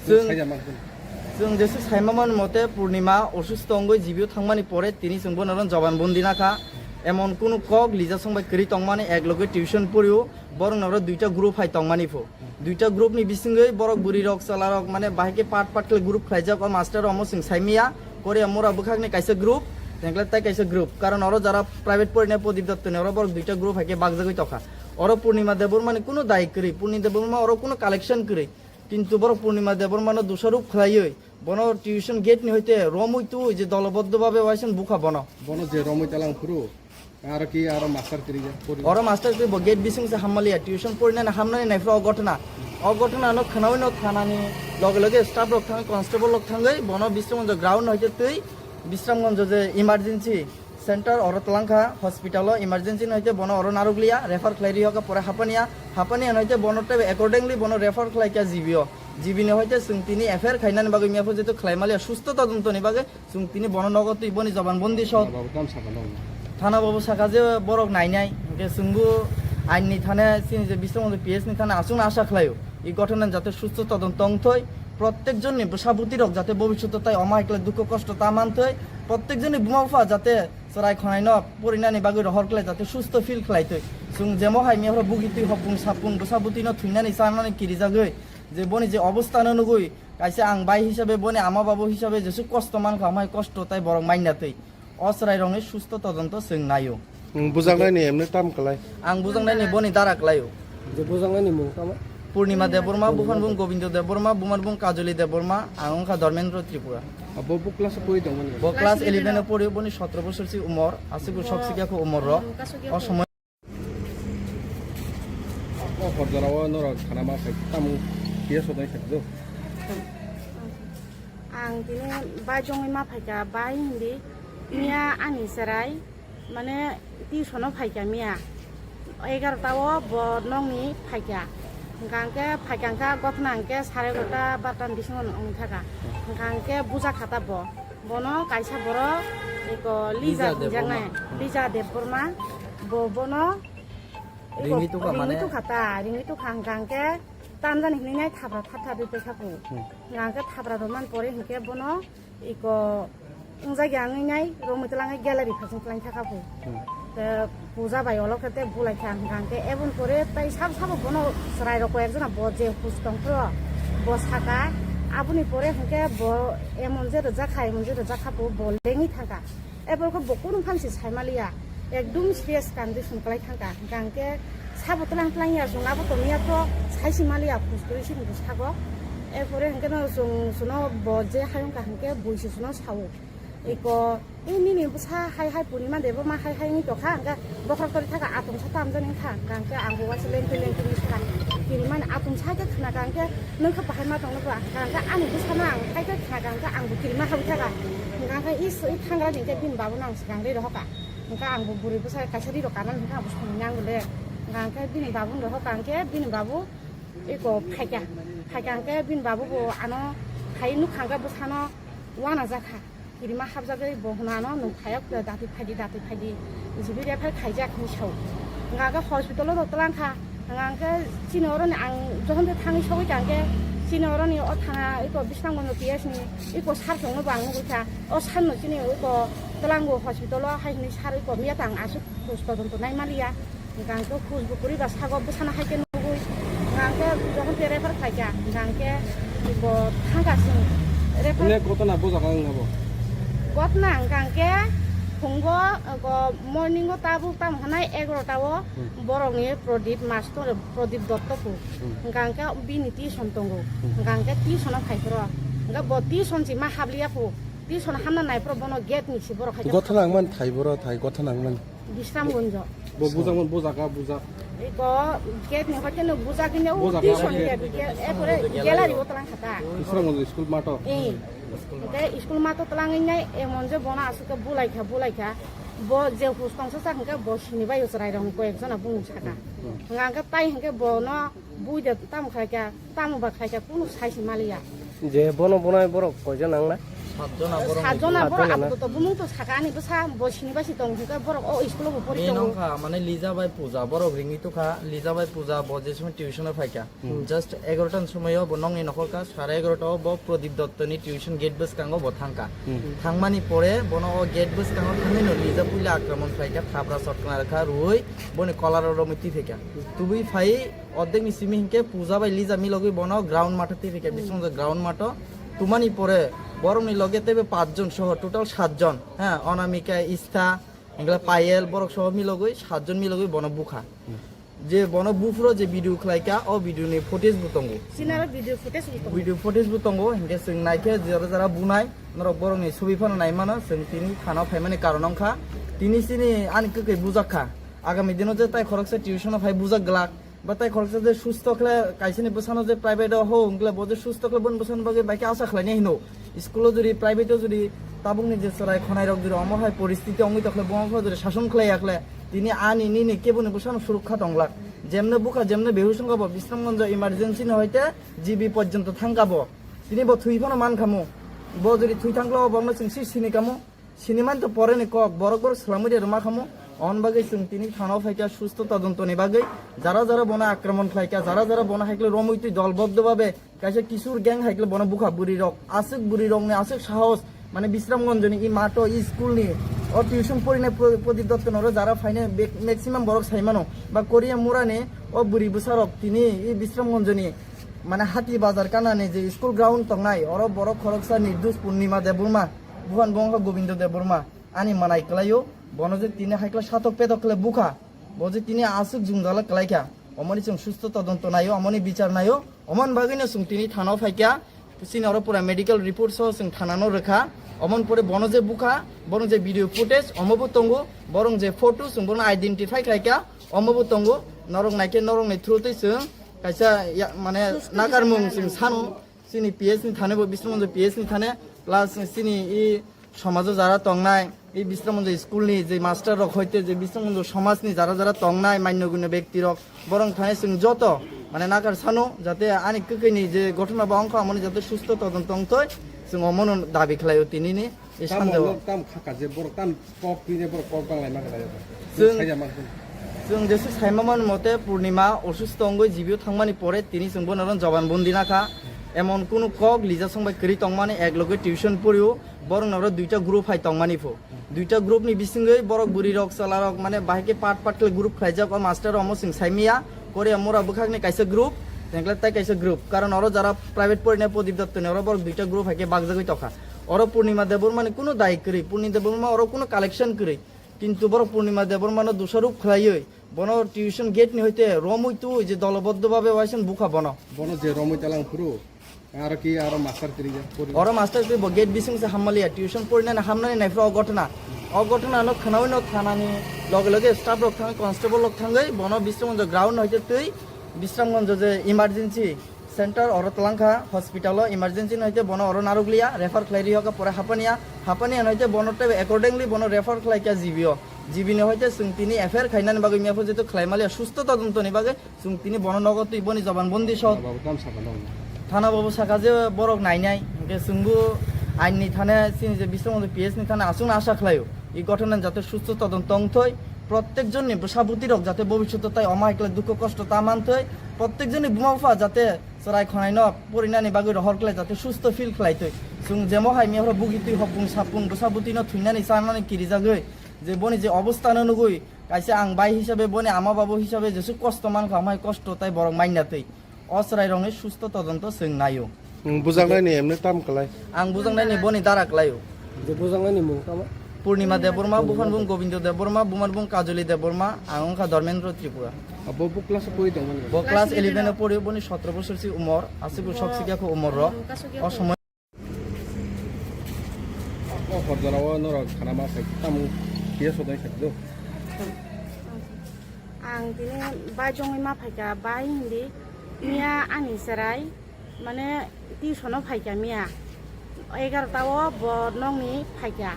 Chwng, Saija man khun. Chwng jesu saima man mote Purnima osusto wngwi G B o thangmani pore tini chwng bono ron joban bondi nakha. Emon kunu kok Lija song bai kwrwi tongmani ek loge tuition porio borok noro duita group hai tongmani pho. Duita group ni bisingwi borok bwrwi rok chwla rok mane bahai khe part part khle group khlaijak o master omo chwng saimiya. Korea mura bwkhakni kaisa group, tengkle tai kaisa group. Karon oro jara private porinai Pradip Dotto ni oro borok duita group hai khe bakjagwi tokha. Oro Purnima Debbarma ni kunu dai kwrwi, Purnima Debbarma oro kunu collection kwrwi. Kintu borok Purnima Debbarma no dusarop khlaiwi, bono tuition gate ni hoite romwi twi je doloboddo babe waisen bukha bono. Bono je romwi talang phuru, aro ki aro master kwrwi ya, pori. Oro master kwrwi bo gate bising se hammalia, tuition porinani hamnani nai phuru o ghotona. O ghotona no khnawi no thanani loge loge staff rok thangwi, constable rok thangwi, bono Bisramganj ground hoite twi, Bisramganj je emergency center oro twlangkha hospital o emergency no hoite bono oro narwkliya refer khlai riyokha pore Hapania, Hapania no hoite bono teibo accordingly bono refer khlaikha G B o, G B ni hoite chwng tini F I R khainani bagwi miyaphu jetu khlai maliya susto todonto ni bagwi chwng tini bono nogo twi boni joban bondi so. Thana babu tam sakha no. Thana babu sakha je borok nainai hwnkhe chwngbo ain ni thane chini je Bisramganj P S ni thane aswkno asa khlaio. I ghotona jate susto todonto wngthoi, protek jonni bwsa bwtwi rok jate bobishoto tai omo hai khlai dukho kosto ta manthoi, protek jonni buma bupha jate chwrai khonai no porinani bagwi rohor khlai jate susto feel khlai twi. Chwng jemo hai miyapra bugi twi hopung sapung bwsa bwtwi no thwinani chanani kirijagwi je boni je obostha no nugwi kaisa ang bai hisabe boni ama babu hisabe jesu kosto mankha omo hai kosto tai borok manya twi. O chwrairokni susto todonto chwng naio. Nwng bujaknaini emne tam kwlai? Ang bujaknaini boni dara kwlaio. Je bujaknaini mung tamo? Purnima Debbarma, buphan bung Gobindo Debbarma, bumar bung Kajoli Debbarma, ang wngkha Dharmendra Tripura. Abo bo class o pori tongmani? Bo class eleven o pori, boni sotro bosor si umor, aswk sok sikya kho umor rok. O somoi O hor jora o norok khana ma phai tamo P S o dai khe do. Ang tini bai jongwi ma phaikha, bai hindi miya ani chwrai mane tuition o phaikha miya egarota o bo nokni phaikha. Hwnkha hwnkhe phaikha hwnkha gothna hwnkhe sare egarota barota ni bisingo wngwi thaka. Hwnkha hwnkhe bujakha ta bo. Bono kaisa borok eko Lija Lija hinjaknai, Debbarma. Lija Debbarma. Bo bono Ringwi tukha mane? Ringwi tukha ta, ringwi tukha hwnkha hwnkhe tamjani hinwi nai thapra thap thap rwi paikha phu. Hmm. Hwnkha hwnkhe thapra rwmani pore hwnkhe bono iko wngjagya wngwi nai romwi twlangwi gallery phasing twlang thakha phu. Hmm. Te puja bai olo khe te bulai kha hwnkha hwnkhe eboni pore tai sabo sabo bono chwrai rok koi ekjona bo je hus tong phro bo saka aboni pore hwnkhe bo emon je rwjak kha emon je rwjak kha phu bo lengwi thangkha. Eborokhe bo kunu phan se saimaliya, ekdum serious condition kwlai thangkha. Hwnkha hwnkhe sabo twlang twlang ya, chwng abo tongya to saisi maliya, khus kwrwi sini bwskango. Erpore hwnkhe no chwng chwngno bo je hayung kha hwnkhe buisi chwngno sao. Eko, "E nini bwsa hai hai Purnima Debbarma hai hai wngwi tongkha," hwnkhe bokhorok tori thaka atungsa tamjani wngkha. Hwnkha hwnkhe ang bo waisa lengtwi lengtwi wngwi sakha. Kirimani atungsa hai khe khna kha hwnkhe, "Nwng khe bahai ma tongno ba?" Hwnkha hwnkhe ani bwsano ang hai khe khna kha hwnkhe ang bo kirima habwi thaka. Hwnkha hwnkhe is, i thangra ni hwnkhe bini babuno ang swkang ri rohor kha. Hwnkha ang bo bwrwi bwsa kaisa ri rok kanani hwnkhe ang bo songwi nang le. Hwnkha hwnkhe bini babuno rohor kha hwnkhe bini babu eko phaikha. Phaikha hwnkhe bini babu bo ano phai nukha hwnkhe bwsano uanajak kha. Kirima habjagwi bo hwnano, "Nwng phaiya khe dati phaidi, dati phaidi," jibi refer khaijak hinwi sao. Hwnkha hwnkhe hospital-o rw twlang kha. Hwnkha hwnkhe chini oroni ang jokhon tei thangwi sogwi kha hwnkhe chini oroni o thana eko Bisramganj P S ni eko sir chwngno bo ang nugwi kha. O sir no chini eko twlango hospital-o hai hinwi sir eko miya tang aswk khus todonto nai maliya. Hwnkha hwnkhe khus bo kwrwi ba sago bwsano hai khe nugwi, hwnkha hwnkhe jokhon tei refer khaikha, hwnkha hwnkhe bo thangkha chwng refer. Ine gotona bo jaga wngna bo? Gotona hwnkha hwnkhe phungo, go morning-o tabuk tamo hwnai egarota-o Hmm. borokni Pradip Master, Pradip Dotto phu. Hmm. Hwnkha hwnkhe bini tuition tongo. Hmm. Hwnkha hwnkhe tuition-o phai phuru. Hwnkhe bo tuition si ma habliya phu. Tuition hamna nai phuru bono gate ni si borok hai khe Gotha nangman thai boro thai, gotha nangman. Bisramganj. Bo bujak man, bujak ka, bujak. Iko gate ni hoite no bujak ni, Bujak tuition ka, gate, gate. Erpore gallery o twlang kha ta. Bisramganj school mato. Eh. Te school mato twlang nai emon je bono aswk khe bulai kha, bulai kha. Bo je hus tongsa sa hwnkhe bo sini bai chwrai rok ko ekjona bumung saka. Hmm. Hwnkha hwnkhe tai hwnkhe bono bui de tamo khlai kha, tamo ba khlai kha, kunu sai se maliya. Je bono bonai borok koijon nang na? Satjona borok. Satjona borok. Satjona na? Apato to bumung to saka ani bwsa bo sini bai si tong hwnkhe borok o school o bo pori Ni tongo. Nong kha, mane Lija bai Puja borok ringwi tukha, Lija bai Puja bo je somoi tuition o phai kha. Hmm. Just egarota ni somoi o bo nongni nokhor kha, sare egarota o bo Pradip Dotto ni tuition gate bwskango bo thang kha. Hmm. Thangmani pore bono o gate bwskango thangwi no Lija puila akraman khlai kha, thapra sotkna rwkha, rwui boni kolar o romwi twi phai kha. Tubui phai Ordek ni simi hinkhe Puja bai Lija milogwi bono ground matha twi rikha, hmm, bisingtwi ground matha. Tumani pore borokni loge teibo pachjon soho total satjon, ha, Onamika, Istha, hingkhe Payel, borok soho milogwi satjon milogwi bono bukha. Hmm. Je bono buphuro je video khlaikha, o video ni footage bo tongo. Sinaro video footage bo tongo. Video footage bo tongo, hinkhe chwng naikhe jora jora bunai, norok borokni subi phano naimano, chwng tini thana phaimani karon wngkha. Tini chini ani kwkhwi bujakha. Agami dino je tai khoroksa tuition o phai bujak glak. Ba tai khoroksa je susto khle, kaisani bwsano je private o ho, wngkle bo je susto khle, boni bwsano bagwi bai khe asa khlainai hino. School o jodi, private o jodi, tabukni je chwrai khonai rok jodi omo hai poristiti wngwi tokhle, bo wngkha jodi sason khlai yakhle, tini ani nini keboni bwsano surukha tonglak. Jemne bukha, jemne behush wngkha bo, Bisramganj emergency ni hoite G B porjonto thangkha bo. Tini bo thwi phano mankhamu. Bo jodi thwi thangkhle, bo no chwng si sini kamu. Sinimani to pore ni kok, borok borok swlamwi de rwma khamu. On bagwi chwng tini thana o phaikha susto todonto ni bagwi. Jara jara bono akraman khlaikha, jara jara bono haikhe romwi twi dolboddo babe kaisa kisur gang haikhe bono bukha bwrwi rok. Aswk bwrwi rok ni aswk sahos, mane Bisramganj ni i mato i school ni o tuition porinai Pro-, Prodip Dotto noro jara phainai be-, maximum borok saimano. Ba Korea mura ni o bwrwi bwsa rok tini i Bisramganj ni mane Hati Bazar kana ni je school ground tongnai, oro borok khoroksa Nirdus Purnima Debbarma. Buhan bo wngkha Gobindo Debbarma, ani manai kwlaio, bono je tini hai khe satok petok khle bukha, bo je tini aswk jwngjal kwlaikha, omoni chwng susto todonto naio, omoni bichar naio, omoni bagwino chwng tini thana o phaikha, chini oro pura medical report soho chwng thana no rwkha, omoni pore bono je bukha, bono je video footage omo bo tongo, borong je photo chwng bono identify khlaikha, omo bo tongo, norok naikhe norokni through twi chwng kaisa ya-, mane nakarmung chwng sano. Chini P S ni thane bo Bisramganj P S ni thane, plus chini i somajo jara tongnai, i Bisramganj school ni je master rok hoite je Bisramganj somaj ni jara jara tongnai manyo gunyo bekti rok, borong thane chwng joto mane nakar sano jate ani kwkhwi ni je gothona ba wngkha amoni jate susto todonto tongthoi, chwng omono dabi khlaio tini ni. Ei Tamo sanjao. Tam khaka je borok tam kok twi ne borok kok bang lai ma kha. Chwng Sai ja ma kha. Chwng jesu saima mani mote Purnima osusto wngwi G B o thangmani pore tini chwng bono oro joban bondi nakha. Emon kunu kok Lija song bai kwrwi tongmani, ek loge tuition porio, borok noro duita group hai tongmani pho. Duita group ni bisingwi borok bwrwi rok chwla rok mane bahai khe part part khe group khlaijak, o master omo chwng saimiya, Korea mura bwkhakni kaisa group, Jengkle tai kaisa group. Karon oro jara private porina Prodip Dotto ni oro borok duita group hai khe bakjagwi tokha. Oro Purnima Debbarma ni kunu dai kwrwi, Purnima Debbarma oro kunu collection kwrwi. Kintu borok Purnima Debbarmano dusarop khlaiwi bono tuition gate ni hoite romwi twi je doloboddho babe waisang bukha bono. Bono je romwi talang phuru, aro ki aro master kwrwi ya, pori- Oro master kwrwi bo gate bising se hammaliya, tuition porinani hamnani naifru o ghotona. O ghotona no khnawi no thanani loge loge staff rok thangwi, constable rok thangwi bono Bisramganj ground hoite twi Bisramganj je emergency center oro twlangkha, hospital o emergency no hoite bono oro narwkliya, refer khlai rihokha pore Hapania, Hapania no hoite bono teibo accordingly bono refer khlaikha G B o. G B ni hoite chwng tini F I R khainani bagwi mepho jeto khlai maliya, susto todonto ni bagwi chwng tini bono nogo twi boni joban bondi sok. Thana babu tam sakha no? Thana babu sakha je borok nainai, hwnkhe chwngbo ain ni thane chini je Bisramganj P S ni thane aswkno asa khlaio. I ghotona jate susto todonto wngthoi, prottek jonni bwsa bwtwi rok jate bobishoto tai omo hai khlai dukho kosto ta manthoi, prottek jonni buma bupha jate chwrai khonai no porinani bagwi rohor khlai jate susto feel khlai twi. Chwng jemo hai mihoro bugi twi hopung sapung bwsa bwtwi no thwinani chanani kirijagwi je boni je obostha no nugwi kaisa ang bai hisabe boni ama babu hisabe jesu kosto mankha, omo hai kosto tai borok manya twi. O chwrai rokni susto todonto chwng naio. Nwng bujaknai ni emne tam kwlai? Ang bujaknai ni boni dara kwlaio. Je bujaknai ni mung tamo? Purnima Debbarma, buphan bung Gobindo Debbarma, bumar bung Kajoli Debbarma, ang wngkha Dharmendra Tripura. Abo bo class o pori tongmani? Bo class eleven o pori, boni sotro bosor si umor, aswk sok sikya kho umor rok. O somoy O hor jora o norok khana ma sai tamo P S o dai sai do. Ang tini bai jongwi ma phaikha, bai hindi miya ani chwrai mane tuition o phaikha miya egarota o bo nokni phaikha,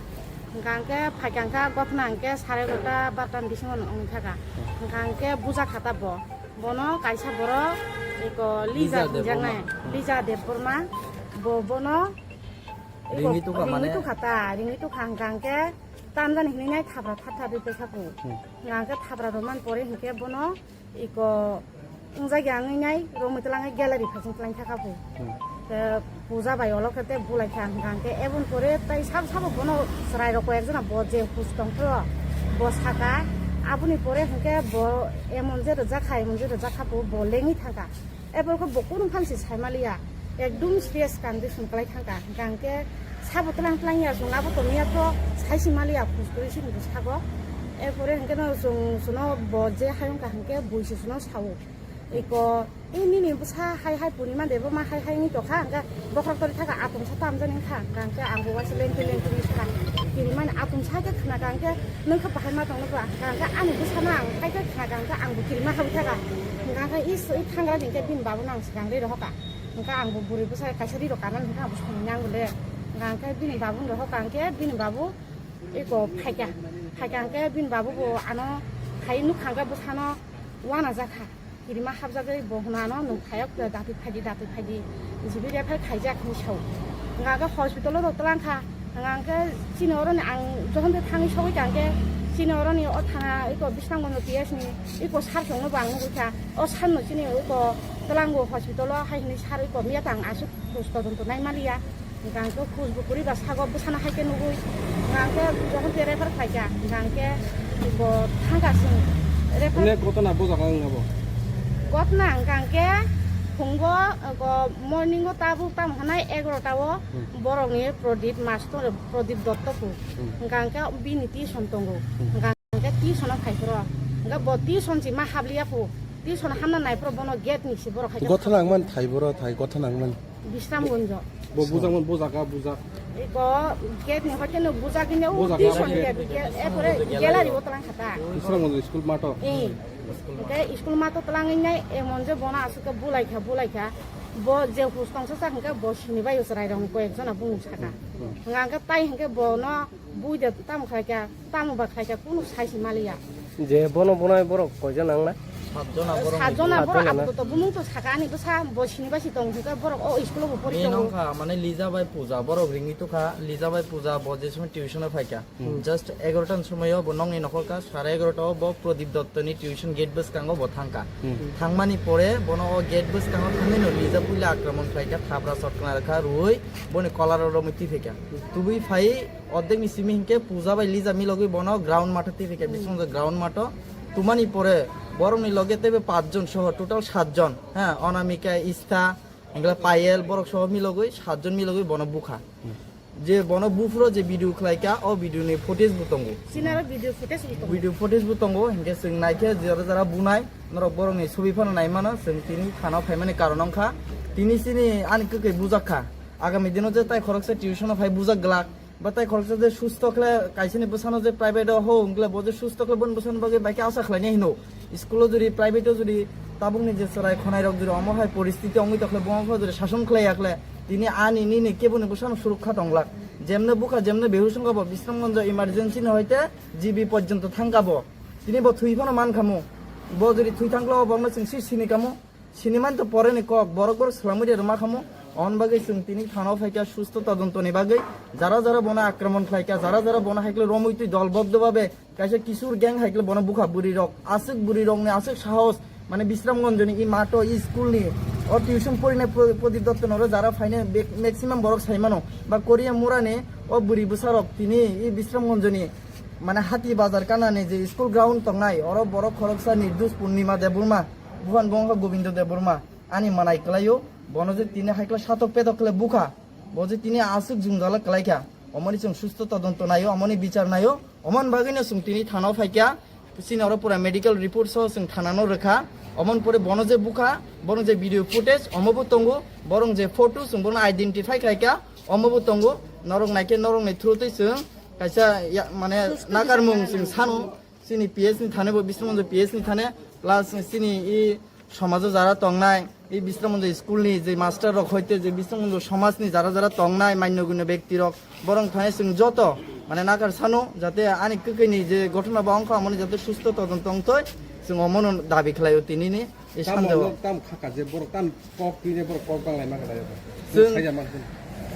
hwnkha hwnkhe phaikha hwnkha gothna hwnkhe sare egarota barota ni bisingo wngkha kha, hwnkha hwnkhe buja khata bo. Bono kaisa borok eko Lija Lija hinjaknai, Debbarma. Lija Debbarma. Bo bono eko Ringwi tukha ringwi mane? Tukha ta, ringwi tukha hwnkha hwnkhe tamjani hinwi nai thabra thar thar rwi paikha kho. Hmm. Hwnkha hwnkhe thabra rwmani pore hwnkhe bono eko wngjakya wngwi nai romwi twlangwi gallery phasing twlang thakha kho. Hmm. Te puja bai olo khe te bulai kha hwnkha hwnkhe eboni pore tai sabo sabo bono chwrai rok koi ekjona bo je hus tong phro bo saka aboni pore hwnkhe bo emon je rwjak kha emon je rwjak kha bo bo lengwi thangkha. Eboni khe bo kunu phan se sai maliya ekdum serious condition kwlai thangkha hwnkha hwnkhe sabo twlang twlang ya chwng abo tongya pho sai si maliya hus kwrwi si hwnkhe sago. Erpore hwnkhe no chwng chwngno bo je hayung kha hwnkhe bui se chwngno sao. Eko, e nini bwsa hai hai Purnima Debbarma hai hai wngwi tongkha, hwnkhe bokhorok tori thaka atomsa tamjani wngkha, hwnkhe ang bo waisa lengtwi lengtwi wngwi thaka. Kirimani atomsa khe khna kha, hwnkhe nwng khe bahai ma tongno ba, hwnkhe ani bwsano ang hai khe khna kha, hwnkhe ang bo kirima habwi thaka. Hwnkhe is, i thangra ni hwnkhe bini babu no ang swkang rwi rohor kha. Hwnkhe ang bo bwrwi bwsa kaisa rwi rok kanani hwnkhe ang bo songwi nang le. Hwnkhe bini babu no rohor kha, hwnkhe bini babu eko phaikha. Phaikha hwnkhe bini babu bo ano hai nukha hwnkhe bwsano uanajakha. Kirima habjagwi bo hwnano nwng phayok datwi phaidi, datwi phaidi. Jibi refer khaijak hinwi sao. Hwnka khe hospital o rw twlang kha. Hwnka khe chini oroni ang jokhon tei thangwi sogwi kha hwnkhe chini oroni o thana eko Bisramganj P S ni eko sir chwngno bo ang nugwi kha. O sir no chini eko twlango hospital o hai hinwi sir eko miya tang aswk khus todonto nai maliya. Hwnkhe khus bo kwrwi ba sago bwsano hai khe nugwi. Hwnkhe jokhon tei refer khlai kha, hwnkhe bo thang kha chwng refer. Ine gotona bo jaga wng abo? Gotona hwnkhe phungo, go morning o tabuk tamo hwnai egarota o Hmm. borokni Prodip master, Prodip Dotto phu. Hmm. Hwnkhe bini tuition tongo. Hmm. Hwnkhe tuition o phai phuru. Hwnkhe bo tuition si ma habliya phu. Tuition hamna nai phuru bono gate ni si borok hai khe. Gotona wngmani thai boro thai, gotona wngmani. Bisramganj. Bo bujakmani, bo jaga bujak. Eko gate ni hoite no bujak ni o Bujak, tuition bujak. Gate, gate, e pore gallery o twlang kha ta. Bisramganj school mato. Eh. Hwnkhe school mato twlangwi nai emon je bono aswk khe bulai kha, bulai kha. Bo je hus tongsa sa hwnkhe bo sini bai o chwrai rok koi ek jona bumung saka. Hwnkha hwnkhe tai hwnkhe bono buida tamo khlaikha, tamo ba khlaikha, kunu sai se maliya. Je bono bonai borok koijon nangnai? Satjona borok. Satjona borok. Satjona na? Abuto bumung to saka ani bwsa bo sini bai si tong hwnkhe borok o school o bo pori tongo. Nongkha mane Lija bai Puja borok ringwi tukha, Lija bai Puja bo je somoi tuition o phaikha. Hmm. Just egarotan somoio bo nongni nokhor ka, sare egarota o bo Pradip Dotto ni tuition gate bwskango bo thangkha. Hmm. Thangmani pore bono o gate bwskango thangwi no Lija puila akraman khlaikha, thapra sotkna rwkha, rwui boni kolaro romwi twi phaikha. Tubui phai ordek ni simi hinkhe Puja bai Lija milogwi bono ground matho twi phaikha, hmm, bisingtwi ground matho. Tumani pore borokni loge teibo pachjon soho total satjon, ha, Onamika, Istha, Hingkhe Payel borok soho milogwi, satjon milogwi bono bukha. Hmm. Je bono buphuro je video khlaikha, o video ni footage bo tongo. Sinaro video footage bo tongo. Video footage bo tongo, hingkhe chwng naikhe jora jora bunai, norok borokni sobi phano naimano, chwng tini thana-o phaimani karon wngkha. Tini chini ani kwkhwi bujakha. Agami dino je tai khoroksa tuition-o phai bujak glak. Ba tai khoroksa je susto khle kaisani bwsano je private o ho wngkle bo je susto khle boni bwsano bagwi bai khe asa khlainai hino. School o jodi private o jodi tabukni je chwrai khonai rok jodi omo hai poristiti wngwi tokhle bo wngkha jodi sason khlai yakhle tini ani nini keboni bwsano surukha tonglak. Jemne bukha jemne behush wngkha bo Bisramganj emergency ni hoite G B porjonto thangkha bo. Tini bo thwi phano mankhamu. Bo jodi thwi thangkhle o bokno chwng si sini kamu. Siniman to pore ni kok, borok borok swlamwi de rwma khamu. On bagwi chwng tini thana-o phaikha susto todonto ni bagwi. Jara jara bono akraman khlaikha, jara jara bono haikle romwi twi dolboddo babe kaisa kisur gang haikle bono bukha bwrwi rok. Aswk bwrwi rokni aswk sahos, mane Bisramganj ni i mato, i school ni, o tuition porinai Pro-, Prodip Dotto noro jara phainai be-, maximum borok saimano. Ba Korea mura ni o bwrwi bwsa rok tini i Bisramganj ni mane hati bazar kana ni je school ground tongnai, oro borok khoroksa Nirdush Purnima Debbarma. Buhan bo wngkha Gobindo Debbarma, ani manai kwlaio, bono je tini haikla satok petok khle bukha, bo je tini aswk jwngjala kwlaikha, omoni chwng susto todonto naio, omoni bichar naio, omoni bagwino chwng tini thana-o phaikha, chini oro pura medical report soho chwng thana-no rwkha, omoni pore bono je bukha, bono je video footage omobo tongo, borong je photo chwng bono identify khlaikha, omobo tongo, norok naikhe norokni through twi chwng kaisa ya-, mane nakarmung chwng sano, chini P S ni thane bo Bisramganj P S ni thane, plus chini i somajo jara tongnai, i Bisramganj school ni je master rok hoite je Bisramganj somaj ni jara jara tongnai manyo gunyo bekti rok, borong thane chwng joto mane nakar sano jate ani kwkhwi ni je ghotona ba wngkha amoni jate susto todonto wngthoi, chwng omono dabi khlaio tini ni. E tam sanjao. Tam khaka je borok tam kok twine borok kok banglai ma kha.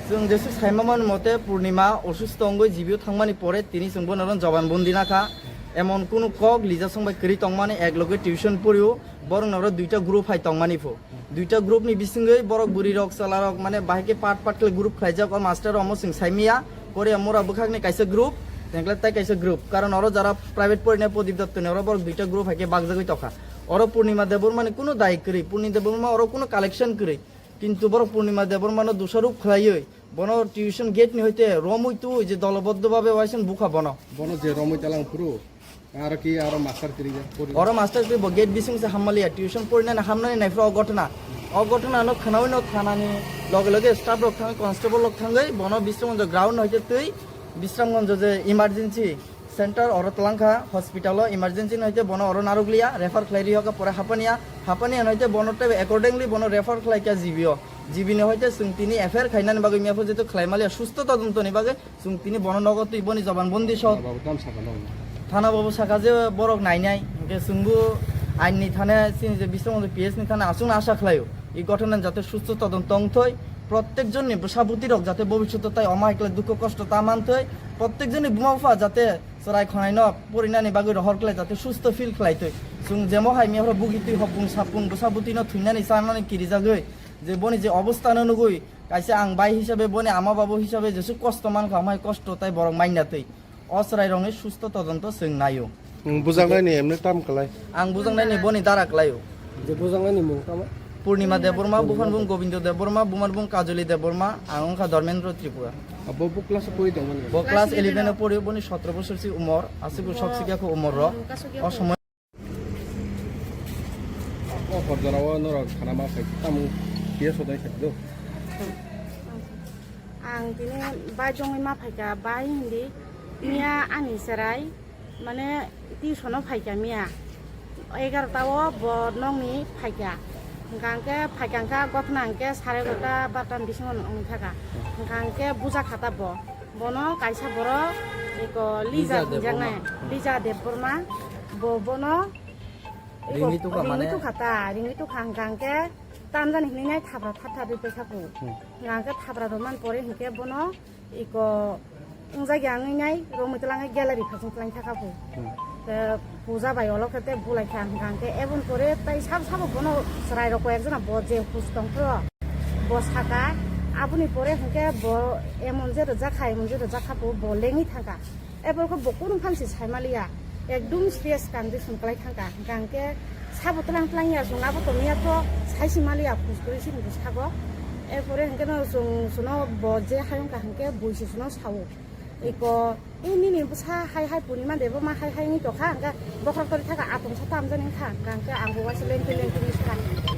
Chwng, chwng saima man mote Purnima osusto wngwi G B o thangmani pore tini chwng bono joban bondi nakha. Emon kunu kok Lija song bai kwrwi tongmani ek loge tuition porio, borok noro duita group hai tongmani pho. Duita group ni bisingwi borok bwrwi rok chwla rok mane bahai khe part part khe group khlaijak o master omo chwng saimiya. Korea mura bwkhakni kaisa group, tengkle tai kaisa group. Karon oro jara private porinai Prodip Dotto ni oro borok duita group hai khe bakjagwi tokha. Oro Purnima Debbarma ni kunu dayik kwrwi. Purnima Debbarma oro kunu collection kwrwi. Kintu borok Purnima Debbarma no dusaruk khlaiwi bono tuition gate ni hoite romwi twi je doloboddo babe waisang bukha bono. Bono je romwi talang phuru, aro ki aro master kwrwi ya, pori. Oro master kwrwi bo gate bising se hammaliya, tuition porinani hamnani naiphuru o ghotona. O ghotona no khnawi no thanani loge loge staff rok thangwi, constable rok thangwi bono Bisramganj ground no hoite twi Bisramganj je emergency center oro twlangkha hospital o emergency no hoite bono oro narwkliya, refer khlai rihokha pore Hapania, Hapania no hoite bono teibo accordingly bono refer khlaikha G B o. G B ni hoite chwng tini F I R khainani bagwi miyaphu jeto khlai maliya susto todonto ni bagwi chwng tini bono nogo twi boni joban bondi so. Thana babu tam saka nokno. Thana babu saka je borok nainai, hwnkhe chwngbo ain ni thane chini je Bisramganj P S ni thane aswkno asa khlaio. I ghotona jate susto todonto wngthoi, protek jonni bwsa bwtwi rok jate bobishoto tai omo hai khlai dukho kosto ta manthoi, protek jonni buma bupha jate chwrai khonai no porinani bagwi rohor khlai jate susto feel khlai twi. Chwng jemo hai miyaphu bugi twi hopung sapung bwsa bwtwi no thwinani chanani kirijagwi je boni je obostha no nugwi kaisa ang bai hisabe boni ama babu hisabe jesu kosto mankha, omo hai kosto tai borok manya twi. O chwrai rokni susto todonto chwng naio. Nwng bujaknai ni emne tam kwlai? Ang bujaknai ni boni dara kwlaio. Je bujaknai ni mung tamo? Purnima Debbarma, buphan bung Gobindo Debbarma, bumar bung Kajoli Debbarma, ang wngkha Dharmendra Tripura. Abo bo class o pori tongmani? Bo class eleven o pori, boni sotro bosor si umor, aswk bo sok sikya kho umor rok. O somoy O hor jora o norok khana ma phai tamo P S o dai sa do. Ang tini bai jongwi ma phaikha, bai hindi miya ani chwrai mane tuition o phaikha miya egarota o bo nokni phaikha, hwnkha hwnkhe phaikha hwnkha gothna hwnkhe sare egarota barota ni bisingo wngwi thaka. Hwnkha hwnkhe buja kha ta bo. Bono kaisa borok eko Lija Lija hinjaknai, Debbarma. Lija Debbarma. Bo bono eko Ringwi tukha mane? Ringwi tukha ta, ringwi tukha hwnkha hwnkhe tamjani hinwi nai thapra thap thap rwi paikha kho. Hmm. Hwnkha hwnkhe thapra rwmani pore hwnkhe bono eko wngjak ya wngwi nai romwi twlang gallery phasing twlang thakha kho. Hmm. Te puja bai olo khe te bulai kha hwnkha hwnkhe eboni pore tai sabo sabo bono chwrai rok koi ekjona bo je hus tong phro. Bo saka, aboni pore hwnkhe bo emon je rwjak kha, emon je rwjak kha bo, bo lengwi thangkha. Eborokhe bo kunu phan se saimaliya, ekdum serious condition kwlai thangkha. Hwnkha hwnkhe sabo tlang tlang ya chwng abo tongya to saisi maliya, khus kwrwi sini bo sago. Erpore hwnkhe no chwng chwngno bo je hayung kha hwnkhe bui se chwngno sao. Eko, "E nini bwsa hai hai Purnima Debbarma hai hai wngwi tongkha," hwnkhe bokhorok tori thaka atomsa tamjani wngkha, hwnkha hwnkhe ang bo waisa lengkhe lengkhe wngwi sakha.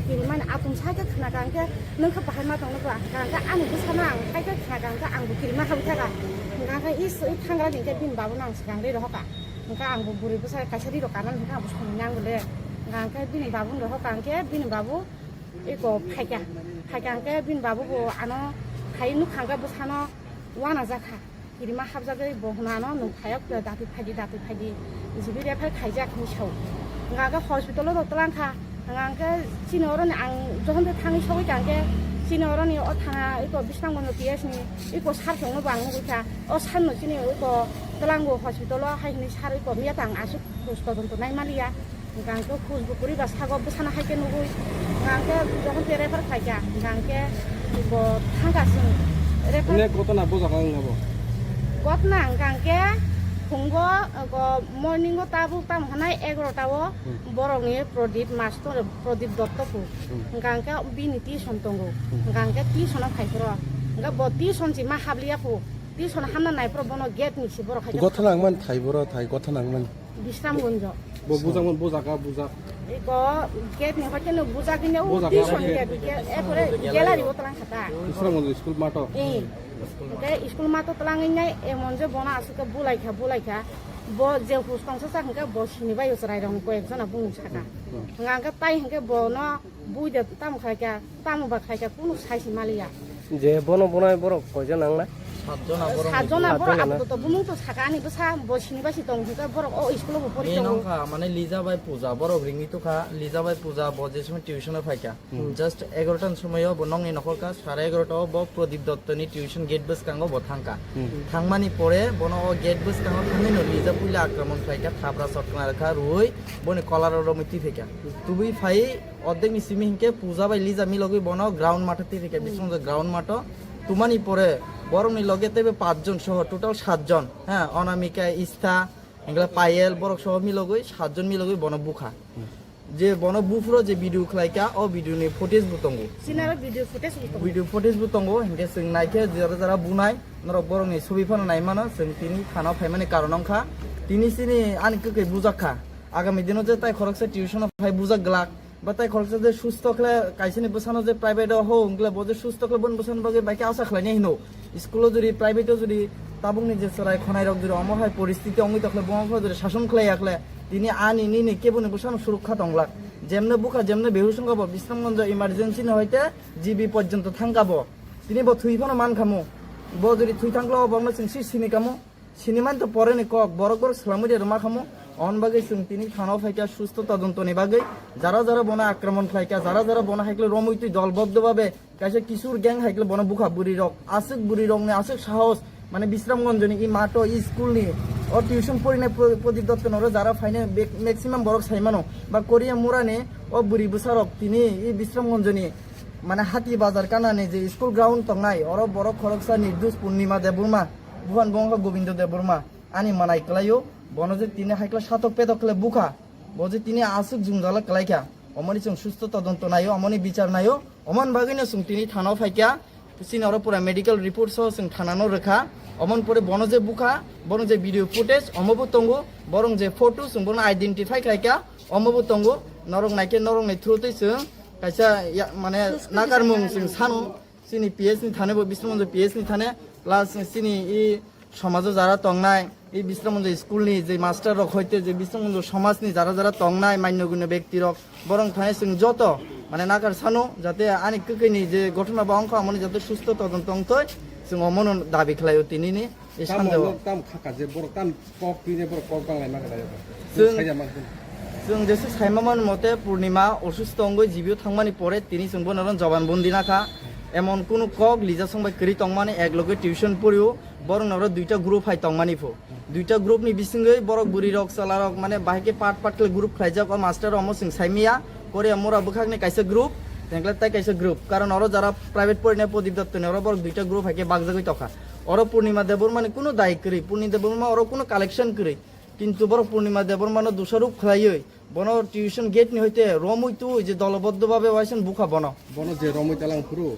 Kirimani atomsa hai khe khna kha hwnkhe, "Nwng khe bahai ma tongno ba?" Hwnkha hwnkhe ani bwsano ang hai khe khna kha hwnkhe ang bo kirima habwi thaka. Hwnkha hwnkhe is, i thangra ni hwnkhe bini babuno ang swkang ri rohor kha. Hwnkha ang bo bwrwi bwsa kaisa ri rok kanani hwnkhe ang bo songwi nango le. Hwnkha hwnkhe bini babuno rohor kha hwnkhe bini babu eko phaikha. Phaikha hwnkhe bini babu bo ano phai nukha hwnkhe bwsano uanajak kha. Kirima habjagwi bo hwnano, "Nwng phayok, datwi phaidi, datwi phaidi," G B refer khaijak hinwi sao. Hwnkha hwnkhe hospital-o rok twlang kha. Hwnkha hwnkhe chini oroni ang jokhon tei thangwi sogwi kha hwnkhe chini oroni o thana eko Bisramganj P S ni eko sir chwngno bo ang nugwi kha. O sir no chini eko twlango hospital-o hai hinwi sir eko miya tang aswk khus todonto nai maliya. Hwnkha hwnkhe khus bo kwrwi ba sago bwsano hai khe nugwi. Hwnkha hwnkhe jokhon tei refer khaikha, hwnkha hwnkhe bo thangkha chwng refer. Onek gotona bo jaga wngya bo? Gotona hwnkha hwnkhe phungo, go, morning-o tabuk tamo hwnai egarota-o Hmm. borokni Pradip master, Pradip Dotto phu. Hmm. Hwnkha hwnkhe bini tuition tongo. Hmm. Hwnkha hwnkhe tuition-o phai phuru. Hwnkha bo tuition si ma habliya phu. Tuition hamna nai phuru bono gate ni si borok hai khe Gotha nangman thai boro thai, gotha nangman. Bisramganj. Bo bujak, bo jaga bujak. Eko gate ni hoite no bujak ni Bo jaga tuition gate. Gate, gate, e pore gallery o twlang kha ta. Bisramganj school mato. Eh. Hwnkhe school mato twlangwi nai emon je bono aswk khe bulai kha, bulai kha. Bo je hus tongsa sa hwnkhe bo sini bai chwrai rok koi ek jona bumung saka. Hmm. Hwnkha hwnkhe tai hwnkhe bono Bui de tamo khai kha, tamo ba khai kha, kunu sai se maliya. Je bono bonai borok koijon nangnai? Satjona borok. Satjona borok. Satjona na? Apatot bumung to sakani bwsa bo sini bai si tong hwnkhe borok o school o bo pori tongo. Nongkha, mane Lija bai Puja borok ringwi tukha, Lija bai Puja bo je somoi tuition o phaikha. Hmm. Just egarota ni somoi o bo nongni nokhor kha, sare egarota o bo Pradip Dotto ni tuition gate bwskango bo thangkha. Hmm. Thangmani pore bono o gate bwskango thangwi no Lija puila akraman khlaikha, thapra sotkna rwkha, rwui boni kolar o romwi twi phaikha. Tubui phai Ordek ni simi hinkhe Puja bai Lija milogwi bono ground matho twi rikha, hmm, bisingtwi ground matho. Tumani pore borokni loge teibo pachjon soho total satjon, ha, Anamika, Istha, hinkhe Payel, borok soho milogwi satjon milogwi bono bukha. Hmm. Je bono buphuro je video khlaikha, o video ni footage bo tongo. Sinaro video footage bo tongo. Video footage bo tongo, hinkhe chwng naikhe jara jara bunai, norok borokni sobi phano naimano, chwng tini thana phaimani karon wngkha. Tini chini ani kwkhwi bujakha. Agami dino je tai khoroksa tuition o phai bujak glak. Ba tai khoroksa je susto khle kaisani bwsano je private o ho wngkle bo je susto khle boni bwsani bagwi bai khe asa khlainai hino. School o jodi private o jodi tabukni je chwrai khonai rok jodi omo hai poristiti wngwi tokhle bo wngkha jodi sason khlai yakhle tini ani nini keboni bwsano surukha tonglak. Jemne bukha jemne behush wngkha bo Bisramganj emergency ni hoite G B porjonto thangkha bo. Tini bo thwi phano mankhamu. Bo jodi thwi thangkhle o bokno chwng si sini kamu. Siniman to pore ni kok, borok borok swlangwi de rwma khamu. On bagwi chwng tini thana o phaikha susto todonto ni bagwi. Jara jara bono akraman khlaikha, jara jara bono haikle romwi twi dolboddo babe kaisa kisur gang haikle bono bukha bwrwi rok, aswk bwrwi rok ni aswk sahos, mane Bisramganj ni i mato i school ni o tuition porinai Pro-, Prodip Dotto noro jara phainai bek-, maximum borok saimano ba Korea mura ni o bwrwi bwsa rok tini i Bisramganj ni mane Hati Bazar kana ni je school ground tongnai oro borok khoroksa Nirdush Purnima Debbarma. Buhan bo wngkha Gobindo Debbarma, ani manai kwlaio, bono je tini haikla satok petok khle bukha, bo je tini aswk jwngjala kwlaikha, omoni chwng susto todonto naio, omoni bichar naio, omoni bagwino chwng tini thana o phaikha, chini oro pura medical report so chwng thana no rwkha, omoni pore bono je bukha, bono je video footage omo bo tongo, borong je photo chwng bono identify khlaikha, omo bo tongo, norok naikhe norokni through twi chwng kaisa ya-, mane nakarmung chwng sano. Chini P S ni thane bo Bisramganj P S ni thane, plus chini i somajo jara tongnai, i Bisramganj school ni je master rok hoite je Bisramganj somaj ni jara jara tongnai manyo gunyo bekti rok, borong thane chwng joto mane nakar sano jate ani kwkhwi ni je ghotona ba wngkha amoni jate susto todonto wngthoi, Chwng omono dabi khlaio tinini, e Tamo sanjao. Tam khaka je borok tam kok twi je borok kok bang lai ma khlaio. Chwng, Saija man khun. Chwng jesu saima man mote Purnima osusto wngwi jibio thangmani pore tini chwng bono joban bondi nakha. Emon kunu kok lija song bai kwrwi tongmani, ek loge tuition porio, borok noro duita group hai tongmani pho. Duita group ni bisingwi borok bwrwi rok, chwla rok, mane bahai khe part part khe group khlaijak, o master omo chwng saimiya. Korea mura bwkhakni kaisa group, tengkle tai kaisa group. Karon oro jara private porinai Pradip Dotto ni oro borok duita group hai khe bakjagwi tokha. Oro Purnima Debbarma ni kunu dai kwrwi, Purnima Debbarma oro kunu collection kwrwi. Kintu borok Purnima Debbarma no dusarop khlaiwi, bono tuition gate ni hoite romwi twi je doloboddo babe waisang bukha bono. Bono je romwi talang phuru.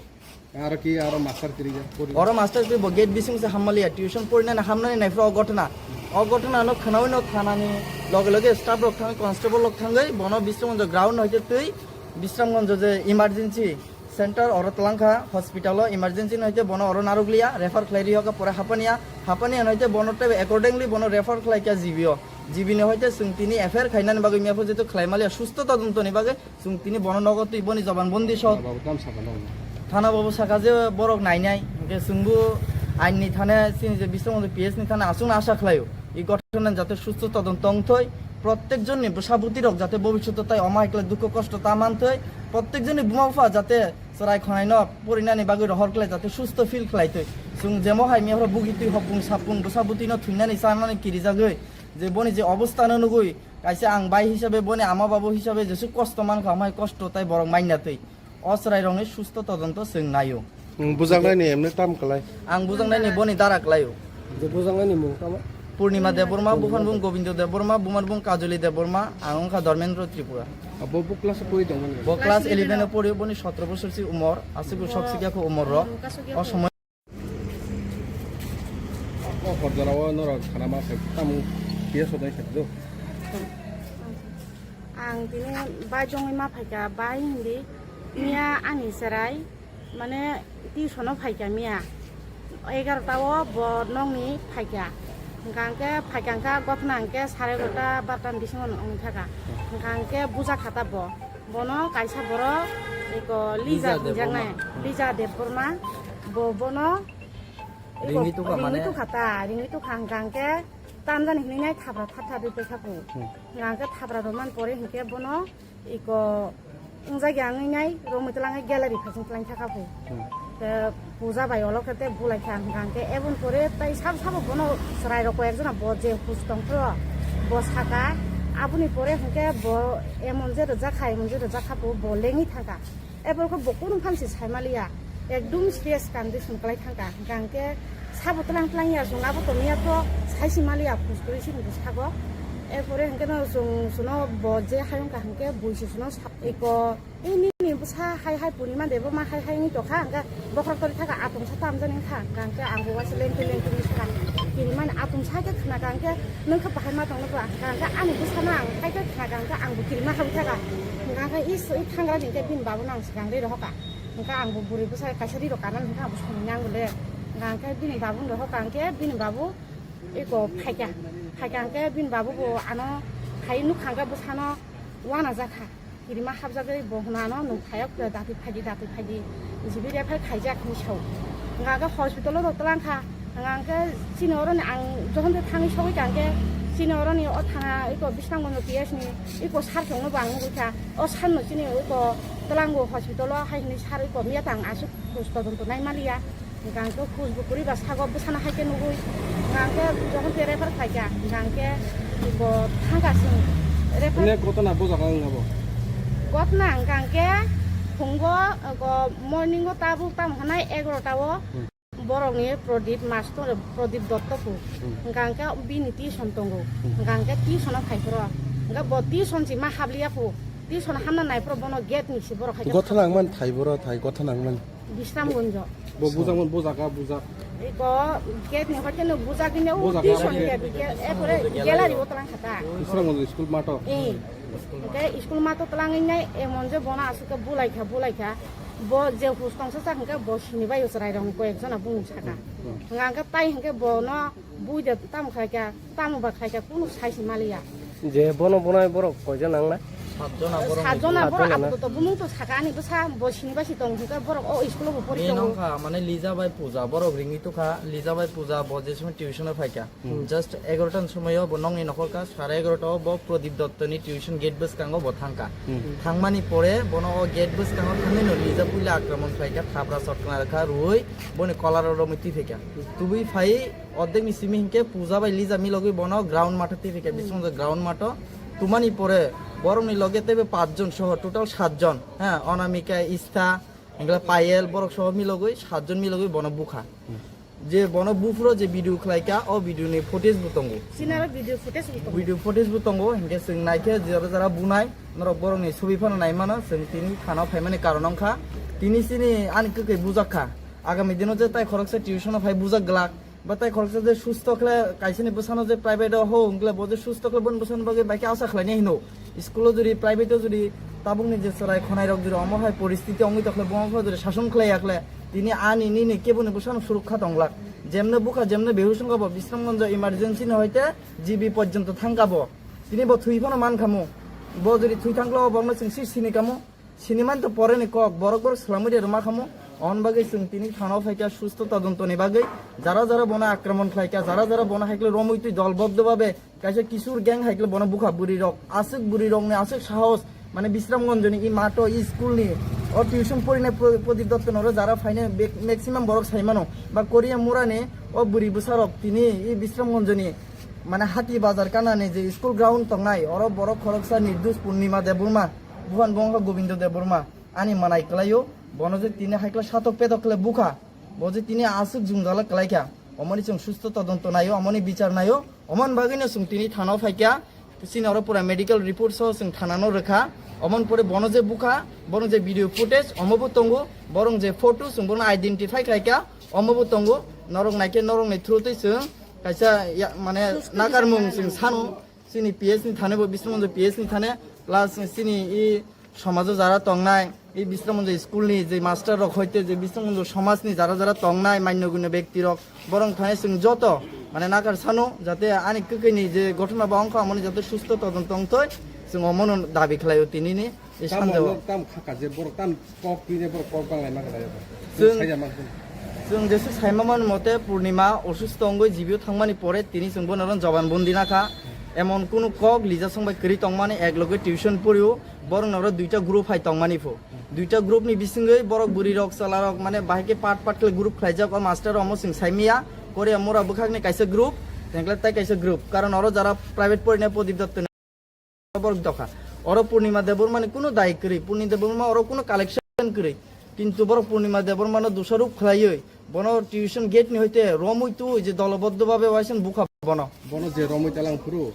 Aro ki aro master kiri ya, pori. Oro master kiri bo gate bising se hammaliya, tuition porinani hamnani nai phuru o gotna. O gotna no khnawi no thanani loge loge staff rok thang, constable rok thangwi bono Bisramganj ground hoite twi Bisramganj je emergency center oro twlangkha hospital o emergency no hoite bono oro narwkliya refer khlai rihokha pore Hapania, Hapania no hoite bono tei accordingly bono refer khlai kha G B o. G B ni hoite chwng tini F I R khainani bagwi mepho jeto khlai maliya susto todonto ni bagwi. Chwng tini bono nogo twi boni joban bondi sok. Thana babu tam saka no. Thana babu saka je borok nainai, hwnkhe chwngbo ain ni thane chini je Bisramganj P S ni thane aswkno asa khlaio. I gothonan jate susto todonto wngthoi, prottek jonni bwsa bwtwi rok jate bobishoto tai omo hai khlai dukho kosto ta manthoi, prottek jonni buma bupha jate chwrai khonai no porinani bagwi rohor khlai jate susto feel khlai thoi. Chwng jemo hai mepro bugi twi hopung sapung bwsa bwtwi no thwinani chanani kirijagwi je boni je obostha no nugwi Kaisa ang bai hisabe boni ama babu hisabe jesu kosto mankha, amai kosto tai borok maina twi. O chwrai rokni susto todonto chwng naio. Nwng bujaknai ni emne tam kwlai? Ang bujaknai ni boni dara kwlaio. Je bujaknai ni mung tamo? Purnima Debbarma, buphang bung Gobindo Debbarma, bumar bung Kajoli Debbarma, ang wngkha Dharmendra Tripura. Abo bo class o pori tongmani? Bo class eleven o pori, boni sotro bosor si umor, aswk sok sikya kho umor rok. O somoi O hor jora o norok khana ma phai tamo P S o dai kha do. Ang tini bai jongwi ma phaikha, bai hindi miya ani chwrai mane tuition o phaikha miya egarota o bo nokni phaikha. Hwnkha hwnkhe phaikha hwnkha gothna hwnkhe sare egarota barota ni bisingo wngwi thaka. Hwnkha hwnkhe buja khata bo. Bono kaisa borok eko Lija Lija hinjaknai, Debbarma. Lija Debbarma, bo bono eko Ringwi tukha ringwi mane? Tukha ta, ringwi tukha hwnkha hwnkhe tamjani hinwi nai thapra thap thap rwi paikha kho. Hmm. Hwnkha hwnkhe thapra rwmani pore hwnkhe bono eko wngjak ya wngwi nai romwi twlangwi gallery phaiching twlang thaka kho. Hmm. Te puja bai olo khe te bulai kha hwnkha hwnkhe eboni pore tai sabo sabo bono chwrai rok koi ekjona bo je hus tong phro bo saka aboni pore hwnkhe bo emon je rwjak kha emon je rwjak kha bo bo lengwi thangkha. Eboni khe bo kunu phan se sai maliya ekdum serious condition kwlai thangkha hwnkha hwnkhe sabo twlang twlang ya chwng abo tongya to sai si maliya hus kwrwi si hwnkhe sago. Erpore hwnkhe no chwng chwngno bo je hayung kha hwnkhe bui se chwngno sa eko. Ei nini bwsa hai hai Purnima Debbarma hai hai wngwi tongkha, hwnkhe bokhorok tori thaka atung sa tamjani wngkha, hwnkhe ang bo waisa lengkhe lengkhe wngwi saka. Kirimani atung sa khe khna kha, hwnkhe nwng khe bahai ma tong nukha, hwnkhe ani bwsano ang hai khe khna kha, hwnkhe ang bo kirima habwi thaka. Hwnkhe is, i thangrani hwnkhe bini babuno ang swkang ri rohor kha. Hwnkhe ang bo bwrwi bwsa kaisa ri rok kanani hwnkhe ang bo somoi nango le. Hwnkhe bini babuni rohor kha, hwnkhe bini babu eko phaikha. Phaikha hwnkhe bini babu bo ano hai nukha hwnkhe bwsano uanajak kha. Kirima hapjagwi bo hwnano nwng phaiya khe dati phaidi, dati phaidi, G B refer khaijak hinwi sao. Hwnka khe hospital o rw twlang kha. Hwnka khe chini oroni ang jokhon tei thangwi sogwi kha hwnkhe chini oroni o thana eko Bisramganj P S ni eko sir chwngno bo ang nugwi kha. O sir no chini eko twlango hospital o hai hinwi sir eko miya tang aswk khoj todonto nai maliya. Hwnkha hwnkhe khus bo kwrwi ba sago bwsano hai khe nugwi. Hwnkha hwnkhe jokhon tei refer khaikha, hwnkha hwnkhe bo thangkha chwng refer. Ine gotona bo jaga wng abo? Gotona hwnkha hwnkhe phungo, go morning o tabuk tamo hwnai egarota o Hmm. borokni Pradip master, Pradip Dotto phu. Hmm. Hwnkha hwnkhe bini tuition tongo. Hmm. Hwnkha hwnkhe tuition o phai phuru. Hwnkhe bo tuition si ma habliya phu. Tuition hamna nai phuru bono gate ni si borok hai khe Gotona wng man thai boro thai, gotona wng man. Bisramganj. Bo bujak man, bo jaga bujak. Eko gate ni hoite no bujak ni Bo jaga tuition bujak. Gate, gate, e pore gallery o twlang kha ta. Bisramganj school mato. Eh. Hwnkhe school mato twlangwi nai emon je bono aswk khe bulai kha, bulai kha. Bo je hus tongsa chak hwnkhe bo sini bai o chwrai rok koi ek jona bumung saka. Hmm. Hwnkhe tai hwnkhe bono Bui de tamo khai kha, tamo ba khai kha, kunu sai se maliya. Je bono bonai borok koijon nangnai? Satjona borok satjona ni borok satjona na? Apatot bumung to saka ani bwsa bo sini basi tong hwnkhe borok o school o bo pori tongo. Nini wngkha mane Lija bai Puja, borok ringwi tukha, Lija bai Puja bo je somoi tuition o phaikha. Hmm. Just egarota ni somoi o bo nokni nokhorkha, sare egarota o bo Pradip Dotto ni tuition gate bwskango bo thangkha. Hmm. Thangmani pore bono o gate bwskango thangwi no Lija puila akraman khlaikha, thapra sotkna rwkha, rwui boni kolar o romwi twi phaikha. Tubui phai ordek ni simi hinkhe Puja bai Lija milogwi bono ground matho twi phaikha, hmm, bisingtwi ground matho. Tumani pore borokni loge teibo pachjon soho total satjon, ha, Anamika, Istha, hingkhe Payel, borok soho milogwi satjon milogwi bono bukha. Hmm. Je bono buphuro je video khlaikha, o video ni footage bo tongo. Sinaro video footage bo tongo. Video footage bo tongo, hinkhe chwng naikhe jora jora bunai, norok borokni sobi phano naimano, chwng tini thana o phaimani karon wngkha. Tini chini ani kwkhwi bujakha. Agami dino je tai khoroksa tuition o phai bujak glak. Ba tai khoroksa je susto khle kaisani bwsano je private o ho wngkle bo je susto khle boni bwsani bagwi bai khe asa khlainai hino. School o jodi private o jodi tabukni je chwrai khonai rok jodi omo hai poristiti wngwi tokhle bo wngkha jodi sason khlai yakhle tini ani nini keboni bwsano surukha tonglak. Jemne bukha jemne behush wngkha bo Bisramganj emergency ni hoite G B porjonto thangkha bo. Tini bo thwi phano mankhamu. Bo jodi thwi thangkhle o borokno chwng si sini kamu. Siniman to pore ni kok, borok borok swlamwi de rwma khamu. On bagwi chwng tini thana o phaikha susto todonto ni bagwi. Jara jara bono akraman khlaikha, jara jara bono haikle romwi twi dolboddo babe kaisa kisur gang haikle bono bukha bwrwi rok. Aswk bwrwi rokni aswk sahos, mane Bisramganj ni i mato i school ni o tuition porinai Pro-, Pradip Dotto noro jara phainai be-, maximum borok saimano. Ba Korea mura ni o bwrwi bwsa rok tini i Bisramganj ni mane hati bazar kanani je school ground tongnai oro borok khoroksa Nirdush Purnima Debbarma. Buhan bo wngkha Gobindo Debbarma, ani manai kwlaio, bono je tini haikla satok petok khle bukha, bo je tini aswk jwngjala kwlaikha, omoni chwng susto todonto naio, omoni bichar naio, omoni bagwino chwng tini thana o phaikha, chini oro pura medical report so chwng thana no rwkha, omoni pore bono je bukha, bono je video footage omo bo tongo, borok je photo chwng bono identify khlaikha, omo bo tongo, norok naikhe norokni through twi chwng kaisa ya-, mane nakarmung chwng sano. Chini P S ni thane bo Bisramganj P S ni thane, plus chini i somajo jara tongnai, i Bisramganj school ni je master rok hoite je Bisramganj somaj ni jara jara tongnai manyo gunyo bekti rok, borok thane chwng joto mane nakar sano jate ani kwkhwi ni je ghotona ba wngkha amoni jate susto todonto tongthoi, chwng omono dabi khlaio tini ni. Ei tamo sanjao. Nok tam khaka je borok tam kok twi ne borok kok bang lai ma kha. Chwng, chwng jesa saima man mote Purnima osusto wngwi G B o thangmani pore tini chwng bono oro joban bondi nakha. Emon kunu kok Lija song bai kwrwi tongmani ek loge tuition porio borok noro duita group hai tongmani pho. Duita group ni bisingwi borok bwrwi rok chwla rok mane bahai khe part part khe group khlaijak o master omo chwng saimiya Korea mura bwkhak ni kaisa group tengkle tai kaisa group karon oro jara private porina Pradip Dotto borok dokha. Oro Purnima Debbarma ni kuno dai kwrwi, Purnima Debbarma oro kuno collection kwrwi. Kintu borok Purnima Debbarma no dusaruk khlaiwi, bono tuition gate ni hoite romwi twi je doloboddo babe waisen bukha bono. Bono je romwi talang phuru,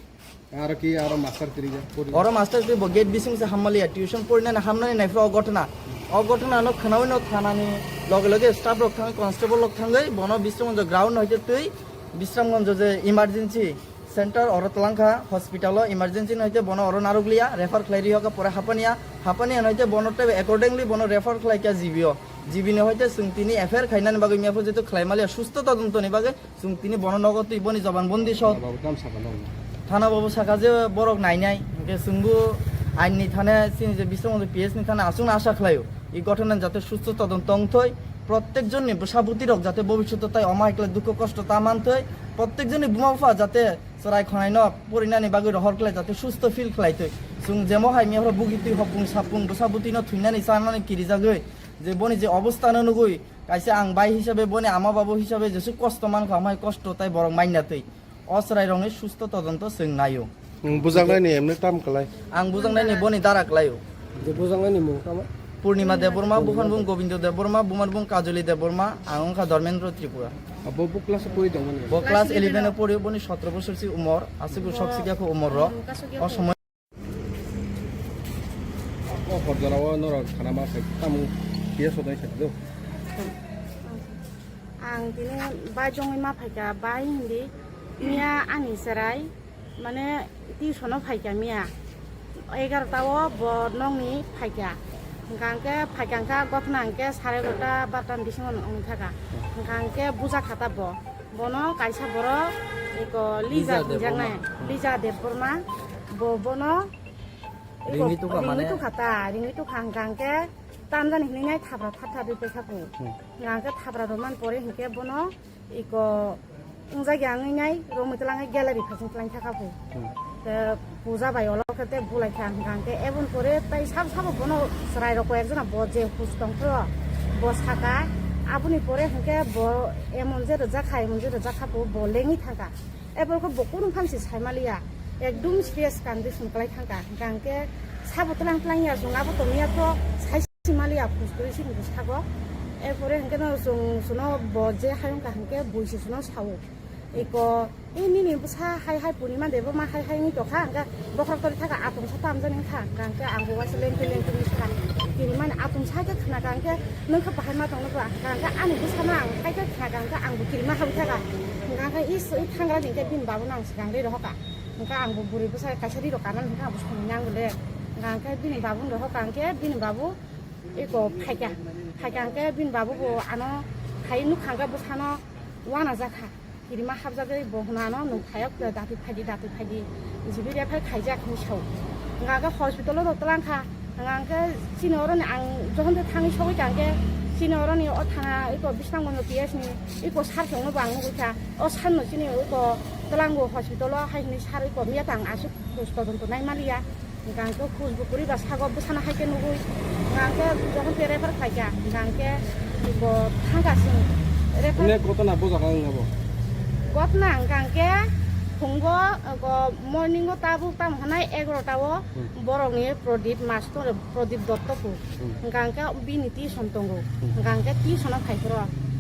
aro ki aro master kwrwi ja, pori. Oro master kwrwi bo gate bising se hammaliya, tuition porinani hamnani nai phuru o ghotona. O ghotona no khnawi no thanani loge loge staff rok thangwi, constable rok thangwi, bono Bisramganj ground no hoite twi, Bisramganj je emergency center oro twlangkha hospital o emergency no hoite bono oro narwkliya refer khlai rihokha pore Hapania, Hapania no hoite bono teibo accordingly bono refer khlaikha G B o, G B ni hoite chwng tini F I R khainani bagwi miyaphu jeto khlai maliya susto todonto ni bagwi chwng tini bono nogo twi boni joban bondi so. Thana babu tam saka no. Thana babu saka je borok nainai hinkhe chwngbo ain ni thane chini je Bisramganj P S ni thane aswkno asa khlaio. I ghotona jate susto todonto wngthoi, prottek jonni bwsa bwtwi rok jate bobishoto tai omo hai khlai dukho kosto ta manthoi, prottek jonni buma bupha jate chwrai khonai no porinani bagwi rohor khlai jate susto feel khlai thoi. Chwng jemo hai miya phoro bugi twi hopung sapung bwsa bwtwi no thwinani chanani kirijagwi je boni je obostha no nugwi kaisa ang bai hisabe boni ama babu hisabe jesu kosto mankha omo hai kosto tai borok manya twi. O chwrairokni susto todonto chwng naio. Nwng bujaknaini emne tam kwlai? Ang bujaknaini boni dara kwlaio. Je bujaknaini mung tamo? Purnima Debbarma, buphani bung Gobindo Debbarma, bumani bung Kajoli Debbarma, ang wngkha Dharmendra Tripura. Abo bo class o pori tongmani? Bo class eleven o pori, boni sotro bosor si umor, aswk sok sikya kho umor rok. O somoi O hor jora o norok sana ma sai tamo P S o dai sai do. Ang tini bai jongwi ma phaikha, bai hindi miya ani chwrai mane tuition o phaikha miya egarota o bo nokni phaikha, hwnkha hwnkhe phaikha hwnkha gothna hwnkhe sare egarota barota ni bisingo wngkha kha, hwnkha hwnkhe bujakha ta bo, bono kaisa borok eko Lija Lija hinjaknai Debbarma. Lija Debbarma bo bono Ringwi tukha mane? Ringwi tukha ta, ringwi tukha hwnkha hwnkhe tamjani hinwi nai thapra thap thap rwi paikha kho. Hmm. Hwnkha hwnkhe thapra rwmani pore hwnkhe bono iko wngjak ya wngwi nai romwi twlang gallery phasing twlang thakha kho. Hmm. Te puja bai olo khe te bulai kha hwnkha hwnkhe eboni pore tai sabo sabo bono chwrai rok koi ekjona bo je hus tong phro bo saka aboni pore hwnkhe bo emon je rwjak kha emon je rwjak kha bo lengwi thangkha. Ebo khe bo kunu phan se sai maliya, ekdum serious condition kwlai thangkha. Hwnkha hwnkhe sabo twlang twlang ya, chwng abo tongya pho sai se maliya, phus kwrwi se hinwi sago. Erpore hwnkhe no chwng chwngno bo je hayung kha hwnkhe bui se chwngno sao. Eko, "E nini bwsa hai hai Purnima de bo ma hai hai wngwi tongkha," hwnkhe bokhorok tori thaka atung sa tamjani wngkha. Hwnkha hwnkhe ang bo waisa lengtwi lengtwi wngwi sakha. Tini mani atung sa khe khna kha hwnkhe, "Nwng khe bahai ma tongno ba?" Hwnkha hwnkhe ani bwsano ang hai khe khna kha hwnkhe ang bo kirima habwi thaka. Hwnkha hwnkhe is i thangra ni hwnkhe bini babu no ang swkang ri rohor kha. Hwnkha ang bo bwrwi bwsa kaisa ri rok kanani hwnkhe ang bo songwi nango le. Hwnkha hwnkhe bini babu no rohor kha hwnkhe bini babu eko phaikha. Phaikha hwnkhe bini babu bo ano hai nukha hwnkhe bwsano uanajak kha. Kirima habjagwi bo hwnano nwng phaiya khe dati phaidi, dati phaidi. Jibi refer khaijak hinwi sao. Hwnkha hwnkhe hospital-o rw twlang kha. Hwnkha hwnkhe chini oroni ang jokhon tei thangwi sogwi kha hwnkhe chini oroni o thana eko Bisramganj P S ni eko sir chwngno bo ang nugwi kha. O sir no chini eko twlango hospital-o hai hinwi sir eko miya tang aswk khus todonto nai maliya. Hwnkha hwnkhe khus bo kwrwi ba sago bwsano hai khe nugwi. Hwnkha hwnkhe jokhon tei refer khlaikha, hwnkha hwnkhe bo thangkha chwng refer. Onek gotona bo jaga wngya bo? Gotna hwnkha hwnkhe phungo, go, morning-o tabuk tamo hwnai egarota-o Hmm. borokni Pradip Master, Pradip Dotto kho. Hmm. Hwnkha hwnkhe bini tuition tongo. Hmm. Hwnkha hwnkhe tuition-o phai phuru.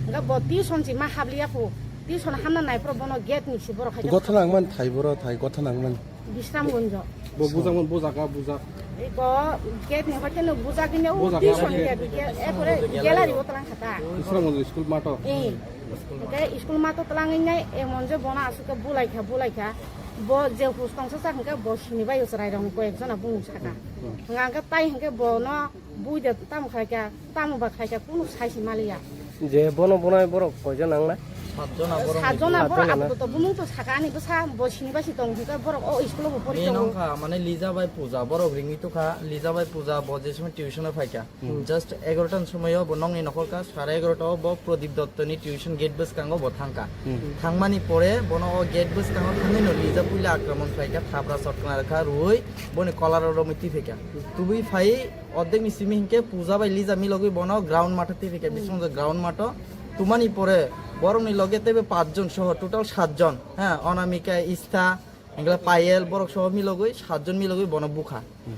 Hwnkha bo tuition se ma habliya kho. Tuition hamna nai phuru bono gate ni se borok hai khe Gotha nangman thai boro thai, gotha nangman. Bisramganj. Bo bujak, bo bujak, bujak. Eko gate ni hoite no bujak ni o Bujak, tuition bujak. Gate, gate, epore gallery o twlang kha ta. Bisramganj school mato. Eh. Hwnkhe school mato twlangwi nai emon je bono aswk khe bulai kha, bulai kha. Bo je hus tongsa sa hwnkhe bo sini bai chwrai rok koi ek jona bumung saka. Hmm. Hwnkhe tai hwnkhe bono Bui de tamo khlai kha, tamo ba khlai kha, kunu sai se maliya. Je bono bonai borok koijon nangnai? Satjona borok. Satjona ni borok. Satjona na? Apatot bumung to saka ani bwsa bo sini bai si tong hwnkhe borok o school o bo pori tongo. Nong kha, mane Lija bai Puja borok ringwi tukha, Lija bai Puja bo je somoi tuition o phai kha. Hmm. Just egarota ni somoi o bo nokni nokhor kha, sare egarota o bo Pradip Dotto ni tuition gate bwskango bo thang kha. Hmm. Thangmani pore bono o gate bwskango thangwi no Lija puila akraman khlai kha, thapra sotkna rwkha rwui boni kolar o romwi twi phai kha. Tubui phai Ordek ni simi hinkhe Puja bai Lija milogwi bono ground matha twi phikha, hmm, bisingtwi ground matho. Tumani pore borokni loge teibo pachjon soho total satjon, ha, Onamika, Istha, hinkhe Payel, borok soho milogwi satjon milogwi bono bukha. Hmm.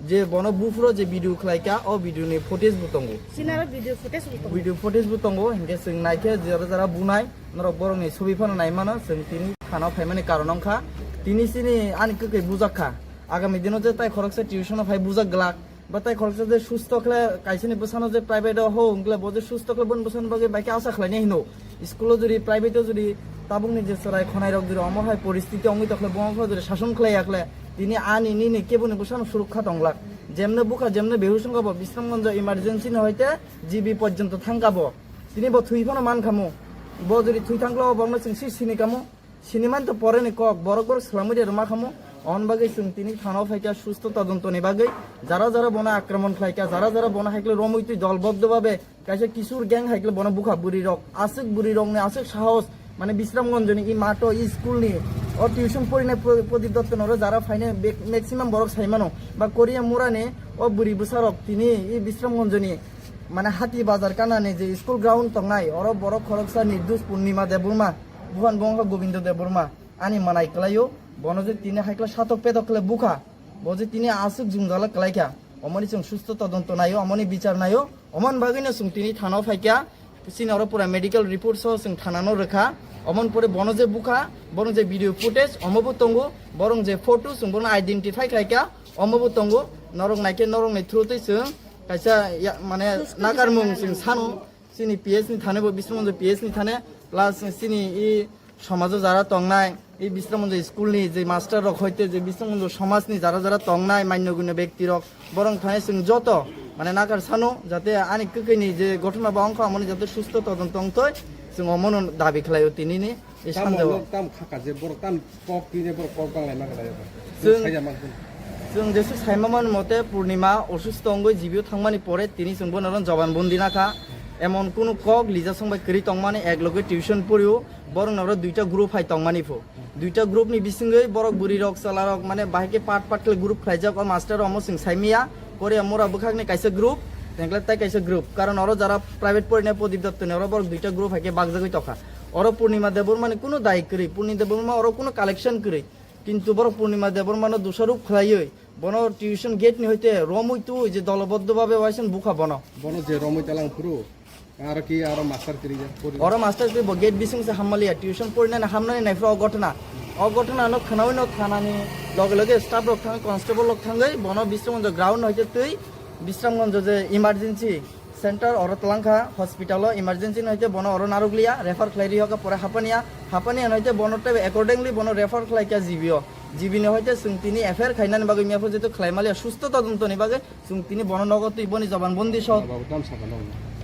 Je bono buphuro je video khlaikha, o video ni footage bo tongo. Sinaro video footage bo tongo. Video footage bo tongo, hinkhe chwng naikhe jora jora bunai, norok borokni sobi phano naimano, chwng tini thana phaimani karon wngkha. Tini chini ani kwkhwi bujakha. Agami dino je tai khoroksa tuition o phai bujak glak. Ba tai khoroksa je susto khle kaisani bwsano je private o ho wngkle bo je susto khle boni bwsano bagwi bai khe asa khlainai hino. School o jodi private o jodi tabukni je chwrai khonai rok jodi omo hai poristiti wngwi tokhle bo wngkha jodi sason khlai yakhle tini ani nini keboni bwsano surukha tonglak. Jemne bukha jemne behush wngkha bo Bisramganj emergency no hoite G B porjonto thangkha bo. Tini bo thwi phano mankhamu. Bo jodi thwi thangkle bo bokno chwng si sini kamu. Sinimani to pore ni kok, borok borok swlamwi de rwma khamu. On bagwi chwng tini thana o phaikha susto todonto ni bagwi. Jara jara bono akraman khlaikha, jara jara bono haikhe romwi twi dolboddo babe kaisa kisur gang haikhe bono bukha bwrwi rok. Aswk bwrwi rok ni aswk sahos, mane Bisramganj ni i mato i school ni o tuition porinai Pro-, Pradip Dotto noro jara phainai bek-, maximum borok saimano. Ba Korea mura ni o bwrwi bwsa rok tini i Bisramganj ni mane Hati Bazar kana ni je school ground tongnai oro borok khoroksa Nirdush Purnima Debbarma. Buhan bo wngkha Gobindo Debbarma, ani manai kwlaio, bono je tini haikla satok petok khle bukha, bo je tini aswk jwngjala kwlaikha, omoni chwng susto todonto naio, omoni bichar naio, omoni bagwino chwng tini thana o phaikha, chini oro pura medical report soho chwng thana no rwkha, omoni pore bono je bukha, bono je video footage omo bo tongo, borong je photo chwng bono identify khlaikha, omo bo tongo, norok naikhe norokni through twi chwng kaisa ya, mane nakarmung chwng sano. Chini P S ni thane bo Bisramganj P S ni thane, plus chini i somajo jara tongnai, i Bisramganj school ni je master rok hoite je Bisramganj somaj ni jara jara tongnai manyo gunyo bekti rok, borong thane chwng joto mane nakar sano jate ani kwkhwi ni je gothona ba wngkha amoni jate susto todonto wngtoi, chwng omono dabi khlaio tini ni. Ei tam sanjao. Tam khaka je borok tam kok twi je borok kok bang lai ma kha. Chwng saija man khun. Chwng jesu saima mani mote Purnima osusto wngwi G B o thangmani pore tini chwng bono joban bondi nakha. Emon kunu kok lija song bai kwrwi tongmani, ek loge tuition porio, borok noro duita group hai tongmani pho. Duita group ni bisingwi borok bwrwi rok chwla rok mane bahai khe part part khe group khlaijak, o master omo chwng saimiya, Korea mura bwkhakni kaisa group, tengkle tai kaisa group. Karon oro jara private porina Prodip Dotto ni oro borok duita group hai khe bakjagwi tokha. Oro Purnima Debbarma ni kunu dai kwrwi, Purnima Debbarma oro kunu collection kwrwi. Kintu borok Purnima Debbarma no dusarop khlaiwi, bono tuition gate ni hoite romwi tu je doloboddo babe waisen bukha bono. Bono je romwi talang phuru, aro ki aro master kiri ja, pori. Oro master kiri bo gate bising se hammaliya, tuition porinani hamnani naifra o gotna. O gotna no khnawi no thanani loge loge staff rok thang, constable rok thangwi bono Bisramganj ground hoite twi Bisramganj je emergency center oro twlangkha, hospital o emergency no hoite bono oro narwkliya, refer khlai rihokha pore Hapania, Hapania no hoite bono teibo accordingly bono refer khlaikha G B o. G B ni hoite chwng tini F I R khainani bagwi miyapho jeto khlai maliya susto todonto ni bagwi chwng tini bono nogo twi boni joban bondi sok. Thana babu tam saka no.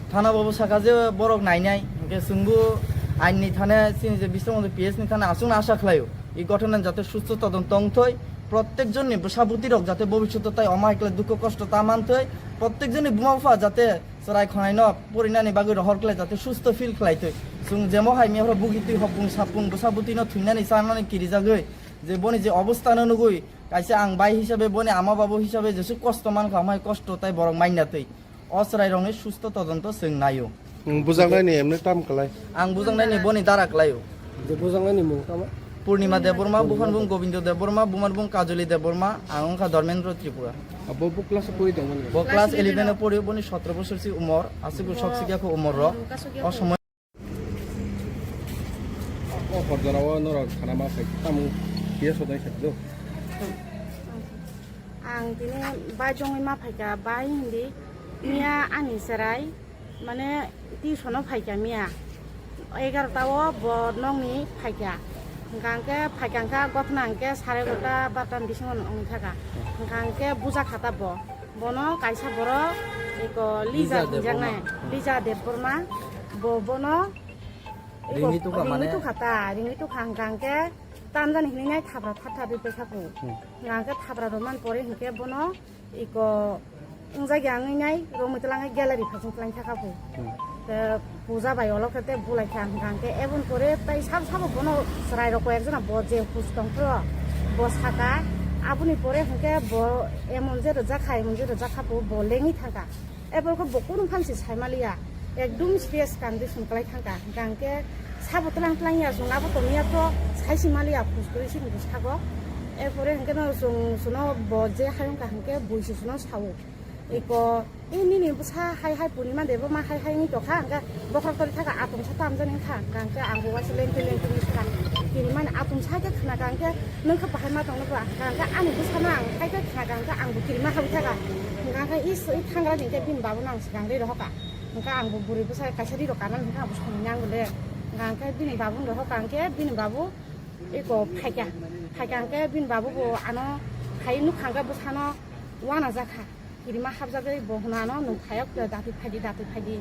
Thana babu saka je borok nainai, hwnkhe chwngbo ain ni thane chini je Bisramganj P S ni thane aswkno asa khlaio. I gothonan jate susto todonto wngthoi, prottek jonni bwsa bwtwi rok jate bobishoto tai omo hai khlai dukho kosto ta manthoi, prottek jonni buma bupha jate chwrai khonai no porinani bagwi rohor khlai jate susto feel khlai twi. Chwng jemo hai miyapro bugi twi hopung sapung bwsa bwtwi no thwinani chanani kirijagwi je boni je obostha no nugwi kaisa ang bai hisabe boni ama babu hisabe jesu kosto mankha, omo hai kosto tai borok manya twi. O chwrai rokni susto todonto chwng naio. Nwng bujaknai ni emne tam kwlai. Ang bujaknai ni boni dara kwlaio. Je bujaknai ni mung tamo? Purnima Debbarma, buphan bung Gobindo Debbarma, bumar bung Kajoli Debbarma, ang wngkha Dharmendra Tripura. Abo bo class o pori tongmani? Bo class eleven o pori, boni sotro bosor si umor, aswk bo sok sikya kho umor rok. O somoy. O hor jora o norok khana ma phai tamo P S o dai sa do. Ang tini bai jongwi ma phaikha, bai hindi miya ani chwrai mane tuition o phaikha miya egarota o bo nokni phaikha, hwnkha hwnkhe phaikha hwnkha gothna hwnkhe sare egarota barota ni bisingo wngwi thaka, hwnkha hwnkhe buja khata bo, bono kaisa borok eko Lija Lija hinjaknai, Debbarma. Lija Debbarma, bo bono eko Ringwi tukha ringwi mane? Tukha ta, ringwi tukha hwnkha hwnkhe tamjani hinwi nai thapra thap thap rwi paikha kho. Hmm. Hwnkha hwnkhe thapra rwmani pore hwnkhe bono eko wngjak ya wngwi nai romwi twlang gallery phasing twlang thaka kho. Hmm. Te puja bai olo khe te bulai kha hwnkha hwnkhe eboni pore tai sabo sabo bono chwrai rok koi ekjona bo je hus tong phro bo saka aboni pore hwnkhe bo emon je rwjak kha emon je rwjak kha bo lengwi thangkha. Ebo khe bo kunu phan se sai maliya, ekdum serious condition kwlai thangkha. Hwnkha hwnkhe sabo twlang twlang ya, chwng abo tongya to sai se maliya, phus kwrwi se hinwi sago. Erpore hwnkhe no chwng, chwngno bo je hayung kha hwnkhe bui se chwngno sao. Eko, "E nini bwsa hai hai Purnima Debbarma hai hai wngwi tongkha," hwnkhe bokhorok tori thaka, "Atomsa tamjani wngkha," hwnkha hwnkhe ang bo waisa lengtwi lengtwi wngwi sakha. Kirimani atomsa khe khna kha hwnkhe, "Nwng khe bahai ma tongno ba?" Hwnkha hwnkhe ani bwsano ang hai khe khna kha hwnkhe ang bo kirima habwi thaka. Hwnkha hwnkhe i s-, i thangra ni hwnkhe bini babuno ang swkang rwi rohor kha. Hwnkha ang bo bwrwi bwsa kaisa ri rok kanani hwnkha ang bo songwi nang le. Hwnkha hwnkhe bini babuno rohor kha hwnkhe bini babu eko phaikha. Phaikha hwnkhe bini babu bo ano hai nukha hwnkhe bwsano uanajakha. Kirima habjagwi bo hwnano nwng phayok datwi phaidi, datwi phaidi.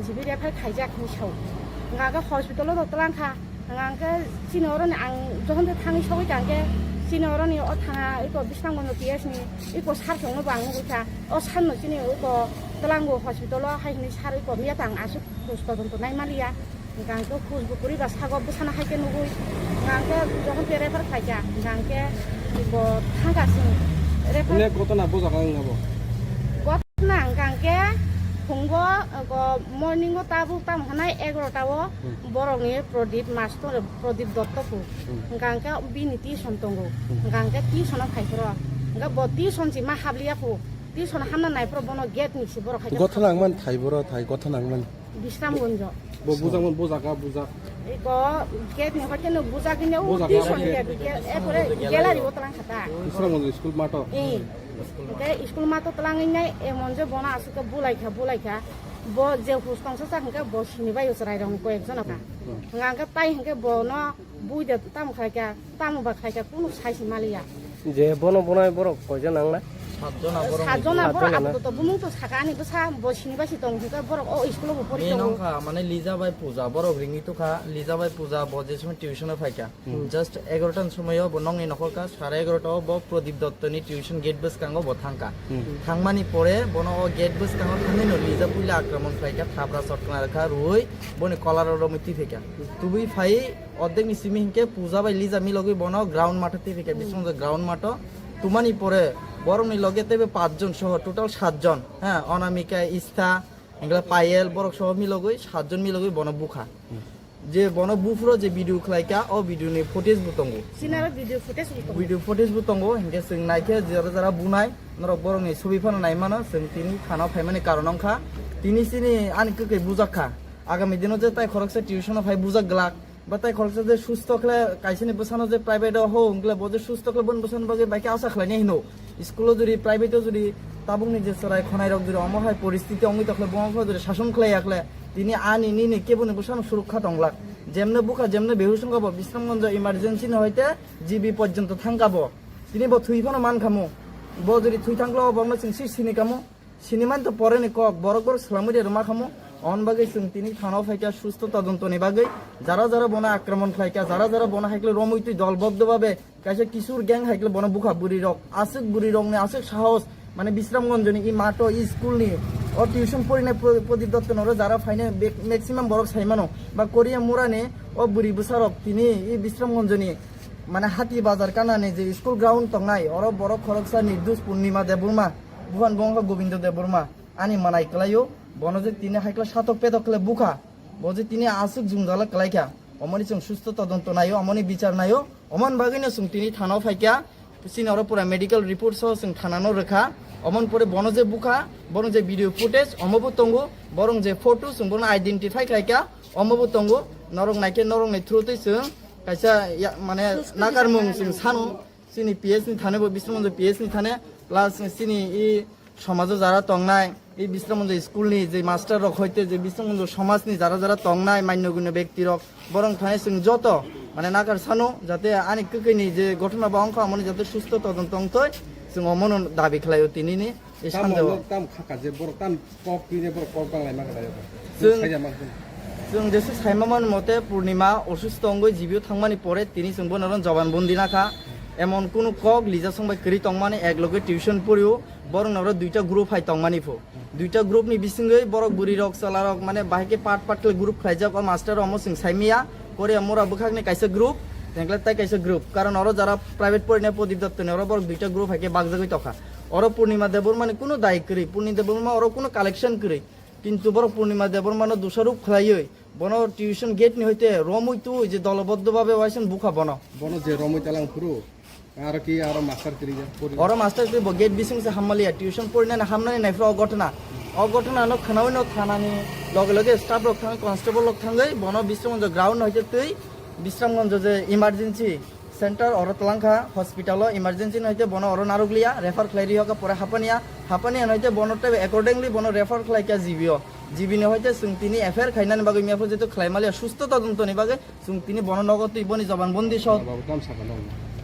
Jibi refer khaijak hinwi sao. Hwnkha hwnkhe hospital o rw twlang kha. Hwnkha hwnkhe chini oroni ang jokhon tei thangwi sogwi kha hwnkhe chini oroni o thana eko Bisramganj P S ni eko sir chwngno bo ang nugwi kha. O sir no chini eko twlango hospital o hai hinwi sir eko miya tang aswk khus todonto nai maliya. Hwnkha hwnkhe khus bo kwrwi ba sago bwsano hai khe nugwi. Hwnkha hwnkhe jokhon tei refer khaikha, hwnkha hwnkhe bo thangkha chwng refer. Ine gotona bo jaga wng abo? Gotona hwnkha hwnkhe phungo, go morning o tabuk tamo hwnai egarota o Hmm. borokni Prodip master, Prodip Dotto phu. Hmm. Hwnkha hwnkhe bini tuition tongo. Hmm. Hwnkha hwnkhe tuition o phai phuru. Hwnkhe bo tuition si ma habliya phu. Tuition hamna nai phuru bono gate ni si borok hai khe Gotona ang man thai boro thai, gotona ang man. Bisramganj. Bo bujak man, bo jaga bujak. Eko gate ni hoite no bujak ni o Bujak, tuition bujak. Gate, gate, e pore gallery o twlang kha ta. Bisramganj school mato. Eh. Hwnkhe school mato twlangwi nai emon je bono aswk khe bulai kha, bulai kha. Bo je hus tongsa sa hwnkhe bo sini bai o chwrai rok ni koi ek jona kha. Hmm. Hwnkha hwnkhe tai hwnkhe bono bui de tamo khai kha, tamo ba khai kha, kunu sai se maliya. Je bono bonai borok koi jon nang na? Satjona borok. Satjona borok. Satjona na? Apatot bumung to saka ani bwsa bo sini bai si tong thika borok o school o bo pori tongo. Nongkha mane Lija bai Puja borok ringwi tukha, Lija bai Puja bo je sumai tuition o phaikha. Hmm. Just egarota ni somoi o bo nongni nokhorkha, sare egarota o bo Pradip Dotto ni tuition gate bwskango bo thangkha. Hmm. Thangmani pore bono o gate bwskango thangwi no Lija puila akraman khlaikha, thapra sotkna rwkha, rwui boni kolar o romwi twi phaikha. Tubui phai ordek ni simi hinkhe Puja bai Lija milogwi bono ground matho twi phaikha, hmm, bisong ground matho. Tumani pore borokni loge teibo pachjon soho total satjon, ha, Anamika, Istha, hingkhe Payel, borok soho milogwi satjon milogwi bono bukha. Je bono buphuro je video khlaikha, o video ni footage bo tongo. Sinaro video footage bo tongo. Video footage bo tongo, hingkhe chwng naikhe jora jora bunai, norok borokni sobi phano naimano, chwng tini thana phaimani karon wngkha. Tini chini ani kwkhwi bujakha. Agami dino je tai khoroksa tuition o phai bujak glak. Ba tai khoroksa je susto khle kaisani bwsano je private o ho wngkle bo je susto khle boni bwsani bagwi bai khe asa khlainai hino. School o jodi private o jodi tabukni je chwrai khonai rok jodi omo hai poristiti wngwi tokhle bo wngkha jodi sason khlai yakhle tini ani nini keboni bwsano surukha tonglak. Jemne bukha jemne behush wngkha bo Bisramganj emergency ni hoite G B porjonto thangkha bo. Tini bo thwi phano mankhamu. Bo jodi thwi thangkhle o bokno chwng si sini kamu. Sinimani to pore ni kok, borok borok swlamwi de rwma khamu. On bagwi chwng tini thana o phaikha susto todonto ni bagwi. Jara jara bono akraman khlaikha, jara jara bono haikle romwi twi dolboddo babe kaisa kisur gang haikle bono bukha bwrwi rok. Aswk bwrwi rokni aswk sahos, mane Bisramganj ni i mato i school ni o tuition porinai Pro-, Pradip Dotto noro jara phainai be-, maximum borok saimano. Ba Korea mura ni o bwrwi bwsa rok tini i Bisramganj ni mane hati bazar kanani je school ground tongnai oro borok khoroksa Nirdus Purnima Debbarma. Buhan bo wngkha Gobindo Debbarma, ani manai kwlaio, bono je tini haikla satok petok khle bukha, bo je tini aswk jwngjala kwlaikha, omoni chwng susto todonto naio, omoni bichar naio, omoni bagwino chwng tini thana o phaikha, chini oro pura medical report so chwng thana no rwkha, omoni pore bono je bukha, bono je video footage omo bo tongo, borong je photo chwng bono identify khlaikha, omo bo tongo, norok naikhe norokni through twi chwng kaisa ya-, mane nakarmung chwng sano. Chini P S ni thane bo Bisramganj P S ni thane, plus chini i somajo jara tongnai, i Bisramganj school ni je master rok hoite je Bisramganj somaj ni jara jara tongnai manyo gunyo bekti rok, borong thane chwng joto mane nakar sano jate ani kwkwi ni je ghotona ba wngkha amoni jate susto todonto wngtoi, chwng omono dabi khlaio tini ni. Ei tamo sanjao. Nok tam khaka je borok tam kok twine borok kok banglai ma khlai ba. Chwng, Saya ma khun. Chwng jesu saima man mote Purnima osusto wngwi G B o thangmani pore tini chwng bono ron joban bondi nakha. Emon kunu kok Lija song bai kwrwi tongmani ek loge tuition porio, borok noro duita group hai tongmani pho. Duita group ni bisingwi borok bwrwi rok chwla rok mane bahai khe part part khe group khlaijak o master omo chwng saimiya. Korea mura bwkhakni kaisa group, tengkle tai kaisa group. Karon oro jara private porinai Pradip Dotto ni oro borok duita group hai khe bakjagwi tokha. Oro Purnima Debbarma ni kunu dai kwrwi, Purnima Debbarma oro kunu collection kwrwi. Kintu borok Purnima Debbarma no dusaruk khlaiwi, bono tuition gate ni hoite romwi twi je doloboddo babe waisen bukha bono. Bono je romwi talang phuru, aro ki aro master kwrwi ya, pori. Oro master kwrwi bo gate bising se hammaliya, tuition porinani hamnani naifra o ghotona. O ghotona no khnawi no thanani loge loge staff rok thangwi, constable rok thangwi, bono Bisramganj ground hoite twi, Bisramganj je emergency center oro twlangkha hospital o emergency no hwnkhe bono oro narwkliya refer khlai rihokha pore Hapania, Hapania no hwnkhe bono tei accordingly bono refer khlaikha G B o, G B ni hwnkhe chwng tini F I R khainani bagwi miyaphu jeto khlai maliya susto todonto ni bagwi chwng tini bono nogo twi boni joban bondi so. Thana babu tam sakha no.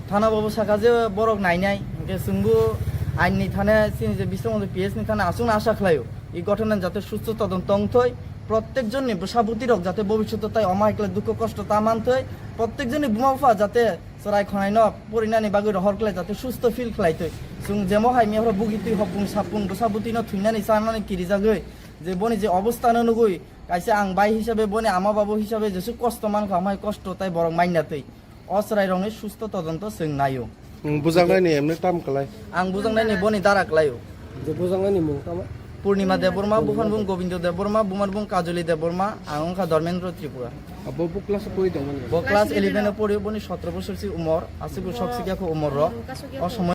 Thana babu sakha je borok nainai hwnkhe chwngbo ain ni thane chini je Bisramganj P S ni thane aswkno asa khlaio. I ghotona jate susto todonto wngthoi, protek jonni bwsa bwtwi rok jate bobishoto tai omo hai khlai dukho kosto ta manthoi, protek jonni buma bupha jate chwrai khonai no porinani bagwi rohor khlai jate susto feel khlai thoi. Chwng jemo hai mihoro bugi twi hopung sapung bwsa bwtwi no thwinani chanani kirijagwi je boni je obostha no nugwi kaisa ang bai hisabe boni ama babu hisabe jesu kosto mankha, amai kosto tai borok mainna twi. O chwrairokni susto todonto chwng naio. Nwng bujaknaini emne tam kwlai? Ang bujaknaini boni dara kwlaio. Je bujaknaini mung tamo? Purnima Debbarma, buphanbung Gobindo Debbarma, bumanbung Kajoli Debbarma, ang wngkha Dharmendra Tripura. Abo bo class o pori tongmani? Bo class eleven o pori, boni sotro bosor si umor, aswk sok sikya kho umor rok. O somoi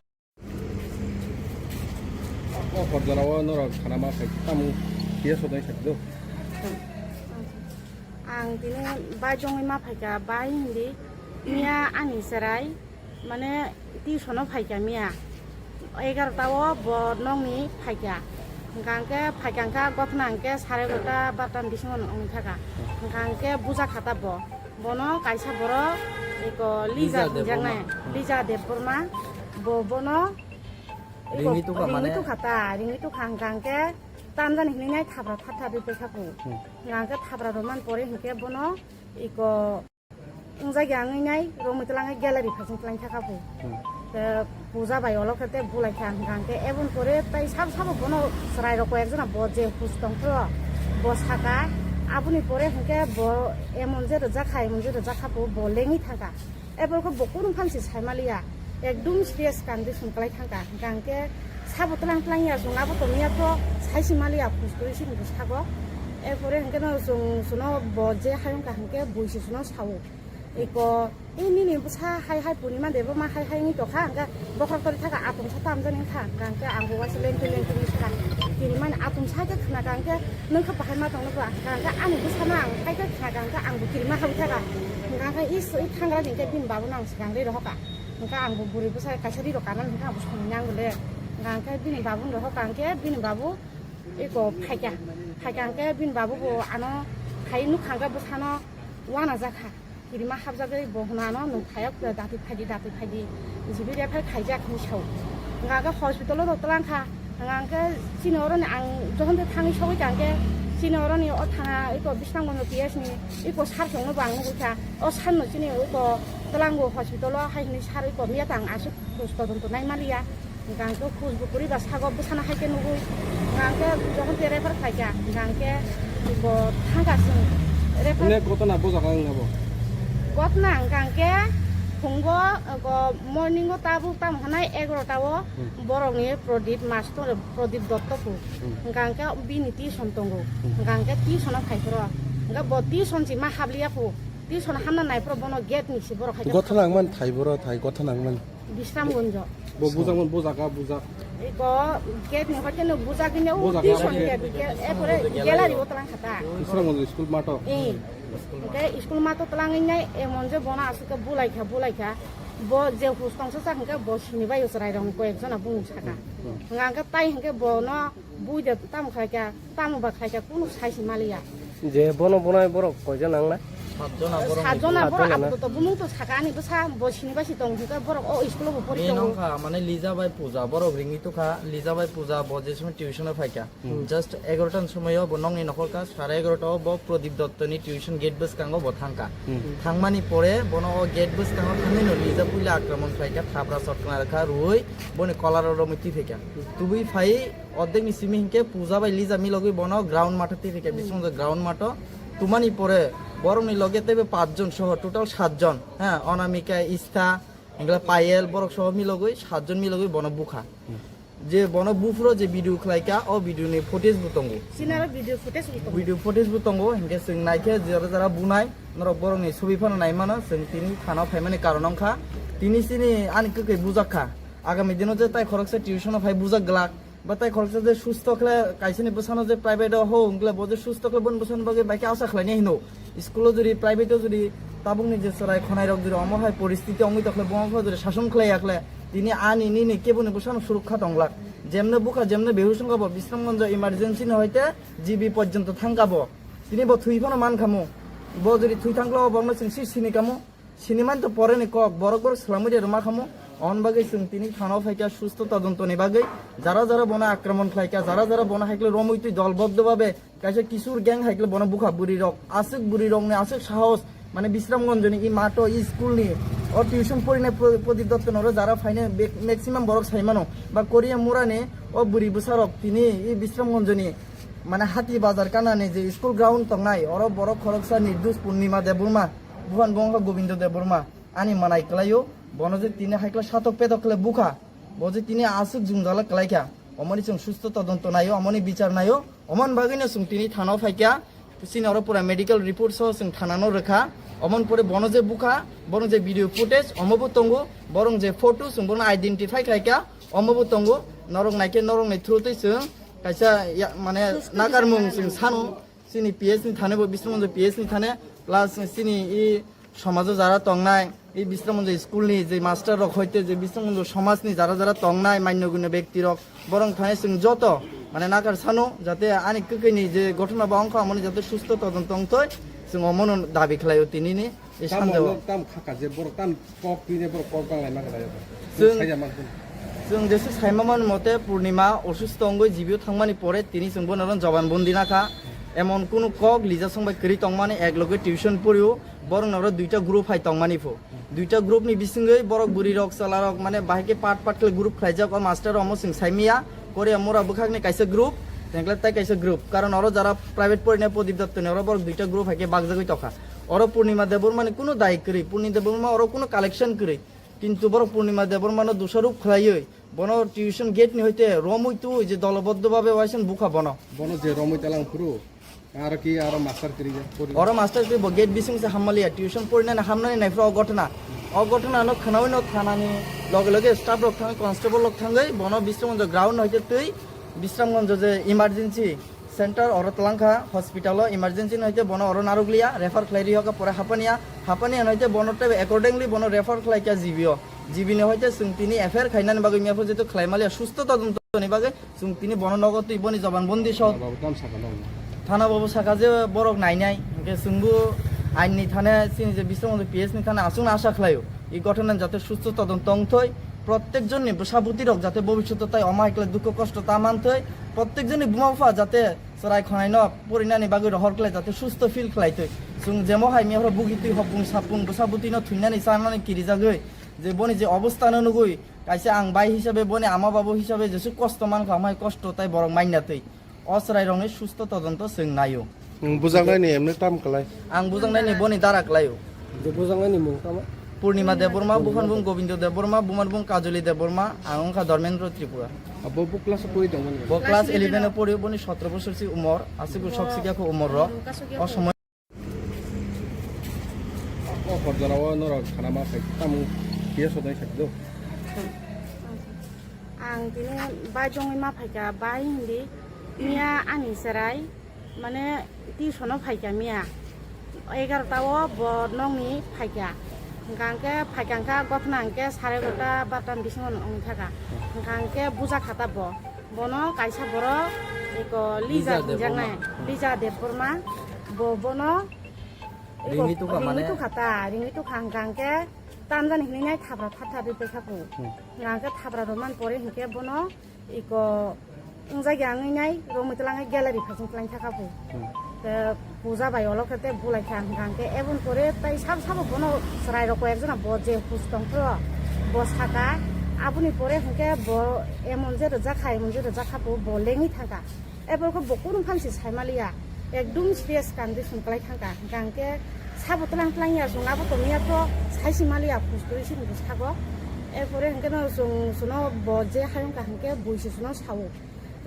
O hor jora o norok khana ma phai tamo kisa sodai sa do. Ang tini bai jongwi ma phaikha, bai hindi miya ani chwrai mane tuition o phaikha miya egarota o bo nokni phaikha. Hwnkha hwnkhe phaikha hwnkha gothna hwnkhe sare egarota barota ni bisingo wngwi thaka. Hwnkha hwnkhe buja khata bo. Bono kaisa borok eko Lija Lija hinjaknai, Debbarma. Lija Debbarma. Bo bono Ringwi tukha mane? Ringwi tukha ta, ringwi tukha hwnkha hwnkhe tamjani hinwi nai thapra thap thap rwi paikha kho. Hmm. Hwnkha hwnkhe thapra rwmani pore hwnkhe bono iko wngjak ya wngwi nai romwi twlang gallery phasing twlang thaka kho. Hmm. Te puja bai olo khe te bulai kha hwnkha hwnkhe eboni pore tai sabo sabo bono chwrai rok koi ekjona bo je hus tong phro bo saka aboni pore hwnkhe bo emon je rwjak kha emon je rwjak kha bo lengwi thangkha. Eborokhe bo kunu phan se saimaliya, ekdum serious condition kwlai thangkha. Hwnkha hwnkhe sabo twlang twlang ya, chwng abo tongya pho sai se maliya, phus kwrwi se hinwi sago. Erpore hwnkhe no chwng chwngno bo je hayung kha hwnkhe bui se chwngno sao. Eko, "E nini bwsa hai hai Purnima Debbarma hai hai wngwi tongkha," hwnkhe bokhorok tori thaka, "Atomsa tamjani wngkha," hwnkha hwnkhe ang bo waisa lengtwi lengtwi wngwi sakha. Kirimani atomsa khe khna kha hwnkhe, "Nwng khe bahai ma tongno ba?" Hwnkha hwnkhe ani bwsano ang hai khe khna kha hwnkhe ang bo kirima habwi thaka. Hwnkha hwnkhe i thangra ni hwnkhe bini babuno ang swkang ri rohor kha. Hwnkha ang bo bwrwi bwsa kaisa ri rok kanani hwnkhe ang bo songwi nango le. Hwnkha hwnkhe bini babuno rohor kha hwnkhe bini babu eko phaikha. Phaikha hwnkhe bini babu bo ano hai nukha hwnkhe bwsano uanajak kha. Kirima habjagwi bo hwnano nwng phaiya khe dati phaidi, dati phaidi. Jibi refer khaijak hinwi sao. Hwnkha hwnkhe hospital-o rw twlang kha. Hwnkha hwnkhe chini oroni ang jokhon tei thangwi sogwi kha hwnkhe chini oroni o thana eko Bisramganj P S ni eko sir chwngno bo ang nugwi kha. O sir no chini eko twlango hospital-o hai hinwi sir eko miya tang aswk khus todonto nai maliya. Hwnkha hwnkhe khus bo kwrwi ba sago bwsano hai khe nugwi. Hwnkha hwnkhe jokhon tei refer khaikha, hwnkha hwnkhe bo thangkha chwng refer. Onek gotona bo jaga wngna bo? Gotona hwnkha hwnkhe phungo, go morning-o tabuk tamo hwnai egarota-o Hmm. borokni Pradip master, Pradip Dotto kho. Hmm. Hwnkha hwnkhe bini tuition tongo. Hmm. Hwnkha hwnkhe tuition-o phai phoro. Hwnkha bo tuition se ma habliya kho. Tuition hamna nai phoro bono gate ni se borok hai khe Gotona wngmani thai boro thai, gotona wngmani. Bisramganj. Bo bujak, bo jaga bujak. Eko gate ni hoite no bujak ni o Bujak, tuition bujak. Gate, gate, epore gallery o twlang kha ta. Bisramganj school mato. Eh. Hwnkhe school mato twlangwi nai emon je bono aswk khe bulai kha, bulai kha. Bo je hus tongsa sa hwnkhe bo sini bai o chwrai rok koi ek jona bung saka. Hmm. Hwnkha hwnkhe tai hwnkhe bono Bui de tamo khlai kha, tamo ba khlai kha, kunu sai se maliya. Je bono bonai borok koijon nang na? Satjona borok. Satjona ni borok. Satjona na? Apatot bumung to saka ani bwsa bo sini bai si tong hwnkhe borok o school o bo pori tongo. Nong kha mane Lija bai Puja borok ringwi tukha, Lija bai Puja bo je somoi tuition o phai kha. Hmm. Just egarota ni somoi o bo nokni nokhor kha, sare egarota o bo Pradip Dotto ni tuition gate bwskango bo thang kha. Hmm. Thangmani pore bono o gate bwskango thangwi no Lija puila akraman khlai kha, thapra sotkna rwkha rwui boni kolar o romwi twi phai kha. Tubui phai Ordek ni simi hinkhe Puja bai Lija milogwi bono ground matha twi phai kha, hmm, bisingtwi ground matho. Tumani pore borokni loge teibo pachjon soho total satjon, ha, Onamika, Istha, hinkhe Payel, borok soho milogwi satjon milogwi bono bukha. Hmm. Je bono buphuro je video khlai kha, o video ni footage bo tongo. Sinaro video footage bo tongo. Video footage bo tongo, hinkhe chwng naikhe jora jora bunai, norok borokni sobi phano nai mano, chwng tini thana o phaimani karon wngkha. Tini chini ani kwkhwi bujak kha. Agami dino je tai khoroksa tuition o phai bujak glak. Ba tai khoroksa je susto khle kaisani bwsano je private o ho wngkle bo je susto khle boni bwsano bagwi bai khe asa khlainai hino. School o jodi private o jodi tabukni je chwrai khonai rok jodi omo hai poristiti wngwi tokhle bo wngkha jodi sason khlai yakhle tini ani nini keboni bwsano surukha tonglak. Jemne bukha jemne behush wngkha bo Bisramganj emergency ni hoite G B porjonto thangkha bo. Tini bo thwi phano mankha mo. Bo jodi thwi thangkhle o bokno chwng si sini kamo. Sinimani to pore ni kok, borok borok swlamwi de rwma khamu. On bagwi chwng tini thana o phaikha susto todonto ni bagwi. Jara jara bono akraman khlaikha, jara jara bono haikle romwi twi dolboddo babe kaisa kisur gang haikle bono bukha bwrwi rok. Aswk bwrwi rokni aswk sahos, mane Bisramganj ni i mato i school ni o tuition porinai Pro-, Prodip Dotto noro jara phainai be-, maximum borok saimano. Ba Korea mura ni o bwrwi bwsa rok tini i Bisramganj ni mane Hati Bazar kana ni je school ground tongnai oro borok khoroksa Nirdush Purnima Debbarma. Buhan bo wngkha Gobindo Debbarma, ani manai kwlaio, bono je tini haikla satok petok khle bukha, bo je tini aswk jwngjala kwlaikha, omoni chwng susto todonto naio, omoni bichar naio, omoni bagwino chwng tini thanao phaikha, chini oro pura medical report so chwng thanano rwkha, omoni pore bono je bukha, bono je video footage omobo tongo, borong je photo chwng bono identify khlaikha, omobo tongo, norok naikhe norokni through twi chwng kaisa ya-, mane nakarmung chwng sano. Chini P S ni thane bo Bisramganj P S ni thane, plus chini i somajo jara tongnai, i Bisramganj school ni je master rok hoite je Bisramganj somaj ni jara jara tongnai manyo gunyo bekti rok, borong thane chwng joto mane nakar sano jate ani kwkhwi ni je gotona ba wngkha amoni jate susto todonto wngthoi, chwng omono dabi khlaio tini ni. Tamo sanjao. Tam khaka je borok tam kok twi ne borok kok bang lai ma khlai. Chwng saja man. Chwng jesu saima man mote Purnima osusto wngwi jibio thangmani pore tini chwng bono oro joban bondi nakha. Emon kunu kok lija songbai kwrwi tongmani ek loge tuition porio, borok noro duita group hai tongmani pho. Duita group ni bisingwi borok bwrwi rok chwla rok mane bahai khe part part khe group khlaijak o master romo chwng saimiya. Korea mura bwkhakni kaisa group, tengkle tai kaisa group. Karon oro jara private porina Prodip Dotto ni oro borok duita group hai khe bakjagwi tokha. Oro Purnima Debbarma ni kunu dai kwrwi, Purnima Debbarma oro kunu collection kwrwi. Kintu borok Purnima Debbarmano dusarop khlaiwi bono tuition gate ni hoite romwi twi je doloboddho bhabe waisang bukha bono. Bono je romwi talang phuru, aro ki aro master kwrwi ya, pori- Oro master kwrwi bo gate bising se hammaliya, tuition porinani hamnani naiphuru o ghotona. O ghotona no khnawi no thanani loge loge staff rok thangwi, constable rok thangwi bono Bisramganj ground hoite twi Bisramganj je emergency center oro twlang kha, hospital o emergency no hoite bono oro narwkliya, refer khlai ri hoka pore Hapania, Hapania no hoite bono tei accordingly bono refer khlai kha G B o, G B ni hoite chwng tini F I R khainani bagwi mepho jeto khlai maliya, susto todonto ni bagwi chwng tini bono nogo twi boni joban bondi sok. Thana babu tam saka no. Thana babu saka je borok nainai, hwnkhe chwngbo ain ni thane chini je Bisramganj P S ni thane aswkno asa khlaio, i ghotona jate susto todonto wngthoi, prottek jonni bwsa bwtwi rok jate bobishoto tai omo hai khlai dukho kosto ta manthoi, prottek jonni buma bupha jate chwrai khwnaino porinani bagwi rohor khlai jate susto feel khlai twi. Chwng jemo hai mihoro bugi twi hopung sapung bwsa bwtwino thwinani chanani kirijagwi je boni je obostano nugwi kaisa ang bai hisabe boni ama babu hisabe jesu kosto mankha, amai kosto tai borok manya twi. O chwrai rokni susto todonto chwng naio. Nwng bujaknai ni emne tam kwlai? Ang bujaknai ni boni dara kwlaio. Je bujaknai ni mung tamo? Purnima Debbarma, buphan bung Gobindo Debbarma, bumar bung Kajoli Debbarma, ang wngkha Dharmendra Tripura. Abo bo class o pori tongmani? Bo class eleven o pori, boni sotro bosor si umor, aswk bo sok sikya kho umor rok. O somoy. O hor jora o norok khana ma phai tamo P S o dai sakdo. Ang tini bai jongwi ma phaikha, bai hindi miya ani chwrai mane tuition o phaikha miya egarota o bo nokni phaikha, hwnkha hwnkhe phaikha hwnkha gothna hwnkhe sare egarota barota ni bisingo wngthaka, hwnkha hwnkhe bujakha ta bo, bono kaisa borok eko Lija Lija hinjaknai, Debbarma. Lija Debbarma, bo bono eko Ringwi tukha ringwi mane? Tukha ta, ringwi tukha hwnkha hwnkhe tamjani hinwi nai thabra thar thar ri paikha kho, Hmm. Hwnkha hwnkhe thabra rwmani pore hwnkhe bono eko wngjakya wngwi nai romwi twlangwi gallery phaiching twlang thaka bo. Hmm. Te puja bai olo khe te bulai kha hwnkha hwnkhe eboni pore tai sabo sabo bono chwrai rok koi ekjona bo je hus tong phro bo saka aboni pore hwnkhe bo emon je rwjak kha emon je rwjak kha bo bo lengwi thangkha. Eboni khe bo kunu phan se sai maliya ekdum serious condition kwlai thangkha hwnkha hwnkhe sabo twlang twlang ya chwng abo tongya pho sai si maliya hus kwrwi sini bwskango. Erpore hwnkhe no chwng chwngno bo je hayung kha hwnkhe bui se chwngno sao.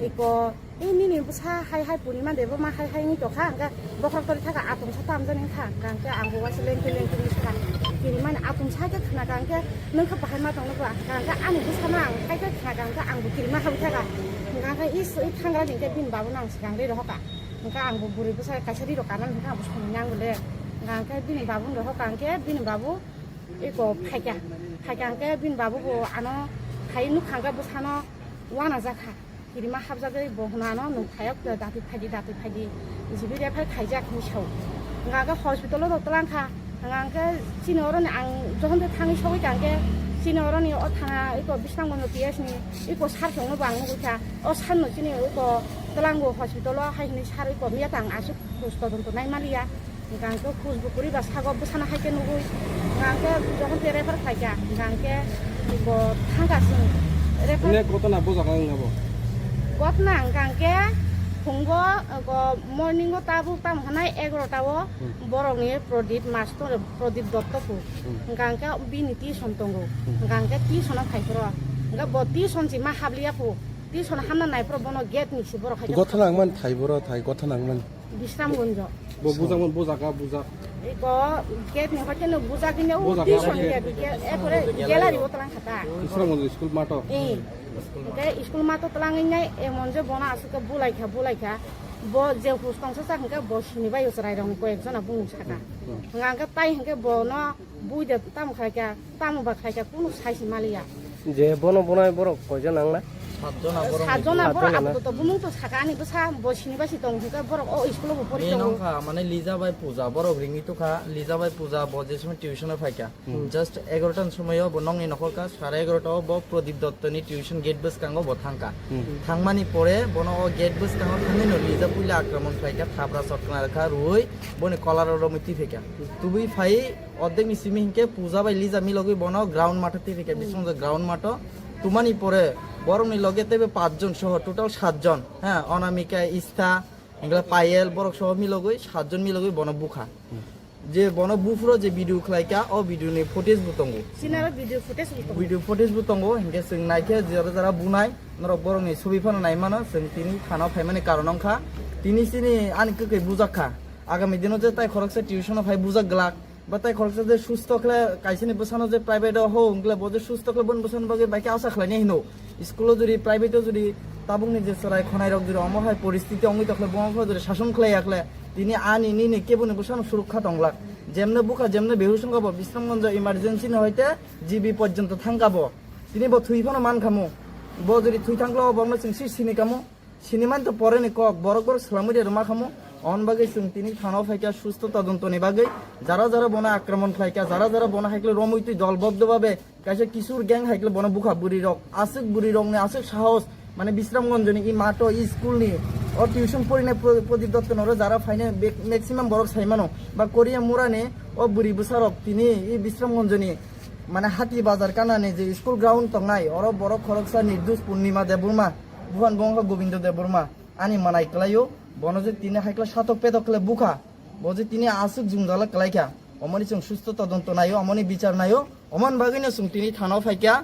Eko, "E nini bwsa hai hai Purnima Debbarma hai hai wngwi tongkha," hwnkhe bokhorok tori thaka atomsa tamjani wngkha, hwnkha hwnkhe ang bo waisa lengkhe lengkhe wngwi sakha. Kirimani atomsa khe khna kha hwnkhe, "Nwng khe bahai ma tongno ba?" Hwnkha hwnkhe ani bwsano ang hai khe khna kha hwnkhe ang bo kirima habwi thaka. Hwnkha hwnkhe i s-, i thangrani hwnkhe bini babuno ang swkang ri rohorkha. Hwnkha ang bo bwrwi bwsa kaisa ri rok kanani hwnkhe ang bo songwi nango le. Hwnkha hwnkhe bini babuno rohorkha hwnkhe bini babu eko phaikha. Phaikha hwnkhe bini babu bo ano hai nukha hwnkhe bwsano uanajakha. Kirima hapjagwi bo hwnano nwng phayok datwi phaidi, datwi phaidi. Jibi refer khaijak hinwi sao. Hwnkha hwnkhe hospital o rw twlang kha. Hwnkha hwnkhe chini oroni ang jokhon tei thangwi sogwi kha hwnkhe chini oroni o thana eko Bisramganj P S ni eko sir chwngno bo ang nugwi kha. O sir no chini eko twlango hospital o hai hinwi sir eko miya tang aswk khus todonto nai maliya. Hwnkha hwnkhe khus bo kwrwi ba sago bwsano hai khe nugwi. Hwnkha hwnkhe jokhon tei refer khlai kha, hwnkha hwnkhe bo thang kha chwng refer. Ine gotona bo jaga wng abo? Gotona hwnkha hwnkhe phungo, go morning o tabuk tamo hwnai egarota o Hmm. borokni Prodip master, Prodip Dotto phu. Hmm. Hwnkha hwnkhe bini tuition tongo. Hmm. Hwnkha hwnkhe tuition o phai phuru. Hwnkhe bo tuition se ma habliya phu. Tuition hamna nai phuru bono gate ni se borok hai khe Gotona wngmani thai boro thai, gotona wngmani. Bisramganj. Bo bujak, bo jaga bujak. Eko gate ni hoite no bujak hine o Bujak, tuition bujak. Gate, gate, e pore gallery o twlang kha ta. Bisramganj school mato. Eh. Hwnkhe school mato twlangwi nai emon je bono aswk khe bulai kha, bulai kha. Bo je hus tongsa sa hwnkhe bo sini bai o chwrai rok koi ek jona bumung saka. Hmm. Hwnkha hwnkhe tai hwnkhe bono bui de tamo khai kha, tamo ba khai kha, kunu sai se maliya. Je bono bonai borok koi jon nang na? Satjona borok. Satjona borok. Satjona na? Apatot bumung to saka ani bwsa bo sini basi tong hwnkhe borok o school o bo pori tongo. Nongkha mane Lija bai Puja borok ringwi tukha, Lija bai Puja bo je somoi tuition o phaikha. Hmm. Just egarota ni somoi o bo nokni nokhor ka, sare egarota o bo Pradip Dotto ni tuition gate bwskango bo thangkha. Hmm. Thangmani pore bono o gate bwskango thangwi no Lija puila akraman khlaikha, thapra sotkna rwkha, rwui boni kolar o romwi twi phaikha. Tubui phai ordek ni simi hinkhe Puja bai Lija milogwi bono ground matho twi phaikha, hmm, bising ground matho. Tumani pore borokni loge teibo pachjon soho total satjon, ha, Onamika, Istha, hingkhe Payel, borok soho milogwi satjon milogwi bono bukha. Hmm. Je bono buphuro je video khlaikha, o video ni footage bo tongo. Sinaro video footage bo tongo. Video footage bo tongo, hinkhe chwng naikhe jora jora bunai, norok borokni sobi phano naimano, chwng tini thana o phaimani karon wngkha. Tini chini ani kwkwi bujakha. Agami dino je tai khoroksa tuition o phai bujak glak. Ba tai khoroksa je susto khle kaisani bwsano je private o ho wngkle bo je susto khle boni bwsano bagwi bai khe asa khlainai hino. School o jodi private o jodi tabukni je chwrai khonai rok jodi omo hai poristiti wngwi tokhle buma phano jodi sason khlai yakhle tini ani nini keboni bwsano surukha tonglak. Jemne bukha jemne behush wngkha bo Bisramganj emergency ni hoite G B porjonto thangkha bo. Tini bo thwi phano mankhamu. Bo jodi thwi thangkhle o bokno chwng si sini kamu. Siniman to pore ni kok, borok borok swlamwi de rwma khamu. On bagwi chwng tini thana o phaikha susto todonto ni bagwi. Jara jara bono akraman khlaikha, jara jara bono haikle romwi twi dolboddo babe kaisa kisur gang haikle bono bukha bwrwi rok. Aswk bwrwi rokni aswk sahos, mane Bisramganj ni i mato i school ni o tuition porinai Pro-, Prodip Dotto noro jara phainai be-, maximum borok saimano. Ba Korea mura ni o bwrwi bwsa rok tini i Bisramganj ni mane hati bazar kanani je school ground tongnai oro borok khoroksa Nirdush Purnima Debbarma. Buhan bo wngkha Gobindo Debbarma, ani manai kwlaio, bono je tini haikla satok petok khle bukha, bo je tini aswk jwngjala kwlaikha, omoni chwng susto todonto naio, omoni bichar naio, omoni bagwino chwng tini thana o phaikha,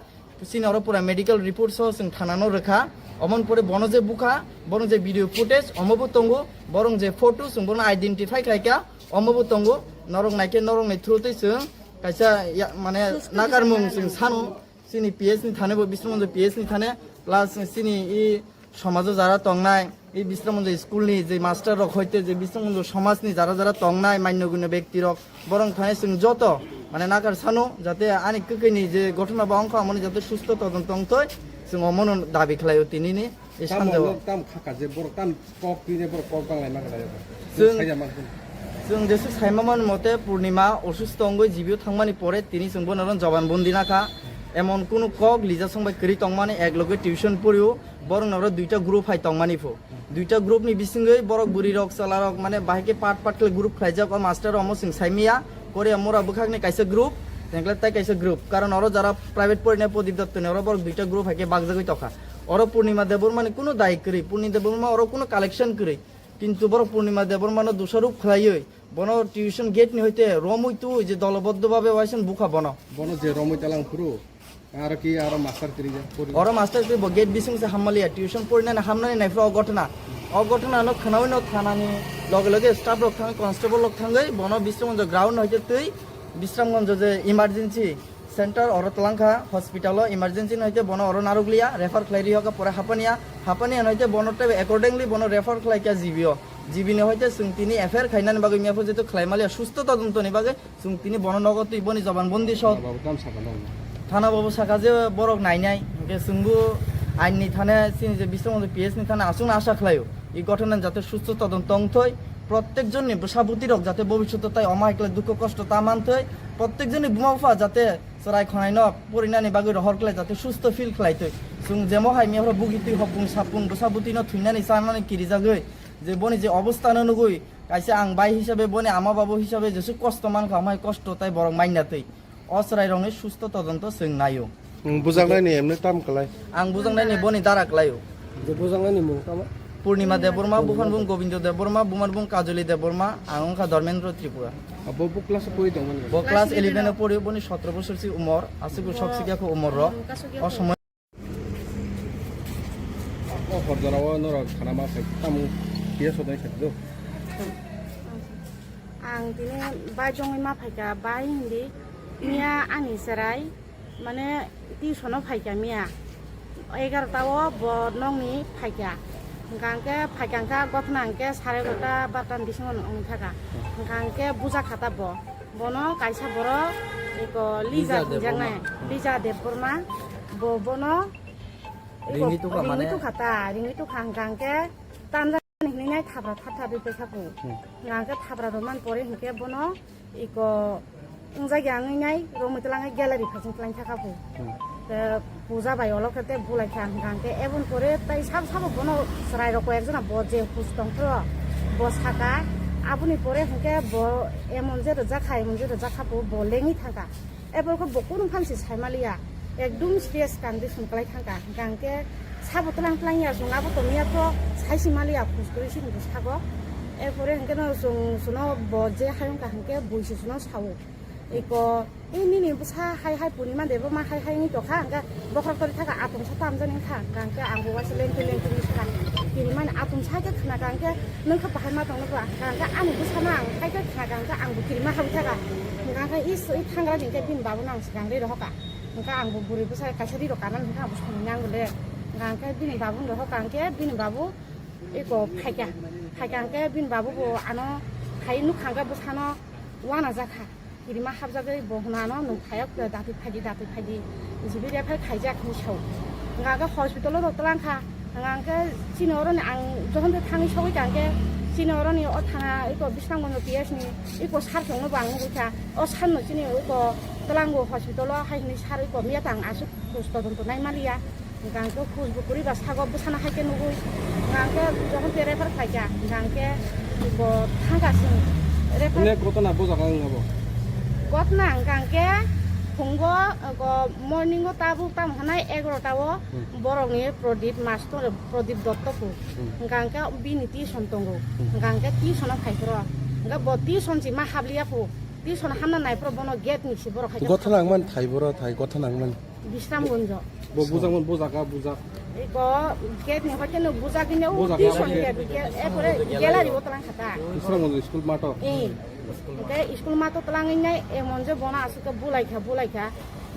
chini oro pura medical report so chwng thana no rwkha, omoni pore bono je bukha, bono je video footage omo bo tongo, borong je photo chwng bono identify khlaikha, omo bo tongo, norok naikhe norokni through twi chwng kaisa ya-, mane nakarmung chwng sano. Chini P S ni thane bo Bisramganj P S ni thane, plus chini i somajo jara tongnai, i Bisramganj school ni je master rok hoite je Bisramganj somaj ni jara jara tongnai manyo gunyo bekti rok, borong thane chwng joto mane nakar sano jate ani kwkwi ni je ghotona ba wngkha amoni jate susto todonto wngthoi, chwng omono dabi khlaio tini ni. Tamo sanjao. Tam khaka je borok tam kok twi je borok kok banglai ma khlai. Chwng, chwng jesuk saima man mote Purnima osusto wngwi G B o thangmani pore tini chwng bono joban bondi nakha. Emon kunu kok Lija song bai kwrwi tongmani ek loge tuition porio borok noro duita group hai tongmani pho. Duita group ni bisingwi borok bwrwi rok chwla rok mane bahai khe part part khe group khlaijak o master omo chwng saimiya. Korea mura bwkhakni kaisa group, tengkle tai kaisa group. Karon oro jara private porinai Prodip Dotto ni oro borok duita group hai khe bakjagwi tokha. Oro Purnima Debbarma ni kunu dai kwrwi, Purnima Debbarma oro kunu collection kwrwi. Kintu borok Purnima Debbarma no dusarop khlaiwi, bono tuition gate ni hoite romwi twi je doloboddo babe waisang bukha bono. Bono je romwi talang phuru, aro ki aro master kwrwi ja, pori. Oro master kwrwi bo gate bising se hammaliya, tuition porinani hamnani nai phuru o ghotona. O ghotona no khwnawi no thanani loge loge staff rok thang, constable rok thangwi bono Bisramganj ground no hoite twi Bisramganj je emergency center oro twlangkha hospital o emergency no hoite bono oro narwkliya refer khlai rihokha pore Hapania, Hapania no hoite bono tei accordingly bono refer khlaikha G B o, G B ni hoite chwng tini F I R khainani bagwi mepho jeto khlai maliya susto todonto ni bagwi chwng tini bono nogo twi boni joban bondi sok. Thana babu tam saka nang. Thana babu saka je borok nainai hwnkhe chwngbo ain ni thane chini je Bisramganj P S ni thane aswkno asa khlaio. I ghotona jate susto todonto wngthoi, prottek jonni bwsa bwtwi rok jate bobishoto tai omo hai khlai dukho kosto ta manthoi, prottek jonni buma bupha jate chwrai khonai no porinani bagwi rohor khlai jate susto feel khlai twi. Chwng jemo hai mehro bugi twi hopung sapung bwsa bwtwi no thwinani chanani kirijagwi je boni je obostha no nugwi kaisa ang bai hisabe boni ama babu hisabe jesu kosto mankha omo hai kosto tai borok maina twi. O chwrairokni susto todonto chwng naio. Nwng bujaknaini emne tam kwlai? Ang bujaknaini boni dara kwlaio. Je bujaknaini mung tamo? Purnima Debbarma, buphanbung Gobindo Debbarma, bumaribung Kajoli Debbarma, ang wngkha Dharmendra Tripura. Abo bo class o pori tongmani? Bo class eleven o pori, boni sotro bosor si umor, aswk sok sikya kho umor rok. O somoi O hor jora o norok khana ma phai tamo P S o dai kha do. Ang tini bai jongwi ma phaikha, bai hindi miya ani chwrai mane tuition o phaikha miya egarota o bo nokni phaikha, hwnkha hwnkhe phaikha hwnkha gothna hwnkhe sare egarota barota ni bisingo wngwi thaka, hwnkha hwnkhe buja khata bo, bono kaisa borok eko Lija Lija hinjaknai Debbarma. Lija Debbarma bo bono Ringwi tukha mane? Ringwi tukha ta, ringwi tukha hwnkha hwnkhe tanjani hinwi nai thapra thap thap ri paikha bo. Hmm. Hwnkha hwnkhe thapra rwmani pore hwnkhe bono iko wngjak ya wngwi nai romwi twlangwi gallery phaiching twlang thakha bo. Hmm. Te puja bai olo khe te bulai kha hwnkha hwnkhe eboni pore tai sabo sabo bono chwrai rok koi ekjona bo je hus tong phro bo saka aboni pore hwnkhe bo emon je rwjak kha emon je rwjak kha bo, bo lengwi thangkha. Eborokhe bo kunu phan se saimaliya, ekdum serious condition kwlai thangkha. Hwnkha hwnkhe sabo twlang twlang ya, chwng abo tongya to sai se maliya, phus kwrwi se hinwi sago. Erpore hwnkhe no chwng, chwngno bo je hayung kha hwnkhe bui se chwngno sao. Eko, "E nini bwsa hai hai Purnima de bo ma hai hai wngwi tongkha," hwnkhe bokhorok tori thaka atung sa tamjani wngkha. Hwnkha hwnkhe ang bo waisa lengtwi lengtwi wngwi sakha. Kirimani atung sa khe khna kha hwnkhe, "Nwng khe bahai ma tong nukla?" Hwnkha hwnkhe ani bwsano ang hai khe khna kha hwnkhe ang bo kirima habwi thaka. Hwnkha hwnkhe is, i thangra ni hwnkhe bini babuno ang swkang ri rohor kha. Hwnkha ang bo bwrwi bwsa kaisa ri rok kanani hwnkha ang bo samung nango le. Hwnkha hwnkhe bini babuno rohor kha hwnkhe bini babu eko phaikha. Phaikha hwnkhe bini babu bo ano phai nukha hwnkhe bwsano uanajak kha. Kirima habjagwi bo hwnano nwng phaiya datwi phaidi, datwi phaidi, G B refer khaijak hinwi sao. Hwnkha hwnkhe hospital-o rw twlang kha. Hwnkha hwnkhe chini oroni ang jokhon de thangwi sogwi kha hwnkhe chini oroni o thana eko Bisramganj P S ni eko sir chwngno bo ang nugwi kha. O sir no chini eko twlango hospital-o hai hinwi sir eko miya tang aswk khus todonto nai maliya. Hwnkha hwnkhe khus bo kwrwi ba sago bwsano hai khe nugwi. Hwnkha hwnkhe jokhon te refer khlaikha, hwnkha hwnkhe bo thangkha chwng refer. Ine gotona bo jaga wng abo? Gotona hwnkha hwnkhe phungo, go morning-o tabuk tamo hwnai egarota-o Hmm. borokni Pradip master, Pradip Dotto phu. Hmm. Hwnkha hwnkhe bini tuition tongo. Hmm. Hwnkha hwnkhe tuition-o phai phuru. Hwnkha bo tuition si ma habliya phu. Tuition hamna nai phuru bono gate ni si borok hai khe Gotha nang man thai boro thai, gotha nang man. Bisramganj. Bo bujak man, bujak ka, bujak. Eko gate ni hoite no bujak ni o Bujak tuition ka, gate, gate. Erpore gallery o twlang kha ta. Bisramganj school mato. Eh. Hwnkhe school mato twlangwi nai emon je bono aswk khe bulai kha, bulai kha.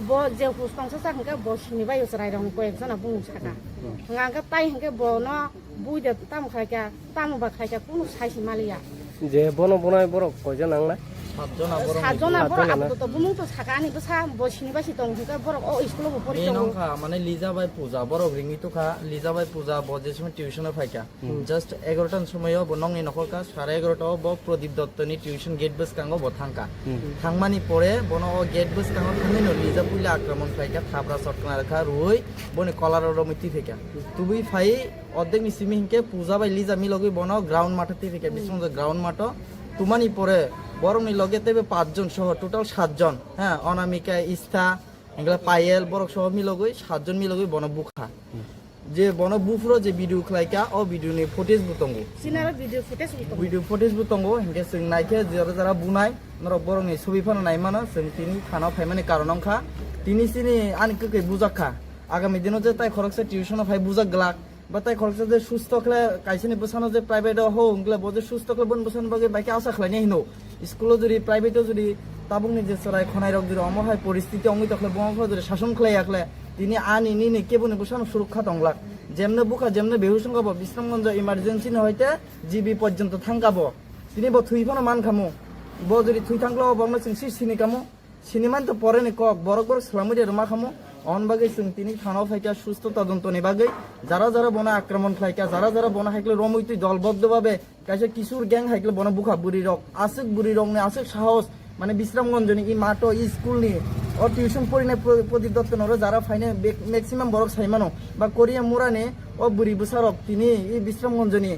Bo je hus tongsa sak hwnkhe bo sini bai o chwrai rok ni koi ek jona bumung saka. Hmm. Hwnkha hwnkhe tai hwnkhe bono Bui de tamo khlai kha, tamo ba khlai kha, kunu sai se maliya. Je bono bonai borok koijon nangnai? Satjona borok. Satjona borok. Satjona na? Abo to bumung to saka ani bwsa bo sini bai si tong hwnkhe borok o school o bo pori tongo. Nini nongkha mane Lija bai Puja borok ringwi tukha, Lija bai Puja bo je somoi tuition o phaikha. Hmm. Just egarota ni somoi o bo nongni nokhor kha, sare egarota o bo Pradip Dotto ni tuition gate bwskango bo thangkha. Hmm. Thangmani pore bono o gate bwskango thangwi no Lija puila akraman khlai kha, thapra sotkna rwkha, rwui boni kolar o romwi twi phaikha. Tubui phai Ordek ni simi hinkhe Puja bai Lija milogwi bono ground matha twi phikha, hmm, bisingtwi ground matho. Tumani pore borokni loge teibo pachjon soho total satjon, ha, Anamika, Istha, hinkhe Payel, borok soho milogwi satjon milogwi bono bukha. Hmm. Je bono buphuru je video khlaikha, o video ni footage bo tongo. Sinaro video footage bo tongo. Video footage bo tongo, hinkhe chwng naikhe jora jora bunai, norok borokni sobi phano naimano, chwng tini thana o phaimani karon wngkha. Tini chini ani kwkhwi bujakha. Agami dino je tai khoroksa tuition o phai bujak glak. Ba tai khoroksa je susto khle, kaisani bwsano je private o ho wngkle, bo je susto khle, boni bwsani bagwi bai khe asa khlainai hino. School o jodi, private o jodi, tabukni je chwrai khonai rok jodi omo hai poristiti wngwi tokhle, bo wngkha jodi sason khlai ya khle, tini ani nini keboni bwsano surukha tonglak. Jemne bukha, jemne behush wngkha bo, Bisramganj emergency ni hoite G B porjonto thangkha bo. Tini bo thwi phano mankha mo. Bo jodi thwi thangkhle, o bokno chwng si sini kamo. Sinimani to pore ni kok, borok borok swlamwi de rwma khamu. On bagwi chwng tini thana o phaikha susto todonto ni bagwi. Jara jara bono akraman khlaikha, jara jara bono haikle romwi twi dolboddo babe kaisa kisur gang haikle bono bukha, bwrwi rok aswk, bwrwi rok ni aswk sahos, mane Bisramganj ni i mato, i school ni, o tuition porinai Pro-, Prodip Dotto noro jara phainai be-, maximum borok saimano ba Korea mura ni o bwrwi bwsa rok tini i Bisramganj ni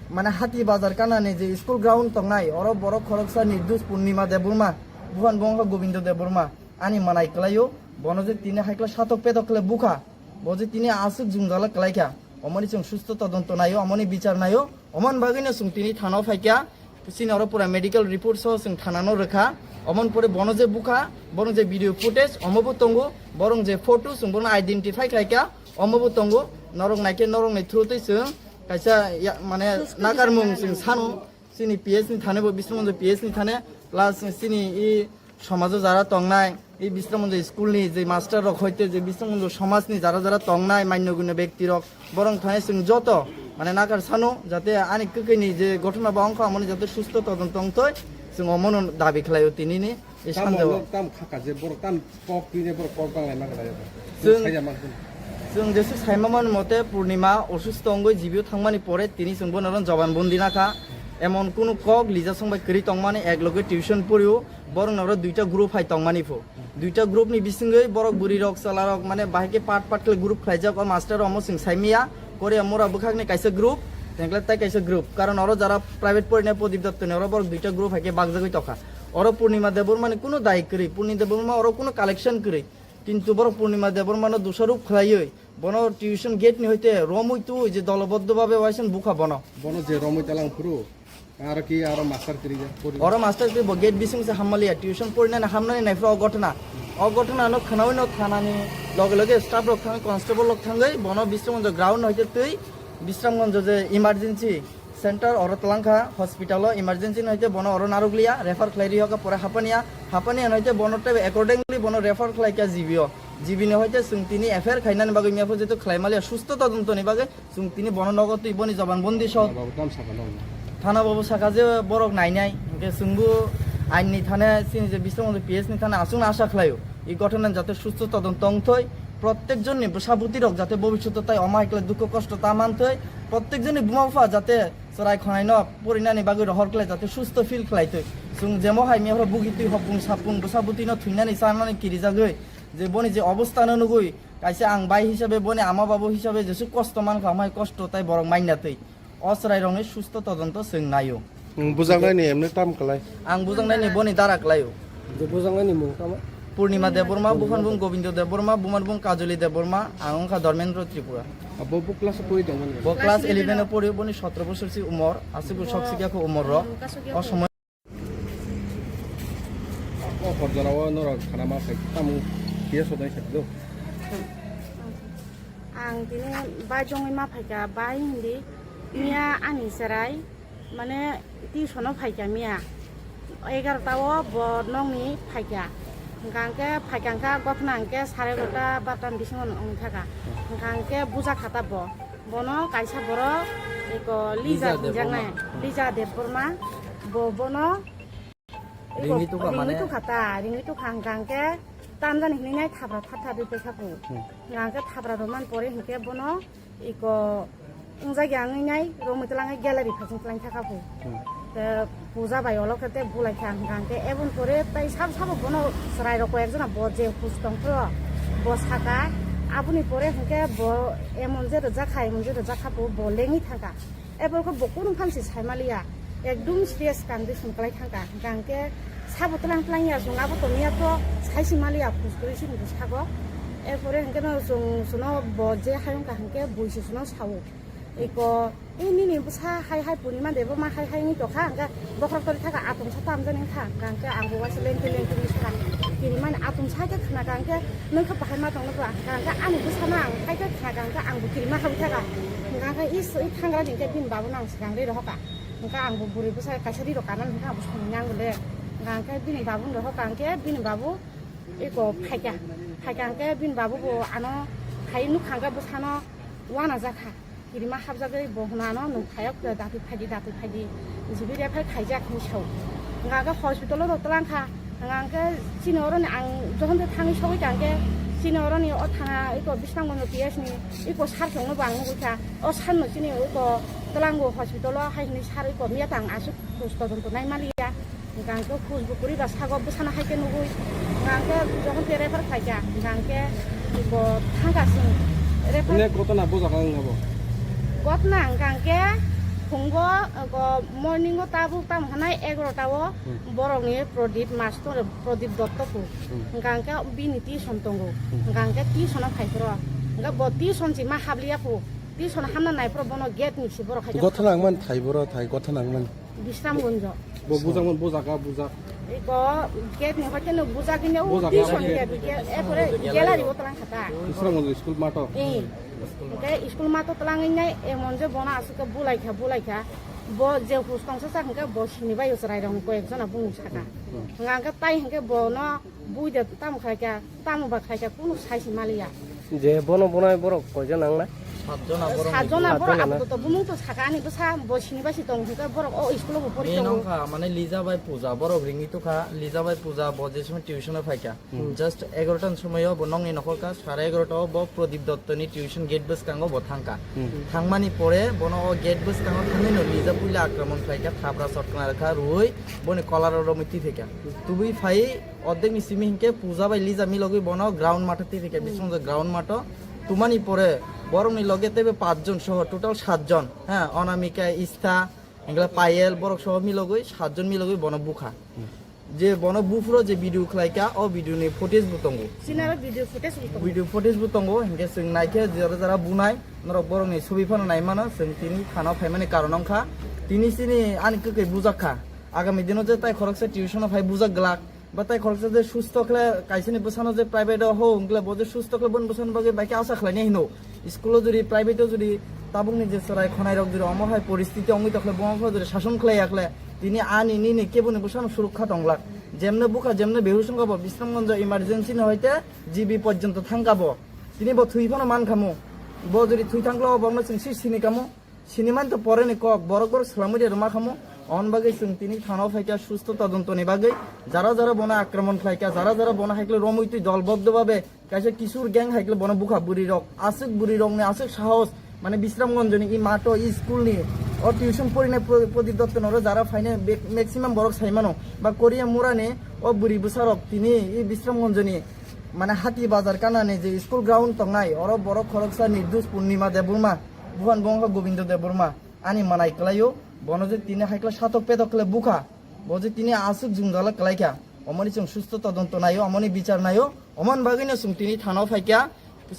mane Hati Bazar kana ni je school ground tongnai, oro borok khoroksa Nirdus Purnima Debbarma. Buhan bo wngkha Gobindo Debbarma, ani manai kwlaio, bono je tini haikla satok petok khle bukha, bo je tini aswk jwngjala kwlaikha, omoni chwng susto todonto naio, omoni bichar naio, omoni bagwino chwng tini thana o phaikha, chini oro pura medical report soho chwng thana no rwkha, omoni pore bono je bukha, bono je video footage omo bo tongo, borong je photo chwng bono identify khlaikha, omo bo tongo, norok naikhe norokni through twi chwng kaisa ya, mane nakarmung chwng sano. Chini P S ni thane bo, Bisramganj P S ni thane, plus chini i somajo jara tongnai, i Bisramganj school ni je master rok hoite je Bisramganj somaj ni jara jara tongnai manyo gunyo bekti rok, borong thane chwng joto mane nakar sano, jate ani kwkhwi ni je ghotona ba wngkha, amoni jate susto todonto wngtoi, chwng omono dabi khlaio tini ni. Ei tamo sanjao. Tam khaka je borok tam kok twi je borok kok banglai ma khlai. Chwng saija ma khun. Chwng jesu saima mani mote Purnima osusto wngwi jibio thangmani pore tini chwng bono oro joban bondi nakha. Emon kunu kok Lija song bai kwrwi tongmani, ek loge tuition porio, borok noro duita group hai tongmani pho. Duita group ni bisingwi borok bwrwi rok chwla rok mane bahai khe part part khe group khlaijak, o master omo chwng saimiya. Korea mura bwkhakni kaisa group, tengkle tai kaisa group. Karon oro jara private porinai Prodip Dotto ni oro borok duita group hai khe bakjagwi tokha. Oro Purnima Debbarma ni kunu dai kwrwi, Purnima Debbarma oro kunu collection kwrwi. Kintu borok Purnima Debbarma no dusarop khlaiwi bono tuition gate ni hoite romwi tu je doloboddo babe waisen bukha bono. Bono je romwi talang phuru, aro ki aro master kiri ja, pori. Oro master kiri bo gate bising se hammaliya, tuition porinani hamnani naifra o gotna. O gotna no khnawi no thanani loge loge staff rok thangwi, constable rok thangwi bono Bisramganj ground hoite twi Bisramganj je emergency center oro twlang kha, hospital o emergency no hoite bono oro narwkliya, refer khlai ri hoka pore Hapania, Hapania no hoite bono tei accordingly bono refer khlai kha G B o. G B ni hoite chwng tini F I R khainani bagwi mepho jeto khlai maliya, susto todonto ni bagwi chwng tini bono nogo twi boni joban bondi so. Thana babu tam saka no. Thana babu saka je borok nainai, hwnkhe chwngbo ain ni thane chini je Bisramganj P S ni thane aswkno asa khlaio. I gothonan jate susto todonto wngthoi, prottek jonni bwsa bwtwi rok jate bobishoto tai omo hai khlai dukho kosto ta manthoi, prottek jonni buma bupha jate chwrai khonai no porinani bagwi rohor khlai jate susto feel khlai twi. Chwng jemo hai mehro bugi twi hopung sapung bwsa bwtwi no thwinani chanani kirijagwi je boni je obostha no nugwi kaisa ang bai hisabe boni ama babu hisabe jesu kosto mankha, omo hai kosto tai borok maina twi. O chwrai rokni susto todonto chwng naio. Ang bujaknai ni emne tam kalai. Ang bujaknai ni boni dara klaio. Je bujaknai ni mung tamo? Purnima Debbarma, buphan bung Gobindo Debbarma, bumar bung Kajoli Debbarma, ang wngkha Dharmendra Tripura. Abo bo class o pori tongmani? Bo class eleven o pori, boni sotro bosor si umor, aswk sok sikya kho umor rok. O somoy. O hor jora o norok khana ma phai tamo P S o dai sa do. Ang tini bai jongwi ma phaikha, bai hindi miya ani chwrai mane tuition o phaikha miya egarota o bo nokni phaikha, hwnkha hwnkhe phaikha hwnkha gothna hwnkhe sare egarota barota ni bisingo wngkha kha, hwnkha hwnkhe buja khata bo, bono kaisa borok eko Lija Lija hinjaknai, Debbarma. Lija Debbarma, bo bono Ringwi tukha mane? Ringwi tukha ta, ringwi tukha hwnkha hwnkhe tamjani hinwi nai thabra thar thar ri paikha kho. Hmm. Hwnkha hwnkhe thabra rwmani pore hwnkhe bono iko wngjakya wngwi nai romwi twlangwi gallery phasing twlang thakha kho. Hmm. Te puja bai olo khe te bulai kha hwnkha hwnkhe eboni pore tai sabo sabo bono chwrai rok koi ekjona bo je hus tong phro bo saka aboni pore hwnkhe bo emon je rwjak kha emon je rwjak kha bo lengwi thangkha. Ebo khe bo kunu phan se sai maliya, ekdum serious condition kwlai thangkha. Hwnkha hwnkhe sabo twlang twlang ya, chwng abo tongya to sai se maliya, phus kwrwi se bwskango. Erpore hwnkhe no chwng chwngno bo je hayung kha hwnkhe bui se chwngno sao. Eko, "E nini bwsa hai hai Purnima Debbarma hai hai wngwi tongkha," hwnkhe bokhorok tori thaka atungsa tamjani wngkha. Hwnkha hwnkhe ang bo waisa lengtwi lengtwi wngwi sakha. Kirimani atungsa hai khe khna kha hwnkhe, "Nwng khe bahai ma tongno ba?" Hwnkha hwnkhe ani bwsano ang hai khe khna kha hwnkhe ang bo kirima habwi thaka. Hwnkha hwnkhe is, i thangrani hwnkhe bini babuno ang swkang ri rohorkha. Hwnkha ang bo bwrwi bwsa kaisa ri rok kanani hwnkha ang bo songwi nango le. Hwnkha hwnkhe bini babuno rohorkha hwnkhe bini babu eko phaikha. Phaikha hwnkhe bini babu bo ano hai nukha hwnkhe bwsano uanajakha. Kirima habjagwi bo hwnano nwng phaiok datwi phaidi, datwi phaidi. Jibi refer khaijak hinwi sao. Hwnkha hwnkhe hospital-o rw twlang kha. Hwnkha hwnkhe chini oroni ang jokhon tei thangwi sogwi tang khe chini oroni o thana eko Bisramganj P S ni eko sir chwngno bo ang nugwi kha. O sir no chini eko twlango hospital-o hai hinwi sir eko miya tang aswk khus todonto nai maliya. Hwnkha hwnkhe khus bo kwrwi ba sago bwsano hai khe nugwi. Hwnkha hwnkhe jokhon tei refer khlaikha, hwnkha hwnkhe bo thangkha chwng refer. Ine gotona bo jaga wng abo? Gotona hwnkha hwnkhe phungo, go morning-o tabuk tamo hwnai egarota-o Hmm. borokni Prodip master, Prodip Dotto phu. Hmm. Hwnkha hwnkhe bini tuition tongo. Hmm. Hwnkha hwnkhe tuition-o phai phuru. Hwnkhe bo tuition si ma habliya phu. Tuition hamna nai phuru bono gate ni si borok hai khe Gotona wngmani thai boro thai gotona wngmani. Bisramganj. Bo bujak man, bujak, ah, bujak. Iko gate ni hoite no bujak ni Bujak, tuition bujak. Gate, gate, eh, pore gallery o twlang khata. Bisramganj school mato. Eh. Hwnkhe school mato twlangwi nai emon je bono aswk khe bulai kha, bulai kha. Bo je hus tongsa sak hwnkhe bo sini bai chwrai rok koi ek jona bumung saka. Hmm. Hwnkha hwnkhe tai hwnkhe bono bui de tamo khai kha, tamo ba khai kha, kunu sai se maliya. Je bono bonai borok koi jon nangnai? Satjona borok. Satjona borok. Satjona. Apato bumung to saka ani bwsa bo sini bai si tong hwnkhe borok o school o bo pori tongo. Nini wngkha mane Lija bai Puja, borok ringwi tukha, Lija bai Puja bo je somoi tuition o phaikha. Hmm. Just egarota ni somoi o bo nokni nokhorkha, sare egarota o bo Pradip Dotto ni tuition gate bwskango bo thangkha. Hmm. Thangmani pore bono o gate bwskango thangwi no Lija puila akraman khlaikha, thapra sotkna rwkha, rwui boni kolar o romwi twi phaikha. Tubui phai ordek ni simi hinkhe Puja bai Lija milogwi bono ground matho twi phaikha, hmm, bisong ground matho. Tumani pore borokni loge teibo pachjon soho total satjon, ha, Anamika, Istha, hingkhe Payel, borok soho milogwi satjon milogwi bono bukha. Je bono buphuro je video khlaikha, o video ni footage bo tongo. Sinaro video footage bo tongo. Video footage bo tongo, hingkhe chwng naikhe jara jara bunai, norok borokni sobi phano naimano, chwng tini thana phaimani karon wngkha. Tini chini ani kwkhwi bujakha. Agami dino je tai khoroksa tuition o phai bujak glak. Ba tai khoroksa je susto khle kaisani bwsano je private o ho wngkle bo je susto khle boni bwsano bagwi bai khe asa khlainai hino. School o jodi private o jodi tabukni je chwrai khonai rok jodi omo hai poristiti wngwi tokhle bo wngkha jodi sason khlai yakhle tini ani nini keboni bwsano surukha tonglak. Jemne bukha jemne behush wngkha bo Bisramganj emergency ni hoite G B porjonto thangkha bo. Tini bo thwi phano mankhamu. Bo jodi thwi thangkle o bokno chwng si sini kamu. Siniman to pore ni kok, borok borok swlamwi de rwma khamu. On bagwi chwng tini thana o phaikha susto todonto ni bagwi. Jara jara bono akraman khlaikha, jara jara bono haikle romwi twi dolboddo babe kaisa kisur gang haikle bono bukha bwrwi rok. Aswk bwrwi rok ni aswk sahos, mane Bisramganj ni i mato i school ni o tuition porine Pro-, Pradip Dotto noro jara phaine be-, maximum borok saimano. Ba Korea mura ni o bwrwi bwsa rok tini i Bisramganj ni mane hati bazar kana ni je school ground tongnai oro borok khoroksa Nirdush Purnima Debbarma. Buhan bo wngkha Gobindo Debbarma, ani manai kwlaio, bono je tini haikla satok petok khle bukha, bo je tini aswk jwngjala kwlaikha, omoni chwng susto todonto naio, omoni bichar naio, omoni bagwino chwng tini thana o phaikha,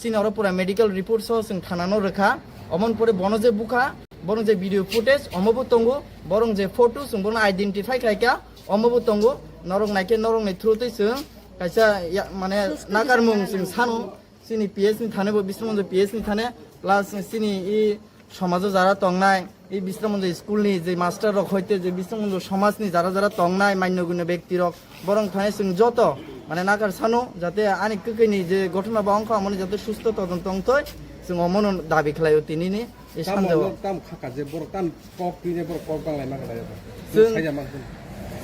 chini oro pura medical report so chwng thana no rwkha, omoni pore bono je bukha, borok je video footage omo bo tongo, borok je photo chwng bono identify khlaikha, omo bo tongo, norok naikhe norokni through twi chwng kaisa ya-, mane nakarmung chwng sano. Chini P S ni thane bo Bisramganj P S ni thane, plus chini i somajo jara tongnai, i Bisramganj school ni je master rok hoite je Bisramganj somaj ni jara jara tongnai manyo gunyo bekti rok, borok thane chwng joto mane nakar sano jate ani kwkhwi ni je ghotona ba wngkha amoni jate susto todonto wngthoi, chwng omono dabi khlaio tini ni. Ei tamo sanjao. Nok tam khaka je borok tam kok twine borok kok banglai ma kala ya. Chwng, chwng saima man.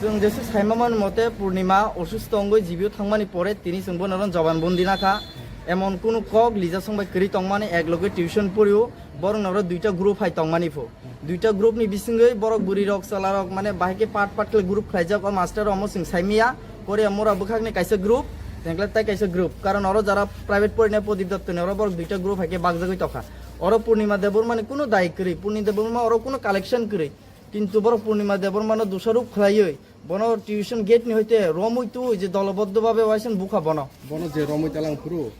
Chwng jesu saima man mote Purnima osusto wngwi G B o thangmani pore tini chwng bono ron joban bondi nakha. Emon kunu kok Lija song bai kwrwi tongmani ek loge tuition porio borok noro duita group hai tongmani pho. Duita group ni bisingwi borok bwrwi rok chwla rok mane bahai khe part part khe group khlaijak o master omo chwng saimiya. Korea mura bwkhakni kaisa group, tengkle tai kaisa group. Karon oro jara private porine Pradip Dotto ni oro borok duita group hai khe bakjagwi tokha. Oro Purnima Debbarma ni kunu dai kwrwi, Purnima Debbarma oro kunu collection kwrwi. Kintu borok Purnima Debbarma no dusaruk khlaiwi, bono tuition gate ni hoite romwi twi je doloboddo babe waisa bukha bono. Bono je romwi talang phuru,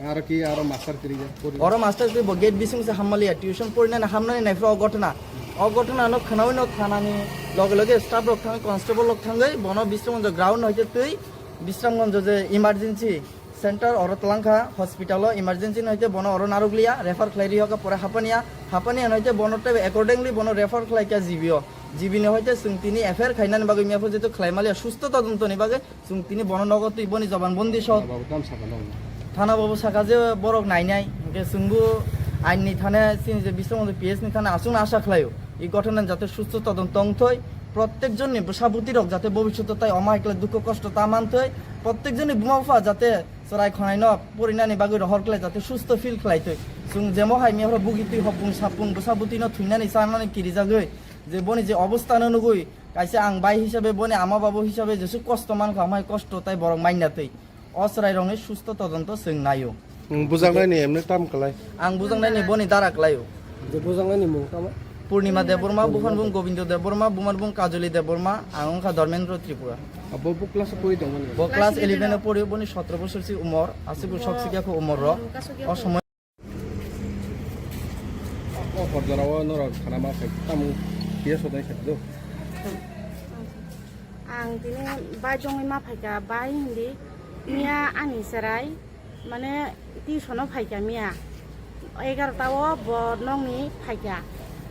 aro ki aro master kwrwi ya, pori. Oro master kwrwi bo gate bising se hammaliya, tuition porinani hamnani nai phuru o ghotona. O ghotona no khnawi no thanani loge loge staff rok thangwi, constable rok thangwi, bono Bisramganj ground hoite twi, Bisramganj je emergency center oro twlangkha, hospital o emergency no hoite bono oro narwkliya, refer khlai rihokha pore Hapania, Hapania no hoite bono tei accordingly bono refer khlaikha G B o, G B ni hoite chwng tini F I R khainani bagwi mia pho jeto khlai maliya susto todonto ni bagwi chwng tini bono nogo twi boni joban bondi so. Thana babu tam saka nong. Thana babu saka je borok nainai, hwnkhe chwngbo ain ni thane chini je Bisramganj P S ni thane aswkno asa khlaio. I ghotona jate susto todonto wngthoi, protek jonni bwsa bwtwi rok jate bobishoto tai omo hai khlai dukho kosto ta manthoi, protek jonni buma bupha jate chwrai khonai no porinani bagwi rohor khlai jate susto feel khlai thoi. Chwng jemo hai mihoro bugi twi hopung sapung bwsa bwtwi no thwinani chanani kirijagwi je boni je obostha no nugwi kaisa ang bai hisabe boni ama babu hisabe jesu kosto mankha, omo hai kosto tai borok manya twi. O chwrairokni susto todonto chwng naio. Nwng bujaknaini emne tam kwlai? Ang bujaknaini boni dara kwlaio. Je bujaknaini mung tamo? Purnima Debbarma, buphani bung Gobindo Debbarma, bumani bung Kajoli Debbarma, ang wngkha Dharmendra Tripura. Abo bo class o pori tongmani? Bo class eleven o pori, boni sotro bosor si umor, aswk bo sok sikya kho umor rok. O somoi O hor jora o norok khana ma phai tamo P S o dai kha do. Ang tini bai jongwi ma phaikha, bai hindi miya ani chwrai mane tuition o phaikha miya egarota o bo nokni phaikha.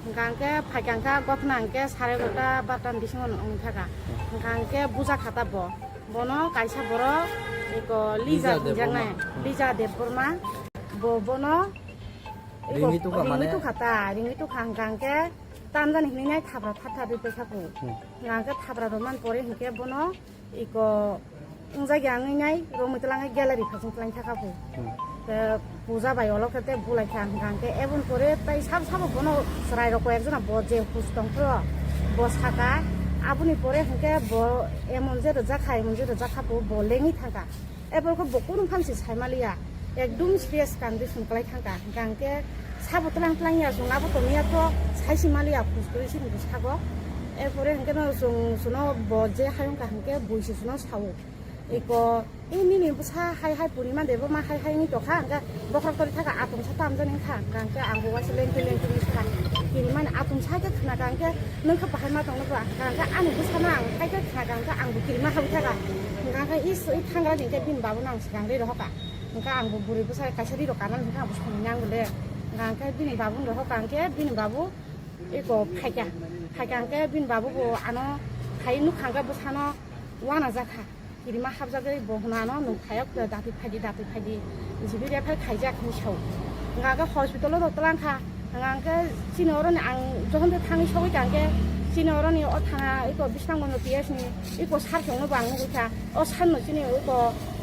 Hwnkha hwnkhe phaikha hwnkha gothna hwnkhe sare egarota barota ni bisingo wngkha kha. Hwnkha hwnkhe buja khata bo. Bono kaisa borok eko Lija Lija hinjaknai, Debbarma. Lija Debbarma. Bo bono Ringwi tukha mane? Ringwi tukha ta, ringwi tukha hwnkha hwnkhe tamjani hinwi nai thapra thap thap rwi paikha kho. Hmm. Hwnkha hwnkhe thapra rwmani pore hwnkhe bono iko wngjak ya wngwi nai romwi twlangwi gallery phasing twlang thakha kho. Hmm. Te puja bai olo khe te bulai kha hwnkha hwnkhe eboni pore tai sabo sabo bono chwrai rok koi ekjona bo je hus tong phro bo saka aboni pore hwnkhe bo emon je rwjak kha emon je rwjak kha bo lengwi thangkha. Eborokhe bo kunu phan se saimaliya, ekdum serious condition kwlai thangkha. Hwnkha hwnkhe sabo tlang tlang ya, chwng abo tongya to sai se maliya, khus kwrwi se hinwi sago. Erpore hwnkhe no chwng, chwngno bo je hayung kha hwnkhe bui se chwngno sao. Eko, e nini bwsa hai hai purima de bo ma hai hai wngwi tokha, hwnkhe bokhorok tori thaka atung sa tamjani wngkha, hwnkha hwnkhe ang bo waisa lengtwi lengtwi wngwi sakha. Kirimani atung sa khe khna kha hwnkhe, nwng khe bahai ma tongno ba? Hwnkha hwnkhe ani bwsano ang hai khe khna kha hwnkhe ang bo kirima habwi thaka. Hwnkha hwnkhe i s-, i thangra ni hwnkhe bini babuno ang swkang ri rohor kha. Hwnkha ang bo bwrwi bwsa kaisa ri rok kanal hwnkha ang bo songwi nang le. Hwnkha hwnkhe bini babuno rohor kha hwnkhe bini babu eko phaikha. Phaikha hwnkhe bini babu bo ano phai nukha hwnkhe bwsano uanajakha. Kirima habjagwi bo hwnano nwng phaiya khe dati phaidi, dati phaidi, G B refer khaijak hinwi sao. Hwnka khe hospital-o rw twlang kha. Hwnka khe chini oroni ang jokhon tei thangwi sogwi kha hwnkhe chini oroni o thana eko Bisramganj P S ni eko sir chwngno bo ang nugwi kha. O sir no chini eko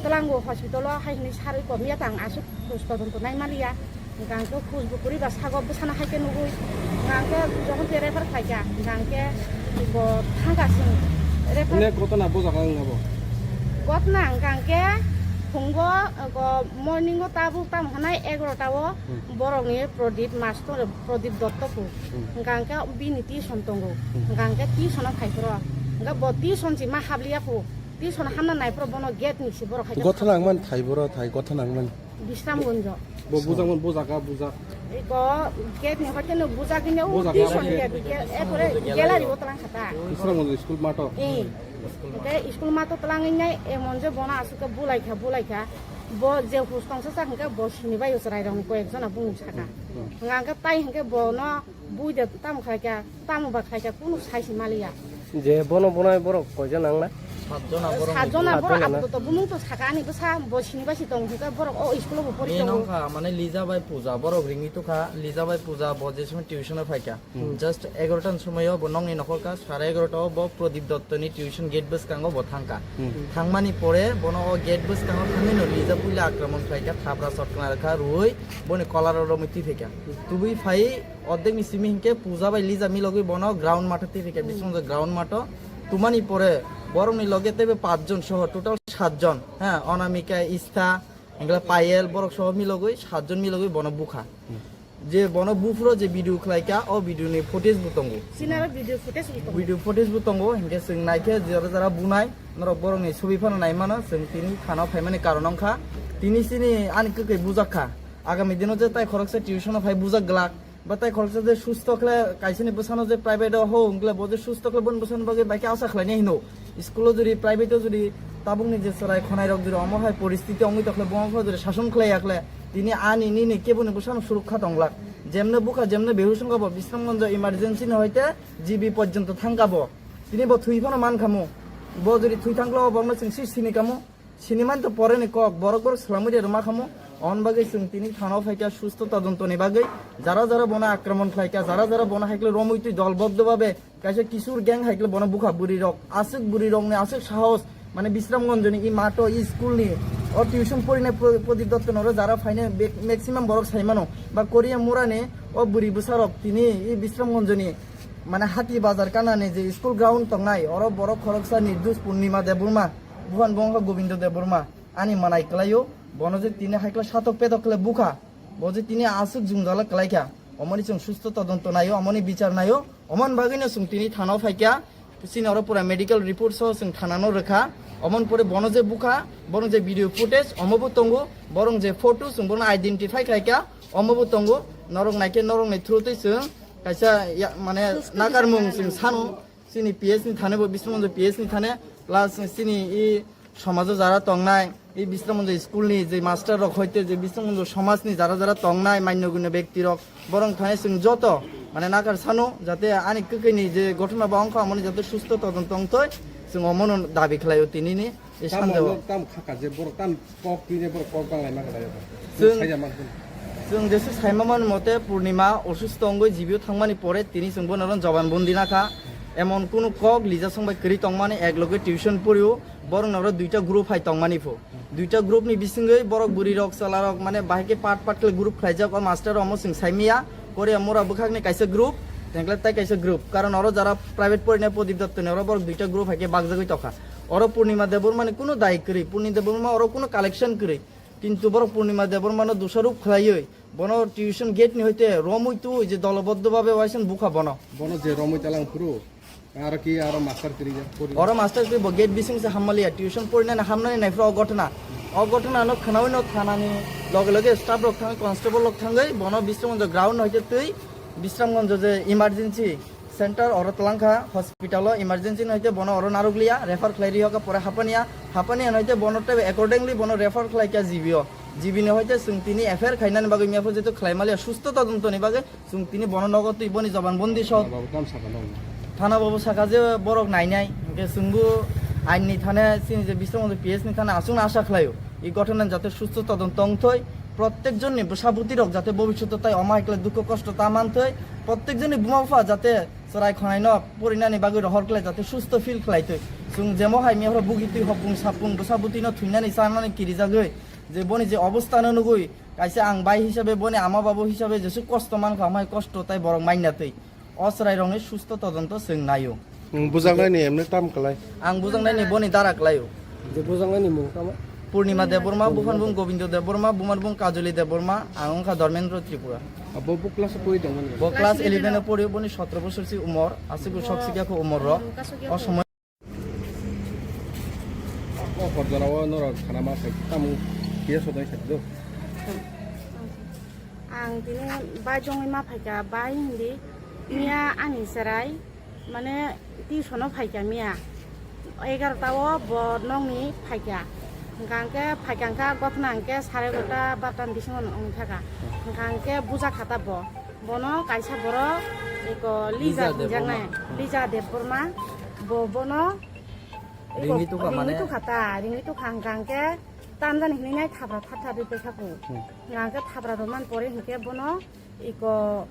twlango hospital-o hai hinwi sir eko miya tang aswk todonto nai maliya. Hwnkha hwnkhe khus bo kwrwi ba sago bwsano hai khe nugwi. Hwnkha hwnkhe jokhon tei refer khlai kha, hwnkha hwnkhe bo thang kha chwng refer. Ine gotona bo jaga wng abo? Gotona hwnkha hwnkhe phungo, go morning o tabuk tamo hwnai egarota o Hmm. borokni Pradip master, Pradip Dotto kho. Hmm. Hwnkha hwnkhe bini tuition tongo. Hmm. Hwnkha hwnkhe tuition o phai phuru. Hwnkha bo tuition se ma habliya kho. Tuition hamna nai phuru bono gate ni se borok hai khe Gotona wng man thai boro thai gotona wng man. Bisramganj. Bo bujak man, bujak, ah, bujak. Eko gate ni hoite no bujak hino Bujak, uti ah, song okay. Gate, gate, eh, pore gallery o twlang kha ta. Bisramganj school mato. Eh. Hwnkhe school mato twlangwi nai emon je bono aswk khe bulai kha, bulai kha. Bo je hus tongsa sa hwnkhe bo sini bai chwrai rok ni koi ek jona bumung saka. Hmm. Hwnkha hwnkhe tai hwnkhe bono Bui de tamo khlai kha, tamo ba khlai kha, kunu sai se maliya. Je bono bonai borok koijon nang na? Satjona borok. Satjona borok. Satjona na? Apatot bumung to saka ani bwsa bo sini bai si tong hwnkhe borok o school o bo pori tongo. Nongkha mane Lija bai Puja borok ringwi tukha, Lija bai Puja bo je somoi tuition o phai kha. Hmm. Just egarota ni somoi o bo nokni nokhor kha, sare egarota o bo Pradip Dotto ni tuition gate bwskango bo thang kha. Hmm. Thangmani pore bono o gate bwskango thangwi no Lija puila akraman khlai kha, thapra sotkna rwkha, rwui boni kolar o romwi twi phai kha. Tubui phai Ordek ni simi hinkhe Puja bai Lija milogwi bono ground matha twi rikha, hmm, Bisramganj ground matho. Tumani pore borokni loge teibo pachjon soho total satjon, ha, Onamika, Istha, hingkhe Payel, borok soho milogwi satjon milogwi bono bukha. Hmm. Je bono buphuru je video khlaikha, o video ni footage bo tongo. Sinaro video footage bo tongo. Video footage bo tongo, hinkhe chwng naikhe jora jora bunai, norok borokni sobi phano naimano, chwng tini thana phaimani karon wngkha. Tini chini ani kwkhwi bujakha. Agami dino je tai khoroksa tuition o phai bujak glak. Ba tai khoroksa je susto khle, kaisani bwsano je private o ho, wngkle bo je susto khle, boni bwsano bagwi bai khe asa khlainai hino. School o jodi, private o jodi, tabukni je chwrai khonai rok jodi omo hai poristiti wngwi tokhle, bo wngkha jodi sason khlai yakhle, tini ani nini keboni bwsano surukha tonglak. Jemne bukha, jemne behush wngkha bo, Bisramganj emergency ni hoite G B porjonto thangkha bo. Tini bo thwi phano mankha mo. Bo jodi thwi thangkhle, o bokno chwng si sini kamo. Sinimani to pore ni kok, borok borok swlamwi de rwma khamu. On bagwi chwng tini thana o phaikha susto todonto ni bagwi. Jara jara bono akraman khlaikha, jara jara bono haikle romwi twi dolboddo babe kaisa kisur gang haikle bono bukha bwrwi rok. Aswk bwrwi rok ni aswk sahos, mane Bisramganj ni i mato i school ni o tuition porinai Pro-, Prodip Dotto noro jara phainai be-, maximum borok saimano. Ba Korea mura ni o bwrwi bwsa rok tini i Bisramganj ni mane Hati Bazar kana ni je school ground tongnai oro borok khoroksa Nirdus Purnima Debbarma. Buhan bo wngkha Gobindo Debbarma, ani manai kwlaio, bono je tini haikla satok petok khle bukha, bo je tini aswk jwngjala kwlaikha, omoni chwng susto todonto naio, omoni bichar naio, omoni bagwino chwng tini thana o phaikha, chini oro pura medical report soho chwng thana no rwkha, omoni pore bono je bukha, bono je video footage omo bo tongo, borong je photo chwng bono identify khlaikha, omo bo tongo, norok naikhe norokni through twi chwng kaisa ya, mane nakarmung chwng sano. Chini P S ni thane bo, Bisramganj P S ni thane, plus chini i somajo jara tongnai, i Bisramganj school ni je master rok hoite je Bisramganj somaj ni jara jara tongnai, manya gunya bekti rok, borok thane chwng joto, mane, nakar sano, jate ani kwkhwini je ghotona ba wngkha, amoni jate susto todonto wngthoi, chwng omono dabi khlaio tinini. E tamo sanjao. Tam khaka je borok tam kok twine borok kok banglai ma khlaio. Chwng saija mankhe. Chwng jesu saima mani mote Purnima osusto wngwi jibio thangmani pore tini chwng bono oro joban bondi nakha. Emon kunu kok Lija song bai kwrwi tongmani, ek loge tuition porio, borok noro duita group hai tongmani pho. Duita group ni bisingwi borok bwrwi rok chwla rok mane bahai khe part part khe group khlaijak, o master omo chwng saimiya, Korea mura bwkhakni kaisa group, tengkle tai kaisa group. Karon oro jara private porinai Prodip Dotto ni oro borok duita group hai khe bakjagwi tokha. Oro Purnima Debbarma ni kunu dai kwrwi, Purnima Debbarma oro kunu collection kwrwi. Kintu borok Purnima Debbarma no dusarop khlaiwi, bono tuition gate ni hoite romwi twi je doloboddo babe waisen bukha bono. Bono je romwi talang phuru, aro ki aro master kiri ja, pori. Oro master kiri bo gate bising se hammaliya, tuition porinani hamnani naifra o gotna. O gotna no khnawi no thanani loge loge staff rok thangwi, constable rok thangwi, bono Bisramganj ground hoite twi, Bisramganj je emergency center oro twlang kha, hospital o emergency no hoite bono oro narwkliya, refer khlai ri hoka pore Hapania, Hapania no hoite bono tei accordingly bono refer khlai kha G B o, G B ni hoite chwng tini F I R khainani bagwi mepho jeto khlai maliya, susto todonto ni bagwi chwng tini bono nogo twi boni joban bondi sok. Thana babu tam saka no. Thana babu saka je borok nainai, hwnkhe chwngbo ain ni thane chini je Bisramganj P S ni thane aswkno asa khlaio, i gothonan jate susto todonto wngthoi, prottek jonni bwsa bwtwi rok jate bobishoto tai omo hai khlai dukho kosto ta manthoi, prottek jonni buma bupha jate chwrai khwnaino porinani bagwi rohor khlai jate susto feel khlaitwi. Chwng jemo hai miyapra bugitwi hopung sapung bwsa bwtwino thwinani chanani kirijagwi je boni je obostano nugwi kaisa ang bai hisabe boni ama babu hisabe jesu kosto mankha, omo hai kosto tai borok mainna twi o chwrairokni susto todonto chwng naio. Nwng bujaknaini emne tam kwlai? Ang bujaknaini boni dara kwlaio. Je bujaknaini mung tamo? Purnima Debbarma, buphanbung Gobindo Debbarma, bumanbung Kajoli Debbarma, ang wngkha Dharmendra Tripura. Abo bo class o pori tongmani? Bo class eleven o pori, boni sotro bosor si umor, aswk sok sikya kho umor rok. O somoy. O hor jora o norok khana ma sai tamo kiya sodai sai do. Ang tini bai jongwi ma phaikha, bai hindi miya ani chwrai mane tuition o phaikha miya egarota o bo nokni phaikha, hwnkha hwnkhe phaikha hwnkha gothna hwnkhe sare egarota barota ni bisingo wngkha kha, hwnkha hwnkhe buja khata bo, bono kaisa borok eko Lija Lija hinjaknai, Debbarma. Lija Debbarma, bo bono eko Ringwi tukha mane? Ringwi tukha ta, ringwi tukha hwnkha hwnkhe tamjani hinwi nai thapra thap thap ri paikha kho. Hmm. Hwnkha hwnkhe thapra rwmani pore hwnkhe bono iko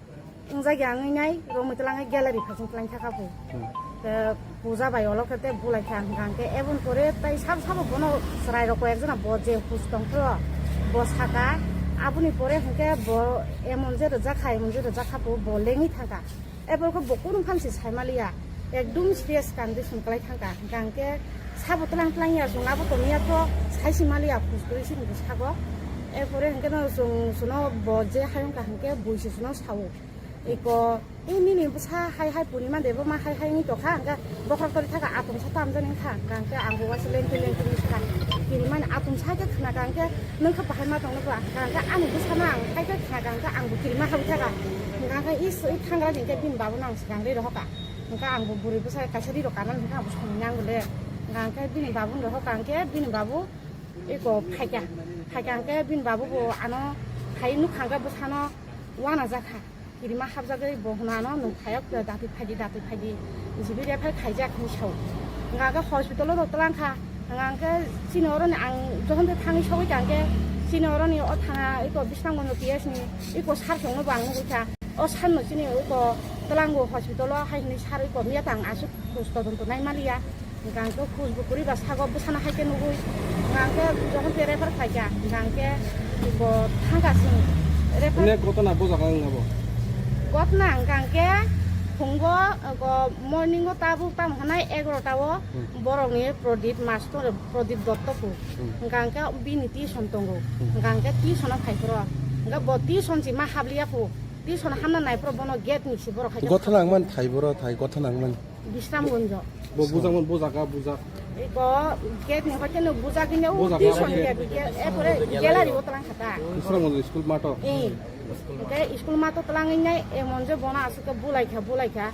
wngjakya wngwi nai romwi twlangwi gallery phasing twlang thaka bo. Hmm. Te puja bai olo khe te bulai kha hwnkha hwnkhe eboni pore tai sabo sabo bono chwrai rok koi ekjona bo je hus tongkhe bo saka aboni pore hwnkhe bo emon je rwjak kha emon je rwjak kha bo, bo lengwi thangkha. Eboni khe bo kunu phansi saimaliya ekdum serious condition kwlai thangkha hwnkha hwnkhe sabo twlang twlang ya chwng abo tongya to saisi maliya hus kwrwi sini bwskango. Erpore hwnkhe no chwng chwngno bo je hayung kaham khe buisi chwngno sao. Eko, "E nini bwsa hai hai Purnima Debbarma hai hai wngwi tongkha," hwnkhe bokhorok tori thaka atomsa tamjani wngkha, hwnkha hwnkhe ang bo waisa lengkhe lengkhe wngwi sakha. Kirimani atomsa khe khna kha hwnkhe, "Nwng khe bahai ma tongno ba?" Hwnkha hwnkhe ani bwsano ang hai khe khna kha hwnkhe ang bo kirima habwi thaka. Hwnkha hwnkhe i s-, i thangrani hwnkhe bini babuno ang swkang ri rohorkha. Hwnkha ang bo bwrwi bwsa kaisa ri rok kanani hwnkhe ang bo songwi nango le. Hwnkha hwnkhe bini babuni rohorkha hwnkhe bini babu eko phaikha. Phaikha hwnkhe bini babu bo ano hai nukha hwnkhe bwsano uanajakha. Kirima hapjagwi bo hwnano nwng phaiya datwi phaidi, datwi phaidi. Jibiri phai khaijak hinwi sao. Hwnkha hwnkhe hospital o rw twlang kha. Hwnkha hwnkhe chini oroni ang jokhon tei thangwi sogwi kha hwnkhe chini oroni o thana eko Bisramganj P S ni eko sir songno bo ang nugwi kha. O sir no chini eko twlango hospital o hai hinwi sir eko miya tang aswk khus todonto nai maliya. Hwnkha hwnkhe khus bo kwrwi ba sago bwsano hai khe nugwi. Hwnkha hwnkhe jokhon tei refer khlai kha, hwnkha hwnkhe bo thang kha chwng refer. Ine gotona bo jaga wng abo? Gotona hwnkha hwnkhe phungo, go morning o tabuk tamo hwnai egarota o Hmm. borokni Prodip master, Prodip Dotto phu. Hmm. Hwnkha hwnkhe bini tuition tongo. Hmm. Hwnkha hwnkhe tuition o phai phuru. Hwnkhe bo tuition si ma habliya phu. Tuition hamna nai phuru bono gate ni si borok hai khe Gotona wng man thai boro thai, gotona wng man. Bisramganj. Bo bujak man, bo jaga bujak. Eko gate ni hoite no bujak hine o Bujak, tuition bujak. Gate, gate, e pore gallery o twlang kha ta. Bisramganj school mato. Eh. Hwnkhe school mato twlangwi nai emon je bono aswk khe bulai kha, bulai kha.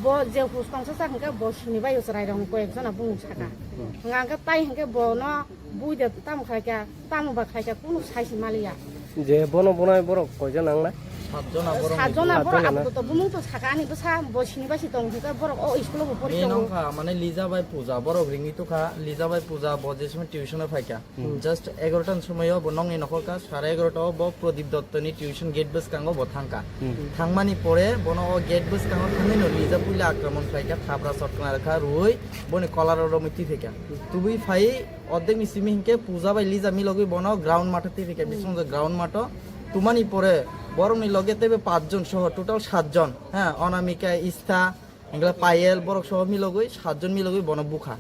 Bo je hus tongsa sa hwnkhe bo sini bai o chwrai rok koi ek jona bumung saka. Hmm. Hwnkha hwnkhe tai hwnkhe bono bui de tamo khai kha, tamo ba khai kha, kunu sai se maliya. Je bono bonai borok koi jon nang na? Satjona borok. Satjona borok. Satjona. Abuto bumung to saka ani bwsa bo sini basi tong hwnkhe borok o school o bo pori tongo. Nongkha mane Lija bai Puja borok ringwi tukha, Lija bai Puja bo je somoi tuition o phaikha. Hmm. Just egarota ni somoi o bo nongni nokhor ka, sare egarota o bo Pradip Dotto ni tuition gate bwskango bo thangkha. Hmm. Thangmani pore bono o gate bwskango thangwi no Lija puila akromon khlaikha, thapra sotkna rwkha, rwui boni kolar o romwi twi phaikha. Tubui phai ordek ni simi hinkhe Puja bai Lija milogwi bono ground matho twi phaikha, hmm, bising ground matho. Tumani pore borokni loge teibo pachjon soho total satjon, ha, Anamika, Istha, hingkhe Payel, borok soho milogwi satjon milogwi bono bukha.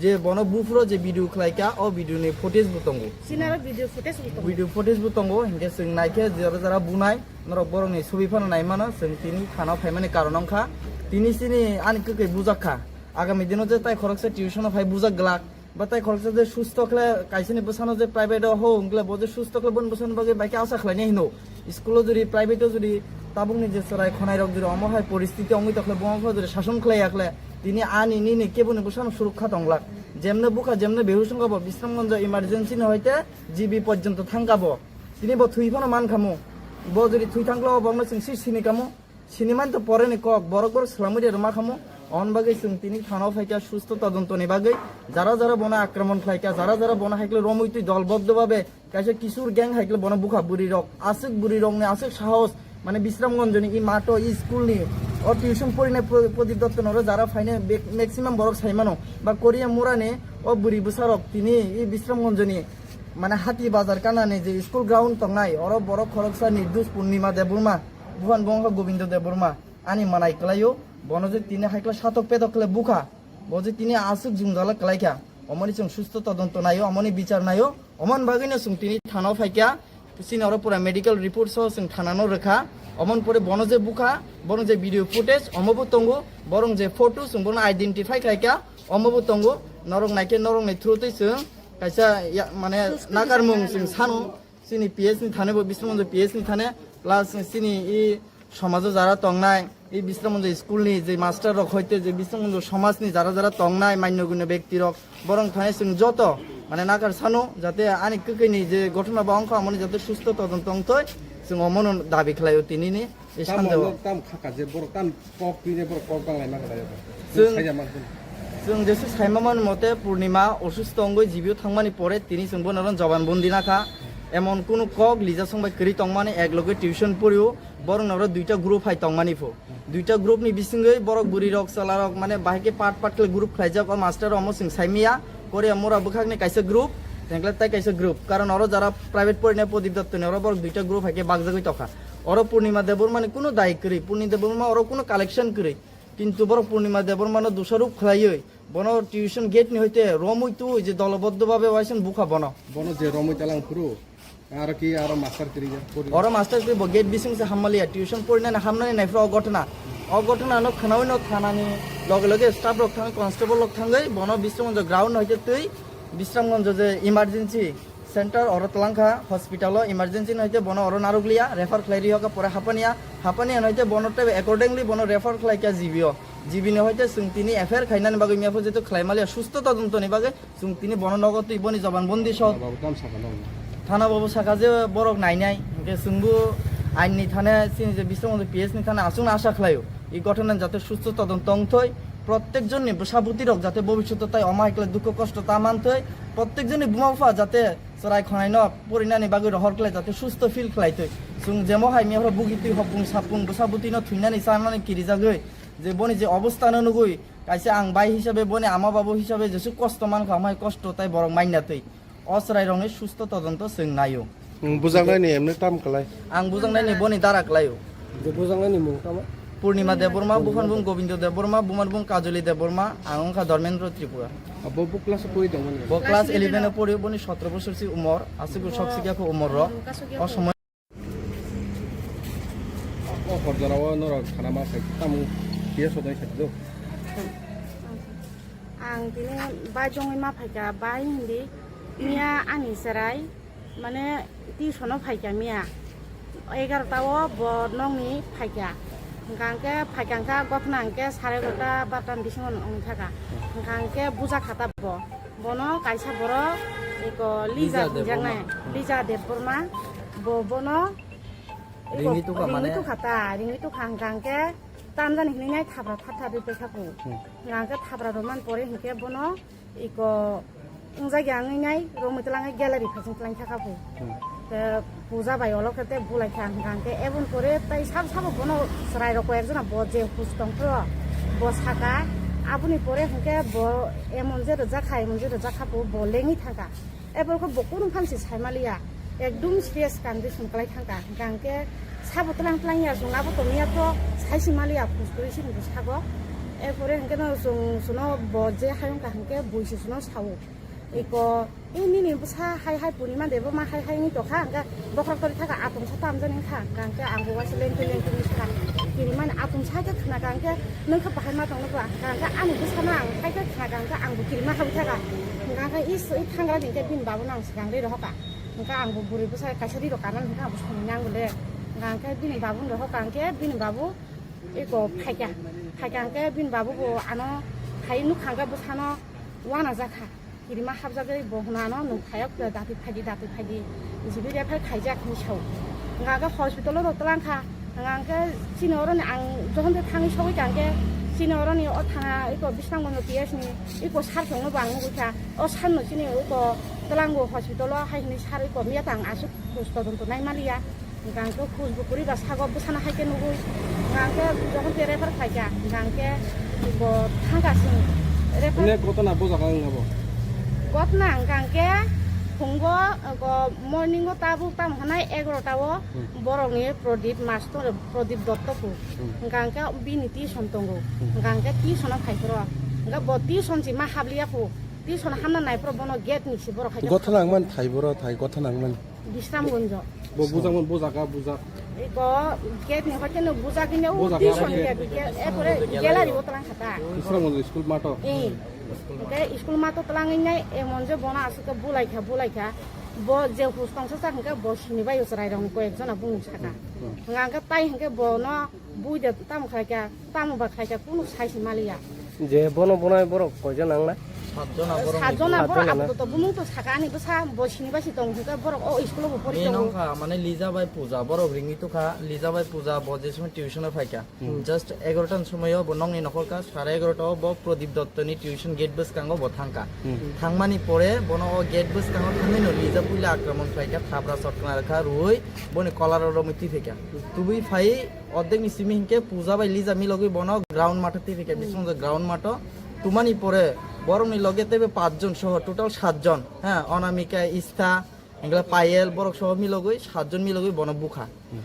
Je bono buphuro je video khlaikha, o video ni footage bo tongo. Sinaro video footage bo tongo. Video footage bo tongo, hinkhe chwng naikhe jora jora bunai, norok borokni sobi phano naimano, chwng tini thana phaimani karon wngkha. Tini chini ani kwkwi bujakha. Agami dino je tai khoroksa tuition o phai bujak glak. Ba tai khoroksa je susto khle kaisani bwsano je private o ho wngkle bo je susto khle boni bwsani bagwi bai khe asa khlainai hino. School o jodi private o jodi tabukni je chwrai khonai rok jodi omo hai poristiti wngwi tokhle bo wngkha jodi sason khlai yakhle tini ani nini keboni bwsano surukha tonglak. Jemne bukha jemne behush wngkha bo Bisramganj emergency ni hoite G B porjonto thangkha bo. Tini bo thwi phano mankhamu. Bo jodi thwi thangkhle o bokno chwng si sini kamu. Siniman to pore ni kok, borok borok swlamwi de rwma khamu. On bagwi chwng tini thana o phaikha susto todonto ni bagwi. Jara jara bono akromon khlaikha, jara jara bono haikle romwi twi dolboddo babe kaisa kisur gang haikle bono bukha bwrwi rok. Aswk bwrwi rokni aswk sahos, mane Bisramganj ni i mato i school ni o tuition porinai Pro-, Pradip Dotto noro jara phainai be-, maximum borok saimano. Ba Korea mura ni o bwrwi bwsa rok tini i Bisramganj ni mane hati bazar kanani je school ground tongnai oro borok khoroksa ni dus Purnima Debbarma. Buhan bo wngkha Gobindo Debbarma, ani manai kwlaio, bono je tini haikla satok pedok khle bukha, bo je tini aswk jwngjala kwlaikha, omoni chwng susto todonto naio, omoni bichar naio, omoni bagwino chwng tini thana o phaikha, chini oro pura medical report soho chwng thana no rwkha, omoni pore bono je bukha, bono je video footage omo bo tongo, borok je photo chwng bono identify khlaikha, omo bo tongo, norok naikhe norokni through twi chwng kaisa ya-, mane nakarmung chwng sano. Chini P S ni thane bo Bisramganj P S ni thane, plus chini i somajo jara tongnai, i Bisramganj school ni je master rok hoite je Bisramganj somaj ni jara jara tongnai manyo gunyo bekti rok, borok thane chwng joto mane nakar sano jate ani kwkwi ni je gothona ba wngkha amoni jate susto todonto wngthoi, chwng omono dabi khlaio tini ni. Ei tamo sanjao. Tam khaka je borok tam kok twi ne borok kok bang lai ma kha. Chwng, chwng jesu saima man mote Purnima osusto wngwi G B o thangmani pore tini chwng bono oro joban bondi nakha. Emon kunu kok Lija song bai kwrwi tongmani ek loge tuition porio borok noro duita group hai tongmani pho. Duita group ni bisingwi borok bwrwi rok chwla rok mane bahai khe part part khe group khlaijak o master omo chwng saimiya. Korea mura bwkhakni kaisa group, tengkle tai kaisa group. Karon oro jara private porinai Pradip Dotto ni oro borok duita group hai khe bakjagwi tokha. Oro Purnima Debbarma ni kunu dai kwrwi, Purnima Debbarma oro kunu collection kwrwi. Kintu borok Purnima Debbarma no dusaruk khlaiwi, bono tuition gate ni hoite romwi twi je doloboddo babe waisen bukha bono. Bono je romwi talang phuru, aro ki aro master kwrwi ya, pori. Oro master kwrwi bo gate bising se hammaliya, tuition porinani hamnani nai phuru o gotna. O gotna no khnawi no thanani loge loge staff rok thang, constable rok thangwi bono Bisramganj ground hoite twi Bisramganj je emergency center oro twlangkha hospital o emergency no hoite bono oro narwkliya refer khlai riyokha pore Hapania, Hapania no hoite bono tei accordingly bono refer khlaikha G B o, G B ni hoite chwng tini F I R khainani bagwi miyaphu jetu khlaimaliya susto todonto ni bagwi chwng tini bono nogo twi boni joban bondi so. Thana babu tam sakha no. Thana babu sakha je borok nainai hinkhe chwngbo ain ni thane chini je Bisramganj P S ni thane aswkno asa khlaio. I gotona jate susto todonto wngthoi protek jonni bwsa bwtwi rok jate bobishoto tai omo hai khlai dukho kosto ta manthoi protek jonni buma bupha jate chwrai khonai no porinani bagwi rohor khlai jate susto feel khlai twi. Chwng jemo hai miyapra bugi twi hopung sapung bwsa bwtwi no thwinani chanani kirijagwi je boni je obostha no nugwi kaisa ang bai hisabe boni ama babu hisabe jesu kosto mankha amai kosto tai borok mainna twi. O chwrai rokni susto todonto chwng naio. Nwng bujaknai ni emne tam kwlai? Ang bujaknai ni boni dara kwlaio. Je bujaknai ni mung tamo? Purnima Debbarma, buphan bung Gobindo Debbarma, bumar bung Kajoli Debbarma, ang wngkha Dharmendra Tripura. Abo bo class o pori tongmani? Bo class eleven o pori, boni sotro bosor si umor, aswk sok sikya kho umor ro. O somoi o hor jora o norok khana ma sai tamo P S o dai sai do. Ang tini bai jongwi ma phaikha, bai hindi miya ani chwrai mane tuition o phaikha miya egarota o bo nokni phaikha, hwnkha hwnkhe phaikha hwnkha gothna hwnkhe sare egarota barota ni bisingo wngthaka, hwnkha hwnkhe bujakha ta bo, bono kaisa borok eko Lija Lija hinjaknai Debbarma. Lija Debbarma bo bono Ringwi tukha mane? Ringwi tukha ta, ringwi tukha hwnkha hwnkhe tamjani hinwi nai thapra thap thap ri paikha kho. Hmm. Hwnkha hwnkhe thapra rwmani pore hwnkhe bono iko wngjak ya wngwi nai romwi twlangwi gallery phaiching twlang thakha kho. Hmm. Te puja bai olo khe te bulai kha hwnkha hwnkhe eboni pore tai sabo sabo bono chwrai rok koi ekjona bo je hus tong phro bo saka aboni pore hwnkhe bo emon je rwjak kha emon je rwjak kha bo lengwi thangkha. Eborokhe bo kunu phan se saimaliya, ekdum serious condition kwlai thangkha. Hwnkha hwnkhe sabo tlang tlang ya, chwng abo tongya to sai se maliya, phus kwrwi se hinwi sago. Erpore hwnkhe no chwng chwngno bo je hayung kha hwnkhe bui se chwngno sao. Eko, "E nini bwsa hai hai Purnima de bo ma hai hai wngwi tongkha," hwnkhe bokhorok tori thaka atomsa tamjani wngkha. Hwnkha hwnkhe ang bo waisa lengtwi lengtwi wngwi sakha. Kirimani atomsa khe khna kha hwnkhe, "Nwng khe bahai ma tongno ba?" Hwnkha hwnkhe ani bwsano ang hai khe khna kha hwnkhe ang bo kirima habwi thaka. Hwnkha hwnkhe is, i thangra ni hwnkhe bini babu no ang swkang ri rohor kha. Hwnkha ang bo bwrwi bwsa kaisa ri rok kanani hwnkhe ang bo songwi nango le. Hwnkha hwnkhe bini babu no rohor kha hwnkhe bini babu eko phaikha. Phaikha hwnkhe bini babu bo ano hai nukha hwnkhe bwsano uanajak kha. Kirima habjagwi bo hwnano nwng phaiya khe datwi phaidi, datwi phaidi, G B refer khaijak hinwi sao. Hwnka khe hospital-o rw twlang kha. Hwnka khe chini oroni ang jokhon de thangwi sogwi kha hwnkhe chini oroni o thana eko Bisramganj P S ni eko sir chwngno bo ang nugwi kha. O sir no chini eko twlango hospital-o hai hinwi sir eko miya tang aswk khoj todonto nai maliya. Hwnkha hwnkhe khoj bo kwrwi ba sago bwsano hai khe nugwi. Hwnkha hwnkhe jokhon tei refer khlai kha, hwnkha hwnkhe bo thang kha chwng refer. Bini gotona bo jaga wng abo? Gotona hwnkha hwnkhe phungo, go morning o tabuk tamo hwnai egarota o Hmm. borokni Pradip master, Pradip Dotto phu. Hmm. Hwnkha hwnkhe bini tuition tongo. Hmm. Hwnkha hwnkhe tuition o phai phuru. Hwnkha bo tuition si ma habliya phu. Tuition hamna nai phuru bono gate ni si borok hai khe Gotona wng man thai boro thai, gotona wng man. Bisramganj. Bo bujak man, bujak, ah, bujak. Iko gate ni hoite no bujak ni o Bujak, tuition ah, gate. Gate, gate, e pore gallery o twlang kha ta. Bisramganj school mato. Eh. Hwnkhe school mato twlangwi nai emon je bono aswk khe bulai kha, bulai kha. Bo je hus tongsa sak hwnkhe bo sini bai o chwrai rok koi ek jona bumung saka. Hmm. Hwnkha hwnkhe tai hwnkhe bono Bui de tamo khlai kha, tamo ba khlai kha, kunu sai se maliya. Je bono bonai borok koijon nangnai? Satjona borok. Satjona ni borok. Satjona na? Apatot bumung to saka ani bwsa bo sini bai si tong hwnkhe borok o school o bo pori Ni tongo. Nong kha, mane Lija bai Puja, borok ringwi tukha, Lija bai Puja bo je somoi tuition o phai kha. Hmm. Just egarota ni somoi o bo nongni nokhor kha, sare egarota o bo Pradip Dotto ni tuition gate bwskango bo thang kha. Hmm. Thangmani pore bono o gate bwskango thangwi no Lija puila akraman khlai kha, thapra sotkna rwkha, rwui boni kolar o romwi twi phai kha. Tubui phai Ordek ni simi hinkhe Puja bai Lija milogwi bono ground matho twi phikha, Hmm. Bisingjo ground matho. Tumani pore borokni loge teibo pachjon soho total satjon. Ha, Onamika, Istha, hingkhe Payel, borok soho milogwi satjon milogwi bono bukha. Hmm.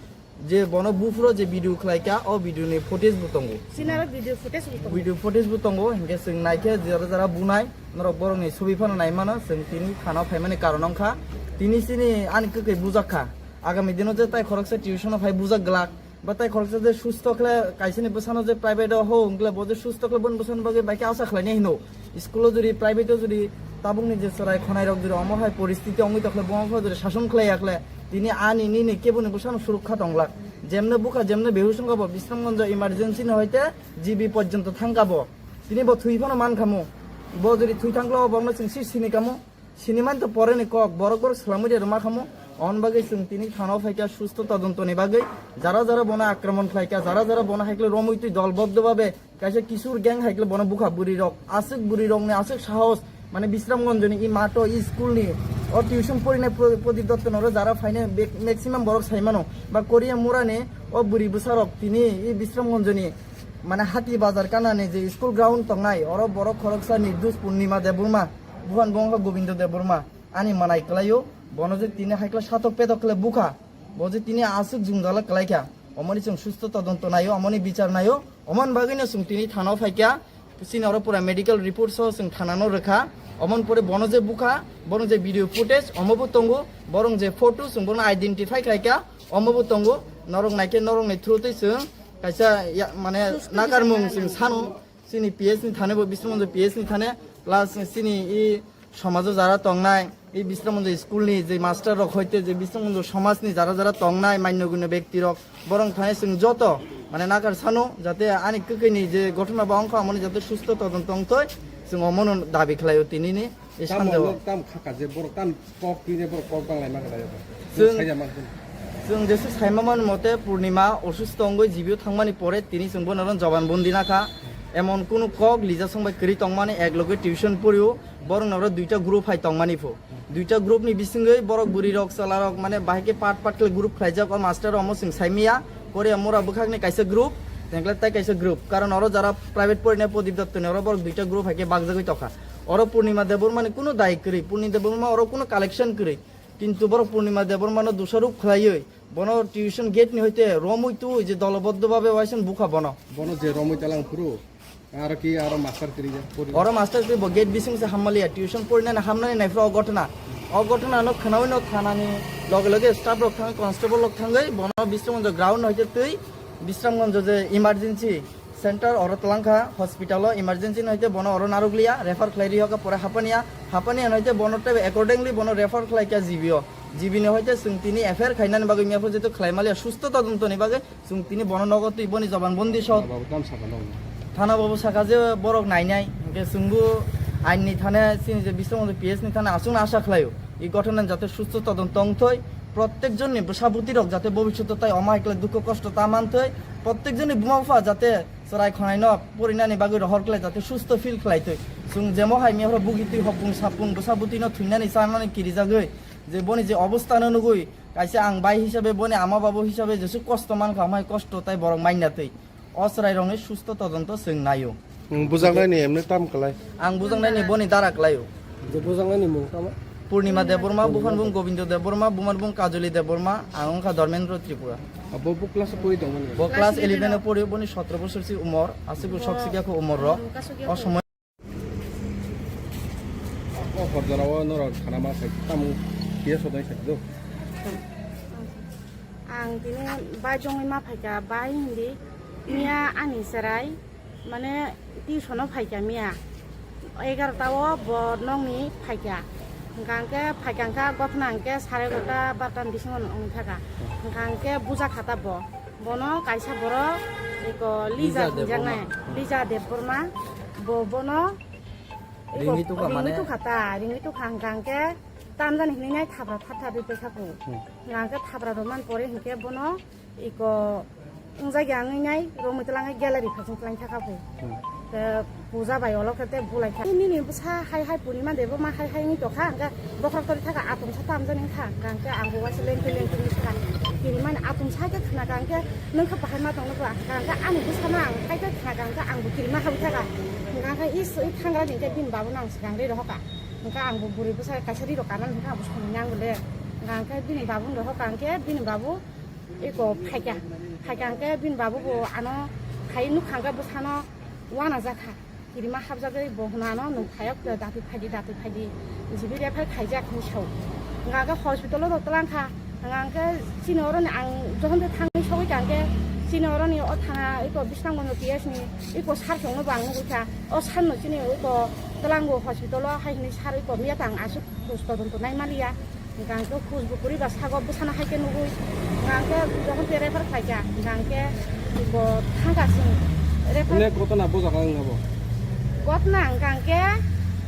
Je bono buphuro je video khlaikha, o video ni footage bo tongo. Sinaro video footage bo tongo. Video footage bo tongo, hinkhe chwng naikhe jora jora bunai, norok borokni sobi phano naimano, chwng tini thana phaimani karon wngkha. Tini chini ani kwkhwi bujakha. Agami dino je tai khoroksa tuition o phai bujak glak. Ba tai khoroksa je susto khle, kaisani bwsano je private o ho, wngkle bo je susto khle, boni bwsano bagwi bai khe asa khlainai hino. School o jodi, private o jodi, tabukni je chwrai khonai rok jodi omo hai poristiti wngwi tokhle, bo wngkha jodi sason khlai yakhle, tini ani nini keboni bwsano surukha tonglak. Jemne bukha, jemne behush wngkha bo, Bisramganj emergency ni hoite G B porjonto thangkha bo. Tini bo thwi phano mankha mo. Bo jodi thwi thangkhle, o bokno chwng si sini kamo. Sinimani to pore ni kok, borok borok swlamwi de rwma khamu. On bagwi chwng tini thana o phaikha susto todonto ni bagwi. Jara jara bono akraman khlaikha, jara jara bono haikle romwi twi dolboddo babe kaisa kisur gang haikle bono bukha bwrwi rok. Aswk bwrwi rok ni aswk sahos, mane Bisramganj ni i mato i school ni o tuition porinai Pro-, Prodip Dotto noro jara phainai be-, maximum borok saimano ba Korea mura ni o bwrwi bwsa rok tini i Bisramganj ni mane Hati Bazar kana ni je school ground tongnai oro borok khoroksa Nirdus Purnima Debbarma. Buhan bo wngkha Gobindo Debbarma, ani manai kwlaio, bono je tini haikla satok petok khle bukha, bo je tini aswk jwngjala kwlaikha, omoni chwng susto todonto naio, omoni bichar naio, omoni bagwino chwng tini thana o phaikha, chini oro pura medical report soho chwng thana no rwkha, omoni pore bono je bukha, bono je video footage omo bo tongo, borong je photo chwng bono identify khlaikha, omo bo tongo, norok naikhe norokni through twi chwng kaisa ya, mane nakarmung chwng sano. Chini P S ni thane bo Bisramganj P S ni thane, plus chini i somajo jara tongnai, i Bisramganj school ni je master rok hoite je Bisramganj somaj ni jara jara tongnai manyo gunyo bekti rok, borong thane chwng joto mane nakar sano jate ani kwkhwi ni je gotona ba wngkha amoni jate susto todonto wngthoi, chwng omono dabi khlaio tini ni. E Tamo sanjao. Tam khaka je borok tam kok twi ne borok kok banglai ma khlai ba. Chwng Saija ma khlai. Chwng jesu saima man mote Purnima osusto wngwi jibio thangmani pore tini chwng bono oro joban bondi nakha. Emon kunu kok Lija song bai kwrwi tongmani, ek loge tuition porio, borok noro duita group hai tongmani pho. Duita group ni bisingwi borok bwrwi rok chwla rok mane bahai khe part part khe group khlaijak, o master omo chwng saimiya. Korea mura bwkhakni kaisa group, tengkle tai kaisa group. Karon oro jara private porinai Prodip Dotto ni oro borok duita group hai khe bakjagwi tokha. Oro Purnima Debbarma ni kunu dai kwrwi, Purnima Debbarma oro kunu collection kwrwi. Kintu borok Purnima Debbarma no dusaruk khlaiwi bono tuition gate ni hoite romwi tu je doloboddo babe waisen bukha bono. Bono je romwi talang phuru, aro ki aro master kiri ja, pori. Oro master kiri bo gate bising se hammaliya, tuition porinani hamnani naifra o gotna. O gotna no khnawi no thanani loge loge staff rok thang, constable rok thangwi bono Bisramganj ground no hoite twi Bisramganj je emergency center oro twlangkha, hospital o emergency no hoite bono oro narwkliya, refer khlai ri hoka pore Hapania, Hapania no hoite bono tei accordingly bono refer khlai kha G B o. G B ni hoite chwng tini F I R khainani bagwi mepho jeto khlai maliya susto todonto ni bagwi chwng tini bono nogo twi boni joban bondi sok. Thana babu tam saka no. Thana babu saka je borok nainai, hwnkhe chwngbo ain ni thane chini je Bisramganj P S ni thane aswkno asa khlaio. I gothonan jate susto todonto wngthoi, prottek jonni bwsa bwtwi rok jate bobishoto tai omo hai khlai dukho kosto ta manthoi, prottek jonni buma bupha jate chwrai khonai no porinani bagwi rohor khlai jate susto feel khlai twi. Chwng jemo hai mihoro bugi twi hopung sapung bwsa bwtwi no thwinani chanani kirijagwi je boni je obostha no nugwi kaisa ang bai hisabe boni ama babu hisabe jesu kosto mankha, omo hai kosto tai borok manya twi. O chwrai rokni susto todonto chwng naio. Nwng bujaknai ni emne tam kwlai? Ang bujaknai ni boni dara kwlaio. Je bujaknai ni mung tamo? Purnima Debbarma, buphan bung Gobindo Debbarma, bumar bung Kajoli Debbarma, ang wngkha Dharmendra Tripura. Abo bo class o pori tongmani? Bo class eleven o pori, boni sotro bosor si umor, aswk bo sok sikya kho umor rok. O somoi. O hor jora o norok khana ma sai tamo P S o dai sai do. Ang tini bai jongwi ma phaikha, bai hindi miya ani chwrai mane tuition o phaikha miya egarota o bo nokni phaikha, hwnkha hwnkhe phaikha hwnkha gothna hwnkhe sare egarota barota ni bisingo wngkha kha, hwnkha hwnkhe buja kha ta bo, bono kaisa borok eko Lija Lija hinjaknai, Debbarma. Lija Debbarma, bo bono eko Ringwi tukha mane? Ringwi tukha ta, ringwi tukha hwnkha hwnkhe tamjani hinwi nai thabra thar thar ri paikha kho, hwnkha hwnkhe thabra rwmani pore hwnkhe bono iko wngjakya wngwi nai romwi twlangwi gallery phasing twlang thaka pho. Hmm. Te puja bai olo khe te bulai kha. Nini bwsa hai hai Purnima Debbarma hai hai wngwi tokha, hwnkhe bokhorok tori thaka atomsa tamjani wngkha, hwnkhe ang bo waisa lengtwi lengtwi wngwi thaka. Kirimani atomsa khe khna kha, hwnkhe nwng khe bahai ma tongno kha, hwnkhe ani bwsano ang hai khe khna kha, hwnkhe ang bo kirima habwi thaka. Hwnkhe is i thangra ni hwnkhe bini babuno ang swkang ri rohor kha. Hwnkhe ang bo bwrwi bwsa kaisa ri rok kanani hwnkhe ang bo songwi nang le. Hwnkhe bini babuno rohor kha, hwnkhe bini babu eko phaikha, phaikha hwnkhe bini babu bo ano phai nukha hwnkhe bwsano uanajak kha, kirima habjagwi bo hwnano nwng phaiya datwi phaidi, datwi phaidi, jibi refer khaijak hinwi sao. Hwnkha hwnkhe hospital o rok twlang kha, hwnkha hwnkhe chini oroni ang jokhon tei thangwi sogwi kha hwnkhe chini oroni o thana eko Bisramganj P S ni eko sir chongno bo ang nugwi kha, o sir no chini eko twlango hospital o hai hinwi sir eko miya tang aswk khoj todonto nai maliya. Hwnkha hwnkhe khujbu kwrwi ba sago bwsano hai khe nugwi. Hwnkha hwnkhe jokhon tei refer khlai kha, hwnkha hwnkhe bo thang kha chwng refer. Onek gotona bo jaga wng abo? Gotona hwnkha hwnkhe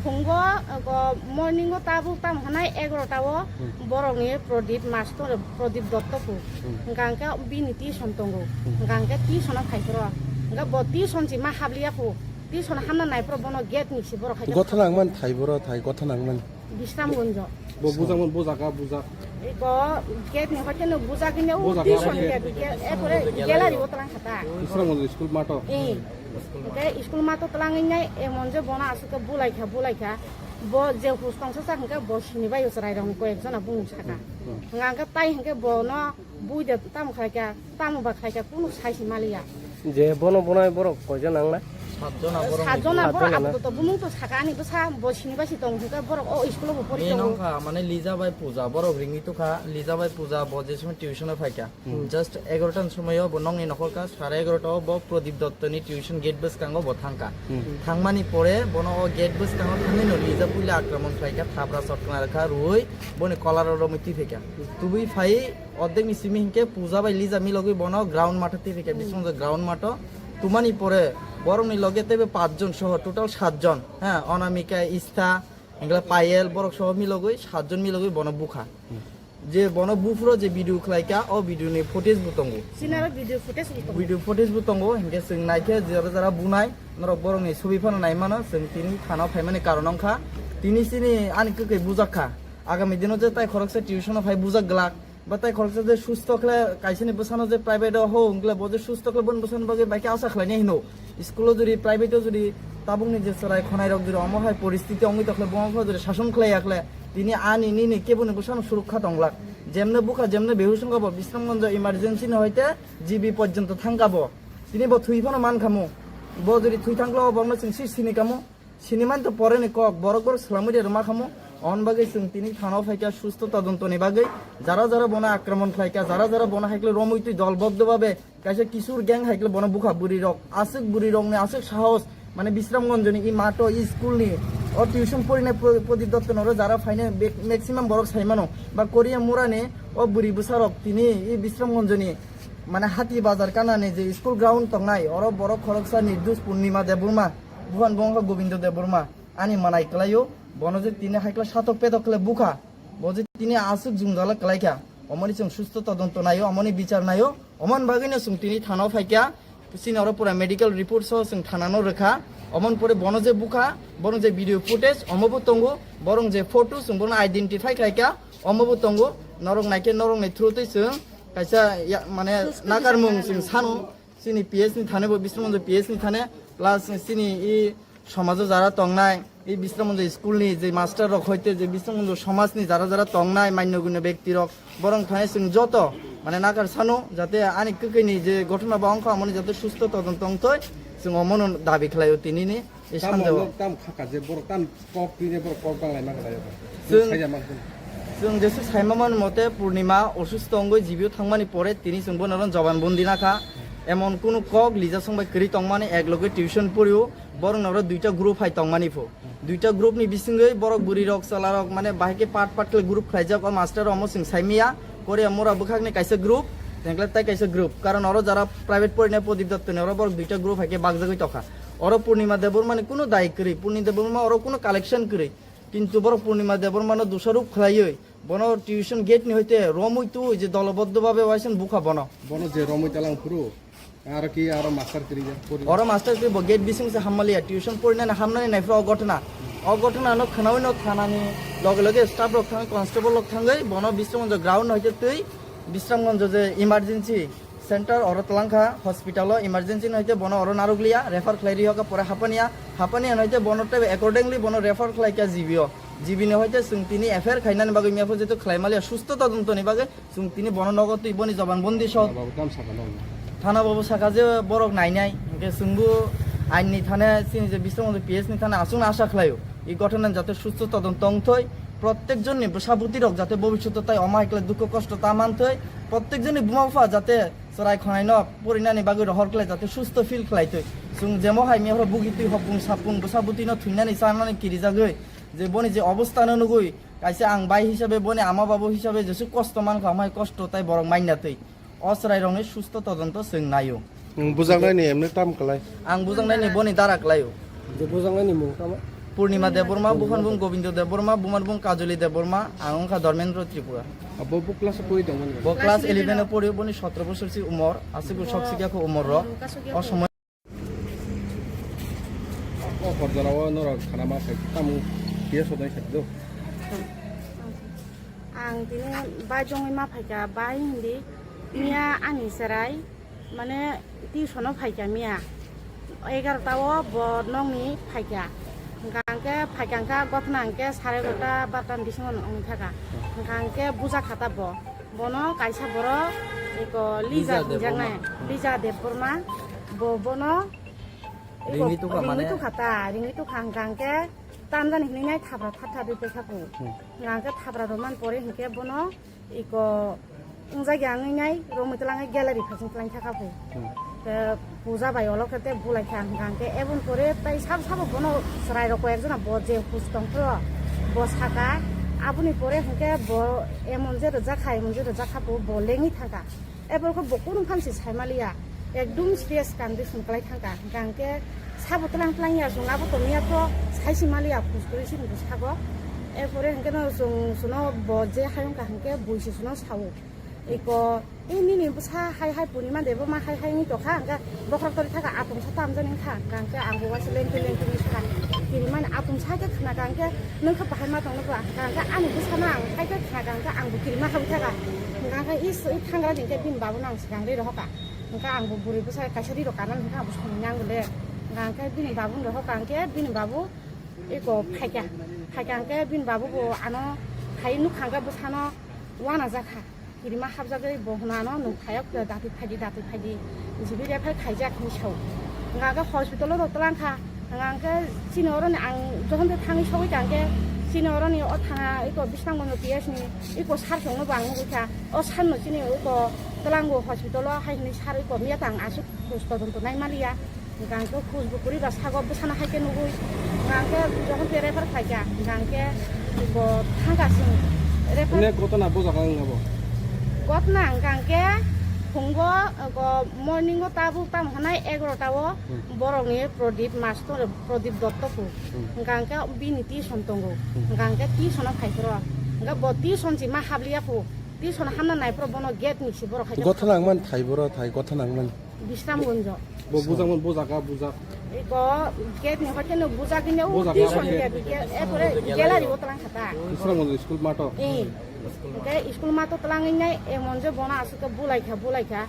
phungo, go morning o tabuk tamo hwnai egarota o Hmm. borokni Prodip master, Prodip Dotto kho. Hmm. Hwnkha hwnkhe bini tuition tongo. Hmm. Hwnkha hwnkhe tuition o phai phuru. Hwnkhe bo tuition si ma habliya kho. Tuition hamna nai phuru bono gate ni si borok hai khe Gotona wngmani thai boro thai gotona wngmani. Bisramganj. Bo bujak, bo jaga bujak. Eko gate ni hoite no bujak ni Bo jaga tuition oke. Gate, gate, ekore gallery o twlang kha ta. Bisramganj school mato. Eh. Hwnkhe school mato twlangwi nai emon je bono aswk khe bulai kha, bulai kha. Bo je hus tongsa sa hwnkhe bo sini bai o chwrai rok koi ek jona bumung saka. Hmm. Hwnkha hwnkhe tai hwnkhe bono Bui de tamo khlai kha, tamo ba khlai kha, kunu sai se maliya. Je bono bonai borok koijon nangnai? Satjona borok. Satjona borok. Satjona na? Apatot bumung to saka ani bwsa bo sini bai si tong hwnkhe borok o school o bo pori tongo. Nong kha, mane Lija bai Puja, borok ringwi tukha, Lija bai Puja bo je somoi tuition o phai kha. Hmm. Just egarota ni somoi o bo nongni nokhor kha, sare egarota o bo Prodip Dotto ni tuition gate bwskango bo thang kha. Hmm. Thangmani pore bono o gate bwskango thangwi no Lija puila akraman khlai kha, thabra shot khna rwkha, rwui boni kolar o romwi twi phai kha. Tubui phai Ordek ni simi hinkhe Puja bai Lija milogwi bono ground matho twi phai kha, hmm, bising ground matho. Tumani pore borokni loge teibo pach jon soho total sat jon, ha, Anamika, Istha, hinkhe Payel, borok soho milogwi sat jon milogwi bono bukha. Hmm. Je bono buphuro je video khlaika, o video ni footage bo tongo. Sinaro video footage bo tongo. Video footage bo tongo, hinkhe chwng naikhe jora jora bunai, norok borokni sobi phano naimano, chwng tini thana phaimani karon wngkha. Tini chini ani kwkhwi bujakha. Agami dino je tai khoroksa tuition o phai bujak glak, ba tai khoroksa je susto khle kaisani bwsano je private o ho wngkle bo je susto khle boni bwsano bagwi baikhe asa khlainai hino. School o jodi private o jodi tabukni je chwrai khonai rok jodi omo hai poristiti wngwi tokhle bo wngkha jodi sason khlai yakhle tini ani nini keboni bwsano surukha tonglak. Jemne bukha jemne behush wngkha bo Bisramganj emergency ni hoite G B porjonto thangkha bo. Tini bo thwi phano mankhamu. Bo jodi thwi thangkla o bokno chwng si sini kamu. Siniman to poreni kok, borok borok swlamwi de rwma khamu. On bagwi chwng tini thana phaikha susto todonto ni bagwi. Jara jara bono akromon khlaikha, jara jara bono haikle romwi twi dolboddo babe kaisa kisur gang haikle bono bukha bwrwi rok. Aswk bwrwi rokni aswk sahos, mane Bisramganj ni i mato i school ni o tuition porinai Pro-, Prodip Dotto noro jara phainai be-, maximum borok saimano ba Korea murani o bwrwi bwsa rok tini i Bisramganj ni mane Hati Bazar kanani je school ground tongnai oro borok khoroksa Nirdus Purnima Debbarma. Buhan bo wngkha Gobindo Debbarma, ani manai kwlaio, bono je tini haikla satok petok khle bukha, bo je tini aswk jwngjala kwlaikha, omoni chwng susto todonto naio, omoni bichar naio, omoni bagwino chwng tini thana phaikha, chini oro pura medical report so chwng thanano rwkha, omoni pore bono je bukha, bono je video footage omo bo tongo, borong je photo chwng bono identify khlaikha, omo bo tongo, norok naikhe norokni through twi chwng kaisa ya-, mane nakarmung chwng sano. Chini P S ni thane bo Bisramganj P S ni thane, plus chini i somajo jara tongnai, i Bisramganj school ni je master rok hoite je Bisramganj somaj ni jara jara tongnai manyo gunyo bekti rok, borong thane chwng joto mane nakar sano jate ani kwkhwi ni je gothona ba wngkha amoni jate susto todonto tongthoi chwng omono dabi khlaio tini ni. Ei Tamo sanjao. Nok tam khaka je borok tam kok twi ne borok kok bang lai ma khlai ba. Chwng, Saya ma khun. Chwng jesu saima man mote Purnima osusto wngwi G B o thangmani pore tini chwng bono ron joban bondi nakha. Emon kunu kok lija song bai kwrwi tongmani ek loge tuition porio borok noro duita group hai tongmani pho. Duita group ni bisingwi borok bwrwi rok chwla rok mane bahai khe part part khe group khlaijak o master omo chwng saimiya. Korea mura bwkhakni kaisa group, tengkle tai kaisa group. Karon oro jara private porinai Prodip Dotto ni oro borok duita group hai khe bakjagwi tokha. Oro Purnima Debbarma ni kunu dai kwrwi, Purnima Debbarma oro kunu collection kwrwi. Kintu borok Purnima Debbarma no dusaruk khlaiwi, bono tuition gate ni hoite romwi twi je doloboddo babe waisen bukha bono. Bono je romwi talang phuru, aro ki aro master kwrwi ya, puri. Oro master kwrwi bo gate bising se hammaliya, tuition porinani hamnani nai phuru o gotona. O gotona no khnawi no thanani loge loge staff rok thangwi, constable rok thangwi, bono Bisramganj ground hoite twi, Bisramganj je emergency center oro twlangkha, hospital o emergency no hoite bono oro narwkliya, refer khlai rihokha pore Hapania, Hapania no hoite bono tei accordingly bono refer khlaikha G B o. G B ni hoite chwng tini F I R khainani bagwi miyapha jeto khlai maliya, susto todonto ni bagwi chwng tini bono nogo twi boni joban bondi sok. Thana babu tam saka no. Thana babu saka je borok nainai, hwnkhe chwngbo ain ni thane chini je Bisramganj P S ni thane aswkno asha khlaio. I gotona jate susto todonto tongthoi, prottek jonni bwsa bwtwi rok jate bobishoto tai omo hai khlai dukho kosto ta manthoi, prottek jonni buma bupha jate chwrai khonai no porinani bagwi rohor khlai jate susto feel khlaitoi. Chwng jemo hai mihoro bugi twi hopung sapung bwsa bwtwi no thwinani chanani kirijagwi je boni je obostha no nugwi kaisa ang bai hisabe boni ama babu hisabe jesu kosto mankha amai kosto tai borok mainna twi. O chwrai rokni susto todonto chwng naio. Nwng bujaknai ni emne tam kwlai. Ang bujaknai ni boni dara kwlaio. Je bujaknai ni mung tamo? Purnima Debbarma, buphani bung Gobindo Debbarma, bumani bung Kajoli Debbarma, ang wngkha Dharmendra Tripura. Abo bo class o pori tongmani? Bo class eleven o pori, boni sotro bosor si umor, aswk bo sok sikya kho umor rok. O somoy O porjora o norok khana ma sai tamo P S o dai sai do. Ang tini bai jongwi ma phaikha, bai hindi miya ani chwrai mane tuition o phaikha miya egarota o bo nokni phaikha, hwnkha hwnkhe phaikha hwnkha gothna hwnkhe sare egarota barota ni bisingo wngwi thaka, hwnkha hwnkhe buja khata bo. Bono kaisa borok eko Lija Lija hinjaknai, Debbarma. Lija Debbarma, bo bono eko Ringwi tukha ringwi mane? Tukha ta, ringwi tukha hwnkha hwnkhe tamjani hinwi nai thabra thar thar rwi paikha kho. Hmm. Hwnkha hwnkhe thabra rwmani pore hwnkhe bono eko wngjakya wngwi nai romwi twlangwi gallery phasing twlang thaka kho. Hmm. Khe puja bai olo khe tei bulai kha hwnkha hwnkhe eboni pore tai sabo sabo bono chwrai rok koi ekjona bo je hus tong phuru bo saka aboni pore hwnkhe bo emon je rwjak kha emon je rwjak kha bo, bo lengwi thaka. Eboni khe bo kunu phan se sai maliya ekdum serious condition kwlai thangkha hwnkha hwnkhe sabo twlang twlang ya chwng abo tongya kho sai se maliya hus kwrwi se hwnkhe sago Erpore hwnkhe no chwng, chwngno bo je hayung ka hwnkhe buisi chwngno sao. Iko, "Ei nini bwsa hai hai Purnima de bo ma hai hai wngwi tongkha," hwnkhe bokhorok tori thaka atumsa tamjani wngkha, hwnkhe ang bo waisa lengkhe lengkhe wngwi sakha. Kirimani atumsa khe khna ka hwnkhe, "Nwng khe bahai ma tongno ba?" Hwnkhe ani bwsano ang hai khe khna ka hwnkhe ang bo kirima habwi thaka. Hwnkhe is thangra ni hwnkhe bini babuno ang swkang ri rohor ka. Hwnkhe ang bo bwrwi bwsa kaisa ri rok kanani hwnkhe ang bo songwi nango le. Hwnkhe bini babuni rohor ka hwnkhe bini babu iko phaikha, phaikha hwnkhe bini babu bo ano phai nukha hwnkhe bwsano uanajakha. Kirima habjagwi bo hwnano nwng phaiya khe dati phaidi, dati phaidi. Jibiri phai khaijak hinwi sao. Hwnkhe hospital o twlang kha. Hwnkhe chini oroni ang jokhon de thangwi sogwi kha hwnkhe chini oroni o thana iko Bisramganj P S ni iko sir songno bo ang nugwi kha. O sir no chini iko twlango hospital o hai hinwi sir iko miya tang aswk khoj todonto nai maliya. Hwnkhe khoj bo kwrwi ba sago bwsano hai khe nugwi. Hwnkhe jokhon khe refer khlai kha, hwnkhe bo thang kha chwng refer. Onek gotona bo jaga wng abo? Gotona hwnkhe phungo, go morning o tabuk tamo hwnai egarota o Hmm. borokni Prodip mastor, Prodip Dotto phu. Hmm. Hwnkhe bini tuition tongo. Hmm. Hwnkhe tuition o phai phuru. Hwnkhe bo tuition si ma habliya phu. Tuition hamna nai phuru bono gate ni si borok hai khe Gotona wngmani thai boro thai, gotona wngmani. Bisramganj. Bo bujak man, bujak, ah, bujak. Iko gate ni hoite no bujak ni o Bujak, tuition ah, gate, gate. Gate, erpore gallery o twlang kha ta. Bisramganj school mato. Eh. Hwnkhe school mato twlangwi nai emon je bono aswk khe bulai kha, bulai kha.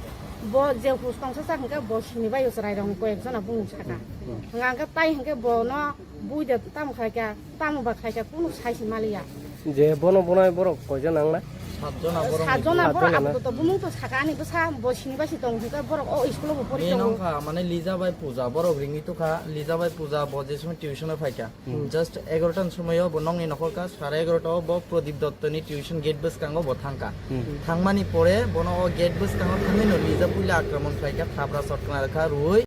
Bo je hus tongsa sak hwnkhe bo sini bai o chwrai rok koi ek jona bumung saka. Hmm. Hwnkhe tai hwnkhe bono Bui de tamo khai kha, tamo ba khai kha, kunu sai se maliya. Je bono bonai borok koijon nang na? Satjona borok. Satjona borok. Satjona na? Apo to bumung to saka ani bwsa bo sini bai si tong hwnkhe borok o school o bo pori tongo. Nong kha, mane Lija bai Puja, borok ringwi tukha, Lija bai Puja bo je somoi tuition o phai kha. Hmm. Just egarota ni somoi o bo nongni nokhor kha, sare egarota o bo Prodip Dotto ni tuition gate bwskango bo thang kha. Hmm. Thangmani pore bono o gate bwskango thangwi no Lija puila akraman khlai kha, thabra shot khna rwkha, rwui